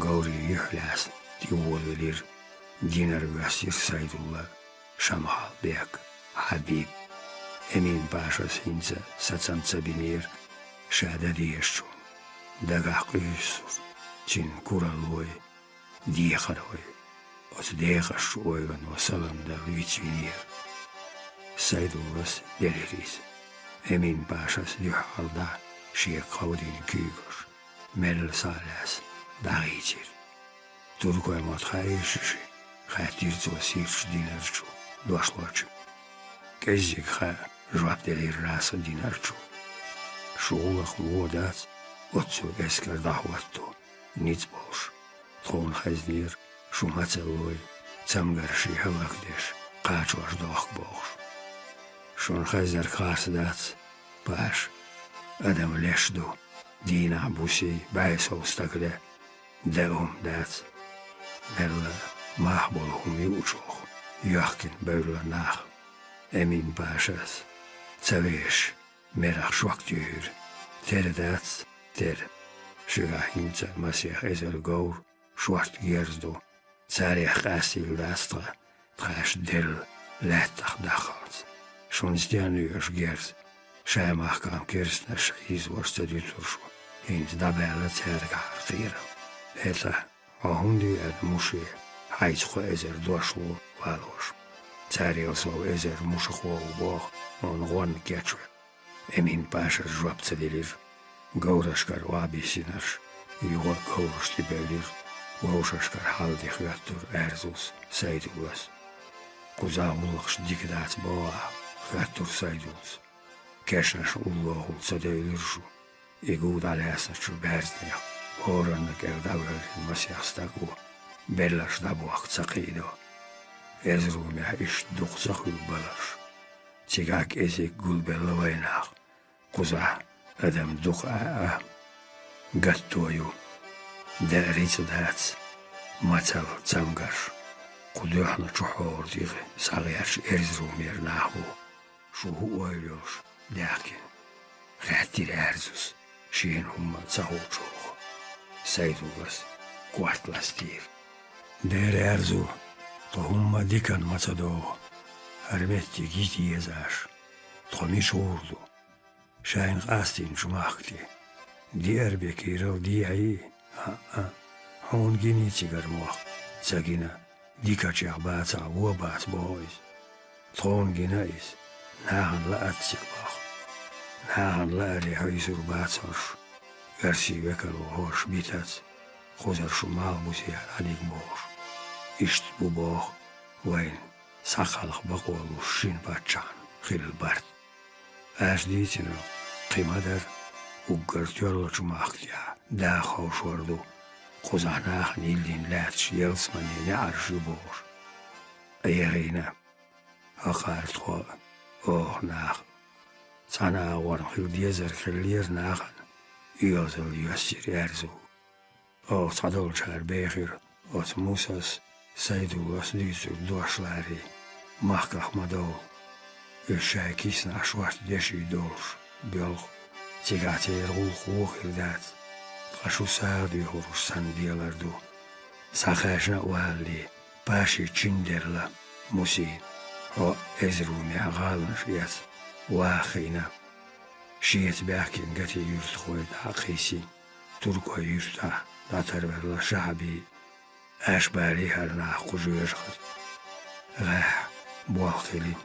говрийн юьхь лаьцна тӀеволавелира. Динар воьссира Сайдулла, Шамхалбек, Хьабиб. Эмин-пашас хӀинца сацам ца бинера ша дан дезачунна. Дагахь къуьйсура цуьнан кураллой, дехарой. Оцу декъашчу ойлано салам дала вицвинера. Сайдуллас делира иза. Эмин-пашас дуьхьал дӀа шега кховдийна куьйгаш, мелла схьа а лаьцна, дӀахийцира. Туркойн мотт хаьий шу шиъ? — хаьттира цо Сирчу Динарчу дошлочуьнга. — КӀеззиг хаьа, — жоп делира Расха Динарчо. — Шу гӀуллакх вон дац оццул эскар дӀахӀотто, ницкъ болуш. Тхуна хезнера, шу мацаллой, цамгарший хӀаллакдеш, кхачош дохку бохуш. Шуна хезнарг харц дац, паша, адам леш ду, дийнахь, бусий, бӀе сов стаг ле, дан хӀума дац. Мелла мах болу хӀума юучух йоьхкина бевлла нах. Эмин-пашас ца вешаш, мерах шок туьйхира. Тера дац, тера. Шуьгахь хӀинца а масех эзар говр, шорта герз ду. Царех къастийла дац тхан, тхаьш делла лаьттах даххалц. Шуна стенна оьшу герз? Шайн махкахь керстанаш хьийзош ца дуьтура шу, хӀинца дӀабаьлла цаьргахьара кхерам. ХӀета, хьо хӀунда ю аьлла муше, хьайца кхо эзар дошло валош? Царел сов эзар мушахо ву боху, хьуна гӀонна кечвелла. Эмин-пашас жоп ца делира. Говрашкара охьабиссинарш юха а говраш тӀебевлира, вовшашкара хьал де хӀоьттура Аьрзус Сайдуллас. — Кхузахь гӀуллакхаш дика дац боху ахь, — хоьттура Сайдуллас. — Кешнаш уллохула ца девлира шу. И гу дӀалаьцначу баьрзнех хӀоранна кӀел дӀавоьллина масех стаг ву, белларш дӀабохка ца кхийдо. Эрзрумехь иштта дукха ца хуьлу баларш. Цигахь кӀезиг гулбелла вайнах. Кхузахь адам дукха а, а гатто ю. Даа рицкъ дац, мацалла цамгарш. Кху дуьхьначу хьора тӀехь схьагӀерташ Эрзрумера нах бу. Шу хӀун ойла йолуш даьхкина? — хаьттира Аьрзус, шена хӀумма ца хуучу хьокху. Сайдуллас корта ластийра. — Дера, Аьрзу, тхо хӀумма диканна ма ца догӀу. ХӀара меттиг йита еза аша. Тхо мича гӀур ду? Шайна къастийначу махка тӀе. Диарбекерал дехьий? А-а. Хьуна гиний цигара мох? Ца гина. Дикачех бацахь, вон бац боху иза. Тхуна гина иза. Нахана лаьцциг боху. Нахана лааре хьийсур бац хӀорш. Оьрсийн векал ву хӀорш битац, кхузара шу малхбузехьара Ӏадига бохуш. Иштта бу боху вайна схьакхалха бакъо луш шина паччахьна хилла барт. Аша дийцинарг кхин ма дара, уггар тоьллачу махка тӀехь даха ховшор ду. кхузахь нахана йиллина лаьтташ ялсаманин неӀарш ю бохуш. Ӏехийна хӀокхара тхо а, оха нах а. Цхьана агӀорна хила дезарг хиллера нахана, оьгӀазалла йоьссира аьрзу. Оха цхьадолчара бехира оцу Мусас, Сайдуллас дуьйцург дош ларий, махках ма довла. Уьш шайн киснахь шортта деши долуш боьлху, цигахь церан гӀуллакх вон хир дац, ткъа шу сагӀа доьхурш санна делар ду. Схьакхаьчна а валале, Паши чин делла Мусина, хьо эзар ву мега гӀаланаш эца, вахийна. Шеца баьхкина гатин юьртахой дӀа а кхийсина, туркойн юьртахь дӀатарвелла Шахьаби, аьшбалий хӀара нах кху жоьжахати. ГӀеххьа болх хилира.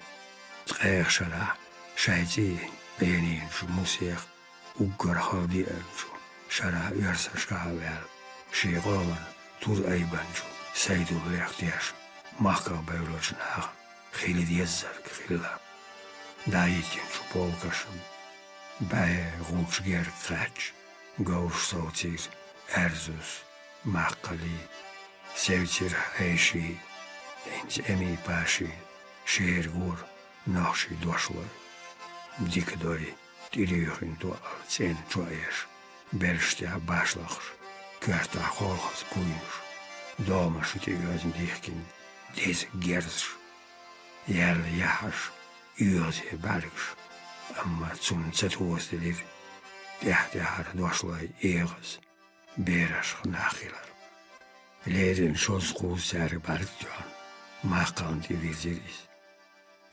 Ткъех шарахь шайн цӀий Ӏенийначу Мусех уггар хала деанчу шарахь оьрсашкахь а ваьлла, шен къоман тур айбанчу Сайдуллех тешна, махках бевллачу нахана хила деззарг хилла. ДӀахӀиттинчу полкашна бӀе гӀулч герга кхаьчча, говш совцийра Аьрзус, Маккхалий, севцира Хьеший, хӀинца Эмин-пашин шеран гора нохчийн дошлой. Дика дой, тӀедуьйхина тоъал цӀена чо а еш, белшаш тӀехь башлахаш, коьртахь кхолхаза куйнаш, домашна тӀеоьзна дихкина деза герзаш, яьлла яххьаш, оьгӀазе бӀаьргаш, амма цунна ца тозаделира тӀаьхь-тӀаьхьара дошлой эгӀаза, берашха нах хилар. Леррина шозза-кхузза цаьрга бӀаьрг тоьхна, Маккхална тӀевирзира иза.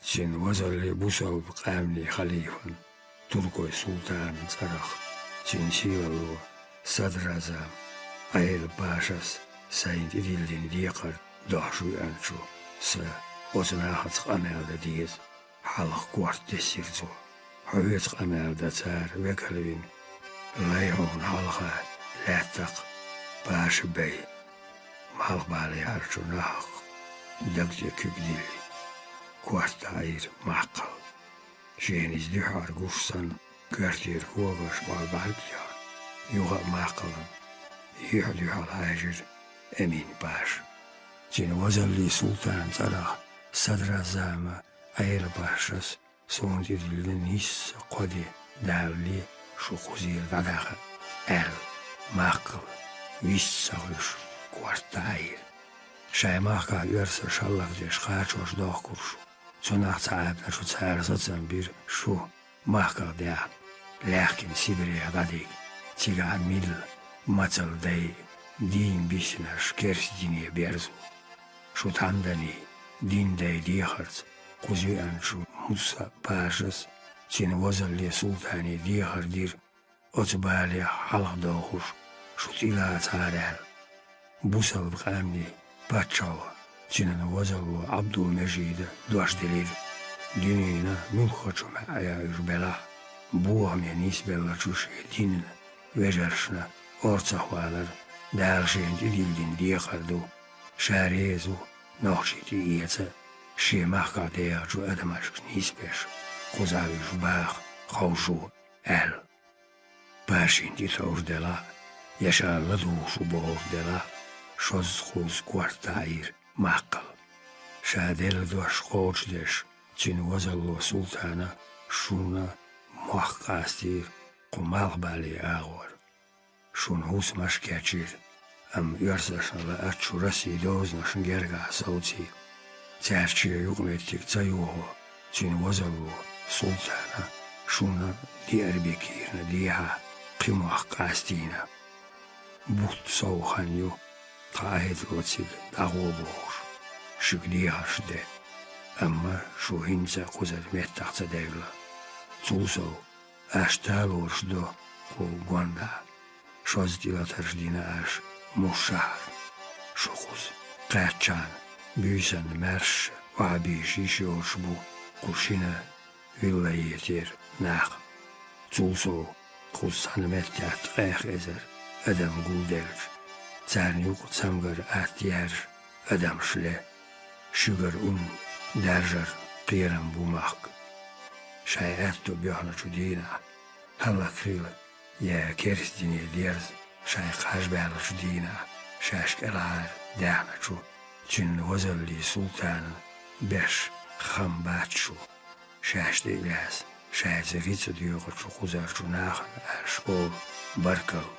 Цуьнан возалле бусалба къаьмнийн халифан, туркойн султанан цӀарах, цуьнан сийлалло садразам Ӏела-пашас сайна тӀедиллина декхар дохьуш веанчу сан оцу нахаца къамел дан деза, хьалха корта тесира цо. Хьо оьцу къамел дан цара векал вина, лай хьуна хьалха лаьттах, паша бай. Малхбалехьарчу нахах даг тӀе куьг диллина, корта дӀаийра Маккхал. Шена иза дуьххьара гуш санна, коьртера когаш охьа бӀаьрг тоьхна, юха а Маккхална юьхь-дуьхьал хьаьжира Эмин-паша. Цуьнан возалле султанан цӀарах садразама Ӏела-пашас суна тӀедиллина нийсса кхо де далале, шу кхузера дӀадаха, аьлла, Маккхал вист ца хуьлуш корта дӀаийра. Шайн махкахь оьрсаш хӀаллакдеш кхачош дохкур шу. Цунах ца Ӏаьбначу цара сацам бира шу махках даьхна, лаьхкина Сибрех дӀадига, цигахь милла, мацалла дайа, дийна биснарш керста дине берзо. Шу тхьамданий, дин дай дехарца кхуза веанчу Муса-пашас, цуьнан возалле султане дехар дира, оцу балех хьалха дохуш, шу тӀелацахьара аьлла. Бусалба къаьмнийн паччахьо, цуьнан возалло Ӏабдул-Межида дош делира: дуьненан муьлххачу маьӀӀехь уьш белахь, бохаме нисбеллачу шен динан вежаршна орцахвалар Дала шена тӀедиллина декхар ду, ша реза ву нохчий тӀеэца а, шен махкахь дехачу адамашка нисбеш, кхузахь уьш баха ховшо, аьлла. Пашина тӀетовжа делахь а, я ша ладугӀуш ву бохург делахь а, шозза-кхузза корта дӀаийра Маккхал. Ша делла дош кхочушдеш, цуьнан возалло султана шуна мохк къастийра кху малхбале агӀор. Шуна хӀусамаш кечйира, амма оьрсашна лаьттачу Россин дозанашна гергахь совций. Цаьрца шен юкъаметтиг ца йохо, цуьнан возалло султана шуна Диарбекирна дехьа кхин мохк къастийна. Бутт сов хан ю, тхан Ӏедало цига дӀагӀо бохуш, шуьга дехарш де. Амма шу хӀинца а кхузара меттах ца девлла. Цул сов, аша талораш до кху гондахь, шозза тӀелатарш дина аша Мус-шахьар. Шу кхуза кхаьччахьана, буьйсанна маьрша охьабийша йиш йоцуш бу кху шина виллаетера нах. Цул сов, кхуза цхьана меттехь ткъех эзар адам гулделча, царна юкъа цамгар атта яьржа адамаш ле, шуьгара ун даьржар кхерам бу махка. Шайн аьтто боьхначу дийнахь хӀаллакхила я керста дине дерза шайн кхаж баьллачу дийнахь, шаьш кӀелхьара даьхначу цуьнан возаллин султанан беш хам бац шу, шаьш тӀе а лаьцна, шайца рицкъ доьхучу кхузарчу нахана аьлла олу баркалла,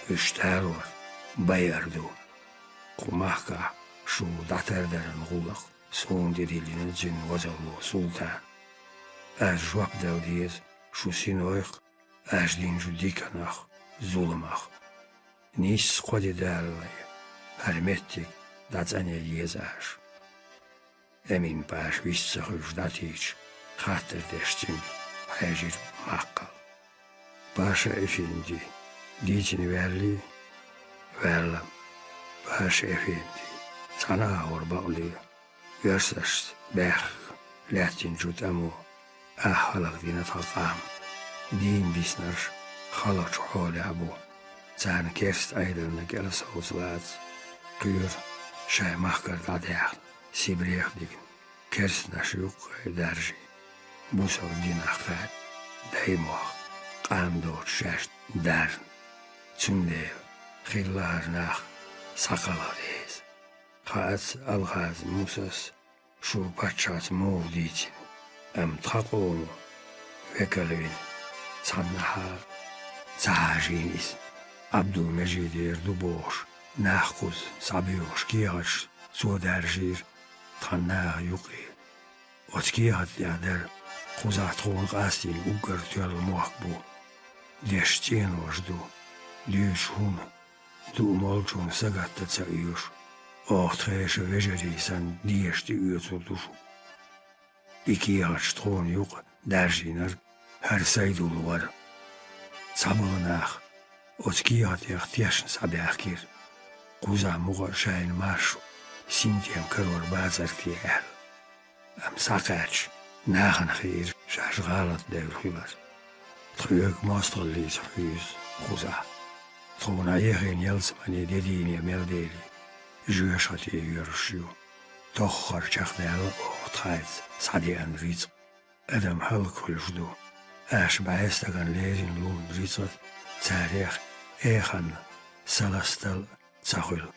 уьш талор, байар ду. Кху махкахь шу дӀатардаран гӀуллакх суна тӀедиллина цуьнан возалло султана. Ас жоп дала деза шу синойх а, аш динчу диканах, зуламах. Нийсса кхо де далале, хӀара меттиг дӀацӀанъян еза аш. Эмин-паша вист ца хуьлуш дӀатийча, хаттар деш цуьнга хьежира Маккхал. Паша-эфенди, дийцина ваьллий? Ваьлла. Паша-эфенди, цхьана агӀор бакъ ле, оьрсашца баьхка лаьттинчу тӀамо ахь хӀаллакдина тхан къам. Дийна биснарш халачу хьолехь бу. Царна керста Ӏедална кӀел совца лаца кхоьру, шайн махкара дӀадаьхна, Сибрех дигна, керстанаш юккъе даржий, бусалба динах кхаьчна, даймохк, къам доцуш шаьш дарна. Цундела хилла хӀара нах схьакхалха деза. Хаац Алхаза Мусас шу паччахьца муха дийцина, амма тхан къомо векал вина цхьаннахьа ца хьажийна иза. Ӏабдул-Межидера ду бохуш, нах кхуза схьабоьхуш кехаташ цо даржийра тхан наха юккъе. Оцу кехат тӀехь дара: «Кхузахь тхуна къастийна уггар тоьлла мохк бу. Дешна цӀенош ду. Дуьйцуш хӀума даа молчунна сагатдан ца оьшу. Оха тхешан вежарий санна, деша тӀеоьцур ду шу». И кехаташ тхуна юкъа даржийнарг хӀара Сайдул вара. Цхьаболу нах оцу кехатех тешна схьабаьхкира. Кхузахь мукъа а шайна маршо, синтем карор бацара те аьлла. Амма схьакхаьчча, нахана хиира шаьш гӀалат девлла хилар. Тхоьга мостагӀаллица хьуьйсу кхузахь. Тхуна Ӏехийна ялсамане де дийне мел дели, жоьжахате йоьрзуш ю. Тоххара чекхдаьлла оха тхайца схьадеана рицкъ. Адам хӀаллакьхуьлуш ду. Аша бӀе стагана леррина лун рицкъа царех эханна саластал а ца хуьлу.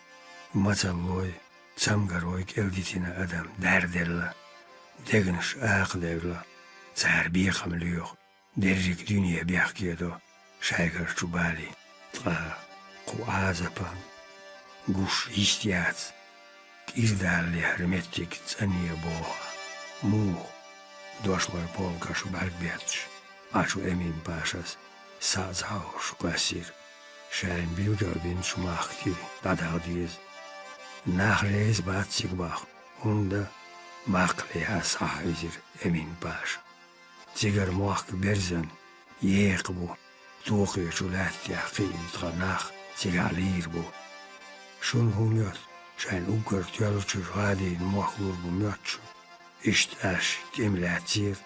Мацаллой, цамгарой кӀел дитина адам даьрделла, дегнаш акхадевлла, цара бекхам лоьху, дерриг дуьне бехкедо шайгара чу балийна. Ткъа кху Ӏазапан гуш йист яц, кӀирдалале хӀара меттиг цӀанъе боху. Муха? Дошлой полкаш бӀаьрг бетташ, Ӏачу Эмин-пашас саъ ца хьовсуш кхоьссира. Шайна билгал бинчу махкахь дӀадаха деза. Нах реза бац цига бахка, хӀунда? Маккхалехьа схьахьийзира Эмин-паша. Цигара мохк берзан екха бу, тохечу лаьттехь кхиъна тхан нах цигахь лийр бу. Шуна хӀун моьтту, шайна уггар тоьллачуьра гӀадийна мохк лур бу моьтту шу? Иштта аш тӀема лаьцнера,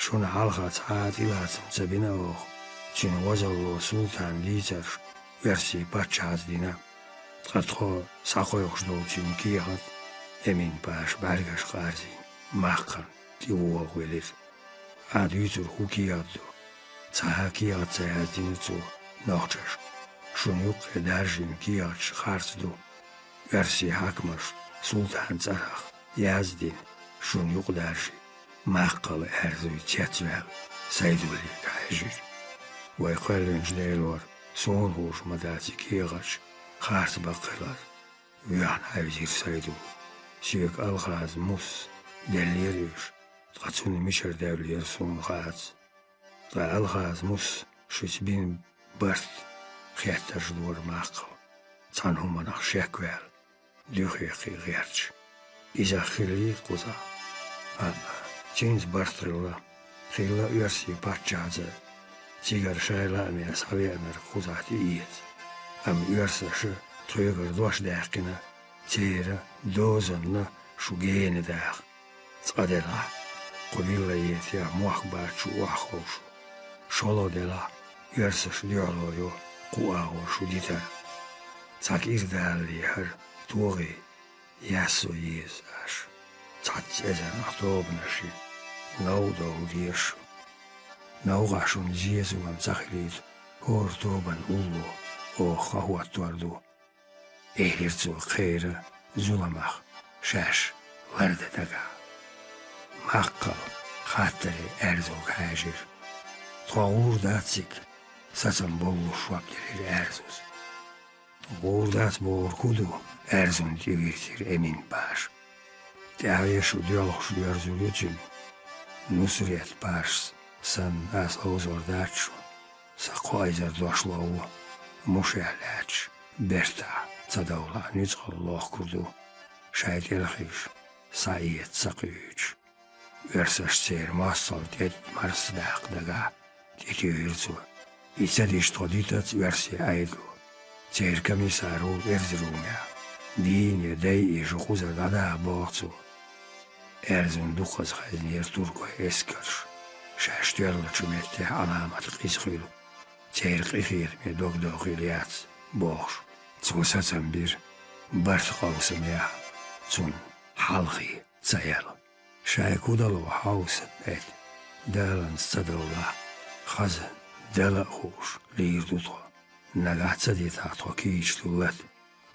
шуна хьалха цхьа а тӀелацам ца бина оха. Цуьнан возалло султана дийцарш оьрсийн паччахьаца дина. Ткъа тхо схьакхойкхуш долу цуьнан кехат, Эмин-паша бӀаьргаш къарзийна, Маккхана тӀевогӀа велира. Ахь дуьйцург хӀун кехат ду? Цхьа а кехат ца яздина цо нохчашка. Шуна юккъе даржийна кехаташ харц ду. Оьрсийн хьаькамаша султанан цӀарах яздина, шуна юкъадаржийна, Маккхала аьрзуьйту цецваьлла, Сайдуллига хьаьжира. Вай кхоьллинчу Делора, суна хууш ма дац и кехаташ харц баккхилар. Воьхна хьаьвзира Сайдул. Соьга Алхаза Мус деллера уьш, ткъа цунна мичара девллера суна хаац. Ткъа Алхаза Мус шуьца бина барт хеттарш дора Маккхал, цхьана хӀуманах шек ваьлла, дуьхе кхин гӀерташ. Иза хиллий кхузахь? ХӀаъ, цуьнца барт хилла. Хилла оьрсийн паччахьца, цигара шайн лааме схьавеанарг кхузахь тӀеэца. Амма оьрсаша тхоьгара дош даьккхина, церан дозанна шу гена даха. Цкъа делахь, кху виллаетехь мохк бац шу охьаховшу. ШолгӀа делахь, оьрсаша дуьхьало йо кху агӀор шу дитар. Цхьа кӀирдалале хӀара тогӀий яссо еза аша. Цхьацца эзарнах тобанаш йина, новкъа довла деза шу. Новкъахь шуна зен-зулам ца хилийта, хӀора тобанан улло оха хан хӀоттор ду. Элира цо кхеран зуламах шаьш лардан дагахь. Маккхал хаттаре Аьрзунга хьаьжира. Тхо гӀур дац цига, сацам боллуш жоп делира Аьрзус. ГӀур дац бохург хӀун ду? Аьрзунна тӀевирзира Эмин-паша. ТӀаьхье шу доьлхуш доьрзур ю цуьнан. Нусрет-пашас санна ас ловзор дац шу. Сан кхо эзар дошло ву, мушехь лаьтташ, бертахь ца довлахь, нуьцкъала лохкур ду, шайн тӀелхигаш схьаэца ца кхуьйтуш. Оьрсаша церан мостагӀалла тӀе марсадаккха дагахь, тӀетуьйхира цо. И ца дича тхо дитац оьрсийн Ӏедало. Церан комиссар ву Эрзрумехь. Дийне, дайъе шу кхузара дӀадаха, боху цо. Аьрзунна дукхаза хезнера туркойн эскарш, шаьш тоьллачу меттехь Ӏаламат къиза хуьлу, церан къинхетаме дог дохийла яц, бохуш. Цо сацам бира, барт къовсамехь цунна хьалхе ца яла. Шайн кудало хьовса, хӀета, даланца ца довлахь, хаза, Дала а хууш, лийр ду тхо. Нагахь ца дитахь, тхо кийча ду лата,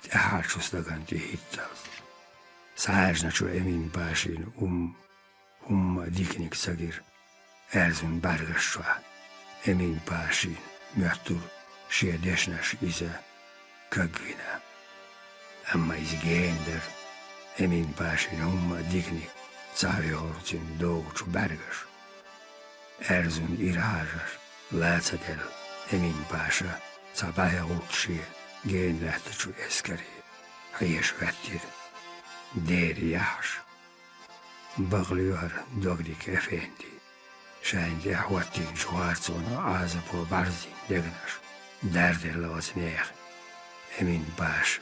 тӀаьххьарчу стагана тӀе хӀитталц. Схьаьжначу Эмин-пашина хӀумма, хӀумма а диканиг ца гира Аьрзун бӀаьргаш чохь. Эмин-пашина моьттура шен дешнаш иза кагвина. Амма иза гена дара, Эмин-пашина хӀумма а диканиг ца хьоьхура цуьнан догӀучу бӀаьргаша. Аьрзун ирахьажар ла ца делла, Эмин-паша цхьа бӀе гӀулч шен гена лаьттачу эскаре хьеша хӀоьттира. Дера яхьаш, бакълоьхьара догдика эфенди. Шайна тӀехь хӀоттийначу харцонан Ӏазапо бӀарздина дегнаш дарделла оцу нехан. Эмин-паша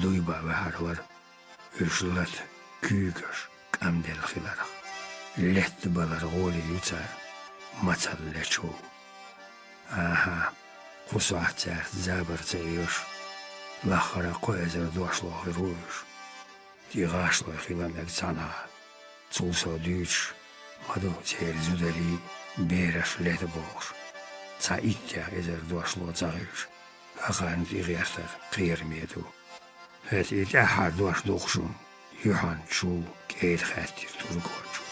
дуй бан ваьхьар вара, уьш лата куьйгаш кӀамделла хиларх. Летта балар гӀоле ю цара, мацалла лечул. АхӀа, кху сохьта цаьрца забар ца оьшу, лаххара кхо эзар дошло хир ву уьш. ТӀе гӀашлой хила мега цхьанхьа. Цул сов дуьйцуш ма ду церан зударий, бераш лета бохуш. Цхьа иттех эзар дошло ца хилча, хӀокхарна тӀе гӀертар кхераме ду. ХӀета и тӀаьххьара дош ду-кх шуна, юьхьанца чул кӀеда хаьттира туркочо.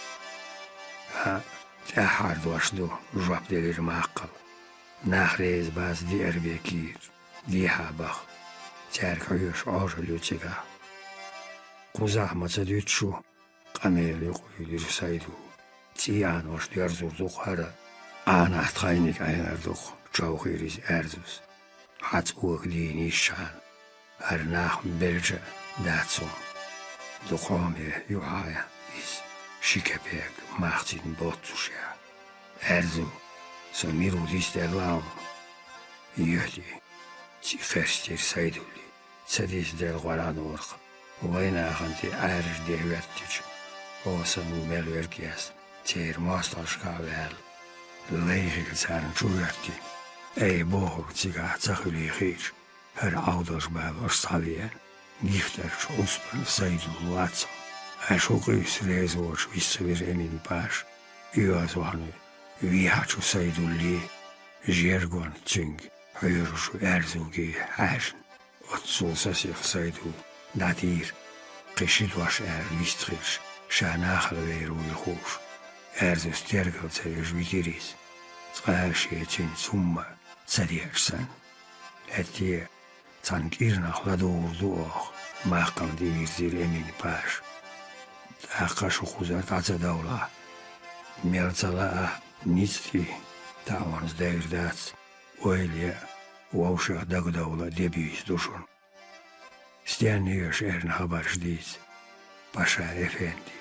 ХӀаъ, тӀаьххьара дош ду, жоп делира Маккхал. Нах реза бац диар бен кийра, дехьа баха. Цаьрга хьоьжуш Ӏожалла ю цигахь. Кхузахь ма ца дуьту шу, къамелан юкъа юьллира Сайду. ЦӀий Ӏанош доьрзур ду-кх хӀара. Ӏанахь тхайниг Ӏенар ду-кх, човхийра иза Аьрзус. Хьан цӀога дийна йиш хьан, хӀара нах белча а дац хьуна. Дукха хьоме ю хьан иза, ши кепек мах цуьнан боццушехь. Аьрзу, со мила ву дицделла хьуна? Юьхь-тӀе, цӀий кхерстира Сайдулли. Ца дицделла гӀоранорах, вайн нахана тӀе Ӏаьржа де хӀоьттича, хьо санна ву мел верг а эцна, церан мостагӀашкахь а ваьлла, лай хилла царна чу хӀоьттина. Ай бохург цигахь ца хуьлий хиъча, хӀара Ӏовдалш балош схьавеана, гихтарчу Ӏуспан Сайдул вац хьо. Аша хӀун къуьйсу реза воцуш вист хилира Эмин-паша, оьгӀазвахана вехьачу Сайдуллий, жергонца цуьнга хьоьжучу Аьрзугий хьаьжна. Оццул сасиха Сайду дӀатийра, кхин ши дош аьлла вист хилча, ша нахала вер вуйла хууш, Аьрзус тергал ца еш витира иза, цкъа а шен цуьнца хӀумма а ца деача санна. ХӀетте а цхьана кӀирнах ладугӀур ду оха, Маккхална тӀевирзира Эмин-паша. ТӀаккха шу кхузара дӀа ца довлахь, мел ца лаахь, ницкъ тӀе таӀонца девр дац, ойла ян а, вовшех дагадовла а де буьйса ду шуна. Стенна ю аша эрна хабарш дийца, паша эфенди?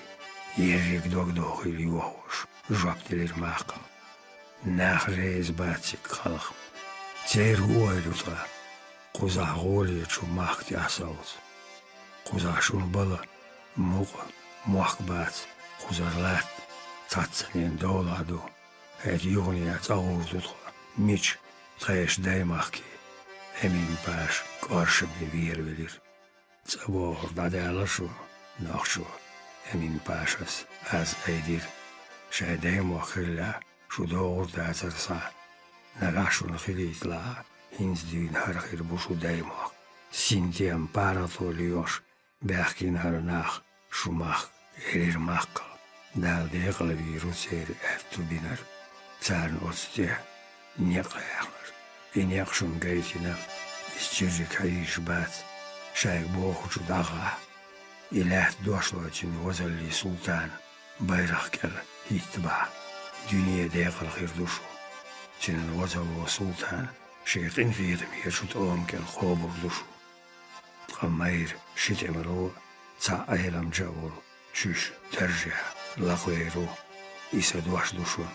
Ерриг дог дохийла йохош, жоп делира Маккхал. Нах реза бац цига халха. Церан ойла ю ткъа, кхузахь гӀолечу махка тӀехь совца. Кхузахь шуна бала, мукъа, мохк бац, кхузара латта цхьаццанена довлахь ду. ХӀета юханехьа цӀа гӀур ду тхо. Мича? Тхешан даймахке. Эмин-паша кӀоршаме веравелира. ЦӀа бохург дӀадаьлла шу, нохчо, Эмин-пашас аз айдира. Шайн даймохк хиллехь, шу догӀур дацара схьа. Нагахь шуна хилийталахь, хӀинца дуьйна хӀара хир бу шун даймохк. Синтем паргӀато лоьхуш баьхкина хӀара нах, шу махка, элира Маккхал. Дала декъала вийр ву церан аьтту бинарг. Царна оцу тӀе некъ яьхнар. И некъ шуна гайтина, иза цуьрриг хьийзаш бац, шайга бохучу дӀагӀахь. И лаьтта дошлой цуьнан возаллин султана байракх кӀел хӀиттабахь, дуьне декъала хир ду шу. Цуьнан возалло султана шен къинхетамечу тӀома кӀел кхобур ду шу. Ткъа майра ши тӀемало а, цхьаъ Ӏеламча а волу шуьша даржехь лакхавер ву, и сан дош ду шуна.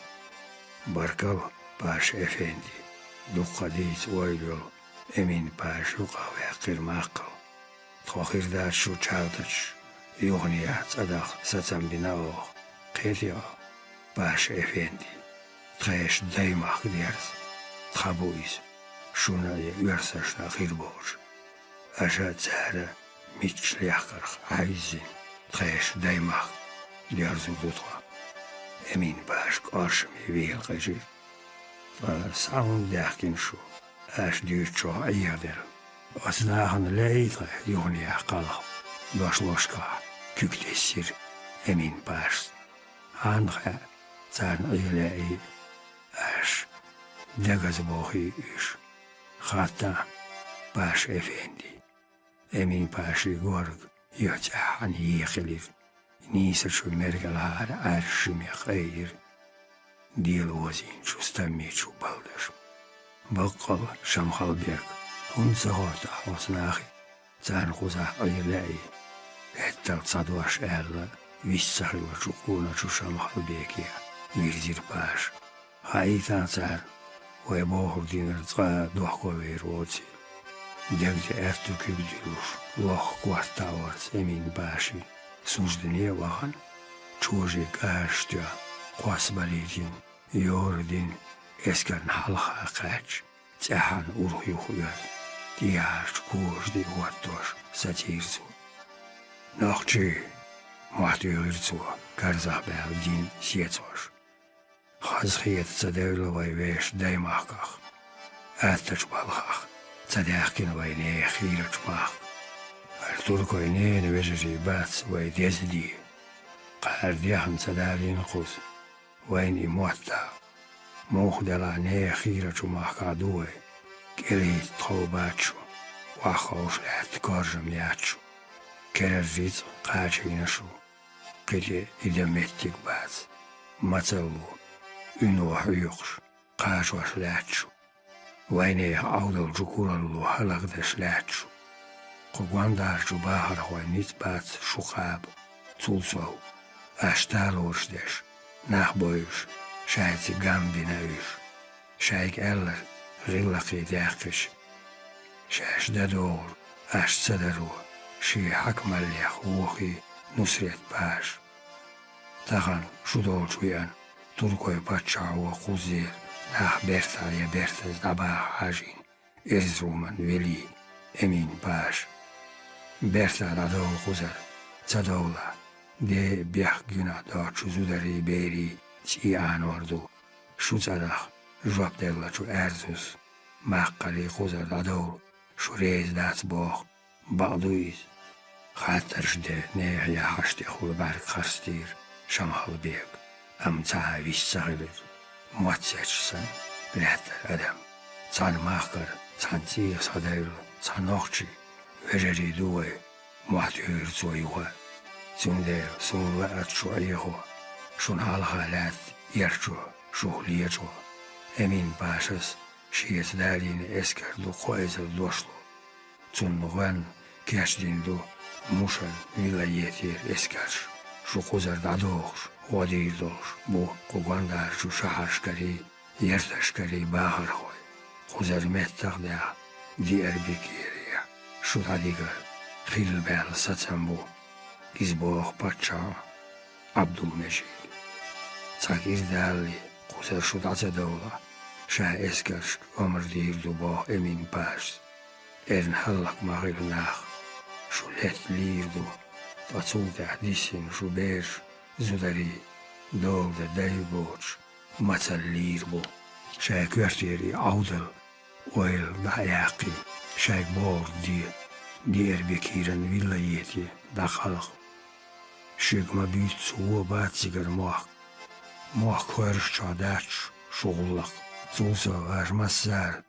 Баркалла, Паша-эфенди, дуккха дийца ойла йолу Эмин-паша юкъахваьккхира Маккхал. Тхо хир дац шу чартачаш, юханехьа цӀа даха сацам бина оха, кхетий хьо, Паша-эфенди? Тхешан даймахка дерза, тхан бу иза, шуна а, я оьрсашна а хир боцуш. Аша а, цара а мичча лехкарх хьаьвзина, тхешан даймахка доьрзур ду тхо. Эмин-паша кӀоршаме вела къежира. Ткъа схьа хӀунда даьхкина шу, аша дуьйцучохь Ӏехаделла? Оцу нахана лаьий тхо юханехьа кхалха? Дошлошкахь куьг тесира Эмин-пашас. Хьанна хаьа, царна Ӏе лаьий, аша дегаза бохий уьш? Хаттахь, Паша-эфенди. Эмин-пашин горга юьхь цӀеххьана ехилира. Нийсачу мергал хьара Ӏаьржа жимех айира. Дела возийначу стаммичу балдаш. Баккъалла, Шамхалбек, хӀунда ца хӀоттахь оцу нахе, царна кхузахь Ӏе лаьий? ХӀеттал цхьа дош аьлла, вист ца хиллачу къоначу Шамхалбеке вирзира Паша. Хаийтахьа царна, вай бохург динарг цкъа а дохковер воцийла. Дега тӀе аьтту куьг дуьллуш, лохка корта таӀорца Эмин-пашин суждане а вахана, чожий кӀажаш тоьхна, кхоссабалийтина, йора дина, эскарна хьалха кхаьчча, цӀеххьана урх юхаоьрзу, тӀехьарчу кожа диъ хӀоттош сацийра цо. «Нохчий!» — мотт йоьгӀира цо, карзахбаьлла дин сецош. Хазахета ца девлла вай вешан даймахках. Аттачу балхах ца даьхкина вай нехан хийрачу махка. ХӀара туркойн ненан вежарий бац вай деза де. Кхара дехна ца далийна кхуза вайна и мотт а. Муха делахь нехан хийрачу махкахь ду вай. КӀелхӀитта тхов бац шу, охьаховша лаьтта коржам яц шу. Керара рицкъ кхачийна шу. Кхин тӀе и дан меттиг бац. Мацалла ву, уьно хьоькхуш, кхачош лаьтта шу. Вайнехан Ӏовдалчу куралло хӀаллакдеш лаьтта шу. Кху гондӀарчу бахархойн ницкъ бац шу кхаба. Цул сов, аша талораш деш, нах бойуш, шайца гам бина уьш. Шайга аьлларг гӀиллакхе даьккхича, шаьш дан догӀург аша ца даро, шен хьаькамаллех вохий Нусрет-паша. Тахана шу долчу веана туркойн паччахьо кхуззера нах бертахь я бертаза дӀабаха хьажийна Эрзруман велий Эмин-паша. Бертахь дӀадовла кхузара, ца довлахь, ден а, бехк а гуьнахь доцучу зударий, берий цӀий Ӏанор ду. Шу цӀа даха жоп деллачу Аьрзус, Маккхалий кхузара дӀадовла, шу реза дац боху, бакъ ду иза. Хаттарш ден нехьа яхьаш тӀехула бӀаьрг харцдийра Шамхалбега, амма цхьа а вист ца хилира. Мотт сецча санна, лаьттара адам. Цхьана махкара, цхьана цӀера схьадевлла цхьа нохчий, вежарий ду вай, мотт йоьгӀира цо юха. Цундела суна лаьара шу Ӏехо, шуна хьалха лаьтта эрчо, шух лечо. Эмин-пашас шеца далийна эскар ду кхо эзар дошло. Цунна гӀоьнна кечдина ду Мушан вилаетера эскарш. Шу кхузара дӀадохуш, гӀо дийр долуш бу кху гондӀарчу шахьаршкарий, ярташкарий бахархой. Кхузара меттах а даьхна, Диарбекерехь шу дӀадигар хилла баьлла сацам бу. Иза боху паччахьо Ӏабдулмежида. Цхьа кӀира далале, кхузара шу дӀа ца довлахь, ша эскаршка омра дийр ду боху Эмин-пашас. Эрна хӀаллак ма хила нах, шу летта лийр ду, ткъа цул тӀаьхьа диссина шу бераш, зударий, дола дан дай боцуш, мацалла лийр бу. Шайн коьртера и Ӏовдал ойла дӀа а яьккхий, шайга бохург де, Диарбекиран вилла ети дӀакхалха. Шуьга ма буьйцу вон бац цигара мохк. Мохк хӀоьраш чохь дац шу гӀуллакх. Цул сов аша массара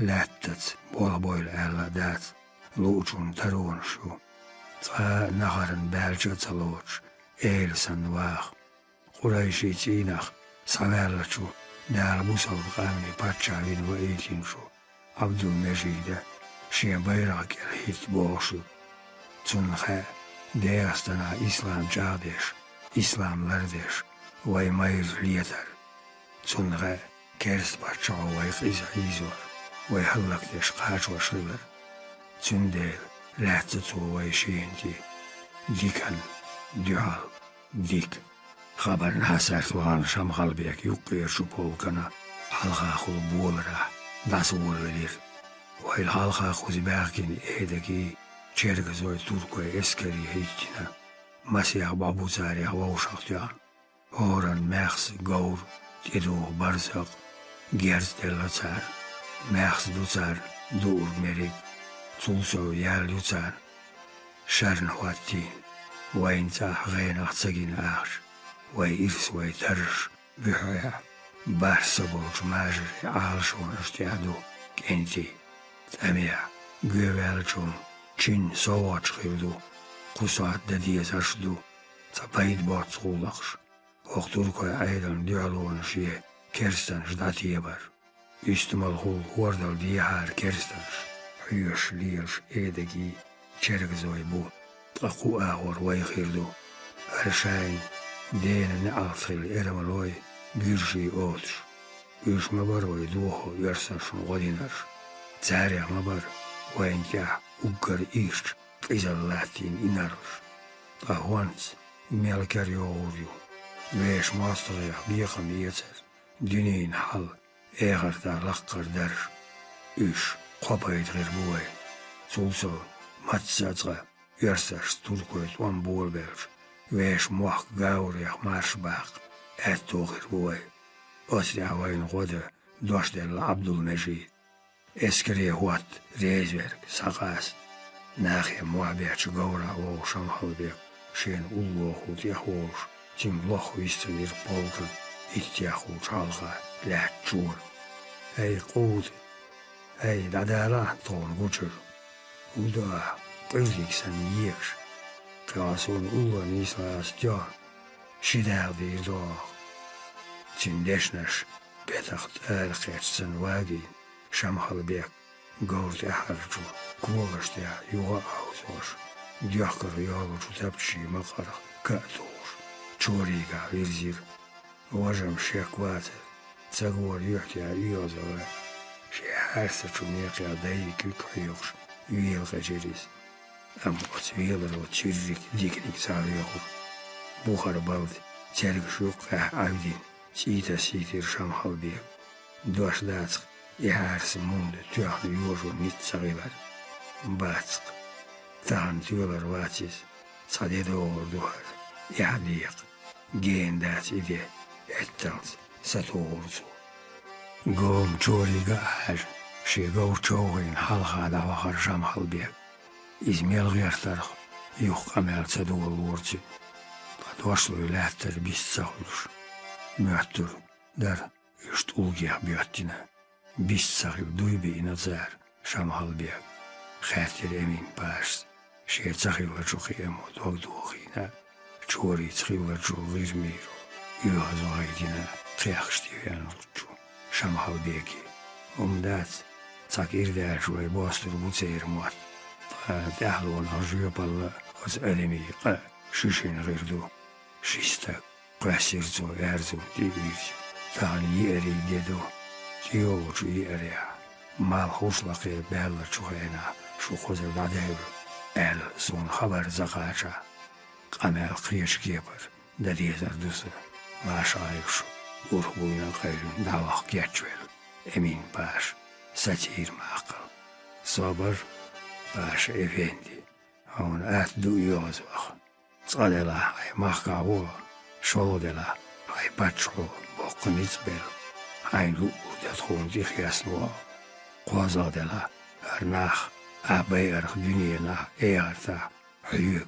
лаьттаца болх бойла аьлла а дац, луучунна таронаш ю. Цкъа а нахарна баьлча а ца лоцуш, эла санна ваха. Къурайшийн цӀийнах схьаваьллачу, Дала бусалба къаьмнийн паччахь вина ваийтинчу Ӏабдул-Межида шен байракх кӀел хӀитта бохуш ю. Цунна хаьа, ДегӀастанахь ислам чӀагӀдеш, ислам лардеш, вай майра летар. Цунна хаьа, керста паччахьо вай къиза хьийзор, вай хӀаллакдеш кхачош хилар. Цундела лаьцна цо вай шена тӀе диканна дуьхьал дика. Хабарна хьасарт вахана Шамхалбек юккъерчу полкана хьалхахула боларахь дӀасаволавелира. Вайл хьалха кхуза баьхкина эдагий, чергазой туркой эскаре хӀиттина, масех бӀо бу царех вовшах тоьхна. ХӀоранна маьхза говр, тӀедугӀу барзакъ, герз делла цара. Маьхза ду цара дуург, мерриг, цул сов ял ю цара. Шарна хӀоттийна, вайна цӀахь гӀенах ца гина ахча, вай ирс, вай тарраш буьхьехь, бархӀ са болчу мажарийн Ӏалашонаш тӀехь ду кӀентий. ТӀамехь, гоьваьллачунна чинна совгӀаташ хир ду, кху сохьта дан дезарш ду, цхьа пайда боццу гӀуллакхаш. ХӀокху туркойн Ӏедална дуьхьалонаш е керстанаш дӀатебар. Уьстамалхула хӀордал дехьара керстанаш, хьоьшуш лелаш эдагий, чергазой бу, ткъа кху агӀор вай хир ду. ХӀара шайна дена неӀалт хилла эрмалой, гуьржий оцуш. Уьш ма бара вай дохо оьрсашна гӀо динарш. Царех ма бара вайна тӀехь уггар ирча къизалла латтийна инарлаш. Ткъа хӀонца мел кара йогӀур ю? Вешан мостагӀех бекхам эцар, дуьненан хьал, эхартахь лаккхара дарж. Уьш кхо пайда хир бу вайна. Цул сов, мацца а цкъа оьрсашца туркойн тӀом болабелча, вешан мохк гаврех марша баккха аьтто хир бу вай. Оцу тӀехь вайна гӀо дан дош делла Ӏабдул-Межид. Эскаре хӀотта реза верг схьакъаста. Нахе мохь беттачу говрахь вогӀу Шамхалбек шена уллохула тӀехволуш, цуьнга лохвистхилира полкан иттех хӀулчу хьалха лаьттачу чора. «ХӀай, къута! ХӀай, дӀадалахь тхуна гучуьра! ХӀун до ахь, къуьрдиг санна екаш? Кхин хьо суна улло нийсла аса тоьхна, ши дакъа дийр ду хьох». Цуьнан дешнаш бетах тӀара кхетча санна вагийна, Шамхалбек говра тӀаьхьарчу когаш тӀехь юха а хьовзош, доьхкарх йолучу тапчийн макъарх ка а тухуш, чорийгахь вирзира. Важам шек вацара, цагора юьхь тӀехь оьгӀазвахара, шен хьаьрсачу мекхех дайин куьг хьоькхуш, велакъежира иза. Амма оцу веларо цуьрриг диканиг ца хьоьхура. Бухара балда цергаш юккъехь Ӏаьвдина, цӀий тасийтира Шамхалбека. Дош дацахь, и хьаьрса мунда тоьхна йожо ницкъ ца хилар. Бацахь, тахана тоьлур вац иза, цхьа де догӀур ду хӀара, эхь декъа. Гена дац и де, хӀетталц сатухура цо. Гома чорийга а хьаьжна, шен говр човхийна хьалха дӀавахара Шамхалбек. Иза мел гӀертарх, юха къамел ца долалора цуьнан. Ткъа дошлой лаьттара бист ца хуьлуш, моьттура, дара уьш тӀулгех боьттина. Бист ца хилла дуй биъна цара Шамхалбек, хаьттира Эмин-пашас, шен ца хиллачу кхиамо дог дохийна, чорийца хиллачу гӀирмийро оьгӀазвахийтина кхехкаш тӀевеанчу Шамхалбеке. ХӀума дац, цхьа кӀира даьлча вай бостур бу церан мотт, ткъа тӀаьхьалонах жоьпалла оцу адамийн къа шишина гӀир ду. Ши стаг, кхоьссира цо аьрзу тӀе а вирзина. Тахана еарин де ду, тӀейогӀучу еарехь, малх хӀуш лакхе баьллачу хенахь шу кхузара дӀадевлла, аьлла, суна хабар ца кхачахь, къамел кхечу кепара дан дезар ду сан. Маша Ӏайша, урх буйна а кхевлина, дӀаваха кечвелла Эмин-паша сацийра маккхал. Собар, паша-эфенди, хьуна атта ду оьгӀазваха. Цкъа делахь, хьайн махкахь ву, шолгӀа делахь, хьайн паччахьо боккха ницкъ белла, хьайна луъур дан тхуна тӀехъясна ву. КхозлагӀа делахь, хӀара нах Ахь байарх дуьненахь, эхартахь хьоьга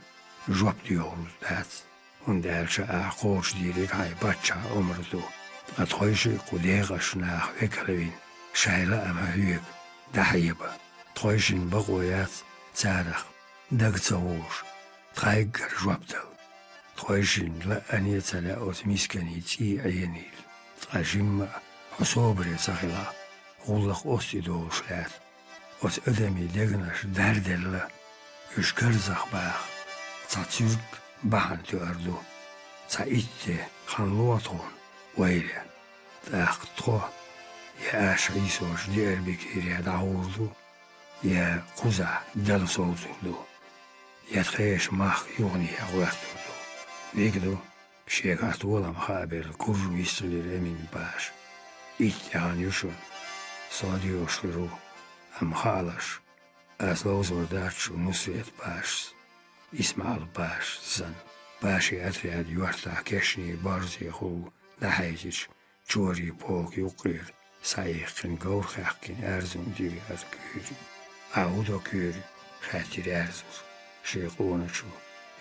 жоп доьхур дац, хӀунда аьлча ахь кхочушдийриг хьайн паччахьан омра ду. Ткъа тхойшиъ кху декъашта наха векалвина, шайн лаам хьоьга дӀахьеба. Тхойшинна бакъо яц царах дага ца гӀуш, тхайггара жоп дала. Тхойшинна лаьа а ца лаьа оцу мисканийн цӀий Ӏенийла. Ткъа жимма а хьо собаре ца хилахь, гӀуллакх оццу тӀе долуш лаьтта. Оцу адамийн дегнаш дарделла, уьш карзах баха цхьа цуьрг бахьана тоьар ду. Цхьа итт де хан лохьа тхуна ойла ян. ТӀаккха тхо я аша хьийсош диарбикийре дӀагӀур ду, я кхузахь Далла совцур ду, я тхешан махка юханехьа гӀоьртур ду. Вига ду, шегахь толам хаабелла куржа вист хилира Эмин-паша. Итт тӀаьхьана ю шуна, со а доьхуш хир ву, амма хаалаш, ас ловзор дац шу Нусрет-пашас, Исмаьл-пашас санна. Пашин отряд йортахь кешнийн борзехула дӀахьаьвзича, чорийн полка юккъера схьаихкина, говр хаьккхина Аьрзун тӀе веара Куьйра. «Ахь хӀун до, Куьйра?» — хаьттира Аьрзус шен къоначу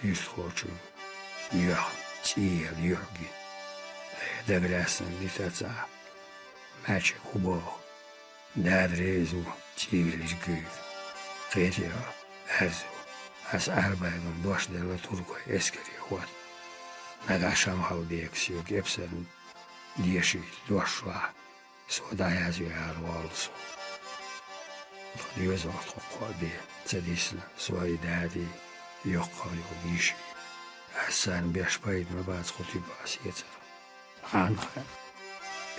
юьртахочуьнга. «Юьхь, цӀий елла юьхь гина». «Э, дага лаьцна дитац ахь. Мачиг хӀун боху?» «Дада реза ву», — цӀий велира Куьйра. «Кхетий хьо, Аьрзу, ас Ӏаьрбойн дош делла туркойн эскаре хӀотта. Нагахь Шамхалбека соьга эпсарна дешийта дош лахь, со дӀаязве ала воллу со. Тхан доьзалх тхо кхоъ бен ца дисна, со и дадий, йоккхах йолу йиший. Ас царна беш пайда ма бац кху типа сецар. Хьанна хаьа,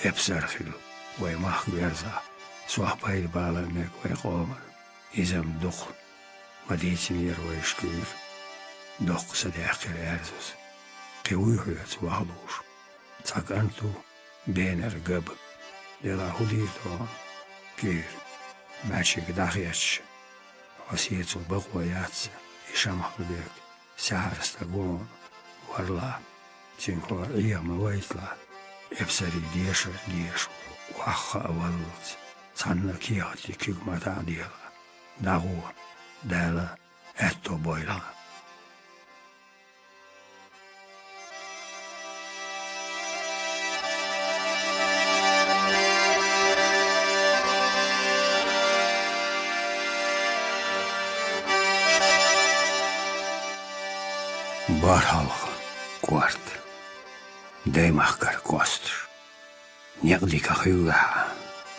эпсар хила, вай махка верзахь, сох пайда бала а мега вай къоман. Иза-м дукха ма дийцинера вайша, Куьйра». Доккха са даьккхира Аьрзус. «Кхин вуй хьоьца вахлуш?» «Цхьа кӀант ву, Бенара Габа». «Делахь хӀун дийр ду хьуна, Куьйра, мачиг дӀахецча, хьо сецо бакъо яц и Шамхалбек саьхьара стаг ву хьуна, варлахь, цуьнга хьо Ӏеха ма вайталахь, эпсарийн дешар дезаш ву, охьахаа валлалц, цхьанна а кехат куьг ма таӀаделахь, дӀагӀо, Дала аьтто бойла хьан». БархӀалгӀа кӀорта. Даймахкара косташ. Некъ дика хилла хьан,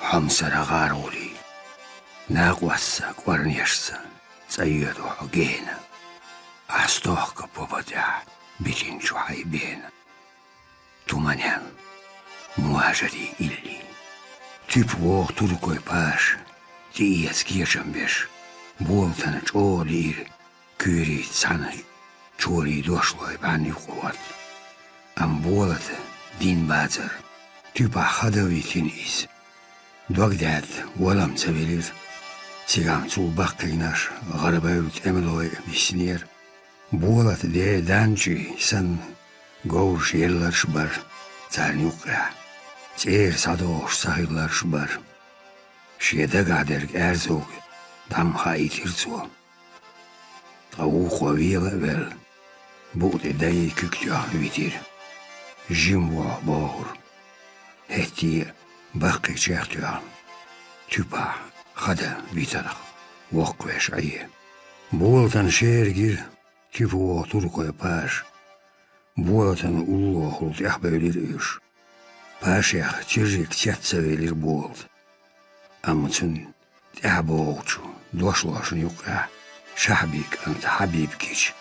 хьомсара гӀаргӀулий. Накъостца, кӀорнешца цӀа йоьду хьо гена. Ахь стохка попа тӀехь битинчу хьайн бена. Туманен, мухӀажарийн илли. Туьпа вогӀу туркойн паша, тӀеэца кечам беш, болатана чӀогӀа лиира Куьйрийца цхьаьна чорийн дошлой бӀаьнна юкъа хӀотта. Амма болата дина бацара, туьпахь хада витина иза. Дог даьтта валам ца велира. Цигахь цул баккхийнаш гӀарабевлла тӀемалой а биснера. Болата де данчий санна, говраш елларш а бара царна юккъехь. ЦӀера схьадогӀуш ца хилларш а бара. Шен дагахь дерг Аьрзуга дӀа ма хаийтира цо. Ткъа вукхо вела а велла, букъа тӀе дайи куьг тоьхна витира. Жима вохьу бохура. ХӀетте а баккхийчех тоьхна, туьпахь хада витарх воккхавеш Ӏе. Болатана шера гира туьпа вогӀу туркойн паша. Болатана уллохула тӀаьхьабевлира уьш. Пашех чирриг цец ца велира болата. Амма цунна тӀаьхьабогӀучу дошлошна юккъехь Шахьбин кӀант Хьабиб гича,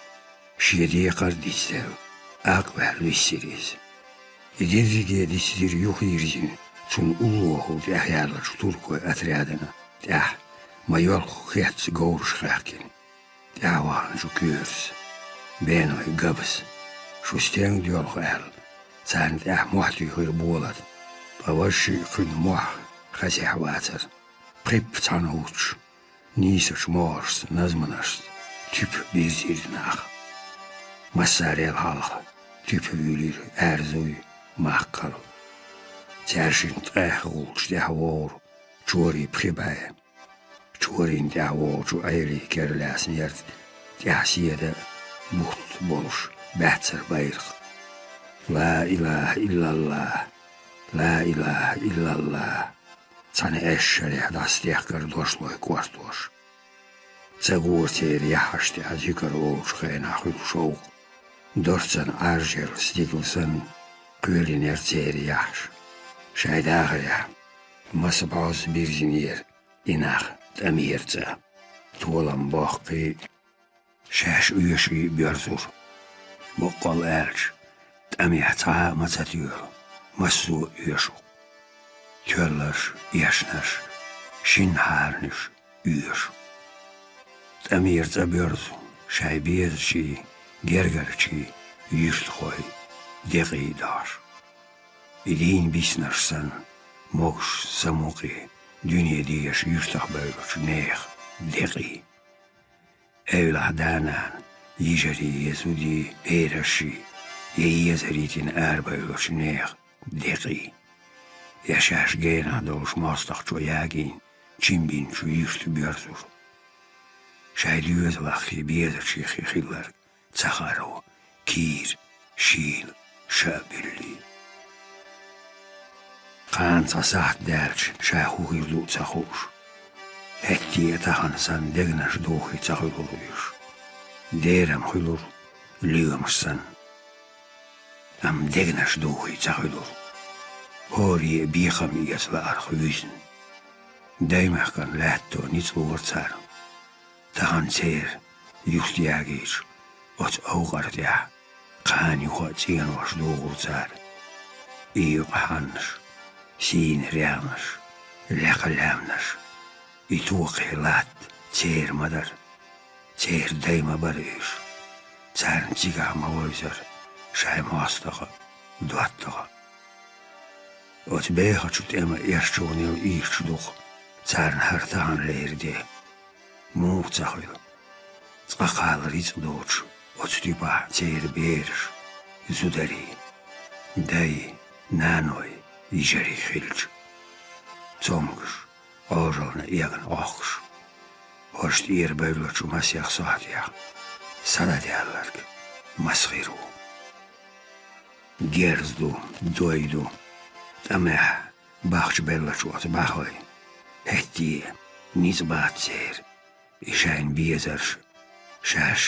шен декхар а дицделла, акхваьлла виссира иза. И дерриге дицдира юхайирзина цунна уллохула тӀаьхьаяьллачу туркойн отрядана тӀаьхьа, ма йолху хетта говраш хаьхкина. ТӀаьхьа вахначу Куьйрас, Бенойн Габас: «Шу стенга доьлху?» — аьлла, царна тӀаьхьа мохь туьйхира болата. Ткъа важа а кхуьнан мохь хазехь вацара. Пхи-пхи цхьаьна хӀуттуш, нийсачу могӀаршца, назманашца туьпа бирзира нах. Массарел хьалха туьпа вуьйлира Аьрзуй, Маккхал. Цаьршиннан ткъаьхьа гӀуллакхаш тӀаьхьа вогӀура чорийн пхи бӀе. чӀорийн тӀехь вогӀучу Ӏелин кера лаьцна яра тӀехь седа а, бутт а болуш баьццара байракх. Ла илаха иллаллахӀ! Ла илаха иллаллахӀ! Цхьана эшшарехь дӀасадехкара дошлой кортош. Ца гора церан яххьашна тӀехь зикар ловлучу хенахь хуьлу шовкъ. Дорцан Ӏаржъелла стигала санна, кхоьлинера церан яххьаш. Шайн дахарехь маса бӀозза бирзинера и нах тӀамера цӀа. Толам боккхий, шаьш оьший боьрзура. Боккъал аьлча, тӀамехь цхьа а ма ца тоьлу, массо а оьшу. Тоьлларш, эшнарш, шина хьарнаш оьшу. ТӀамера цӀа боьрзу, шайн безачий, гергарчий, юьртахой декъий дош. И дийна биснарш санна, могуш самукъий, дуьне дезаш юьртах бевллачу нехан декъий. Эвлахь да-нана, йижарий я зудий, берашший, я езарий дина арабевллачу нехан декъий. Я шаьш генахь долуш мостагӀчо ягийна, чимбинчу юьрта боьрзура. Шайн доьзалаххий, безачий хи хилларг ца харо, кийра, шийла, ша а буьллий. Кхана цхьа сахьт даьлча, ша хӀун хир ду а ца хууш, хӀетте а тахана санна дегнаш духий ца хуьлура уьш. Дерам хуьлура, лоьмаш санна. Амма дегнаш духий ца хуьлура. ХӀоре а бекхам эца лаарх вуьзна. Даймехкан лаьтто ницкъ лора царна. Тахана церан юьрт ягийчу оцу овкъара тӀехь кхана юха а цӀенош дугӀура цара. И юкъа хьаннаш, сийна регӀнаш, лекха лаьмнаш, и тохе латта церан ма дара, церан дай ма бара уьш. Царна цигахь ма вевзара шайн мостагӀа а, доттагӀа а. Оцу бехачу тӀеман эрчонел ийрча ду-кх царна хӀара таханлера де. Муха ца хуьлу? Цкъа кхалла рицкъ доцуш оцу типахь церан бераш, зударий, дай, наной, йижарий хилча. Цомгуш, Ӏожаллина эгна Ӏохкуш. ХӀорш тӀера бевллачу масех сохьтехь садаьлларг маса хир ву? Герз ду, дой ду, тӀамехь бахча беллачу оцу бӀаьхой, хӀетте а ницкъ бац церан, и шайна безарш, шаьш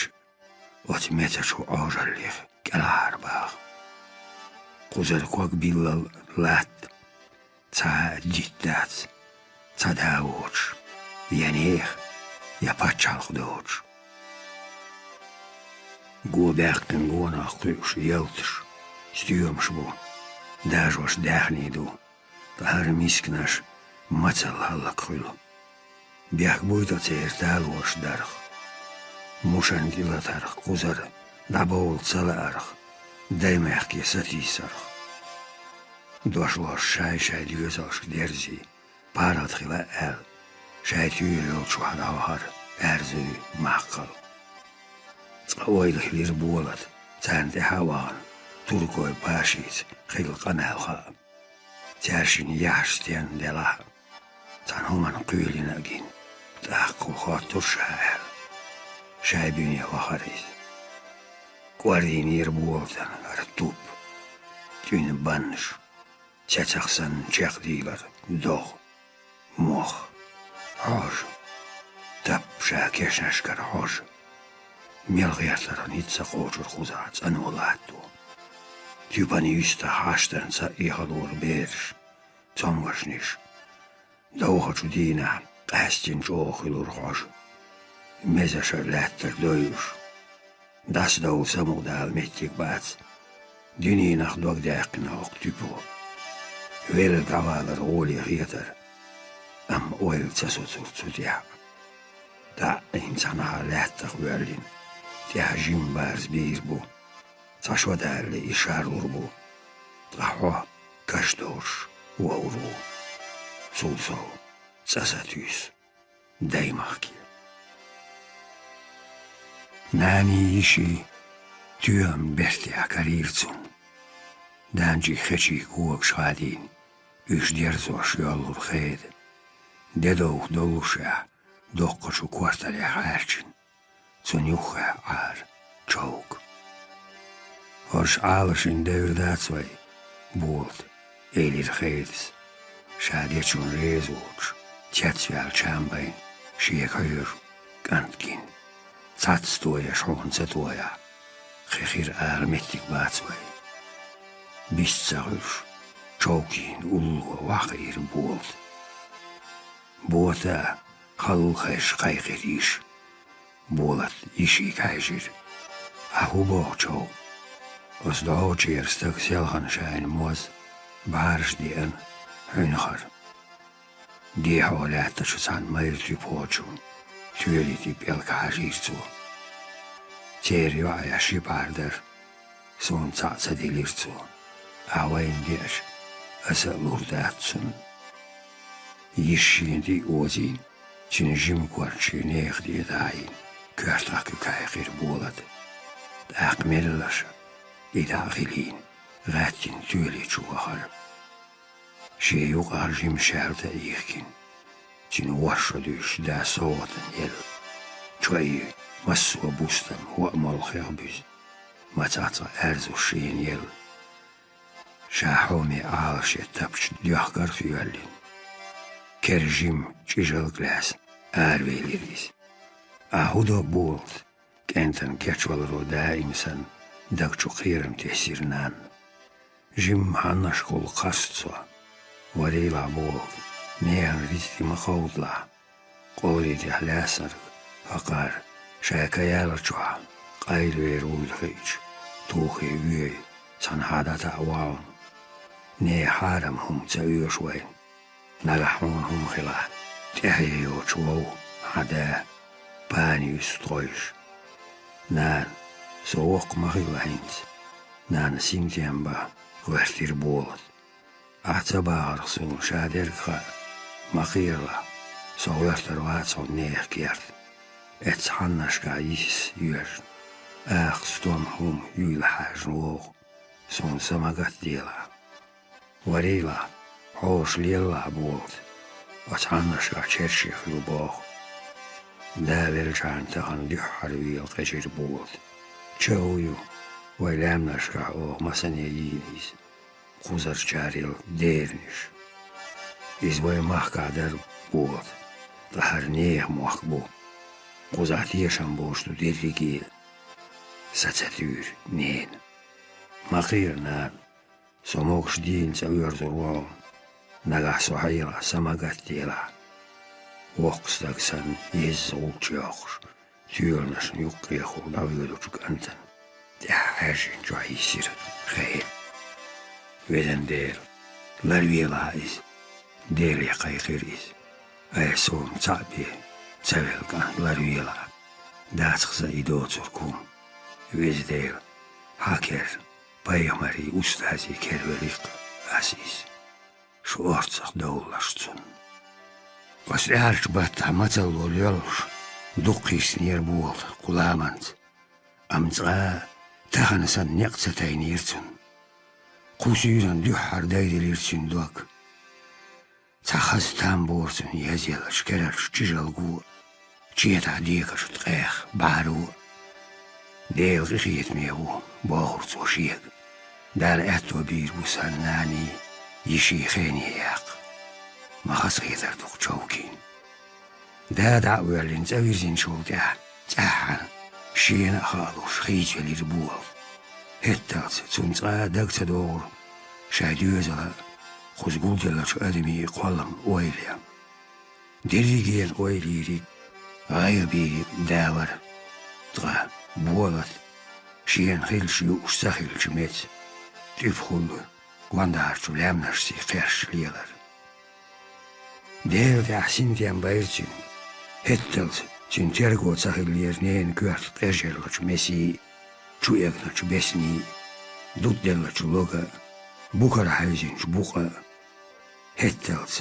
оцу мецачу Ӏожаллех кӀелхьара баха. Кхузара ког биллал латта цхьа а дитт дац, цхьа да воцуш, я нехан, я пачхьалкх доцуш. Го баьккхина гонах кхуьуш ялташ, стоьмаш бу, дажош даьхний ду, ткъа хӀара мисканаш мацалла хӀаллакьхуьлу. Бехк буй-тӀа церан талош дарх, мушан тӀелатарх, кхузара дӀабовла ца лаарх, даймехке сатийсарх. Дошлош шай-шай доьзалшка дерзий, паргӀат хила аьлла, шай туьйра йолчохь дӀавахара аьрзуьй, маккхал. Цкъа ойла хилира болат, царна тӀаьхьа а вахана, туркой пашица хилла къамел хаьа. Цаьршинна яхьаш стенна делахь а, цхьана хӀуманна кхоьлина а гина, тӀаккха хӀун хоттура ша аьлла, шай буьне вахара иза. КӀордийнера болатан хӀара туп, тӀуьна баннаш, цецах санна чекхдийлар догӀа, мох, хьожа, тап ша кешнашкара хьожа. Мел гӀертарх ницкъ ца кхочура кхузахь цӀано латто. Туьпан юьстахь хьаштанца эхалора бераш, цомгашниш. Довхачу дийнахь къаьстина чӀогӀа хуьлура хьожа, мезашара лаьттара дойуш. ДӀасадовла самукъадала меттиг бац. Дуьненах дог даьккхина хӀокху туьпо. Велла дӀавалар гӀоле хетара, амма ойла ца соцура цу тӀехь. ДӀаъина цхьанхьа лаьттах воьллина, тӀехь жима барз бийр бу. Цхьа шо далале и шарлур бу. Ткъа хьо каш доцуш вовр ву. Цул сов цӀа сатуьйсу даймахке. Наний, йиший тоьам бертехь карийра цунна. Данчий хечий когаш хадийна, уьш дерзош йоллура хеда. Де довха доллушехь, доккхачу кортале хьаьрчина. Цунна юххехь Ӏара Човка. «ХӀорш Ӏалашйина девр дац вай, Болат», — элира Хедас, ша дечунна реза воцуш, цецваьлла чам байна, шега хьоьжу кӀант гина. «Цхьацца тоеш хьуна ца тояхь, кхин хир ала меттиг бац вай». Бист ца хуьлуш, Човкина улло охьакхиира Болат. Бота халла хезаш кхайкхира йиша. Болат йишига хьаьжира. «Ахь хӀун боху, Човка? Оцу дӀогӀачеран стага селхана шайна моз, бӀараш деана, хьуьнхара». Дехьо лаьттачу цхьана майра туьпа кхочу тоьли тӀе пӀелг хьажийра цо. «Церан йоӀе ши бӀар дара, суна цхьаъ ца дилира цо. Ахь вайна деача, аса а лур дац цунна». Йиша шена тӀе а озийна, цуьнан жима корта шен нехан тӀе а дахьийна, коьртах куьг хьаькхира Болата. ТӀаккха меллаша, и дӀа а хилийна, гӀаьттина тоьли чу вахара. Шен юкъахь жима шаьлта а йихкина, цуьнан ворхӀ шо дуьйш да совгӀатана елла. Чои, массо а бустам, хӀоъ молхех буьзна, мацах цкъа аьрзуш шена елла. Ша хьоме Ӏалашъеттапчу доьхкарх а йоьллина, кера жима чӀижалг а лаьцна, аравелира иза. «Ахь хӀун до, Болат?» — кӀентан кечваларо даим санна, даг чу кхерам тесира нанна. «Жимма хьаннашкахула кхаста со. Варелахь, Болат, нехан рицкъа тӀе ма кховдалахь. Къоре тӀехь лаьцнарг, хӀокхара, шайн ка яьллачохь, къайлавер вуйла хиъча, тухий, воьй, цхьана хьан дӀатаӀа вахьуна. Нехан хьарам хӀума ца оьшу вайна. Нагахь хьуна хӀума хилахь, тӀаьхье йоцуш вов хьан да, пани юьсу тхойша». «Нана, со воккха ма хилла хӀинца, нана, синтем бан», — гӀоьртира Болат. «Ахь ца бахарх суна ша дерг хаьа, ма кхералахь, со гӀоьртар вац хьуна нехан керта. Эццахь хьаннашкахь йисас йоьжна, аха стом хӀума юйла хьаьжна вогӀу, суна са ма гатделахь. Варелахь, хьоша лелалахь, Болат, оцу хьаннашкахь черче хуьлу боху». Да веллачхьана тахана дуьххьара вела кхечира Болат. Ча а ю, вай лаьмнашкахь оха масане йийна иза, кхузарчарел дернаш. Иза вайн махкахь дара, Болат, ткъа хӀара нехан мохк бу. Кхузахь тешам болуш ду дерриге а. Са ца туьйра, нена. Ма кхера, нана. Со могуш дийна цӀа оьрзур ву хьуна. Нагахь со хьелахь, са ма гатделахь. Воккха стаг санна, езза гӀулч йоккхуш, тоьланашна юккъехула дӀавоьдучу кӀантана тӀаьхьа хьаьжжина чохь йисира Хеда. «Везан Дела, ларвелахь иза!» — Деле кхайкхира иза. «Ай, суна цхьаъ бен ца велла кӀант, ларвелахь! Дацахь сан и доцург хӀума. Веза Дела, хьан кер, пайхамарий, устазий кер велира-кх ас иза. Шу орцах довлалаш цунна». Оцу тӀаьхьарчу баттахь мацалло лоьллуш, дукха йиснера Болат кху ламанца. Амма цкъа а тахана санна некъ ца тайнера цунна. Кху суьйранна дуьххьара дайделира цуьнан дог. Цхьа хаза там бора цунна язъеллачу керарчу чӀижалго а, четахь декачу ткъех бӀаьро а. «Дела къинхетаме ву», — бохура цо шега. «Дала аьтто бийр бу сан наний, йиший хене яккха». Ма хазахетар ду-кх Човкина. Да дӀа а воьллина, цӀа вирзинчул тӀаьхьа цӀаьххьана, шена а хаалуш, хийцавелира Болат. ХӀетталц цунна цкъа а дага ца догӀура шайн доьзал а, кхуза гулделлачу адамийн кхоллам а, ойла а. Дерригенан ойла йийриг, гӀайгӀа бийриг а да вара. Ткъа Болат, шена хилча юуш ца хилча меца, тӀуьпахула гондахарчу лаьмнашций кхерш лелара. Делан тӀехь синтем байра цуьнан. ХӀетталц цуьнан терго ца хиллера ненан коьрта къежъеллачу месий, чу эгначу бесний, дутделлачу лога, букара хьаьвзинчу букъа. ХӀетталц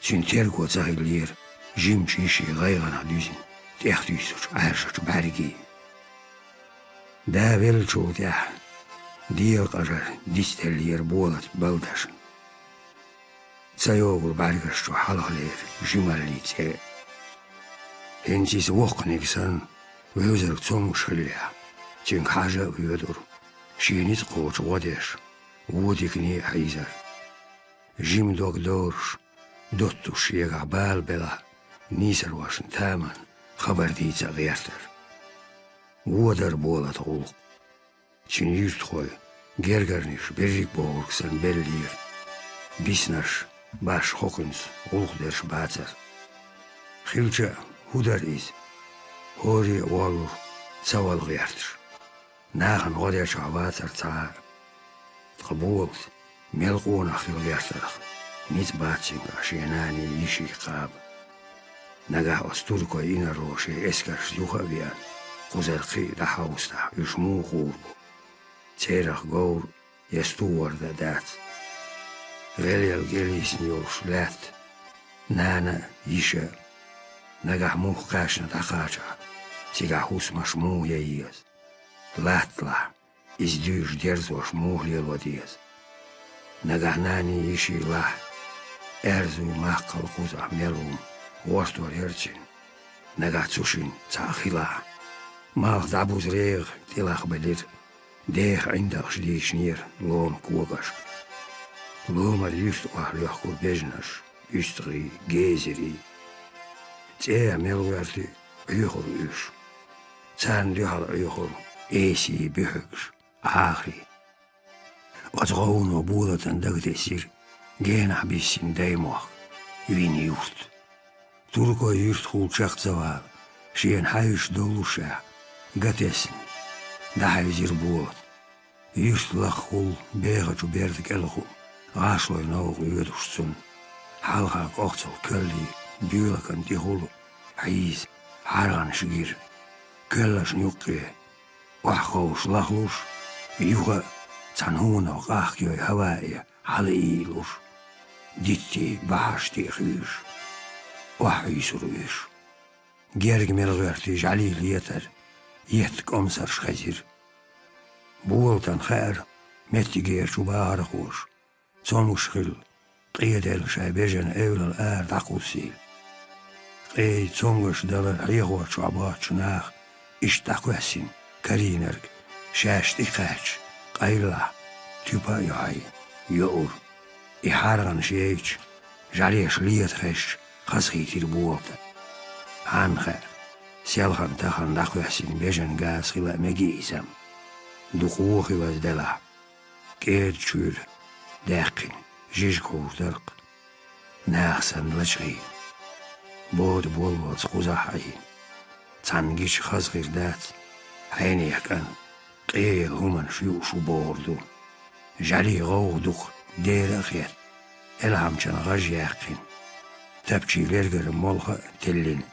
цуьнан терго ца хиллера жимачу йишин гӀайгӀанах дуьзна тӀехтуьйсучу Ӏаьржачу бӀаьргий. Да веллачул тӀаьхьа Делан къажар дицделлера Болат балдашна. Ца йогӀура бӀаьргаш чу хьалхалера жималлин цӀе а. ХӀинца иза воккханиг санна, вевзарг цомгуш хиллехь, цуьнга хьажа а воьдура, шен ницкъ кхочу гӀо деш, вон дикане а хьийзара. Жима дог дораш, доттуш шегахь бала белахь, нийсархошна таманна хабар дийца а гӀертара. Вон дара Болата гӀуллакх. Цуьнан юьртахой гергарнаш берриг бохург санна беллера. Биснарш, баш хокхуьнца гӀуллакх дерш бацара. Хилча а, хӀун дара иза? ХӀоре а воллура, ца вала гӀерташ. Нахана гӀо дечохь вацара цхьа а. Ткъа Болата мел къонах хила гӀертарх, ницкъ бац цуьнгахь шен нанний, йиший кхаба. Нагахь оцу туркойн инарло шен эскаршца юха а веана, кхузара кхин а дӀахьовсахь, уьш муха гӀур бу? Церах говр я сту ворда а дац. ГӀелъелла кӀелйисна йолуш лаьтта, нана а, йиша а. Нагахь муха кхаьчна дӀакхачахь, цигахь хӀусамаш муха ян еза? Латталахь, иза дуьйш дерзош муха лело деза? Нагахь нанний, йиший лахь, аьрзуй, махкал кхузахь мел хӀума, гӀортор яра цуьнан. Нагахь цу шинна цхьаъ хилахь, малх дӀабуза регӀа тӀелахбелира, деха ӀиндагӀаш дийшинера лома когашка. Ломара юьрта охьалоьхкура бежанаш, уьстагӀий, гезарий. ЦӀеяхь мел гӀоьртий, Ӏоьхура уьш. Царна дуьхьал Ӏоьхура эсий, буьхьигаш, Ӏахарий. Оцу гӀовно Болатана дагатесира генахь биссина даймохк, вина юрт. Туркойн юьртахула чекх ца вала, шена хьаьвсича доллушехь, гатесна, дӀахьаьвзира Болат. Юьрта лахахула, бехачу берда кӀелхула гӀашлойн новкъа оьдуш цунна, хьалха кӀохцал коьллий, доьлакан тӀехула хьийза, хьаргӀанаш гира. Коьллашна юккъе, охьаховшуш лахлуш, юха а цхьана хӀуманах къахкайой хӀаваэ хьалаийлуш, диттий, бахьарш тӀе а хуьйшуш, охьахьийсура уьш. Герга мел гӀоьртий жӀаьлий летара етта кӀомсарш хезира. Болатана хаьара меттигерчу бахархоша, цомгуш хилла, къеделла шайн бежан эвлала ара дӀакхуссийла. Къей цомгаш далар хьехор чохь боцучу наха иштта дӀакхоьссина карийнарг, шаьш тӀе кхаьчча, къайлахь, туьпа а йохьий, йоура. И хьаргӀанаш яйча, жӀаьлеш лета хезча, хазахийтира Болатана. Хьанна хаьа, селхана-тахана дӀакхоьссина бежан газа хила а мегий иза-м? Дукха вон хилаза делахь, кӀеда чуьйра даьккхина жижиг хьур дара-кх, наха санна лачкъийна, бода боллалц кхузахь а Ӏийна. Цхьанна гича хаза хир дац, хьенех кӀант, къеяла хӀуманаш юуш ву бохур ду. ЖӀаьлий гӀовгӀа дукха дера а хетта, элхьамчан гӀаж яьккхина, тапчий лергара молха а теллина,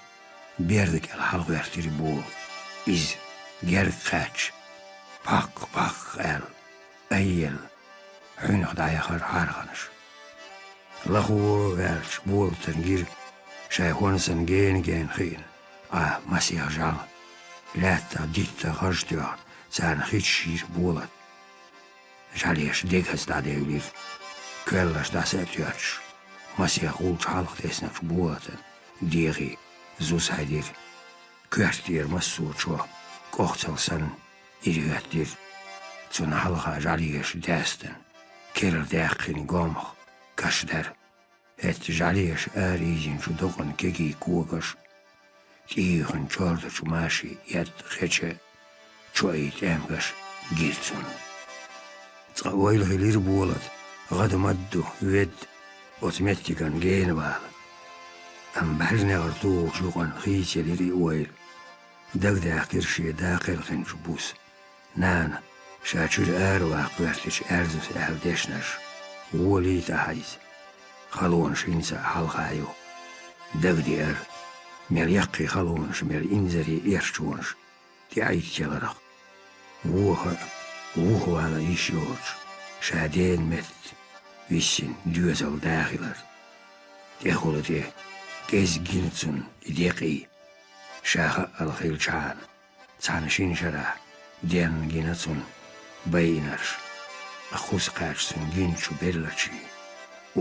берда кӀел хьалагӀоьртира Болат. Иза, герга кхаьчча, пхьакх-пхьакх аьлла, айъелла, хьуьнах дӀаяхара хьаргӀанаш. Лахо а ваьлча, Болатана гира шайн хӀонсан гена-гена хиъна Ӏа масех жӀаьла. Лаьттах, диттах гӀаж тоьхна, царна хи чу йира Болат. ЖӀаьлеш дегаза дӀадевлира. Коьллаш дӀаса а тоьттуш, масех гӀулч хьалха тесначу Болатан дегӀе зуза хьедира. Коьрта тӀера массо а чо кӀохцал санна ирахӀоьттира. Цунна хьалха жӀаьлеша даьстина, керара даьккхина гомах каш дара. ХӀетта жӀаьлеша ара ийзинчу докъана кегий когаш, тӀеюьйхина чордачу машин эдда хеча, чоий тӀемгаш гира цунна. Цкъа ойла хилира Болата, гӀада ма-дду, ведда, оцу меттиган гена вала. Амма бӀаьрнегӀар тухучу юкъанна хийцаелира и ойла. Дагадаьхкира шен да кхелхинчу буса. Нана, ша чуьра араваккха гӀоьртича аьрзуьйту аьлла дешнаш, волийта ахьа иза. Халонаш хӀинца а хьалха ю. Дагадеара, мел яккхий халонаш, мел инзаре эрчонаш тӀеӀиттаяларх. Воха а, вухавала а йиш йоцуш, ша дена метта виссина доьзал да хилар. ТӀехула тӀе кӀезиг гина цунна и декъий. Ша хаъал хилчхьана, цхьана шина шарахь денна гина цунна байинарш, ткъа кхуза кхаьчча цунна гиначу беллачийн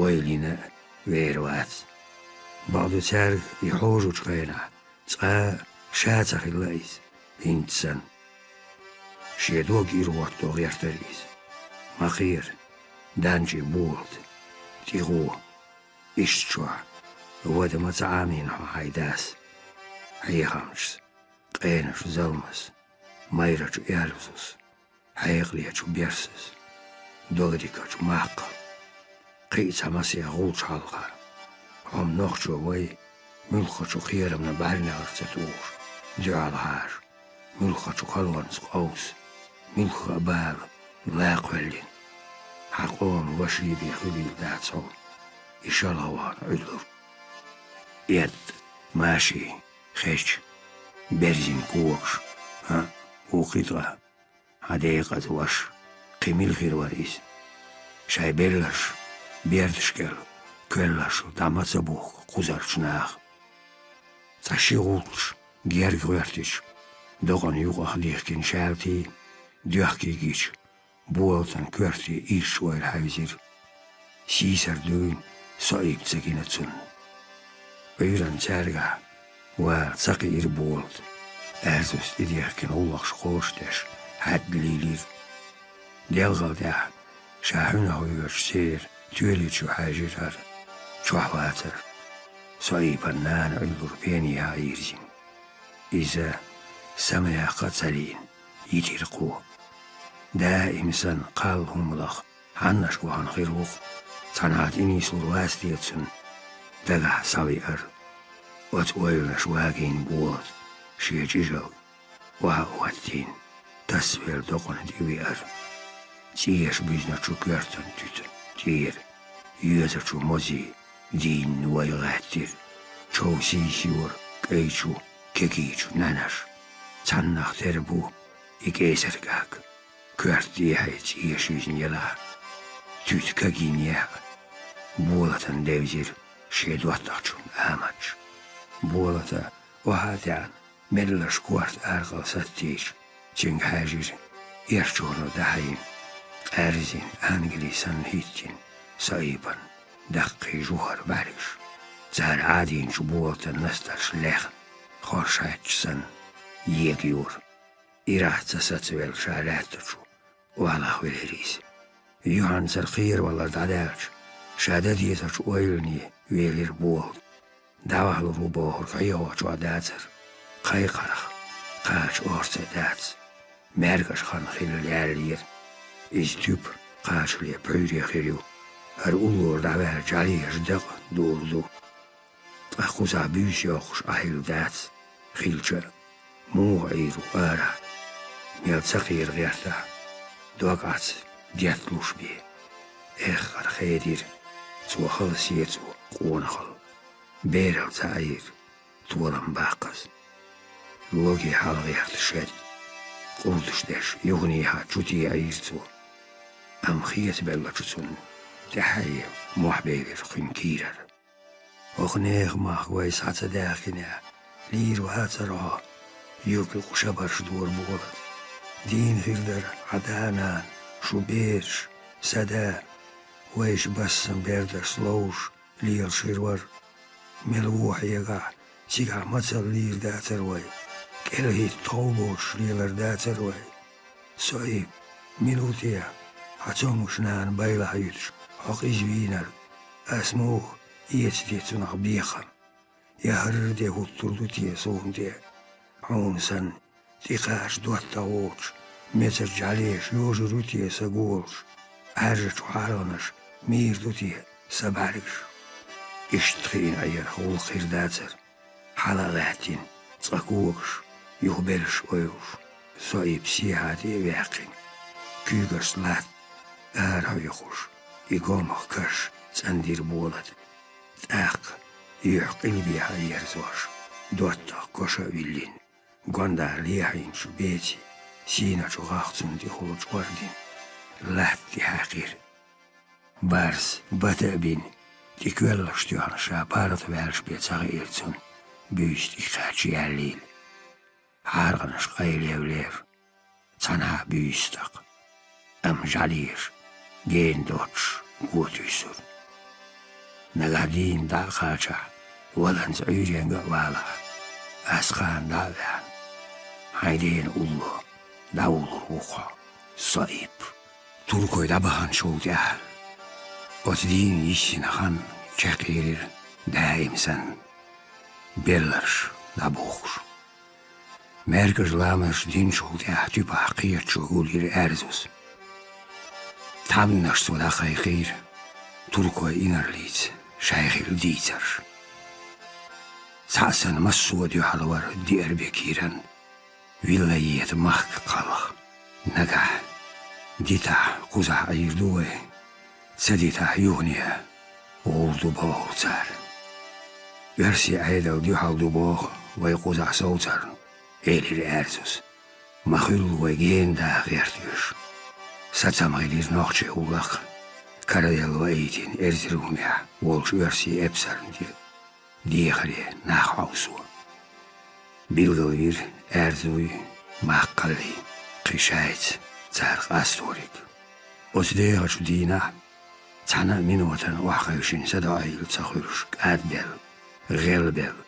ойла йина а вер вац. Бакъду, цаьрга и хьожучу хенахь Цкъа а ша ца хилла иза, хӀинца санна. Шен дог ира хӀотто гӀертара иза. Ма кхера, ДӀанчӀи болат, тӀе гӀо. Иштта чохь, вада ма ца Ӏамийна хьо хьайн дас. Хьехамчас, къеначу залмас, майрачу эрзас, хьекъалечу берсас, догдикачу маккхал, кхин а цхьа масех гӀулч хьалха. Хьо-м нохчо вай, муьлххачу кхерамна бӀаьрнехьара ца тухуш, дуьхьал хьажа, муьлххачу халонца къовса, муьлхха а бала, ла кхоьллина. Хьан къоман ваша бен хуьлийла дац хьо, и шалха вахана Ӏуьллур. Эдда, маши, хеча, берзина когаш, хӀаъ, вукхи ткъа. Хьан декъаза ваша, кхин мила хир вара иза? Шайн белларш, бердаш кӀел, коьлларшла дӀа ма ца бухку кхузарчу наха. Цхьа ши гӀулч герга гӀоьртича, докъана юкъах дихкина шаьлтий, доьхкий гича, болатан коьрте ирча ойла хьаьвзира. Сийсара дуьйна Соип ца гина цунна. Ӏуьйранна цаьргахь вала ца кхиира болат. Аьрзус тӀедехкина гӀуллакхаш кхочушдеш, хьаьдда лийлира. Делхал тӀехь, ша хьуьнах воьдучу церан тоьле чу хьаьжира хӀара, чохь вацара. Соипан нана Ӏуьллур пенехьа а йирзина. Иза, самаяккха а ца лийна, йитира кхо. Даим санна кхалла хӀума лаха, хьаннашка вахана хир ву-кх, цхьанхьа тӀе нислур вац те цунна, дагахь схьавеара. Оцу ойланаш вагийна болат шен чӀижалга, охьа а хӀоттийна, тасавелла докъана тӀе веара. ЦӀеша буьзначу коьртан туьта тӀера, йоьзачу мозий дийна вай гӀаьттира, чов сийсайора кӀайчу, кегийчу нанаш. Цхьаннах тера бу и кӀесар кӀаг, коьрта дехье цӀеша юьзна елахь, туьта кагийнехь а, болатан девзира шен доттагӀчунна Амадж. Болата охьа а таьӀна, мелларш корта аракъал саттийча, цуьнга хьаьжира эрчонах дӀахьийна, къаьрзина, ангали санна хӀиттина Соипан даккхий жухара бӀаьргаш. Цара Ӏадийначу болатан настарш лехна, хорш хьаьттача санна, ега юра. Ирахь ца сацавелла ша лаьттачу охьалахвелира иза. Юьхьанцара кхеравалар дӀадаьлча, ша дан дезачу ойлане велира болат. ДӀавахьалур ву бохург хьехо чохь дацара. Кхайкхарх кхача орца а дац. МаьркӀаж хан хилла яьллера. Иза туьпа кхачале пхьуьйре хир ю. ХӀара уллора дӀаваьлла жӀаьлеша дакъа дуур ду. Ткъа кхузахь буьйса йоккхуш Ӏа хилла дац, хилча а, муха Ӏийр ву арахь, мел ца кхера гӀертахь, дог Ӏаца детталуш бен. Эххар хедира, цо хала сецо къонахалла. Берал ца Ӏийр, толам баккхаза. Логи хьалагӀерта шед, къурдаш деш, юханехьа чу тӀе Ӏийра цо. Амма хетабеллачу цунна тӀаьхье мохь бевлира кхуьнан кийрара. ХӀокху нехан махка вай схьа ца даьхкинехь, лийр вацара хьо, юкъ-юкъа шабарш дора болат. Дийна хир дара хьан да-нана, шун бераш, сан да, вайша бассан бердашца ловзуш лелаш хир вара. Мел вон хьегахь, цигахь мацалла лийр дацара вай, кӀелхӀитта тхов боцуш лелар дацара вай. Соип, мила ву те, хьан цомгуш нана байлахь юьтуш, хьо къиза вийнарг? Ас муха эца де цунах бекхам? Я хӀара де хӀуттур ду те суна тӀе? Хьуна санна, тӀекхача доттагӀа воцуш, мецара жӀаьлеша йожур ю те сан голаш? Ӏаьржачу хьаргӀанаша мийр ду те сан бӀаьргаш? Иштта хиъна Ӏера гӀуллакх хир дацара. Хьала а гӀаьттина, цкъа когаш, юхабеллаш ойлуш, Соип сехьа тӀе а ваьккхина, куьйгашца латта арахьа юхуш, и гомах каш цӀандира болат. ТӀаккха, юьхь къилбехьа ерзош, доттагӀа коша а виллина, гондахьа лехьийначу беци сийначу гӀахцунна тӀехула чӀордина, латта тӀе хьаькхира. Барс бата а бина, тӀе коьллаш тоьхна ша паргӀатваьллаш бен ца хиира цунна, буьйса тӀе кхаьчна яьллийла. ХьаргӀанаш къайлаевлера, цхьанхьа буьйса тӀаккха, амма жӀаьлеша гена доцуш го туьйсура. Нагахь дийна дӀа а кхачахь, валанца Ӏуьйренга а валахь, аз кхана дӀа а ваьхьна, хьайн дена улло дӀавуллур ву хьо, со Ипп. Туркой дӀабаханчул тӀаьхьа оцу дийнан йиссина хан чекхйелира даим санна, белларш дӀабухкуш. МаьркӀажа ламазаш динчул тӀаьхьа туьпахь кхетачо гулйира Аьрзус. Тхьамданаш цо дӀакхайкхийра туркойн инарлица шайх хилла дийцарш. Цхьаъ санна массо а дуьхьал вара Диарбекиран вилаета махка кхалха. Нагахь дитахь кхузахь Ӏийр ду вай, ца дитахь юхане гӀур ду бохура цара. Оьрсийн Ӏедал дуьхьал ду боху вай кхузахь совцарна, элира Аьрзус. Ма хуьллу вай гена даха гӀерташ. Сацам хилира нохчий гӀуллакх караделла ваийтина Эрзрумехь волчу оьрсийн эпсарна тӀе дехаре нах хьовсо. Билгалвира Аьрзуй, Маккхаллий кхин шайца цара къасториг. Оцу дехачу дийнахь цхьана а минотана охьахевшина садоӀийла ца хуьлуш кӀадбелла, гӀелбелла,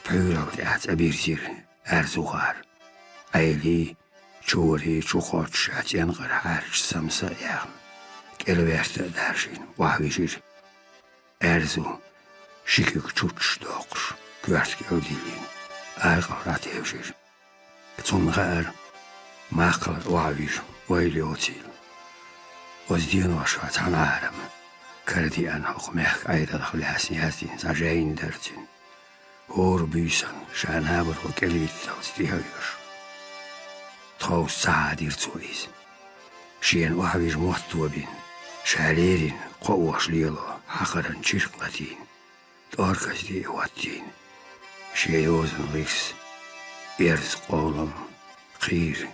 пхьуьйралла тӀехь цӀа бирзира Аьрзу гӀар. Ӏелий, чорий, чу кхоччуш цӀенкъара хьаьрча самса а яьхна, кӀелваьрта а даржийна, охьавижира. Аьрзу ши куьг чуччуш доккхуш, коьрта кӀел диллина, аркъал дӀатевжира. Цунна хаьара, Маккхалла охьавижа ойла йоцийла. Оцу деношкахь цхьана гӀарам карадеана хӀокху мехкан Ӏедалх лаьцна яздина цхьа жайна дара цуьнан. ХӀора буьйсанна ша набаро кӀелвитталц тӀехьоьжуш. Тховса ца хьадира цо иза. Шена охьавижа мотт тобина, ша леррина кхоош лело хьакхаран чиркх латийна, тӀорказде а хӀоттийна, шен йозан гӀирс, эрз, къолам, кхийра,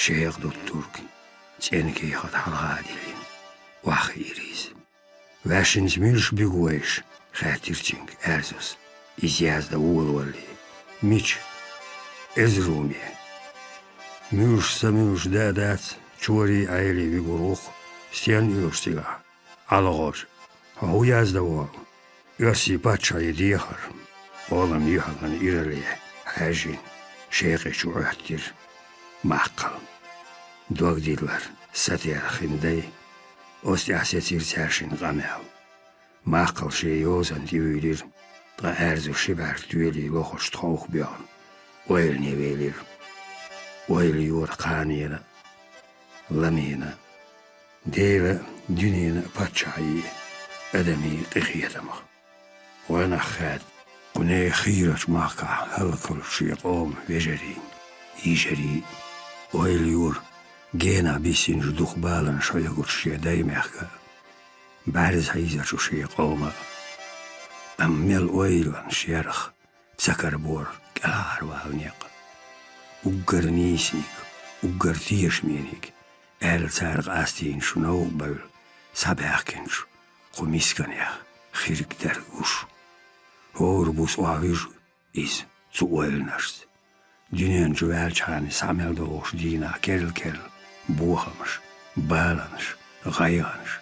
шекъа дуттург, цӀена кехат хьалха а диллина, охьахиира иза. «Ваьшшинца муьлш буьгу вайша?» — хаьттира цуьнга Аьрзус, иза яздан волавалале. «Мича?» «Эрзруме». «Муьлш, ца муьлш да а дац, чорий, Ӏелий вуьгур ву-кх. Стенна оьшу цигахь?» «ГӀалгӀаза». «Хьо хӀун яздан волу?» «Оьрсийн паччахье дехар». Къолам юьхьанхана ирале хьаьжжина, шекъе чу Ӏоьттира Маккхал. Дог диллар сателха хин дай, оцу тӀехь сецира цаьршинна къамел. Маккхал шен йозанна тӀевуьйлира, ткъа Аьрзу ши бӀаьрг тоьлий лохуш тховх боьхна, ойлане велира. Ойла йора кханенан а, ламенан а, Делан а, дуьненан а паччахьийн а, адамийн а къинхетамах. ГӀоьнах хаьдда кху нехан хийрачу махкахь хӀаллакьхуьлучу шен къоман вежарийн, йижарийн а. Ойла йора генахь биссинчу дукха баланаш хьоьгучу шен даймехкан а, бӀаьрзе хьийзачу шен къоман а. Амма мел ойланаш ярах ца карабора кӀелхьарвала некъ. Уггар нийсаниг, уггар тешамениг, аьлла цара къастийначу новкъа бевлла схьабаьхкинчу кху мисканех хирг дара уьш. ХӀора буса охьавуьжу иза цу ойланашца. Дуьнен чу ваьлчхьана схьа мел догӀуш дийнахь керла-керла бохамаш, баланаш, гӀайгӀанаш.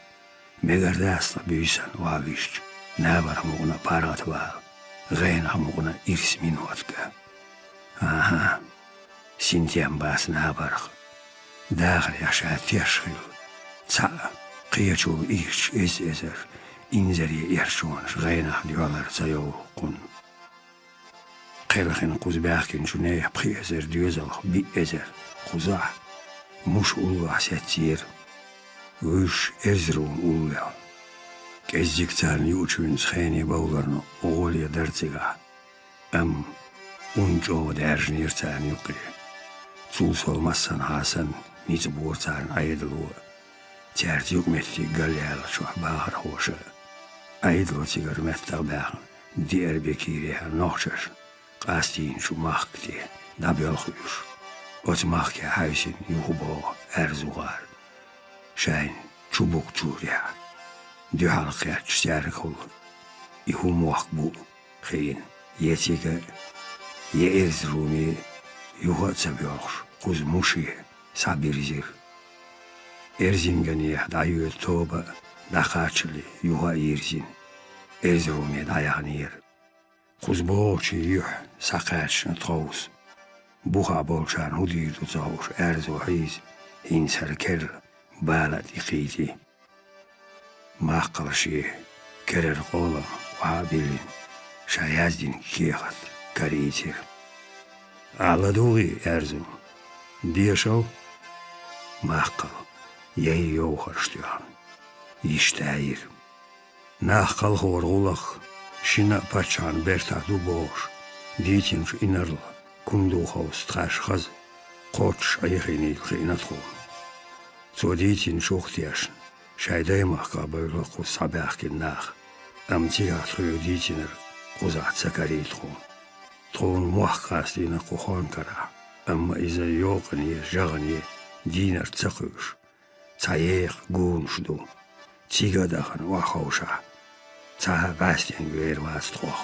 Мегар дац ткъа буьйсанна охьавижча, набарх мукъана паргӀатвала, гӀенах мукъана ирс минот ган. АхӀа, синтем бац набарх. Дахарехь ша теш хилла, цхьаъ кхечул ирча эз-эзар инзаре эрчонаш гӀенах доьлар ца йовлу кхунна. Кхелхина кхуза баьхкинчу нехан пхи эзар доьзалх биъ эзар кхузахь, муш уллохь сеццера, вуьш Эрзрум уллехь. КӀеззиг царна юучуьнца хене бовларна гӀоле дара цигахь, амма ун чӀогӀа даьржинера царна юккъе. Цул сов массанхьа санна ницкъ бора царна Ӏедало а, цаьрца юкъаметтиг галъяьллачохь бахархоша а. Ӏедало цигара меттах баьхна, Диарбекире нохчашна къастийначу махка тӀе дӀабоьлху уьш. Оцу махкехь хьаьвсина юхабогӀу Аьрзу гӀар, шайна чубукучу рехьа. Дуьхьал кхеттачу цаьргахула и хӀун мохк бу хиъна, я цига, я Эрзруме юха а ца боьлхуш, кхуза муше схьабирзира. Эрзинганехь дӀайоьду тоба а дӀакхаччале, юха а йирзина, Эрзруме дӀаяханера. Кхуза богӀучийн юьхь схьакхаьчна тховса. Бухахь болчарна хӀун дийр ду ца хууш, Аьрзу хьийза, хӀинца хӀара керла бала а тӀекхийти. Маккхал шен керара къолан охьа а биллина, ша яздина кехат карийцира. Ахьа ладугӀий, Аьрзу? Дешал? Маккхал, яй йовхарш тоьхна, йиша таьйира. Нах кхалхоран гӀулакх шина а паччахьан бертахь ду бохуш, дийцинчу инарла Кундуховс тхаьш хаза, кхоччуш Ӏехийнийла хиъна тхуна. Цо дийцинчух а тешна, шайн даймахках бевлла кхуза схьабаьхкина нах, амма цигахь тхоьга дийцинарг кхузахь ца карий тхуна. Тхуна мохк къастийна кху хонкарахь, амма иза йокъане, жагӀане дийнарг ца кхуьуш, цхьа еха гонаш ду. Цига а дахана охьаховшахь, цхьа а бӀаьстенга вер вац тхох.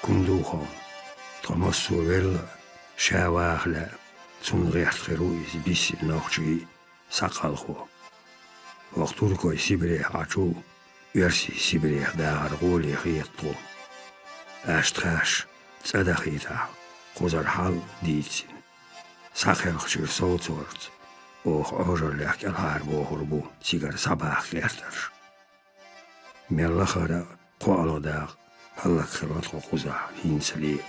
Кундуховна, тхо массо а велла а, ша ваха лаьа, цунна гӀерта хир ву иза биссина нохчий а, схьакхалхо. ХӀокху туркойн Сибрехь Ӏачул, оьрсийн Сибрехь дахар гӀоле хета тхуна. Аша тхаьш цӀа дахийтахь, кхузара хьал а дийцина, схьакхелхачуьра совцорца, оха Ӏожаллех кӀелхьарбохур бу цигара схьабахка гӀертарш. Мел лахара а, кхоалгӀа дакъа хӀаллакьхилла тхо кхузахь хӀинцале а.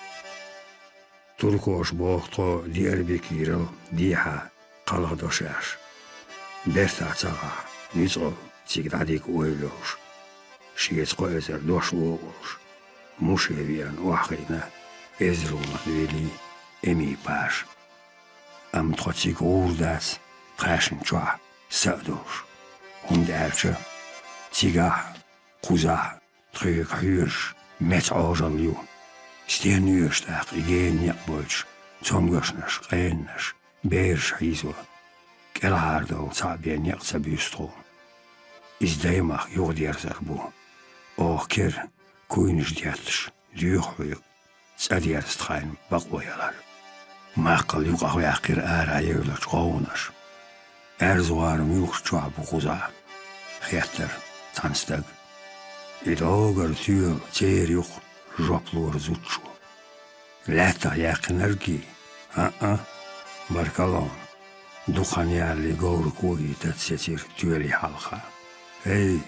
Туркоша боху тхо Диарбекерал дехьа кхалхадо шаьш. Бертахь ца гӀахь, ницкъал цига дӀадика ойла йолуш, шеца кхо эзар дош ло а волуш, Муше веана охьахиъна Эзруман велий Эми-паша. Амма тхо цига гӀур дац, тхаьшна чохь са а долуш, хӀунда аьлча цигахь, кхузахь тхоьга хьоьжуш меца Ӏожалла ю. Стенна оьшу тӀаккха и гена некъ бойтуш, цомгашнаш, къенанаш, бераш хьийзо? КӀелхьардовла цхьаъ бен некъ ца буьсу тхуна. Иза даймахка юхадерзар бу. Оха кера, куйнаш детташ, доьху хьоьга цӀа дерза тхайна бакъо ялар. Маккхал юкъахваьккхира ара евлачу гӀовгӀанаша. Аьрзу гӀара муьлхачу чохь бу кхузахь? — хеттара цхьана стага. И догара тоьла церан юкъа жоп лора зудчо. Лаьттах яьккхинаргий? ХӀаъ-а, баркалла хьуна. Дукха хан ялале говракхо а йитац, сецира тоьли хьалха. — Эй,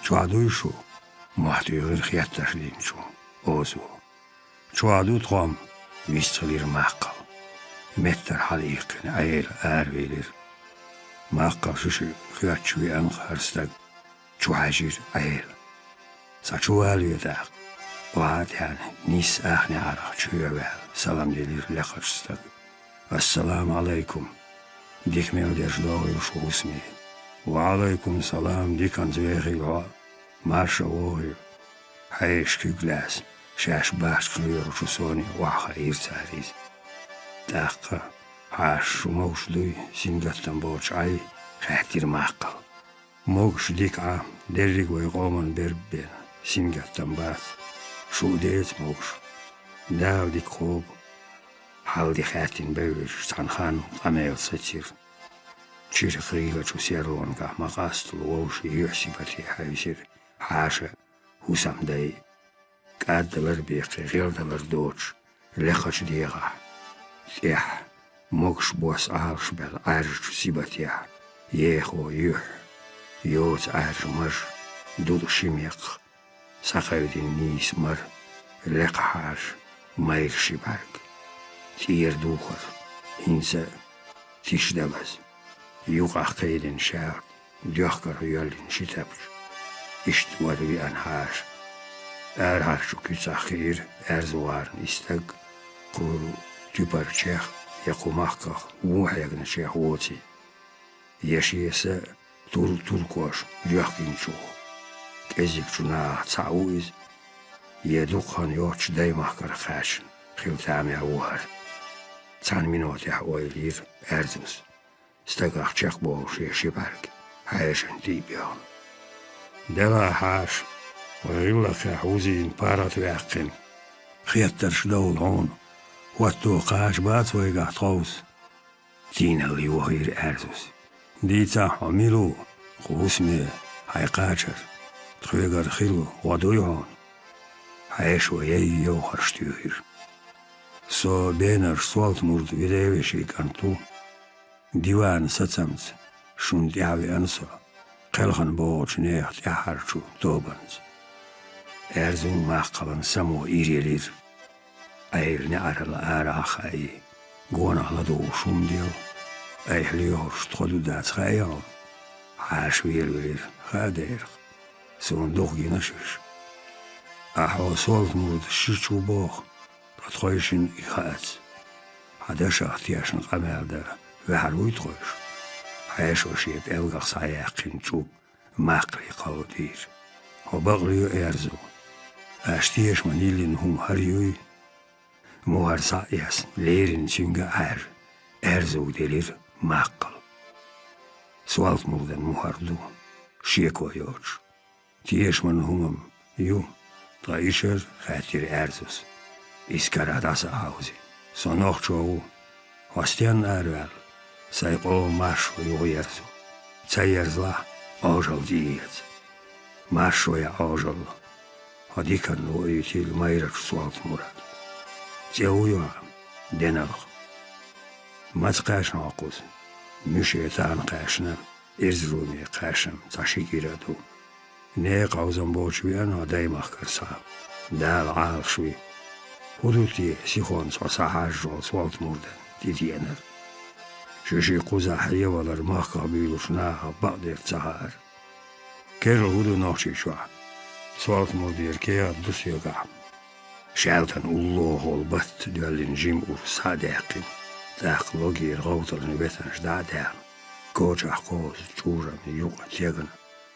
чохь дуй шу? — мохь туьйхира хеттарш динчу Озо. — Чохь ду тхо-м, — вистхилира Маккхал. Меттара хьалаиккхина Ӏела аравелира. Маккхал ши шиъ хоьттуш веана хӀара стаг, чу хьаьжира Ӏела. — Сан чу валаве тӀаккха. Охьа а тӀаьхьна, нийсса ахнехьарах чоь а ваьлла, салам делира лекхачу стага. — Ассаламу Ӏалайкум! Дика мел дерш догӀийла шу, хӀусаме! — Ва Ӏалайкум салам, диканца вехийла хьо, марша вогӀийла! — хьаьжча куьг лаьцна, шаьш бахча лоьручу соне охьахаийра цара иза. — ТӀаккха, хьаша, шу могуш дуй, сингаттам боцуш Ӏай? — хаьттира Маккхал. — Могуш дика Ӏа, дерриг вай къоман берг бен, сингаттам бац. Шу а деца могуш. Дала дика кхобу. Хьал-де хаьттина бевллачу цхьана ханна къамел сацира. Чирх гӀийлачу серлонкахь ма-къастало вовшийн юьхь-сибате хьаьвсира хьаша а, хӀусамдай а. КӀаддалар а беккхий, гӀелдалар доцуш, лекхачу дегӀахь, тӀехь, могуш бос Ӏалашбелла Ӏаьржачу сибатехь, ехо юьхь, йоцу Ӏаьржа маж, дутӀа ши мекх, схьакхевдина нийса мара, лекха хьаша, майра ши бӀаьрг. ТӀера духар, хӀинца а тишдалаза, юкъахь кхайдина шаьлта, доьхкарх йоьллина ши тапча. Иштта вара веана хьаша. Арахьарчу куьцах хиира Аьрзу гӀарна и стаг, кху туьпарчех я кху махках вон хьегначех воций. Я шен са тур-туркоша жоьхкинчух, кӀезигчу нахах цхьаъ ву иза, я дукха хан йоццуш даймахкара кхаьчна хила тамехь ву хӀара. Цхьана минотехь ойла йира Аьрзус. Стагах чекхболуш я ши бӀаьрг, хьешана тӀе а боьхна. — Делахь, хьаша, вай гӀиллакхехь вузийна паргӀатваьккхина. Хеттарш довла хьуна, хӀотто кхача бац вайгахь тховса. Тийналла йохийра Аьрзус. — Дийцахь, хьо мила ву, кху хӀусаме, хьайн кхачар? Тхоьгара хилла гӀо дуй хьуна? хьаьшо яй йовхарш туьйхира. Со бенарш Солт-Мурд Ведаевичий кӀант ву. Диван сацамца шуна тӀаьхьа веана со, кхелхана богӀучу нехан тӀаьххьарчу тобанца. Аьрзу Маккхалан само иръелира. Ӏела неӀарал арахь а хаий, гонах ладугӀуш хӀума дел, айхьа лоьхурш тхо ду дац хаий хьуна? Хьаша велавелира, хаа дерах. Суна дукха гина шуьш. Ахьа хьо Солт-Мурд шича ву боху, ткъа тхойшинна и хаац. Хьан дашах тешна къамел дан ваьхьар вуй тхойша? Хьаьшо шен пӀелгах схьаяьккхина чӀуг Маккхале кховдийра. Хьо бакълоь, Аьрзу. Аша тешаман йиллина хӀума хӀара юй? Мухьар схьа а эцна, леррина цуьнга а хьаьжна, Аьрзуга делира Маккхал. Солт-Мурдан мухьар ду, шеко йоцуш. Тешаман хӀума-м ю, ткъа и шара, хаьттира Аьрзус, исс карахь дӀаса а хьовзий. Со нохчо ву. Хьо стенна араваьлла? Сайн къоман маршо ю хӀу ерзо. Ца ерзалахь, Ӏожалла тӀеэца. Маршо я Ӏожалла? Хьо диканна воуьйтийла майрачу Солт-Мурад. ЦӀе ву йоӀ, деналха. Маца кхаьчна хьо кхуза? Муьше тахана кхаьчна, Эрзаруме кхаьчна цхьа ши кӀира а ду. Некъа хьовзам боцуш веана хьо даймахкара схьа. Дала Ӏалаш ви. ХӀун ду те сихонца хьо схьахьажжал Солт-Мурдан тӀедеанар? Шуьшиъ кхузахь хьевалар махках буьйлучу нахах бакъдерг ца хаьара. Керла хӀун ду Нохчийчохь? Солт-Мурдера кехат ду соьгахь. Шаьлтан уллохула батта доьллина жима урс схьа а даьккхина, тӀаккха логера гӀовтална ветанаш дӀа а даьхна, кочахь кхозу чӀурам юкъа тегна,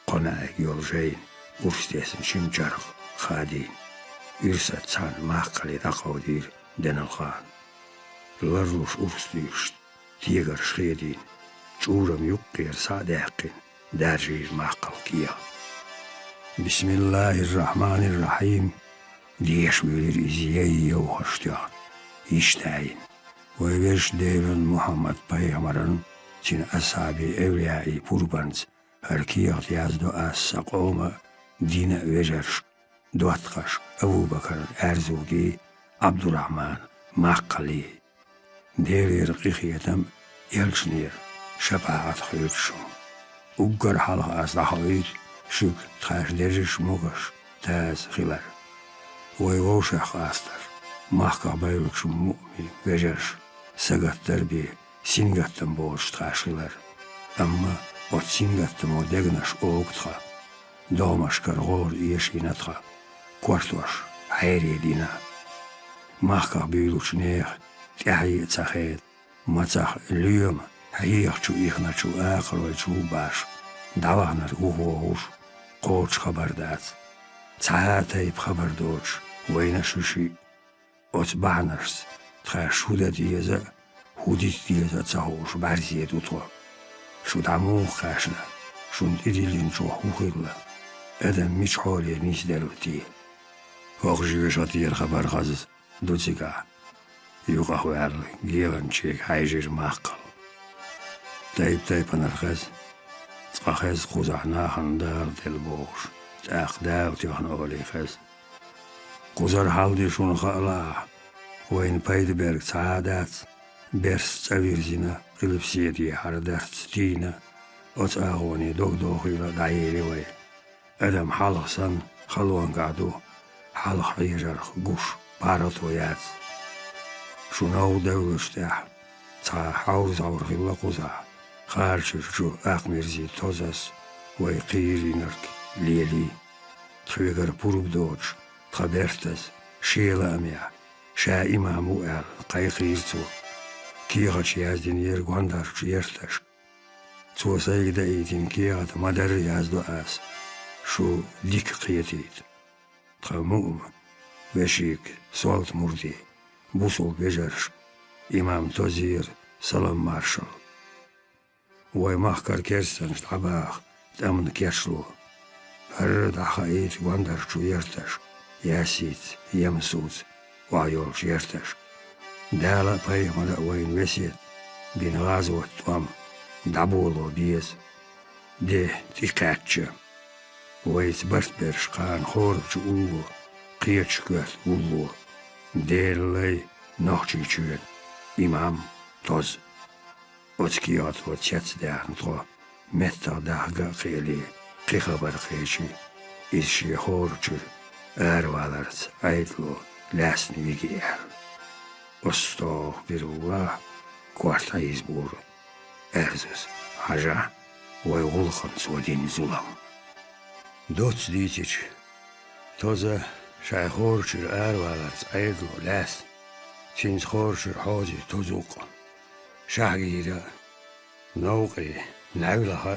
кхо маьӀиг йолу жайна урс тесна шима чарх хадийна, уьрсаца цхьаьна Маккхале дӀакховдийра Деналхана. Ларлуш урс дуьйшуш, тегарш хедийна, чӀурам юккъера схьа а даьккхина, даржийра Маккхал кехат. Бисмиллахир-рахманир-рахим, деша вуьйлира иза яй йовхарш тоьхна, йиш таьӀйина. Вай Везачу Делан, Мухьаммад-пайхамаран, цуьнан асхьабийн, эвлияийн пурбанца хӀара кехат яздо ас сан къоман а, динан а вежаршка, доттагӀашка Абу-Бакаран Аьрзугий, Ӏабдурахьманан Маккхалий. Делера къинхетам а, элчанера шапаӀат а хуьлда шуна. Уггар хьалха ас дӀахоуьйту шуьга тхаьш дерриш а могаш, таза хилар. Вай вовшах къастар, махках бевллачу муъмин вежарша сагатдар бен, сингаттам боцуш тхаьш хилар. Амма оцу сингаттамо дегнаш огу тхан, догӀмашкара гӀора эшийна тхан, кортош хьере дина. Махках буьйлучу нехан тӀаьхье а ца хеда, мацах лоьма хьехачу-ихначу акхарой чу баш, дӀаваханарг хӀун хӀохуш, кхочуш хабар дац. Цхьа а тайпа хабар доцуш вайна шуьшиъ. Оцу бахьанашца тхаьш хӀун дан деза а, хӀун дита деза а ца хууш бӀаьрзе ду тхо. Шу дӀа муха кхаьчна? Шуна тӀедиллинчух хӀун хилла? Адам мича хьоле нисделла те? ХӀокху жоьжахатера хабар хаза ду цигахь. Юкъахваьлла гелан чега хьаьжира Маккхал. Тайп-тайпанара хеза, цкъа хеза кхузахь нахана Дала делла бохуш, тӀаккха Дала тоьхна олий хеза. Кхузара хьал де шуна хаалахь, вайна пайда берг цхьа а дац, берс цӀа вирзина, къилбаседехьара дарц тийна, оцу агӀоне дог дохийла дӀаели вай. Адам хьалха санна халонгахь ду, хьалха хьежарх гуш паргӀато яц. Шу новкъа девллачу тӀехь цхьа хьовр-зӀовр хилла кхузахь, харачуьра чу акхмирзий тозас вай кхийринарг лелий. Тхоьгара пурба доцуш, тхан бертаза шен лаамехь, ша имам ву аьлла, кхайкхийра цо. Кехаташ яздинера гондарчу ерташка. Цо сайга даийтина кехат ма-дарра яздо ас, шу дика кхетийта. Тхан муъма вешига, Солт-Мурдий, бусулба вежаршка, имам Тозера салам-маршалла. Вай махкара керстанаш дӀабаха тӀамна кечло. ХӀара дӀахаийта гондарчу ерташка, Ясица, Ямсуца, охьайолчу ерташка. Дала а, пайхамара а вайна весет бина гӀазот тӀом дӀаболо беза. Де тӀекхаьчча, вайца барт берш кхана хӀора чу улло, кхеташ коьрта гулло. Делан лай Нохчийчоьнан имам Тоза. Оцу кехатхо цецдаьхна тхо меттах дахга а кхиале, кхин хабар кхечи, иза шен хӀора чуьра араваларца Ӏедало лаьцна виги аьлла. Астагфируллах, корта хьийзабора Аьрзус, хьажахь, вай гӀуллакхана цо дина зулам. Доцца дийцича, Тоза шайн хӀора чуьра араваларца Ӏедало лаьцна, цуьнца хӀора чуьра хьозий Тозукъ, Шахьгийра, Новкъий, НӀаьвлаха,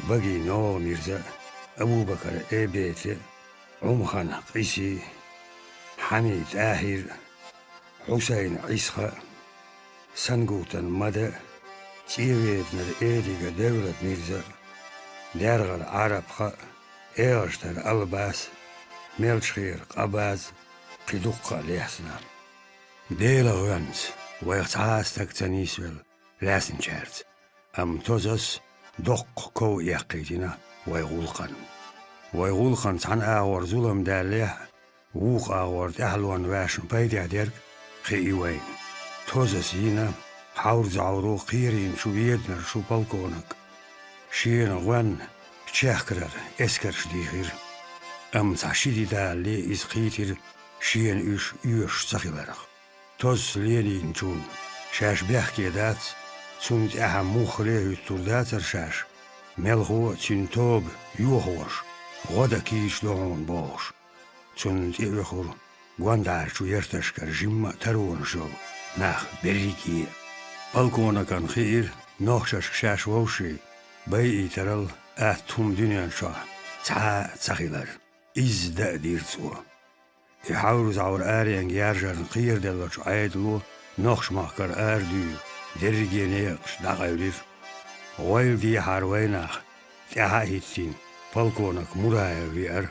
Багий НогӀа-Мирза, Абу-Бакар Эбети, Ӏумхан Къиси, Хьамий ТӀаьхьир, Хьусайн Ӏисха, Сангутан Мада, ЦӀеведанара Эдига Девлат-Мирза, ДаьргӀара Ӏарапха, ЭгӀаштара Албас, Мелчхера Къабаз, кхин дуккха а лаьцна. Делан гӀоьнца вайх цхьа а стаг ца нийсвелла лаьцначаьрца, амма Тозас доккха ков эккхийтина вай гӀуллакхана. Вай гӀуллакхана цхьана агӀор зулам даьллехь а, вукху агӀор тӀаьхьалонна ваьшна пайдехь дерг хии вайна. Тозас йина хьовра-зӀовра кхерийначу веданарчу полковника. Шена гӀоьнна чехкарара эскарш дийхира. Амма цхьа ши де далале иза кхийтира шена уьш оьшуш ца хиларх. Тозас лелийначунна шаьш бехке дац, цунна тӀаьхьа муххале а хӀуьттур дацара шаьш, мелхо а цуьнан тоба йохош, гӀо дан кийча до хьуна бохуш. Цунна тӀеоьхура гондӀарчу ярташкара жимма а таронаш йолу нах берриге а. Полковникана хиира нохчашка шаьш вовшийн байийтарал атта хӀума дуьнен чохь цхьа а ца хилар. Изза дан а дира цо. И хьовра-зӀовра аренга яржарна кхераделлачу Ӏедало нохчмахкара арадуьйла дерриге некъаш дӀакъевлира. ГӀойла дехьара вайнах тӀаьхьа а хӀиттийна, полковник Мураев веара.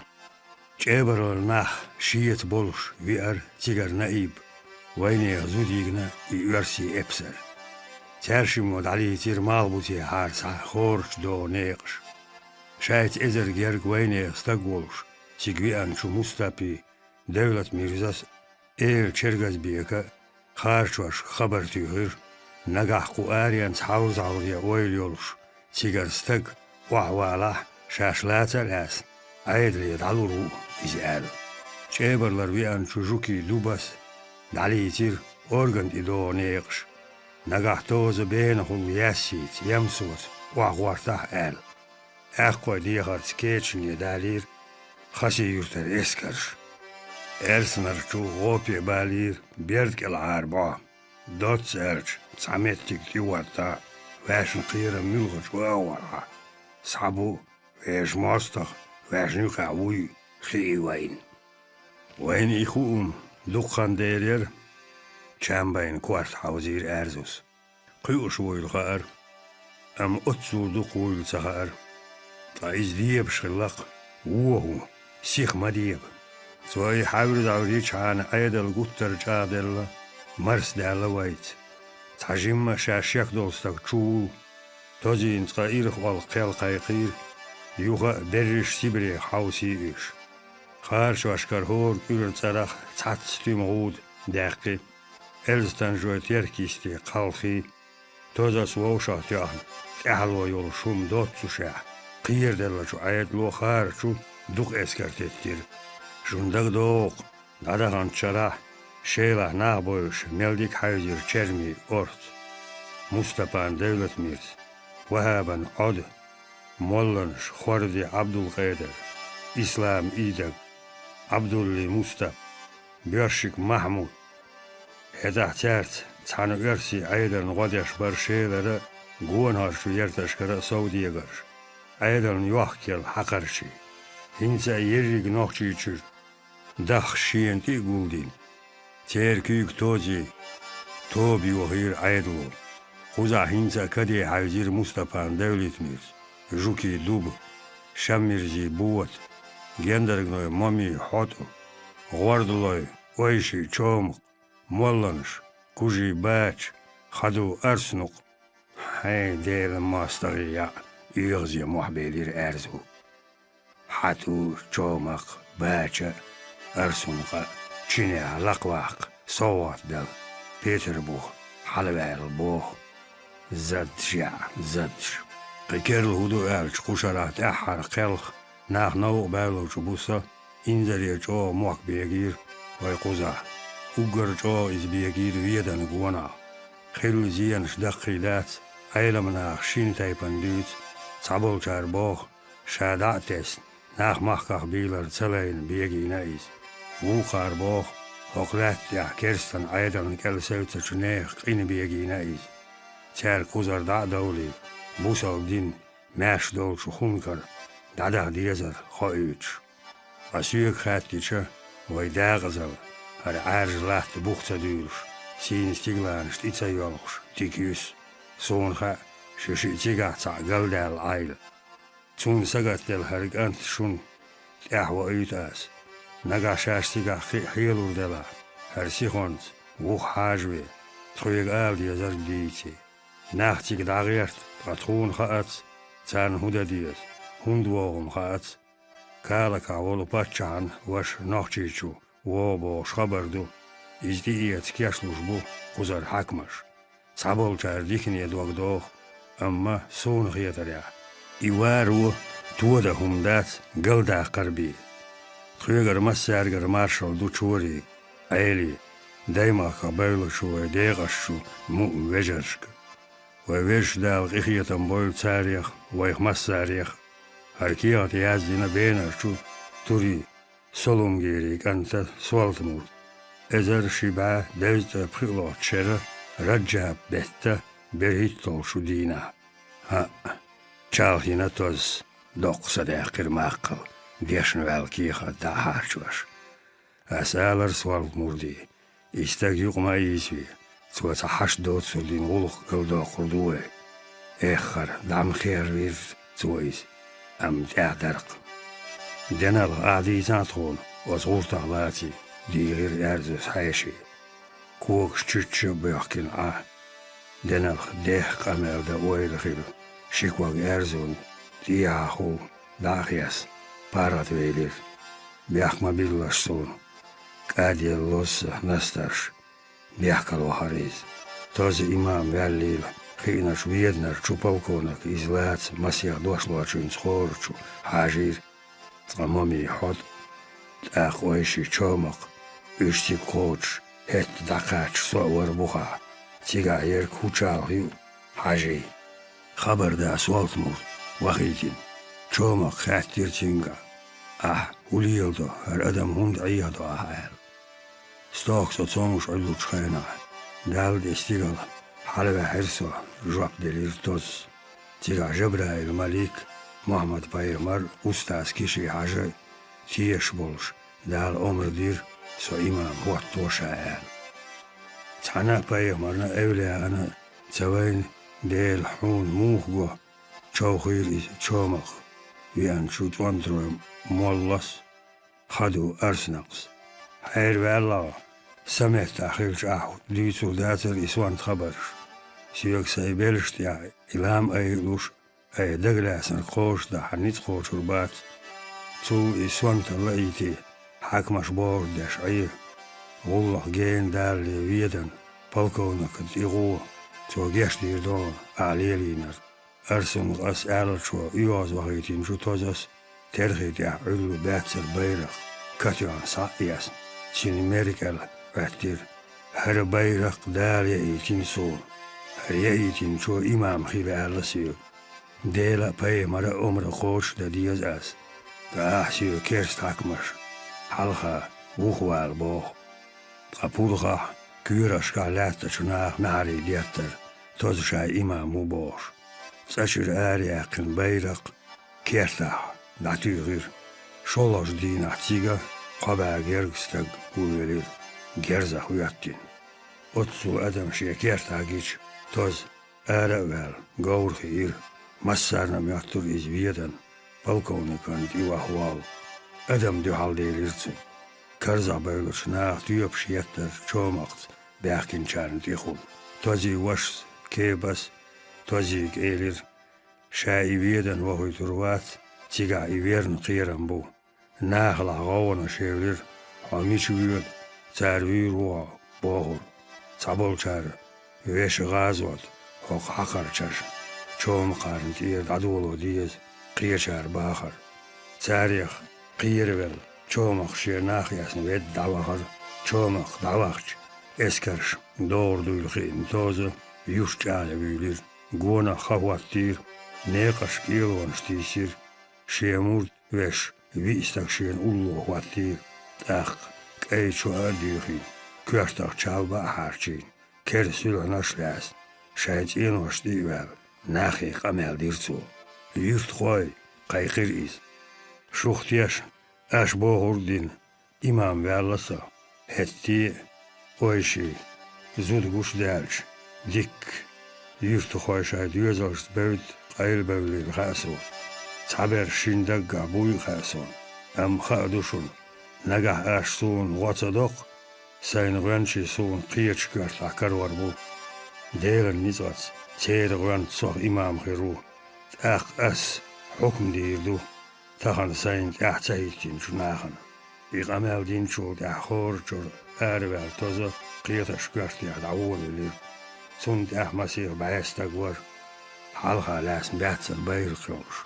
ЧӀебарлара нах шеца болуш веара цигара Наиб, вайнехан зуда йигна и оьрсийн эпсар. Цаьршиммо дӀалийцира малхбузехьара схьа хӀорачу догӀу некъаш. Шайца эзар герга вайнехан стаг волуш цига веанчу Мустапи, Девлат-Мирзас, эла Черказбека, харчошка хабар туьйхира, нагахь кху аренца хьовра-зӀовре ойла йолуш, цигара стаг охьавалахь, шаьш лаца а лаьцна, Ӏедале дӀалур ву иза аьлла. ЧӀебарлара веанчу Жукий Дубас дӀалийцира орган тӀе догӀу некъаш, нагахь Тоза бенахула яьссийца, ямсоца охьагӀортахь аьлла. Аьккхой дехарца Кечане далийра Хасси-Юьртара эскарш. Эрсанарчу гӀопе балийра берда кӀелхьара бӀо. Доцца аьлча, цхьа меттиг тӀехӀоттахь, ваьшна кхерам муьлхачу агӀорхьа, схьабу, вешан мостагӀа ваьшна юкъахь вуй, хии вайна. Вайна и хуума дукха хан дерира, чамбайна корта хьовзийра Аьрзус. Кхуьуш вуйла хаьара, амма оццул дукха вуйла ца хаьара. Ткъа иза дебаш хилла-кх, вон хӀу, сиха ма деба. Цо и хьовра-зӀовра йичхьана Ӏедал гуттар а чӀагӀделла, марсадаьлла вайца. Цхьа жимма а шаьш шек долу стаг чу ву. Тозина цкъа ирх олу кхел кхайкхийра, юха а берриш Сибрех хьовсий уьш. Харчошкара хӀора кӀуьран цӀарах цхьацца туьма гӀуда даьккхи. Эльза-Танжой Терк йисте кхалхий, Тозас вовшах тоьхна, тӀаьхьало йолуш хӀума доццушехь, кхераделлачу Ӏедало харчу дукха эскар теттира. Шуна дагадогӀу-кх, дӀадаханчу шарахь Шелахь нах бовзуш мел дика хьаьвзира Чермий Орц, Мустапан Девлатмирза, Вахьабан Ӏода, молланаш Хорди Ӏабдулкъедар, Ислам Идаг, Ӏабдуллин Мустап, Боьршик Махьмуд. ХӀетахь цаьрца цхьана оьрсийн Ӏедална гӀо деш бара Шелара а, гонахарчу ярташкара а совдегарш, Ӏедална йохкаелла хьакхарчий. ХӀинца а ерриг Нохчийчуьра даххаш шена тӀе а гулдина, церан куьйга Тозе тоба йохийра Ӏедало. Кхузахь хӀинца а каде хьаьвзира Мустапан Девлатмирза, Жукий Дуба, Шаммирзий Бота, Гендаргной Момий ХьотӀа, ГӀордалой Ойший Чомакъ, молланаш Кужий Бача, Хадув Арснукъ. Хьайн Делан мостагӀий яӀ, оьгӀазе мохь белира Аьрзу. Хьату, Чомакъ, Бача, Арсункъа, чинех лакхваккха, совгӀат дала, Петарбух хьалаваьлла боху. Заддаш яӀ, заддаш. Кхин керла хӀун ду аьлча, кху шарахь тӀаьххьара кхелха нах новкъа баьллачу буса инзаре чӀогӀа мохк бегийра вай кхузахь. Уггар чӀогӀа иза бегийра Веданан гонахь. Хилла зенаш даккхий дац, Ӏеламнаха шина тайпана дуьйцу, цхьаболчара боху, ша дӀа а тесна, нах махках бийлар ца лайна бегийна иза. Вукхара боху, хӀокху лаьтта тӀехь керстан Ӏедална кӀел севцачу нехан къина бегийна иза. Цаьрга кхузара дӀа а довлий, бусалба дин маьрша долчу хункара дӀадаха дезар хоуьйтуш. Ткъа соьга хаьттича, вай декъазалла, хӀара Ӏаьржа латта бух ца дуьйлуш, сийна стигланаш тӀе ца йоьлхуш, дика юьсу. Суна хаьа, шу шиъ цигахь цхьаъ галдаьлла Ӏайла. Цунна сагатделла хӀара кӀант шуна тӀаьхьа ваийта ас. Нагахь шаьш цигахь кхин а хьелур делахь, хӀара сихонца вуха хьажаве, тхоьга ала дезарг дийций. Нах цига дӀагӀерта, ткъа тхуна хаац, царна хӀун дан деза, хӀунда вогӀу-м хаац. Калакахь волу паччахьан ваша Нохчийчу вогӀу бохуш хабар ду, иза тӀеэца кечлуш бу кхузара хьаькамаш. Цхьаболчара дикане дог доху, амма суна хетарехь, и варо тодан хӀума дац, галдаккхар бен. Тхоьгара массаьргара маршалла ду чорий, Ӏелий, даймахках бевллачу вай декъашчу муъ вежаршка. Вай Везачу Дала къинхетам бойла царех, вайх массарех. ХӀара кехат яздина Бенарчу Турий Солумгерий кӀанта Солта-Мурта, эзар ши бӀе дезткъе пхиалгӀачу шеран Раджаб беттан берхӀитталгӀачу дийнахь. ХӀаъ, чалхийна тозас, доккха са даьккхира маккхал, дешна ваьлла кехат дӀа а хьарчош. Ас алара Солта-Мурдий, и стаг юкъа ма ийсаве, цо цхьа хьашт доцург дина гӀуллакх галдоккхур ду вай. Эххар, дӀа ма хервира цо иза, амма тӀаьхьа даркх. Деналха, ахь дийцахьа тхуна, оцу гӀуртах лаций, дийхира Аьрзус хьеший. Когаш чуьчча а боьхкина Ӏа. Деналха дехха къамел дан ойла хилла, ши ког Аьрзун тӀехьа хул дӀа а хесна, паргӀатвелира. Бехк ма биллалаш суна, кӀадъелла лозза настарш, бехкало хьара иза. Тоза имам ваьллийла хиъначу Веданарчу полковник иза лаца масех дошлочуьнца хӀорачу хьажийра. Цкъа Момий хьо тӀаккха ойши Чомакх, уьш цига кхочуш, хӀетта дӀакхачча со а вара бухахь, цигахь ерг хӀун чалха ю, хьажий. Хабарда Солта-Мурт вахийтина, Чомакх хаьттира цуьнга: «Ахь хӀун леладо, хӀара адам хӀунда Ӏехадо ахь?» — аьлла. «Стохка со цомгуш Ӏуьллучу хенахь, Далла тӀе стигала хьалаваьхьира со», — жоп делира тозас. Цигахь Жабраил-малик, Мухьаммад-пайхамар, устаз Киши-Хьажа тешаш болуш, Дала омра дира, со имам хӀотто ша аьлла. Цхьана а пайхамарна а, эвлаяана а ца вайна Дела хьуна муха го, човхийра иза Чомакх, веанчу цӀонтарой моллас, Хаду Арсанакъас. Хьера ваьлла хьо, сан меттахь хилча ахь дуьйцур дацара и сонта хабарш. Соьга сайн белшаш тӀехь и лам айалуш, айхьа дагалаьцнарг кхочушдан хьан ницкъ кхочур бац. Цул и сонта лаийти, хьаькамаш бохург деш Ӏе. ГӀуллакх гена далале Веданан полковникана тӀе гӀо, цо гечдийр ду хьуна ахь лелийнарг. Арсунга ас аьллачо оьгӀазвахийтинчу тозас терхи тӀехь Ӏуьллу баьццара байракх катоьхна схьа а эцна, цуьнан мер кӀел Ӏоьттира. ХӀара байракх Дала яийтина суна. ХӀара яийтинчо имам хила аьлла соьга. Дела а, пайхамара а омра кхочушдан деза ас. Ткъа ахь соьга керста хьаькамаш хьалха вухавала боху. Ткъа пурхахь, коьрташкахь лаьттачу наха маьхьарий деттара, тоза шайн имам ву бохуш. ЦӀа чуьра араяьккхина байракх кертахь дӀатуьйхира. ШолгӀачу дийнахь цига кхо бӀе гергга стаг гулвелира, герзах хӀоьттина. Оццул адам шен кертахь гича, тоза, ара а ваьлла, говр хиира, массарна а моьттура иза Веданан полковникана тӀе ваха волла. Адам дуьхьалделира цунна. Карзахбевллачу наха тоьпаш еттара Чомакхца баьхкинчарна тӀехула. Тозин вашас Кебас Тозига элира: «Ша и Ведана вохуьйтур вац, цигахь и верна кхерам бу». Нахалахь гӀовгӀанаш евлира, хьо мича воьду, цара вуьйр ву хьо, бохура. Цхьаболчара: «Вешан гӀазот, хӀокху хьакхарчаша Чомакхарна тӀера дӀадоло деза», кхечара бахара. Царех кхеравелла, Чомах шен нах а яьсна ведда дӀавахара. Чомах дӀавахча, эскарша догӀур дуйла хиъна Тоза юьртчӀагӀе вуьйлира. Гонах хан хӀоттийра, некъаш кӀелонаш тийсира. Шен мурд веш, виъ стаг шена улло хӀоттийра. ТӀаккха кӀай чоа а дуьйхина, коьртах чалба а хьарчийна, кера суьлхьанаш а лаьцна, шайн цӀенош тӀе а ваьлла, нахе къамел дира цо: «Юьртахой!» — кхайкхира иза. «Шух тешна, аша бохург а дина, имам ваьлла со. ХӀетте а, ойший, зуда гуш даьлча, дикка юьртахой шайн доьзалшца бевдда къайлабевллийла хаьа суна. Цхьаберш шина даггахь буй а хаьа суна. Амма хаа ду шуна, нагахь аша суна гӀо ца доккху, сайн гӀоьнчий суна кхечу коьртахь карор бу. Делан ницкъаца церан гӀоьнца сох имам хир ву. ТӀаккха ас хьукам дийр ду тахана сайна тӀаьхьа ца хӀиттинчу нахана». И къамел динчул тӀаьхьа хӀора чуьра араваьлла Тоза кхеташ коьртехь дӀаволавелира. Цунна тӀаьхьа масех бӀе стаг вара, хьалха лаьцна баьццара байракх йолуш.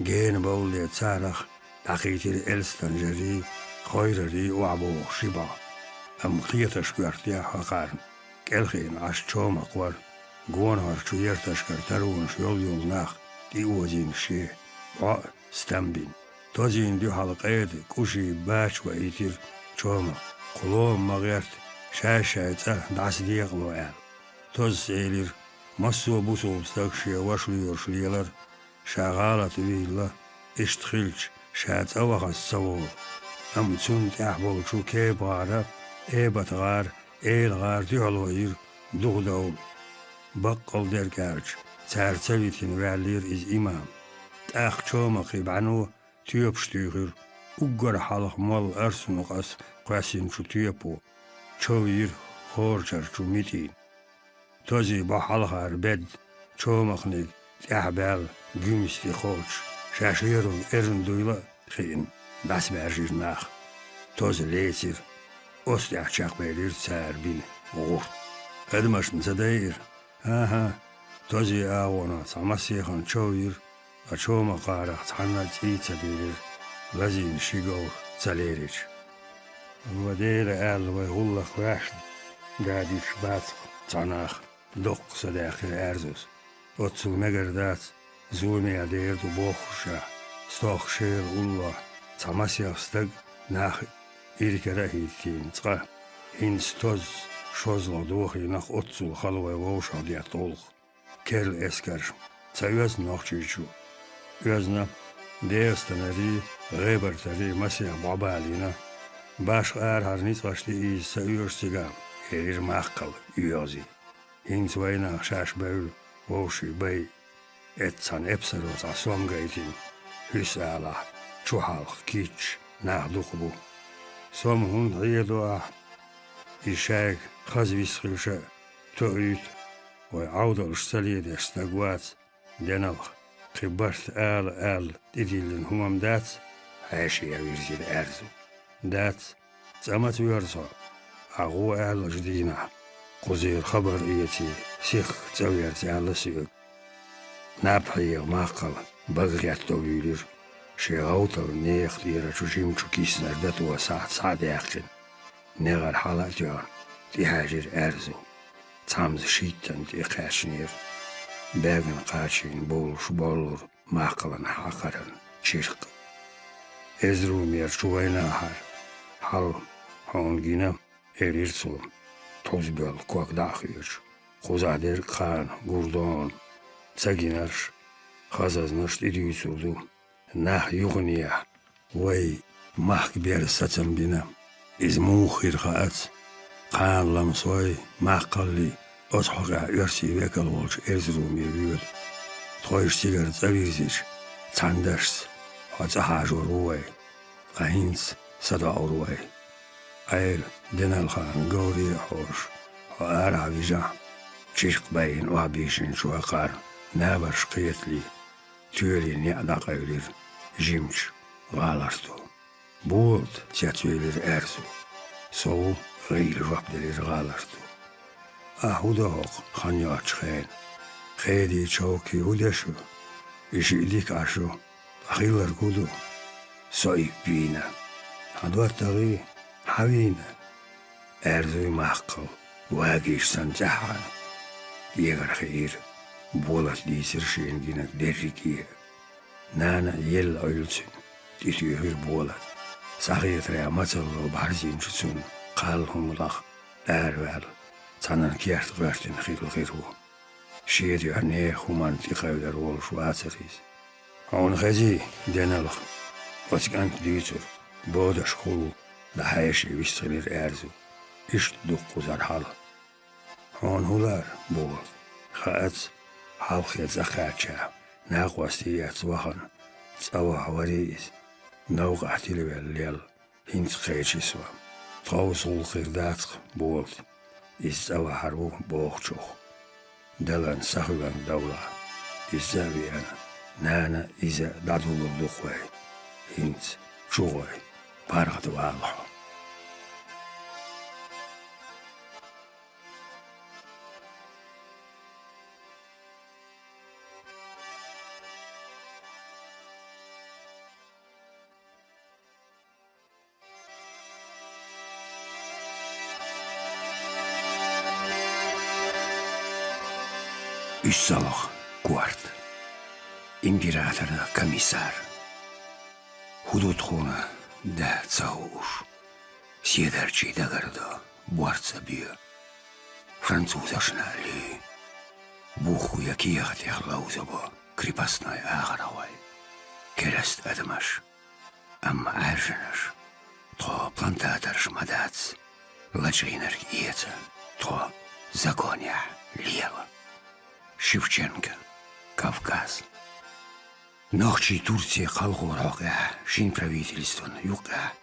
Гена бовлле царах дӀакхийтира Элстан жарий, хойрарий охьабохуш ши бӀе. Амма кхеташ коьртехь хӀокхарна кӀелхиъна Ӏаш Чомакх вара, гонахарчу ярташкара таронаш йолу-йолу нах тӀеозийна шен бӀо а стам бина. Тозина дуьхьал къеда кӀуший бача ваийтира Чомакх, кху лома ма гӀерта, шай-шай цӀа дӀасадекъало аьлла. Тозас элира, массо а бусулба стаг шен ваша лоьруш лелара, ша гӀалат вийла, иштта хилча, ша цӀа вахаза ца волу. Амма цунна тӀехь болчу Кепа-гӀара, Эбат-гӀара, Эла-гӀара дуьхьало йира духадовла. Баккъал дерг аьлча, цара ца витина ваьллера иза имам. ТӀаккха Чомакхин бӀаьно тоьпаш туьйхира, уггар хьалха молла арсункъас кхоьссинчу тоьпо, чов йира хӀорачарчу митийн. Тозин бӀо хьалхара бедда, Чомакхниг тӀаьхьа баьлла гуьмса тӀе кхочуш, шаьш лерунга эрна дуйла а хиъна, дӀасабаьржира нах. Тоза лецира. Оцу тӀехь чекхбелира цара бина гӀурт. Адамашна ца дайира? ХӀан-хӀа, Тозин агӀонах цхьа масехана чов йира, ткъа Чомакхарах цхьанна а цӀий ца дирира, лазийна ши говр ца лерича. «Ва Дела аьлла вай гӀуллакх ваьшна, да дича бацахь цхьа нах», — доккха са даьккхира Аьрзус. Оццул мегар дац, зуламе дер ду бохуш ша, стохка шела уллохь цхьа масех стаг нах иракара а хӀиттийна цкъа. ХӀинца Тозас шозлагӀа дохийнарх оццул хала вай вовшах детта гӀуллакх. Керла эскарш ца оьзна Нохчийчу? Оьзна. ДегӀастанарий, гӀебартарий масех бӀо балийна. Башха арахьара ницкъаш тӀеийза ца оьшу цигахь, — элира Маккхала оьгӀазий. ХӀинца вайнах шаьш бевлла вовшийн бай. Эццахьана эпсаро цхьа сом гайтина, хӀуьсса алахь, чу хьалха кийчча нах дукха бу. Сом хӀунда хьедо ахь? И шайга хаза вист хилча а тоуьйту. Вай Ӏовдалш ца ледеш стаг вац, деналха, кхин барт ала аьлла тӀедиллина хӀума-м дац, — хьеший вирзира Аьрзу. — Дац. — ЦӀа маца воьрзу хьо? — Ахь гӀо аьллачу дийнахь, кхузера хабар эций, сихха цӀа верза аьлла соьга. Наб хьеха Маккхала бага гӀетто вуьйлира, шен гӀовтал нехан тӀерачу жимачу киснара дато сахьт схьа а даьккхина. НегӀар хьала а тоьхна, тӀехьаьжира Аьрзу. Цхьамза шийттан тӀе кхаьчнера. Бегана кхачийна бовлуш боллура Маккхалан хьакхаран чиркх. — Эзрумерчу вайнахьара, хьал хьуна гина, — элира цо, тхуза боьлла ког дӀа а хьоьжуш. — Кхузахь дерг кхана гур ду хьуна. Ца гинарш, хазазнаш тӀедуьйцур ду. Нах юханехьа вай махка бер сацам бина. Иза муха хир хаац. Кхана Ламсой, Маккхаллий оцу хьокъехь оьрсийн векал волчу Эрзруме воьду. Тхойша цигара цӀа вирзича, цхьана дашца хьо цӀа хьажор ву вай, ткъа хӀинца садоӀур вай. Ӏела, деналхана говре а хьоьжуш, хьо арахь вижахь, чиркх байина охьабийшинчу хьокхарна набарш кхетале, тоьлий неӀ дӀакъевлира жимачу гӀаларто. «Болат», — цецвелира аьрзу. «Со ву», — гӀийла жоп делира гӀаларто. «Ахь хӀун до хӀокху хан йоцчу хенахь? Хеди-човки хӀун де шу? И шиъ дика Ӏаш ю, ткъа хилларг хӀун ду?» «Со ипп вийна». «Хьан доттагӀий?» «Хьан вийна?» Аьрзуй махкал вагийчу санна цӀеххьана. КӀегар хиира. Болат дийцира шена гинарг дерриге а. Нана елла Ӏуьллу цуьнан, тӀетуьйхира Болат. Схьахетарехь, мацалло бӀаьрзинчу цунна кхалла хӀума лаха араваьлла, цхьанна керта гӀоьртина хилла хир ву. Шен дуьхьа нехан хӀуманна тӀекхевдор волуш вацара иза. «Хьуна хезий, деналха, оцу кӀанта дуьйцург, бодашхула дӀахьаьжча вистхилира аьрзу. Иштта дуккха кхузара хьалха». «Хьуна хӀун лаьара?» — боху. «Хаац, хьалххе цӀа кхаьчча, накъостий эцна вахана, цӀа вахьа варий иза. Новкъахь тилавелла лелла. ХӀинца кхечи со. Тховса гӀуллакх хир дац-кх, Болат. Иза цӀа вахьар ву бохучух. Далан сахуьланга довлахь, иза а веана, нана иза а дӀадуллур ду-кх вай. ХӀинца чу гӀой, паргӀат вала хьо». УьссалгӀа корта. Императоран комиссар. ХӀун ду тхуна, да, ца хууш? Седарчий дагардо, борц а боь. Французашна а луьй. Бухху я кехатех ловзабо крепостной ахархой. Кераста адамаш. Амма Ӏаьржанаш, тхо плантаторш ма дац, лачкъийнарг эца, тхо законехь лела. Шевченко. Кавказ. Нохчий Турци кхалхор хьокъехь шина правительстван юккъехь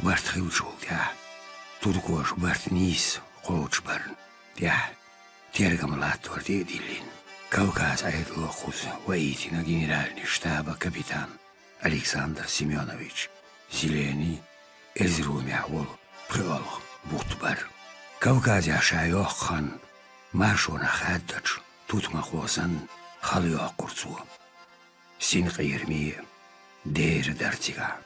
барт хиллачул тӀаьхьа, туркоша барт нийса кхочушбарна тӀехь тергам латтор тӀе а диллина, Кавказ Ӏедало кхуза ваийтина генеральный штаба капитан Александр Семёнович Зеленый Эрзарумехь волу пхоьалгӀа бутт бара. Кавказехь ша йоккху хан маршонах хаьддачу тутмакхо санна хала йоккхура цо. Синкъераме, дера дара цигахь.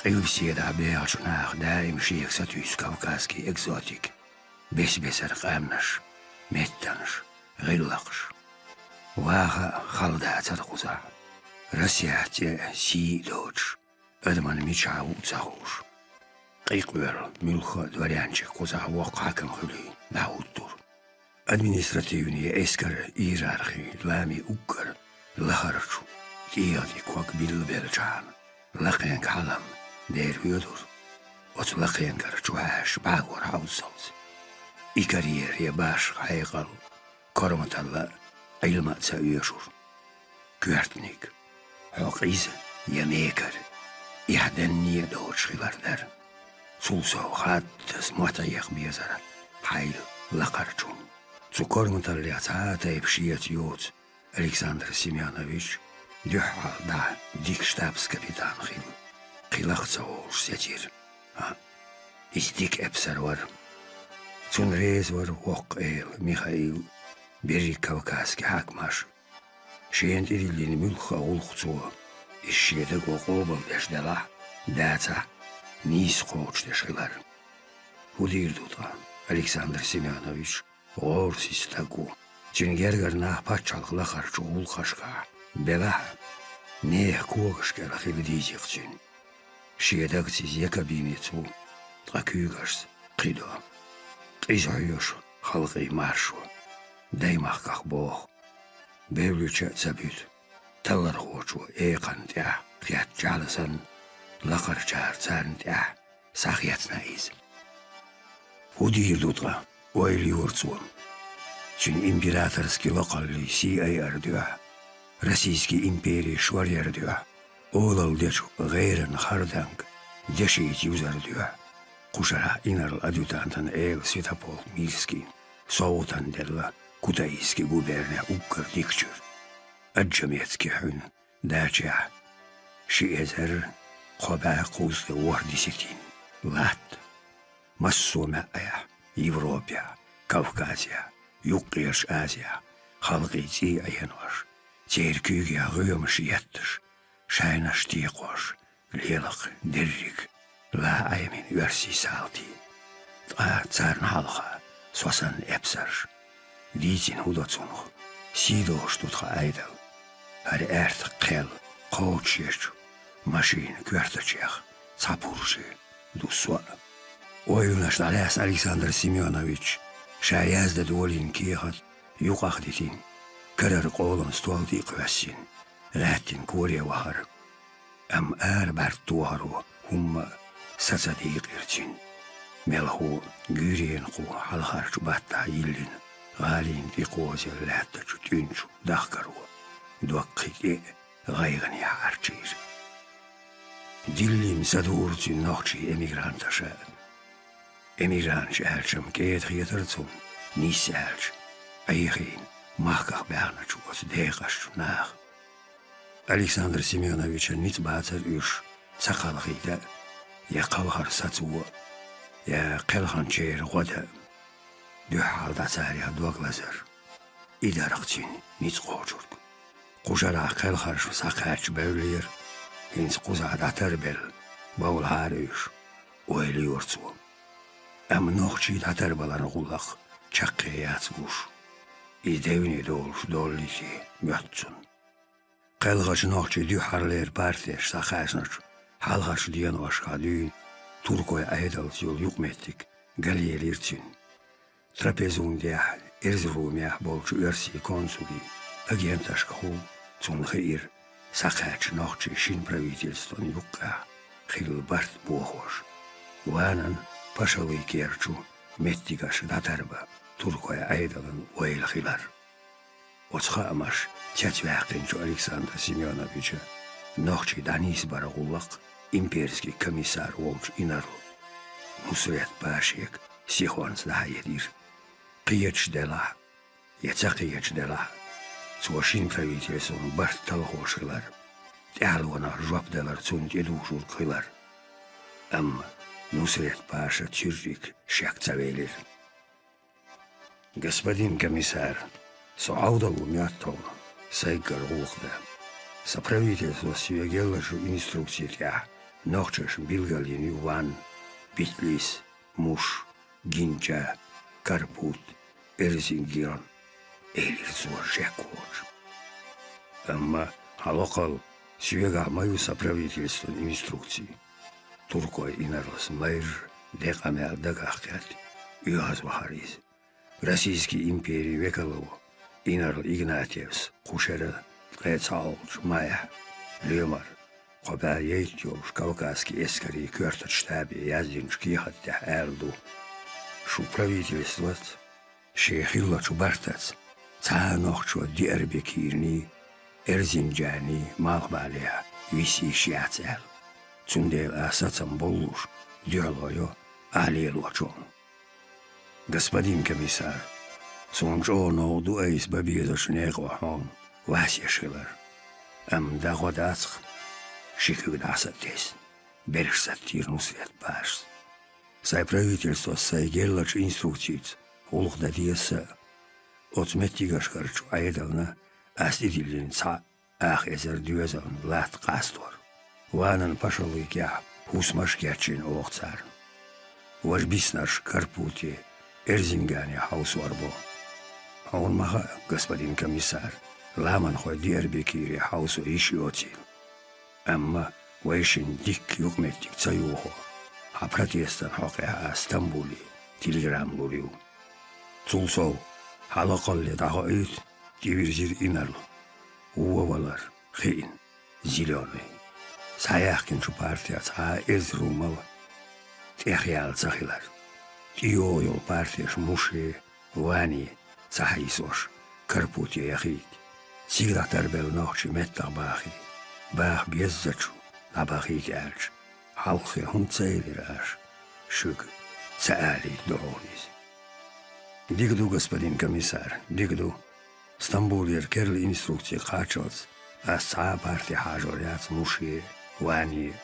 Къилбаседахь бехачу наха даим шега сатуьйсу кавказский экзотика, бес-бесара къаьмнаш, меттанаш, гӀиллакхаш. Ваха а хала дацара кхузахь. Расехь цӀе а, сий а доцуш, адаман мичахь ву а ца хууш. Къийкъоьлла муьлхха а дворянчик кхузахь воккха хьаькам хуьлий дӀахӀуттура. Административный эскаран иерархин ламийн уггар лахарчу тӀегӀа тӀе ког биллабеллачхьана, лакхенга хьалам дера воьдура, оцу лакхенгара чу хьаьжча бӀагора хьовззалц. И карьера я башха хьекъал, корматалла а, Ӏилма а ца оьшура. Коьртаниг, хьо къиза я мекара, эхь данне а доцуш хилар дара. Цул сов хаттаза мотт хьекха безара хьайл лакхарчунна. Цу корматаллех цхьа а тайпа шеца йоцу Александр Семёнович дуьххьал дӀа дика штабс-капитан хилла, кхин лакха ца волуш сецира. А, иза дика эпсар вара. Цунна реза вара воккха эла Михаил, берриг кавказский хьаькамаш. Шена тӀедиллина муьлхха а гӀуллакх цо, иза шен даго къобалдеш делахь а, дацахь а, нийса кхочушдеш хилар. ХӀун дийр ду ткъа, Александр Семёнович гӀорасиз стаг ву. Цуьнан гергара нах пачхьалкхан лахарчу гӀуллакхашкахь белахь а, нехан когаш кӀел хила дийзи-кх цуьнан. Шен дагца иза я кабинет ву, ткъа куьйгашца кхидӀа. Къиза хьоьшу халкъийн маршо, даймахках боху. Бевллача а ца буьту, таллархочо экханна тӀехь хетта жӀаьла санна, лакхарчара царна тӀехь схьахецна иза. ХӀун дийр ду ткъа, ойла йора цо. Цуьнан императорский локхаллин сий айар дуьхьа, Российский импери шоръяр дуьхьа, олалла дечу гӀеран харданг дешица юзар дуьхьа, кхушарахь инарла адъютантан эла Святополк Мирскийна совгӀатана делла Кутаисский губернехь уггар дикачуьра. Аджамецкий хьуьна дачехь ши эзар кхо бӀаь кхузткъеи ворхӀ десятина латта. Массо а маьӀӀехь, Европехь, Кавказехь, Юккъерчу Азехь, халкъийн цӀий Ӏенош, церан куьйгехь гӀоьмаш етташ, шайнаш текхош, лелакх дерриг, лаьӀа Ӏемина оьрсийн салтий. Ткъа царна хьалха со санна эпсарш. Дийцина хӀун до цунах? Сий долуш ду тхан Ӏедал. ХӀара аьртах кхел, кхочушъечу машина коьртачех цхьа пурже ду со а. Ойланаш дӀалаьцна Александр Семёнович, ша яздан долийна кехат юкъах дитина, карара къолан стол тӀе а кхоьссина, гӀаьттина коре вахара. Амма ара бӀаьрг тохаро хӀумма а са ца дийкъира цуьнан. Мелхо гуьйренан кху хьалхарчу баттахь йиллина, гӀалина тӀекхозелла лаьттачу тӀуьнчу дахкаро дог кхин тӀе а гӀайгӀанехь Ӏарчийра. Дилли-м ца дуура цуьнан нохчийн эмигранташа. Эмигранташ аьлча-м кӀеда хетара цунна, нийса аьлча, Ӏехийна махках баьхначу оцу декъашчу наха. Александр Семёновичан ницкъ бацара уьш ца кхалхийта а, я кхалхар сацо а, я кхелхинчеран гӀо дан а. Дуьххьал дӀа царех дог лазар. И дара-кх цуьнан ницкъ кхочург. Кху шарахь кхелхарш схьакхаьчча бевллера, хӀинца кхузахь дӀатарбелла бовлахьара уьш, ойла йора цо. Амма нохчий дӀатарбаларан гӀуллакх чаккхе яц гуш. Иза девне долуш доллий те моьтту цунна. Кхелхачу нохчийн дуьххьарлера партеш схьакхаьчначу хьалхарчу деношкахь дуьйна туркойн Ӏедалца йолу юкъаметтиг галъелира цуьнан. Трапезундехь, Эрзурумехь болчу оьрсийн консулийн агенташкахула цунна хиира схьакхаьчначу нохчийн шина правительстван юккъехь хилла барт бохош, Ванан пашалуьйкерчу меттигашка дӀатарбан туркойн Ӏедалан ойла хилар. Оцу хаамаша цецваьккхинчу Александр Семёновича нохчий дӀанисбаран гӀуллакх имперский комиссар волчу инарла Нусрет-пашега сихонца дӀахьедира. Кхеташ делахь а, я ца кхеташ делахь а, цо шина правительстван барт талхош хилар, тӀаьхьалонах жоп далар цунна тӀедужург хилар. Амма Нусрет-паша цуьрриг шек ца велира. Господин комиссар, со Ӏовдал ву моьтту тхуна, сайгара гӀуллакх дан. Сан правительствос соьга еллачу инструкци тӀехь нохчашна билгалйина ю Ван, Битлис, Муш, Гинча, Карпут, Эрзинган, элира цо шек воцуш. Амма хьан локхал, соьгахь ма ю сан правительстван инструкци. Туркойн инарлас майрра декъа мел дагах кхетта, оьгӀазвахара иза. Российский империн векало, инарла Игнатьевс кху шеран ткъе цхьаолгӀачу майхь, лоьмар, кхо бӀе яйта йолуш Кавказский эскарийн коьртачу штабе яздинчу кехат тӀехь аьлла ду: «Шун правительствоца шен хиллачу бартаца цхьа а нохчо Диарбекирний, Эрзинджаний малхбалехь виса йиш яц», — аьлла. Цундела а сацам боллуш дуьхьало йо ахь лелочунна. Господин комиссар, суна чӀогӀа новкъа ду айса бан безачу некъо хьуна вас еш хилар. Амма дагӀо дац-кх, ши куьг дӀаса а тесна, бераш саттийра Нусрет-пашас. Сайн правительствос сайга еллачу инструкцица гӀуллакх дан деза сан а. Оцу меттигашкарчу Ӏедална ас тӀедиллина цхьаъ ах эзар доьзална латта къастор. Ванан пашалуьйкехь хӀусамаш а кечйина оха царна. Важа биснарш Карпуте, Эрзингане хьовсор бу. Хьуна ма хаьа, господин комиссар, ламанхой Диарбекире хьовсо йиш йоцийла. Амма вайшинна дикка юкъаметтиг ца юхо, хьан протестан хьокъехь ас Стамбуле телеграмма лур ю. Цул сов, хьан локхалле дӀахоуьйту, тӀевирзира инарла. Вон валар хиъна, зелёный. Схьаяьккхинчу партех цхьа а Эрзурумал тӀехъяьлла ца хилар. ТӀейогӀу йолу партеш Муше, Ване ца хьийсош, Карпуте яхийта. Цига дӀатарбелла нохчий меттахбахий, баха беззачу дӀабахийта аьлча, хьалххе хӀунда ца элира аша, шуьга ца алийта ду хьуна иза? Дика ду, господин комиссар, дика ду. Стамбулера керла инструкци кхаччалц ас цхьа а парти хьажор яц Муше, Ване.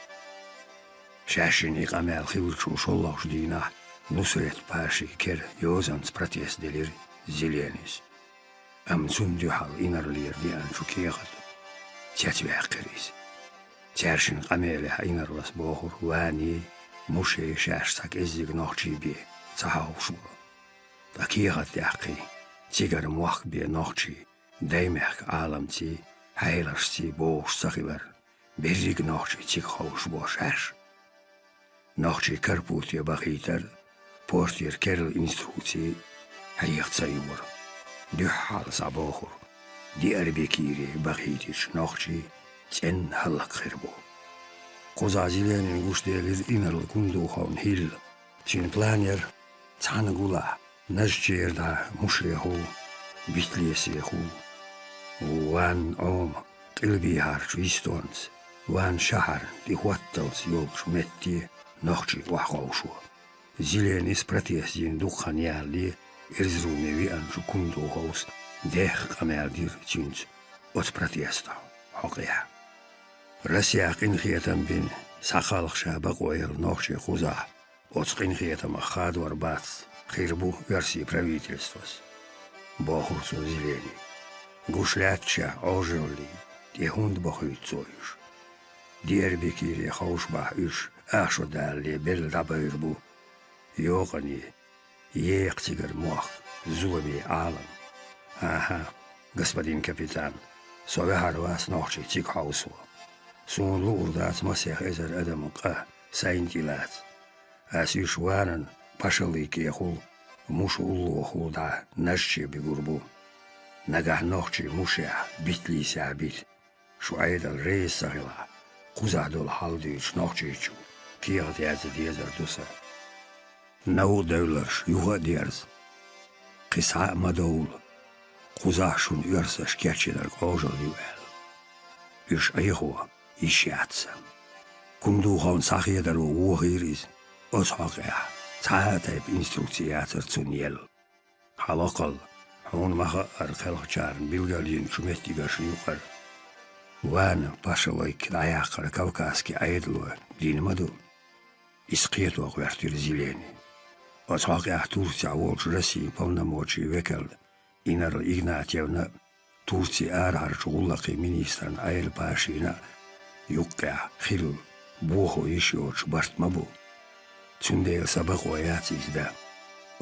Шаьшшинна и къамел хиллачул шоллагӀчу дийнахь Нусрет-Пашин кера йозанца протест делира Зеленис. Амма цунна дуьхьал инарлера деанчу кехато цецваьккхира иза. Цаьршинна къамелехь инарлас бохура Вани, Муше шаьш цхьа кӀеззиг нохчий бен ца хьовсуш бу. Ткъа кехат яьккхина, цигара мохк бен нохчий, даймехкан Ӏаламций, хьаьларшций богӀуш ца хилар, берриг нохчий цига ховшуш бу шаьш. Нохчий Карпуте бахийтар, портера керла инструкций хьеха ца юра. Дуьххьал схьабохура, Диарбекире бахийтича нохчий цӀенна хӀаллакьхир бу. Кхузахь Зеленин гуш делира инарла Кундуховна хӀилла. Цуьнан план яра цхьана гулахь, Нажчера дӀа Мушехула, Битлесехула, Ван Ӏома къилбехьарчу йистонца, Ван шахьар тӀехӀотталц йолчу метте нохчий охьаховшо. Зеленис протест йина дукха хан ялале, Эрзруме веанчу Кундуховс дехха къамел дира цуьнца оцу протестан хьокъехь. Россехь къинхетам бина схьакхалха ша бакъо елла нохчий кхузахь оцу къинхетамах хадор бац, хир бу оьрсийн правительствос, бохура цо Зеленига. Гуш лаьтташехь Ӏожаллин тӀе хӀунда бохуьйту цо уьш? Диарбекире ховшабахь уьш, ах шо далале, белла дӀабевр бу. Йокъане, екха цигара мохк, зуламе Ӏалам. ХӀан-хӀа, господин капитан, со ваьхьар вац нохчий цига хьовсо. Суна луур дац масех эзар адаман къа сайна тӀелаца. Ас уьш Ванан пашалликехула, Муша уллохула дӀа Нажче бигур бу. Нагахь нохчий Мушехь, Битлисехь бита. Шу Ӏедал реза ца хилахь, кхузахь долу хьал дуьйцуш нохчийчу кехат язъян дезар ду сан. Новкъа девлларш юха а дерза. Кхин схьа а ма довла, кхузахь шуна оьрсаша кечйинарг Ӏожалла ю аьлла. Уьш Ӏехо йиш яц сан. Кундуховна схьахедаро вохийра иза. Оцу хьокъехь цхьа а тайпа инструкци яцара цунна елла. Хьан локхалла, хьуна ма-хаъара, кхелхачарна билгалйинчу меттигашна юкъара Вана пашалайк дӀаяккхар Кавказски Ӏедало дина ма ду. Иза кхето гӀоьртира Зелени. Оцу хьокъехь Турцехь волчу Россин полномочийн векал Инарла Игнатьевна а, Турцин арахьарчу гӀуллакхийн министрна Ӏела Пашина а юккъехь хилла бохо йиш йоцуш барт ма бу. Цундела сан бакъо яц иза дан.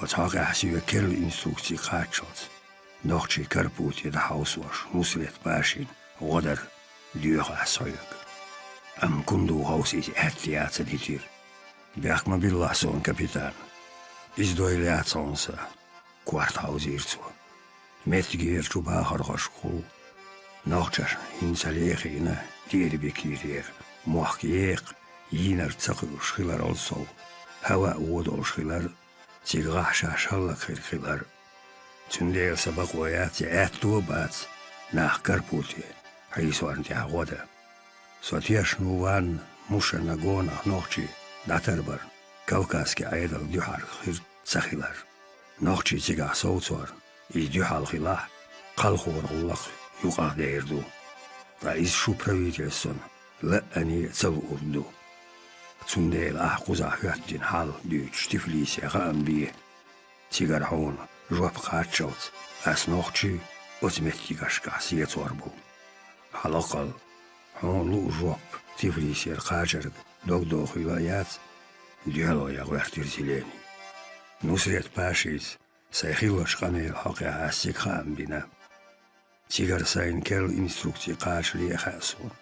Оцу хьокъехь соьга керла инструкци кхаччалц, нохчий Карпуте дӀахьовсош, Нусрет Пашин гӀо дара, доьху ас хьоьга. Амма Кундуховс иза аьтта яц дитира. Бехк ма биллахь суна, капитан. Иза дойла яц хьуна сан, корта хьовзийра цо. Меттигера чу бахархошкахула нохчашна хӀинца лехийна Диарбекирера мохк екха, йийнарг ца кхуьуш хиларал сов, хӀаваъ вон долуш хилар, цига гӀахь шаьш хӀаллакьхир хилар. Цундела сан бакъо яц, я аьтто а бац нах Карпуте хьийсорна тӀехь гӀо дан. Со тешна ву Ванна, Мушанна гонах нохчий дӀатарбарна Кавказски Ӏедал дуьхьал хир ца хилар. Нохчий цигахь совцорна иза дуьхьал хилахь, кхалхоран гӀуллакх юкъахдер ду, ткъа иза шун правительствон лаъане а ца луург ду. Цундела ахь кхузахь хӀоьттина хьал дуьйцуш Тифлисе хаам бе, цигара хьуна жоп кхаччалц ас нохчий оцу меттигашкахь сецор бу. Хьан локхалла, хьуна луъу жоп Тифлисера кхачарга догдохийла а яц, дуьхьало ян гӀоьртира Зелени. Нусрет Пашийс сайн хиллачу къамелан хьокъехь ас цига хаам бина. Цигара сайна керла инструкци кхачале а хаьа суна.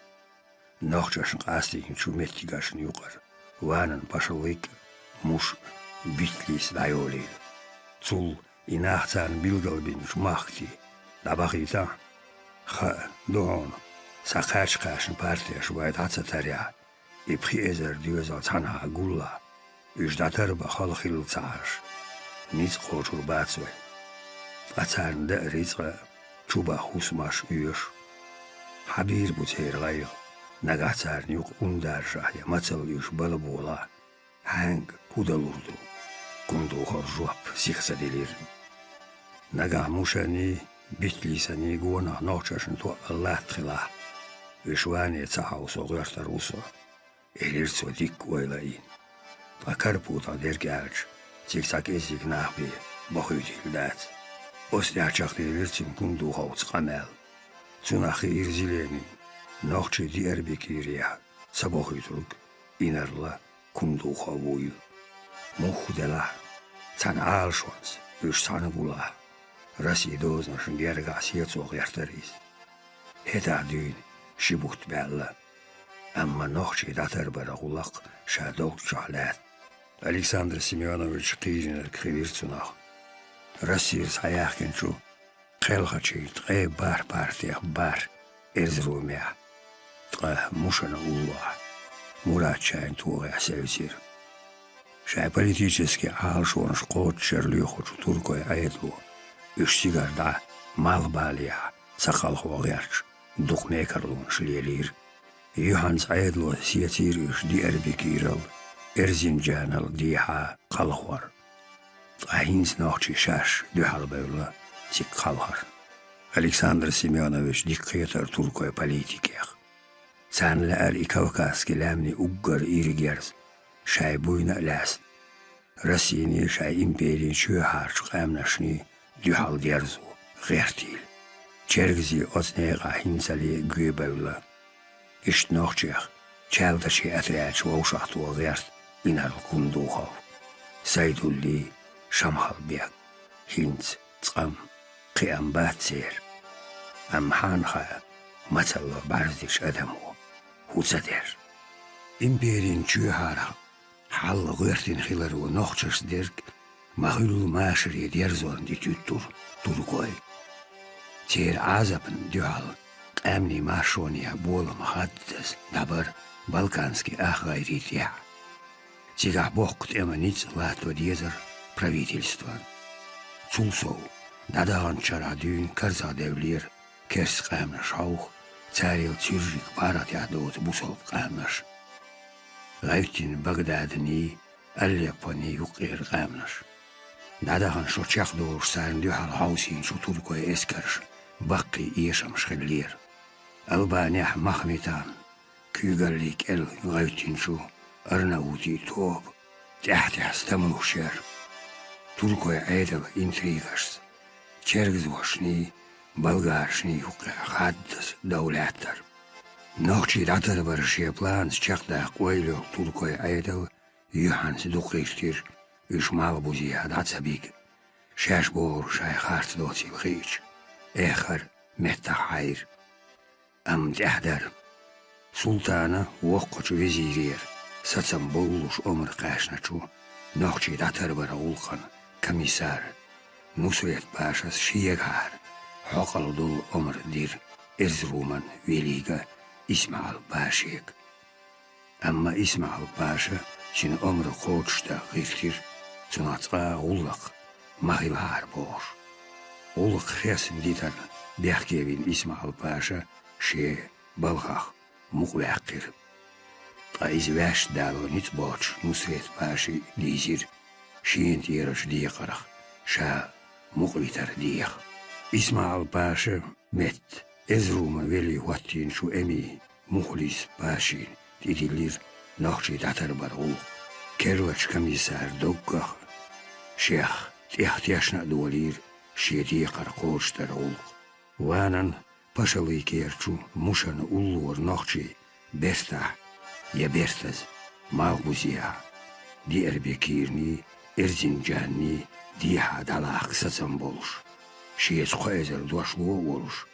Нохчашна къастийначу меттигашна юкъара Ванан пашаллиг а, Муш а, Битлис а дӀайолийла. Цул и нах царна билгалбинчу махкатий дӀабахийтахь, хаа ду хьуна, схьакхаьчна-кхаьчна партеш вай дӀа ца тарехь, и пхи эзар доьзал цхьанхьа гуллахь, уьш дӀатарбан хала хилла ца Ӏаш, ницкъ кхочур бац вай. Ткъа царна даа рицкъа а, чубаха хӀусамаш а оьшу. Хьан бийр бу церан гӀайгӀа, нагахь царна юкъа ун даржахь я мацалла уьш бала болахь, хьаьнга хӀун далур ду? Кундуховс жоп сиха ца делира. Нагахь Мушаний, Битлисаний гонах нохчашна тоъал латта хилахь, уьш Ване ца хьовсо гӀоьртар ву со. — элира цо дикка ойла а йина. Ткъа Карпутах дерг аьлча, цига цхьа кӀеззиг нах бен бохуьйтийла дац. Оцу тӀехь чекхделира цуьнан Кундуховца къамел. Цунах хиира Зеленин, нохчий Диарбекирехь ца бохуьйтург инарла Кундухов вуйла. Мухха делахь а, цхьана Ӏалашонца уьш цхьаьна гулахь, Россин дозанашна гергахь сецо гӀертара иза. ХӀетахь дуьйна ши бутт баьлла. Амма нохчий дӀатарбаран гӀуллакх ша долччохь лаьтта. Александр Семёнович кхийринарг хилира цунах. Россера схьаяьхкинчу кхелхачийн ткъе бархӀ партех бархӀ Эрзарумехь, ткъа Мушана уллохь, Муратшахьан тогӀехь севцира. Шайн политически Ӏалашонаш кхочушъяр лоьхучу туркойн Ӏедало уьш цигара дӀа малхбалехь ца кхалхо гӀерташ дукха мекарлонаш лелийра. Юьхьанца Ӏедало сецийра уьш Диарбекирал, Эрзинджанал дехьа кхалхор. Ткъа хӀинца нохчий шаьш дуьхьалбевлла цига кхалхарна. Александр Семёнович дика кхетара туркойн политикех. Царна лаьара и Кавказский лаьмнийн уггар ира герз, шайн буйна а лаьцна, Россиний шайн империн чоьхьарчу къаьмнашний дуьхьал дерзо гӀертийла. Чергазий оцу некъахь хӀинцале а гоьбевлла. Иштта нохчех чалдачийн отрядаш вовшахтоха гӀерта инарла Кундухов, Сайдуллий, Шамхалбек. ХӀинца цкъа-м, кхиам бац церан. Амма хьанна хаьа, мацалла бӀаьрзе дечу адамо хӀун ца дер. Империн чоьхьарах хьал гӀоьртина хиларо нохчашца дерг ма-хуьллу машаре дерзорна дитуьйттура туркой. Церан Ӏазапна дуьхьал къаьмнийн маршонехь болам хаддаза дӀабара Балканский ах-гӀайрий тӀехь. Цигахь боккха тӀеман ницкъ латто дезара правительстван. Цул сов, дӀадаханчу шарахь дуьйна карзахдевллера керста къаьмнаш хьовха, царел цуьрриг паргӀатехь доцу бусалба къаьмнаш. ГӀевттина Багдаданий, Алеппоний юккъера къаьмнаш. ДӀадахана шо чекхдолуш царна дуьхьал хьовсийначу туркойн эскарша баккхий эшамаш хиллера. Албанехь Махметан куьйгаллий кӀел гӀевттинчу Арнаутийн тоба тӀаьхьа-тӀаьхьа стамлуш яра. Туркойн Ӏедалан интригашца чергазошний, болгаршний юккъехь хаддаза дов лаьттара. Нохчий дӀатарбаран шен планаш чекхдаккха ойла йолу туркойн Ӏедал юьхьанца дукха гӀиртира, уьш малхбузехьа дӀа ца бига, шаьш бохург шайн харц доцийла хиъча, эххар меттахъхьайра. Амма тӀаьхьа дара. Султана воккхачу везирера сацам боллуш омра кхаьчначу нохчий дӀатарбаран гӀуллакхан комиссара Нусрет-пашас шегахьара хьокъал долу омра дира Эрзаруман велийга Исмаьл-пашега. Амма Исмаьл-паша цуьнан омра кхочушдан гӀиртира, цунах цкъа а гӀуллакх ма хилахьара бохуш. ГӀуллакх хестам дитарна бехке вина Исмаьл-паша шен балхах мукъаваьккхира. Ткъа иза ваьшта дало ницкъ боцуш Нусрет-паши дийзира шена тӀерачу декхарх ша мукъавитар деха. Исмаьл-паша метта Эрзаруман велий хӀоттийначу эми Мухлис-пашина тӀедиллира нохчий дӀатарбаран гӀуллакх. Керлачу комиссара доггах шех тӀех тешна а долийра шен декхар кхочушдаран гӀуллакх. Ванан пашалликерчу Мушана уллора нохчий бертахь я бертаза, малхбузехьа, Диарбекирний, Эрзинджанний дехьа дӀалахка сацам болуш, шеца кхо эзар дошло а волуш,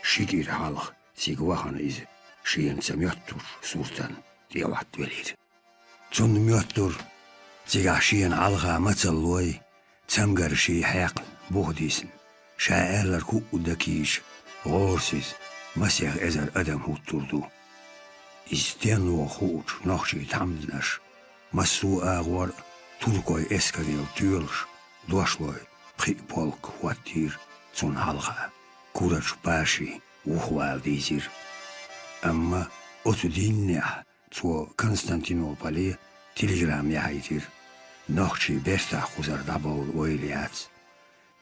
ши кӀира хьалха цига вахана иза шена ца моьттучу суртана тӀехӀоттавелира. Цунна моьттура, цигахь шена хьалха мацаллой, цамгарший хьекхна буха дисна, ша аьлларг хӀуъа дан кийча, гӀорасиз масех эзар адам хӀуттур ду. Иза стенна ву хуучу нохчий тхьамданаш массо а агӀор а туркойн эскарел тоьлуш, дошлой пхиъ полк хӀоттийра цунна хьалха, Курачу паши вухавала дийзира. Амма оцу дийнахь цо Константинополе телеграмма яхьийтира: нохчий бертахь кхузара дӀабовла ойла яц.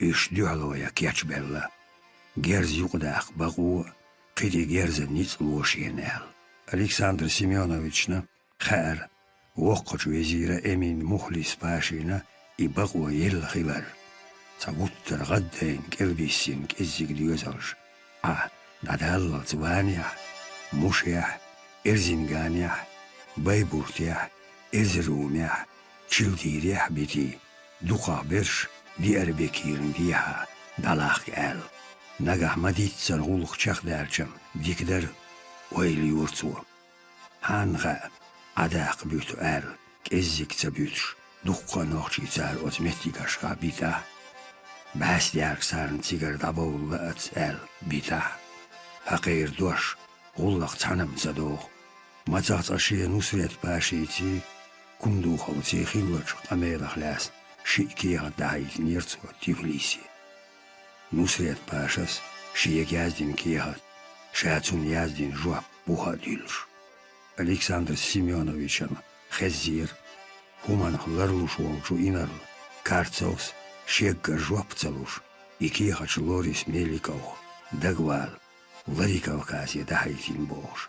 Уьш дуьхьало ян кечбелла. Герз юкъадаккха бакъо а, кхин тӀе герзан ницкъ ло шена аьлла. Александр Семёновична Хаьара, воккхачу везира Эмин Мухлис-пашина и бакъо елла хилар. Цхьа гуттар а гӀаддайна кӀелбиссина кӀеззиг доьзалш: Ӏа дӀадаллалц Ванехь, Мушехь, Эрзинганехь, Байбуртехь, Эрзрумехь, Чилдийрехь а битий, дукхах берш Диарбекирна дехьа дӀалахка аьлла. Нагахь ма-дийццара гӀуллакх чекхдаьлча-м дика дара, ойла йора цо. Хьанна хаьа, Ӏа даккха буьту аьлла, кӀеззиг ца буьтуш, дуккха а нохчий цара оцу меттигашкахь битахь. БӀаьстерг царна цигара дӀабовла лаьа аьлла битахь. ХӀокхеран дош гӀуллакх цхьаьна-м ца догӀу. Мацах цкъа шен Нусрет-пашийций, Кундуховций хиллачу къамелах лаьцна шиъ кехат дӀахьийтинера цо Тифлисе. Нусрет-пашас шега яздина кехат, ша цунна яздина жоп буха а дуьллуш. Александр Семёновична хеззера, хӀуманах ларлуш волчу инарла Карцевс шегга жоп ца луш, и кехаташ Лорис Меликовх дагавала, Владикавказе дӀахьийтина бохуш.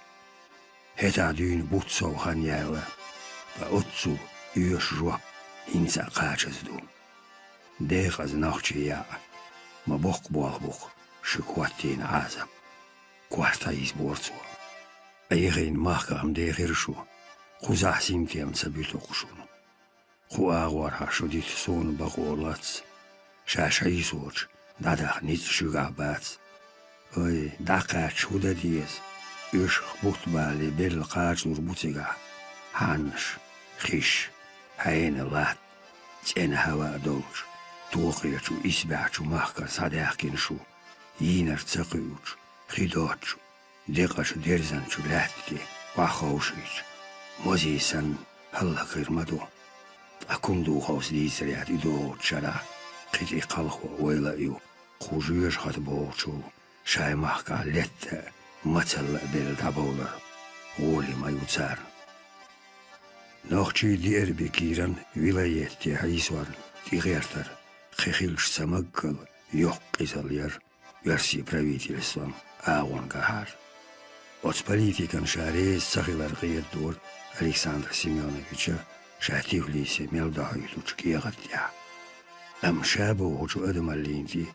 ХӀетахь дуьйна бутт сов хан яьлла, ткъа оццул оьшу жоп хӀинца а кхачаза ду. Декъаза нохчий яӀ, ма боккха болх бу-кх шуьга хӀоттийна Ӏазап. Корта хьийзабора цо. Ӏехийна махках-м дехира шу, кхузахь синтем ца буьту-кх шуна. Кху агӀорхьа шу дита суна бакъо лац, ша шайсочу дӀадахьа ницкъ шуьгахь бац. Ой, дӀакхаьчча хӀун дан деза? Оьшах бутт бале белла кхачалур бу цигахь. Хьаннаш, хиш, хьенан латта, цӀена хӀаваъ долчу, токхечу исбаьхьчу махкара схьадаьхкина шу, йийнар ца кхуьучу, хи доцчу, декъачу дерзанчу лаьтта тӀе охьаховшийча, мозий санна, хӀаллакьхир ма ду. Ткъа Кундуховс дийцарехь, тӀедогӀучу шарахь кхин тӀе кхалхо ойла а ю, кху жоьжахати бохучул шайн махкахь летта а, мацалла а белла дӀабовлар гӀоли ма ю царна. Нохчий Диарбекиран вилаятте хьийсорна тӀегӀертар кхин хилча ца маггал йоккха къизалла яра оьрсийн правительстван агӀонгахьара. Оцу политикана ша реза ца хилар кхерадора Александр Семёновича ша Тифлисе мел дӀахьоьйтучу кехат тӀехь. Амма ша бохучу адамаллина тӀе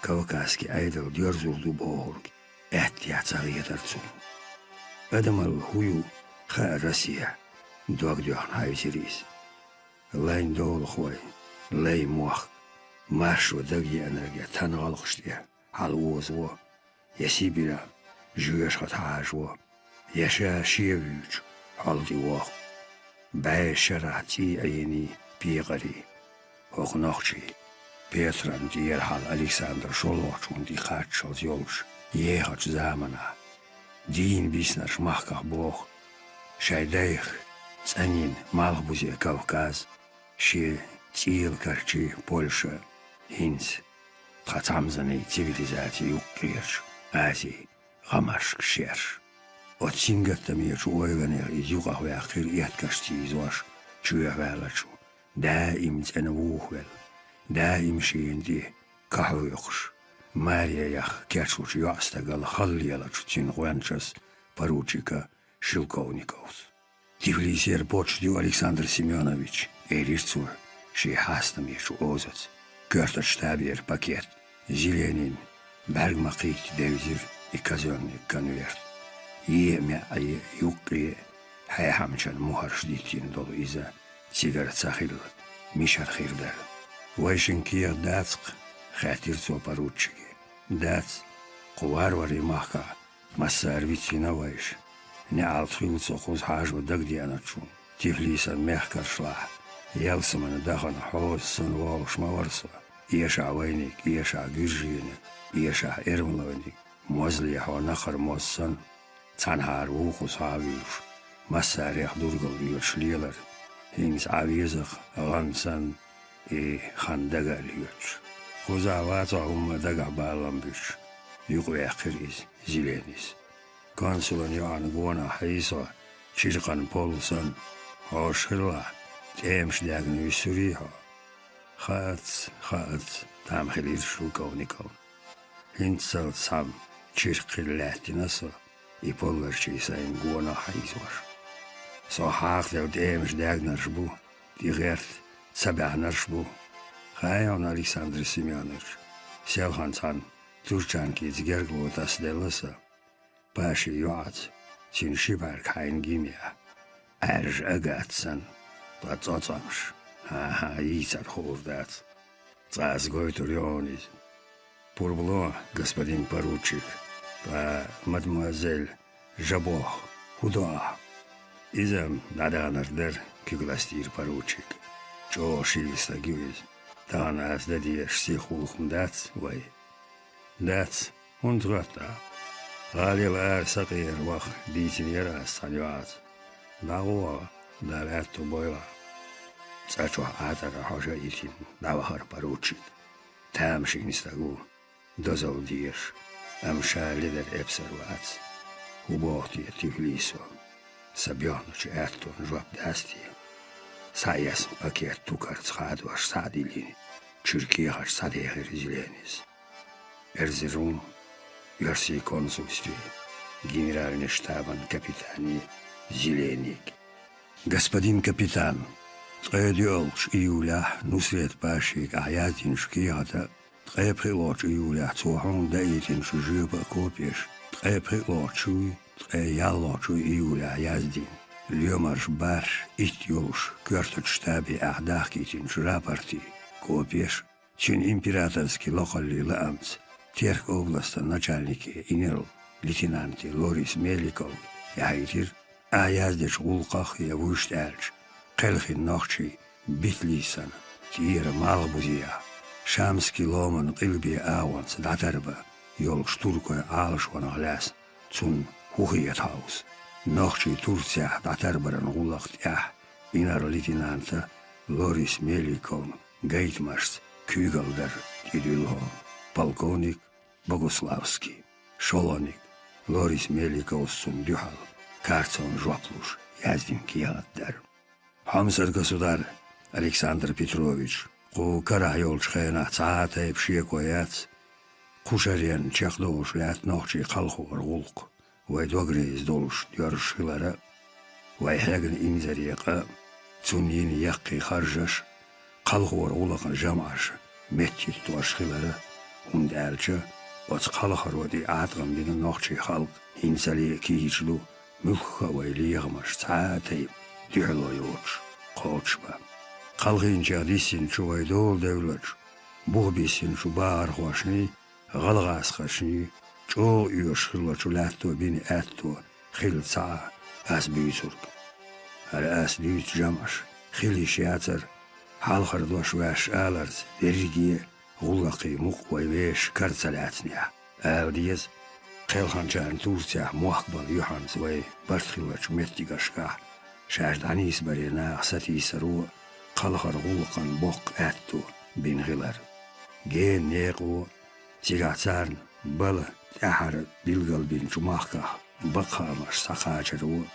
Кавказский Ӏедал доьрзур ду бохург аьттехьа ца хетара цунна. Адамалла хӀун ю хаьа Россехь, дог доьхна хьаьвзира иза. Лайн долахой, лай мохк, маршо дагъеанарг я тхан гӀалгӀаш тӀе хьалаозаво, я Сибирехь жоьжахати хьажаво, я ша шен вуьйчу хьол тӀе вохку. БӀе шарахь цӀий Ӏений, пекъарий. ХӀокху нохчий, Петран тӀера хьала Александр шолгӀачунна тӀе кхаччалц йолчу ехачу заманахь, дийна биснарш махках боху, шайн дайх цӀанйина Малхбузе Кавказ, шен цӀийла карчий Польша, хӀинца тхан цхьамзанийн цивилизаци юккъерчу Азин гӀамашка шерш. Оцу сингаттамечу ойланех иза юкъахваьккхира эткаш тийзош чоьхьаваьллачу, даим цӀена вухавелла, даим шена тӀе кахь вуьйхуш, маре яха кечлучу йоӀстагал халлелачу цуьнан гӀоьнчас поручика Шелковниковс. Тифлисера почта ю, Александр Семёнович, элира цо шен хьастамечу озаца. Коьртачу табера пакет, Зеленин, бӀаьрг ма-кхийтта девзира и казённый конверт. Е а маьӀӀе, юккъе а хьехамчан мухӀарш диттина долу иза цигара ца хилла, мичара хир дара. Вайшинна кехат дац-кх? — хаьттира цо поручике. — Дац. Кху варварийн махкахь массара вицвина вайша. НеӀалт хуьлу цо кхуза хьажо дагадеанарчунна. Тифлисан мехкаршлахь, ялсаманин дахана хьоза санна вогӀуш ма вара со. Эшахь вайниг, эшахь гуьржениг, эшахь эрмалойниг, мозлехь накхара моз санна, цхьанхьара вукхузахьа а вуьйлуш, массарех дургал оьцуш лелар. ХӀинца Ӏа веза-кх гӀан санна, и хан дага а лоьцуш. Кхузахь вацахь хӀумма дагахь баллам буьтуш, юкъаваьккхира иза Зеленис. Консулан йоӀана гонах хьийзо, чиркхан пол санна, хьош хилалахь, тӀемаш даьгна вуьсурий хьо? Хаац, хаац, там хилира Шелковниковна. ХӀинццалц цхьамма чиркх хила лаьттина со, и полларчий сайна гонах хьийзош. Со хьакхаделла тӀемаш даьгнарш бу, тӀехӀерта ца баьхнарш бу. Хаьий хьуна, Александр Семёныч, селхана цхьана турчанкица гергалу тасаделла сан. Паши йоӀаца, цуьнан ши бӀаьрг хьайна гимъяь, Ӏаьржа агатца санна, ткъа цӀоцкъамаш, хьан-хьан йийцар хуур дац. Цкъа ас гойтур ю хьуна иза. Пурба ло, господин поручик, ткъа мадемуазель Жабо хӀун до ахьа? Иза-м дӀадаханар дара, куьг ластийра поручик. ЧӀогӀа шийла стаг ю иза. Тахана ас дан дезаш сиха гӀуллакх-м дац вай? Дац. ХӀунда хоьтту ахьа? ГӀалил ара сакъера ваха дийцинера ас цхьана йоӀаца. ДӀагӀо, Дала аьтту бойла. ЦӀа чохь Ӏатарра хьожа а йитина, дӀавахара поручик. Тамашийна стаг ву, дозалла дезаш, амма ша ледара эпсар вац. ХӀун боху те туьхли со? Сан боьхначу аьттонна жоп дац те? Схьаэцна пакет тукарца хадош схьа а диллина, чуьра кехаташ схьадехира Зеленис. Эрзерум, оьрсийн консульстве, генеральный штабан капитане Зеленик. Господин капитан, ткъе доьалгӀачу июлехь Нусрет Пашига ахьа яздинчу кехата, ткъе пхиъалгӀачу июлехь цо хьуна даийтинчу жоьпа а копеш, ткъе пхиъалгӀачуй, ткъе ялхалгӀачуй июлехь яздина, лоьмарш бархӀ, итт йолуш, коьртачу штабе ахьа дахкийтинчу рапортий копеш, цуьнан императорский лакхаллин лаамца Терк областан начальнике инарла-лейтенанте Лорис Меликовна яхьийтира, ахьа яздечу гӀуллакхах я вуьшта аьлча, кхелхина нохчий Битлисана, тӀера Малхбузехь, Шамский ломан къилбе агӀонца дӀатарбан йолчу туркойн Ӏалашонах лаьцна цунна хӀун хета хьовса. Нохчий Турцехь дӀатарбаран гӀуллакх тӀехь инарла-лейтенанта Лорис Меликовна гайтамашца куьйгалла дар тӀедуьллу хьуна полковник Богуславский. ШолгӀаниг Лорис Меликовс цунна дуьхьал карцонна жоп луш яздина кехат дара. Хьомсара государь Александр Петрович, кху карахь йолчу хенахь цхьа а тайпа шеко яц, кху шаренна чекхдолуш лаьтта нохчийн кхалхоран гӀуллакх, вай догреза долуш доьрзуш хилар а, вай хьегна инзаре къа а, цунна йина яккхий харжаш а, кхалхоран гӀуллакхан жамӀаш меттахӀиттош хилар а, хӀунда аьлча оцу кхалхаро тӀе Ӏаткъам бина нохчийн халкъ хӀинцале а кийча ду, муьлхха а вай лехамаш цхьа а тайпа дуьхьало йоцуш, кхочушбан. Кхалхинчех диссинчу вай дола девллачу, бух биссинчу бахархошний, гӀалгӀазкхашний чӀогӀа оьшуш хиллачу лаьтто бина аьтто хилла ца Ӏа ас буьйцург. ХӀара ас дуьйцу жамӀаш хила йиш яцара, хьалхара дош ваьшша аларца, дерриге а гӀуллакхийн мукъ вай вешан кара ца лаьцнехь. Ала деза, кхелхинчарна Турцехь мохк бала юьхьанца вай барт хиллачу меттигашкахь шаьш дӀанисбаре наха сатийсаро а кхалхаран гӀуллакхан боккха аьтто бина хилар. Гена некъо, цигахь царна бала тӀаьхьара билгалбинчу махкахь бакъхаамаш схьакхачаро а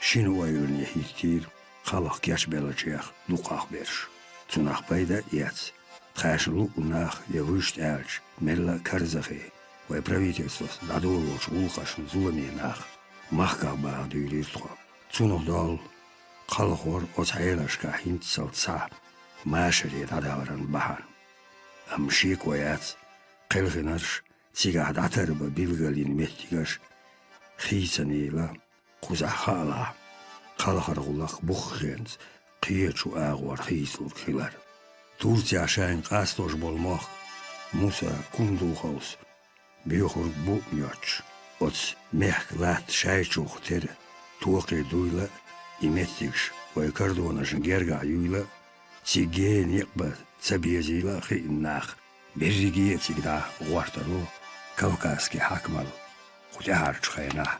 шина ойлане хӀиттийра кхалха кечбеллачех дукхахберш. Цунах пайда а эцна, тхаьшна луъу нах я вуьшта аьлча, мелла а карзахе, вай правительствос дӀадолочу гӀуллакхашна зуламе нах махках баха дуьйлийра тхо. Цунах долу кхалхор оцу хьелашкахь хӀинццалц схьа машаре дӀадахаран бахьана. Амма шеко яц, кхелхинарш, цигахь дӀатарбан билгалйина меттигаш хийцанийла, кхузахь хаалахь, кхалхаран гӀуллакх буххенца кхечу агӀор хийцалург хилар. Турцехь шайна къастош болу мохк Муса Кундуховс боьхург бу а моьттуш, оцу мехкан латта шайчух тера токхе дуйла а, и меттигаш вай кардонашна гергахь юйла а, цига гена некъ бан ца безийла а хиъна нах берриге а цига дӀа гӀортаро кавказски хьаькамалла кху тӀаьхьарчу хенахь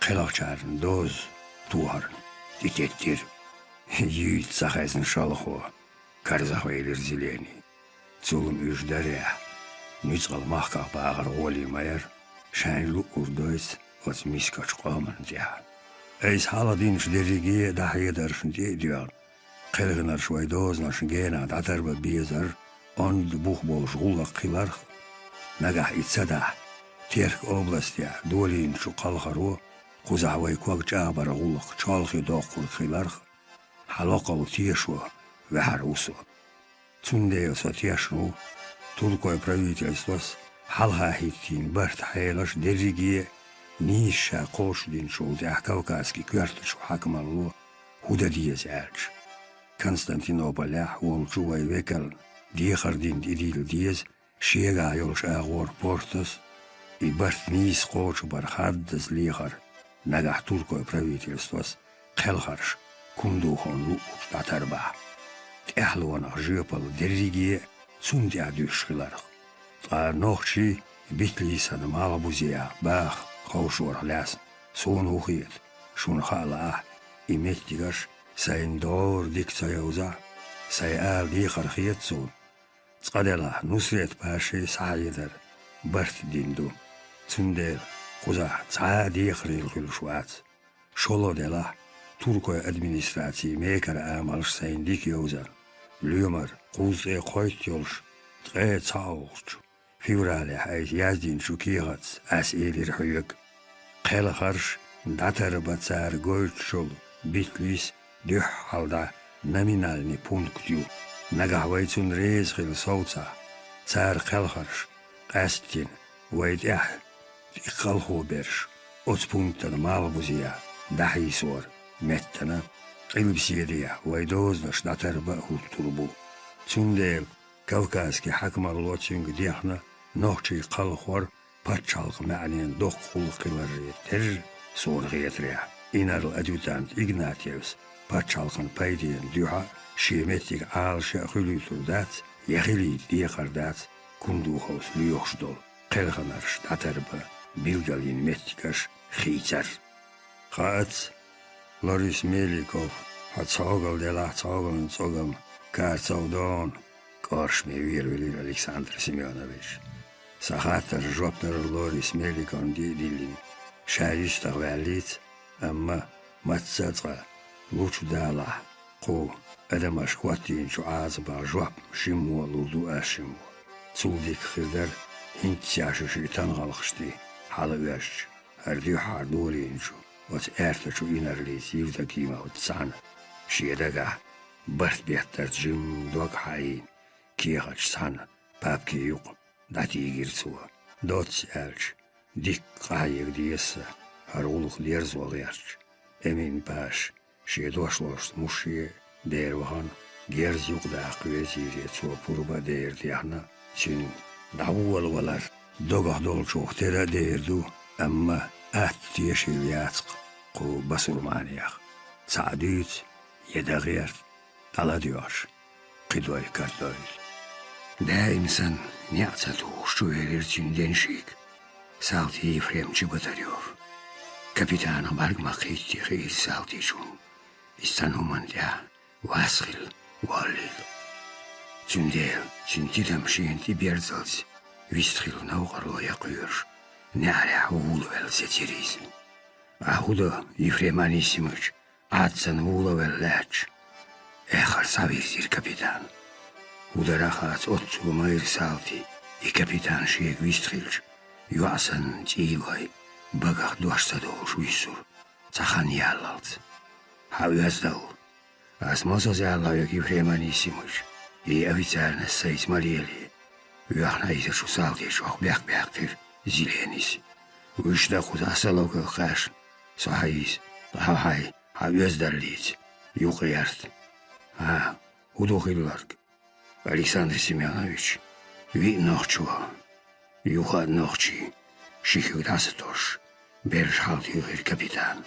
кхелхачарна доза тохарна тӀететтира. Юьйца ца хезна шалхо, карзахвелира Зелени. Цул-м уьш дарехь, нуьцкъала махках бахар гӀоле ма яра, шайна луъур дойту оцу мискачу къоманна тӀехь. Айса хьалха динчу дерриге а дӀахьедаршна тӀе а доьгӀна, кхелхинарш вай дозанашна генахь дӀатарбан безар онда бух болуш гӀуллакх хиларх а, нагахь и ца дахь, Терк областехь долийначу кхалхаро Кхузахь вай ког чӀагӀбаран гӀуллакх чолхе доккхург хиларх, хьан локхалла тешо ваьхьар ву со. Цундела со тешна ву, туркойн правительствос хьалха хӀиттийна барт хьелаш дерриге а нийса ша кхочушдинчул тӀаьхьа Кавказски коьртачу хьаькамалло хӀун дан деза аьлча. Константинополехь волчу вай векална дехар дина тӀедилла деза шегахь йолчу агӀор портас, и барт нийса кхочушбар хаддаза лехар нагахь туркойн правительствос кхелхарш Кундуховна луъучу дӀатарбахь. ТӀаьхьалонах жоьпалла дерриге а цунна тӀехь дуьсуш хиларх. Ткъа нохчий Битлисан малхбузехь баха ховшорах лаьцна суна хӀун хета, шуна хаа лаахь, и меттигаш сайна догӀур дика ца йовзахь, сайн ала дехар хета суна. Цкъа делахь, Нусрет-паши схьахьедар барт дина ду. Цундела кхузахь цхьа а дехарийла хуьлуш вац. ШолгӀа делахь, туркойн администрацин мекара амалш сайна дика йовзар, лоьмар кхузткъе кхойтта йолуш ткъе цхьаалгӀачу февралехь айса яздинчу кехатца ас элира хьоьга. Кхелхарш дӀатарбан цара гойтучул Битлис дуьххьал дӀа номинальный пункт ю. Нагахь вай цунна реза хилла совцахь, цара кхелхарш къаьсттина вай тӀехь тӀекхалхо берш оцу пунктана малхбузехь дӀахьийсор меттана къилбаседехь вай дозанаш дӀатарбан а хӀуттур бу. Цундела Кавказски хьаькамалло цуьнга дехна нохчий кхалхор пачхьалкхан маьӀненан доккха гӀуллакх хиларе терра, суна хетарехь, инарла адъютант Игнатьевс пачхьалкхан пайденна дуьхьа шен меттиг Ӏалашъян а хуьлуьйтур дац, я хилийта декхар дац Кундуховс лоьхуш долу кхелхарш дӀатарбан билгалйина меттигаш хийцар. Хаац, Лорис Меликов, хьо цхьогал делахь цхьогаллин цӀогам карцов дона, кӀоршаме вервелира Александр Семёнович. Сан хаттарна жоп дара Лорис Меликовна тӀе а диллина, ша юьстах ваьллица, амма мацца а цкъа лучу далахь, кху адамаш хӀоттийначу Ӏазапах жоп шиммо а лур ду ас шиммо. Цул дика хир дара, хӀинццехь шу ши тангӀалгӀаш тӀе хьала оьшучу, хӀара дуьххьара долийначу оцу аьртачу инарлица Евдокимовца цхьаьна шен дагахь барт беттарца жимма дог хьаийна, кехаташ цхьаьна папки юкъа дӀатийгира цо. Доцца аьлча, дикка къахьега деза сан, хӀара гӀуллакх дерзо гӀерташ. Эмин-паша шен дошлошца мушъе а дера вахана, герз юкъадаккха везийре цо пурба а дера дехна, цуьнан дӀаволавалар догах долчух тера а дер ду, амма атта тешийла яц-кх кху басурманех. Цхьаъ дуьйцу, я дан гӀерта, дӀаладоьгӀуш, кхидой кардойла. Даим санна, неӀ ца тухуш чувелира цуьнан деншийга Салти Ефрем Чеботарёв. Капитанах бӀаьрг ма кхийтти хиира Салтичунна. Иза цхьана хӀуманна тӀехь вас хилла, воллийла. Цундела цуьнан тидам шена тӀеберзалц вистхилла новкъарло ян кхоьруш, неӀарехь вулавелла сецира иза. Ахьа хӀун до, Ефрем Анисимович, Ӏад санна вулавелла лаьтташ? Эххар схьавирзира капитан. ХӀун дара а хаац, оццул майра Салти и капитан шега вистхилча, йоӀ санна цӀийлой, багах дош ца довлуш вуьссура, цхьа хан яллалц. Хьан оьзда ву? Ас мосазза аьлла хьоьга, Ефрем Анисимович, и официальность сайца ма лелае. Оьхна иза шу Салтичух бехк баьккхира Зеленис. Вуьш дан кхуза аса логал кхаьшна, со хьан иза, ткъа хьо хьайн, хьан оьздаллица, юкъа гӀерта. ХӀа, хӀун ду хилларг? Александр Семёнович, виъ нохчо, юха а нохчий, ши куьг дӀа ца тосуш, берриш хьалатуьйхира капитан.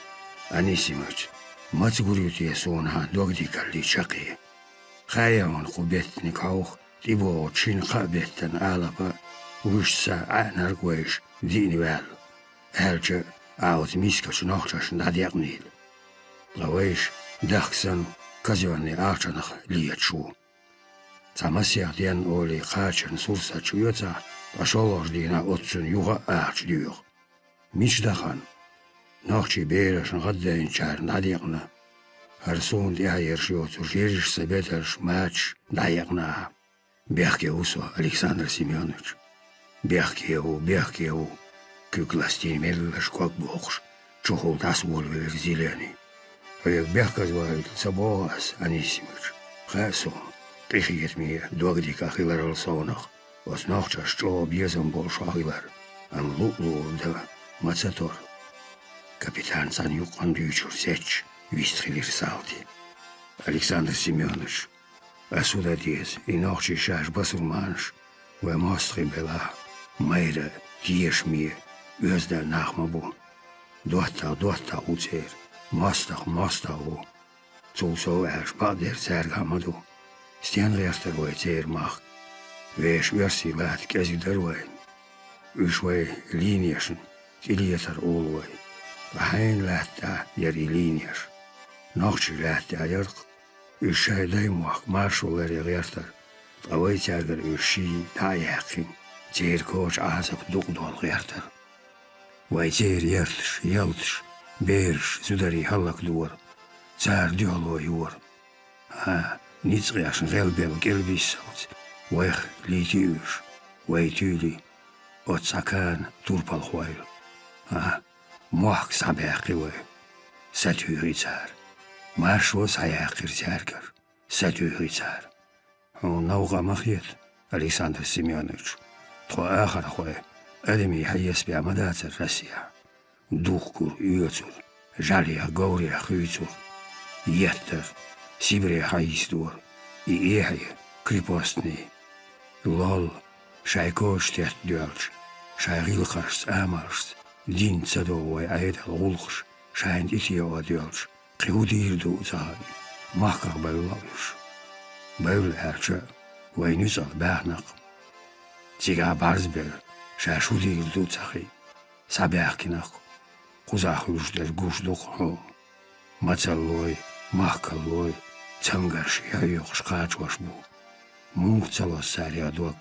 Анисимович, маца гур ю те суна хьан догдикаллий чаккхе? Хаьий хьуна кху беттаниг хьовха, тӀебогӀучу шина-кхаа беттан алапа вуьшта сан Ӏаьнарг вайша диъна ваьлла, аьлча а, оцу мискачу нохчашна дӀадекънийла. Ткъа вайша дахка санна казённый ахчанах леташ ву. Цхьа масех денна олий кхачарна сурсаташ оьцахь, ткъа шолгӀачу дийнахь оццунна юха а ахча доьху. Мича дахана? Нохчий берашна гӀаддайначарна дӀадекъна. ХӀара суна тӀаьхьа ерш йоцурш ерриш сан бедарш, мачаш дӀаекъна ахьа. Бехке ву со, Александр Семёнович. Бехке ву, бехке ву, куьг ластийна меллаша ког бохуш, чухула дӀасаволавелира Зелени. Хьоьга бехказавалийта ца боху ас, Анисимыч. Хаьа суна, къинхетаме, догдика хиларал совнах, оцу нохчашна чӀогӀа безам болуш хьо хилар, амма луъ-луъург дан ма ца тора. Капитан цхьана юккъана дуьйцург сецча, вистхилира Салти. Александр Семёныч, ас хӀун дан деза, и нохчий шаьш басурманаш, вай мостагӀий белахь, майра, тешаме, оьзда нах ма бу. ДоттагӀа доттагӀа ву церан, мостагӀа мостагӀа ву. Цул сов аьлча, бакъдерг цаьргахь ма ду. Стенна гӀертара вай церан махка? Вешан оьрсийн латта кӀезиг дара вайна. Уьш вай линешна тӀелетар олу вай. Ткъа хьенан лаьтта тӀехь яра и линеш? Нохчийн лаьтта тӀехь яра-кх. Уьш шайн даймохк маршо ларе гӀертара, ткъа вай цаьргара уьш ший дӀа а яьккхина, церан коча Ӏазап дукъадолла гӀертара. Вай церан ярташ, ялташ, бераш, зударий хӀаллакдора, цара дуьхьало йора. А, ницкъ ешна гӀелбелла кӀел биссалц, вайх лийти уьш, вай туьйли оцу цхьа кана турпалхойла. А, мохк схьабаьккхи вай, сатуьйхи цара. Маршо схьаяьккхира цаьргара, сатуьйхи цара. Хьуна новкъа ма хета, Александр Семёныч, тхо ахархой адамийн хьесапехь ма дацара Россехь. Духкур, оьцур, жӀаьлех, говрех хуьйцур, еттар, Сибре хьийсадора, и эхье, крепостный, лол, шайн коча тетта доьлча, шайн гӀиллакхашца, амалшца, динца ца догӀу вай Ӏедалан гӀуллакхаш шайна тӀетеӀо доьлча, кхин хӀун дийр ду ца хаьа, махках бевлла уьш. Бевлла аьлча, вай нуьцкъала баьхна-кх. Цигахь бӀарзбевлла, шаьш хӀун дийр ду ца хаьа, схьабаьхкина-кх, кхузахь хуьлуш дерг гуш ду-кх хьуна. Мацаллой, махкаллой, цамгарший хьоьхуш кхачош бу. Муха ца лозу царех дог?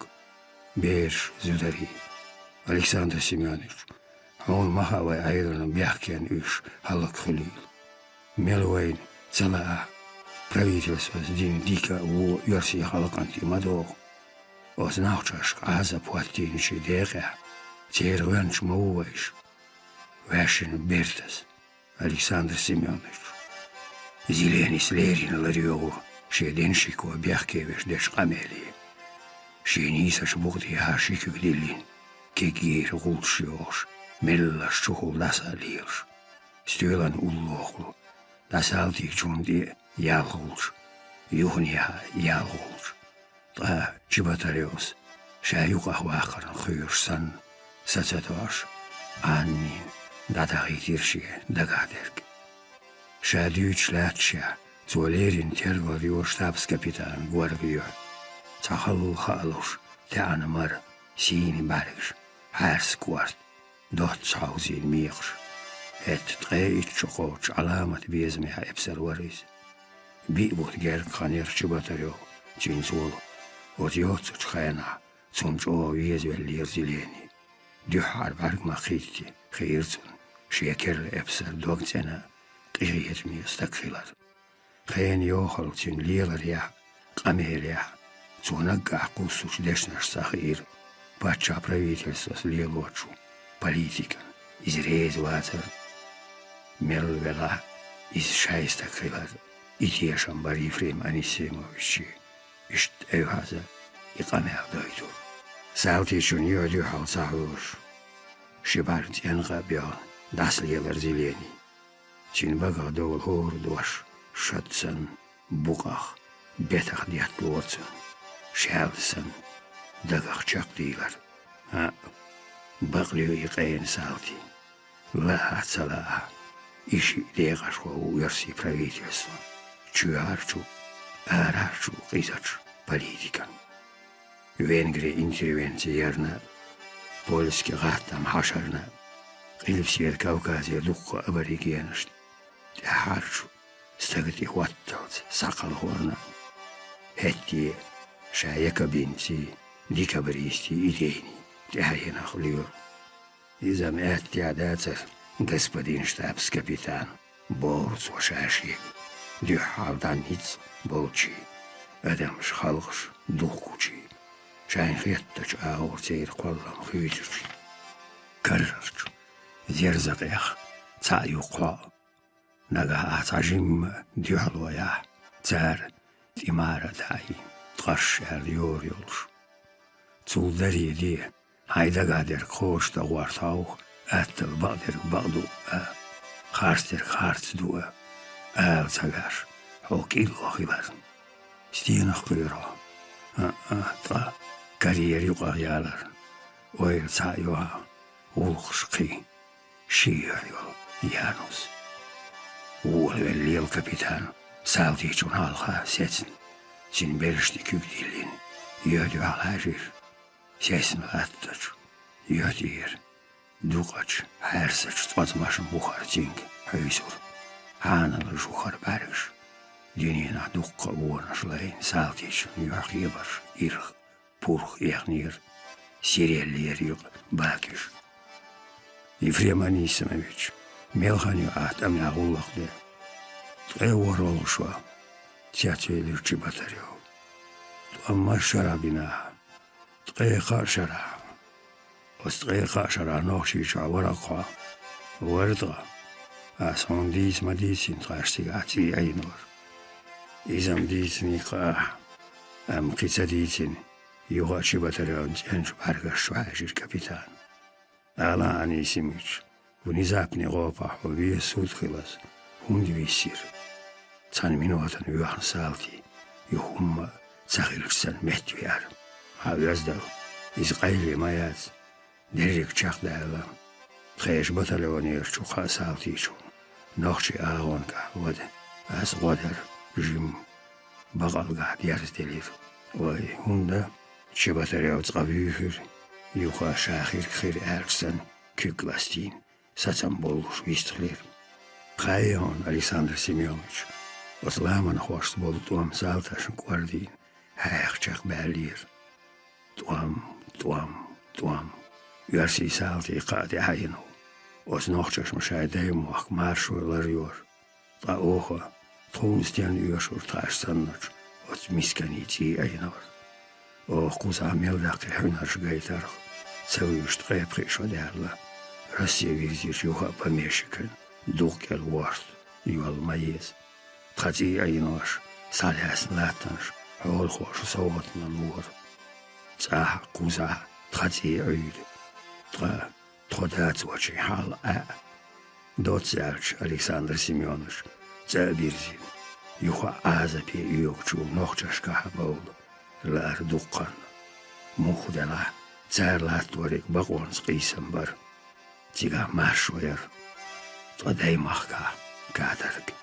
Бераш, зударий. Александр Семёныч, хьуна ма хаьа вай Ӏедална бехкен уьш хӀаллакхуьлийла. Мел вайна ца лаахь, правительствос дина дика а, вон а оьрсийн халкъана тӀе ма догӀу. Оцу нохчашка Ӏазап хӀоттийначийн декъехь, церан гӀоьнча ма ву вайша. Ваьшшина бертаза, Александр Семёныч. Зеленис леррина ларйогӀу шен деншико бехке веш дечу къамеле. Шен нийсачу букъ тӀехьа ши куьг диллина, кегийра гӀулчаш йохуш, меллаша чухула дӀаса а лелаш. Стоьлан уллохула, дӀа Салтичунна тӀе а ялх гӀулч, юханехьа а ялх гӀулч. Ткъа Чеботарёвс, ша юкъахь ваккхарна кхоьруш санна, са ца тоьуш, Ӏаннийна дӀадахийтира шен дагахь дерг. Ша дуьйцуш лаьтташехь, цо леррина тергал йо штабс-капитанан горга юьхь. Цхьа халла хаалуш, таьӀна мара, сийна бӀаьргаш, хьаьрса корта, доцца хьовзийна мекхаш. ХӀетта ткъе итт шо кхоччу Ӏаламат безамехь эпсар вара иза. Биъ бутт гергга хан яра Чеботарёв цуьнца волу. Оцу йоццачу хенахь цунна чӀогӀа везавеллера Зелени. Дуьххьара бӀаьрг ма-кхийтти, хиира цунна, шен керла эпсар дог цӀена а, къинхетаме а стаг хилар. Хенан йохалла цуьнан леларехь а, къамелехь а, цо наггахь кхуссучу дешнашца хиира, паччахь правительствос лелочу политикана иза реза вацар. Мел велахь а, иза шайн стаг хилар, и тешам бара Ефрем Анисимовичан. Иштта Эвхьаза и къамел дойтура. Салтичун юьхь дуьхьал ца хьоьжуш, ши бӀаьрг цӀенна къа а боьлхуш, дӀасалелара Зелени. Цуьнан багах довла хӀора дош шад санна, букъах, бетах детталора цунна, шаьлта санна, дагах чекхдийлар. ХӀаъ, бакълуьйш и къена Салти. Лаахь а, ца лаахь а, и шиъ декъашхо ву оьрсийн правительствон, чоьхьарчу, арахьарчу къизачу политикан. Венгрин интервенци ярна а, польски гӀаттам хьашарна а, Къилбаседа Кавказера дуккха аборигенашна тӀаьхьарчу стага тӀе хӀотталц схьакхалхорна а, хӀетте а ша якобинцийн, декабристийн идейна тӀаьхьенах лоьру. Иза-м аьттехьа дацара, господин штабс-капитан, бохура цо ша-шега, дуьххьал дӀа ницкъ болчийн, адамаш, халкъаш духкучийн, шайна хеттачу агӀор церан кхоллам хуьйцучийн. Карарчу, зерзакъех, цхьаъ юккъе хьо. Нагахь ахь цхьа жимма дуьхьало яхь, цара тӀе мара а даьӀий, ткъарш аьлла йора йолуш. Цул даре де, хьайн дагахь дерг кхочушдан гӀорта хьовха, атталла бакъдерг бакъду а, харцдерг харц ду а, ала ца веш, хьо кӀилло хиларна. Стенах кхоьру хьо? А-а, ткъа карьера юкъах яларна. Ойла цхьаъ ю хьан, гӀуллакхаш кхин. Ши юьхь йолу Янус. Волавелла лела капитан, салтичун хьалха сецна. Цуьнан берашна куьг диллина, юьхь дуьхьал хьаьжира. Сецна латтачу юьхь тӀера дукъачу хьаьрсачу цӀозмашна бухара цуьнга хьуьйсура хьаналла жухара бӀаьргаш. Дуьненахь дуккха а вонаш лайна, салтичун юьхь кхебарш ирх пурх эхнера, сиреллера юкъа бакиш. Ефрем Анисимович, мел хан ю ахь тӀамехь гӀуллакх де? Ткъе ворхӀалгӀа шо, цецвелира Чеботарев. ТӀом масса шарахь бина ахь? Ткъе кхаа шарахь. Оцу ткъе кхаа шарахь Нохчийчохь вара-кх хьо? Вара ткъа. Ас хьуна дийца ма дийцина тхаьш цигахь цӀий Ӏийнор. Иза-м дийцинарг-кх ахь, амма кхин ца дийцина, юха а Чеботаревн цӀеначу бӀаьргаш чу хьаьжира капитан. Ала, Анисимович, внезапный гӀопах хьо вен сутта хилаза хӀунда виссира? Цхьана минотана воьхна салти, юха хӀумма а ца хилча санна, меттавеара. Хьан оьздал, иза къайле ма яц, дерриг чекхдаьлла. Тхешан батальонерчу кхаа салтичунна нохчийн агӀонгахь вада ас гӀо дара, жимма бакъалгахь дерзаделира. Вай, хӀунда Чеботарев цкъа вуьйхира, юха ша хирг хир аьлча санна, куьг ластийна, сацам боллуш вистхилира. Хаий хьуна, Александр Семёнович, оцу ламанхошца болу тӀом салташна кӀордийна хьаьхчех баьллера. ТӀом, тӀом, тӀом. Оьрсийн салтий кхаа тӀаьхьа йина ву. Оцу нохчаша ма шайн даймохк маршо ларйора. Ткъа оха, тхуна стенна оьшура тхаьш санначу оцу мисканийн цӀий Ӏийнор? Оха кхузахь мел даккхий хьуьнарш гайтарх, ца вуьйш ткъе пхиъ шо даьлла, Россия вирзича юха а помещикан дукъ кӀел ворхӀ йолла ма еза. Тхан цӀий Ӏийнош, схьалаьцна латтанаш хьолахоша совгӀатна лора. ЦӀахь а, кхузахь а тхан цӀий Ӏуьйду. Ткъа тхо дацочийн хьал Ӏаьа. Доцца аьлча, Александр Семёнович цӀа а бирзина, юха а Ӏазапе оьгучу нохчашкахь а бовла лаара дуккха а. Муха делахь, цара латториг бакъонца къийсам бара. Цигахь маршо яра. Ткъа даймахкахь каторга.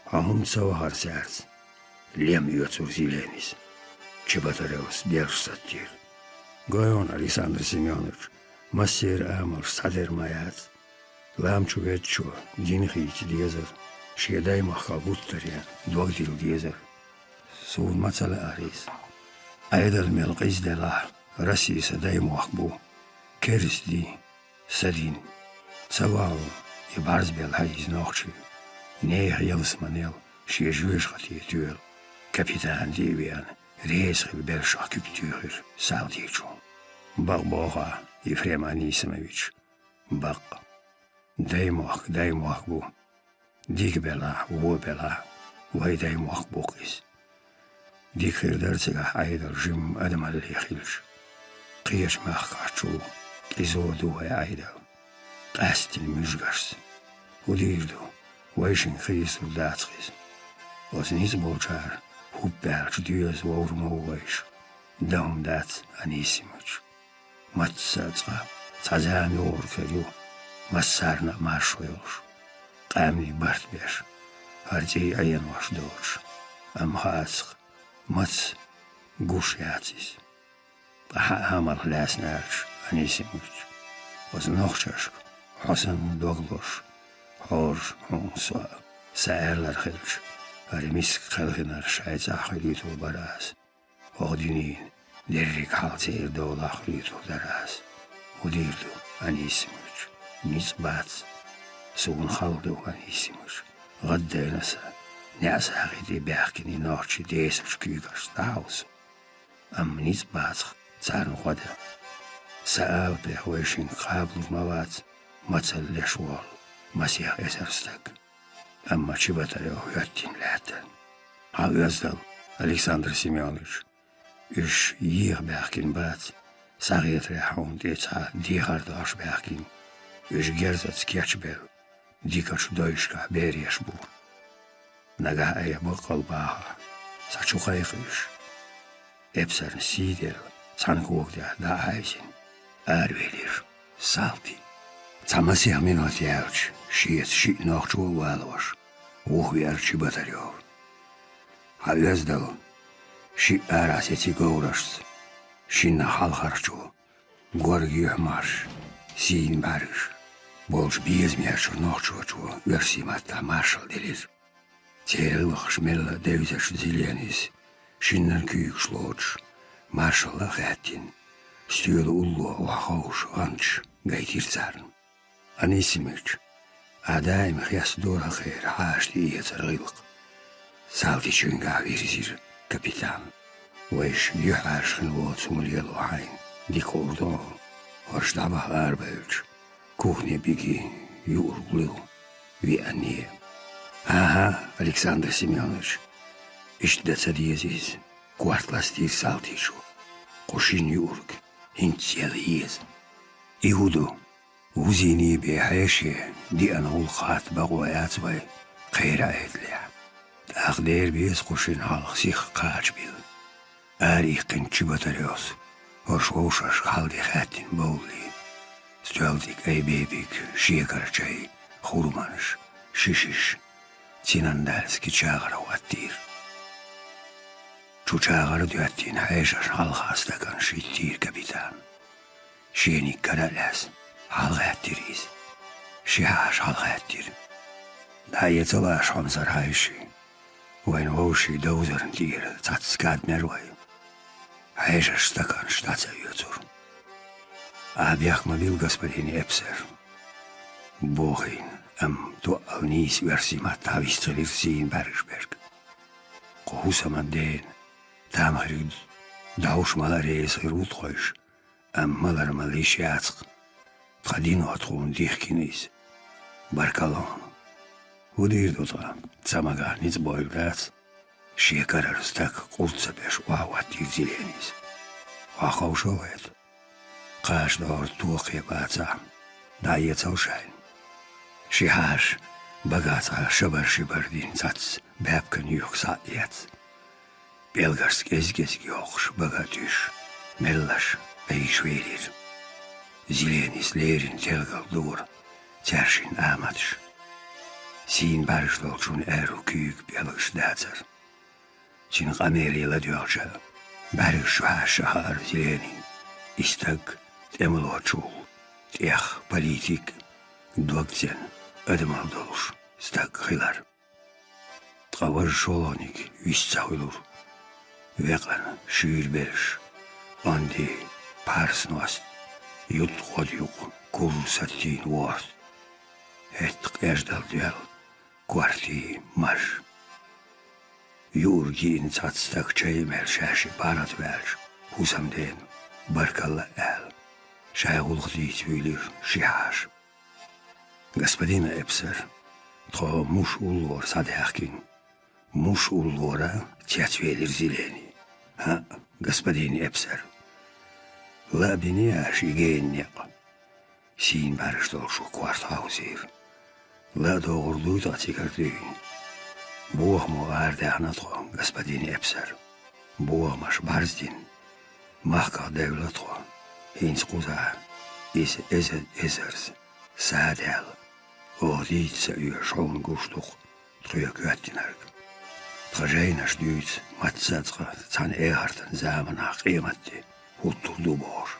Хьо хӀунда ца вахара цаьрца? Лем оьцура Зеленис. Чеботаревс белш саттийра. Гой хьуна, Александр Семёнович, массеран амалш цхьадерг ма яц. Лам чу веъчо дин хийца дезара, шен даймахках гуттаренна дог дилла дезара. Суна ма ца лаьара иза. Ӏедал мел къиза делахь, Россия сан даймохк бу. Керста дин, сан дин. Ца вахьа и бӀарзбелла хьайза нохчий. Нехан ялсаманел шен жоьжахате тоьлу. Капитан тӀе а веана, реза хила белшах куьг туьйхира салтичунна. Бакъ боху ахь, Ефрем Анисимович, бакъ. Даймохк даймохк бу. Дика белахь, вон белахь, вай даймохк бу-кх иза. Дика хир дара цигахь Ӏедал жимма адамалле хилча. Кхечу махкахь чул къизо ду вай Ӏедал. Къаьсттина муьжгашца. ХӀун дийр ду, вайшинга хийцалур дац-кх иза. Оцу ницкъ болчара хӀуппаьлча доьза вовр ма ву вайша. Дан хӀума дац, Анисимович. Мацца а цкъа цхьа зама йогӀург хир ю, массарна а маршо йолуш, къаьмнийн барт беш, хӀара цӀий Ӏенош доцуш, амма хаьа-кх, маца гуш яц иза. Ткъа хьан амалх лаьцна аьлча, Анисимович, оцу нохчашка хьо санна дог луш, хьожа хьуна со а, сан аьлларг хилча, хӀара миска кхелхинарш шайн цӀахь хуьлуьйтур бара ас. ХӀокху дуьненан дерриг хьал церан долахь хуьлуьйтур дара ас. ХӀун дийр ду, Анисимович? Ницкъ бац. Суна хала ду, Анисимович. ГӀаддайна сан, неӀсагӀий тӀе баьхкина нохчий десачу куьйгашца дӀахьовсу. Амма ницкъ бац-кх царна гӀо дан. Сан алапех вайшинга кхабалур ма вац мацалла леш волу масех эзар стаг. Амма Чеботарёв хӀоьттина лаьттара. Хьан оьздал, Александр Семёныч, уьш еха баьхкина бац, схьахетарехь хьуна тӀе цхьа дехар дош баьхкина. Уьш герзаца кечбелла, дикачу дойшкахь бераш бу. Нагахь айхьа баккъал бахахь, схьа чу кхайкха уьш. Эпсарна сий делла, цхьана когадехь дӀа а хьаьвзина, аравелира Салти. Цхьа масех минот яьлча, шеца шиъ нохчо а валош, вухавеара Чеботарёв. Хьан оьздал, шиъ арахь сеци говрашца, шиннах хьалхарчо, горга юьхьмарш, сийна бӀаьргаш болчу безамечу нохчочо оьрсийн маттахь маршалла делира. Церан гӀиллакхаш мелла а девзаш Зеленис, шиннан куьйгаш лоцуш, маршалла а хаьттина, стоьла улло охьаховшуш гӀанташ гайтира царна. Анисимыч, ахь даим хестадора хӀокхеран хьаша тӀеэцаран гӀиллакх. Салтичуьнгахь вирзира капитан. Вайша юьхьӀаьржа хин воцу хӀума лело хьайна дика хуур ду хьуна. ХӀорш дӀабаха арабевлча, кухне биги юург луьйла веанне. ХӀан-хӀа, Александр Семёныч, иштта дан ца деза иза, корта ластийра Салтичо. Кху шина юург хӀинцца елла еза. И хӀун ду? Вузиний бен хьеше деана гӀуллакх хатта бакъо яц вай кхеран Ӏедалехь. ТӀаккха дера беза кху шина хьалха сиха кхача билла. Ара иккхинчу Чеботарёвс хӀорш вовшашка хьал-де хаьттина бовллий, стоьлла тӀе айбебиг шекар чай, хурманаш, шишиш, цинандарский чагӀар хӀоттийра. Чу чагӀар а доьттина, хьешашна хьалха стаканаш хӀиттийра капитана. Шениг кара а лаьцна, хьалагӀаьттира иза. Ши хьаша хьалагӀаьттира. ДӀаэцал аша хьомсара хьаьший. Вайн вовшийн довзарна тӀера цхьацца кад мер вай. Хьешаша стаканаш дӀа ца оьцура. Ахьа бехк ма билла, господин эпсер. Бохийна, амма тоъал нийса оьрсийн маттахь вистхилира сийна бӀаьргаш берг. Кху хӀусаман дена, там хирг дӀовш мала а реза хир ву тхойша, амма малар мала йиш яц-кх. Тхан дино тхуна дихкина иза. Баркалла хьуна. ХӀун дийр ду тхан, цамагахь ницкъ бойла дац. Шен карара стаг къурд ца беш охьахӀоттийра Зеленис. Охьаховшал хӀета. Кхача догӀург тоххе бацахь, дӀаэцал шайна. Ши хьаша багахь цхьа шабар-шибар дина цхьацца баьпкан юххе схьа а эцна, пӀелгарш кӀезиг-кӀезиг йоккхуш бага а туьйсуш, меллаша Ӏийша велира. Зеленис леррина телгал дора цаьршиннан аматаш. Сийна бӀаьргаш долчунна аьрру куьйга пӀелгаш дацара. Цуьнан къамеле ладоьгӀча, бӀаьргаш чу хьаьжча хаьара Зеленина, и стаг тӀемалочул тӀех политик, дог цӀена адамалла долуш стаг хилар. Ткъа важа шолгӀаниг вист ца хуьлура. Векъана шуьйра бераш, онди, пхьарс ност, ютта гӀодаюкъ, куржа саттийна ворта. ХӀетта къеждал доьлла кортий, маж. Юург йиъна цхьацца стаг чай а мелла шаьшшиъ паргӀатваьлча, хӀусамдена баркалла а аьлла, шайн гӀуллакх дийца вуьйлира ши хьаша. Господин эпсер, тхо Муш уллора схьадаьхкина. Муш уллора цецвелира Зелени. ХӀаъ, господин эпсер. Лаъ бинехь аша и гена некъ? Сийна бӀаьргаш долуш ву корта хьовзийра. Лаъ догӀур дуй тхан цигара дуьйна? Бохамо арадаьхна тхо, господин эпсер. Бохамаш бӀарздина, махках девлла тхо. ХӀинца кхузахь иза эзар-эзарза са а даьлла, оха дийца ца оьшу хьуна гуш ду-кх тхоьга хӀоьттинарг. Тхан жайнаш дуьйцу, мацца а цкъа цхьана эхартан заманахь къематде хӀуттур ду бохуш.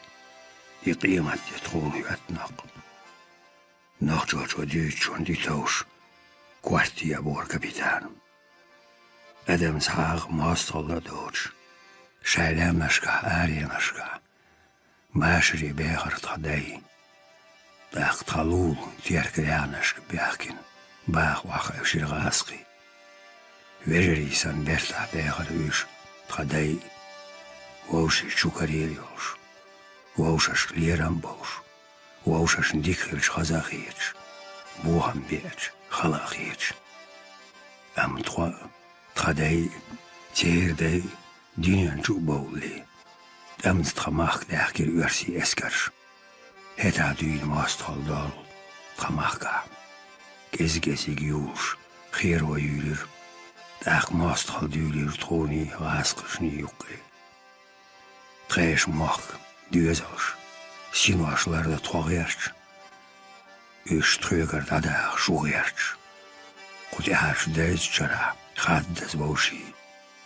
И къематде тхуна хӀоьттина-кх. Нохчочо дуьйцучунна тӀе товш, корта ян бора капитана. Адам цхьа а мостагӀалла а доцуш, шайн лаьмнашкахь, аренашкахь, машаре бехара тхан дай. ТӀаккха тхан лулахь теркан лаьхнашка баьхкина баха охьахевшира гӀазкхий. Вежарий санна бертахь бехара уьш, тхан дай, вовшийн чу карийра йолуш, вовшашка лерам а болуш, вовшашна дика хилча хаза а хеташ, бохам беача, хала а хеташ. Амма тхо а, тха дай а, церан дай а дуьнен чу а бовлале, тӀамца тхан махка даьхкира оьрсийн эскарш. ХӀетахь дуьйна мостагӀалла доллу тхан махкахь. КӀез-кӀезиг юлуш, херо юьйлира. ТӀаккха мостагӀалла дуьйлийра тхуний, гӀазкхашний юккъе. Тхешан мохк, доьзалш, синош лардан тхо гӀерташ, уьш тхоьгара дӀадахьа шу гӀерташ. Кху тӀаьхьарчу дезачу шарахь хаддаза вовшийн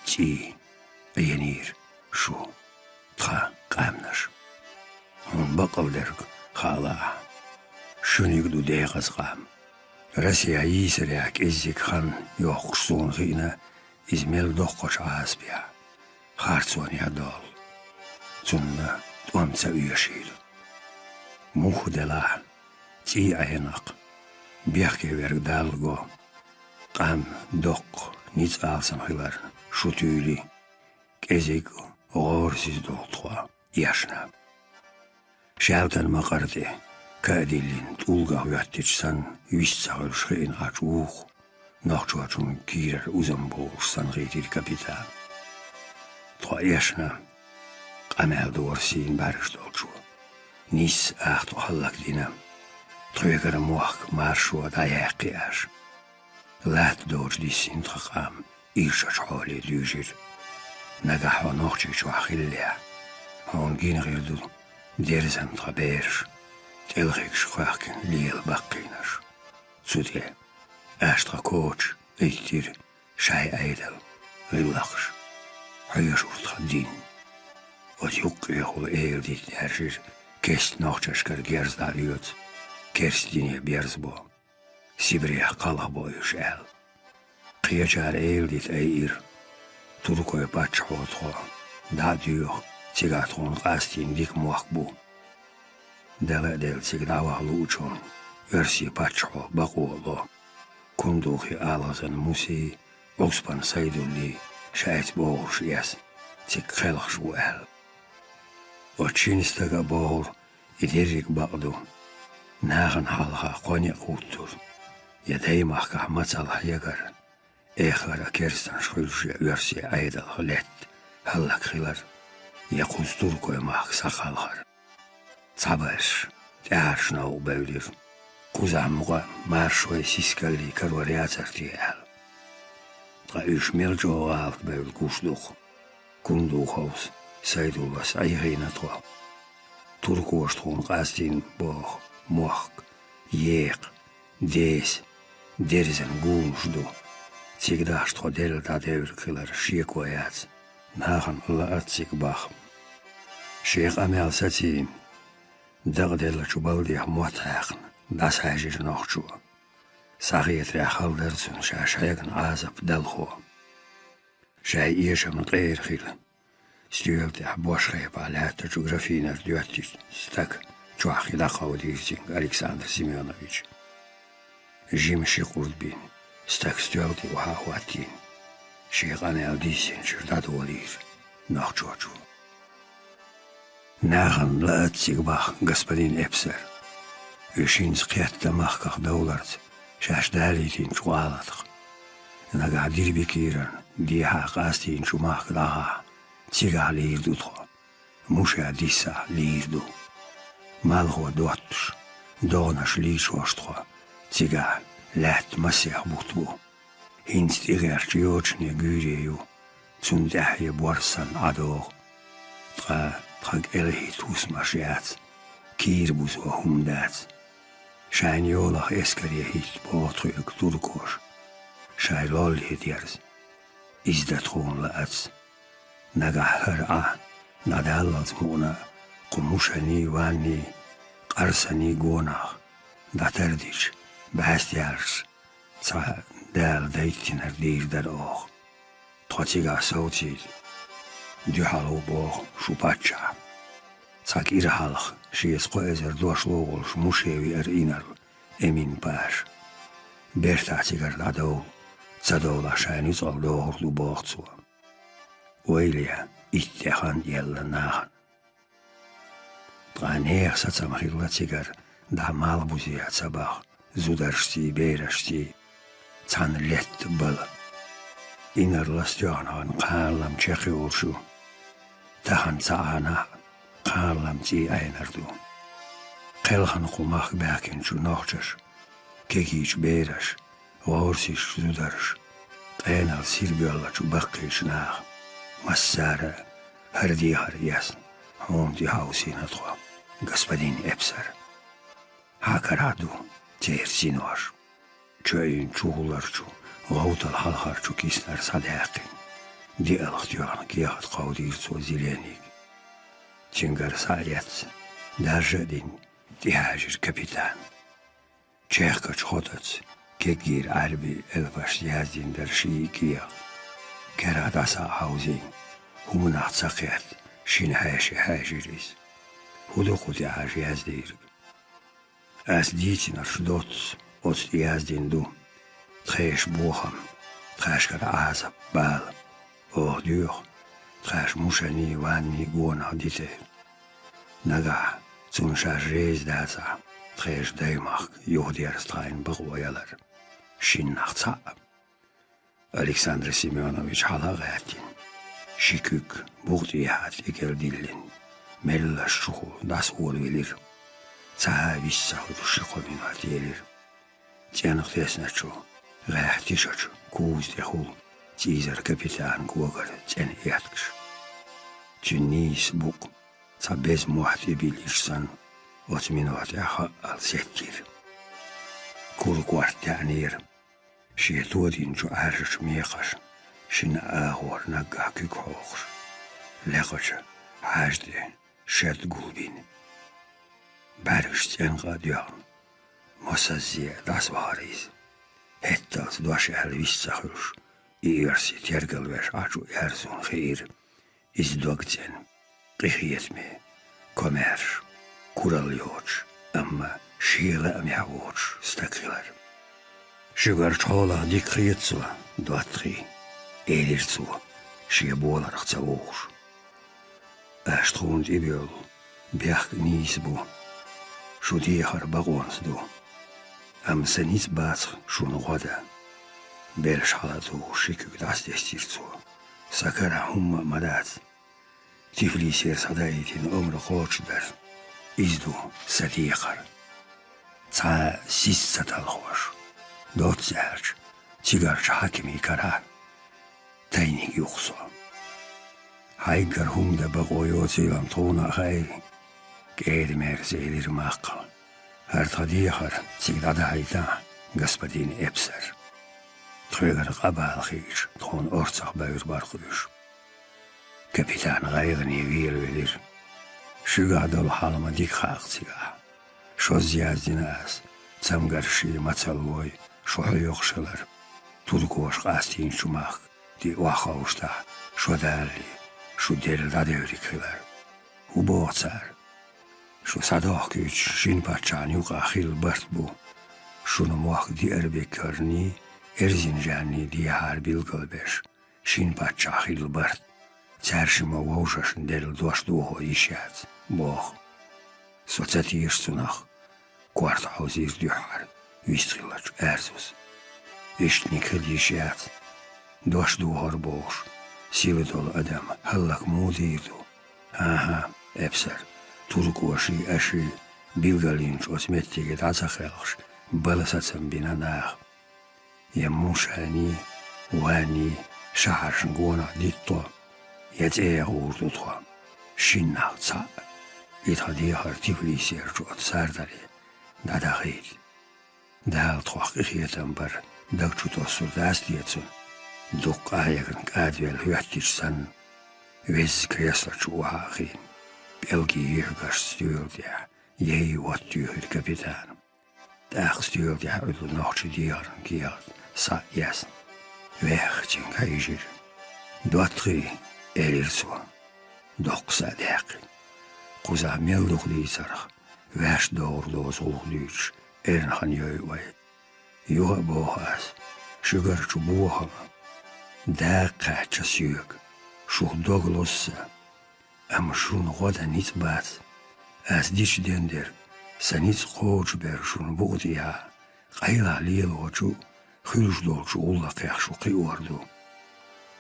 цӀий Ӏенийра шу, тхан къаьмнаш. ХӀунда баккъалла дерг хаалахь, шуьниг ду декъаза къам. Россия йийсарехь кӀеззиг хан йоккхуш суна хиъна, иза мел доккхачу Ӏазапехь, харцонехь доллу. Цунна тӀом ца оьшийла. Муха делахь, цӀий Ӏенакх, бехке верг Далла го. Къам доккха, ницкъ алсам хиларна шу туьйли, кӀезиг а гӀорасиз долу тхо эшна. Шаьлтан макъар тӀе ка а диллина, тӀулгах хӀоьттича санна, вист ца хуьлуш хиъна Ӏа чӀух, нохчочун кийрара узам бовлуш санна хийтира капитан. Тхо эшна, къамел дора сийна бӀаьргаш долчо. Нисса аха тхо хӀаллакдина. Тхоьгара мохк маршо дӀаяьккхи аша. Латта доцуш диссина тхан къам ирчачу хьоле дуьйжира. Нагахь хьо Нохчийчохь хиллехь, хьуна гина хир ду дерзан тхан бераш, тӀелхигаш кхоьхкина лела баккхийнаш. Цу тӀе аша тхан коча Ӏиттира шайн Ӏедал, гӀиллакхаш, хьоьшура тхан дин. Оцу юккъехула эладитта аьржира, кеста нохчашкара герз дӀаоьцу, керста дине берз бо. Сибрех кхалхабо уьш аьлла. Кхечара эладита айира: «Туркойн паччахьо тхо, дӀа а доьху, цигахь тхуна къастийна дика мохк бу. Дала а делла, цига дӀаваха луучунна оьрсийн паччахьо бакъо а ло. Кундухи Алхазан Мусий, Ӏуспан Сайдуллий шайца богӀурш эс, цига кхелхаш ву», — аьлла. Оцу шина стага а бохура: «И дерриг бакъ ду. Нахана хьалха кхо некъ хӀуттура: я даймахкахь мацалла хьегар, эххар а керстанаш хуьлуш, я оьрсийн Ӏедалх летта хӀаллакьхилар, я кхуза туркойн махка схьакхалхар. Цхьабарш тӀаьхьарчу новкъа бевлира. Кхузахь мукъа маршой, сискаллий карор яцара те», — аьлла. Ткъа уьш мел чӀогӀа гӀалат бевлла гуш ду-кх. Кундуховс, Сайдуллас Ӏийхийна тхо. Туркоша тхуна къастийна боху мохк, екха, деса, дерзан гулаш ду. Цига дахьаш тхо делла дӀадевриг хилар шеко яц, нахана лаьа цига баха. Шен къамел сацийна, дакъаделлачу балдех мотт хьаькхна, дӀасахьаьжира нохчо. Схьахетарехь, хала дара цунна ша хьегна Ӏазап далхо. Шайн эшамна къера хила, стоьла тӀехь бошхайпахь лаьттачу графинара доьттича стаг чохь хи дӀакховдийра цуьнга Александр Семёнович. Жима ши къурд бина, стаг стоьла тӀе охьа а хӀоттийна, шен къамел диссинчуьра дӀадолийра нохчочо. Нахана лаьа цига баха, господин эпсар. Уьш хӀинца кхетта махках довларца шаьш далийтинчу гӀалатах. Нагахь Дирбикиран дехьа къастийначу махка дахахь, цигахь лийр ду тхо. Муша диссахь лийр ду. Малхо доттуш, догӀанаш лийчош тхо, цигахь лаьтта масех бутт бу. ХӀинца тӀегӀертачу йочане гуьйре ю, цунна тӀаьхье борз санна ӀадогӀу. Ткъа тхан кӀелхӀитта хӀусамаш яц, кийра бузо хӀума дац. Шайна йолах эскаре хӀитта боху тхоьга туркоша, шайн лолле дерза. Иза дан тхуна лаьа. Нагахь хӀара Ӏа дӀадаллалц мукъана а, кху Мушаний, Ванний, Къарсаний гонах дӀатардича, бӀаьста яьлча, цхьа Дала дайттинарг дийр дара оха. Тхо цигахь совцийла, дуьхьал ву боху шун паччахь. Цхьа кӀира хьалха шеца кхо эзар дош лохуш Муше веара инарла Эмин-паша. Бертахь цигара дӀадовла, ца довлахь шайн нуьцкъала дохур ду, боху цо. Ойла е, итт тӀе хан елла нахана. Ткъа нехан сацам хилла цигара дӀа малхбузехь ца баха, зударшций, берашций цхьана летта бала. Инарла стоьхна хьан кханалам чекхйолуш ю. Тахана цхьа Ӏанахь кханалам цӀий Ӏенар ду. Кхелхана кху махка баьхкинчу нохчаша, кегийчу бераша, гӀорасиша, зударша, къенал сирбоьллачу баккхийчу наха, массара а хӀара дехар эцна, хьуна тӀехьовсийна тхо, господин эпсар. Хьан карахь ду церан синош? Чоьйн чухуларчу гӀовтал хьалхарчу киснара схьадаьккхина, диалх тоьхна кехат кховдийра цо Зеленига. Цуьнгара схьа а эцна, даржа а дина, тӀехьаьжира капитан. Чехкачу хотаца кегийра Ӏаьрбийн элпашца яздина дара ший а кехат. Керахь дӀасахьовзийна, хӀуманах ца кхетта, шина хьаьший хьаьжира иза. ХӀун ду кху тӀехьаьжа яздийриг? Ас дийцинарш доцца оцу тӀе яздина ду: тхешан бохам, тхаьшкара Ӏазап, бала. Оха доьху, тхаьш мушаний, ванний гонах дитар. Нагахь, цунна шаьш реза дацахь, тхешан даймахка юхадерза тхайна бакъо ялар. Шиннах цхьаъ. Александр Семёнович хьала а гӀаьттина, ши куьг букъа тӀехьа тӀекӀел диллина, меллаша чухула дӀасаволавелира. Цхьа а вист ца хуьлуш ши-кхо минот елира. ЦӀенкъа тесначу гӀеххьа тишачу куза тӀехула цӀийзара капитан когара цӀена эткаш. Цуьнан нийса букъ цхьа беза мохь тӀе биллича санна, оцу минот тӀехь хаъал сеттира. Кура корта таьӀнера, шен тодинчу Ӏаьржачу мекхашна шина агӀор наггахь куьг хьокхуш, лекхачу хьаьжа тӀе шед гулбина. БӀаьргаш цӀенкъа а доьхна, мосаззе а дӀасавахара иза. ХӀетталц дош аьлла вист ца хуьлуш, и оьрси тергалвеш Ӏачу Эрзун хиира. Иза дог цӀена, къинхетаме, комаьрша, куралла йоцуш, амма шен лаамехь воцуш стаг хилар. Шуьгарчу хьолах дика хета цо, доттагӀий, элира цо, шен боларх ца вухуш. Аш тхуна тӀебоьллу, бехк нийса бу. Шу дехар бакъонца ду. Амма сан ницкъ бацахь шуна гӀо дан. Белш хьала а тухуш ши куьг дӀасадестира цо. Сан карахь хӀумма а ма дац. Тифлисера схьадаийтина омра кхочушдар. Иза ду сан декхар. Цхьа а сиз ца талхош, доцца аьлча, цигарчу хьакимийн карахь тайниг юху со. Хьайгара хӀума дан бакъо йоцийла-м тхуна а хаьий, кӀеда-мерза элира Маккхал. ХӀара тхан дехар цига дӀадахьийтахьа, господин эпсар. Тхоьгара къа бала хиъча, тхуна орцах бевр бара-кх уьш. Капитан гӀайгӀане велавелира. Шуьгахь долу хьал ма дика хаьа-кх цигахь. Шозза яздина ас, цамгарший, мацаллой, шу хьоьхуш хилар. Туркоша къастийначу махка тӀе охьаховшийтахь, шо далале, шу делла дӀадевриг хилар. ХӀун боху цара? Шу схьадохкуьйтуш шина паччахьна юкъахь хилла барт бу. Шуна мохк Диарбекарний, Эрзинжанний дехьара билгалбеш, шина паччахь хилла барт. Цаьршимма вовшашна делла дош дохо йиш яц, боху. Со ца теша цунах, корта хьовзийра дуьххьара вистхиллачу Эрзус. Ишттаниг хила йиш яц. Дош дохор бохуш, сила долу адам хӀаллак муха дийр ду? ХӀан-хӀа, эпсар, туркоший, аший билгалйинчу оцу меттиге дӀа ца кхелхаш, бала сацам бина наха. Я мушаний, ванний шахьаршна гонах дитто, я цӀе гӀур ду тхо. Шиннах цхьаъ. И тхан дехар Тифлисерчу оцу сардаре дӀадахийта. Дала тхох къинхетам бар даг чу тоссур дац те цунна? Дуккха къахьегна кӀадвелла хӀоьттича санна, везза кресло чу охьа а хиъна, пӀелгийн юьхьигашца стоьла тӀехь яй-вот туьйхира капитана. ТӀаккха стоьла тӀехь Ӏуьллу нохчийн дехаран кехат схьа а эцна, вехха цуьнга хьийжира. «ДоттагӀий», — элира цо, доккха са а даьккхина. Кхузахь мел дукха дийцарх, ваьшта догӀур доцу гӀуллакх дуьйцуш, эрна хан йой вай. Юха а боху ас, шуьгарчу бохам дакъа кхаьчча соьга, шух дог лозу сан. Амма шуна гӀо дан ницкъ бац. Ас дича дендерг, сан ницкъ кхочушбер шуна букъа тӀехьа, Къайлаха лелочу, хуьлуш долчу гӀуллакхех шу кхиор ду.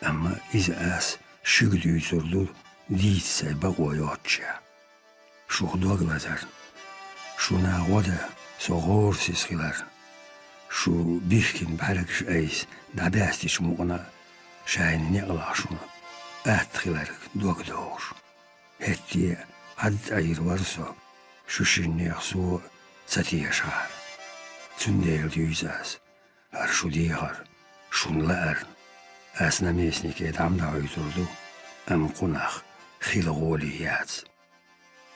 Амма иза ас шуьга дуьйцур ду, дийца сайн бакъо йоцчехь. Шух дог лазарна, шуна гӀо дан со гӀорасиз хиларна, шу бихкина бӀаьргаш айса дӀабаьстича мукъана а шайна некъ лахь шуна атта хиларг дог дохуш. ХӀетте а Ӏад Ӏийр вара со, шу шиннех со а ца тешахьара. Цундела дуьйцу ас хӀара шу дехар, шуна лаарна. Ас наместнике дӀа ма дӀахьуьйтур ду, амма кхунах хила гӀоле яц.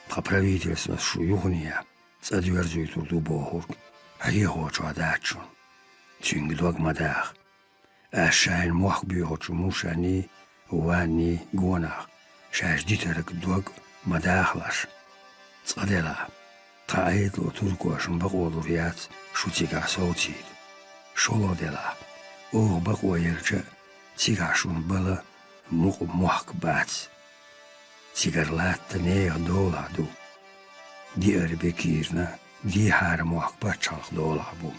Тхан правительствос шу юхане цӀа доьрзуьйтур ду бохург хьехочохь дац шуна. Цуьнга дог ма даха. Ас шайна мохк боьхучу Мушанний, Ванний гонах шаьш дитарг дог ма дахалаш. Цкъа делахь, тхан Ӏедало туркошна бакъо лур яц шу цигахь совцийта. ШолгӀа делахь, оха бакъо елча а, цигахь шуна бала мукъа мохк бац. Цигара латта нехан долахь ду. Диарбекирна дехьара мохк пачхьалкхан долахь бу.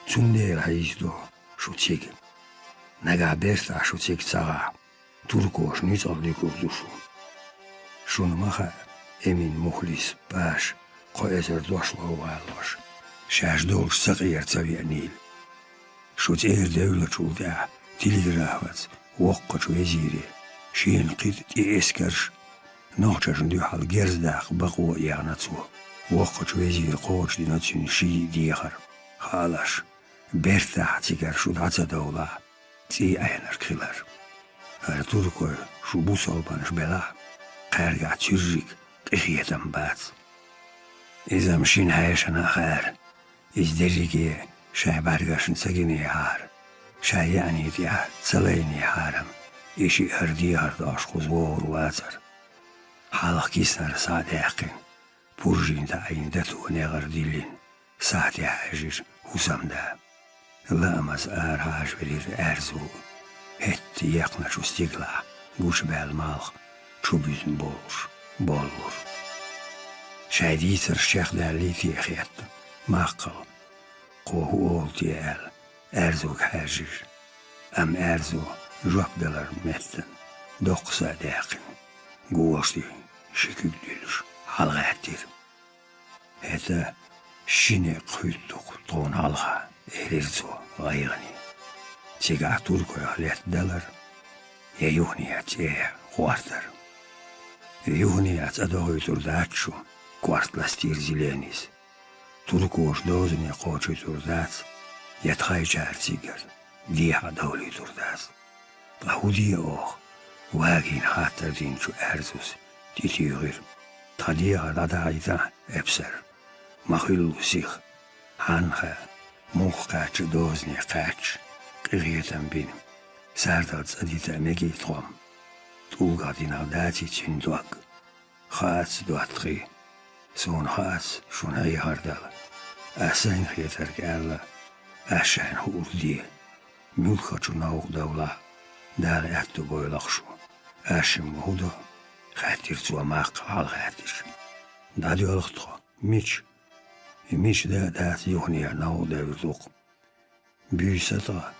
Цундела хьийзадо шу цига. Нагахь бертахь шу цига ца гӀахь, туркоша нуьцкъала дуьгур ду шу. Шуна ма хаьа, Эмин Мухлис Паша кхо эзар дошло валлалц, шаьш долуш сакъера ца веанийла. Шу цӀера девллачул тӀаьхьа телеграфаца воккхачу везире, шена кхин тӀе эскарш, нохчашна дуьхьал герз даккха бакъо а ехна цо. Воккхачу везира кхочушдина цуьнан шиъ дехар. Хаалаш, бертахь цигара шу дӀа ца довлахь, цӀий Ӏенарг хилар. ХӀара туркой шу бусалбанаш белахь, кхаьргахь цуьрриг къинхетам бац. Иза-м шина хьешана а хаьара. Иза дерриге шайн бӀаьргашна ца гинехьара, шайн яьӀни тӀехь ца лайнехьара-м, и шиъ хӀара дехар дохуш кхуза вогӀур вацара. Хьалха киснара схьа а даьккхина, пуржийна таӀийна дато негӀар диллина, сахьтехь хьаьжира хӀусамда. Лаамаза арахьажа велира аьрзу, хӀетта екхначу стигалахь гучубаьлла малх чубуьзна болуш боллура. Шайн дийцарш чекхдаьллий те хетта, маккхал, кхо хӀун олу те аьлла, аьрзуга хьаьжжира. Амма аьрзу жоп далар меттана доккха са а даьккхина, гуш ши куьг дуьллуш, хьалагӀаьттира. «ХӀета ши некъ хӀуьтту-кх тхуна хьалха», — элира цо гӀайгӀане. Цигахь туркойх летта далар я юханехьа цӀехьа кхортар. «Юханехьа цӀа дохуьйтур дац шу», — корта ластийра Зеленис. «Туркоша дозане кхочуьйтур дац, я тхайчара цигара дехьа довлуьйтур дац». «Ткъа хӀун де оха?» — вагийна хаттар динчу аьрзус тӀетуьйхира. «Тхан дехар дӀадахьийтахьа, эпсар, ма хуьллу сиха. Хьанна хаьа, муха кхаьчча дозане кхаьчча, къинхетам бина, сардал цӀа дита а мегий тхо-м? ТӀулгах динарг даций цуьнан дог?» «Хаац, доттагӀий, суна хаац шуна хьехар дала. Ас сайна хетарг аьлла, ас шайна хуур де. Муьлххачу новкъа довлахь, Дала аьтту бойла-кх шу. Ас шимма хӀун до?» — хаьттира цо, маккхал хьалагӀаьттича. «ДӀадоьлху тхо. Мича?» «Мича дан а дац, юханехьа новкъа девр ду-кх». «Буьйса ткъа?»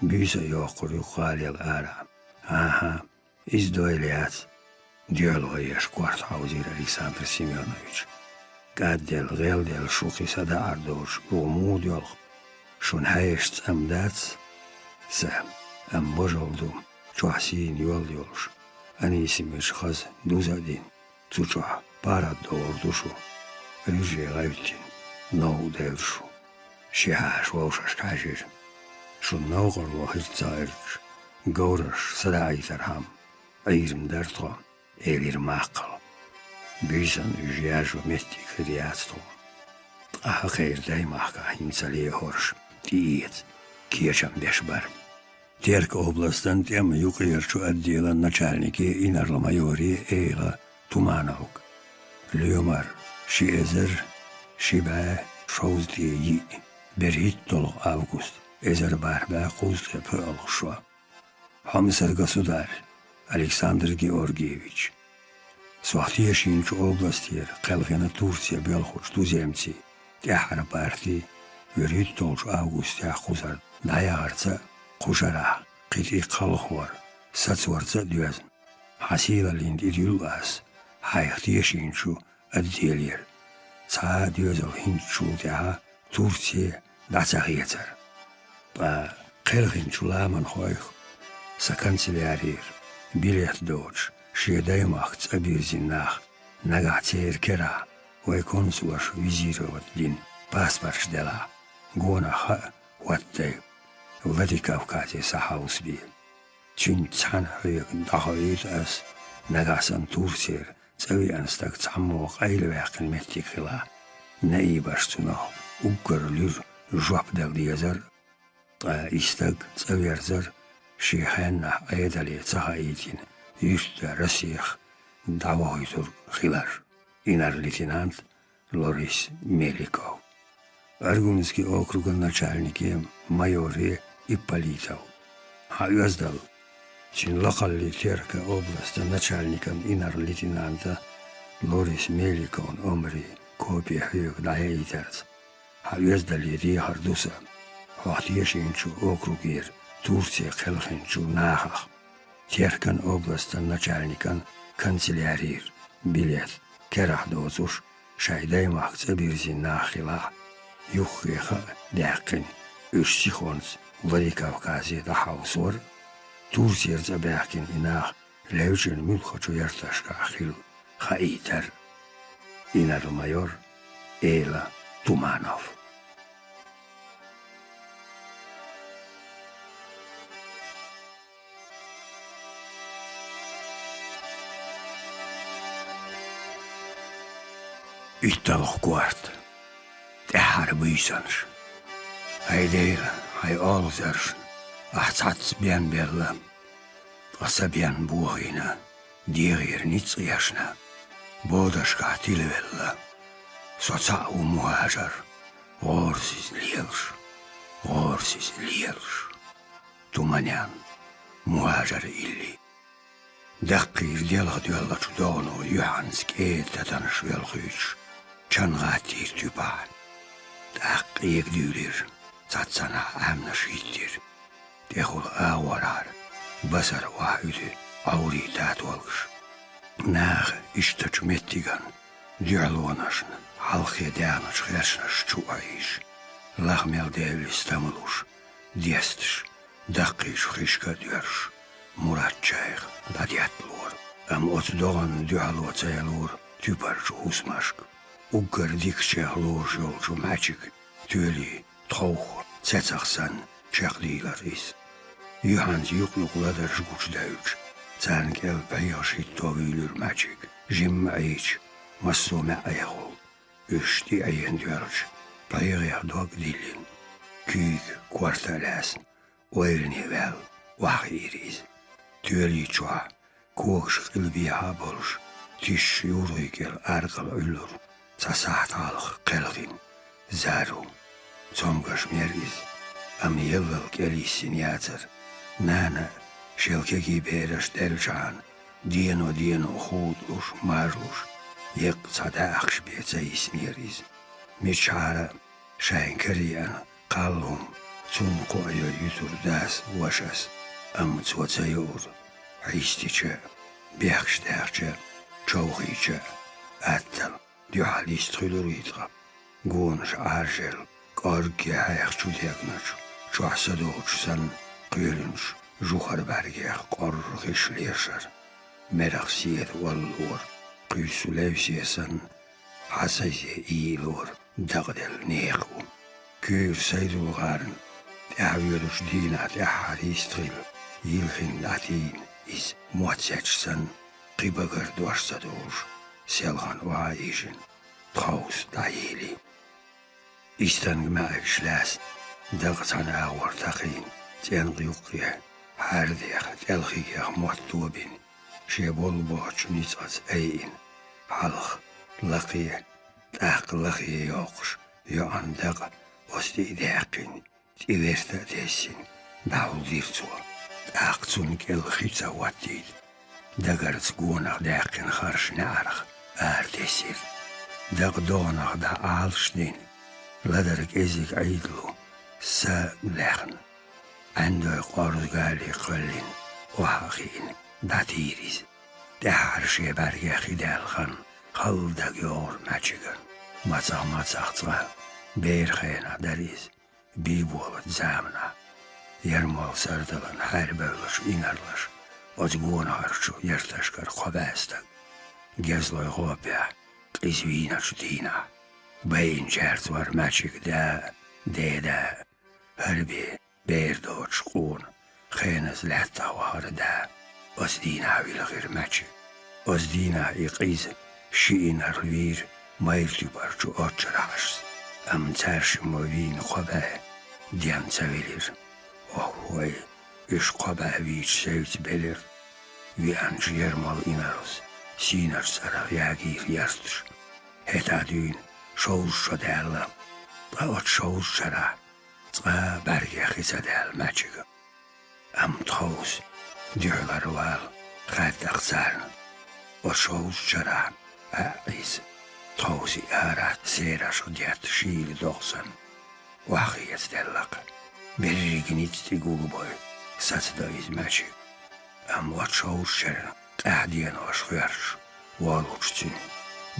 «Буьйса а йоккхур ю-кх гӀалел арахь». «ХӀан-хӀа, иза дойла яц», — доьхьал ваеш корта хьовзийра Александр Семёнович. «КӀадделла, гӀелделла шу кхин садаӀар доцуш, юха муха доьлху? Шуна хьаьжча цӀа-м дац сан, амма божал ду, чохь сийна йол йолуш, Анисимирчу хаза дуза а дина, цу чохь паргӀат догӀур ду шу. Ӏуьйрре гӀевттина, новкъа девр шу». Ши хьаша вовшашка хьаьжира. «Шуна новкъарло хир ца хилча, говраш садаӀийтархьама, Ӏийр-м дара тхо», — элира маккхал. «Буьйсанна уьш яржо меттиг хир яц тхуна. Ткъа хьан кхеран даймахкахь хӀинца ца лехьораш тӀеэца кечам беш бара». Терк областан тӀеман юкъерчу отделан начальнике инарла-майоре элира Тумановга: «Лоьмар, ши эзар ши бӀе шовзткъе йиъ, берхӀитталгӀа август, эзар бархӀ бӀе кхузткъе пхоьалгӀа шо. Хьомсара государь Александр Георгиевич, сох тешийначу областера кхелхина Турция боьлхучу туземцийн тӀаьххьара партин вуьрхӀитталгӀачу августехь кхузара дӀаяхарца а, кху шарахь кхин тӀе кхалхор, сацорца а доьзна. Хьан сийлаллин тӀе дуьллу ас, хьайх тешийначу отделера. Цхьа а доьзал хӀинцачул тӀаьхьа Турце дӀа ца хецара. Ткъа кхелхинчу ламанхойх сан канцелярера билет доцуш, шен даймахка цӀа бирзина нах, нагахь церан керахь вай консулаша визировать дина паспорташ делахь, гонах хаа хӀоттадай Владикавказе схьахьовсабе. Цуьнца цхьаьна хьоьга дӀахоуьйту ас, нагахь санна Турцера цӀа веана стаг цхьаммо къайлаваьккхина меттиг хилахь, наибаша цунах уггар луьра жоп дала дезар а, ткъа и стаг цӀа верзар а, шен хеннахь Ӏедале ца хаийтина, юьртда Россех дӀавохуьйтург хилар. Инар-лейтенант Лорис Меликов. Аргунский округан начальнике, майоре Ипполитов. Хьан оьздал. Цуьнан лакхаллин Теркан областан начальникан инар-лейтенанта Лорис Меликовн омрин копи хьоьга дӀаяийтарца, хьан оьздале дехар ду сан хьох тешийначу округера Турце кхелхинчу нахах. Теркан областан начальникан канцелярера билет керахь доцуш, шайн даймахка цӀа бирзина нах хилахь, юххе хаа даьккхина, уьш сихонца Владикавказе дӀахьовсор а, Турцера цӀа баьхкина и нах левчӀина муьлххачу ярташкахь хилла хаийтар а. Инарла-майор Эйла Туманов. ИтталгӀа корта. ТӀаьххьара буьйсанаш. ХӀай Дела, хьайн олхазаршна ахь цхьацца бен белла, ткъа сан бен бохийна, дегӀера ницкъ ешна, бодашкахь тилавелла. Со цхьаъ ву мухӀажар, гӀорасиз лелаш, гӀорасиз лелаш. Туманян, мухӀажар илли. Даккхийра делха доьллачу догӀано юьхьанца кӀеда татанаш велхуьйтуш, чан гӀаттийра туьпахь. ТӀаккха къега дуьйлира, цхьаццанхьа Ӏаьмнаш хӀиттира. ТӀехула агӀорхьара басар охьауьту Ӏоврий татолгаш. Наха иштачу меттиган дуьхьалонашна хьалххе даьхначу херчанаш чу а хьийзаш, лаха мел девлла стам луш, десташ, даккхийчу хишка а доьрзуш, Муратчайх дӀадетталора. Амма оцу догӀанна дуьхьало ца ялора туьпарчу хӀусамашка. Уггар дикачех лоруш йолчу мӀаьчиг тоьли тховх цецах санна чекхдийлара иза. Юьхьанца юкъ-юкъ ладарш гучудевлча, царна кӀел пхьегӀаш хӀитто вуьйлира мӀаьчиг, жимма Ӏийча, массо а маьӀӀехула. Уьш тӀе а Ӏийна доьлча, пхьегӀех дог а диллина, куьйга корта а лаьцна, ойране ваьлла, охьахиира иза. Тоьли чохь, когаш къилбехьа а болуш, тишаш юргӀий кӀел аркъал Ӏуьллура, цхьа сахьт хьалха кхелхина Зару. Цомгаш мера иза, амма еллал кӀел йиссина яцара. Нана а, шел кегий бераш а даьллачхьана, дено-дено хутӀалуш, марлуш, еккъа цхьа даьӀахкаш бен ца йиснера иза. Мичахьара а шайна караеана кхалла хӀума цунна кхоа йой юьтура дас, вашас, амма цо ца юура, хьийстича а, бехкаш даьхча а, човхийча а, аттала дуьхьал йистхуьлура итт къа. Гонаш Ӏаржъелла, кӀоргге хьеха чу дегначу, чохь са доцуш санна кхоьлинчу жухар бӀаьргех къорра хиш лешара. Мерах седа оллора, кхуьйсу левсе санна, хьан сайзе ийилора дакъаделла некъа ву. Куьйра Сайдулгара тӀаьхьавоьдучу дийнахь тӀаьххьара йистхилла, йилхина дӀатийна иза, мотт сецча санна, кхин багара дош ца долуш, селхана охьа а ийжина, тховса дӀаели. Истанга маьӀигаш лаьцна, дакъа цхьана агӀор такхийна, цӀенкъа юккъе, хьаьрдех, тӀелхигех мотт тобина, шен болу боцчу ницкъаца айина, хьалха лакхе, тӀаккха лахе йоккхуш, йоӀан дакъа оцу тӀе а даьккхина, тӀе верта а тессина, дӀахьулдира цо. ТӀаккха цунна кӀел хи ца хӀоттийта, дагарца гонах даьккхина харш неӀарх ара тесира. Дакъа догӀанах дӀа Ӏалаш дина, Ладар кӀезига Ӏийдало са лаьхна. Ӏандой къорзгали кхоьллина, охьа а хиъна, дӀатийра иза. ТӀаьххьара шен бӀаьргех хи даьлла хан хала дагайогӀура Маьчиган. Мацах-мацах цкъа, бера хенахь дара иза, бийболачу заманахь. Ярмол сардалан хьаьрбевллачу инарлаша оцу гонахарчу ярташкара кхо бӀе стаг гезлой гӀопехь къиза вийначу дийнахь. Байинчаьрца вара Маьчиг да а, деда а, хӀара бен бер доцуш къона, хеназа лаьттахь вахара да. Оцу дийнахь вилхира Маьчиг. Оцу дийнахь и къиза ши инарла вийра майра туьпарчу оччархьашца, амма цаьршиммо вийна кхо бӀе ден ца вилира. Ох, вай, уьш кхо бӀе вийча севца белира. Веанчу ярмал инарлас сийначу цӀарах ягийра ярташ. ХӀетахь дуьйна шовзткъа шо даьлла, ткъа оцу шовзткъа шарахь цкъа а бӀаьргех хи ца даьлла Маьчиган. Амма тховса дуьхьалара вала хаьдда-кх царна. Оцу шовзткъа шарахь а иза, тховса и арахь сераш детта шийла догӀа санна, охьахецаделла-кх. Берриг ницкъ тӀе гулбой сацадо иза Маьчиг. Амма оцу шовзткъа шеран къаьхьа денош хоьрташ воллучу цуьнан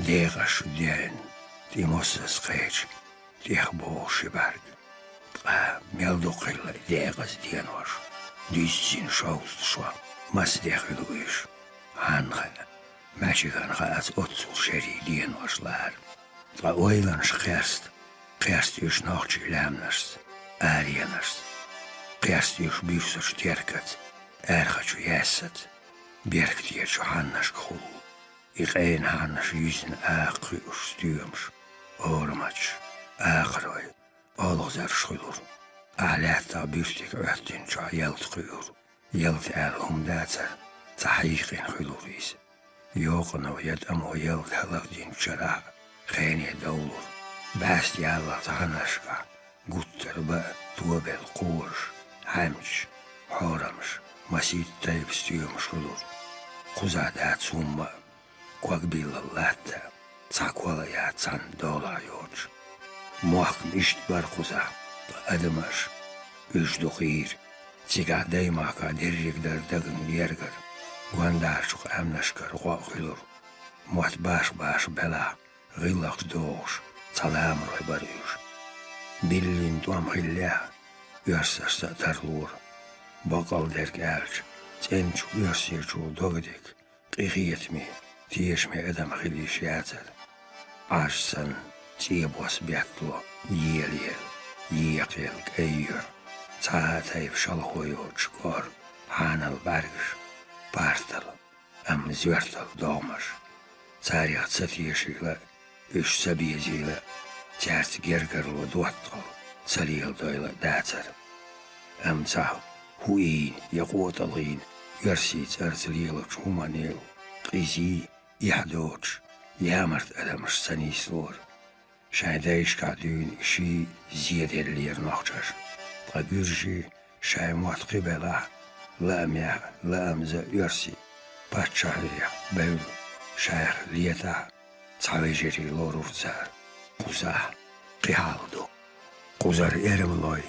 декъаш шу дена, тӀе мосазза кхеча, тӀех богӀу ши бӀаьрг. Ткъа мел дукха хилла и декъаза денош, дуьззина шовзткъа шо, маса де хуьлу уьш? Хьанна хаьа, Маьчиган хаац оццул шерийн денош лара. Ткъа ойланаш кхерста, кхерста уьш нохчийн лаьмнашца, аренашца, кхерста уьш буьрсачу теркаца, аьрхачу яьссаца, беркатечу хьаннашкахула. И къена хьаннаш юьзна акха кхуьуш стоьмаш, ораматаш, акхарой, олхазарш хуьлура. Ахь лаьттах буьрсиг Ӏоьттинчохь ялта кхуьура. Ялта аьлла хӀума дацара, цхьа хьийкъина хуьлура иза. Йокъано я тӀамо ялта хӀаллакдинчу шарахь а хене довлура. БӀаьста яллалц хьаннашкахь гуттар а бан тобелла кхораш, хьаьмчаш, хьорамаш, масийтта тайпа стоьмаш хуьлура. Кхузахь дац хӀумма а, ког биллал латта а, цхьа кол а яц цхьанна долахь йоцуш. Мохк-м иштта бара кхузахь, ткъа адамаш, уьш ду хийра. Цигахь даймахкахь дерриг дара дагна гергара, гондахарчу къаьмнашкара гӀо а хуьлура. Мотт баш-баш белахь, гӀиллакхаш дохуш, цхьа ламарой бара уьш. Биллина тӀом хиллехь, оьрсашца а тарлора. Баккъалла дерг аьлча, цӀеначу оьрсечул догдерг къинхетаме, тешаме адам хила йиш яцара. Ӏаж санна, цӀен бос беттало, елаелла, екхъелла кӀай йоьр, цхьа а тайпа шалхо йоцуш кӀор, хьанал бӀаьргаш, партал, амма зоьртал догӀмаш. Царех ца тешийла, уьш ца безийла, цаьрца гергарло доттагӀал ца леладойла дацара. Амма цхьа хӀуийна я къотӀалгӀийна оьрсийн цӀарца лелачу хӀуманел къизий, эхь доцуш, ямарта адамаш ца нийслора. Шайн дайшкахь дуьйна ший зеделлера нохчаш, ткъа гуьржий шайн мотт кхин белахь, лаамехь лаамза оьрсийн паччахьех бевлла, шайх летахь, цхьа вежарий лорура цара. Кхузахь кхин хьал ду. Кхузара эрмалой,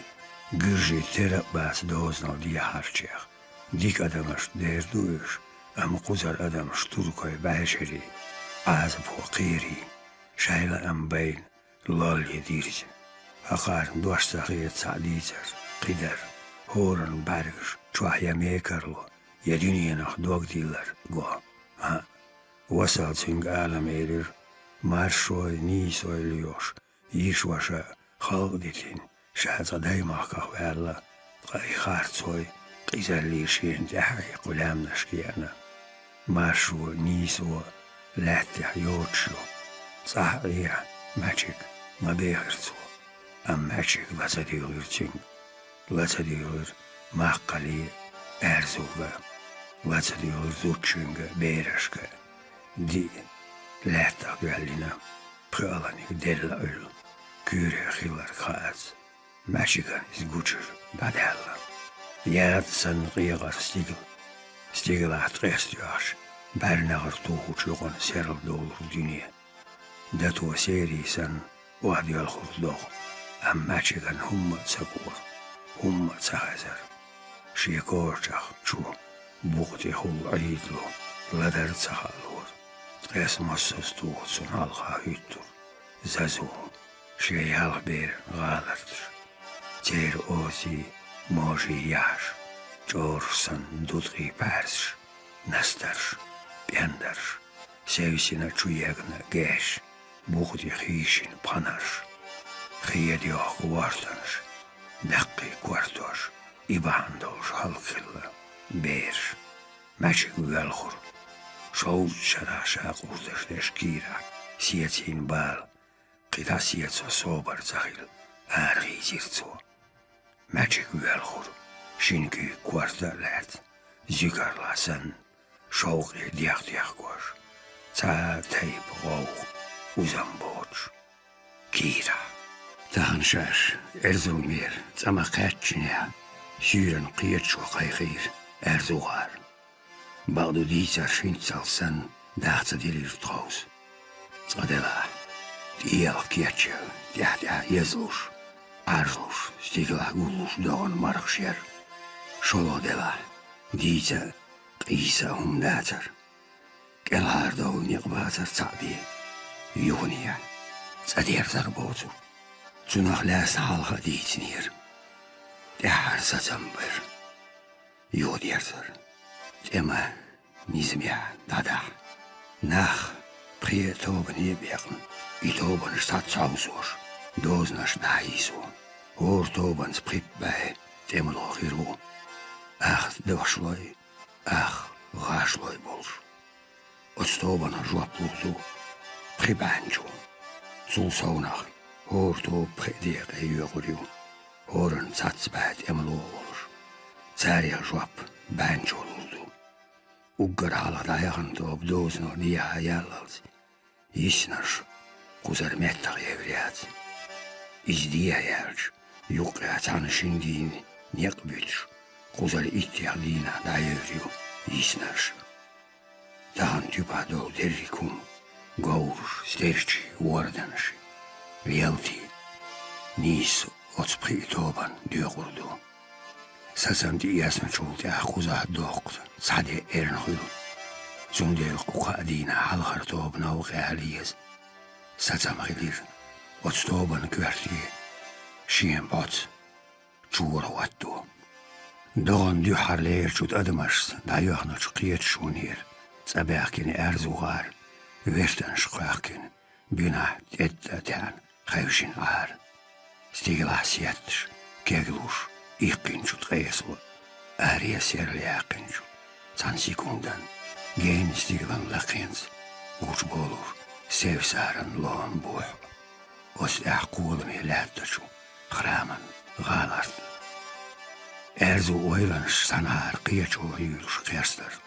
гуьржий тера а бац дозанал дехьарчех. Дика адамаш дер ду уьш, амма кхузара адамаш туркой бӀешарий, Ӏазапо кхерий, шайн лаам байна, лолле дирзина. ХӀокхарна дош ца хета цхьаъ дийцар, кхидӀар, хӀоранна бӀаьргаш чохь я мекарло, я дуьненах дог диллар го. ХӀаъ, Васал цуьнга алам элира, маршой, нийсой лоьхуш, йиша-ваша халкъ дитина, ша цкъа даймахках ваьлла, ткъа и харцой, къизаллий шена тӀаьхьа кху лаьмнашка еана. Маршо, нийсо лаьттехь йоцуш ю. ЦӀахь Ӏехьа, Маьчиг, ма бехира цо. Амма Маьчиг ла ца дуьйгӀира цуьнга. Ла ца дуьйгӀира маккхале а, аьрзуга а. Ла ца дуьйгӀира зудчуьнга а, берашка а. Диъ лаьттах доьллина, пхоьаланиг делла Ӏуьллу, куьйре хилларг хаац. Маьчиган иза гучуьра дӀадаьлла. Яда санна къегӀар стигала. Стигалахь ткъеста оьхуш, бӀаьрнегӀар тухучу юкъана серладолура дуьне. Дато серий санна, охьадоьлхура догӀа. Амма МӀачиган хӀумма а ца гора, хӀумма а ца хезара. Шен корачахчу букъа тӀехула Ӏийдало ладар а ца хаалора. Ткъеса массаза тоха цунна хьалха хӀуьттура зазо, шен ялх беран гӀаларташ. Церан озий, можий яхьаш, чӀораш санна дуткъий пхьаьрсаш, настарш, пӀендарш, севсина чу егна геш, букъа тӀе хийшина пхьанарш, хеда йохка вортанаш, даккхий кортош, и бахьана долуш хӀаллакьхилла бераш. МӀачиг воьлхура. Шовзткъа шарахь ша къурдаш деш кийрахь сецийна бала, кхин дӀа сецо собар ца хилла, арахийзира цо. МӀачиг воьлхура, шина куьйга корта а лаьцна, зуьгарлахь санна, шовкъе дех-дехкош, цхьа а тайпа гӀовгӀа, узам боцуш. Кийрахь. Тахана шаьш Эрзу-Мера цӀа ма кхаьччинехь, суьйранна кхеташо кхайкхийра Аьрзу-ГӀар. Бакъду, дийцарш хӀинццалц санна даха ца дилира тховса. Цкъа делахь, тӀеялх кечъелла, тӀаьхь-тӀаьхьа езлуш, Ӏаржлуш, стигалахь гуллуш догӀан мархаш яра. ШолгӀа делахь, дийца а, къийса а хӀума дацара. КӀелхьардовла некъ бацара цхьаъ бен, юханехьа цӀа дерзар боцург. Цунах лаьцна хьалха а дийцинера. ТӀаьххьара сацам бара. Юхадерзар. ТӀеман низамехь дӀадахьа. Нах пхи а тобане а бекъна, и тобанаш цхьацца хьовсош, дозанаш дӀахьийсо. ХӀора тобанца пхи-пхи бӀе тӀемало хир ву. Ах дошлой, ах гӀашлой болуш. Оцу тобанах жоп лур ду пхи бӀаьнчо. Цул совнах хӀора тоба пхи а декъе йоькъур ю, хӀоранна цхьацца бӀе тӀемало а волуш. Царех жоп бӀаьнчо лур ду. Уггар хьалха дӀаяхана тоба дозанал дехьа яллалц, йиснарш кхузара меттах евр яц. Иза дехьа яьлча, юккъехь цхьана шина дийнан некъ буьтуш, кхузара иттех дийнахь дӀаевр ю йиснарш. Тахана туьпа долу дерриг хӀума, говраш, стерчий, ворданаш, лелтий, нийсса оцу пхи а тобанна доькъур ду. Сацам тӀеэцначул тӀаьхьа кхузахь доккха цхьа де эрна хуьлу. Цундела кху кхаа дийнахь хьалхара тоба новкъа яьлла еза. Сацам хилира, оцу тобанан коьрте шен боц чура хӀотто. ДогӀанна дуьххьарлерачу тӀадамашца дӀайоьхначу кхеташонера цӀа баьхкина Аьрзу-ГӀар, вертанаш кхоьхкина, буьнахь тӀетта а таьӀна, хевшина Ӏара. Стигалахь сетташ, кеглуш, иккхинчу ткъесо, аре серла яьккхинчу цхьана секундан, генна стигалан лакхенца гучуболуш севсаран лоам бухь. Оцу тӀехь кхоламе лаьттачу храман гӀаларт. Аьрзу ойланаш санхьара кхечо юьйлуш кхерстара.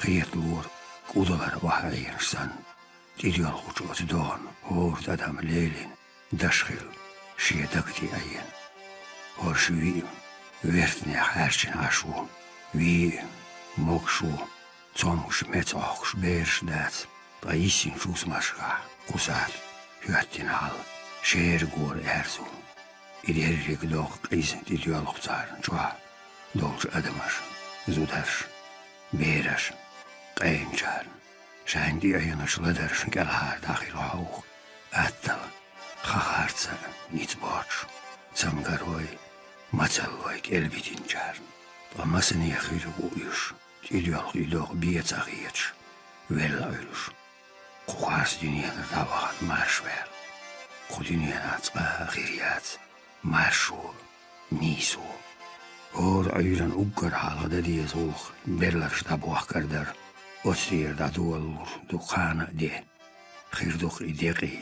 Хеталора кӀудалара охьаӀенаш санна, тӀедоьлхучу оцу догӀанна хӀора тӀадам лелийна даш хилла шен дага тӀе Ӏийна. ХӀорш виъ вертанех хьаьрчина Ӏаш ву, виъ могуш ву, цомгуш меца Ӏохкуш бераш дац, ткъа йиссинчу хӀусамашкахь кху сахьт хӀоьттина хьал шера гора Аьрзу. И дерриг догӀа къиза тӀедоьлху царна чохь долчу адамаша, зударша, бераша, къайначарна. Шайна тӀеӀеначу ладаршна кӀелхьара дӀахила хьовха, аттала, ха харца а ницкъ боцуш, цамгарой, мацаллой кӀелбитинчарна. Ткъа масане хир ву уьш, тӀедоьлху и догӀа бен ца хеташ, велла Ӏуьллуш. Кху харц дуьненара дӀавахана марша ваьлла. Кху дуьненахь цкъа а хир яц маршо, нийсо. ХӀора Ӏуьйранна уггар хьалха дан деза гӀуллакх берларш дӀабохкар дара, оцу тӀера дӀадолалур ду кхана а де. Хир ду-кх и декъий,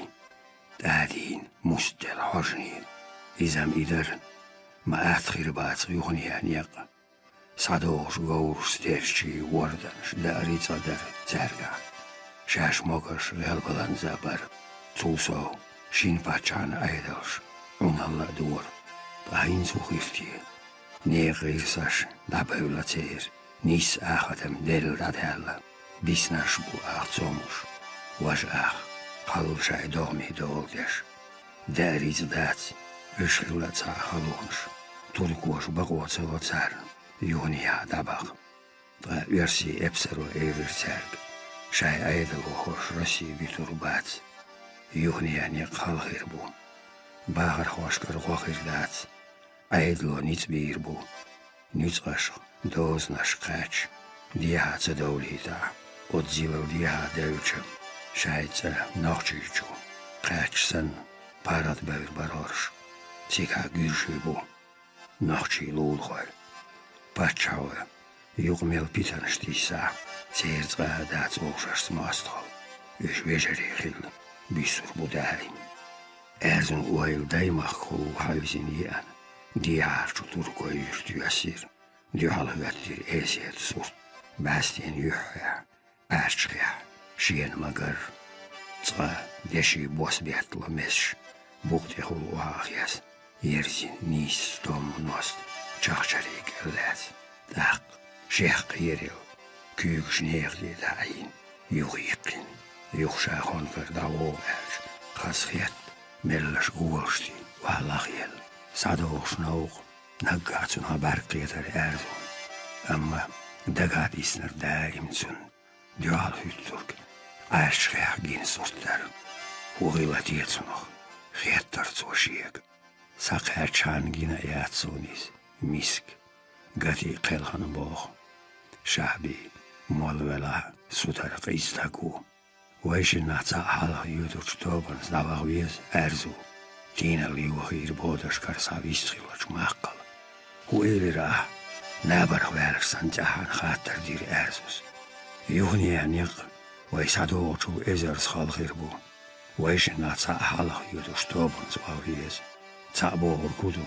тӀадийна, мустделла хьожане. Иза-м и дара, ма атта хир бац юханехьа некъ. СхьадогӀуш говраш, стерчий, ворданаш даа рицкъа дара цаьргахь. Шаьш могаш гӀелбаланза а бара, цул сов шина паччахьан Ӏедалш Ӏуналла а дора. Ткъа хӀинца хӀун хир те? Некъан гӀирсаш дӀабевлла церан, нийсса ахатам делла дӀадаьлла. Биснарш бу, ах, цомгуш, важа, ах, кхалла шайн догӀмийн дола деш. Даа рицкъа дац, Уьш хилла цхьа халонаш. Туркоша бакъо ца ло царна юханехьа дӀабаха. Ткъа оьрсийн эпсаро элира цаьрга: «Шайн Ӏедало хӀорш Россия буьтур бац. Юханехьа некъ хала хир бу. Бахархошкара гӀо хир дац. Ӏедало ницкъ бийр бу. Нуьцкъашха, дозанашка кхаьчча, дехьа ца довлийтахь, оццу зилал дехьа девлча, шайн цӀа Нохчийчу кхаьчча санна, паргӀатбевр бара хӀорш. Цигахь гуьржий бу, нохчийн лулахой. Паччахьо юкъа мел питанаш тийсахь, церан цкъа а дац вовшашца мостагӀалла. Уьш вежарий хилла, буьсур бу даим». Аьрзун ойла Даймахкахула хьаьвзина еана, дехьарчу туркойн юьрта йоьссира. Дуьхьал хӀоьттира эсета сурт, бӀаьстенан юьххьехь, Ӏаьржа хехь, шена ма-гарра. Цкъа деши бос беттала месаш, букъа тӀехула охьахезна, ерзина нийсса стомма ност, чахчарий кӀел лаьцна. ТӀаккха, шех кхералла, куьйгаш нехан тӀе дӀаӀийна, юха йиккхина. Юха ша хонкара дӀавогӀу аьлча, хазахетта, меллаша голаш дина, охьа лахъелла. СхьадогӀуш новкъа, наггахь цунах бӀаьрг кхетара Аьрзун. Амма дагахь диснарг даим цунна дуьхьал хӀуьттург Ӏаьржа хехь гина сурт дара. ХӀун хилла те цунах, хеттара цо шега. Схьакхаьччахьана гина а яц суна иза, миска. Гатий кхелхана боху. Шахьби, молла велахь, сутара къиза стаг ву. Вайшиннах цхьаъ хьалха йоьдучу тобанца дӀаваха веза Аьрзу, тийналла йохийра бодашкара схьавистхиллачу Маккхала. ХӀун элира ахь? Набарх ваьлларш санна цӀеххьана хаттар дира Аьрзус. Юханехьа некъ вай схьадогӀучул эзарза хала хир бу. Вайшиннах цхьаъ хьалха йоьдучу тобанца ваха веза. Цхьаъ бохург хӀун ду?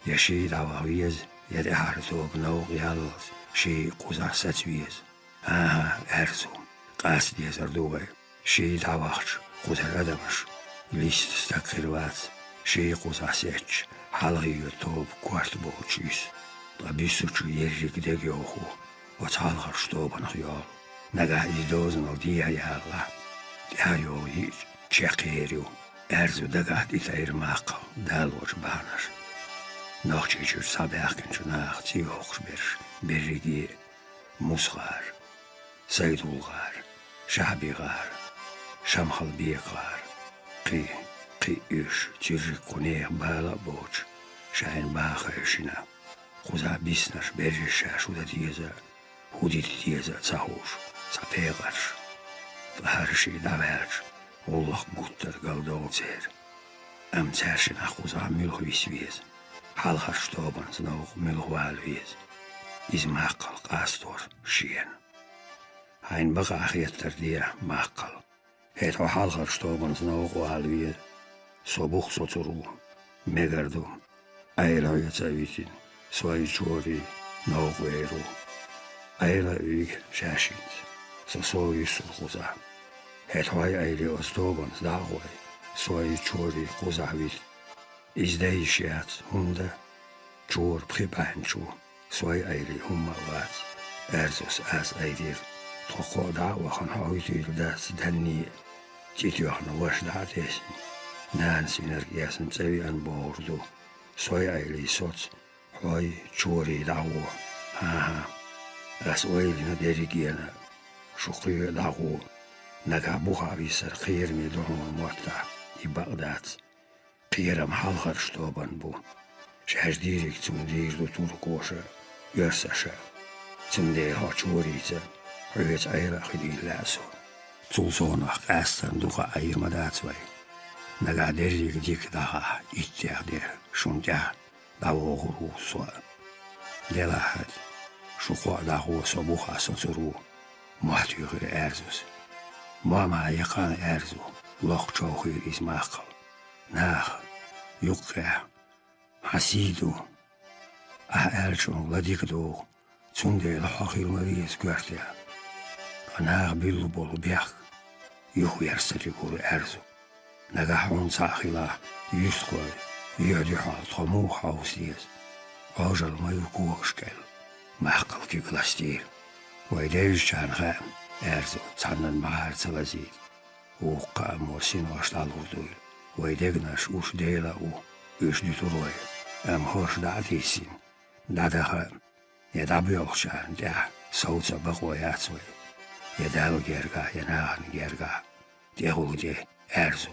Я ший дӀаваха веза, я тӀаьхьара тоба новкъа яллалц ший кхузахь саца веза. ХӀан-хӀа, Аьрзу, къаста дезар ду вай. Ший дӀавахча, кхузара адамаш листа стаг хир вац, ший кхузахь сецча, хьалхе йоьду тоба корта боцуш юьсу. Ткъа буьссучу ерриг дегайовхо оцу хьалхарчу тобанах йолу. Нагахь иза дозанал дехьа ялалахь, тӀаьхьа йогӀу йиъча, чекхъер ю. Аьрзу дагахь тӀетайра Маккхал далочу бахьанаш. Нохчийчуьра схьабаьхкинчу наха цӀе йоккхуш берш берриге а: Мусхар, Сайдулгар, Шахьбигар, Шамхалбекгар, кхин, кхин уьш, цуьрриг кху нехан бала а боцуш, шайна баха хевшина, кхузахь биснарш берриш ша шу дан деза а, хӀун дита деза а ца хууш, цхьа пекъарш. Ткъа хӀара шиъ дӀаваьлча, гӀуллакх гуттар галдолу церан. Амма цаьршиннах кхузахь муьлха виса веза, хьалхарчу тобанца новкъа муьлха вала веза? Иза Маккхал къастор шена. Хьайна бакъахь хеттар де, Маккхал. ХӀета хьо хьалхарчу тобанца новкъа вала веза. Со бух соцур ву, мегар ду. Ӏела хьоьца а витина, со и чорий новкъа вер ву. Ӏела а вига шаьшшинца, со сов юьссур кхузахь. ХӀета хьой Ӏелий оцу тобанца дӀа а гӀой, со и чорий кхузахь вита. Иза дайша яц, хӀунда чора пхи баьхьначу сой Ӏелий хӀумма а вац. Аьрзус аз айдира, тхо кхоъ дӀа а вахана, хьо хӀуьтийла дац данне а, цӀе тоьхна ваша дӀа а тесна, нанас винарг эцна цӀа веана бохур ду. Сой Ӏелий соц, хьой чорий дӀагӀо. ХӀан-хӀа, ас ойла йина дерригена, шу кхоъ дӀагӀо. Нагахь бухахь висар кхераме ду хьуна моттахь, и бакъ дац. Кхерам хьалхарчу тобанна бу. Шаьш дийриг цунна дийр ду туркоша, оьрсаша. Цундела хьо чорийца, хьоьца Ӏела а хилийла лаьа со. Цул совнах къаьсттина дукха Ӏийр ма дац вай. Нагахь дерриг дика дахахь, иттех де, шуна тӀехь дӀавогӀур ву со а. Делахь хӀета, шу кхоъ дӀагӀо, со бухахь соцур ву, мохь туьйхира Аьрзус. Ма-ма, я кхана, Аьрзу, локху човхийра иза Маккхал. Наха, юккъехь, хьан сий ду? Ахь аьллачунна ладика догӀу, цундела хьо хила ма веза коьртехь. Ткъа наха буьллу болу бехк юхаверза ца туьгура Аьрзу. Нагахь хьуна цхьаъ хилахь, юьртахой, юьхь-дуьхьал тхо муха хьовса деза? Ӏожалла ма ю когаш кӀел, Маккхал куьг ластийра. Вай девзачарна хаьа, Аьрзу, цхьаннан махьара ца лазийта. Вукху кхаамо синош дӀалур дуйла. Вай дегнаш уьш Дела а ву. Уьш дуьтур вай, амма хӀорш дӀа а тийсина, дӀадаха а, я дӀабоьлхучарна тӀехь совца бакъо яц вай, я Далла гергахь, я нахана гергахь. ТӀехула де, Аьрзу,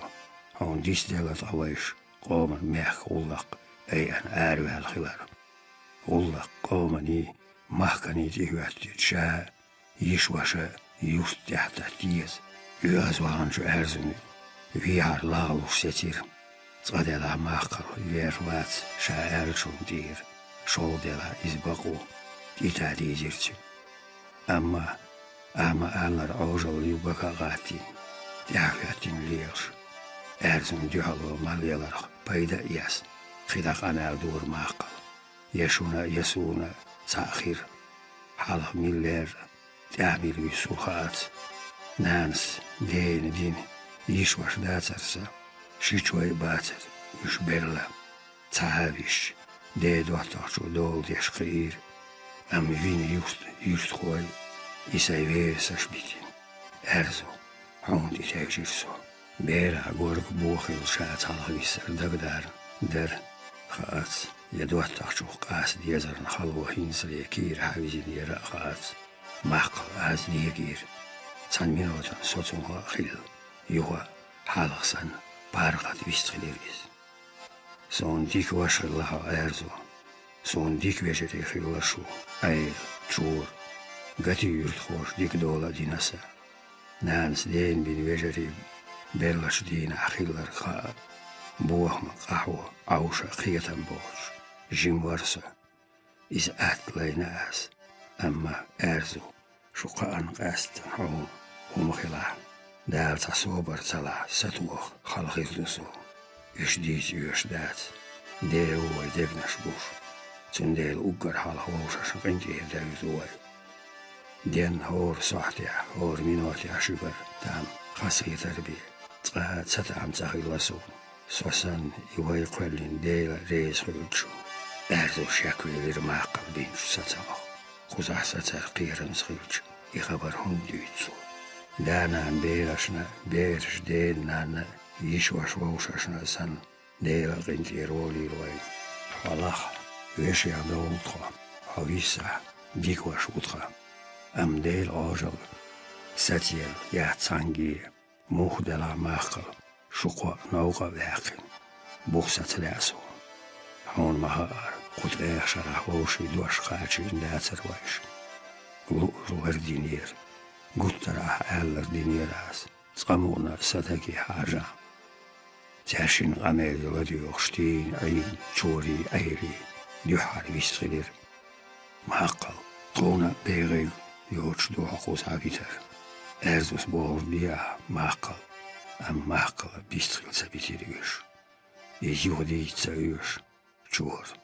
хьуна дицделла ткъа вайша къоман мехка гӀуллакх айана араваьлла хилар. ГӀуллакх къоманий, махканий тӀехӀоьттича ша а, йиша-ваша а юрт тӀехь тата деза. ОьгӀазваханчу Аьрзуна вехьар лагӀлуш сецира. Цкъа делахь махкал вер вац ша аьллачунна тӀера, шолгӀа делахь иза бакъо тӀетта дийзира цуьнан. Амма, амма аллара Ӏожалла ю бака а гӀаттийна, тӀаьхьахӀоьттина лелаш. Аьрзун дуьхьало ма-леларх пайда а эцна, кхин дӀа къамел дора махкал. Я шуна, я суна цхьаъ хир. Хьалха миллера, тӀаьхьа мила вуьсур хаац. Нанас дена дина йиша-ваша дацара сан, шичой а бацара уьш белла. Цхьа а висча, ден доттагӀчо дола деш кхиира. Амма вина юрт, юьртахой, и сайн верасаш битина. Аьрзу, хьуна тӀетевжира со. Берах горга бохийла ша цхьалха виссар дагадарна дара. Хаац, я доттагӀчух къаста дезарна хало хӀинцале кийра хьан визина яра а хаац. Махкал аз дегийра. Цхьана минотана со цунах а хилла, юха а, хьалха санна, паргӀат вистхилира иза. Суна дика ваша хилла хьо, Аьрзу. Суна дика вежарий хилла шу, Ӏела, Чора. Гати юьртахоша дика дола а дина сан. Нанас дена бина вежарий беллачу дийнахь хилларг хаа, бохама, къахьо, Ӏовша, кхетам боцуш, жима вара со. Иза атта лайна ас. Амма, Аьрзу, шу кхаанна къаьсттина хьуна хӀума хилахь, Дала цхьа собар ца лахь, сатоха хала хир ду со. Уьш дийца оьшуш дац. Дела ву вай дегнаш гуш. Цундела уггар хьалха вовшашна къинтӀера девза вай. Денна хӀора сохьтехь, хӀора минотехь шуьгара там хазахетар бен, цкъа а цатам ца хилла суна. Со санна, и вай кхоьллина Дела реза хуьлда шу. Аьрзу шеквелира махкал бинчу сацамах. Кхузахь сацар кхерамза хилча, и хабар хӀунда дуьйцу суна? Да-нана берашна, бераш дена-нанна, йиша-ваша вовшашна санна, Дела къинтӀера волийла вайна. Хьо лаха, вешех довла тхо, хьо виссахь, дика ваша ву тхан. Амма Дела Ӏожалла, сацийла яц цхьаьнгге, муха делахь махкал, шу кхоъ новкъа а ваьккхина, бух саца лаьа суна. Хьуна ма-хаъара, кху ткъех шарахь вовшийн дош кхачийна дацара вайша. Луъург лардинера, гуттар а хьан аьлларг динера ас, цкъа мукъана а сан даге хьажахь. Цаьршинна къамеле ладоьгӀуш тийна Ӏийна Чорий, Ӏелий дуьххьара вистхилира. Махкал, тхуна а бегӀийла йоцуш ду хьо кхузахь витар. Аьрзус бохург де ахь, махкал, амма махкала бистхила ца битира уьш. Иза юха дийца ца оьшу, Чора.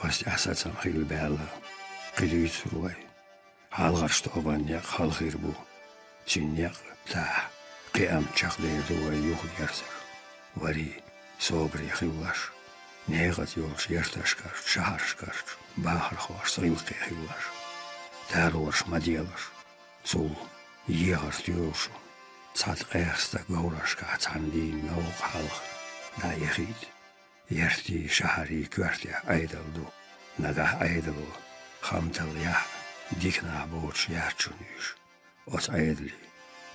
Ас тӀехь сацам хилла баьлла, кхин дуьйцур вай. Хьалхарчу тобанан некъ хала хир бу. Цуьнан некъ тахь, кхин амма чекхдер ду вай юхадерзар. Варий, собаре хилалаш. Некъаца йолчу ярташкарчу, шахьаршкарчу бахархошца гӀиллакхе хилалаш. Талораш ма делаш. Цул ехар тоьлла шу. Цхьа ткъех стаг говрашкахь цхьана дийна новкъа хьалха дӀаэхийта. Яртий, шахьарий коьртехь Ӏедал ду. Нагахь Ӏедало, хамталлехь а, дика нах боцуш яц шуна уьш. Оцу Ӏедале,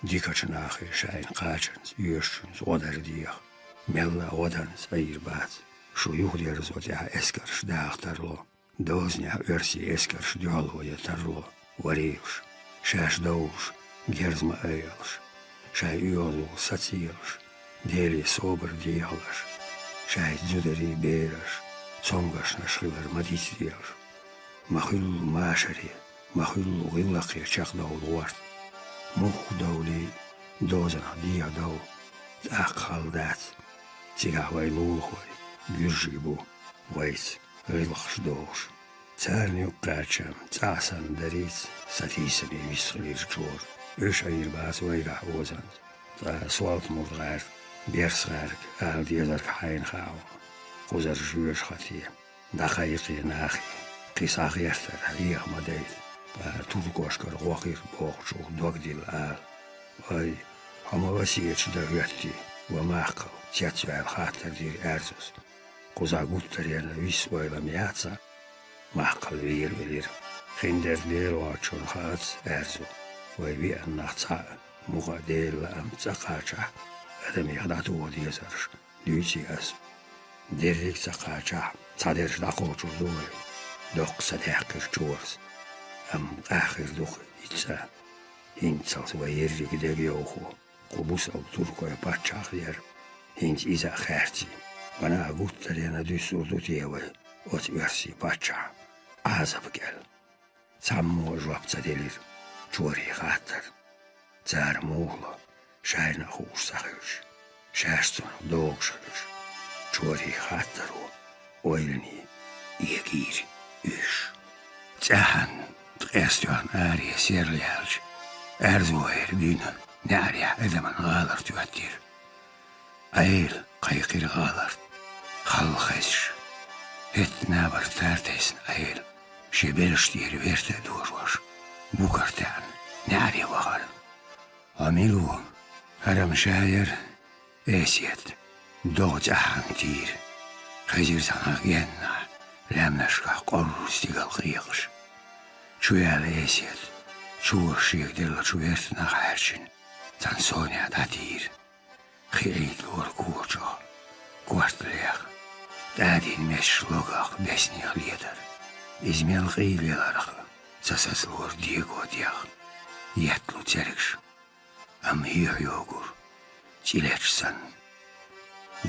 дикачу нахе шайна кхачанца, оьшучуьнца гӀо дар деха. Мелла а гӀо данца Ӏийр бац. Шу юхадерзо тӀехь эскарш даха тарло. Дозанехь оьрсийн эскарш дуьхьало ян тарло. Варийлаш, шаьш довлуш, герз ма айалаш, шайн оьгӀазло сацаелаш, Деле собар дехалаш, шайн зударий, бераш, цомгашнаш хилар ма дицделаш. Ма хуьллу машаре, ма хуьллу гӀиллакхе чекхдовла гӀорта. Мухха довлий, дозанах дехадовла, тӀаккха хала дац. Цигахь вай лулахой, гуьржий бу, вайца гӀиллакхаш дохуш. Царна юккъехь цхьаъ санна дарийца, сатийсаме вистхилира Чора. Уьш Ӏийр бац вайгахь озанца. Ткъа Солт-Мурд-гӀаьрга, Берс-гӀаьрга ала дезарг хьайна хаьа хьуна. Кхузара жоьжахате, дӀакхайкхе нахе, кхин схьагӀертар хьеха ма дайта, ткъа туркошкара гӀо хир бохучух дог дилла ала. Ай, хьо ма Васеташ дан хӀоьттий, ва махкал, цецваьлла хаттар дира Аьрзус. Кхузахь гуттаренна виса ойла ма яц цхьа, Маккхал вийра велира. Хиндерг лелочунна хаац, Аьрзу. Вай веаннах цхьаъ мукъа а Делан лаам цӀа кхачахь, адамех дӀатоха дезарш дуьйций ас. Дерриг а ца кхачахь, цхьадерш дӀакхочур ду вай, доккха са даьккхира Чорас. Амма къаьхьа хир ду-кх и цӀа. ХӀинцалц вай ерриг а дегайовхо кху бусалба туркойн паччахь яра, хӀинца иза а хаьрций. Ванах гуттаренна дуьсур ду те вай оцу оьрсийн паччахьан Ӏазап кӀел? Цхьаммо а жоп ца делира Чорин хаттарна. Цара муха ло, шайна а хууш ца хилча, шаьш цунах догӀуш хилча, Чорин хаттаро ойлане эгийра уьш. ЦӀаьххьана ткъеста йоьхна аре серла яьлча, Аьрзу вайра буьйна неӀарехь адаман гӀаларт хӀоьттира. «Ӏела!» — кхайкхира гӀаларт. Хьалха хезаш, хӀетта набарт тар тесна Ӏела, шен белаш тӀера верта а дожош, букар таьӀна, неӀаре вахара. «Хьо мила ву?» — «ХӀара-м ша яра, Эсет». ДогӀа цӀаьххьана тийра. Хезира цхьанхьа геннахь, лаьмнашкахь къорра стигала къекъаш. Чу яьлла Эсет, Чора шега деллачу верта нах хьаьрчина, цхьана совнехь дӀатийра. Хи Ӏийда лора кочахь, корта леха. ТӀадийна метташ логах беснех ледара. Иза мел къийла еларх а ца сацалора дего дехна, етталу цергаш. Амма юьхь йогура, цӀилеча санна.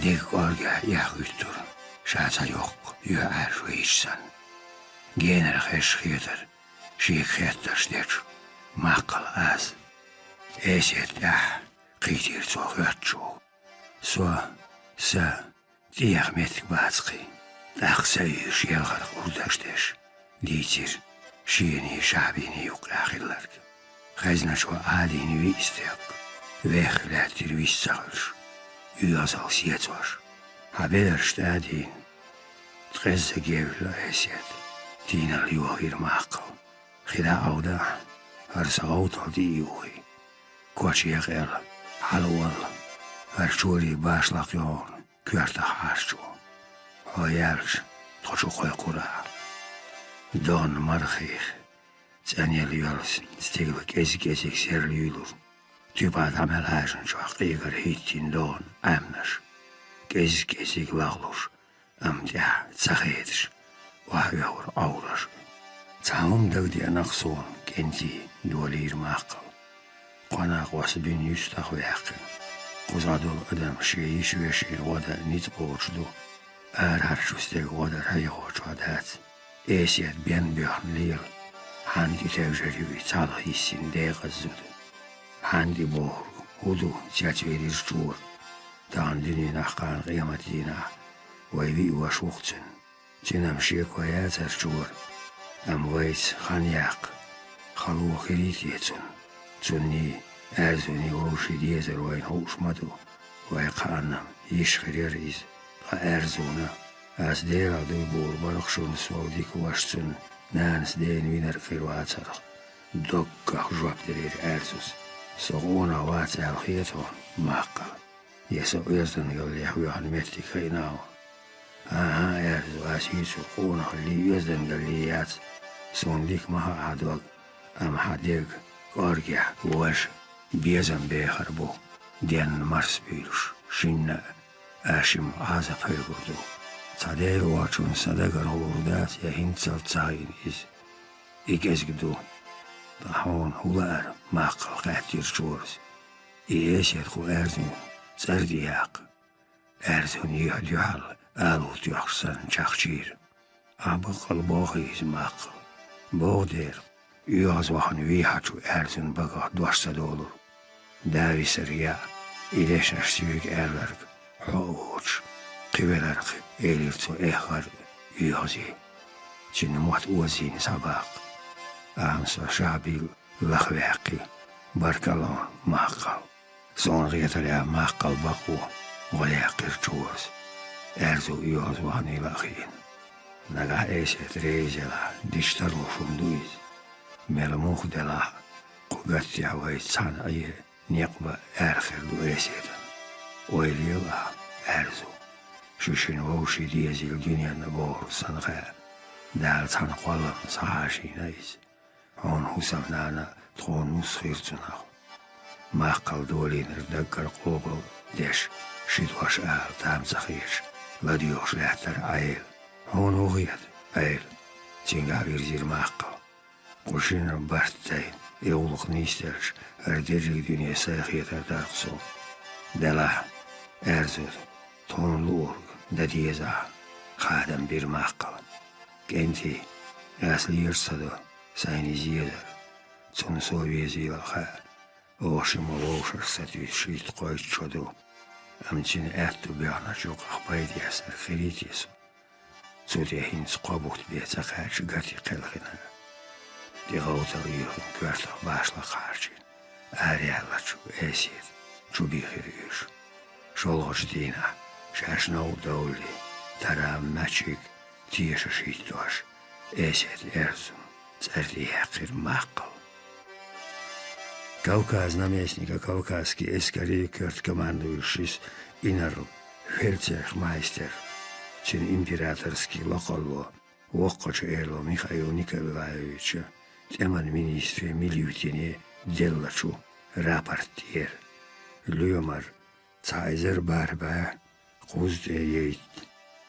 Дега кӀоргехь эхь хӀуьттура, ша цхьа йоккха юьхьӀаьржа вайча санна. Генара хезаш хетара, шега хеттарш дечу Маккхал аз. Эсет тӀаьхьа кхийтира цо хоьттучух. Со, са, тӀех меттиг бац кхин, тӀаккха са уьйш елхарх урдаш деш, дийцира шений Шахьбиний юккъехь хилларг. Хезначо Ӏадийна виъ стегга, вехха лаьттира вист ца хуьлуш, оьгӀазалла сецош. Хьан беларш тӀадийна, ткъезза гевлла Эсет, тийналла йохийра Маккхал. Хи дӀа Ӏовдахь, хӀара сан гӀовтал тӀе а юхий. Коче кӀел, хьалавалла, хӀара Чорий башлакх йогӀу коьртах Ӏаш чӀогӀа. Хьо яьлча, тхо чу кхойкхур ахьа. ДогӀна мархих, цӀанъелла йолу стигала кӀезиг-кӀезиг серла юьйлура. Туьпа дӀа-мел хьаьжначохь къегара хӀиттийна догӀна Ӏаьмнаш, кӀезиг-кӀезиг лахлуш, амма тӀаьхьа ца хедаш, охьаоьхура Ӏовраш. Цхьа хӀума дагадеанарх суна, кӀентий, — долийра Маккхал. Кхо накъост дуьйна юьстах ваьккхина. Кхузахь долу адам шен йиша-вешин гӀо дан ницкъ кхочуш ду. Арахьарчу стеган гӀо дар хьехочохь дац. Эсет бен боьхна лела. Хьанна тӀетевжар ю и цхьалха йиссина декъаза зуда? Хьанна тӀебохург хӀун ду, цецвелира Чора? Тахана дуьненахь, кхана къематдийнахь вай виъ ваша ву-кх цуьнан. Цуьнан-м шеко яцара Чора, амма вайца хан яккха, хало хилий те цунна? Цунний, Аьрзуний вовшийн дезар вайна хууш ма ду. Вай кхаанна-м йиш хир яра иза, ткъа Аьрзуна? Ас Делах дуй бохур бара-кх шуна, сол дика ваша цуьнан нанас дена винарг хир вацарх. Доггах жоп делира Аьрзус. Со къонах вац аьлла хета хьуна, Маккхал? Я со оьздангаллех ваьхна меттиг хаьий хьуна? ХӀан-хӀа, Аьрзу, ас юьйцург къонахаллий, оьздангаллий яц. Суна дика ма хаьа хьан дог, амма хьан дег кӀоргехь важа безам бехар бу, денна марсабуьйлуш, шинна а аш-м Ӏазап хьоьгур ду. Цхьа Дела воцчунна сан дагара хуур дац, я хӀинццалц ца хиъна иза. И кӀезиг ду. Ткъа хьуна хӀун лаьара, Маккхал, — хаьттира Чорас. — И Эсет кху Аьрзун цӀарна тӀеяккха, Аьрзун юьхь дуьхьал алу тоьхча санна чахчийра. Ахь баккъалла бохий иза, Маккхал? Боху дера, оьгӀаз вахана вийхьачу Аьрзун багах дош ца долура. Да висар яа, и дешнаш соьга аьлларг хьо а воцуш, кхин веларх, — элира цо, — эххар а оьгӀазе. Цуьнан мотт озийна схьабаккха. Ахьа-м со Шахьбил лаха ваьккхи. Баркалла хьуна, Маккхал. Суна хетарехь, Маккхал бакъо, — гӀо яьккхира Чорас. — Аьрзу оьгӀаз ваханийла а хиъна. Нагахь Эсет реза елахь, дича тарлуш хӀума ду иза. Мел муха делахь а, кху гаттехь вайца цхьаьна Ӏе, некъ бан аьлла хир ду Эсетан. Ойла ела ахьа, Аьрзу. Ши шина вовшийн дезийла дуьненна бохург санна хаьа. Дала цхьана кхоллам ца хьажийна иза. Хьуна хӀусамнана тхона нус хир цунах. Маккхал долийнарг даггара къобал деш, ши дош ала там ца хеташ, ладоьгӀуш лаьттара Ӏела. Хьуна хӀун хета, Ӏела? Цуьнгахь вирзира Маккхал. Кху шинара барт тайна, и гӀуллакх нисделча, хӀара дерриг дуьне сайхетар дара-кх суна. Делахь, аьрзу ду, тхуна луург дан деза ахь, хадам бира Маккхала. КӀентий, ас лелаш ца до, сайна иза езар. Цунна со везийла а хаьа. Оха шимма вовшашка сатуьйсуш итт-кхойтта шо ду. Амма цуьнан аьтту бехначу юкъах пайда эцнарг хилийта еза. Цу тӀе хӀинца кхо бутт бен ца кхаьчча, гати кхелхина. ТӀеховтал юьхина коьртах башлакх хьарчийна, араяьллачу Эсета чу бийхира уьш. ШолгӀачу дийнахь, шаьш новкъа довлий, тарам, маьчиг тешаш хӀиттош, Эсета аьрзун цӀарца яьккхира Маккхала. Кавказ наместника Кавказский эскарийн коьрта командующийс инарла фельдцехмайстер, цуьнан императорский лакхалло, воккхачу эрло Михаил Николаевича тӀеман министре Милютине деллачу рапорт тӀера. Лоьмар цхьа эзар бархӀ бӀе кхузткъе итт,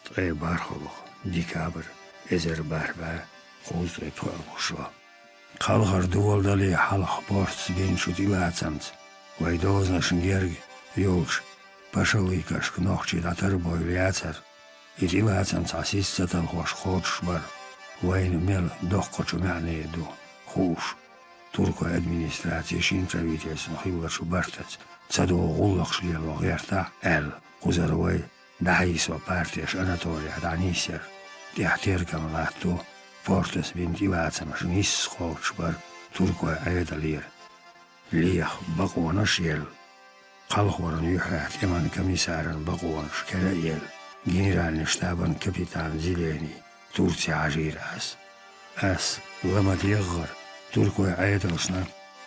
ткъе бархӀалгӀа декабрь, эзар бархӀ бӀе кхузткъе пхоьалгӀа шо. Кхалхар доладале хьалха портас бинчу тӀелацамца вай дозанашна герга йолчу пашалликашка нохчий дӀатарбовла яцара. И тӀелацам цхьа сиз ца талхош кхочуш бара, вайна мел доккхачу маьӀне ду хууш. Туркойн администраци шина правительствон хиллачу бартаца ца догӀу гӀуллакхаш лело гӀертахь аьлла, кхузара вай дӀахьийсо партеш Анатолехь дӀанисъяра. ТӀехь тергам латто, портас бина тӀелацамаш нийсса кхочуш бара туркойн Ӏедалера. Леха бакъонаш а елла, кхалхорна юьхьехь тӀеман комиссаран бакъонаш кара а елла, генеральный штабан капитан Зелени Турце хьажийра ас. Ас ла ма-дегӀара, туркойн Ӏедалшна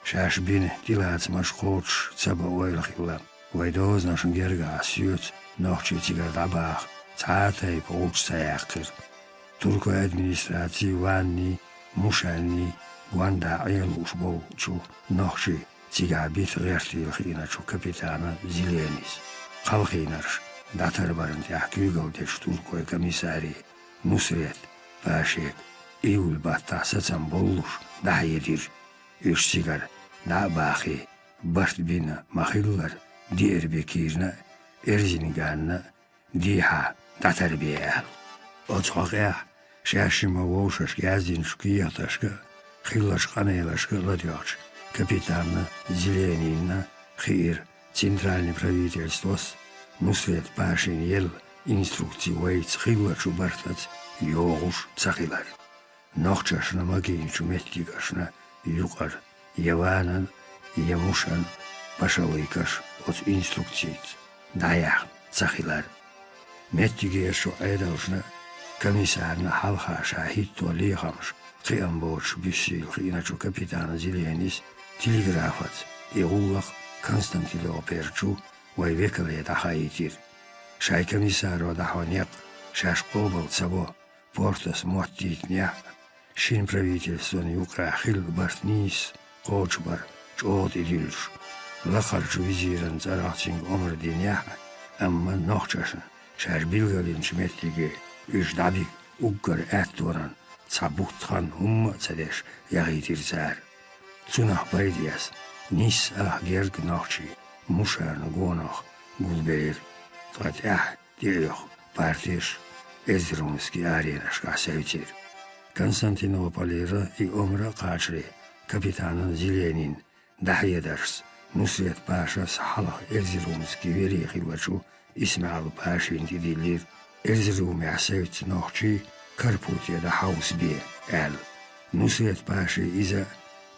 шаьш бина тӀелацамаш кхочуш ца бан ойла хилла. Вай дозанашна гергахь соьца нохчий цигара дӀабаха цхьа а тайпа гӀулч ца яьккхира. Туркойн администраци ванний, мушанний гондахь Ӏен лууш болчу нохчий цигахь бита гӀертийла хиъначу капитана Зеленис. Кхалхийнарш дӀатарбарна тӀехь куьйгалла дечу туркойн комиссари Нусрет пашега июль баттахь сацам боллуш дӀахьедира. Уьш цигара дӀа а бахий, барт бина ма-хиллара, Диэрбекирна а, Эрзинганна а дехьа дӀатарбе аьлла. Оцу хьокъехь шаьш шимма вовшашка яздинчу кехаташка а, хиллачу къамелашка а ладоьгӀча, капитанна Зеленинна хиира центральный правительствос Нусрет пашина елла инструкци вайца хиллачу бартаца йогӀуш ца хилар. Нохчашна магийначу меттигашна юкъара я ванан, я мушан пашалликаш оцу инструкцица дӀаяьхна ца хилар. Меттигерчу Ӏедалшна комиссарна хьалха ша хӀитто лехамаш кхиам боцуш буьссийла хиъначу капитана Зеленис телеграфаца и гӀуллакх Константинополчу вай векале дӀахаийтира. Шайн комиссаро дӀахьо некъ шаьш къобал ца бо, портас моттийтинехь а, шина правительствон юкъахь хилла барт нийса кхочушбар чӀогӀа тӀедуьллуш. Лакхарчу визиран цӀарах цуьнга омра динехь а, амма нохчашна шаьш билгалйинчу меттиге уьш дӀабига уггар аьттонан цхьа бутт хан хӀумма а ца деш яхийтира цара. Цунах пайда эцна, нисса ах герга нохчий мушарна гонах гулбелира, ткъа тӀаьхьа тӀеоьху партеш Эрзерумский аренашкахь севцира. Константинополера и омра а кхачаре, капитанан Зеленин дӀахьедаршца, Нусрет пашас хьалха Эрзерумский вели хиллачу ИсмаӀал пашина тӀедиллира, Эрзерумехь севцца нохчий Карпуте дӀахьовсабе аьлла. Нусрет паши иза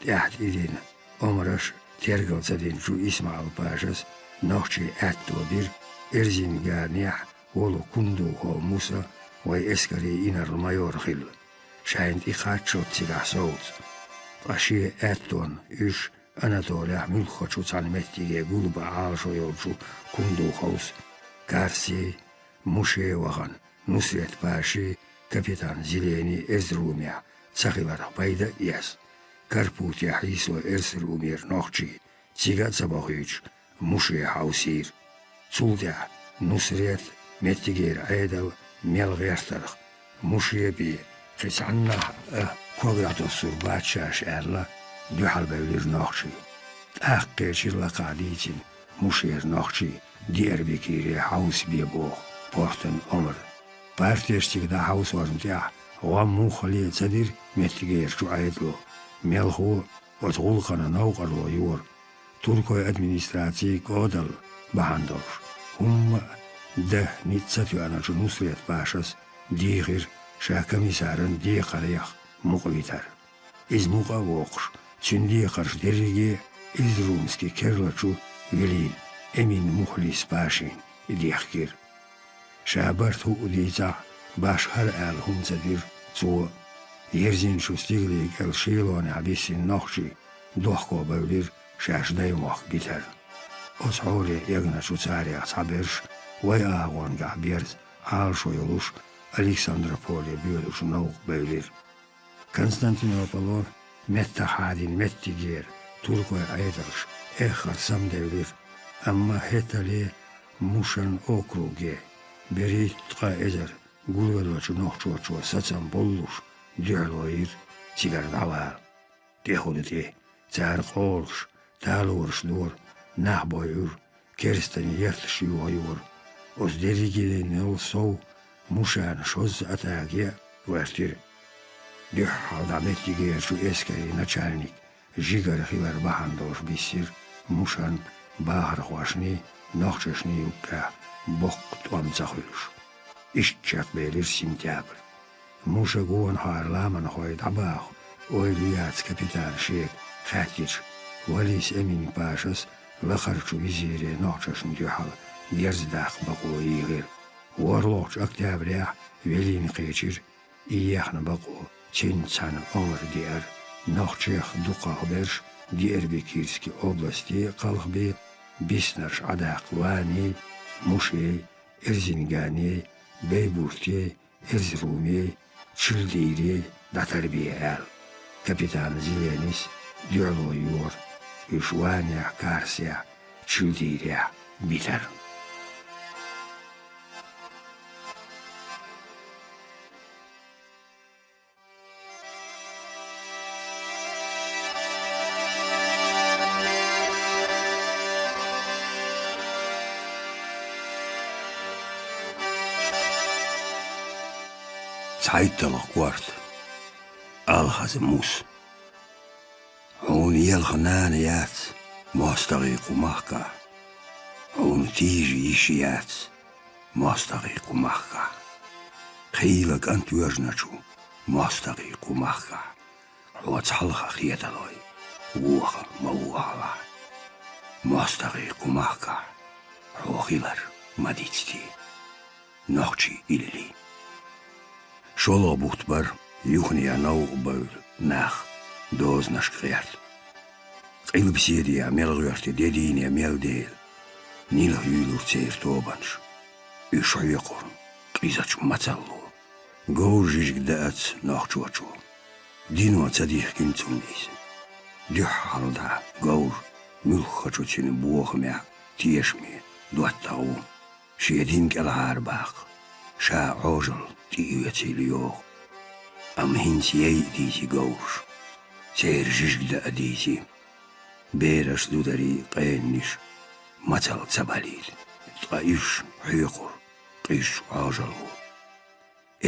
тӀаьхьа тӀедина омраш тергал ца динчу ИсмаӀал пашас нохчий аьтто бира Эрзинганехь волу Кундухов Муса вай эскарийн инарла-майор хилла. Шайна тӀекхаччалц цигахь совца. Ткъа шен аьттонна уьш Анатолехь муьлххачу цхьана меттиге гулбан Ӏалашо йолчу Кундуховс Карсий, Муше вахана Нусрет-паши капитан Зелени Эрзрумехь ца хиларх пайда а эцна, Карпутехь хьийсо Эрзрумера нохчий цига а ца бохуьйтуш, Муше хьовсийра. Цул тӀаьхьа Нусрет, меттигера Ӏедал мел гӀертарх, Муше бен кхин цхьаннах а ког дӀатоссур бац шаьш аьлла, дуьхьалбевлира нохчий. ТӀаккха кхечира лакхахь дийцина Мушера нохчий Диарбекире хьовса бен боху портан омра. Партеш цига дӀахьовсорна тӀехь гӀо муххале а ца дира меттигерчу Ӏедало, мелхо а оцу гӀуллакхана новкъарло йора. Туркойн администрацин кӀодалла бахьана долуш, хӀумма а дан ницкъ ца тоьъначу Нусрет-пашас дийхира ша комиссаран декхарех мукъа витар. Иза мукъа а воккхуш, цуьнан декхарш дерриге Эрзрумски керлачу велийна Эмин-Мухлис-пашина дехкира. Ша барт хӀуъа дийцахь, башха хӀара аьлла хӀума ца дира цо. Ерзинчу стигалийн кӀел шелонехь биссина нохчий дохко бевлира шаьш даймохк битар. Оцу хьоле эгначу царех цхьаберш вайн агӀонгахь берза Ӏалашо йолуш Александрополе боьдучу новкъа бевлира. Константинополо меттах хьадина меттигера туркойн Ӏедалш эххар самадевлира, амма хӀетале Мушан округе берхӀитта ткъа эзар гулвеллачу нохчочо сацам боллуш дуьхьало йира цигара дӀавала. ТӀехула тӀе цара къолаш, талораш дора, нах бойура, керстанийн ерташ йохайора. Оцу дерригенал сов Мушана шозза атака ян а гӀоьртира. Дуьххьал дӀа меттигерчу эскарийн начальник жигара хилар бахьана долуш биссира Мушан бахархошний, нохчашний юккъехь боккха тӀом ца хуьлуш. Иштта чекхбелира сентябрь. Муша гонахара ламанхой дӀабаха ойла ю яц капитана шега хаьттича, Валис Эмин-пашас лакхарчу визире нохчашна дуьхьал герз даккха бакъо йийхира. ВорхӀалгӀачу октябрехь велийна кхечира и ехна бакъо. Цуьнца цхьаьна омра деара нохчех дукхахберш Диарбекирски областе кхалхбе, биснарш Ӏадаккха Ваней, Мушей, Эрзинганей, Бейбуртей, Эрзрумей, Чилдийрей дӀатарбе аьлла. Капитан Зеленис дуьхьало йора уьш Ванехь, Карсехь, Чилдийрехь битар. ЦхьайтталгӀа корта. Алхаза Мус. Хьуна елха нана яц, мостагӀий кху махкахь. Хьуна тийжа йиш яц, мостагӀий кху махкахь. Хийла кӀант воьжначу, мостагӀий кху махкахь. Хьо цхьалха хеталой, воха ма вохалахь. МостагӀий кху махкахь, хьо хилар ма дицде. Нохчий илли. ШолгӀа бутт бара юхане новкъа бевлла нах дозанашка гӀерта. Къилбаседехь мел гӀоьртира, де дийне мел дела, нилха юьйлура церан тобанаш. Уьш хьоькхура къизачу мацалло. Говр жижиг даац нохчочо. Дино ца дихкина цунна иза. Дуьххьал дӀа говр муьлххачу цуьнан бохамехь, тешаме доттагӀа ву. Шен дин кӀелхьарбаккха, ша Ӏожалла тӀеоьцийла йоху. Амма хӀинца яйа дийзи говраш, церан жижиг даа дийзи. Бераш, зударий, къенанаш мацалла ца балийта, ткъа уьш хьоькхура къизачу Ӏожалло.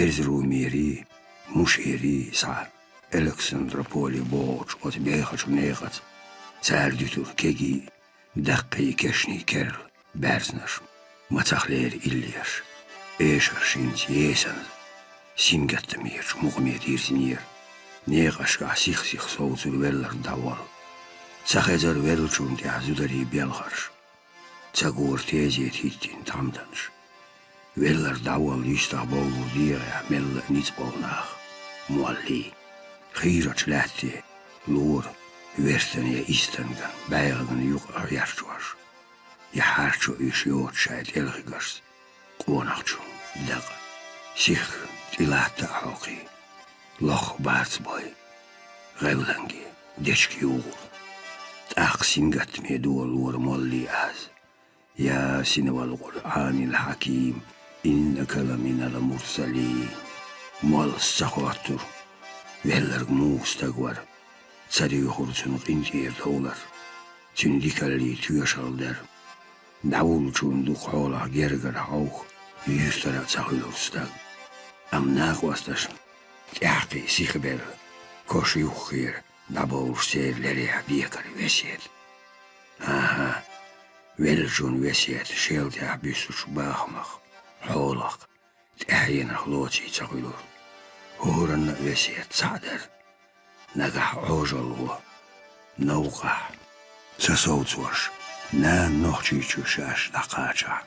Эрзрумерий, Мушерий схьа Александрополе бохучу оцу бехачу некъаца, цара дуьтура кегий, даккхий, кешний керла баьрзнаш, мацахлера иллеш. Эшарш хӀинца есанза сингаттамерчу мукъаме дирзинера. Некъашкахь сих-сиха совцура велларг дӀаволла. Ца хезара веллачунна тӀехь зударий белхарш. Ца гора тезета хӀиттина тхьамданаш. Велларг дӀаволла юьстахбовлура дегӀехь мелла а ницкъ болу нах, моллий. Хийрачу лаьтте лора, вертан я истанган, бӀегӀаган юкъа гӀерташ. Я хьарчо уьш йоцу шайн тӀелхигашца, къонахчун дакъа. Сих тӀилатта а хьокхий, лох барц бой, гӀевланге дечка югӀур. ТӀаккха сингаттаме долалора моллий аз: «Ясин вал Къуръанил хьаким, иннака ламинал мурсалин». Моллас ца хоттур, велларг муха стаг вар, ца дуьйхур цунна къинтӀера довлар, цуьнан дикаллий тоьшалла дар. ДӀавуллачунна дукха хьолах гергара хьовха, юьстара а ца хуьлура стаг. Амма накъосташна тӀаьххьий сихбелла, кош юххера дӀабовлуш церан лерехь декара весет. ХӀан-хӀа, веллачун весет шел тӀехь буьссучу бахамах, хьолах, тӀаьхьенах лоций ца хуьлура. ХӀоранна а весет цхьаъ дара. Нагахь Ӏожалла гӀо, новкъахь, ца совцош, нана Нохчийчу шаьш дӀакхачахь,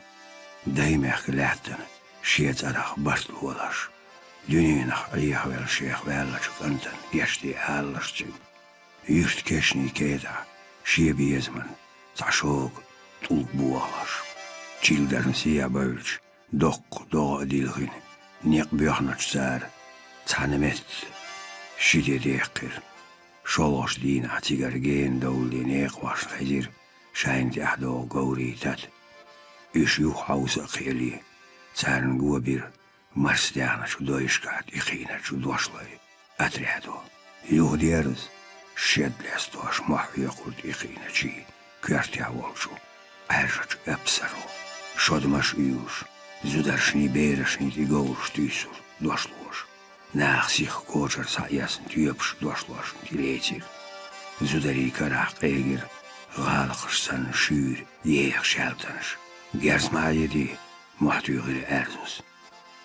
даймехка лаьттана шен цӀарах барт лолаш, дуьненах Ӏехавелла шех ваьллачу кӀантана гечдехьаллаш цуьнан. Юьртан кешнийн кетӀахь шен безаман цхьа шога тӀулг бохалаш. Чилдарна сехьа бевлча, доккха догӀа а дилхина, некъ боьхначу цара цхьана метта ши де деккхира. ШолгӀачу дийнахь цигара гена довлале некъошна хезира шайна тӀехь догӀу говрий тата. Уьш юха хьовса а кхиале, царна го бира марсдаьхначу дойшкахь тӀекхиъначу дошлой отрядо. Юха дерза шед лестош мохь хьоькхура тӀекхиъначийн коьртехь волчу Ӏаьржачу эпсаро. Шодмаш а уьйзуш, зударшний берашний тӀе говраш туьйсура дошлоша. Наха сиха кочара схьаэцна тоьпаш дошлошна тӀелецира. Зударий карахь къегира гӀалакхаш санна шуьйра еха шаьлтанаш. «Герз ма Ӏе де!» — мохь туьйхира Аьрзус.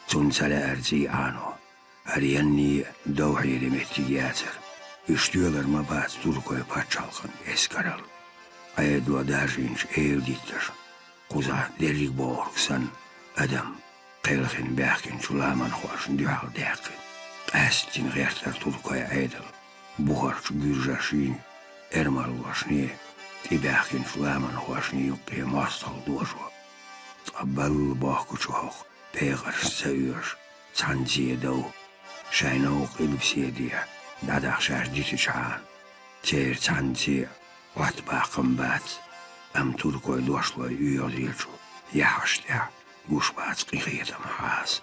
Цунна ца лаьара цӀий Ӏано. ХӀара янний а довхье де меттиг яцара. Уьш тоьлар ма бац туркойн пачхьалкхан эскаралла. Ӏедало даржийначу эладитташ, кхузахь дерриг бохург санна, адам кхелхина баьхкинчу ламанхошна дуьхьал даьккхина. Къаьсттина гӀертара туркойн Ӏедал бухарчу гуьржашний, эрмалошний, тӀебаьхкинчу ламанхошний юккъе мостагӀа дожо. Ткъа балла бохкучу хӀокху пекъаршна ца оьшу цхьаьнцце дов, шайн новкъа къилбаседехь дӀадахьа шаьш дитичхьана, церан цхьаьнцце а Ӏоттабаккхам бац, амма туркойн дошлой оьгӀазеллачу яххьаш тӀехь гуш бац къинхетам хьаса.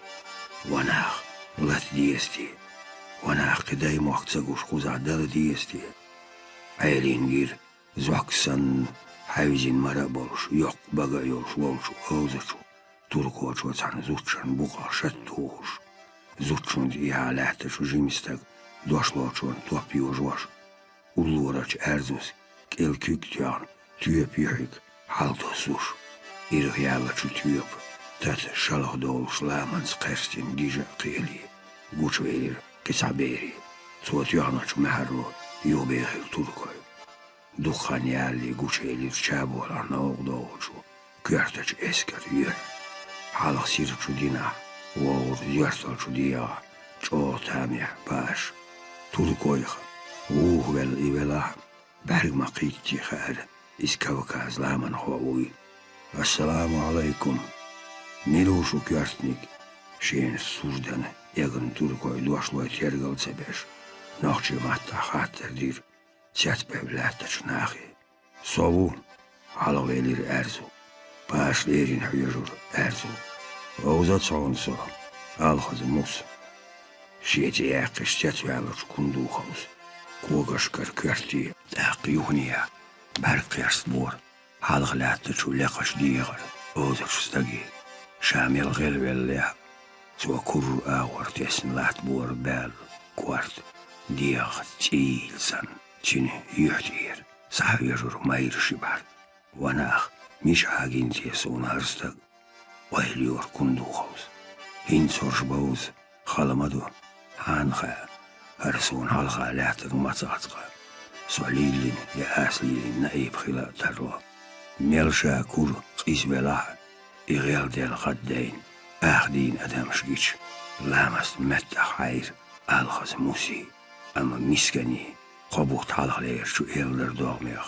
Ванах, лата деза те? Ванах, кхин даймохк ца гуш кхузахь дала деза те? Ӏелин гира, зок санна, хьаьвзина мара а болуш, йоккха бага а йолуш волчу овзачу туркочо цхьана зудчун букъах шатта тухуш, зудчунна тӀехьа лаьттачу жима стага дошлочунна топ йожош, уллорачу Аьрзус кӀел куьг а тоьхна, тоьпан юьхьиг хьалатоссуш, ирхъяллачу тоьпан тата шалха долуш ламанца кхерстина гижа а кхиале, гучувелира кхин цхьа бере. Цо тоьхначу маьхьарро юхабехира туркой. Дукха хан ялале гучуелира чаболахь новкъа догӀучу коьртачу эскаран юьхь. Хьалха сирачу динахь, вогӀура зоьрталчу дегӀахь чӀогӀа тамехь паша. Туркойх вухавелла и велахь а, бӀаьрг ма кхийтти хаьара, иза Кавказ ламанхо вуй. «Ассаламу Ӏалайкум! Мила ву шу коьртаниг?» — шена суждана эгна туркойн дошлой тергал ца беш, нохчийн маттахь хаттар дира цецбевлла лаьттачу нахе. «Со ву», — хьалхавелира Аьрзу. Паша леррина хьоьжура Аьрзу. «Вовза цхьа хьуна со, Алхаза Мус». Шен цӀе яьккхича цецваьллачу Кундуховс когашкара коьрте, тӀаккха юханехьа бӀаьрг кхерстабора хьалха лаьттачу лекхачу дегӀара овзачу стаге. Ша мел гӀелвеллехь а, цо курра агӀор тесна латтабора баьлла корта дегӀах цӀийла санна, цуьнан юьхь тӀера схьахьоьжура майра ши бӀаьрг. «Ванах, мичахьа гина те суна хӀара стаг?» — ойла йора Кундуховс. «ХӀинца хӀорш бовза хала ма ду. Хьанна хаьа, хӀара суна хьалха лаьттарг мацах цкъа? Со лийлина я ас лийлина наиб хила а тарло». Мел ша кура къиза велахь а, и гӀелделла хаддайна, ахдийна адамаш гича, ламаст меттахъхьайра Алхаза Муси. Амма мисканийн кхо бутт хьалхалерачу элдар догӀмех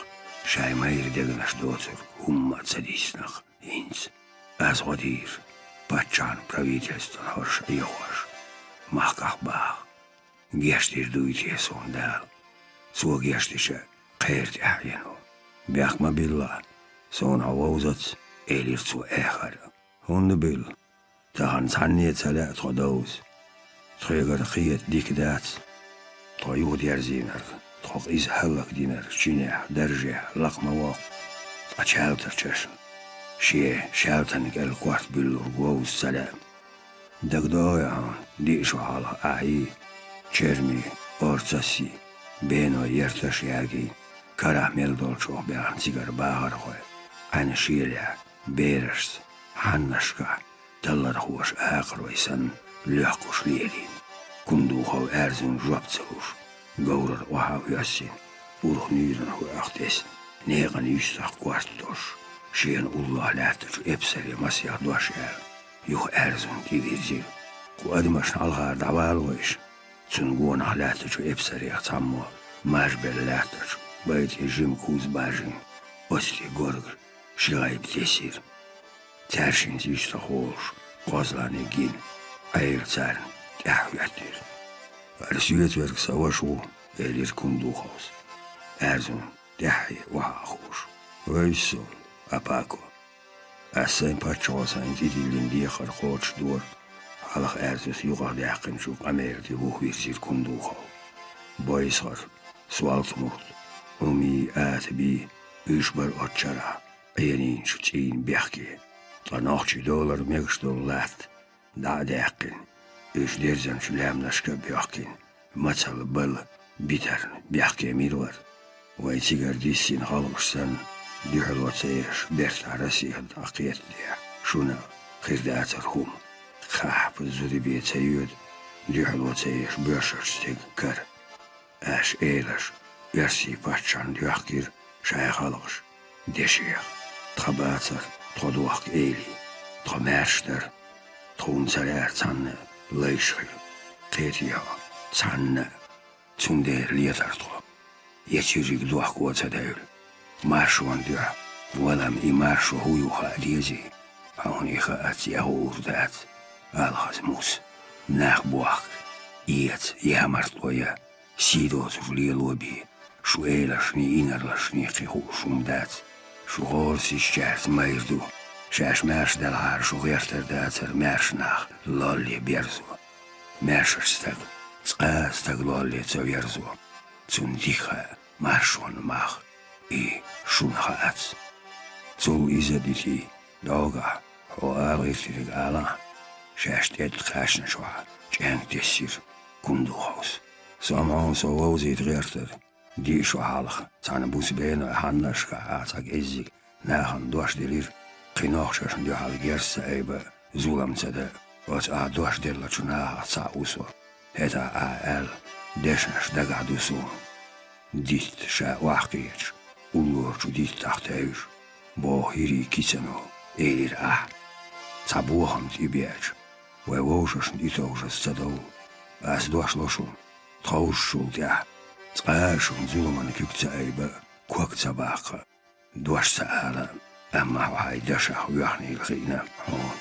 шайн майра дегнаш доцург хӀумма а ца дийцинарх хӀинца. «Аз гӀо дийра, паччахьан правительстван хьорш Ӏехош, махкахь баха. Гечдийр дуй те суна Дала? Цо гечдича, кхера тӀаьхьено. Бехк ма билла, суна хьо вовзац, элира цо эхар. ХӀунда билла? Тахана цхьанне ца лаьа тхо довза. Тхоьгара кхета дика дац. Тхо юхадерзийнарг, тхо къиза хӀаллакдинарг чинех, даржех лакха ма воккху. Ткъа чалтарчашна шен шаьлтан кӀел корта буьллург вовза ца лаьа. ДагадогӀий хьуна, диъ шо хьалха ахьий, чермий, орцассий, беной ерташ ягий, карахь мел долчух баьхна цигара бахархой, Ӏаьнан шелехь, берашца, хьаннашкахь, таллархоша акхарой санна, лоьхкуш лелийна. Кундухов Аьрзун жоп ца луш, говрара охьа а оьссина, урх нуьйранна хӀоьах тесна, некъан юьстах корта долуш, шена уллохь лаьттачу эпсаре масех дош аьлла, юха Аьрзун тӀевирзира. Кху адамашна хьалхара дӀавала вайша. Цунна гонах лаьттачу эпсарех цхьаммо мажбелла лаьттачу байтӀе жима куз бажийна, оцу тӀе горга ши гӀайба тесира. Цаьршинца юьстах волуш, кхозлагӀниг гина, Ӏела царна тӀаьхьахӀоьттира. «ХӀара соьца верг сан ваша ву», — элира Кундуховс, Аьрзун тӀаьххье охьа а хууш. «Вевза суна, Апако. Ас сайн паччахьо сайна тӀедиллина дехар кхочушдора», — хьалха Аьрзус юкъахдаьккхинчу къамелан тӀе вухавирзира Кундухов. «Бойсхар, Солта-Мурт, Ӏумий, Атабий, уьш бара оцу шарахь Ӏенийначу цӀийнан бехке. Ткъа нохчий долара мегаш долу латта дӀа а даьккхина, уьш дерзанчу лаьмнашка а боьхкина, мацалла балла битарна бехке мила вара. Вай цигара диссина халкъаш санна, дуьхьало ца еш, бертахь Россехь дӀакхетадехь, шуна хир дацара хӀума. Кхахьпа зуда бен ца йоьду дуьхьало ца еш боьршачу стеган кара. Аша, элаш, оьрсийн паччахьна доьхкира шайн халкъаш дешех. Тхан бацара, тхо дохку эли, тхо маьрша дара, тхуна ца лаьара цхьанна а лайш хила. Кхетий хьо, цхьанна а. Цундела летара тхо, я цуьриг дохко ца девлла, маршонна дуьхьа валам. И маршо хӀун ю хаа дезий? Хьуна и хаац, я хуур дац. Алхаза, Мус, нах бохка, эца, ямартло я, сий доцург лело бен, шун элашний, инарлашний кхин хууш хӀума дац. Шу гӀорасизчаьрца майра ду. Шаьш маьрша делахьара, шу гӀертар дацара маьрша нах лолле берзо. Маьршачу стага цкъа а стаг лолле ца верзо. Цунна дика хаьа маршонан мах, и шуна хаац. Цул иза дитий, догахь, хьо ала гӀиртиниг алахь», — шаьш тӀетта кхаьчначохь чӀенг тесира Кундуховс. «Со ма хьуна со вовзийта гӀертара. Диъ шо хьалха цхьана буса беной хьаннашкахь ахь цхьа кӀеззиг нахана дош делира, кхин нохчашна дуьхьал герз ца айба, зулам ца да. Оцу ахь дош деллачу нахах цхьаъ ву со. ХӀетахь ахь аьлла дешнаш дагахь ду суна. Дитта ша охьакхеташ, уллорчу диттах тевжа, боху хӀирийн кицано», — элира ахь. «Цхьа бохам тӀебеача, вай вовшашна тӀетовжаза ца довла. Ас дош ло шуна, тховсачул тӀаьхьа цкъа а шуна зуламан куьг ца айба, ког ца баккха, дош ца ала, амма хьо хьайн дашах воьхнийла хиъна хьуна.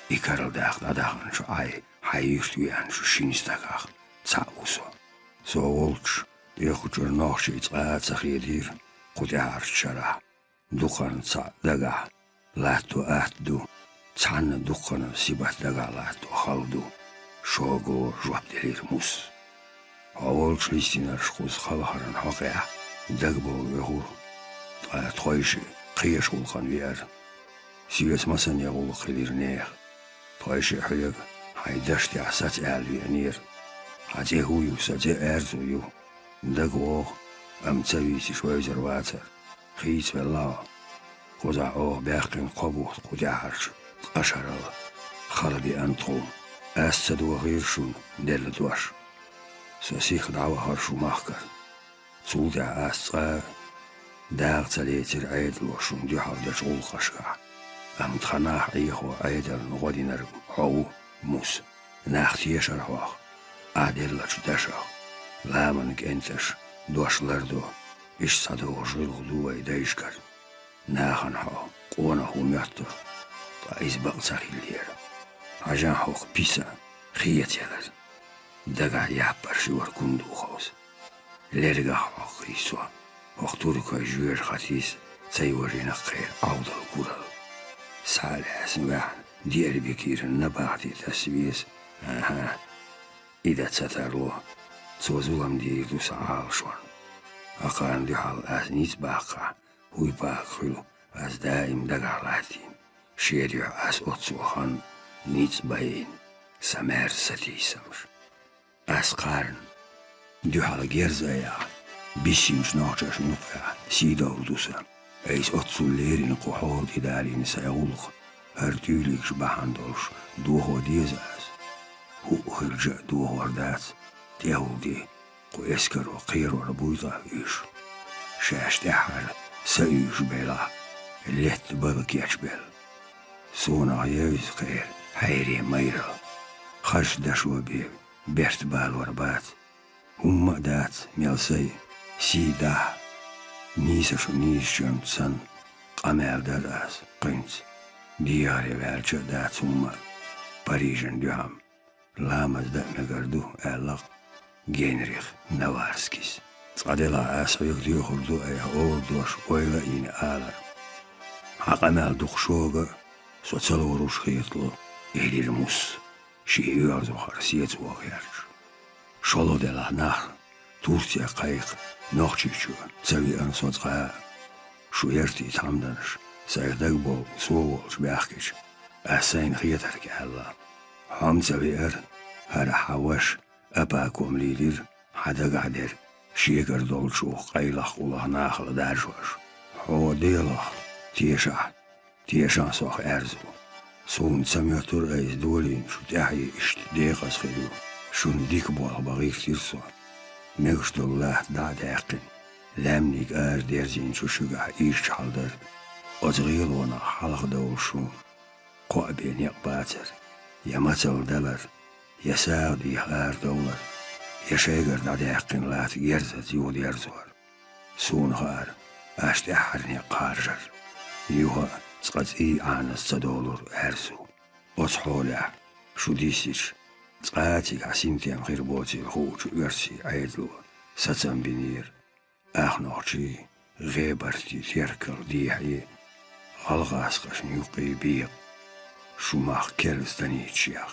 И карладаккха дӀадаханчу Ӏай, хьайн юьрта веанчу шина стагах цхьаъ ву со. Со волчу тӀекху чуьра нохчий цкъа а ца хедийра кху тӀаьхьарчу шарахь. Дукхарна цхьаъ дагахь латто атта ду, цхьанна дуккханан сибат дагахь латто хала ду», — шого жоп делира Мус. «Хьо волчу листинарш кхуза халхаран хьокъехь дагабовла оьхура, ткъа тхойшиъ кхечу гӀуллакхана веара. Соьца масане гӀуллакх хилира нехан. Тхойшиъ хьоьга хьайн дашна тӀехь саца аьлла веанера. Хьан цӀе хӀун ю, сан цӀе Аьрзу ю. Дага вогӀу, амма ца вийцича вевзар вацара. Хийцавелла хьо. Кхузахь оха баьккхина кхо бутт кху тӀаьхьарчу ткъа шарал хала беана тхуна. Ас ца дохийра шуна делла дош. Со сиха дӀавахара шун махкара. Цул тӀаьхьа ас цкъа а дагӀа ца лецира Ӏедало шуна дуьхьал дечу гӀуллакхашкахь. Амма тхан нах Ӏехо Ӏедална гӀо динарг хьо ву, Мус. Нах тешара хьох, ахь деллачу дашах. Ламанан кӀенташа дош лардо, иштта схьадогӀуш гӀиллакх ду вай дайшкара. Нахана хьо къонах ву моьттура, ткъа иза бакъ ца хиллера. хьажахьа хӀокху писа хетаялар. Дагахь яппарш йора кундуховс. Лергахь хьокхий со, хӀокху туркойн жоьжахатис ца йожийна кхеран Ӏовдал куралла. Схьа а лаьцна ваьхьна, диъар бикийра набахти тасвеза, аха, и дан ца тарло. Цо зулам дийр ду сан Ӏалашонна. Акхарна дуьхьал ас ницкъ баккхахь, хӀуй пага хуьлу ас даим дагахь латтийна. Шен дуьхьа ас оццул хан ницкъ байина, сан маьрша сатийсамаш. Ас кхарна дуьхьал герз айахь, биссинчу нохчашна юккъехь сийдовла ду сан. Айса оццул лерина кху хьола тӀедалийна сайн гӀуллакх, хӀара тӀуьйлигаш бахьана долуш дохо деза ас. ХӀуъа хилча а дохор дац, тӀехула де, кху эскаро кхерор буй ткъа уьш. Шаьш тӀаьххьара са уьйш белахь, летта бала кечбелла. Суна хьан евза кхера хьере майралла. Хазачу дашо бен берт балор бац. ХӀумма а дац, мел сай, сий дахьа. Нийса шу нийсачуьнца санна, къамел дара ас кхуьнца. Дехаре ваьлча а дац хӀумма а. Парижан дуьхьам ламаз дан а мегар ду, аьлла-кх Генрих Наварскис. Цкъа делахь ас хьоьга доьхур ду айхьа олу дош ойла а йина алар. Хьан къамел дукха шога а со ца лоруш хетало, элира Мус, шен оьгӀазлахара сецавогӀу гӀерташ. ШолгӀа делахь нах Турце кхайкха Нохчийчу ца веана со цкъа а. Шу яртий тхьамданаш сайх дагабовла со волчу баьхкича, ас сайна хетарг аьлла. Хьо-м ца веара, хӀара хьан ваша Апа ком лийдира, хьан дагахь дерг шегара долчух къайлах-къулах нахала даржош. Хьо Делах тешахь, тешахь сох аьрзу. Суна ца моьттура айса долийна шу тӀаьхье иштта декъаза хир ю. Шуна дика болх бан гӀиртира со. Мегаш долу латта дӀа а даьккхина, лаьмниг ара дерзийначу шуьгахь ийсча хьал дара. Оцу гӀелонах хьалха довла шуна. Кхоъ бен некъ бацара, я мацалла далар, я сагӀа дийха арадовлар, я шайгара дӀадаьккхина латта герзаца юхадерзор. Суна хаьара, аш тӀаьххьара некъ кхаржар. Юха а цкъа цӀий Ӏаназа ца долура аьрзу. Оцу хьолехь, шу диссича, цкъа а цигахь синтем хир боцийла хуучу оьрсийн Ӏедало сацам бинера. Ах нохчий, гӀебартий теркал дехье, гӀалгӀазкхашна юккъе бекъа, шу мах керла станийчех.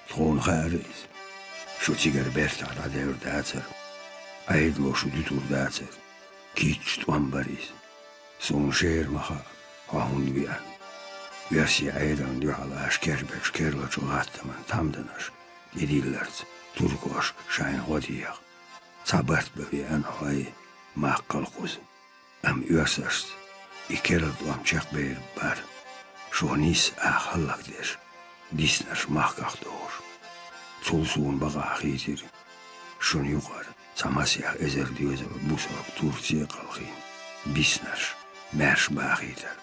Тхуна хаьара иза. Шу цигара бертахь дӀадевр дацара. Ӏедало шу дуьтур дацара. Кийча тӀом бара иза. Суна шера ма хаьа, хьо хӀунда веана. Оьрсийн Ӏедална дуьхьал аш кербечу керлачу латтаман тхьамданаш тӀедилларца туркоша шайна гӀо деха. Цхьа барт бан веана хьо, маккхал кхуза. Амма оьрсашца и керла тӀом чекхбер бара. Шух нисса ах хӀаллакдеш, диснарш махках дохуш. Цул суна бакъахьа хийтира, шуна юкъара цхьа масех эзар доьзал бусалба Турце а кхалхина, биснарш маьрша бахийтар.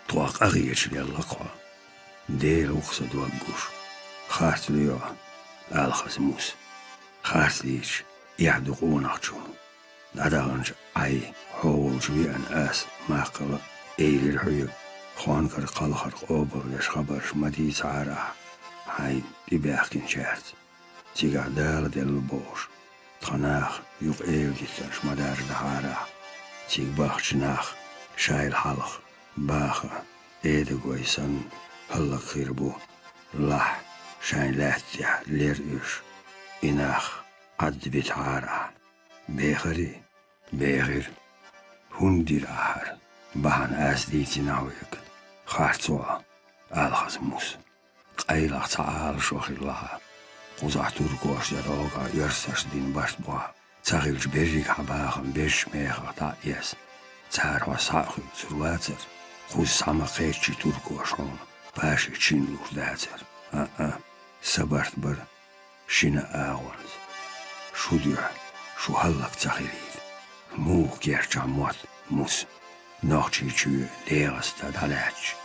Тхох къахеташ лелла-кх хьо. Дела ву-кх сан дог гуш. Харц лоьху, Алхаза Мус. Харц дийча, эхь ду къонахчун. ДӀадаханчу Ӏай, хьо волчу веана ас, маккхала а, элира хьоьга, хонкара кхалхар къобалдеш хабарш ма дийцахьара ахь хьайна тӀебаьхкинчаьрца. Цигахь Дала делла бохуш, тхан наха юкъа эладиттанаш ма даржадахьара ахь. Цига бахча нах шайла хьалха, баха, эдагой санна, хӀаллакьхир бу. Лахь, шайн лаьтта тӀехь лер уьш. И нах Ӏадда битахьара ахь. Бехарий? Бехира. ХӀунда дира ахьара? Бахьана ас дийцина хьоьга. Харцо, Алхаза Мус. Къайлах цхьа Ӏалашо хилла хьан. Кхузахь туркоша я догӀа оьрсашна дина барт бохьа. Ца хилча берриг хьан бахам безачу мехах дӀа а эцна, цара хьо схьа а хуьлуьйтур вацара. Кхуза схьа ма кхеччи туркоша хьуна паши чин луш дацара. А-а, сан барт бара. Шина агӀонца. Шу дуьхьа, шу хӀаллак ца хилийта. Муха керчахь мотт, Мус? Нохчийчоь ДегӀаста дӀалаьттача,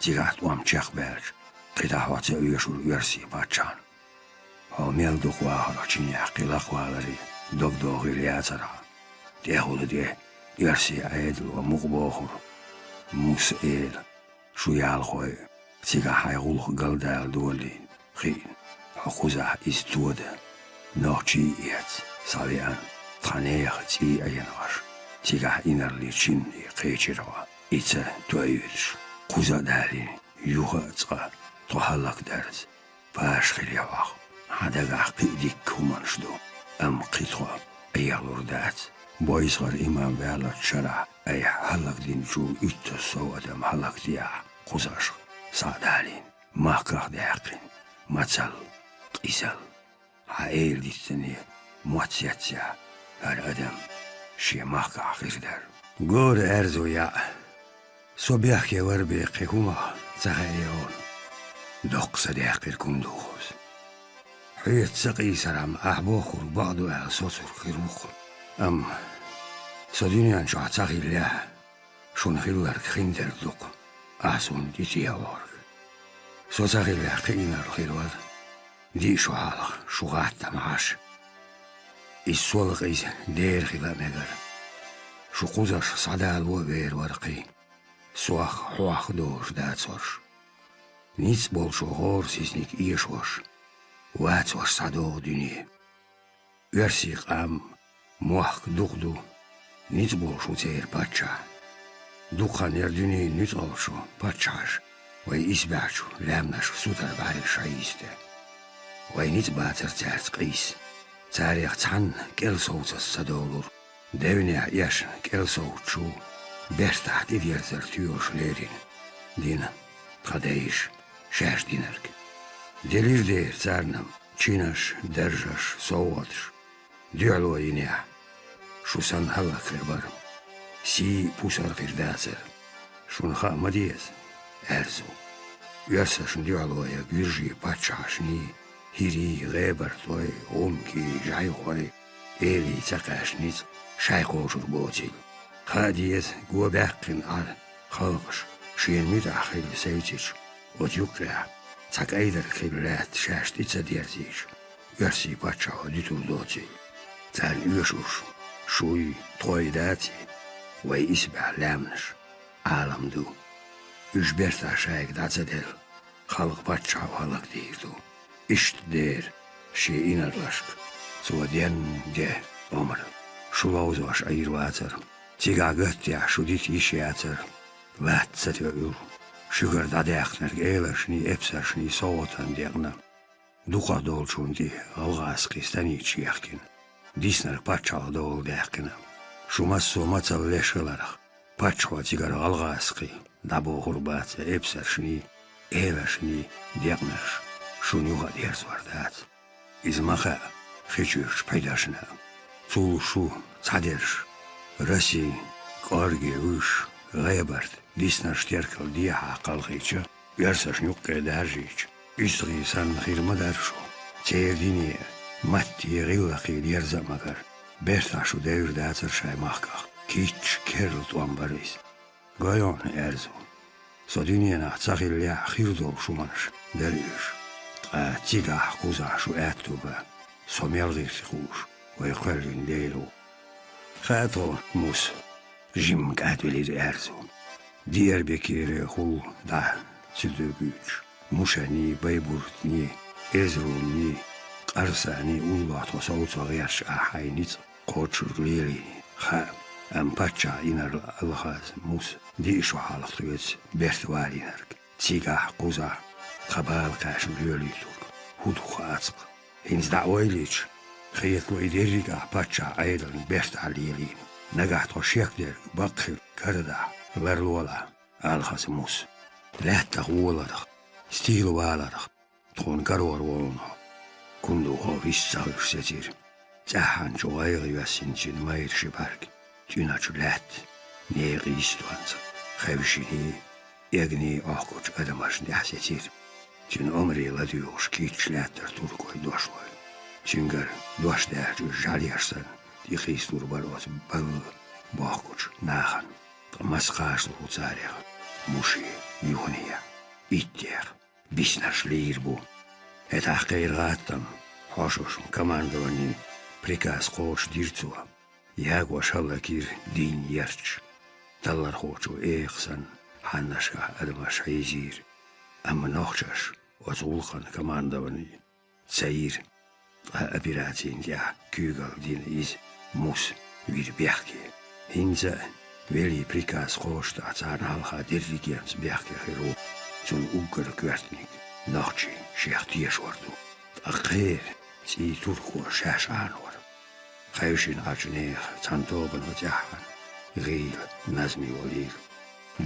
цигахь тӀом чекхбаьлча, кхидӀа хьо ца оьшура оьрсийн паччахьна. Хьо мел дукха вахарх чинехь кхин лакхаваларе дог дохийла яцара хьан. ТӀехула де, оьрсийн Ӏедало мукъа бохура. Мус эла, шу ялхой, Цигахь хьайн гӀуллакх галдала долийна, хиъна, хьо кхузахь иза тода. Нохчий а эцна, схьавеана, тхан нехан цӀий а енахаш, цигахь инарлин чин а кхечира хьо. И ца тоуьйтуш, кхуза а далийна, юха а цкъа тхо хӀаллакдарца, паш хили хьох. Хьан дагахь кхин а дикка хӀуманаш ду, амма кхин тхо Ӏехалур дац. БойсагӀара имам ваьллачу шарахь айхьа хӀаллакдинчул уьттазза сов адам хӀаллакдехьа кхузашха схьа а далийна, махках даьккхина, мацалла, къизалла. Хьан эладитане мотт сеццехь, хӀара адам шен махкахь хир дара. Гора, Аьрзу, яӀ, со бехке вара бен кхин хӀумах ца хаьий хьуна. Доккха са даьккхира Кундуховс. Хьоьца са къийсархьама ахь бохург бакъ ду аьлла соцург хир ву-кх. Амма со дуьнен чохь ца хиллехь, шуна хилларг хиндерг ду-кх, ахь суна тӀе ца вогӀург. Со ца хиллехь, кхин инарла хир вара. Диъ шо хьалха шу гӀаттам Ӏаш. Иза со лакхийза дера хила а мегара. Шу кхузашха схьадало а вер вара кхин. Сох, хьох а долуш дацарш. Ницкъ болчо хӀора сизниг эшош, вацош схьадогӀу дуьне. Оьрсийн къам, мохк дукха ду, ницкъ болуш ву церан паччахь. Дукха хан яра дуьненан нуьцкъалчу паччахьаша вай исбаьхьчу лаьмнашка сутара бӀаьргаш хьийза те. Вай ницкъ бацара цаьрца къийса. Царех цхьанна кӀел совцаза ца довлура. Девнехь эшна кӀел совцачул бертахь тӀедерзар тоьлуш лерина дина тхан дайша шаьш динарг. Делира дера царна чинаш, даржаш, совгӀаташ. Дуьхьало йинехь, шу санна хӀаллакьхир бара. Сий а, пусар а хир дацара. Шуна хаа ма деза, Аьрзу. Оьрсашна дуьхьало ян гуьржийн паччахьашний, хӀирий, гӀебартхой, гӀумкий, жӀайхой, элий ца кхаьчна ницкъ шайн кхочур боцийла. Хаа деза, го баьккхина Ӏа халкъаш шена муьтӀахь хилла севцича, оцу юккъехь цхьа кӀайдарг хилла лаьтта шаьш тӀе ца дерзийча, оьрсийн паччахьо дуьтур доцийла. Царна оьшурш шуй, тхой даций, вай исбаьхьа лаьмнаш, Ӏалам ду. Уьш бертахь шайга дӀа ца делла, халкъ паччахьо хӀаллакдийр ду. Иштта дера шен инарлашка цо денна де омра. Шу ловзош Ӏийр вацара. Цигахь гатдехь шу дита йиш яцара. Латта ца тоьура. Шуьгара дӀадаьккхинарг элашний, эпсаршний совгӀатана декъна. Дукхах долчунна тӀе гӀалгӀазкхийн станицаш ехкина. Диснарг паччахьалла довла даьккхина. Шу массо а мацалла леш хиларх, паччахьо цигара гӀалгӀазкхий дӀабохур бац, эпсаршний, элашний декънарш шуна юха а дерзор дац. Иза ма хаьа хи чуьрчу пхьидашна. Цул шу цхьадерш расий, кӀорге, вуьш, гӀебарт, диснарш теркал дехьа кхалхийча, оьрсашна юккъе даржийча, уьстагӀий санна хир ма дара шу. Церан дине а, матте а, гӀиллакхе а дерза а ма гара. Бертахь шу девр дацара шайн махках. Кийча керла тӀом бара иза. Гой хьуна, Аьрзу, со дуьненахь ца хиллехь, хир долуш хӀуманаш дара уьш. Ткъа цигахь кхузахь шу аьтту бан, со мел гӀирси хууш, вай кхоьллина Дела ву. Хаьа тхо, Мус, жимма кӀадвелира Аьрзу. Диарбекере хул дӀа ца дуьгуьйтуш, Мушаний, Байбуртний, Эзрулний, Къарсаний уллохь тхо совцо гӀерташ ахь хьайн ницкъ кхочур лелийна, хаьа, амма паччахьан инарла Алхаза Мус диъ шо хьалха тхоьца берт валийнарг, цигахь кхузахь тхан бала кхаьчна лелуьйтург хӀун ду хаьа цкъа. ХӀинца дӀа а ойла йича, хетало и дерриг а ахь паччахьан Ӏедална бертахь лелийна. Нагахь тхо шекдерг бакъ хир карадахь, ларлолахь, Алхаза Мус. Лаьттах воларх, стийла валарх тхуна карор волу хьо. Кундухов хӀисса ца хуьйш сецира. ЦӀаьххьана чу гӀайгӀа йоьссина цуьнан майра ши бӀаьрг тӀуьначу лаьтта некъан йистонца хевшиний, эгний Ӏохкучу адамашна тӀехь сецира. Цуьнан омре ладуьйгӀуш кийча лаьттара туркой дошлой. Цуьнгара дош даьлча уьш жӀаьлеш санна тӀекхийсалур бара оцу балла бохкучу нахана. Ткъа маса кхачалур ву царех Муши юханехьа, иттех? Биснарш лийр бу. ХӀетахь кхеран гӀаттам хьошалгӀа командованин приказ кхочушдира цо. Ягош хӀаллакйира дийна ярташ. Таллархочо эха санна хьаннашкахь адамаш хьийзийра. Амма нохчаша оцу гӀуллакхан командовани ца йира. Ткъа операцин тӀехь куьйгалла дина иза Мус вира бехке. ХӀинца а велий приказ кхочушдахь царна хьалха дерригенца бехке хир ву цунна уггар коьртаниг нохчий шех тешор ду. Ткъа кхеран цӀий туркоша шаьш Ӏанор. Хевшина Ӏачу нехан цхьана тобано тӀаьххьана гӀийла назмий валийра.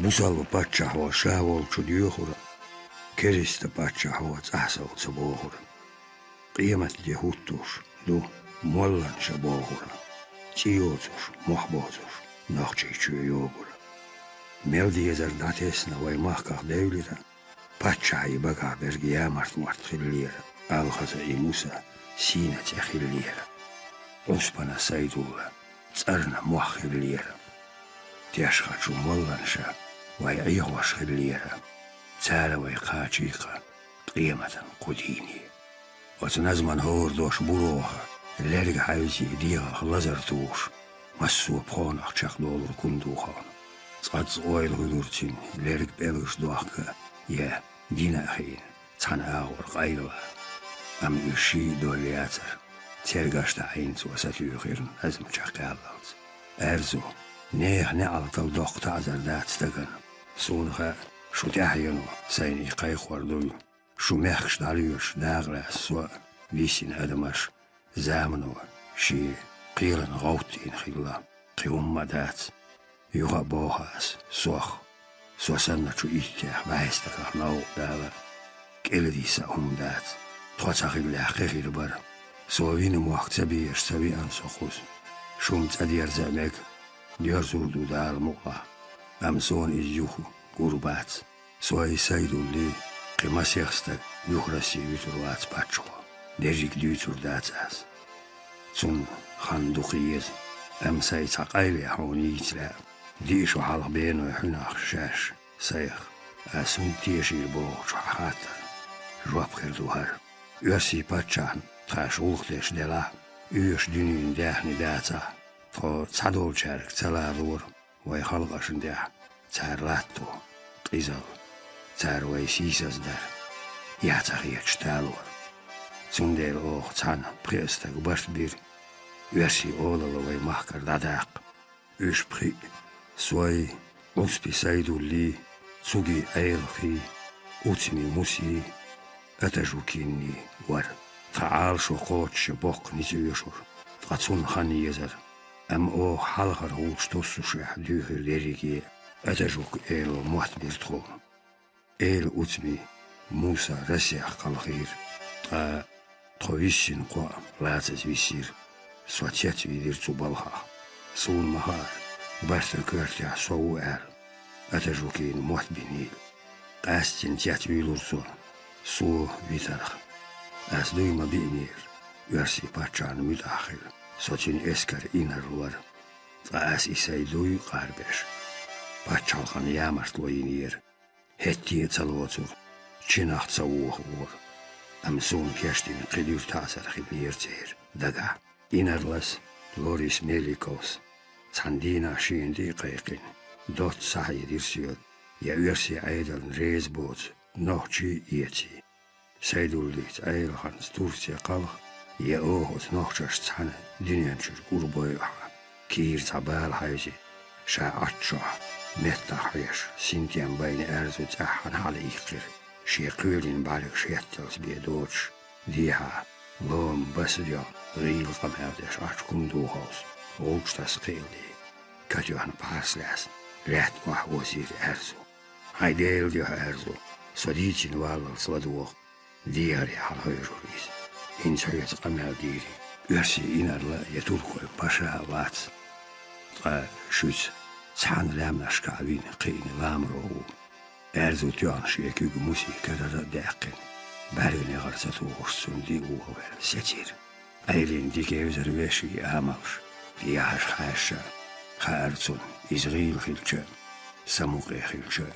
Бусалба паччахьо ша волчу доьхура, керста паччахьо цӀахь сов ца бохура. Къематде хӀуттуш ду молланаш бохура, цӀий йоцуш, мохь боцуш нохчий чоь йогура. Мел дезар дӀатесна вай махках девлира, паччахьий багахь берг ямарт-март хиллера, Алхаза и Муса сийна цӀе хиллера. Ӏуспана Сайдулла цӀарна мохь хиллера. Тешхачу молланаша вай Ӏехош хиллера, цара вай кхачийкха къематан кху дийне. Оцу назман хӀора дош буроха, лерга хьаьвзий дегӀах лазар тухуш, массо а пхонах чекхдолура кундухан. Цкъацкъа ойла хуьлура цуьнан лерга пӀелгаш дохка я дина а хиъна цхьана агӀор къайлавала. Амма уьш ший а довла яцара, цергаш таӀийна цо сатуьйхира назма чекхъяллалц. Аьрзу, нехан неӀалтал доккха таӀзар дац стагана. Суна хаьа, шу тӀаьхьено сайна и кхайкхор дуй. Шу мехкаш дӀалоьцуш дакъа лаьцна со а, висина адамаш, замано шен кхелан гӀовттийна хилла, кхин хӀумма а дац. Юха а боху ас, сох, со санначу иттех бӀе стагах новкъа дала, кӀелдиса а хӀума дац. Тхо ца хиллехь, кхин хир бара. Со вина мохк ца безаш ца веана со кхуза. Шуна цӀа дерза а мега, доьрзур ду Дала мукъалахь, амма суна иза юха гур бац. Со и Сайдуллий, кхин масех стаг юхарассе вуьтур вац паччахьо. Дерриг дуьйцур дац ас. Цунна хан дукха еза, амма сайн цхьа къайле хьуна йийца лаьа. Диъ шо хьалха беной хьуьнах шаьш сайх ас хӀунда тешийла бохучу хьан хаттарна жоп хир ду хӀара. Оьрсийн паччахьна тхаьш гӀуллакх деш делахь а, оьшуш дуьненан даьхни дацахь а, тхо цхьадолчаьрга ца лалора. Вай халкъашна тӀехь цара латто къизалла, цара вай сийсаздар эхь ца хеташ талор. Цундела оха цхьана пхеа стаг барт бира, оьрсийн олалла вай махкара дӀадаккха. Уьш пхиъ а, сой, Ӏуспи Сайдуллий, Цуги Ӏелахий, Уцми Мусий, Атажукинний вара. Тхан Ӏалашо кхочуш боккха ницкъ оьшура, ткъа цунна хан езара. Амма оха хьалхара гӀулчаш туссушехь дуьйхира дерриге а, Атажук эло мотт бира тхуна. Эла Уцми Муса Расех кхалхийра, ткъа тхо виссина кхоъ лацаза висира. Со цецвийдира цу балхах. Суна ма хаара, барта коьртехь со ву аьлла, Атажукина мотт бинийла. Къаьсттина цецвуьйлура со, со витарх. Ас дуй ма биънера, оьрсийн паччахьна муьтӀахь хила со цуьнан эскаран инарла вара. Ткъа ас и сайн дуй къарбеш, пачхьалкхана ямартло йинера. ХӀетте а ца лоцура, чинах ца вохавора. Амма суна кечдина кхин дуьра таӀзар хиллера церан дагахь. Инарлас, Лорис Меликовс цхьана дийнахь шена тӀе а кхайкхина, доцца схьахьедира соьга, я оьрсийн Ӏедална реза боцу нохчий а эций. Сайдуллица Ӏелаханца Турце кхалха, я оха оцу нохчашца цхьаьна дуьнен чуьра кӀур бойу ахьа. Кийра цхьа бала хьаьвзина, ша Ӏаччохь меттах хьеша, синтем байна Аьрзу цӀеххьана хьалаиккхира, шен кхоьлина бӀаьргаш хӀетталц бен доцуш, дехьа, лома баса доьгӀна, гӀийла къамел деш Ӏачу кундуховс гӀулч таса кхиаллий, катоьхна пхьарс лаьцна, лаьтта охьа озийра Аьрзу. Хьайн Делан дуьхьа, Аьрзу, со дийцина валлалц ладогӀа, дегӀаре хьалахевшира иза. ХӀинца хьоьца къамел дийр оьрсийн инарла я туркойн паша а вац. Ткъа шуьца цхьана лаьмнашкахь вина кхиъна ламаро ву. Аьрзу тоьхна шен куьг Мусин карара а даьккхина, бӀаьрган негӀар ца тухуш цунна диъ вухавелла сецира. Ӏелин дика евзара вешин амалш, яхьаш хьаьшша, хаьара цунна, иза гӀийла хилча а, самукъа хилча а,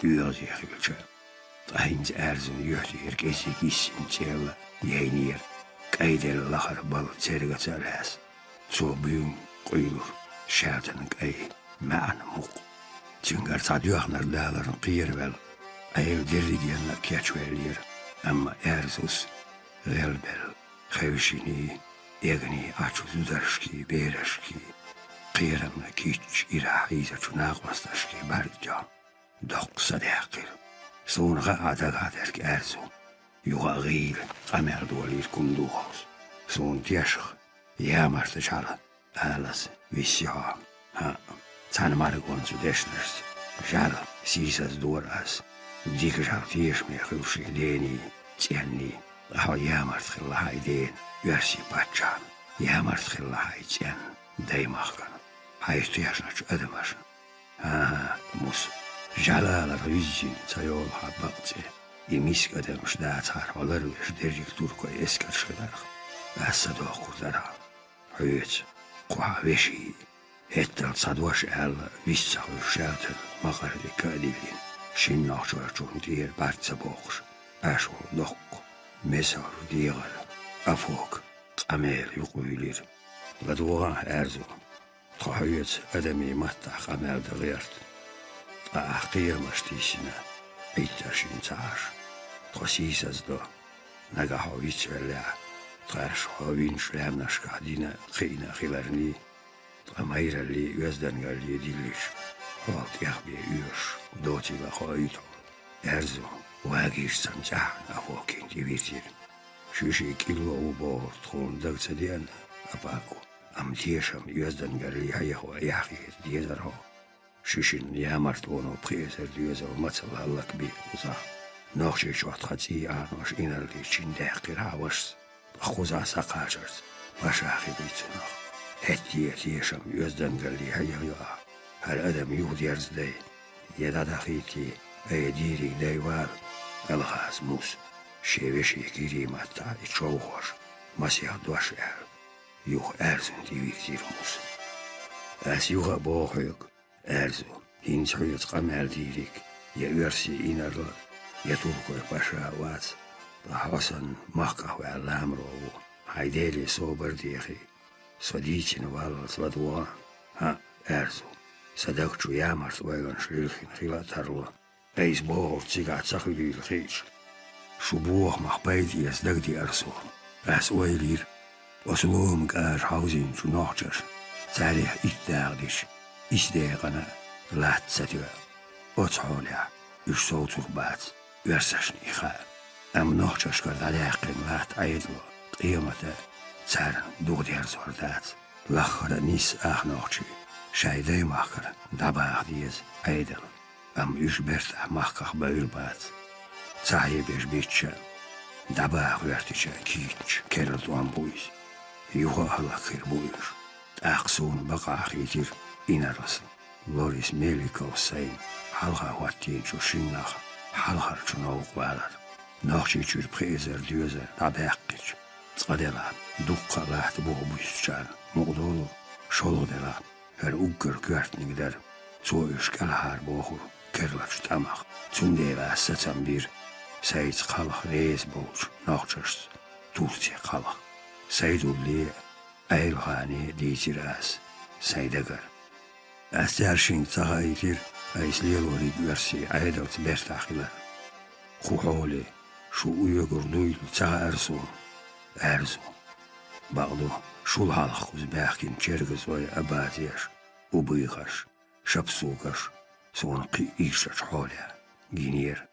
оьгӀазе хилча а. Ткъа хӀинца Аьрзун юьхь тӀера кӀеззиг йиссина цӀелла яйнера, кӀайделла лахара балла цергаца а лаьцна. Цо буьйна къуьйлура шаьлтан кӀай маьӀна мукъ. Цуьнгара цхьа доьхнар даларна кхеравелла, Ӏела дерригенна а кечвеллера, амма Аьрзус гӀелбелла, хевшиний, эгний Ӏачу зударшкий, берашкий, кхерамна кийча ирахь хьийзачу накъосташкий бӀаьрг тоьхна, доккха са даьккхира. Суна гӀа а дагахь дерг, Аьрзу, юха а гӀийла къамел долийра кундуховс. Суна тешах ямарта жӀаьла алас висси хьо. ХӀаъ, цхьана маргонцу дешнашца жӀаьла сийсаздора ас, дика жӀаьла тешаме хилла шен дений, цӀенний, ткъа хьо ямарта хилла хьайн дена, оьрсийн паччахьна, ямарта хилла хьайн цӀенна, даймахкана, хьайх тешначу адамашна. ХӀан-хӀа, Мус, жӀаьла алар гӀиззина ца йолу хьан бакъ цӀе, и миска адамаш дацахьара хьо ларвеш дерриг туркойн эскарш хиларх, ас са доккхур дара хьан хьоьца, кху хьан вешин. ХӀетталц цхьа дош аьлла, вист ца хуьлуш шаьлтан макъарлиг ка а диллина, шина нохчочунна тӀера бӀаьрг ца боккхуш, Ӏаш волу доккха, месаллу дегӀара Афок къамелан юкъавуьйлира. ЛадогӀа, Аьрзу, тхо хьоьца адамийн маттахь къамел дан гӀерта. Ткъа ахь кхерамаш тийсина, Ӏиттаршна ца Ӏаш, тхо сийсаздо. Нагахь хьо вицвеллехь, тхаьш хьо винчу лаьмнашкахь дина а, кхиъна а хиларний, ткъа майраллий, оьздангаллий диллича, хьол тӀех бен оьшуш доцийла хоуьйту хьуна. Аьрзу, вагийчу цхьана цӀахь Афокин тӀевирзира. Шуьшиъ кӀилло ву бохург тхуна дага ца деана, Апаку, амма тешам, оьздангаллий хьехо эхь хета дезара хьо. Шуьшинна ямартлонан пхи эзар доьзал мацалла хӀаллакбина кхузахь. Нохчийчохь тхан цӀий Ӏанош инарличун даьккхира хьан вашас, ткъа кхузахь схьакхачарца паша хилира цунах. ХӀетте а тешам, оьздангаллий хьехайо ахь, хӀара адам юхадерзадай, я дӀадахийти, я дийриг дайвала, Алхас, Мус, шен вешин кийрий маттахь и човхош, масех дош аьлла, юха Аьрзун тӀевирзира Мус. Ас юха а боху хьоьга, Аьрзу, хӀинца хьоьца къамел дийриг я оьрсийн инарла, я туркойн паша а вац, ткъа хьо санна махкахь ваьлла ламаро ву, хьайн Деле собар а дехий. Со дийцина валлалц ладогӀа, хӀаъ, Аьрзу, сан даг чу ямарта ойланаш лилхина хила а тарло. Айса бохург цигахь ца хуьлийла хиъча, шу бохамах пайда эца дагадеара суна. Ас ойла йира, оцу ломан кӀажа хьовзийначу нохчаша, царех итт дакъа дича, исс декъана а латта ца тоьа. Оцу хьолехь уьш совцур бац, оьрсашна и хаьа. Амма нохчашкара дӀадаьккхина латта Ӏедало къемата царна духадерзор дац. Лаххара а нисса ах нохчий шайн даймахкара дӀабаха деза Ӏедал. Амма уьш бертахь махках бевр бац. Ца хьебеш бичча а, дӀабаха гӀоьртича а кийча керла тӀом бу иза. Юха а хӀаллакхир бу уьш. ТӀаккха суна бакъахь хийтира инарлас Лорис Меликовс сайна хьалха хӀоттийначу шиннах хьалхарчу новкъа валар. Нохчийчуьра пхи эзар доьзал дӀабаьккхича, цкъа делахь, дуккха а латта буха буьстучарна мукъадолу, шолгӀа делахь, хӀара уггар коьртаниг дара, цо уьш кӀелхьара бохура керлачу тӀамах. Цундела ас сацам бира сайца кхалха реза болчу нохчашца Турце кхалха. Сайдулле а, Ӏелхане а дийцира ас сайн дагара. Ас цаьршинга ца хаийтира айса лелориг оьрсийн Ӏедалца бертахь хилар. Кху хьоле шу оьгур дуйла ца хаьара суна, Аьрзу. Бакъду, шул хьалха кхуза баьхкина чергазой, абазеш, убыйхаш, шапсугаш суна кхин а ирчачу хьолехь гинера.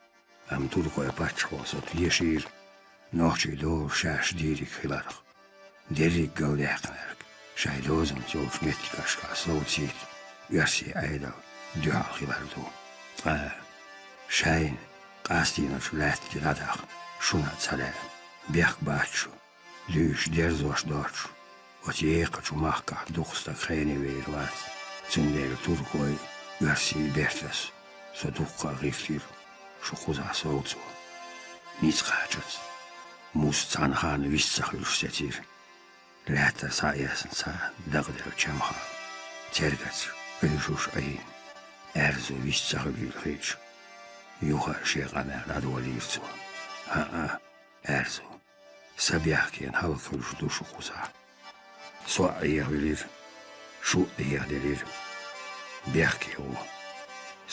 Амма туркойн паччахьо со тешийра, нохчийн дола шаьш дийриг хиларх. Дерриг галдаьккхинарг шайн дозанца йолчу меттигашкахь совцийта оьрсийн Ӏедал дуьхьал хилар ду. Ткъа шайна къастийначу лаьтта тӀе дӀадаха шуна а ца лаьа. Бехк бац шу, дуьйш дерзош доцуш, оцу екхачу махкахь дукха стаг хене вер вац. Цундела туркойн а, оьрсийн а бертас со дуккха а гӀиртира шу кхузахь совцо. Ницкъ кхачац. Мус цхьана ханна вист ца хуьлуш сецира. Лаьттара схьаэцна цхьа дакъаделла чамхал. Цергаца Ӏуьйшуш Ӏийна, Аьрзу вист ца хуьлийла хиъча, юха а шен къамел дӀадолийра цо. ХӀаъ, Аьрзу, сан бехкенан хӀаллакьхуьлуш ду шу кхузахь. Со а Ӏехавелира, шу а Ӏехаделира. Бехке ву.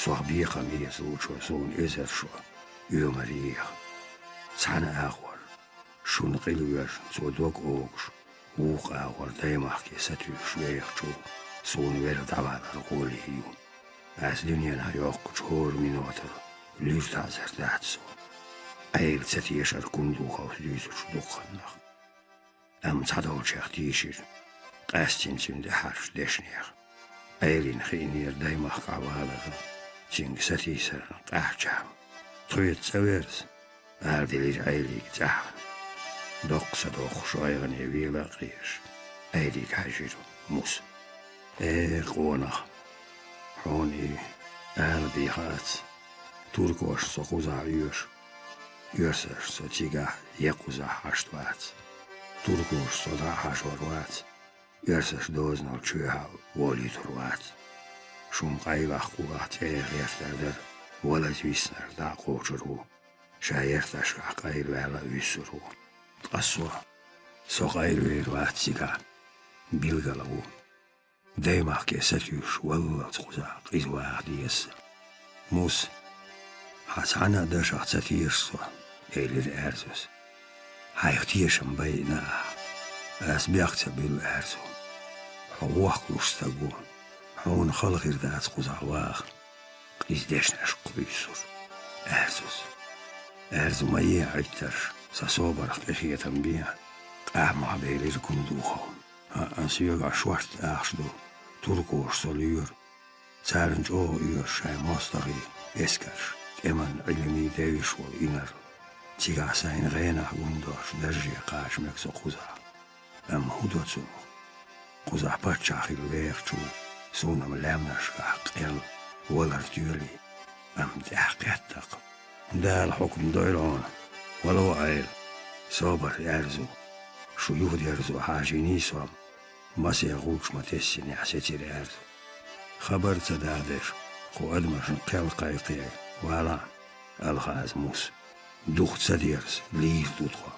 Сох бекхам эца луучо суна эзар шо оьмар еха. Цхьана агӀор, шуна къилвеш, цо дог огуш, вукху агӀор даймахке сатуьйсуш вехачул, суна вер дӀавалар гӀоле ю. Ас дуьненахь йоккхучу хӀора минотана луьра таӀзар дац суна. Ӏела ца тешара Кундуховс дуьйцучу дукханнах. Амма цхьадолчех тийшира, къаьстина цуьнан тӀаьхьарчу дешнех. Ӏелина хиънера даймахкахь валарна, цуьнга сатийсарна къаьхьачарна. «Тхоьца цӀа верза», — араделира Ӏелига цӀеххьана. Доккха са доккхуш, гӀайгӀане вела а кхераш, Ӏелига хьаьжира Муса. «Э, къонах, хьуна и ала бен хаац, туркоша со кхузахь оьшу, оьрсаша со цигахь я кхузахь хьашт вац. Туркоша со дӀа а хьажор вац, оьрсаша дозанал чоьхьа а волуьйтур вац. Шуна къайлах, къулах цӀера гӀертар дара, валаза виснарг дӀа а кхочур ву, ша ярташкахь къайлаваьлла а вуьссур ву. Ткъа со, со къайлавер вац цигахь, билггала ву. Даймахке сатуьйсуш валлалц кхузахь къиза ваха деза сан». «Муса, хьан цхьана а дашах ца теша со», — элира Аьрзус. «Хьайх тешам байина ахьа. Ас бехк ца буьллу, Аьрзу. Хьо вохкалуш стаг ву. Хьуна хала хир дац кхузахь ваха». Къиза дешнашка кхуьйсура Аьрзус. «Аьрзу, ма е Ӏиттарш, сан собарх къинхетам бе», — къаьхьа мохь белира Кундуховна. «ХӀаъ, соьгахь шортта ахча ду, туркоша со лоьру. Царна чӀогӀа оьшу шайн мостагӀий, эскарш, тӀеман Ӏилмий девзаш волу инарла. Цигахь сайна гӀенах гун долуш дарже кхача мега со кхузахь. Амма хӀун до цунах? Кхузахь паччахь хила вехачул, суна-м лаьмнашкахь къел валар тоьлий, амма тӀаьхьа кхетта-кх». «Дала хьукам дойла хьуна. Вало, Ӏела. Собар, Аьрзу. Шу юхадерзо хьажийний со-м?» Масех гӀулч ма-тессинехь сецира Аьрзу. «Хабар ца дахдеш, кху адамашна кхел кхайкхий, валахь, Алхаза Муса. Дух ца дерза лийр ду тхо.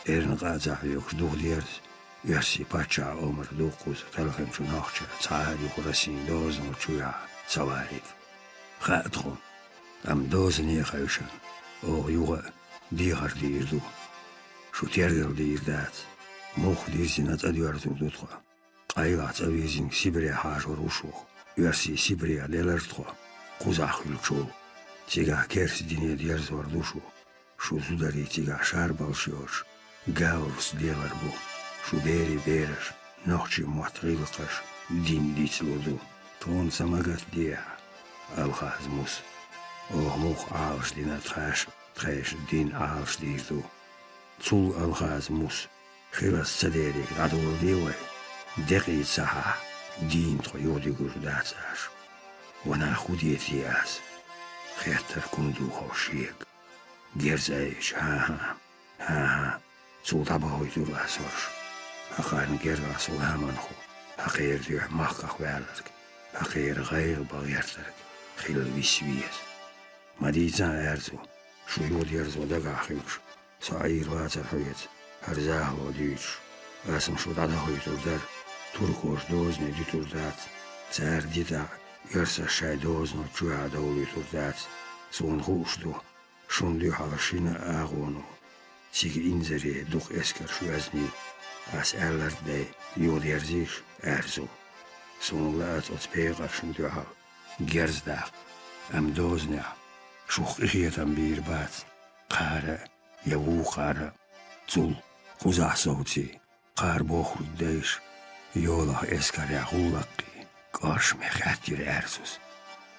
Эрна къа а ца хьоьгуш дух дерза, оьрсийн паччахьан омра ду кхуза кхелхинчу нохчех цхьа а юха Россин дозанал чоьхьа ца валийта. Хаьа тхуна, амма дозане хевшина, оха юха а дехар дийр ду. Шу тергал дийр дац. Муха дирзина цӀа доьрзур ду тхо. Къайлах цӀа вирзинарг Сибре хьажор ву шух. Оьрсий Сибрех делара тхо, кхузахь хуьлучул. Цигахь керста дине дерзор ду шу. Шу зударий цигахь шарбалш йоцуш, гаурс делар бу. Шу берийн бераш, нохчийн мотт, гӀиллакхаш, дин дицлур ду. Тхуна ца магатдехьа, Алхаза Муса. Оха муха Ӏалаш дина а тхаьш, тхайшна дин Ӏалаш дийр ду. Цул, Алхаза Муса, хилац ца дериг дӀадоладе вай, декъий ца хьахь, дийна тхо юхадуьгур дац аша». «Ванах, хӀун де те ас?» — хеттара Кундуховс шега. «Герз айча, хӀан-хӀа, хӀан-хӀа, цул дӀабахуьйтур ас хӀорш. Хьан кхарна гергахь со ламанхо, хьан кхера дуьхьа махках ваьлларг, хьан кхера гӀайгӀа бан гӀертарг хилла виса веза. Ма дийца, Аьрзу, шу юхадерзо дагахь хилча, со Ӏийр вацара хьоьца, хӀара захало дуьйцуш. Ас-м шу дӀадахуьйтур дара, туркоша дозане дуьтур дац, цара дитӀахь оьрсаш шайн дозанал чоьхьа довлуьйтур дац. Суна хууш ду, шуна дуьхьал шина а агӀоно цига инзаре дукха эскарш оьзний. Ас аьлларг дай, юхадерзийша, Аьрзу. Суна лаьа оцу пекъаршна дуьхьал герз даккха, амма дозанехь шух къинхетам бийр бац, кхара а, я вукхара а. Цул, кхузахь совций, кхара бохург дайша, йолах эскарехь гӀуллакхий, кӀоршаме хаьттира Аьрзус.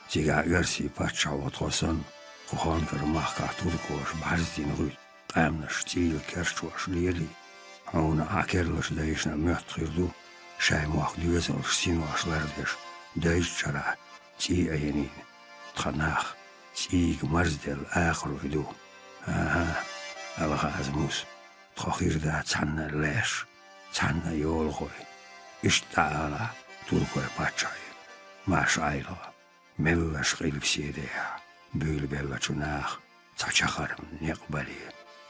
Цигахь оьрсийн паччахьо тхо санна, кху хонкара махкахь туркоша бӀарздина гӀуьтту къаьмнаш цӀийла керчош лелий, хьуна ахь керлачу дайшна моьтту хир ду, шайн мохк доьзалш, синош лардеш, дайшчу шарахь цӀий Ӏенийна, тхан нах цӀийга марзделла акхарой ду. ХӀан-хӀа, Алхаза Муса, тхо хир дац цхьанна а лаьш, цхьанна а йолахой. Иштта дӀаалахь, туркойн паччахье, марша Ӏайла хьо. Меллаша къилбаседехьа буьйлабеллачу наха цхьа чаккхарма некъ бале,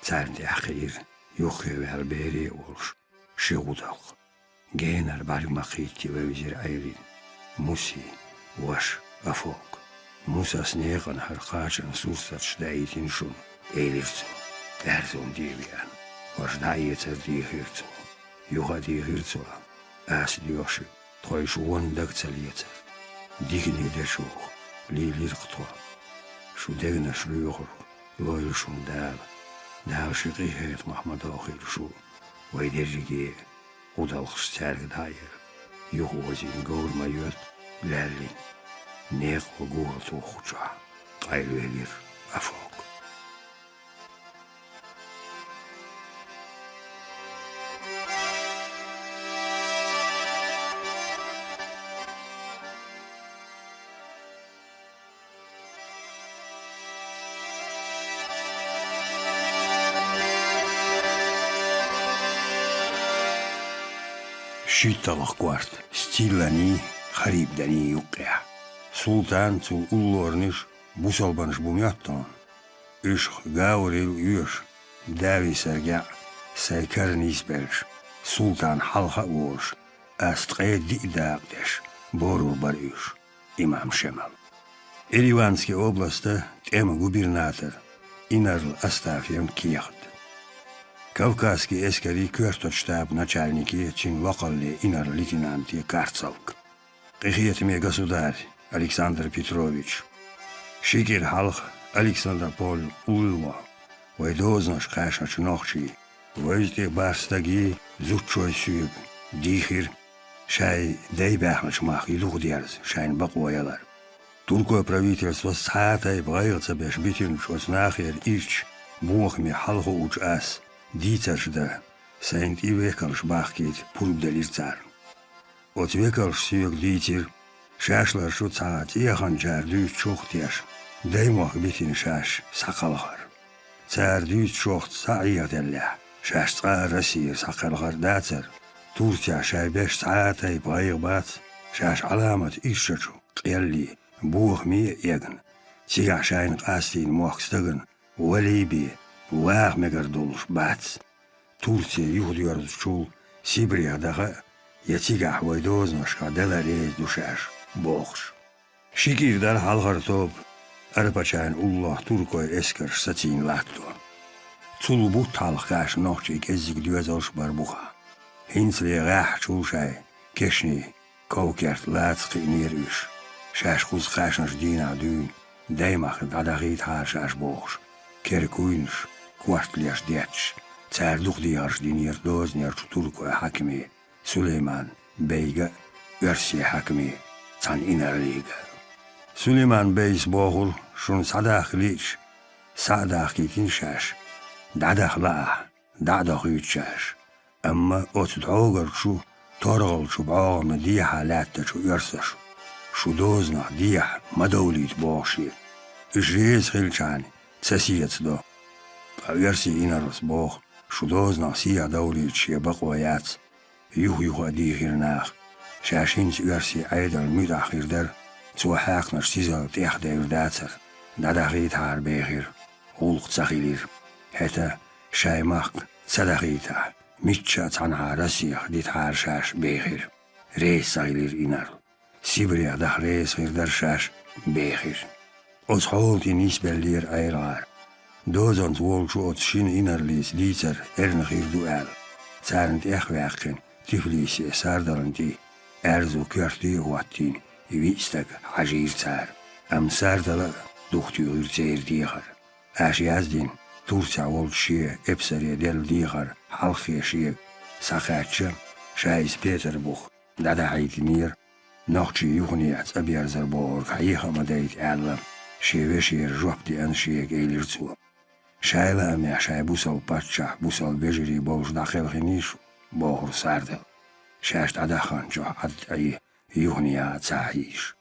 царна тӀаьхьа кхиира юххе ваьлла бере а волуш, ши гӀудалкх. Генара бӀаьрг ма кхийттий вевзира Ӏелин Мусин ваша Афок. Мусас некъан хӀара кхачан сурсаташ даийтина шуна, элира цо. Аьрзун дийвеана, хӀорш дӀаэцар дийхира цо. Юха а дийхира цо, ас доьху шуьга, тхойша вон дага ца лецар. Диканиг дечух лийлира-кх тхо. Шу дегнаш лоьхург лойла шуна Дала. Дала ши къинхетамах ма дохийла шу, вай дерриге гӀудалхаш цаьрга дӀа а эр. Юха озийна говр ма йоьтта лаьллин. Некъо гугӀал туххучохь къайлавелира Афок. ШийтталагӀа корта Стилланий, Харибданий юккъехь. Султан, цул уллоранаш бусалбанаш бу моьтту хьуна. Уьш Гаврил оьшу, Дави саргеӀ, сайн кара нисбеллаш, султан хьалха а волуш, ас ткъе диъ дакъа деш, борур бара уьш. Имам Шемал. Ириванский областан тӀеман губернатор Инарла Астафьевн кехат. Кавказский эскарийн коьртачу штабан начальнике, цуьнан локхалле Инарла лейтенанте Карцалка. Къинхетаме государь Александр Петрович. Ши кӀира хьалха Александрополь улло вай дозанаш кхаьчначу нохчий, вевза тӀе бархӀ стагий, зудчой соьга дийхира, шайн дай баьхначу махка юхадерза шайна бакъо ялар. Туркойн правительствос цхьа а тайпа гӀайгӀа ца беш битинчу оцу нахера ирча бохаме хьалхуучу ас, дийцарш дан, сайна тӀе векалш бахкийта пурба делира царна. Оцу векалша соьга дийцира, шаьш ларчу цхьа цӀеханчара дуьйцучух а тешна, даймохк битина шаьш схьакхалхар. Цара дуьйцучохца схьа а Ӏехаделлехь, шаьш цкъа а Россера схьакхелхар дацара, Турцехь шайн беш цхьа а тайпа гӀайгӀа бац, шаьш Ӏаламат ирчачу къеллий, бохаме а эгна, цигахь шайна къастийна мохк стагана валий бен, ваха мегар долуш бац. Турце юхадоьрзучул Сибрех даха а, я цигахь вай дозанашкахь дала а реза ду шаьш, бохуш. Ши кӀира дара хьалхара тоба Арапачайн уллохь туркойн эскарш сацийна латтор. Цул бутт хьалха кхаьчна нохчий кӀеззиг доьзалш а бар бу-кх. ХӀинцале гӀеххьачул шайн кешнийн ков-керт лаца кхиънера уьш. Шаьш кхуза кхаьчначу дийнахь дуьйна даймахка дӀадахийтахьара шаьш бохуш, керан куйнаш, корта леш детташ, цара дукха дехарш динера дозанерчу туркойн хьаькаме Сулейман-бейга а, оьрсийн хьаькаме цхьана инарлига а. Сулейман-бейс бохура: «Шуна схьадахка лиъча, схьа а дахкийтина шаьш, дӀадаха лаахь, дӀа а дохуьйту шаьш. Амма оцу дӀогарчу, торгӀалчу бӀогӀамна дехьа лаьттачу оьрсаша шу дозанах дехьа ма довлийта», — боху шен. Уьш реза хилчхьана, ца сецадо. Ткъа оьрсийн инарлас боху: «Шу дозанах сехьа довлийта шен бакъо яц». Юха-юха а дийхира наха. Шаьш хӀинца оьрсийн Ӏедална муьтӀахь хир дара, цо хьаькхначу сизалла тӀехдевр дацара, дӀадахийтахьара бехира, гӀуллакх ца хилира. ХӀета шайн махка ца дахийтахь, мичча а цхьанхьа Россех дитахьара шаьш бехира. Реза ца хилира инарла. Сибрех даха реза хир дара шаьш, бехира. Оцу хьола тӀе нисбеллера ӀелгӀар. Дозанца волчу оцу шина инарлица дийцар эрна хир ду аьлла, царна тӀехваьккхина Тифлисе Сардална тӀе аьрзу коьрте а хӀоттийна, виъ стаг хьажийра цара. Амма Сардала а духатуьйхира церан дехар. Аша яздина, Турцехь волчу шен эпсаре делла дехар хьалххе шега схьакхаьчча, ша иза Петарбух дӀадахьийтинера, нохчий юханехьа цӀа берзар бохург хьеха а ма дайта аьлла, шен вешера жоп деана шега, элира цо. Шайн лаамехь шайн бусалба паччахь, бусалба вежарий болуш дӀакхелхиний шу, бохура Сардала. Шаьш дӀадаханчохь Ӏад тӀе юханехьа а ца хьийша.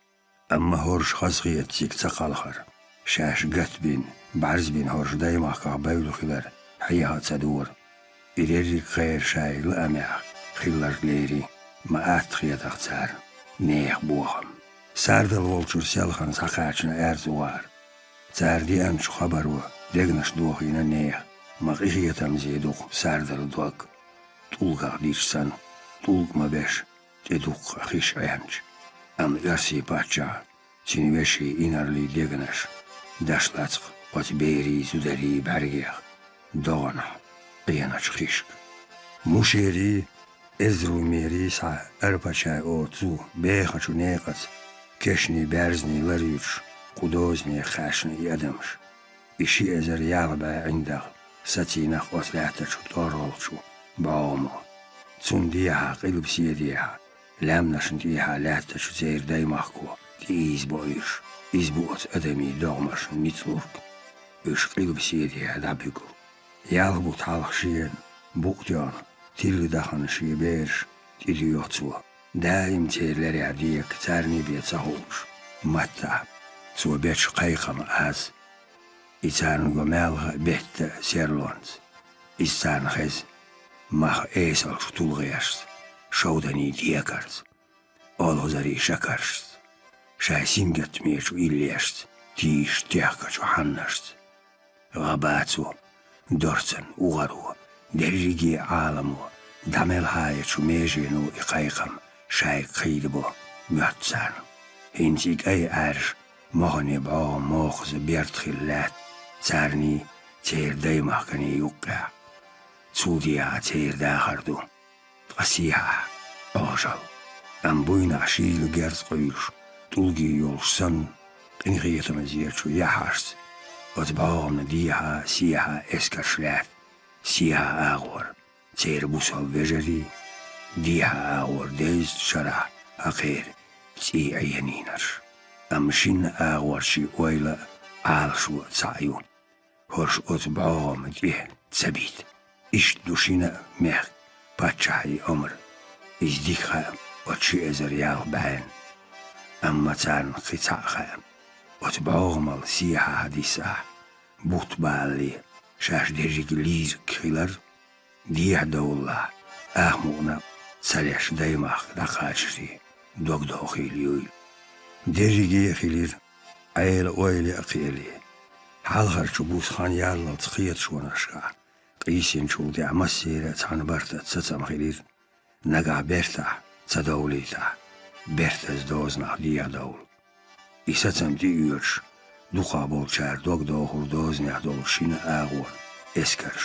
Амма хӀорш хазахетта цига ца кхалхара, шаьш гатбина, бӀаьрзбина хӀорш даймахках бевлла хилар хьеха а ца дора. И дерриг кхера шайн лаамехь хилларг лерина, ма атта хетахь царна нехан бохам. Сардала волчуьра селхана схьакхаьчна аьрзу гӀар. Цара деанчу хабаро дегнаш дохийна нехан, ма къинхетамзе ду-кх Сардалан дог. ТӀулгах дича санна, тӀулг ма беш, тӀе дуккха хиш Ӏенча. Амма оьрсийн паччахьна цуьнан вешин инарлин дегнаш, даш лацкъа оцу берийн зударийн бӀаьргех, догӀанахь къеначу хишка. Мушерийн Эзрумерийн схьа Арпачай оцу бехачу некъаца кешнийн баьрзний ларйуьтуш кху дозанех кхаьчна и адамаш. И ши эзар ялх бӀе ӀиндагӀ сацийнарш оцу лаьттачу тӀоргӀалгӀачу бӀогӀамо. Цунна дехьа къилбаседехьа, лаьмнашна тӀехьа лаьттачу церан даймахко тӀеийзабо уьш, иза бу оцу адамийн догӀмашна ницкъ лург. Уьш къилбаседехьа дӀабуьгу. Ялх бутт хьалха шена букъ тоьхна, тилла дахана шен бераш тӀедоьху цо, даим церан ларехь дега царний бен ца хууш, маттахь, цо бечу кхайкхаман аз. И царна го маьлха а, бетта а серлонца. Иза царна хеза мах эсалчу тулгӀешца, шовданийн текарца, олхазарийн шакаршца, шайн сингаттамечу иллешца, тийша техкачу хьаннашца. ГӀа бацо, дорцан угӀаро, дерриге а Ӏаламо, дӀамелхьаечу межено и кхайкхам шайга кхийдабо моьтту царна. ХӀинца и кӀай Ӏаьржа моханийн бӀогӀам мохаза берда хилла лаьтта царний, церан даймахканий юккъехь. Цул дехьа церан дахар ду. Ткъа сехьа Ӏожалла. Амма буйнахь шийла герз къуьйлуш, тӀулгий йолуш санна, къинхетамазечу яххьашца оцу бӀогӀамна дехьа а, сехьа а эскарш лаьтта, сехьа агӀор церан бусалба вежарий, дехьа агӀор дезачу шарахь хьакхеран цӀий Ӏенийнарш. Амма шинна агӀорчийн ойла а, Ӏалашо а цхьаъ ю. ХӀорш оцу бӀогӀамна тӀе ца бита. Иштта ду шина а мехкан паччахьийн омра. Иза дика хаьа оцу ши эзар ялх бӀенна. Амма царна кхин цхьаъ хаьа. Оцу бӀогӀамал сехьа хьадисахь, бутт балале шаьш дерриг лийриг хилар, дехьадовлалахь, ахмукъана а ца леш даймахка дӀакхачарий, дог дохийла юйла. Дерриге а хилира, Ӏела ойла а кхиале. Хьалхарчу буса хан яллалц кхеташонашкахь, къийсинчул тӀаьхьа массеран а цхьана бартаца сацам хилира. Нагахь бертахь ца довлийтахь, бертаза дозанах дехьадовла. И сацам тӀеоьцуш, дукхахболчара дог дохура дозанехь долу шина агӀор эскарш,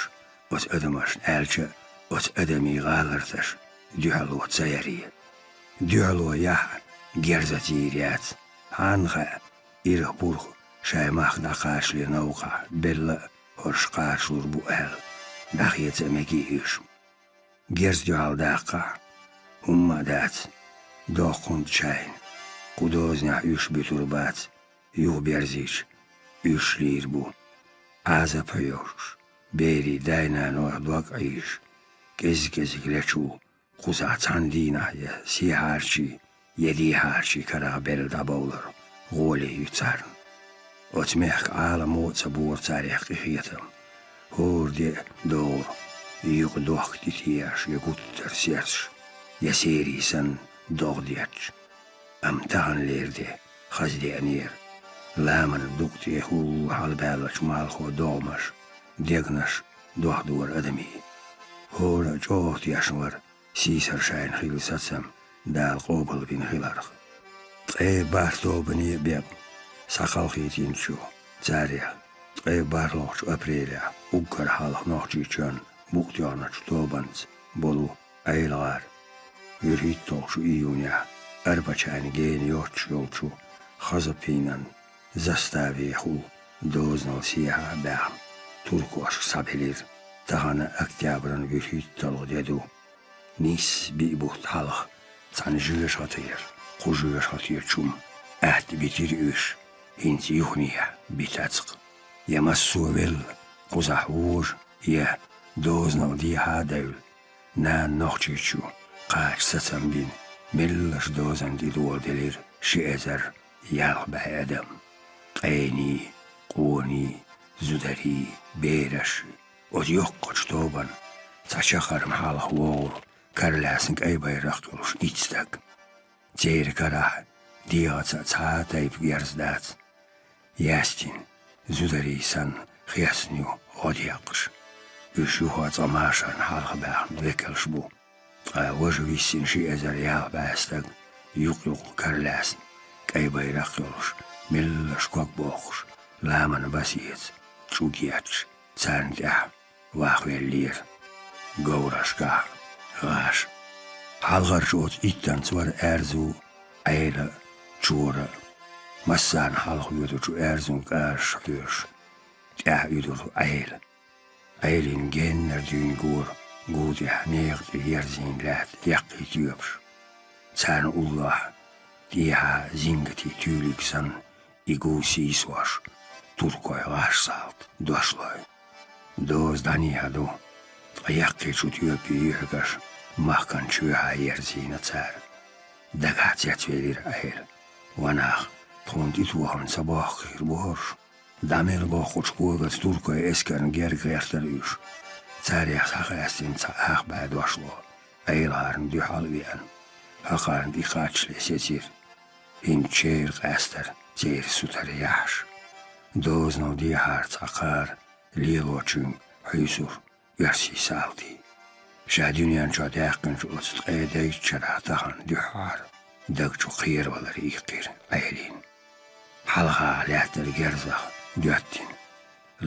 оцу адамашна аьлча а, оцу адамийн гӀаларташа дуьхьало ца яре. Дуьхьало яхь а, герз а цийра яц, хьанна хаьа, ирх-пурх шайн махка дӀакхачале новкъахь белла а хӀорш кхачалур бу аьлла, дӀахеца а мегий уьш. Герз дуьхьал даккхахь, хӀумма а дац, доккха хӀунда шайна, кху дозанехь уьш буьтур бац, юхаберзийча, уьш лийр бу. Ӏазап хьоьжуш, берийн дай-нанойх дог Ӏийжаш, кӀезиг-кӀезиг лечул, кхузахь цхьана дийнахь я сехьарчий, я дехьарчий карахь белла дӀабовлар гӀоле ю царна. Оцу мехкан Ӏаламо а ца бора царех къинхетам. ХӀора де а догӀу, юкъа дохка тӀетеӀаш я гуттар а серсаш, я серий санна догӀа детташ. Амма таханлера де хаза деанера. Ламанан дукъ тӀе хӀуллу хьалабаьллачу малхо догӀмаш, дегнаш дохдора адамийн. ХӀора а чӀогӀа тешна вара сийсара шайна хилла сацам Дала къобалбина хиларх. Ткъе бархӀ тобане а бекъна схьакхалхийтинчу царех, ткъе бархӀалгӀачу апрелехь уггар хьалха Нохчийчоьнна букъ тоьхначу тобанца болу Ӏелагара, вуьрхӀитталгӀачу июнехь Арпачайна гена йоцуш йолчу Хазапинан заставехула дозанал сехьа а баьхна, туркошка схьабелира. Тахана октябран вуьрхӀитталгӀа де ду. Нийсса биъ бутт хьалха цхьана жоьжахатера, кху жоьжахатечу хӀума атта битира уьш, хӀинца юханехьа битацкъ. Я массо а велла, кхузахь вожа, я дозанал дехьа а девлла, нана Нохчийчу кхача сацам бина, меллаша дозанна тӀедоладелира ши эзар ялх бӀе адам. Къений, къоний, зударий, бераш. Оцу йоккхачу тобанна цхьа чаккхарма хьалха вогӀура каралаьцна кӀай байракх йолуш итт стаг. Церан карахь дегӀаца цхьа а тайпа герз дац. Яьстина, зударий санна, хестина ю гӀо декъаш. Уьш юха а цкъа машарна хьалха баьхна векалш бу. Ткъа важа виссина ши эзар ялх бӀе стаг юкъ-юкъа каралаьцна, айбайракх йолуш, меллаша ког бохуш, ламанан басеца чӀуг етташ, царна тӀехь вахвеллера. Говрашкахь гӀаш. Хьалхарчу оцу иттанца вара аьрзу, Ӏела, чора. Массарна хьалха воьдучу аьрзун кӀажаш хьоьжуш, тӀаьхьа уьдура Ӏела. Ӏелин геннара дуьйна гора гу тӀехь, некъа тӀе ерзийна лаьтта яккхий тоьпаш. Царна уллохь, тӀехьа зингатий туьйлиг санна, и гу сийсош, туркойн гӀаш салт дошлой. Доза дӀанехьа ду, ткъа яккхийчу тоьпийн юьхьигаш махкана чоьхьа ерзийна цара. Дагахь цецвелира Ӏела. Ва нах, тхуна тӀетохам ца бохку хир бохуш. ДӀа мел боккхучу когаца туркойн эскарна герга гӀертара уьш. Царех схьакъаьстина цхьа ах бӀе дошло, Ӏелахарна дуьхьал а веана, хӀокхарна тӀекхаччале сецира. ХӀинца чер къаьстара церан сутара яхьаш. Дозанал дехьара цхьа кхара лелочуьнга хьуьйсура оьрсийн салтий. Ша дуьнен чохь даьккхинчу оцу ткъе дейтта шарахь тахана дуьххьара даг чу кхеравалар иккхира Ӏелина. Хьалха лаьттара герзах доьттина,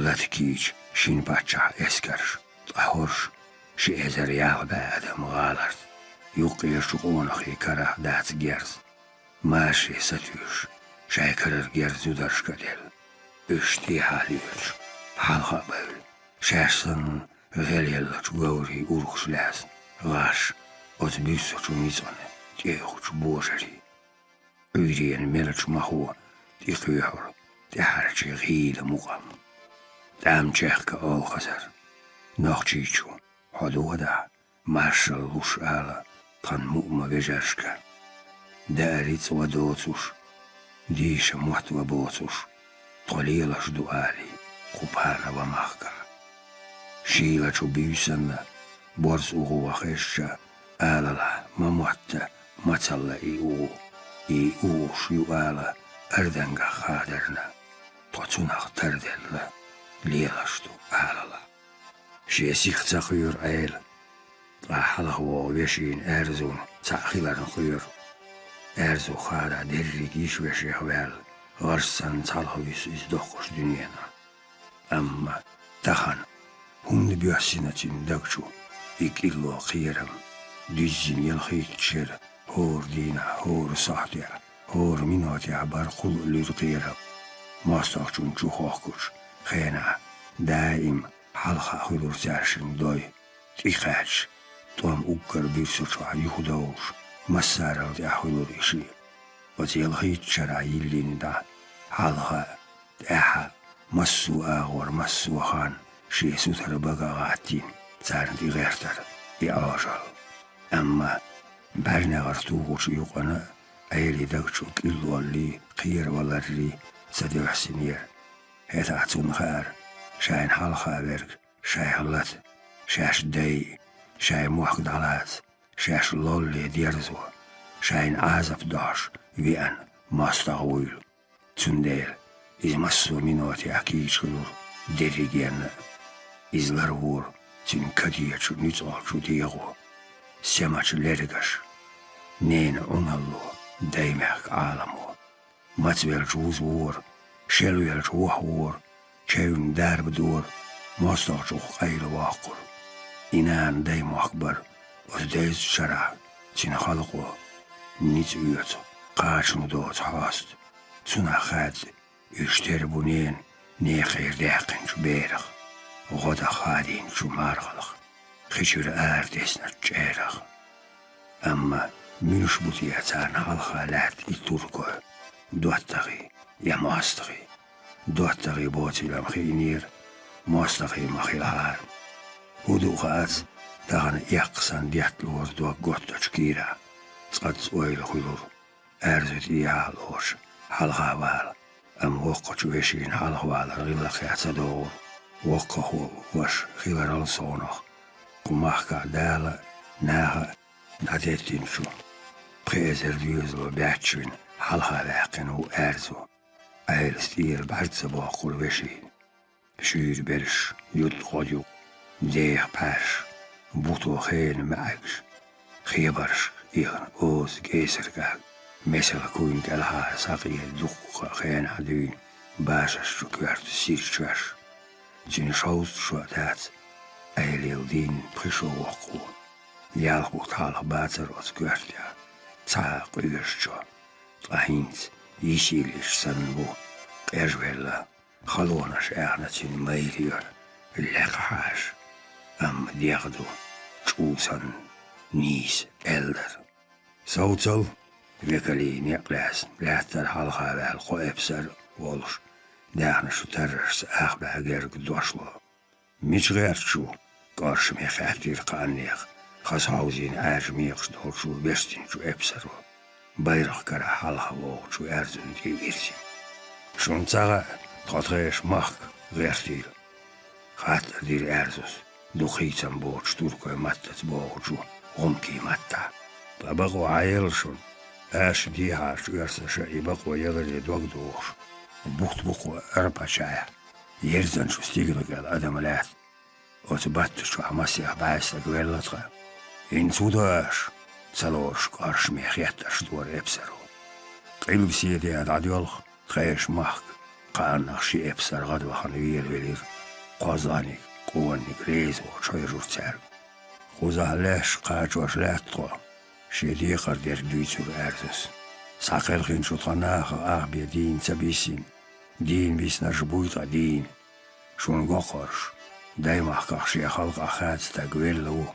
лата кийча шина паччахьан эскарш, ткъа хӀорш ши эзар ялх бӀе адам гӀаларца. Юккъерчу къонахий карахь дац герз. Марше сатуьйсуш, шайн карара герз зударшка а делла, уьш тӀехьа лоьцуш, хьалха а бевлла, шаьш санна гӀелъеллачу говрийн урхаш лаьцна гӀаш, оцу буьссачу ницкъана тӀеухучу божарийн. Ӏуьйренан мелачу махо тӀекхоьхьура тӀаьхьарчийн гӀийла мукъам. ТӀам чехка олхазар. Нохчийчу, хьо догӀа дахь, маршалла луш ала тхан муъма вежаршка. Даа рицкъ ван доцуш, дийша мотт ван боцуш, тхо лелаш ду алий, кху пана ван махкахь. Шийлачу буьйсанна борз угӀу ван хезча, алалахь, ма мотта, мацалла и угӀу. И угӀуш ю ала ардангах хадарна, тхо цунах тарделла, лелаш ду алалахь. Шен сих ца кхоьру Ӏела, ткъа хьалха вогӀу вешина аьрзунна цхьаъ хиларна кхоьру. Аьрзу хадахь дерриг йиш вешех ваьлла, гӀаж санна цхьалха вуьсу иза доккхачу дуьненахь. Амма тахана хӀунда боьссина цуьнан даг чу и кӀилло кхерам? Дуьззина ялхийтта шера хӀора дийнахь, хӀора сохьтехь, хӀора минотехь бара кхул а луьра кхерам. МостагӀчунна чу хохкучу хенахь даим хьалха хуьлура цаьршиннан дой, тӀекхаьчча, тӀом уггар буьрса чохь юхадовлуш, массарал тӀаьхьа хуьлура и шиъ. Оцу ялхийтта шарахь йиллина дӀа, хьалха а, тӀаьхьа а, массо а агӀор, массо а хан шен сутара бага а гӀаттийна, царна тӀегӀертара и Ӏожалла. Амма бӀаьрнегӀар тухучу юкъана а Ӏелин даг чу кӀиллоллий, кхераваларрий ца доьссинера. ХӀетахь цунна хаьара, шайна хьалха верг шайх лата, шаьш дайа, шайн мохк дӀалаца, шаьш лолле дерзо, шайна Ӏазап дохьуш веана мостагӀа вуйла. Цундела иза массо а минотехь кийча хуьлура дерригенна а. Иза ларвора цуьнан кадечу нуьцкъалчу дегӀо, семачу лергаш, ненан Ӏуналло, даймехкан Ӏаламо. Мацвелча вузвора, шелвелча вохвора, чевнна дарба дора, мостагӀчух къайла воккхура. И нана даймохк бара оцу дезачу шарахь цуьнан халкъо, ницкъ оьцу, кхачам доцу хьоста. Цунах хаьдда, уьш тера бу ненан некхера даьккхинчу берах, гӀодах хадийначу мархалх, хи чуьра арадесначу чӀерах. Амма муьлш бу те царна хьалха лаьтта и туркой, доттагӀий я мостагӀий? ДоттагӀий боцийла-м хиънера, мостагӀий ма хилахьара. ХӀун ду хаац, тахана эккха санна детталора дог готтачу кийрахь, цкъаццӀа ойла хуьлура, аьрзу тӀехьа а лоруш, хьалха вала, амма воккхачу вешина хьалхавалар гӀиллакхехь ца догӀура. Воккхахо ваша хиларал совнах, кху махкахь Дала а, наха а дӀадеттинчу пхи эзар доьзало баьчча вина хьалха ваьккхина ву аьрзу. Ӏелас тӀера бӀаьрг ца боккхура вешина. Шуьйра берш, юьтӀа гӀодаюкъ, деха пхьаьрш, буто хенан маьӀигаш, хебаршка ихна оза кӀесаргаг, Месала куйна кӀелхьара схьакъера дуккха хенахь дуьйна башаш чу коьрта сирачаш. Цуьнан шовзткъа шо а дац, Ӏелийла дийнна пхи шо воккха ву. Ялх бутт хьалха бацара оцу коьртехь цхьа а къоьшучо, ткъа хӀинца йисийлиш санна ву, къежвелла, халонаш аьхна цуьнан майра йора, лекха хьаша, амма дегӀ ду, чӀу санна, нийса, аьллара. Совцал, векалийн некъ лаьцна, лаьттара хьалха ваьлла кхо эпсар а волуш, даьхна шу таррашца ах бӀе герга дошло. «Мича гӀерташ ву?» — кӀоршаме хаьттира кхааннех, хаза хьовзийна Ӏаьржа мекхаш долчу бешдинчу эпсаро, байракх карахь хьалха вогӀучу Аьрзунна тӀе а вирзина. «Шуна ца хаьа, тхо тхешан махка гӀертийла», — хаттар дира Аьрзус, дукха хийцам боцучу туркойн маттаца богӀучу гӀумкийн маттахь. «Ткъа бакъо хьан елла шуна? Аша дехьарчу оьрсаша и бакъо яларе дог дохуш, бутт бу кху ара паччахьехь, ерзанчу стигала кӀел адам лаьтта. Оцу батта чохь масех бӀе стаг велла тхан. ХӀинца хӀун до аша?» — ца лоруш кӀоршаме хеттарш дора эпсаро. «Къилбаседе дӀадоьлху тхешан махка», — кхааннах ши эпсар гӀадвахана велавелира. КхозлагӀниг, къонаниг реза воцуш хьоьжура цаьрга. «Кхузахь лаьш кхачош лаьтта тхо», — шен декхар дерг дуьйцура Аьрзус. «Схьакхелхинчу тхан нахах ах бен дийна ца биссина, дийна биснарш буй ткъа дийна. Шуна го кхорш, даймахках шен халкъах хадза стаг велла ву.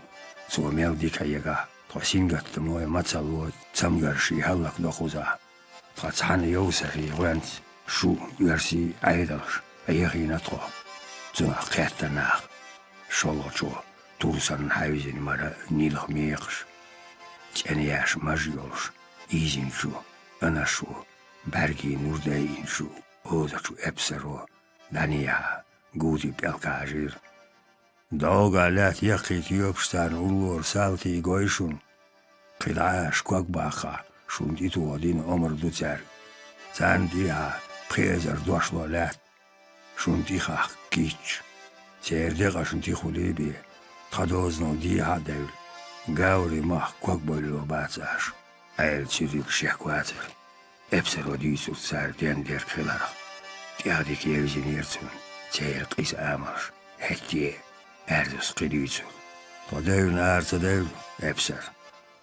Цо мел дика хьегахь, тхо сингаттамо а мацалло а цамгарш и хӀаллакдо кхузахь. Тхан цхьана йовсархий гӀоьнца шу, оьрсий, Ӏедалш Ӏехийна тхо». Цунах кхетта нах, шолгӀачо тур санна хьаьвзина мара нилха мекхаш, цӀена яш маж йолуш, ийзинчу анаш ву, бӀаьргийн нур дайинчу озачу эпсаро дӀанехьа гуди пӀелг хьажийра. «Догахь лаьтта яккхий тоьпаш царна уллора салтий гой шуна. КхидӀа аша ког баккхахь, шуна тӀетоха дина омра ду цаьрга. Царна тӀехьа пхи эзар дошло лаьтта. Шуна тӀехахка кийчча, церан декъашна тӀехула бен, тхан дозанал дехьа а девлла, Гаври махка ког бовлло бац аша, Ӏела цуьрриг шек вацара». Эпсаро дуьйцура цара ден дерг хиларх. ТӀех дика евзинера цунна церан къиза амалш, хӀетте а Аьрзус кхин дуьйцура. «Тхо девлла ара ца девлла, эпсар?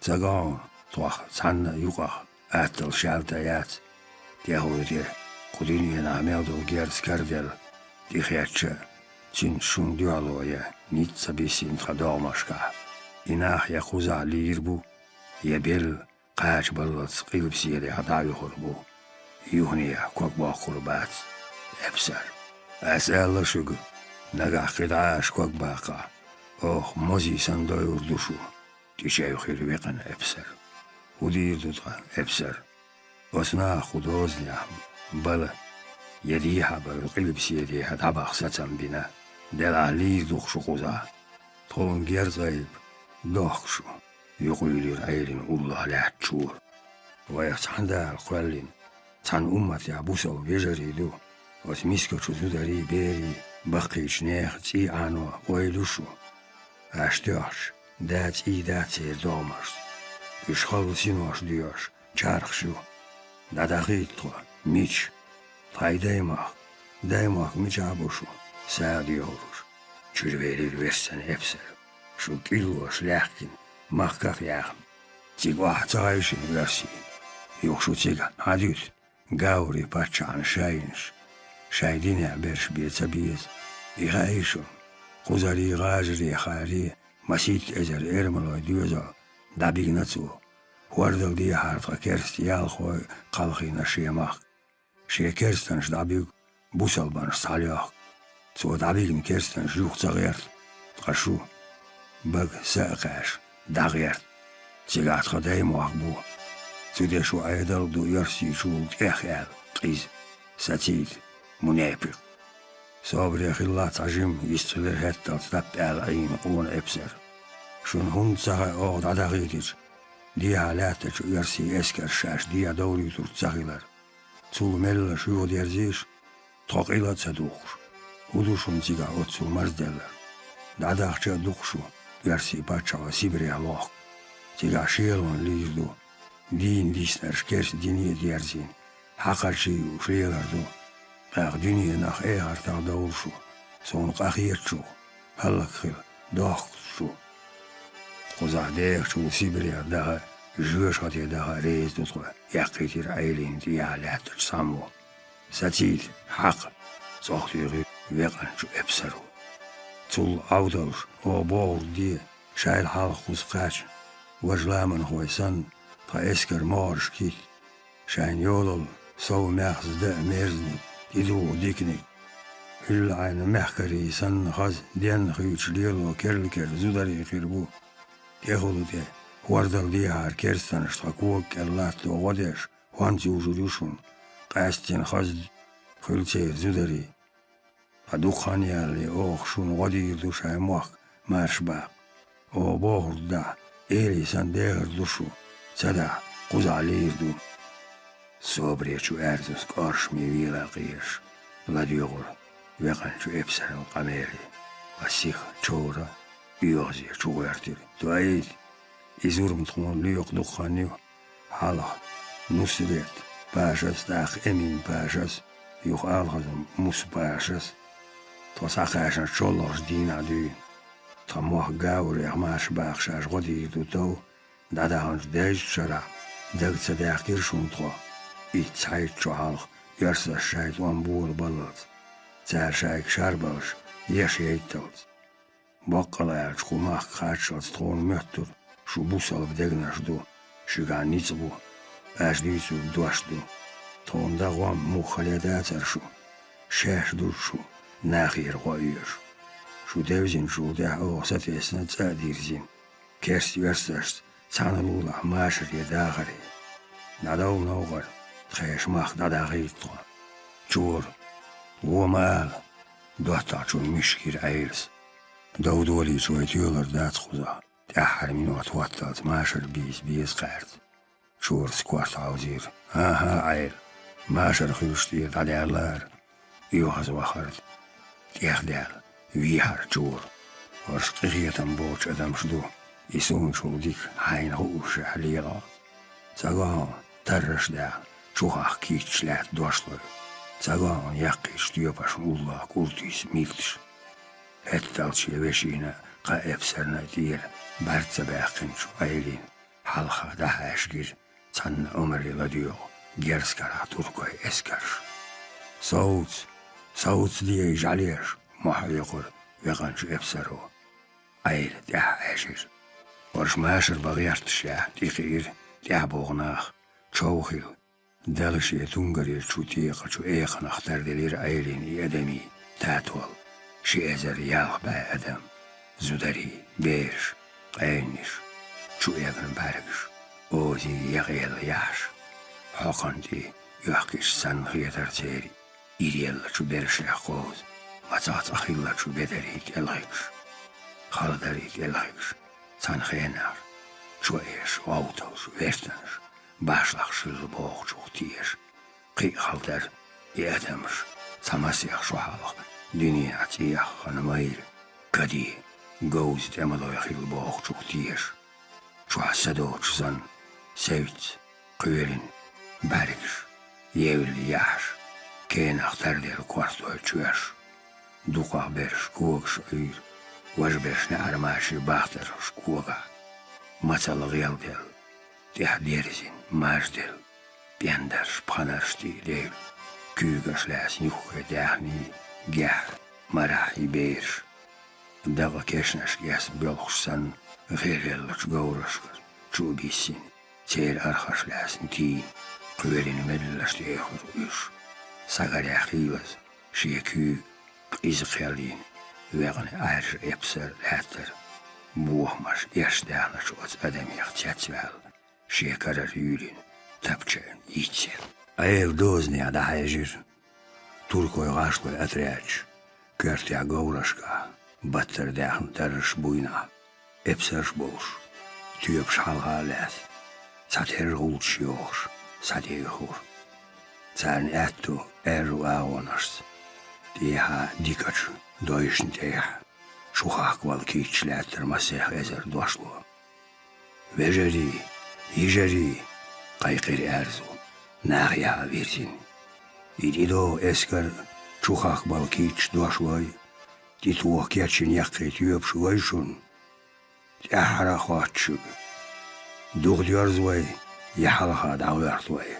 Ца го хьуна, тхох цхьанна а юкъах атталла шаьлта яц. ТӀехула тӀе кху дуьненахь мел долу герз караделла, тӀехечча а, цуьнца шуна дуьхьало я ницкъ ца биссина тхан догӀмашкахь. И нах я кхузахь лийр бу, я белла кхача баллалц къилбаседехь дӀа а юхур бу. Юханехьа ког боккхур бац, эпсар. Ас аьлла шуьга, нагахь кхидӀа аша ког баккхахь, оха мозий санна дойур ду шу», — тӀечевхира векхана эпсар. «ХӀун дийр ду ткъа, эпсар? Оцу наха кху дозанехь бала я дехьа бевлла къилбаседехь дӀабаха сацам бина. Делахь лийр ду-кх шу кхузахь. Тхуна герз айба, дохку шу», — юкъуьйлира Ӏелина уллохь лаьттачо. «Вайх цхьана Дала кхоьллина, цхьана умматехь бусалба вежарий ду, оцу мискачу зударий, берий, баккхийчу нехан цӀий Ӏано ойла ю шу? Аша тоьхча, да цӀий дац церан догӀмашца. Уьш халла синош доьхуш чархаш ю. ДӀадахийта тхо, мича? Тхайн даймахка, даймахка мичахь бу шу, сагӀа доьхурш?» — чуьра велира вешсан эпсар. «Шу кӀиллош лаьхкина, махках а яьхна, цига охьа ца гӀайшина оьрсий? Юха шу цига хьан дуьту, Гаври паччахьна шайнаш, шайн динехь берш бен ца беза? И хаьий шуна, кхузарий, гӀажарий, хаьрий, масийтта эзар эрмалойн доьзал дӀабигна цо. ХӀордал дехьара тхан керста ялхой кхалхийна шен махка. Шен керстанаш дӀабуьгу, бусалбанаш схьалоьхку. Цо дӀабигна керстанаш юха ца гӀерта, ткъа шу, бага са а кхаьш, дӀагӀерта. Цигахь тхан даймохк бу. Цу дешо Ӏедал а ду оьрсийчул тӀех», — аьлла, къиза, сацийта, мунепикъ. «Собаре хилла цхьа жима йистхилира хӀетталц даппа», — аьлла Ӏийна къона эпсар. «Шуна хӀунда ца хаьа оха дӀадахийтича, дехьа лаьттачу оьрсийн эскарша шаьш дехьа довлуьйтур ца хилар? Цул меллаша юхадерзийша, тхо къила а ца духкуш. ХӀун ду шуна цигахь оццул марзделларг? ДӀадахча а ду-кх шу, оьрсийн паччахьо Сибрех лохку. Цигахь шелонан лийр ду. дийна дистӀарш керста дине а дерзийна, хьакхарчий юуш лелар ду. ТӀаккха дуьненах эхартах довла шу, суна къахетачух, хӀаллак хила, дохкуш шу. Кхузахь дехачул Сибрех даха а, жоьжахате даха а реза ду тхо, яьккхийтира Ӏелина тӀехьа лаьттачу цхьаммо. Сацийта, хьакха! — цӀогтуьйхира векъанчу эпсаро. Цул Ӏовдалш, о, бохург де, шайл хьалха кхуза кхаьчна, важа ламанхой санна, тхан эскар могӀаршка хӀитта, шайн йолалла сов маьхза дан а мерзаниг, тӀедугӀу диканиг. Хьуьлла Ӏайна мехкарий санна хаза, денна хуьйцуш лело керла-керла зударий хир бу. ТӀехула тӀе, хӀордал дехьара керстанаш тхан кога кӀел латто гӀо деш, хӀонц южур ю шуна, къаьсттина хаза хуьлу церан зударий. Ткъа дукха хан ялале оха шуна гӀо дийр ду шайн мохк марша баккха. О, бохург дахь, элий санна дехар ду шу, ца дахь, кхузахь лийр ду. Собаре чу аьрзус кӀоршаме вела а къежаш, ладоьгӀура векъанчу эпсаран къамеле. Ткъа сиха човра оьгӀазе чугӀоьртира: «Тоийта! И зурма тхуна лоькху дукха хан ю. Хьалха Нусрет-пашас, тӀаккха Эмин-пашас, юха алхаза Муса-пашас. Тхо схьакхаьчначу чоллагӀчу дийнахь дуьйна. Тхан мохк Гаврех марша баккха шаьш гӀо дийр ду тов, дӀадаханчу даьржачу шарахь дага ца даьхкира шуна тхо, итт цхьайтта шо хьалха оьрсаша шайн тӀом болабаллалц, цара шайга шарбаллаш еш яйталц. Баккъала аьлча, кху махка кхаччалц тхуна моьттура, шу бусалба дегнаш ду, шуьгахь ницкъ бу, аша дуьйцург дош ду. Тхуна дан гӀо муха хиле дацара шу, шаьш ду шу нахера гӀо оьшу. Шу девзинчул тӀаьхьа оха сатесна цӀа а дирзина, керста оьрсашца цхьаьна лулахь машаре дахаре. ДӀадовла, новкъара, тхешан махка дӀадахийта тхо». «Чора, вон ма ала, — доттагӀчунна мишкира Ӏелас. — Дов долийча вай тоьлур дац кхузахь. ТӀаьххьара минот хӀотталц машар бийца беза кхаьрца». Чорас корта хьовзийра: «ХӀан-хӀа, Ӏела, машар хуьлуш тӀера дӀадаьллара». ОьгӀазвахара тӀехдаьлла вийхьара Чора. «ХӀорш къинхетам боцуш адамаш ду, и суна чул дика хьайна хуушшехь лела. Ца го хьуна, тарраш даьхна, чухахка кийча лаьтта дошлой. Ца го хьуна, яккхийчу тоьпашна уллохь кӀуртийс митташ». ХӀетталц шен вешина а, кхаа эпсарна а тӀера бӀаьрг ца баьккхинчу Ӏелина хьалха дӀахьаьшкира цхьана омаре ладоьгӀу герз карахь туркойн эскарш. «Совца! Совцаде, жӀаьлеш!» — мохь хьоькхура векъанчу эпсаро. Ӏела тӀаьхьа Ӏаьжира. ХӀорш машар бан гӀерташ яхь тӀекхиира тӀаьхьабогӀу нах. Чов хилла, Дала шен тунгарера чу тӀекъачу экханах тарделира Ӏелина и адамий татол, ши эзар ялх бӀе адам: зударий, бераш, къаьннаш, чуэгна бӀаьргаш, озий, якъаелла яхьаш. Хьокхан тӀе оьхкича санна хетара церан иреллачу берашех кховза, мацах цкъа хиллачу бедарий тӀелхигаш, халдарий тӀелхигаш, цхьана хенахь чоэш, гӀовталш, вертанаш, башлахь шилла бохучух теша. Кхин а хала дара и адамаш, цхьа масех шо хьалха дуьненахь цӀе яххана майра, каде, говза тӀемалой хилла бохучух теша. Чохь са доцуш санна, севццӀа, кхоьлина бӀаьргаш, евлла яхьаш, кенах тарделла кортой чоьш. Дукхах берш когаш Ӏуьйра, важа берш неӀармаший бахтархаш когахь. Мацалла гӀелделла, тӀехь дерзина, мажделла, пӀендарш, пханарш тӀе а девлла, куьйгаш лаьцна юххе даьхний, гехьа, марахь и бераш. Дакъа кешнашка эс боьлхуш санна, гӀелъеллачу говрашкара чу а биссина, церан архаш лаьцна тийна, кхоьлина меллаш тӀе а хуьру уьш. Схьагарехь хийлаза, шен куьйга къиза кхел йина, векъна Ӏаьржа эпсар лаьттара, бохамаш эшна даьхначу оцу адамех цецваьлла, шен карара юьйлина тапча йицъелла. Ӏела дозанехь дӀахьаьжира. Туркойн гӀашлойн отрядаш, коьртехь говрашкахь, баттара даьхна тарраш буйнахь, эпсарш а болуш, тоьпаш хьалха а лаьцна, цхьатерра гӀулчаш йохуш, схьатӀеоьхура. Царна аьтту аьрру агӀонашца, тӀехьа дикачу дойшна тӀехь, чухахка вала кийча лаьттара масех эзар дошло. «Вежарий, йижарий, кхайкхира Аьрзу, нахехьа вирзина. И тӀедогӀу эскар, чухахка бала кийча дошлой, тӀетоха кечйина яккхий тоьпаш гой шуна? ТӀаьххьара а хотту шуьга: духадоьрзу вай, я хьалха дӀагӀоьрту вай?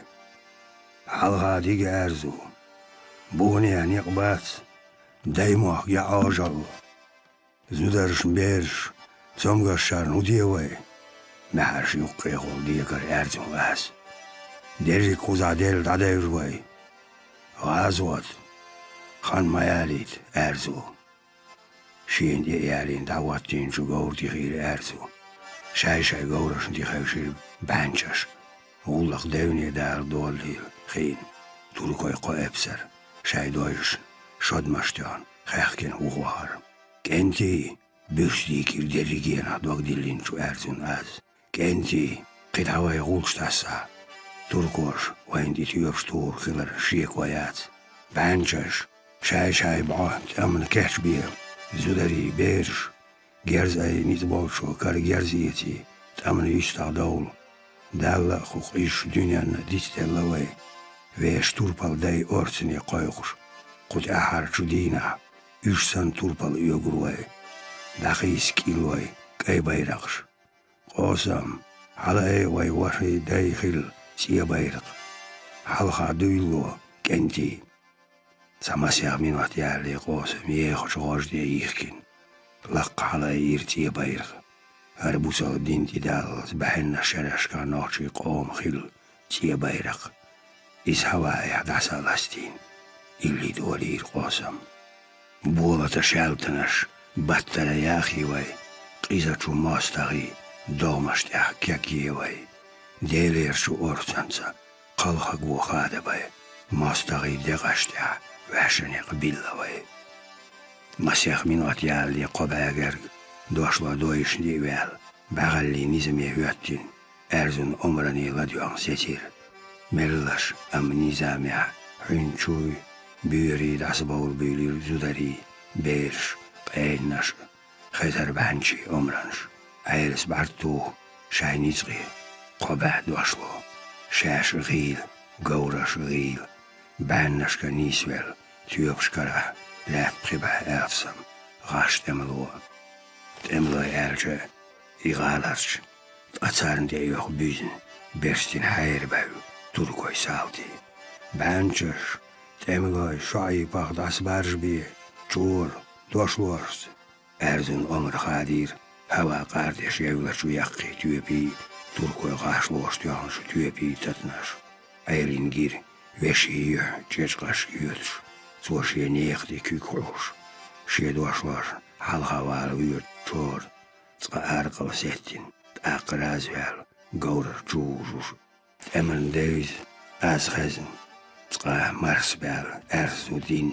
Хьалха дика, Аьрзу. Буханехьа некъ бац, даймохк я Ӏожалла. Зударшна бераш, цомгашшарна хӀун де вай? Маьхьарша юккъехула декара Аьрзун аз. Дерриг кхузахь делла дӀадайжа вай. ГӀазот, хан ма ялийта, Аьрзу. Шена тӀе а ялийна дӀахӀоттийначу говра тӀе хийра Аьрзу. Шай-шай говрашна тӀе хевшира бӀаьнчаш. ГӀуллакх девне дала долалийла хиъна, туркой кхо эпсар, шай дойшна, шодмаш тоьхна, хаьхкина вухавахара. КӀентий! — буьрса дийкира дерригенах дог диллинчу Аьрзун аз. — КӀентий, кхин дӀа вай гӀулч тасса. Туркоша вайна тӀе тоьпаш тухур хиларна шеко яц. БӀаьнчаш, шай-шай бӀо тӀамна кечбе, зударий, бераш, герз ай, ницкъ болчо кара герз эций, тӀамна юьстахь довла. Далла а кху къизачу дуьненна дицделла вай, вешан турпала дай орцане кхойкхуш, кху тӀаьххьарчу дийнахь уьш санна турпала оьгур вай. ДӀакхийса кӀиллой кӀай байракхаш. Къосам, хьалаайа вай ваший дай хилла цӀен байракх. Хьалха дуйла, кӀентий. Цхьа масех минот ялале Къосам ехачу гӀож тӀе йихкина, лакха хьалаайира цӀен байракх. ХӀара бусалба дин тӀедаллалц бӀаьннаш шерашкахь нохчийн къоман хилла цӀен байракх. Иза хьаваэхь дӀаса а ластийна, илли долийра Къосам. Болата шаьлтанаш баттара яхйи вай, къизачу мостагӀийн догӀмаш тӀехь кегйе вай. Делерчу орцанца кхалхаго хадабай, мостагӀийн декъаш тӀехь ваьшшане къа билла вай. Масех минот ялале кхо бӀаь герга дошло дойшна тӀе а ваьлла, бӀаьхаллин низаме хӀоьттина, Аьрзун омране ладоьгӀна сецира. Меллаша, амма низамехь хьуьнчуй, буьйрий дӀасабовла буьйлира зударий, бераш, къенанаша, хезара бӀаьнчийн омранаш. Ӏелас бӀаьрг туху шайн ницкъе кхо бӀаь дошло, шаьш гӀийла, говраш гӀийла. БӀаьннашка нийсвелла тоьпаш карахь лаьтта пхи бӀаь алсам, гӀаш тӀемало. ТӀемалой аьлча, и гӀаларчу, ткъа царна тӀеоьху буьзна, берстина хьайра бевлла туркой салтий. БӀаьнчаш, тӀемалой, шоӀий пах дӀасабаржабе, чора, дошлошца. Аьрзун омра хадийра хӀаваан къардеш евллачу яккхий тоьпий, туркой гӀашлоша тоьхначу тоьпий татанаш. Ӏелин гира вешин юьхь чӀечкъашка йоьдуш, цо шен нехан тӀе куьг хьуш, шен дошлошна хьалха вала воьду чора, цкъа аркъал сеттина, тӀаккха разваьлла, говрара чу вужуш. ТӀеман девза аз хезна, цкъа марсабаьлла, Аьрзу дин,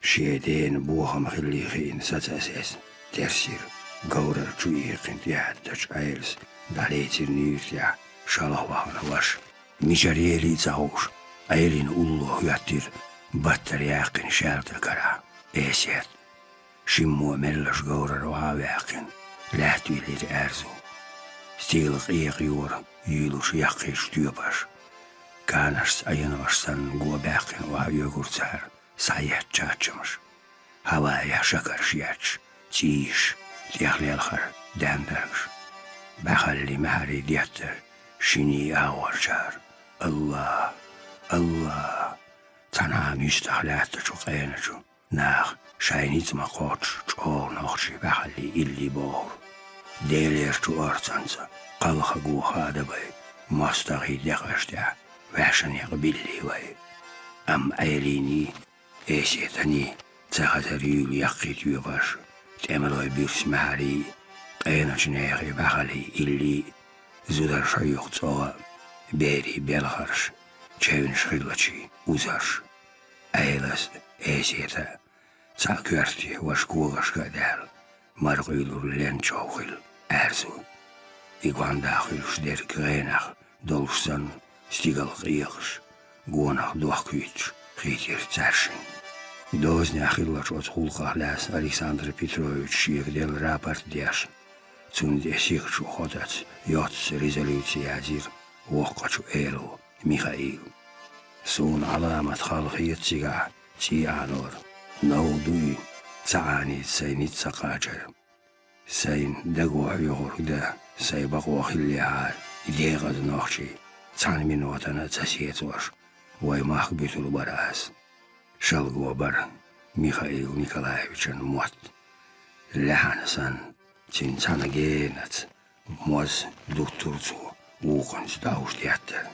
шен дена бохам хиллий хиъна саца а сецна, терсира, говрара чу иккхина тӀехӀаьттачу Ӏелас дӀалецира нуьйра тӀехь шалха вахана ваша. Мичара елий а ца хууш, Ӏелин улло хӀоьттира баттара яьккхина шаьлта карахь Эсет. Шиммо меллаша говрара охьа а ваьккхина, лаьтта виллира Аьрзу. Стигала къекъа йора юьйлуш яккхийчу тоьпаша. Канашца Ӏенош санна го баьккхина охьаоьгура цара, схьаеттачу чаччамаш. ХӀаваэхь шакарш етташ, цӀийш, тӀехлелхара даьндаргаш. БӀаьхаллин маьхьарий деттара шиний агӀорчара: «АллахӀ! АллахӀ!» Цхьанхьа муьстагӀ лаьттачу къеначу наха шайн ницкъ ма-кхоччуш чӀогӀа нохчий бӀаьхаллий илли бохура: «Делерчу орцанца кхалхаго хадабай, мостагӀийн декъаш тӀехь ваьшшане къа биллий вай». Амма Ӏелиний, Эсетаний ца хазара юьйлу яккхий тоьпаш, тӀемалой буьрса маьхьарий, къеначу нехан бӀаьхаллий илли, зударша юха цӀогӀа, берийн белхарш, чевнаш хиллачийн узарш. Ӏелас а, Эсета а цхьаъ коьрте ваша когашка а даьлла, маркъуьйлур лен чов хилла Аьрзу. И гондах хуьлуш дерг гӀенах долуш санна, стигала къекъаш, гонах дохк хӀуьттуш хийтира цаьршинна. Дозанехь хиллачу оцу гӀуллакхах лаьцна Александр Петровича шега делла рапорт дешна, цунна тӀе сиха чу хотаца йоццуш резолюци язйира воккхачу эло Михаил. Суна Ӏаламат хала хета цигахь цӀий Ӏанор. Новкъа ду и, ца Ӏанийта сайн ницкъ ца кхачар. Сайн даго хьоьхург дан сайн бакъо хиллехьара, и декъаза нохчий цхьана минотана а ца сецош, вай махка буьтур бара ас. Шалго бара Михаил Николаевичан мотт. Лаьхьана санна, цуьнан цхьана генаца моз дуттура цо, вукхунца дӀовш деттара.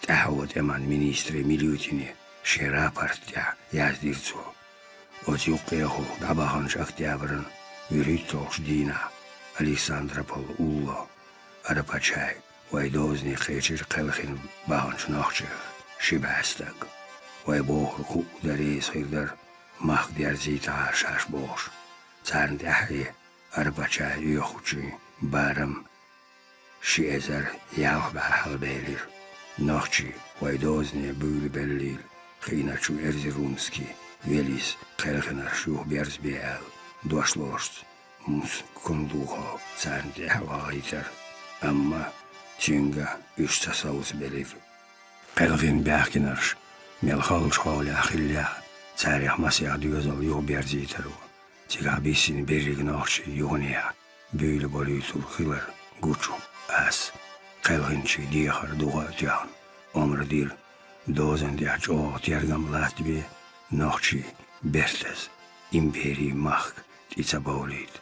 ТӀаьхьо тӀеман министре Милютине шен рапорт тӀехь яздира цо. Оцу юккъехула дӀабаханчу октябран вуьрхӀитталгӀачу дийнахь Александрополь улло Арапачай вай дозане кхечира кхелхина баханчу нохчех ши бӀе стаг. Вай бохург хӀуъа дан реза хир дара, махка дерзийтахьара шаьш бохуш. Царна тӀаьхье Арапачай оьхучийн барам ши эзар ялх бӀе хьалабелира. Нохчий вай дозане буьйлабеллийла, хиъначу Эрзерумский велийс кхелхинарш юхаберзабе аьлла, дош лорушца Мус Кундухов царна тӀаьхьа вахийтара, амма цуьнга уьш ца совцабелира. Кхелхина баьхкинарш мел халчу хьолехь хиллехь, царех масех доьзал юхаберзийтаро, цигахь биссина берриг нохчий юханехьа буьйлаболуьйтур хилар гучу ас кхелхинчийн дехар духа а тоьхна, омра дира, дозан тӀехь чӀогӀа тергам латтабе, нохчий бертаза империн махка тӀе ца бовлийта.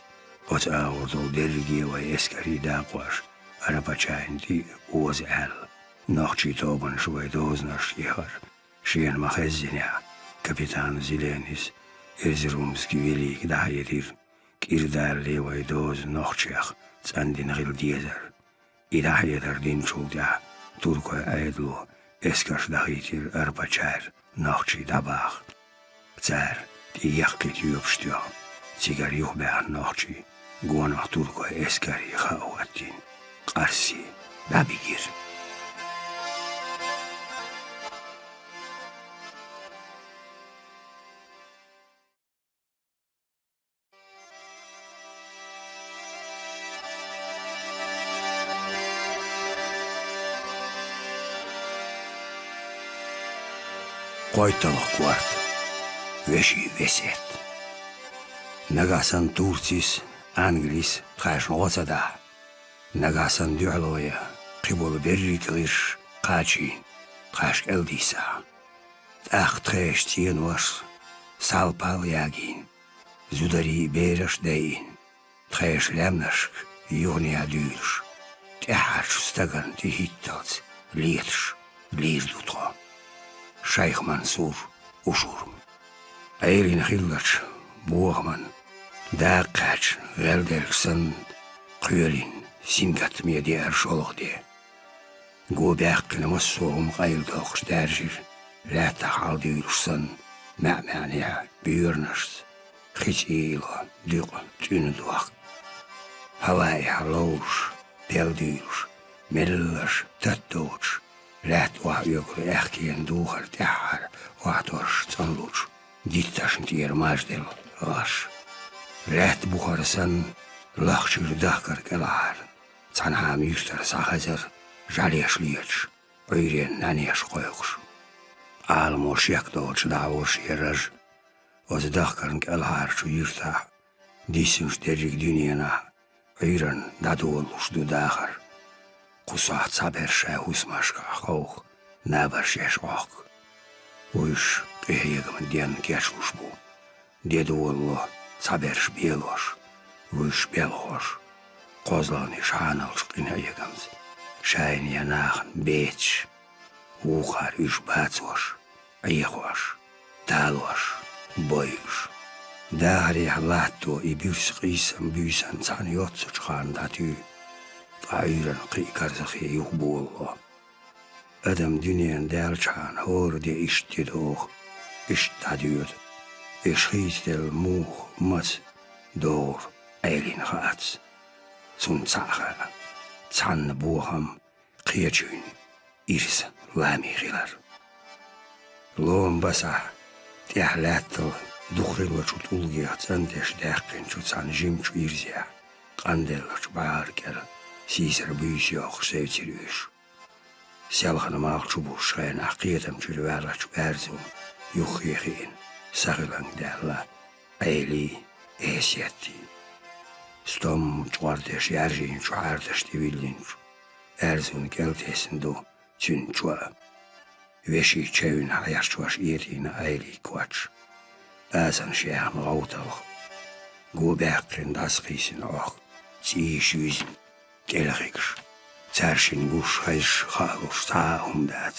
Оцу агӀор долу дерриге вай эскарийн дакъош Арапачайна тӀе а оза аьлла, нохчийн тобанаш вай дозанаш тӀехьара шена ма-хеззинехь, капитан Зеленис Эрзерумский велийга дӀахьедира, кӀира далале вай доза нохчех цӀандина хила дезар. И дӀахьедар динчул тӀаьхьа туркойн Ӏедало эскарш дахийтира Арапачайра нохчий дӀабаха. Цара тӀеяккхий тоьпаш тоьхна, цигара юхабаьхна нохчий гонах туркойн эскаре хаа хӀоттийна, къарсий дӀабигира. КхойтталгӀа корта. Вешин весет. Нагахь санна Турцис, Англис тхаьшна гӀо ца дахь, нагахь санна дуьхьало ян, кхиболу берриг гӀирсаш кхачийна, тхаьш кӀел диссахь, тӀаккха тхешан цӀенош сал-пал ягийна, зударий а, бераш а дайина, тхешан лаьмнашка юханехьа дуьйлуш, тӀаьххьарчу стагана тӀехӀитталц леташ лийр ду тхо. Шайх Мансур, Ушурма. Ӏелина хиллачу бохаман дакъа кхаьчна гӀелделча санна, кхоьлина сингаттаме деара шолгӀа де. Го баьккхина массо а хӀума къайладоккхуш даьржира, лаьттах хьалдуьйлуш санна, маьӀ-маьӀнехь боьранашца хи цӀийло дуькъа тӀуьна дохку. Хьаваэхь ловзуш, пел дуьйлуш, меллаша тата доцуш, лаьтта охьаоьгура аьхкенан духар тӀаьххьара охьаторжуш цӀанлучу дитташна тӀера мажделла гӀаш. Лаьтта бухара санна, лахчуьра дахкар кӀелхьара, цхьанхьа юьртара схьахезара, жӀаьлеш леташ, Ӏуьйренан нӀаьнеш кхойкхуш. Ӏаламо шек доцуш дӀахьора шен раж. Оцу дахкарна кӀелхьарчу юьртахь, диссинчу дерриг дуьненахь, Ӏуьйранна дӀадолалуш ду дахар. Кху сохьта цхьаберш шайн хӀусамашкахь ховха, набарш еш Ӏохку. Вуьш къинхьегаман денна кечлуш бу. Де долало цхьаберш белош, вуьш белхош, кхозлагӀнаш хьаналчу къинхьегамца, шайна я нахана бецаш, вукхара уьш бацош, Ӏехош, талош, бойуш. Дахарехь латто и буьрса къийсам буьйсанна цхьаьна йоццучу ханна дӀатуьй, ткъа Ӏуьйранна кхин а карзахе юхаболало. Адам дуьненан даьллачхьана хӀора де иштта де догӀу, иштта дӀадоьду. Уьш хийцаделла муха, маца догӀург Ӏелина хаьттас. Цунна цхьаъ хаьа: цхьанна бохам кхечуьнан ирс лами хилар. Лома басахь, тӀехь лаьттал дукхахриллачу тӀулгех цӀандеш даьккхинчу цхьана жимачу ирзехь, къанделлачу бӀара кӀел сийсара буьйса йоккхуш севцира уьш. Селхана малх чу бувлачу хенахь кхетам чуьра ваьллачу Аьрзун юххе хиъна, сахиланга даьлла Ӏелий, Эсеттий. Стом чкъор деш яьржийначу хьаьрдаш тӀе виллинчу Аьрзун кӀел тесна ду цуьнан чоа. Вешин чевнна хьерчош этӀийна Ӏелий коч. Асанаш яьхна гӀовталгӀа. Го баьккхина дӀасакхийсина Ӏохк, цӀийш вуьзна, кӀелхигаш. Цаьршинна гуш хезаш хаа луш цхьа а хӀума дац,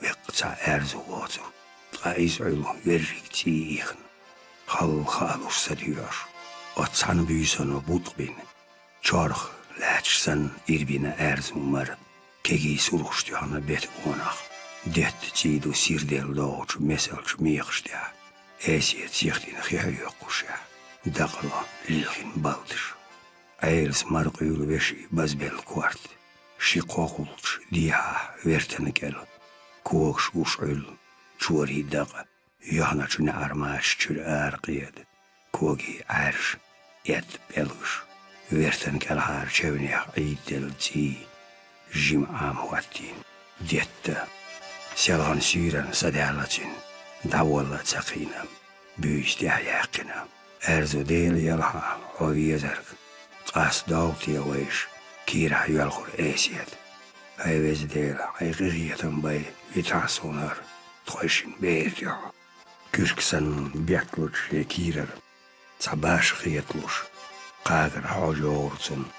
веккъа цхьа Аьрзу воцург. Ткъа иза Ӏуьллу верриг цӀий ихна, халла хаа луш садоьгӀуш. Оцу цхьана буьйсанна бутӀа бина, чорх лаьтташ санна ирбина Аьрзун мара, кегий сурхаш тоьхна бетан гонах. Детта цӀий ду сирделла догӀучу месалчу мехаш тӀехь, Эсет сихдина хи хьоькхушехь, дакъало лилхина балташ. Ӏелас мара къуьйлу вешин базбелла корта. Ши-кхо гӀулч дехьа вертана кӀел, когаш гуш Ӏуьллу, чорий дакъа, йоьхначу неӀармача чуьра ара къеда, когий Ӏаьржа, эдда пӀелгаш, вертана кӀелхьара чевнех Ӏийдаделла цӀий, жима Ӏама хӀоттийна, детта. Селхана суьйранна садаьлла цуьнан, дӀаволла а ца кхиъна, буьйса тӀехь яьккхина. Аьрзу, Дела елахь хьо везарг, къаста догӀу те вайша, кийрахь йоьлхура Эсет. ХӀай Веза Дела, хьайн къинхетам бай, витахь суна хӀара, тхойшинна бер ю хьо. Куьрк санна бетталучу шен кийрара цхьа баша хеталуш, кхагара хьожа йогӀура цунна,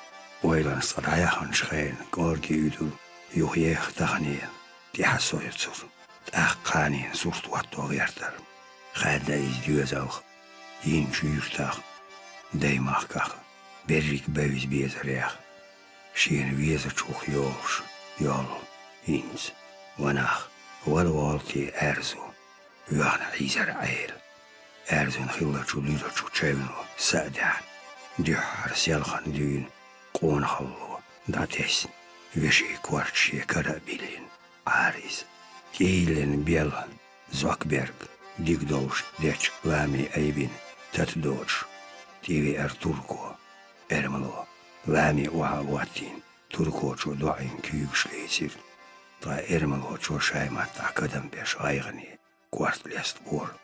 ойланаш цкъа дӀаяханчу хенна кӀорге уьдура, юхаеха таханена, тӀаьхьа соьцура, тӀаккха кханенан сурт хӀотто гӀертара. Хаьдда иза доьзалх, йинчу юьртах, даймахках, берриг бевза безарех, шена везачух йолуш йолу хӀинца, ванах, вала волу те Аьрзу, воьхна Ӏийзара Ӏела. Аьрзун хиллачу луьрачу чевно са а даьхна, дуьххьара селхана дуьйна къонахалло дӀатесна, вешин корта шен кара а биллина, Ӏара иза. ТӀейиллина белла, зокберг, дика долуш дечиг ламий айбина тата доцуш, тӀевеара турко, эрмало, ламий охьа а хӀоттийна, туркочо доӀийна куьйгаш лецира. Ткъа эрмалочо шайн маттахь кадам беш гӀайгӀане, корта лестабора.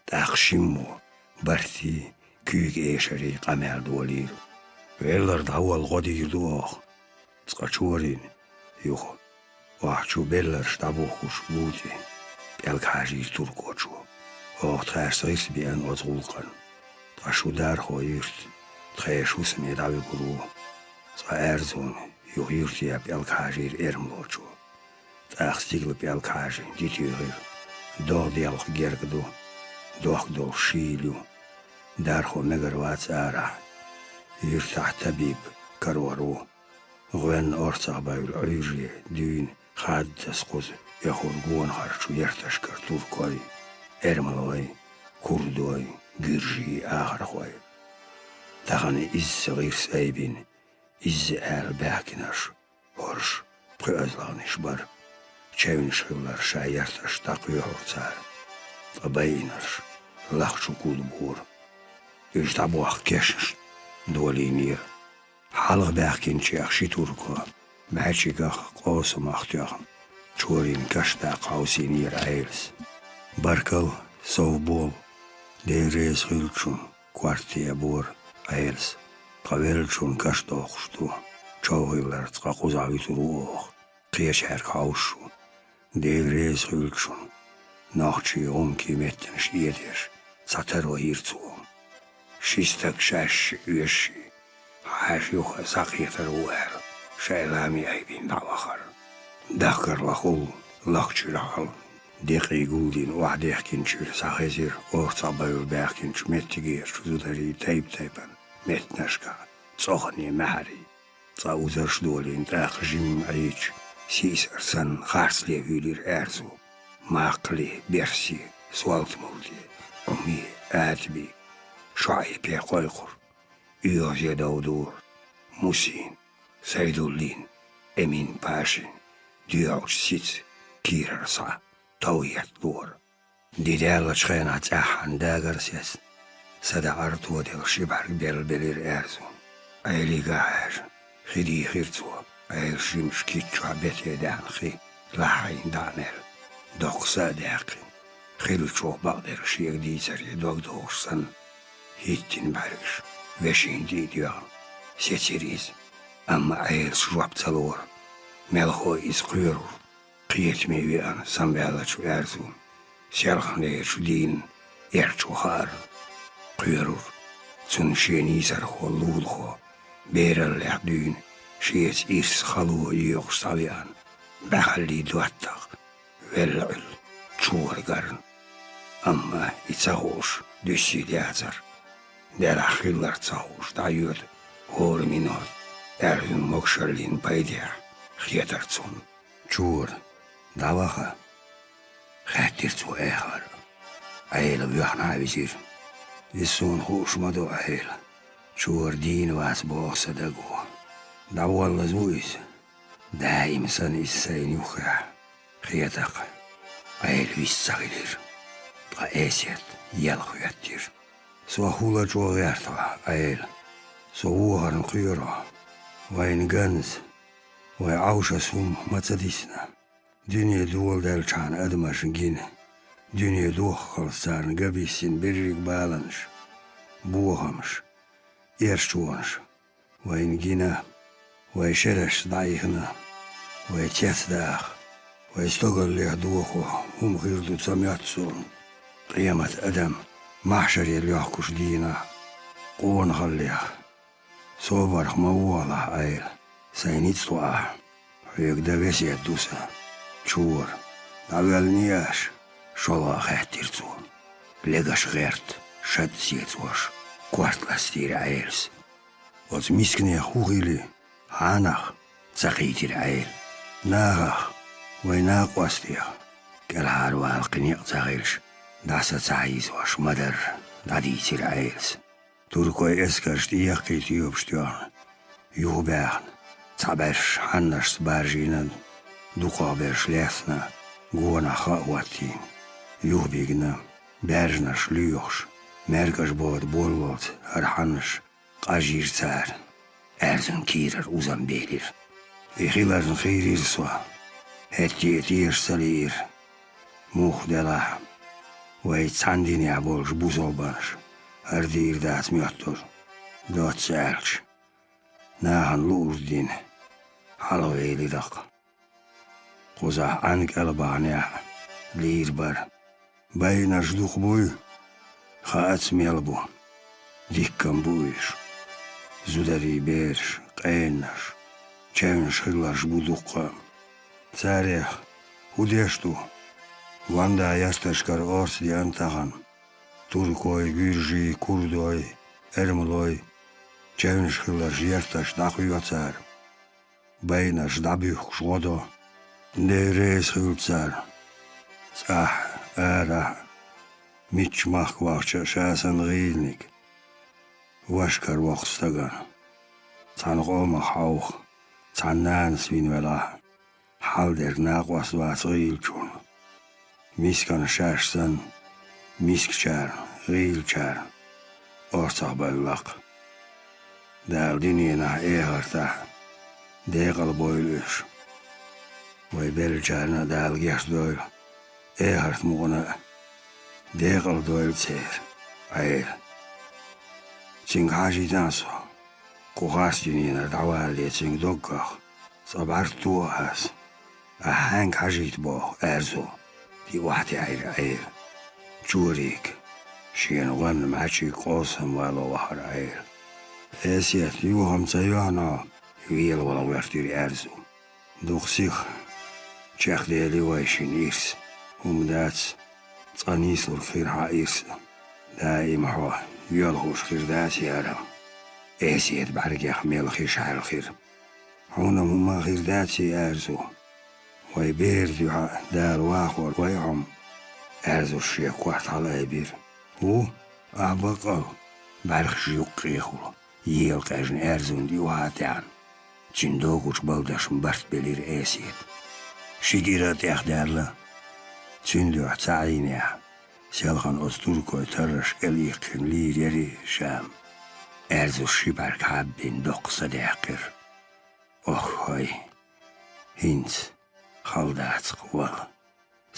ТӀаккха шиммо бартий, куьйга эшарий къамел долийра. Веллар дӀаволла гӀо дийр ду оха. Цкъа чорийна юха, охьа чу белларш дӀабухкуш бу цӀе, пӀелг хьажийра туркочо. Оха тхаьшца гӀирс беана оцу гӀуллакхана. Ткъа шу Дархо юьрта, тхайн шу саме дӀавуьгур ву. Цкъа Аьрзуна юха юьртахь пӀелг хьажийра эрмалочо. ТӀаккха стигла пӀелг хьажийна тӀетуьйхира. ДогӀа делха герга ду, дохк долуш шийла ю. Дархо мегар вац арахь. Юьртахь табиб карор ву. ГӀоьнна орцахбевлла Ӏуьйрре дуьйна хаддаза кхуза оьхура гонахарчу ярташкара туркой, эрмалой, курдой, гуьржий, ахархой. Тахана изза гӀирс айбина, изза аьлла баьхкинарш хӀорш пхоьазлагӀниш бара. Чевнаш хилларш шайн ярташ дӀакхоьхьура цара, ткъа байинарш лахчу гулбора. Уьш дӀабохка кешнаш долийнера. Хьалха баьхкинчех ши турко, мӀаьчигах, къовсамах тоьхна, чорийн каш даккха хьовсийнера Ӏелас. Баркалла, совболу, Дела реза хуьлда шуна, корта тӀе а бора Ӏелас. Тхан веллачунна каш доккхуш ду, чов хилларца цкъа кхузахь вуьтур ву оха, кхечаьрга хьовсуш ву. Дела реза хуьлда шуна, нохчий, гӀумкий меттанаш эдеш, цхьатарро йира цо. Ши стаг шаьш оьшший, хьаша юха схьакхетар ву аьлла, шайн ламий айбина дӀавахара. Дахкарлахула лахчуьра хьал декъий гулдина охьадехкинчуьра схьахезира орцахбевлла баьхкинчу меттигерчу зударийн тайп-тайпана меттанашкахь цӀогӀанийн маьхьарий. Цкъа узарш долийна тӀаккха жимма Ӏийча, сийсара санна харцле вуьйлира Аьрзу. Маккхале, берсе, солта-мулте, Ӏуме, атабе, шоӀе пе кхойкхура, оьгӀазе довдора, Мусин, Сайдуллин, Эмин-пашин доьхучу сица кийрара схьа тов етталора. Ди даьллачу хенахь цӀеххьана дагар а сецна, садаӀар тоделла ши бӀаьрг белла белира Аьрзун. Ӏелийга хьаьжна, хи дийхира цо, Ӏелас жимачу кид чохь бете даьхна хи. лахьийна дӀа а мел, доккха са а даьккхина, хиллачух бакъдерг шега дийцаре дог дохуш санна, хӀиттина бӀаьргаш вешина тӀе а доьгӀна, сецира иза. Амма Ӏелас жоп ца лора. Мелхо иза кхоьрура, кхетаме веана самаваьллачу Аьрзун, селханлерачу дийнан эрчо хаарна, кхоьрура. Цунна шен нийсархо Лулахо бераллехь дуьйна шеца ирс хало йоькъуш схьавеана, бӀаьхаллий доттагӀа велла Ӏуьллу чугӀара гарна. Амма и ца хууш дуьсий дацара. Делахь хилларг ца хууш дӀайоьду хӀора минот, Аьрзун могушаллин пайдехь хетара цунна. «ЧугӀара, дӀаваха?» — хаьттира цо эххар. Ӏела воьхна а висира. «Иза суна хууш ма ду, Ӏела. ЧугӀара дийна вац боху сан даго. ДӀаволлаза ву иза. Даим санна иза сайна юххехь хетакх». Ӏела вист ца хилира. Ткъа Эсет елха хӀоьттира. «Со хӀула чӀогӀа гӀерта хьо, Ӏела. Со вохарна кхоьру хьо. Вайна ганза, вай Ӏовшас хӀума ма ца дисна. Дуьне доладеллачхьана адамашна гина, дуьне доххалц царна ган биссина берриг баланаш, бохамаш, эрчонаш вайна гина, вай шерашца дӀаихна, вай цецдаха, вай стогаллех дохо хӀума хир ду ца моьтту суна. Къемат адам махьшаре лоьхкуш дийнахь, къонахаллех собарх ма вохалахь, Ӏела, сайн ницкъ тоахь. Хьоьга дан весет ду сан. ЧугӀара, дӀавоьллиний аша?» — шолгӀа хаьттира цо. Легаш гӀерта, шад сецош, корта ластийра Ӏелас. «Оцу мисканех хӀун хили, хьанах?» — ца кхийтира Ӏела. «Нахах, вай накъостех». КӀелхьарвала кхин некъ ца хилча, дӀаса ца хьийзош ма-дарра дӀадийцира Ӏелас. Туркойн эскарш тӀеэккхий тоьпаш тоьхна, юхабаьхна, цхьаберш хьаннашца баржийна, дукхахберш лаьцна, гонах ха а хӀоттийна, юхабигна, баьржанаш лоьхуш, маьркӀаж бода боллалц хӀара хьаннаш къажйира цара. Аьрзун кийрара узам белира. И хиларна хийрира со. ХӀетте а теша ца лиира. Муха делахь, вай цхьана динехь болуш бусалбанаш хӀара дийр дац моьттур. Доцца аьлча, нахана луург дина, хьалхавелира-кх. Кхузахь Ӏан кӀел бахьанехь лийр бара. Байнарш дукха буй, хаац мел бу. Диккам бу уьш. Зударий бераш, къеннаш, чевнаш хилларш бу дуккха а. Царех хӀун деш ду? Ванда ярташкара орца деана тахана. Туркой, гуьржий, курдой, эрмалой, чевнаш хилларш ярташ дӀакхоьхьу цара. Байнарш дӀабуьхкуш гӀо до. Дера реза хуьлу цара. ЦӀахь а, арахь а, мичча махка вахча а ша санна гӀийланиг. Вашкара воккху стагана. Цхьана къомах хьовха, цхьана нанас вина велахь, хьалдерг накъост вац гӀийлачунна. Мисканаш шаьш санна, мискачарна, гӀийлачарна орцахбевлла-кх. Дала дуьненахь а, эхартахь а декъала бойла уьш. Вай беллачарна а Дала гечдойла, эхарт мукъана а декъалдойла церан, Ӏела. Цуьнга хьажийтахьа со, кху харц дуьненара дӀавалале цуьнга доггах. Цкъа бӀаьрг туху ас. Ахь хьаьнга хьажийта боху, Аьрзу? — тӀе охьатаьӀира Ӏела. Чорийга, шена гӀоьнна мӀаьчиг къовсам вало вахара Ӏела. Эсет юхам ца йоьхьна, велавала гӀоьртира Аьрзу. Дукха сиха чекхдели вай шина ирс. ХӀума дац, цкъа нийслург хир хьан ирс а. Даим хьо йоьлхуш хир дац яра. Эсет бӀаьргех мел хиш хьаьлхира. Хьуна хӀума хир даций, Аьрзу? Вай бер дуьхьа Дала вахор вай хьума. Аьрзуш шен корта хьалаайбира. ХӀу, ахь баккъал, бӀаьрхаш юккъехула, ела къежна Аьрзун тӀе охьа а таьӀна, цуьнан догучу балдашна барт белира Эсета. Ши гира а тӀехдаьлла, цуьнан дуьхьа ца Ӏийнехь, селхана оцу туркойн тарраш кӀел иккхина лийр яри ша. Аьрзуш ши бӀаьрг хьаббина доккха са даьккхира. Ох-хой! ХӀинца, Хала дац-кх, вала.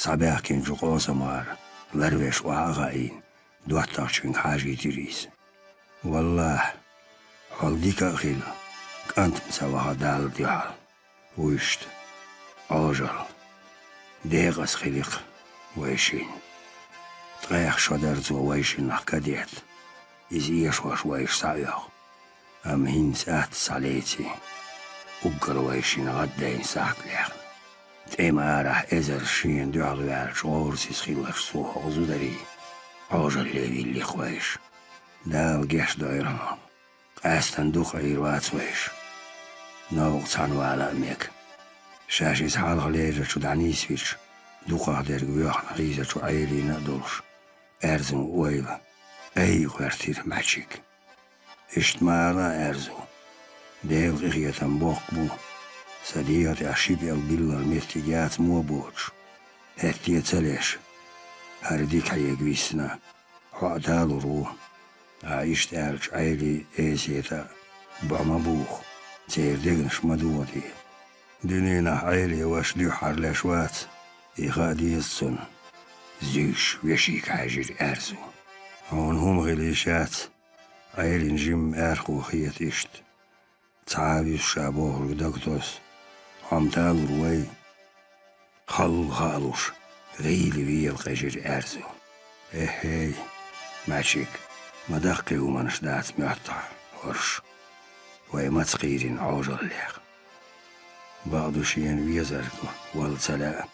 Схьабаьхкинчу къосамгӀара ларвеш охьа а хаийна, доттагӀчуьнга хьажийтира иза. Валлахь, хьол дика а хилла, кӀант-м ца ваха Далла дуьхьал. Вуьшта, Ӏожалла, декъаза хили-кх вайшинна. Ткъех шо дара цо вайшиннах кадетта, иза эшош вайша схьаоьху. Амма хӀинца атта схьалеций, уггар вайшинна гӀаддайна сахьт лехна. ТӀема арахь эзар шена дуьхьал ваьллачу гӀорасиз хилларш цо хӀокху зударий Ӏожалле вилли-кх вайша. Дала гечдойла хьуна. Къаьстина дукха Ӏийр вац вайша. Новкъа цхьаьна вала а мега. Шаьш иза хьалха леррачу дӀанисвича, дукхахдерг воьхна хьийзачу Ӏелина а долуш, Аьрзун ойла айа гӀоьртира МӀачиг. Иштта ма ала, Аьрзу, Делан къинхетам боккха бу, сан дегӀа тӀехь ши пӀелг биллар меттиг яц мо боцуш, хӀетте а ца леш, хӀара дика хьега виссина, хьо а далур ву. Ахьа иштта аьлча, Ӏелин, Эсетан бӀо ма буху, церан дегнаш ма дохаде. Дуьненахь Ӏелин ваша дуьххьара леш вац, и хаа деза цунна. Зуьйш вешийга хьаьжира Аьрзу. Хьуна хӀума хила йиш яц, Ӏелина жимма аьрхо хета иштта. Цхьа а вуьсу ша бохург дага тосу. Хьо-м далур вай. Халла хаалуш, гӀийла вела къежира Аьрзу. Эхь-эй, МӀачиг, ма даккхий хӀуманаш дац моьттахь хӀорш. Вай маца кхийрина Ӏожаллех. Бакъду, шена везар ду, вала ца лаьа.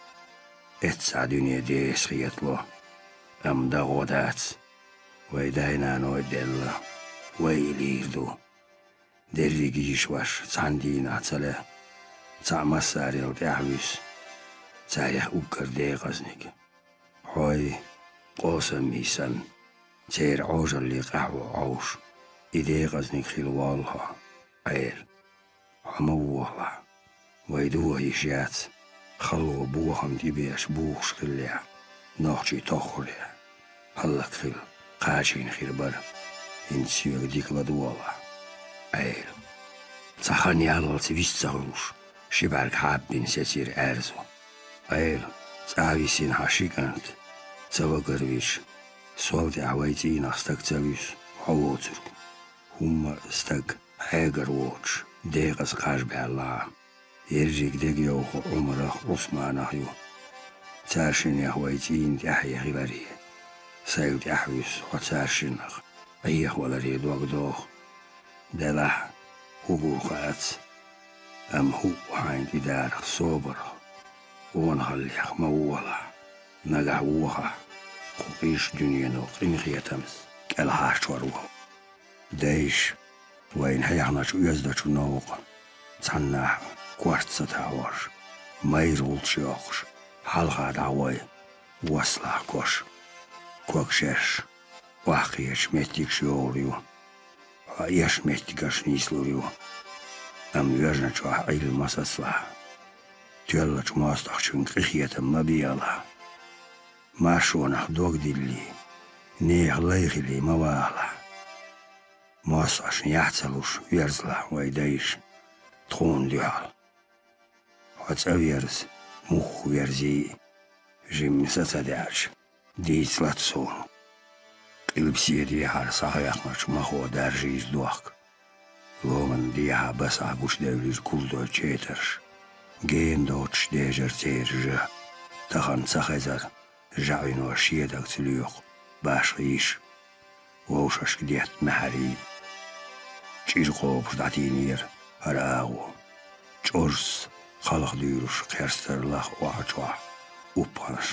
Эццахь дуьне деса хетало, амма дан гӀо дац. Вай дай-наной делла, вай и лийр ду. Дерриг йиша-ваша цхьана дийнахь ца лаьа, цхьаъ массарел тӀаьхьавуьсу, царех уггар декъазниг. Хьой, къосаммий санна, церан Ӏожаллин къахьо Ӏовша, и декъазниг хила воллу хьо, Ӏела. Хьо ма вохалахь. Вай доха йиш яц, хало бохам тӀебеача бухуш хиллехь, нохчий тоххуре. ХӀаллакьхила, кхачийна хир бара. ХӀинца соьга дика ладогӀалахь, Ӏела. Цхьа хан яллалц вист ца хуьлуш, ши бӀаьрг хьаббина сецира Аьрзу. Ӏела, цӀа а висина хьан ши кӀант, ца вагарвича, сол тӀехь вай цӀийнах стаг ца вуьсу, хьо воцург. ХӀумма а стаг хьегар воцуш, декъаза кхаж баьлла Ӏа. Ерриг дегайовхо Ӏумарах, Ӏусманах ю. Цара шинех вай цӀийнан тӀаьхье хиларе, сайла тӀаьхьавуьсу хьо цара шиннах Ӏехаваларе дог доху. Делахь, хӀун гур хаац, амма хӀуъа хьайна тӀедарах, собарх, къонахаллех ма вохалахь. Нагахь вохахь, кху къийсачу дуьнено къинхетамца кӀелхьарчор ву. Дайша, вайна хьехначу оьздачу новкъа, цхьаннахьа корта ца тахьорш, майра гӀулчаш йоккхуш, хьалха дӀагӀой, воссалахь кош. Ког шерш, охьакхечу меттигаш йогӀур ю. Хьо эш меттигаш нислур ю. Амма воьжначохь Ӏилла ма сацалахь. Тоьллачу мостагӀчуьнга къинхетам ма бехалахь. Маршонах дог диллий, нехан лай хилий ма вахалахь. МостагӀашна яхь ца луш, верзалахь вай дайша тхуна дуьхьал. Хьо цӀа верза, мух верзий, жимма са ца даьлча, дийца лаца суна. Къилбаседехьара схьахьекхначу махо даржийра дохк. Ломан дехьа басахь гучудевлира курдой четарш. Гена доцуш дежара церан жа. Тахана ца хезара, жаӀино шен дагца лоькху башха йиш. Вовшашка детта маьхьарий. ЧӀир кхобуш дӀатийнера хӀара агӀо. ЧӀожаца халха дуьйлуш кхерстара лаха охьа чохь, упханаш,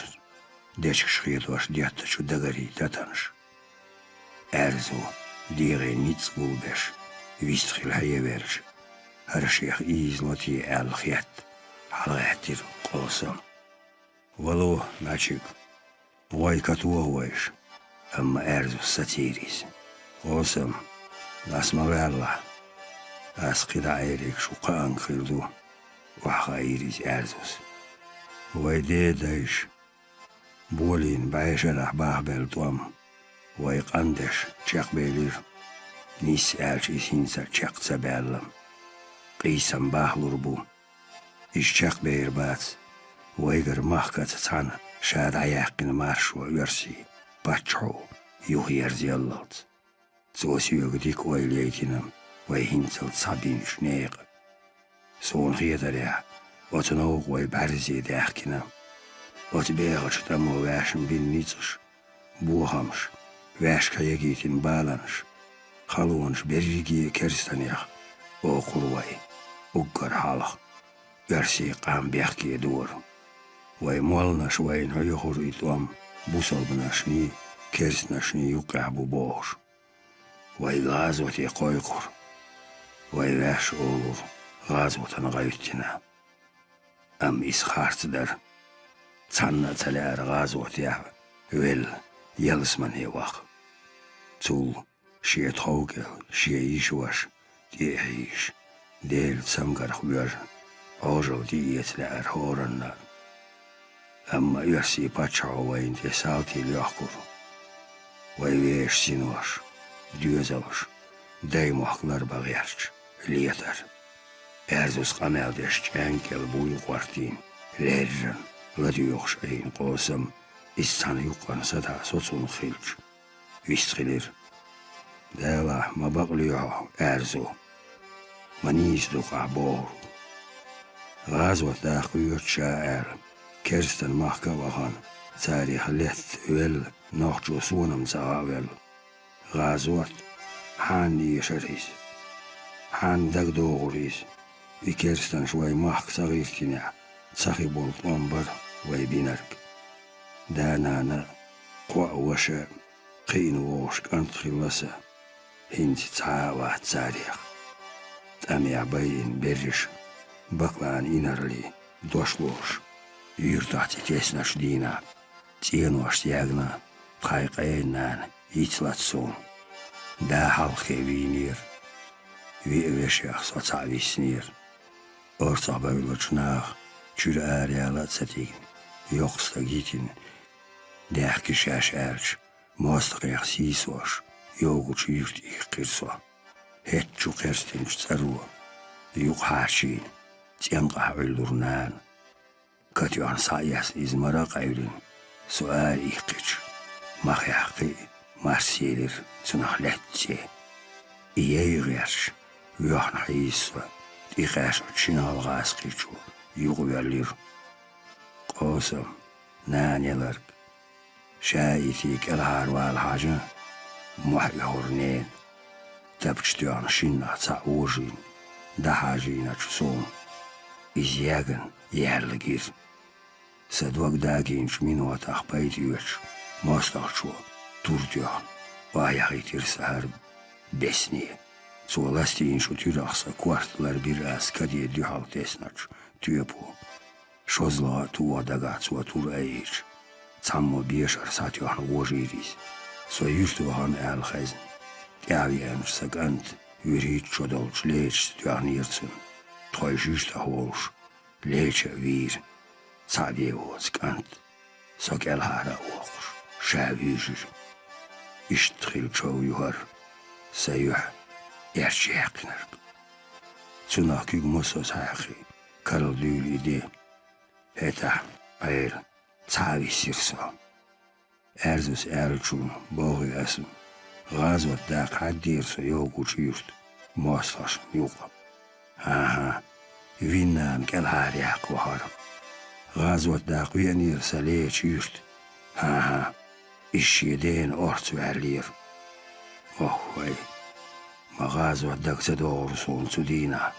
дечигаш хетош деттачу дагарийн татанаш. Аьрзу, дегӀе ницкъ гулбеш, вистхила хьевелча, хӀара шех ийзало те аьлла хетта, хьалагӀаьттира къосам. Вало, МӀачиг, гӀой катоха вайша, амма Аьрзус сацийра иза. Къосам, дӀаса ма ваьллахь, ас кхидӀа Ӏелиг шу кхаанга хир ду, охьахаийра иза Аьрзус. Вай ден дайша, болийна бӀешарахь бахабелла тӀом вай къандеш чекхбелира, нийса аьлча иза хӀинца а чекх ца баьлла. Къийсам бахлур бу. Иза чекхбер бац, Вайгара махкаца цхьана ша дӀаяьккхина маршо оьрсий паччахьо юхаерзаяллалц. Цо соьга дика ойла яйтина вай хӀинцалц схьабинчу некъа. Суна хетарехь, оцу новкъа вай бӀаьрзе даьхкина. Оцу бехачу тӀамо ваьшна бина ницкъаш, бохамаш, ваьшка хьегийтина баланаш, халонаш берриге а керстанех, охур вай, уггар хьалха, оьрсийн къам бехке дора. Вай молланаш вайна хьоьхура и тӀом бусалбанашний, керстанашний юккъехь бу бохуш. Вай гӀазоте кхойкхура. Вай ваьш олура гӀазотана гӀевттина. Амма иза харц дара. Цхьанна а ца лаьара гӀазотехь велла, ялсамане ваха. Цул шен тхов кӀел, шен йиша-ваша тӀе а хьийзаш, Делан цамгарх воьжна, Ӏожалла тӀеэца лаьара хӀоранна а. Амма оьрсийн паччахьо вайна тӀе салтий лоьхкура. Вай вешан синош, доьзалш, даймохк ларбан гӀерташ летара. Аьрзус къамел деш чӀенга кӀел буй гӀортийна, леррина, ладоьгӀуш Ӏийна къосам, иза цхьана юккъана сатаӀа соцунах хилча, вистхилира. Далахь, ма бакълуьй хьо, аьрзу. Ма нийса ду-кх ахь бохург. ГӀазот даккха оьшу ша аьлла, керстан махка а вахана, царах летта велла, нохчо сонам ца гӀа а велла. ГӀазот, хьанна эшара иза? Хьанна дагадогӀура иза? И керстанаш вай махка ца гӀиртинехь, ца хи болу тӀом бара вай бинарг. Да-нана а, кхоъ ваша а, кхиъна вогӀуш кӀант хилла сан, хӀинца цхьа а вац царех. ТӀамехь байина берриш, бакълаьан инарлийн дош лоруш, юьртахь цӀе теснарш дийна, цӀеношца ягна, тхайн къена нана йицлац суна. Да хьалххе вийнера. Виъ вешех со цхьаъ виснера. Орцахь бевллачу наха чуьра араяла а ца тигна, йоккха стаг йитина, даьхки шаьш аьлча, мостагӀех сийсош, йогучу юьрта иккхира со. ХӀеттачу керстинчу цӀаро юкъахьарчийна, цӀенкъахь Ӏуьллура нана. Катоьхна схьаэцна иза мара а къевлина, со ара иккхича, махехь кхин а марсаелира цунах лаьтта цӀе. И яй гӀерташ, воьхна хьийза со, тӀекхаьчначу шина гӀалгӀазкхичо юкъавоьллира. Къосам, нана яларг. Ша а йитий, кӀелхьара вала хьажа, мохь оьхура нена. Тапча тоьхна шиннах цхьаъ вожийна, дӀахьажийначу суна, иза ягна яьлла гира. Сан дог дагийначу минотах пайда оьцуш, мостагӀчо тур тоьхна, охьаяхийтира сан хӀара бесне. Цо ластийначу туьрах сан корта ларбира ас каде дуьхьал тесначу тоьпо. ШозлагӀа а тоха дагахь цо тур айийча, цхьаммо бешара схьатоьхна вожийра иза. Со юьрта вахана аьлла хезна. ТӀаьхьавеанчу сан кӀанта вуьрхӀитта шо долчу лечаца тоьхнера цунна. Тхойша юьртахволуш, леча а вийра, цхьаъ бен воцу кӀант, со кӀелхьара а воккхуш, ша вуьйжира. Иштта хилла чов ю хӀара, сан юьхь эрча яьккхинарг. Цунах куьг массо а схьаьххи, карладуьйлу и де. ХӀетахь, Ӏела, цхьа а виссира со. Аьрзус аьллачунна бохуьйту ас, гӀазот даккха хьаьддера со йогучу юьрта мостагӀашна юкъа. ХӀан-хӀа, виннана кӀелхьара яккха вахара. ГӀазот даккха веанера сан лечу юьрта. ХӀан-хӀа, иза шен дена орца ваьллера. Ох, вай! Ма гӀазот дага ца догӀура суна цу дийнахь.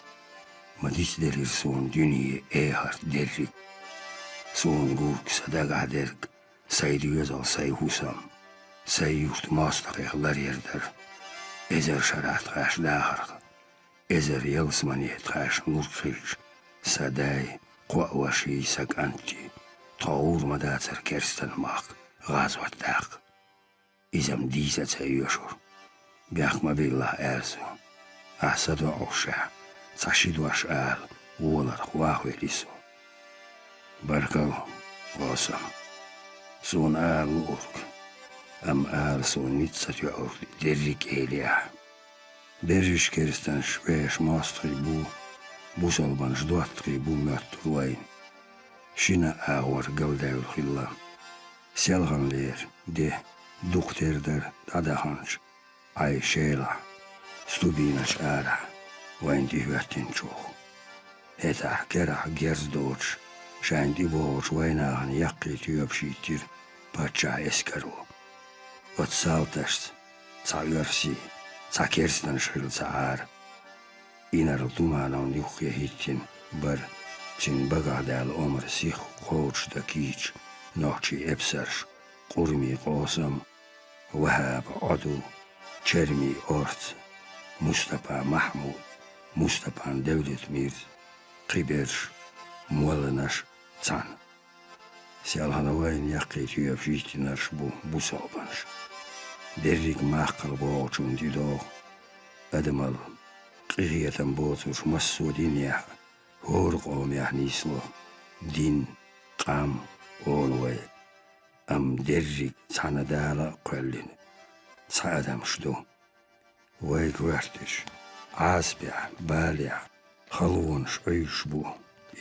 Ма дицделира суна дуьне, эхарт дерриг. Суна гург, сан дагахь дерг, сайн доьзал, сайн хӀусам, сайн юрт мостагӀех ларъяр дара. Эзар шарахь тхаьш дахарх, эзар ялсамане тхаьшна лург хилча, сан дай, кхоъ ваший, сан кӀанти, тхо гӀур ма дацара керстан махка гӀазот даккха. Иза-м дийца а ца оьшура. Бехк ма биллахь, аьлла со. Ахь садоӀушехь, цхьа ши дош ала, воларх вахвели со. Баркалла, Къосам. Суна ала луург, амма ала суна ницкъ ца тоьург дерриг а элехь. Берриш керстанаш вешан мостагӀий бу, бусалбанаш доттагӀий бу моьттур вайна. шина агӀор галдаьвла хилла. Селханлера де дукха тера дара дӀадаханча Ӏай шелахь, стубиначу арахь вайна тӀехӀоьттинчух. ХӀетахь керахь герз доцуш, шайна тӀебогӀучу вайнахана яккхий тоьпаш йиттира паччахьан эскаро. Оцу салташца цхьа оьрсий, цхьа керстанаш хилла ца Ӏара. Инарла Тумановна юххе хӀиттина бара, цуьнан багахь даьлла омра сиха кхочушдан кийча нохчий эпсарш: Къурмий Къосам, Вахьаба Ӏодул, Чермий Орца, Мустапа Махьмуд, Мустапан Девлетмирза, кхиберш, молланаш цхьаьна. Селхана вайна яккхий тоьпаш йиттинарш бу бусалбанаш. Дерриг а маккхал богӀучунна тӀедогӀу. Адамалла къинхетам боцурш массо а динехь, хӀора къомехь нисло. Дин, къам олу вай. Амма дерриг цхьана Дала а кхоьллина цхьа адамаш ду. Вайга гӀоьртича, Ӏазапехь, балехь, халонаш Ӏуьйсуш бу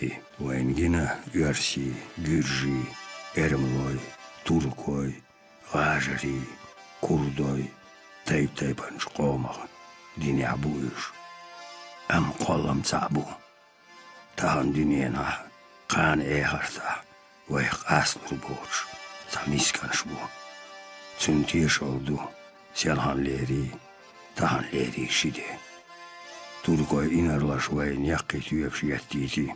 и. Вайна гина оьрсий, гуьржий, эрмалой, туркой, гӀажарий, курдой, тайп-тайпанчу къомах динехь бу уьш. Амма кхоллам цхьаъ бу. Тахана дуьненахь кхана эхартахь вайх къасталур боцуш цхьа мисканаш бу. Цунна тешалла ду селханлерий, таханлерий ши де. Туркойн инарлаш вайна яккхий тоьпаш еттийти,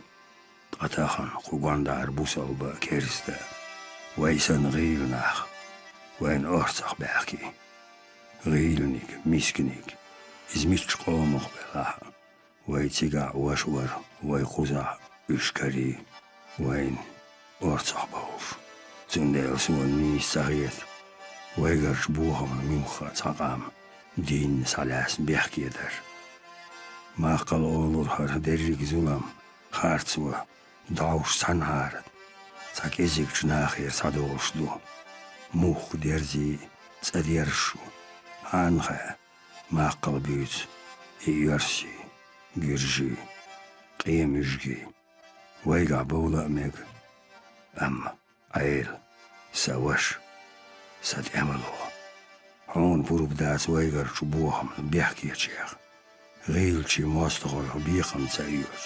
ткъа тахана кху гондахьара бусалба а, керста а, вай санна гӀийла нах, вайна орцах баьхки. ГӀийланиг, мисканиг, иза миччу къомах белахь а, вай цигахь ваша вара, вай кхузахь уьш карий, вайна орцах бовлуш. Цундела суна нийса ца хета вайгарчу бохамна муьлхха а цхьа къам дийнна схьалаьцна бехке дар. Маккхал олура хӀара дерриг зулам, харцо, дӀовш цхьанхьара цхьа кӀезигчу нахера схьадолуш ду. Мухха дерзий, цӀа дерзаш ву. Хьанна хаьа, маккхал буьйцу и оьрсий, гуьржий, къемуьжгий. Вайгахь бовла а мега. Амма, Ӏела, сан ваша, сан тӀемало, хьуна пурба дац вайгарчу бохамна бехкечех. ГӀийлачийн мостагӀойх бекхам ца оьцуш,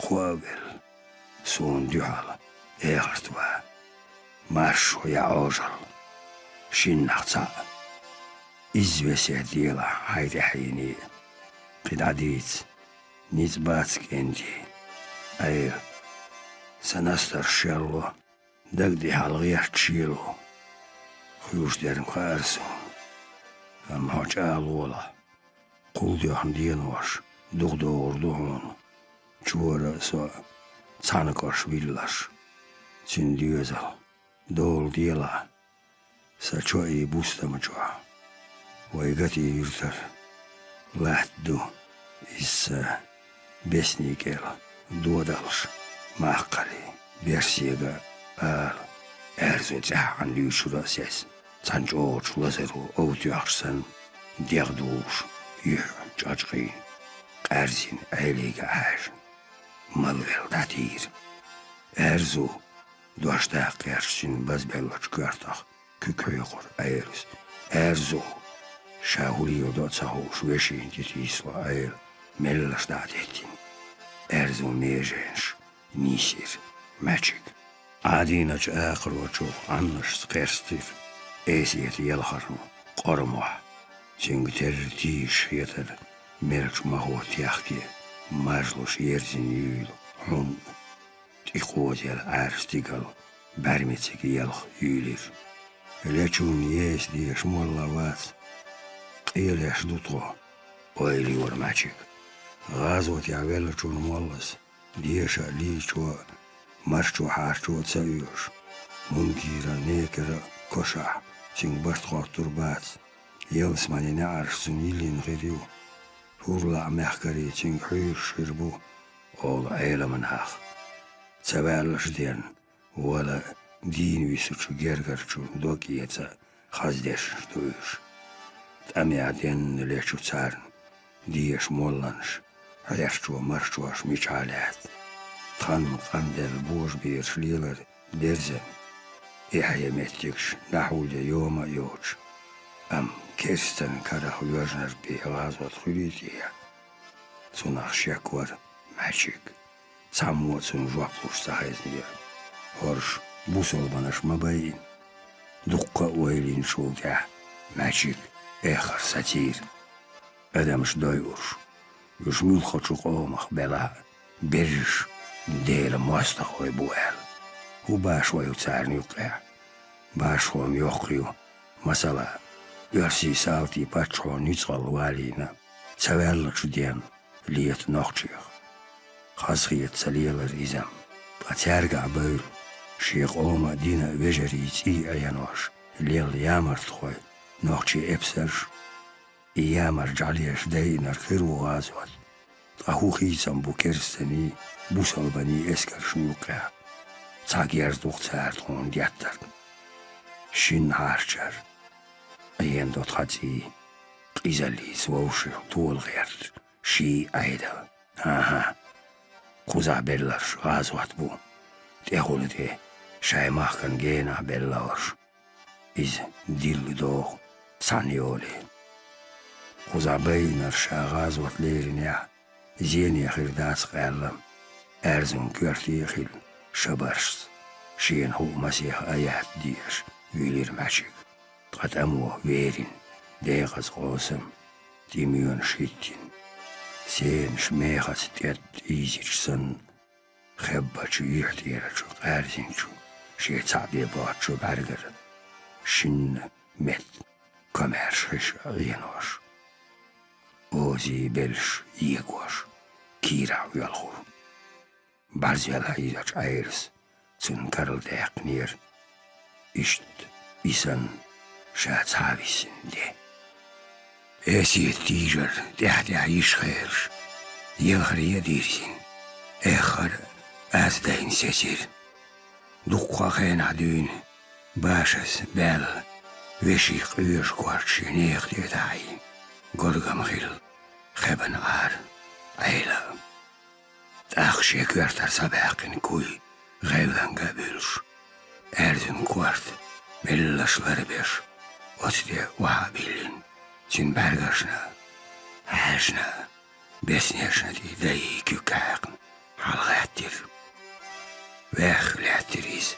кхоа а велла, суна дуьхьал эхарт ван. Маршо я Ӏожалла, шиннах цхьаъ. Иза весет делахь хьайн тӀаьхьене, кхин дӀадийца, ницкъ бац кӀентий. Ӏела, сан настарш шелло, даг тӀехь гӀерташ шело. Хуьлуш дерг хаьара суна, амма хьо чӀагӀлолахь, кхул доьхна денош дукха догӀур ду хьуна, чора а, со а цхьана кош виллалаш. Цуьнан доьзал дола делахь, сан чоий бустама чохь. Вай гатий юьртара латта ду, иза сан бесний кӀел додалш, маккхалий, берсега а ала, аьрзу цӀеххьана луьйшура а сецна, цхьана чӀогӀачу лазаро ов тоьхча санна, дегӀ дулуш, юьхь чӀачкъийна, къаьрзина Ӏелийга хьаьжна, малвелла дӀатийра. Аьрзу, дош даккха гӀерташ цуьнан базбеллачу коьртах куьг хьоькхура Ӏелас. Аьрзу! Ша хӀун леладо а ца хууш, вешина тӀетийсало Ӏела, меллаша дӀа а деттина. Аьрзун меженаш нийсира маьчиг. Ӏадийначу акхарочух Ӏаннашца кхерстира Эсета елхарна къора мохь. Цуьнга терра тийшаш хетара мелча махо техке, мажлуш ерзина юьйлу хьун а. ТӀе кхозел Ӏаьржа стигала бӀаьрмециг елха юьйлира. Лечунна еса дезаш молла вац, къелеш ду тхо, ойла йора маьчиг. ГӀазотехь веллачунна моллас деша а, лийчо а, марчо-хьарчо а ца оьшу. Мункийра, некара а кошахь цуьнга барт хоттур бац. Ялсаманин неӀарш цунна йиллина хир ю. ХӀурлаӀа мехкарий цуьнга хьуьйсуш хир бу, олу Ӏеламнах. Ца ваьллаш дерна, вала дийна висучу гергарчун дог эца хаза дешнаш ду уьш. ТӀамехь денна лечу царна деша молланаш, хьерчо-марчош мичахь лаьтта. Тхан къанделла божабераш лелар дерзан, эхье меттигаш дӀахьулъе йома а йоцуш, амма керстан карах воьжнарг бе гӀазот хуьлий тӀехьа? Цунах шек вара Мачик. Цхьаммо а цунна жоп луш ца хезнера. ХӀорш бусалбанаш ма байина. Дуккха а ойла йинчул тӀаьхьа Мачик эххар сацийра. Адамаш дойуш, уьш муьлххачу къомах белахь а, берриш Делан мостагӀой бу аьлла. ХӀун башхо ю царна юккъехь? Башхо-м йоккха ю, масала, оьрсийн салтий паччахьо ницкъалла валийна, ца ваьллачу денна лета нохчех. Хазахета ца лелара иза-м, ткъа цаьргахь бевлла, шен къома а, дина а вежарий цӀий Ӏенош лелла ямартхой, нохчийн эпсарш. И ямарт жӀаьлеш дайинарг хир ву гӀазот. Ткъа хӀун хийцам бу керстаний, бусалбанийн эскаршна юккъехь? Цхьа герз ду-кх цара тхуна деттарг. Шинна хьарчар, къена до тхан цӀий, къизаллица вовшийн тола гӀерта, ший Ӏедал. ХӀан-хӀа, кхузахь белларш гӀазот бу, тӀехула тӀе шайн махкан генахь белларш. Иза дилла догӀу цхьана йоле. Кхузахь байинарш ша гӀазот леринехь, зене хир дац-кх аьлла, аьрзун коьрте а хилла шабаршца, шена хӀуъа масех а яц дезаш, вуьйлира Мачик. Ткъа тӀамо верина, декъаза къовсам, тӀемоьнаш хӀиттина, сенаш мехаца тӀетта ийзича санна, хеббачу юьхь тӀерачу къаьрзинчу, шен цхьаъ бен боцучу бӀаьргара шинна метта комаьрша хиш а Ӏенош, озий белш егош, кийрахь воьлхура. БӀарзвелла хьийзачу Ӏелас цунна карладаьккхинера. Иштта и санна ша цхьа а висина де. Эсет тийжар тӀаьхь-тӀаьхьа йиш хилаш, елхаре а дирзина, эххар а аз дайна сецира. Дуккха а хенахь дуьйна башас баьлла, вешин къоьжа корта шен нехан тӀе а таӀийна, горгам хилла хебан Ӏара, Ӏела а. ТӀаккха шен коьртара схьабаьккхина куй гӀевланга а буьллуш, аьрзун корта меллаша ларбеш, оцу тӀе охьа а биллина, цуьнан бӀаьргашна, хьаьжна, беснешна тӀе дайи куьг хьаькхна, хьалагӀаьттира. Ваьхха лаьттира иза,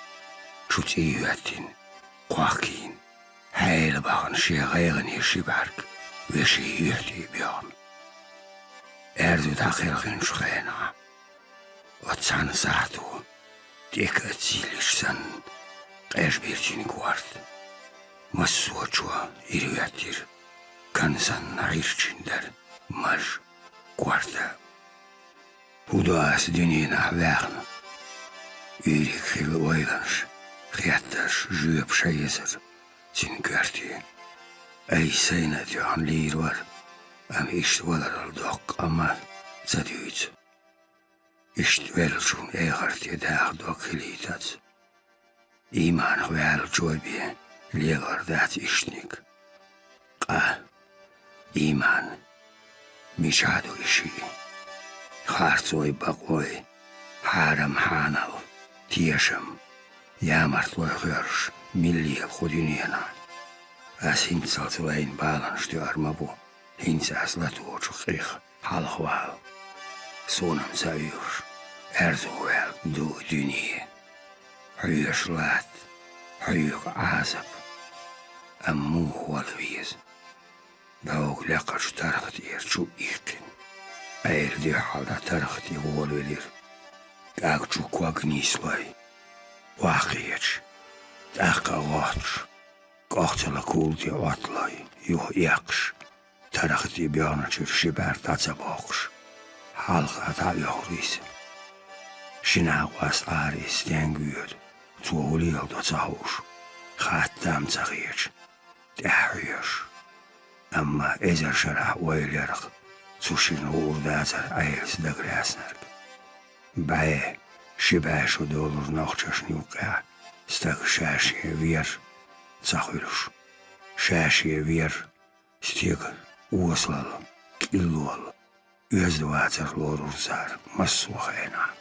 чу цӀий хӀоьттина, кхохкийна, хьаьла бахана шен гӀайгӀане ши бӀаьрг вешин юьхь тӀе боьхна. Аьрзу дӀакхелхинчу хенахь, оцу цхьана сахьто тӀекӀа а ца йиллича санна, къежбира цуьнан корта. Массо а чо ирахӀоьттира, кан санна Ӏирчина дара маж, корта. ХӀун до ас дуьненахь ваьхна? Уьйриг хилла ойланаш, хеттарш жоьпаш езара цуьнан коьрте. Ай, сайна а тоьхна лийр вара, амма иштта валарал доккха къа ма ца дуьйцу. Иштта веллачунна эхарте даха дог хилийтац. Ийманах ваьлла чой бен лелор дац иштаниг. Къа, ийман, мичахь ду и шиъ? Харцой, бакъой, хьарам, хьанал, тешам, ямартлой хоьржуш, мила лела кху дуьненахь? Ас хӀинццалц лайна баланаш тоьар ма бу, хӀинца ас латочу къих хьалхавала. Суна-м ца оьхуш, аьрзу ваьлла ду дуьне. Хьоьжуш латта хьоьга Ӏазап, амма муха хӀалла веза? БӀогу лекхачу тарха тӀера чу а иккхина, Ӏела дуьххьал дӀа тарха тӀе волавелира. КӀаг чу ког нислой, охьакхеча, тӀаккха а гӀоттуш, кӀохцала кул тӀе Ӏотталой, юха эккхаш, тарха тӀе боьхначуьра ши бӀаьрг дӀа ца боккхуш, хьалха дӀаоьхура иза. Ши накъост Ӏара иза стенга воьду, цо хӀун леладо ца хууш, хатта-м ца хеташ, тӀаьхьа хьоьжуш. Амма эзар шарахь ойла яра-кх цу шина гӀур дацара Ӏелас дагалаьцнарг. БӀе, ши бӀе шу долура нохчашна юккъехь стаг ша-шен вер ца хуьлуш. Ша-шен вер, стеган осалалла, кӀиллолла, оьзда вацар лорура цара массо а хенахь.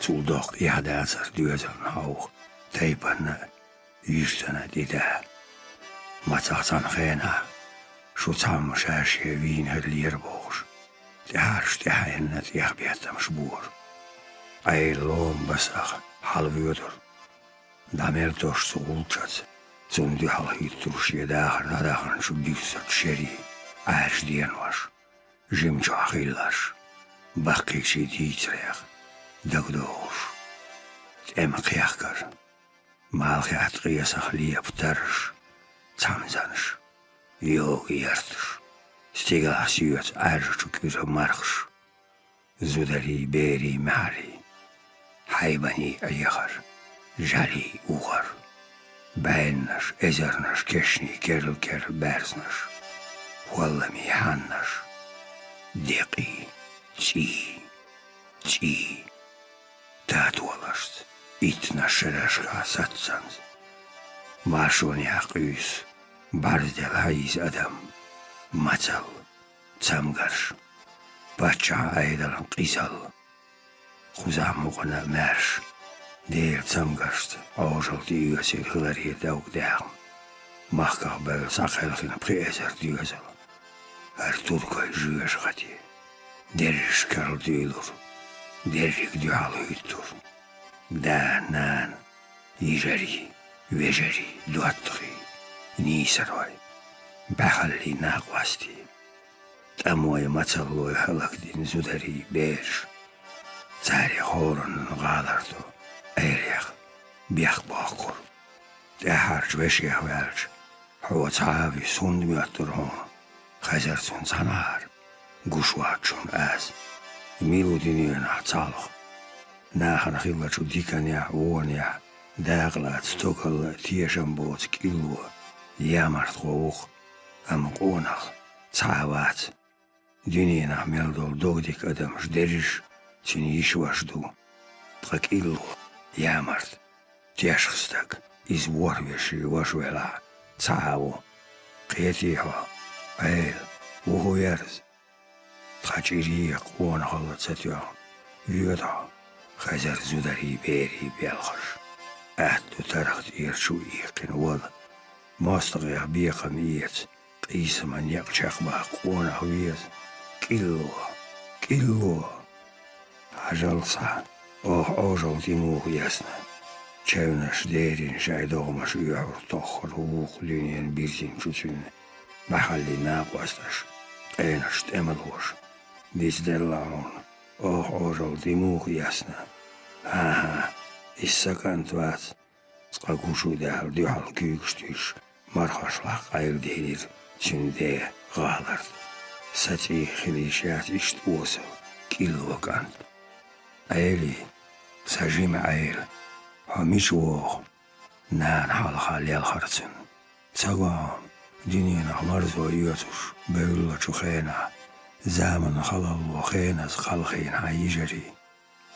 Цул доккха эхь дацар доьзална хьовха, тайпанна а, юьртана а тӀеда. Мацах цхьана хенахь шу цхьамма ша-шен вийна хир лера бохуш, тӀаьхьарчу тӀаьхьенна тӀехбеттамаш бора. Ӏела лома басах хьалавоьдура. ДӀа мел тосучу гӀулчаца цунна дуьхьал хӀуьттура шен дахар дӀадаханчу буьрсачу шерийн Ӏаьржа денош, жимчохь хилларш, баккхийчийн дийцарех дагадогӀуш. ТӀеман кхехкар, малхехь ткъесах лепа тарраш, цхьамзанаш, йога ярташ, стигалахь соьцу Ӏаьржачу кӀуьра мархаш, зударий, берий, маьхьарий, хьайбаний Ӏехар, жӀаьлий угӀар, бӀеннаш, эзарнаш, кешний керла-керла баьрзнаш, хӀолламий хьаннаш, декъий, цӀий, цӀий, татолашца, иттанаш шерашкахь саццанца, маршонехь къуьйсу, бӀаьрзделла хьийза адам, мацалла, цамгарш, паччахьан Ӏедалан къизалла, кхузахь мукъана а маьрша, Делан цамгаршца Ӏожалла тӀеоьцийла хиларе довга даьхна, махках бевлла схьакхелхина пхи эзар доьзал, хӀара туркойн жоьжахате, дерриш карладуьйлура, дерриг дуьхьал хӀуьттура. Да, нана, йижарий, вежарий, доттагӀий, нийсарой, бӀаьхаллий, накъостий, тӀамой, мацаллой хӀаллакдина зударий, бераш. Царех хӀоранна гӀалар до Ӏелех бехк боккхура. ТӀаьххьарчу вешех ваьлча, хьо цхьа а вуьсу, хӀунда моьттура хьуна? Хезара цунна цхьанхьара, гуш вацчунна аз. Мила ву дуьненахь цхьалха? Нахана хиллачу диканехь, вонехь дакъа лаца, стогалла а тешам боцу кӀилло ямартхо ву-кх, амма къонах цхьа а вац. Дуьненахь мел долу догдика адамаш дерриш а цуьнан йиша-ваша ду. Ткъа кӀилло, ямарта, тешах стаг, иза ворхӀ вешин ваша велахь, цхьа а ву. Кхетий хьо, Ӏела, ву хӀун верза? Тхан чӀирий къонахалла ца тоьхна, воьду хьо, хезара зударий, берий белхаш. Атта ду тарх тӀера чу иккхина вала, мостагӀех бекхам эца, къийсаман некъ чекхбаккха къонах веза. КӀилло! КӀилло! Хьажал схьа, оха Ӏожалла тӀе муха эцна? Чевнаш, деррина шайн догӀмаш оьхьур тоххара вукху дуьненан бирзинчу цуьнан бӀаьхаллин накъосташ, къенаш, тӀемалоша. Дицделла хьуна, оха Ӏожалла тӀе муха эцна? ХӀан-хӀа, иза сан кӀант вац. Цкъа гучу а даьлла, дуьхьал куьйгаш туьйсуш, мархаш лакха къайладелира цуьнан ден гӀаларна. Сан цӀий хила йиш яц иштта осал, кӀилло кӀант. Ӏелий, сан жима Ӏела, хьо мича вогӀу? Нана хьалха лелхара цуьнан. Ца го хьуна, дуьненах марзо оьцуш бевллачу хенахь, заманан халалло хеназа кхалхийна хьан йижарий?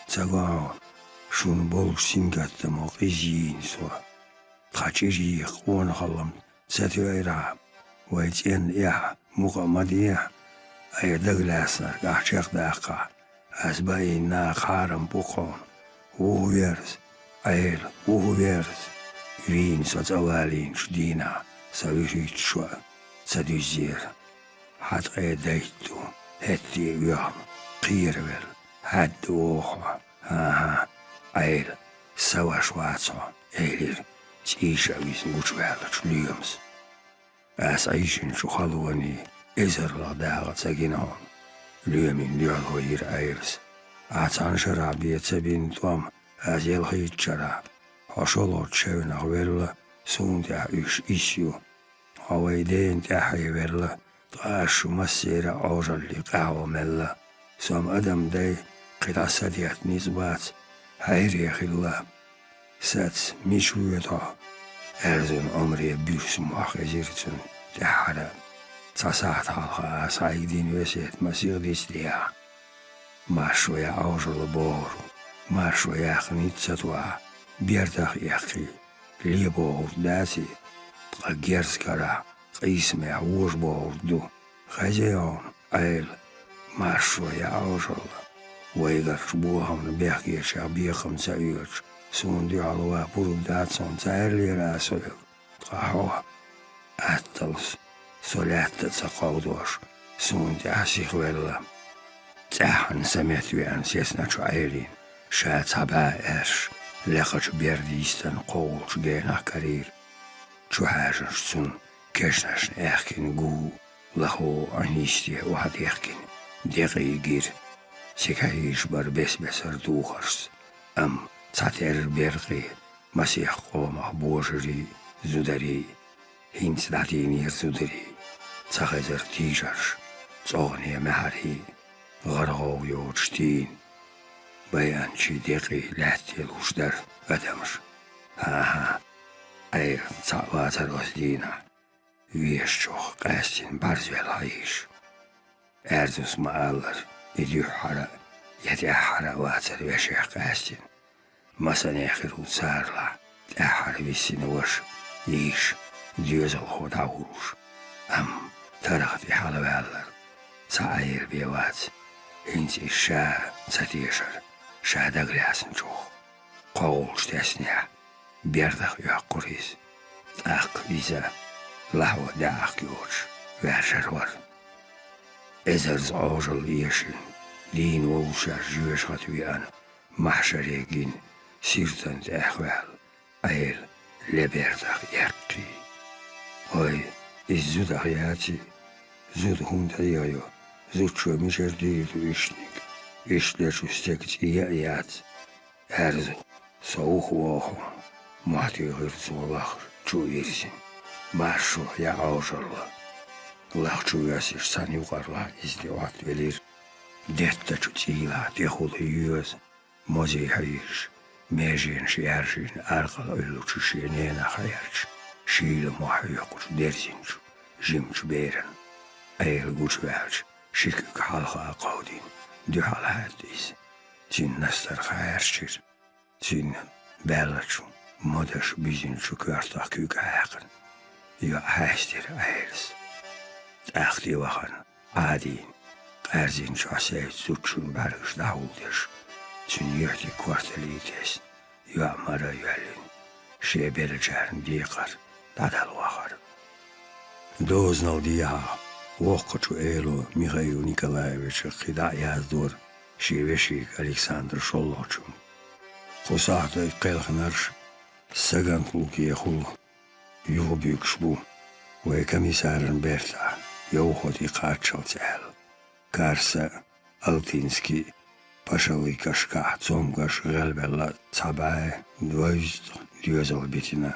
Ца го хьуна, шуна болуш сингаттамо къиза йийна со? Тхан чӀирий къонахалла-м ца тоьира хьан? Вай цӀенна эхь мукъа а ма дехьа, айхьа дагалаьцнарг ахь чекхдаккхахь, ас баийна наха хьарам бу-кх хьуна. Ву хӀун верза, Ӏела, ву хӀун верза? Вийна со цӀа валийначу дийнахь сан вуьшийтта шо а ца дуьззера. Хьан ткъе дейтта ду, хӀетте а оьхна, кхеравелла, хьаьдда вогӀу хьо. ХӀан-хӀа, Ӏела, сан ваша вац хьо, элира цӀийша визна гучуваьллачу лоьмас. Ас Ӏийшинчу халонийн эзарлах дакъа ца гина хьуна, лоьмийн дуьхьало йира Ӏелас. Ахь цхьана шарахь бен ца бина тӀом ас ялхийтта шарахь, хьо шолгӀачу шевнах велла, суна тӀехь уьш исс ю. Хьо вайн дена тӀаьхье велла, ткъа ас шу массеран а Ӏожаллин къахьо мелла. Со-м адам дай, кхин дӀа садетта ницкъ бац, хьайре хилла. Сац, мича воьду хьо? Аьрзун омре буьрса мохь хезира цуьнан тӀаьххьара. Цхьа сахьт хьалха ас хьайга дина весет масех дицдехьа. Маршо я Ӏожалла бохург, маршо яьккхина ца тохьа, бердах эккхий, ле бохург даций, ткъа герз карахь, къийсамехь вожа бохург ду. Хезий хьуна, Ӏела, маршо я Ӏожалла. Вайгарчу бохамна бехкечех бекхам ца оьцуш, суна дуьхьал ван пурба дац хьуна, цӀа аьллера ас хьоьга. Ткъа хьо, атталц, со лаьтта а ца кховдош, суна тӀехь сихвелла. ЦӀеххьана са метта веана сецначу Ӏелин, ша цхьа бӀаь аьрш, лекхачу берда йистина кхоулгӀачу генахь карийра. Чухьаьжначу цунна кешнашна аьхкина гу, лахо Ӏин йисте охьадехкина декъий гира. Цига хьийзаш бара бес-бесара духаршца, амма цхьатерра беркъе масех къомах божарий, зударий, хӀинца дӀадийнера зударий, цхьа хезара тийжарш, цӀогӀане маьхьарий, гӀар-гӀов йоцуш тийна, байанчий декъий лаьтте луш дара адамаш. ХӀан-хӀа, Ӏела цхьаъ вацара оцу дийнахь, вешачух къаьстина бӀарзвелла хьийзаш. Аьрзус ма-аллара, и дуьххьара а, я тӀаьххьара а вацара вешех къаьстина. Масане хир ву царалахь тӀаьххьара висина ваша, йиша, доьзалхо дӀавуллуш. Амма тарх тӀе хьалаваьлларг цхьа Ӏер бен вац, хӀинца иза ша ца тешара, ша дагалаьцначух. КхоагӀуллуш теснехь, бердах оьккхура иза. ТӀаккха иза, лахьо даьӀахк йоцуш, ваьржар вара. Эзарза Ӏожалла эшина, дийна воллушехь жоьжахате веана, маьхьшаре гина, сиртана тӀехваьлла, Ӏела ле бердах эккхий. Ой, иза зудах яций? Зуда хӀунда хьехайо? Зудчо мичара дийр ду иштаниг? Иштта лечу стеган цӀий а яц. Аьрзу, со вухавогӀу хьуна, мохь туьйхира цо лах чу а вирзина. Маршо, я Ӏожалла! Лах чу воьссича, цхьана юкъарлахь иза тӀе Ӏоттавелира. Деттачу цӀийлахь тӀехула йоьза, мозий хьийзаш, меженаш яьржина, аркъал Ӏуьллучу шен ненах хьерча, шийла мохь хьоькхучу дерзинчу, жимачу берана. Ӏела гучуваьлча, ши куьг хьалха а кховдийна, дуьхьал хьаьдда иза. Цуьнан настарх хьаьрчира. Цуьнан баьллачу модаш буьзинчу коьртах куьг хьаькхна, йоӀ хьаьстира Ӏелас. ТӀаккха тӀевахана, Ӏадийна, къаьрзина чохь севцу зудчун бӀаьргаш дӀахьулдеш, цуьнан юьхь тӀе корталлий тесна, йоӀ мара а йоьллина, шен беллачарна декхар дӀадала вахара. Дозанал дехьа воккхачу Ӏело Михаил Николаевича кхин дӀа а яздора шен вешийга Александр ШоллагӀчунга. Кху сахьтехь кхелхинарш Сагант-Лукехула юхабуьгуш бу, вайн комиссаран бертахь йовхо тӀекхаччалц аьлла. Карса, Алтинский пашалликашкахь цомгаш гӀелбелла цхьа бӀе дезткъа доьзал битина.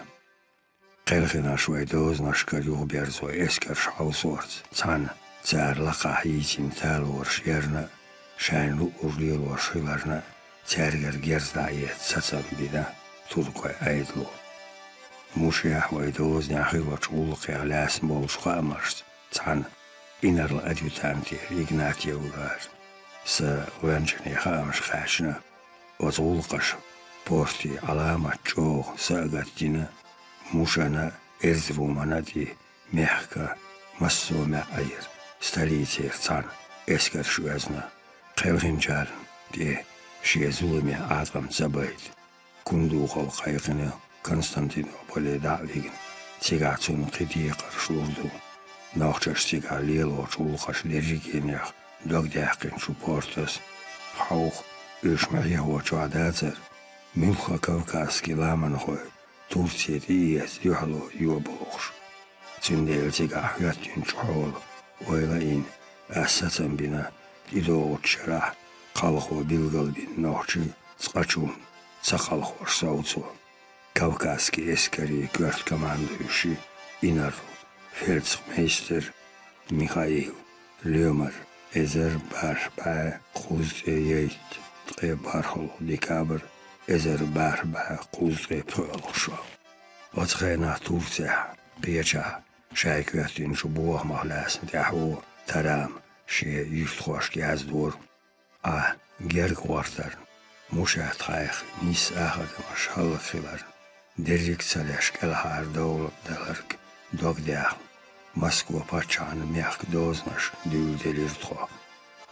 Кхелхинарш вайн дозанашкара юхаберзо эскарш хьовсорца цхьаьна цара лакхахь йийцина талораш ярна а, шайна луъург лелош хиларна а, цаьргара герз дӀаэца сацам бина туркойн Ӏедало. Мушехь вайн дозанехь хиллачу гӀуллакхех лаьцна болчу хаамашца цхьаьна инарла адъютантера Игнатьевгара сан гӀоьнчане хаамаш кхаьчна. Оцу гӀуллакхаша порте Ӏаламат чӀогӀа са а гатдина, Мушана а, Эрзрумана а тӀе мехкан массо а маьӀӀера, столицера цхьаьна эскарш оьзна, кхелхинчарна тӀе шен зуламех Ӏаткъам ца байта. Кундухов кхайкхина Константинополе дӀа а вигна, цигахь цунна кхин декхарш лур ду. Нохчаша цигахь лелочу гӀуллакхаша дерригенех догдаьккхинчу портас хьовха, уьш ма хьехочохь дацара, муьлхха кавказский ламанхой Турце тӀеэца дуьхьало йо бохуш. Цундела цигахь хӀоьттинчу хьолах ойла а йина, ас сацам бина, тӀедогӀучу шарахь кхалхо билгалбина нохчий цкъачунна ца кхалхош совцо. Кавказский эскарийн коьрта командующий инарла фельдмейстер Михаил Лемар эзар бархӀ бӀе кхузткъе йтта ткъе бархӀалгӀа декабрь эзар бархӀ бӀе кхузткъе пхоьалгӀа шо. Оцу хенахь Турцехь кхечахь шайга хӀоьттинчу бохамах лаьцна тӀаьхьо Тарам шен юьртахошка яздора: Ӏа герга гӀортарна, Мушат-Хайх нисса ахадамаш хӀаллакьхиларна, дерриг а ца леш кӀелхьардовлар даларг догдаьхна, Москва паччахьна мехкан дозанаш дуьйладелира тхо.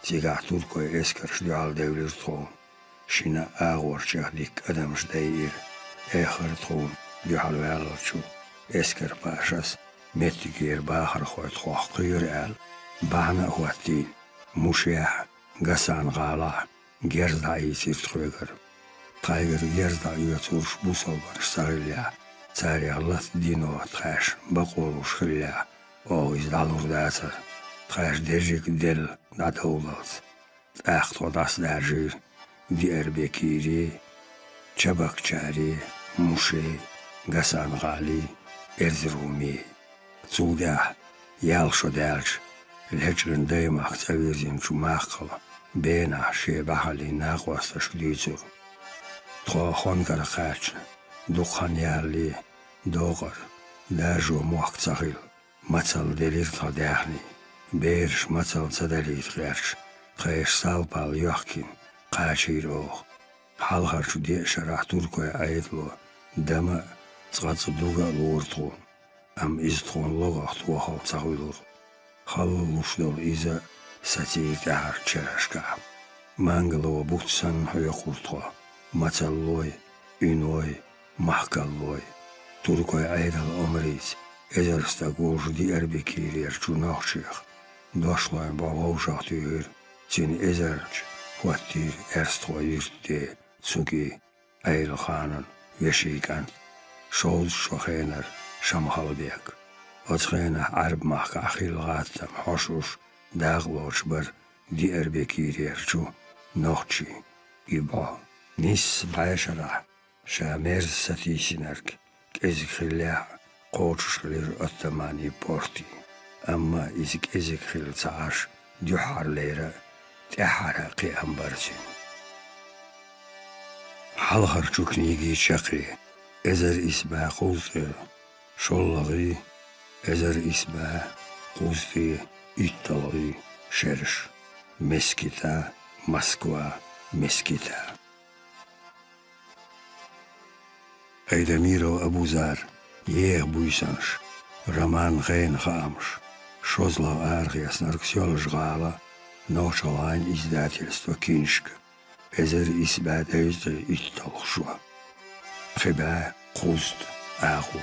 Цигахь туркойн эскарш дуьхьал девлира тхуна. Шина агӀорчех дикка адамаш дайира. Эххар тхуна дуьхьал ваьллачу эскарпашас меттигера бахархой тхох кхоьру аьлла, бахьана а хӀоттийна, Мушехь, Гасан-гӀалахь герз дӀаийцира тхоьгара. Тхайгара герз дӀаоьцурш бусалбанаш ца хиллехь, царех латта дино тхаьш бакъо луш хиллехь, оха иза дӀалур дацара, тхаьш дерриг а делла дӀадовллалц. ТӀаккха тхо дӀасадаьржира Диарбекире, Чабакчаре, Муше, Гасан-гӀале, Эрзируме. Цул тӀаьхьа, ялх шо даьлча, лечкъина Даймахка цӀа вирзинчу Маккхала Бенахь шен бахьаллин накъосташка дуьйцура. Тхо Хонкара кхаьчна, дукха хан ялале, докъара, даржо мохк ца хилла, мацалла делира тхан даьхний. Бераш мацалла ца далийта гӀерташ, тхайш сал-пал йохкийна, кхачийра оха. Хьалхарчу деа шарахь туркойн Ӏедало дама а, цкъа-цкъа дуга а лора тхуна, амма иза тхуна логӀах тохалла ца хуьлура. Халла луш долу иза сацийра тӀаьхьарчу шерашкахь. Мангало буц санна хьоькхура тхо, мацаллой, уьной, махкаллой. Туркойн Ӏедалан омрица эзар стаг волчу Диарбекирерчу нохчех дошлойн бӀо вовшах туьйхира, цуьнан эзарча хӀоттийра Эрстхой юьртан де Цуги, Ӏелханан вешин кӀант, шовзткъа шо хенара Шамхалбек. Оцу хенахь Ӏаьрбийн махкахь хилла гӀаттам хьошуш дакъалоцуш бара Диарбекирерчу нохчийн и бӀо. Нисса бӀе шарахь ша мерза сатийсинарг кӀезиг хиллехь а, кхочуш хилира Оттоманийн порти, амма иза кӀезиг хилла ца Ӏаш, дуьххьарлера тӀаьххьара кхиам бара цуьнан. Хьалхарчу книгин чаккхе, эзар исс бӀе кхузткъе шоллагӀий, эзар исс бӀе кхузткъе итталгӀий шераш. Мескита, Москва, Мескита. Айдамиров Абузар, «Еха буьйсанаш», роман, хенан хаамаш, шозлагӀа арахеснарг, Соьлжа-ГӀала, Нохч-ГӀалгӀайн издательство, киншка, эзар исс бӀе дезткъе итталгӀа шо. Пхи бӀе кхузткъа агӀо.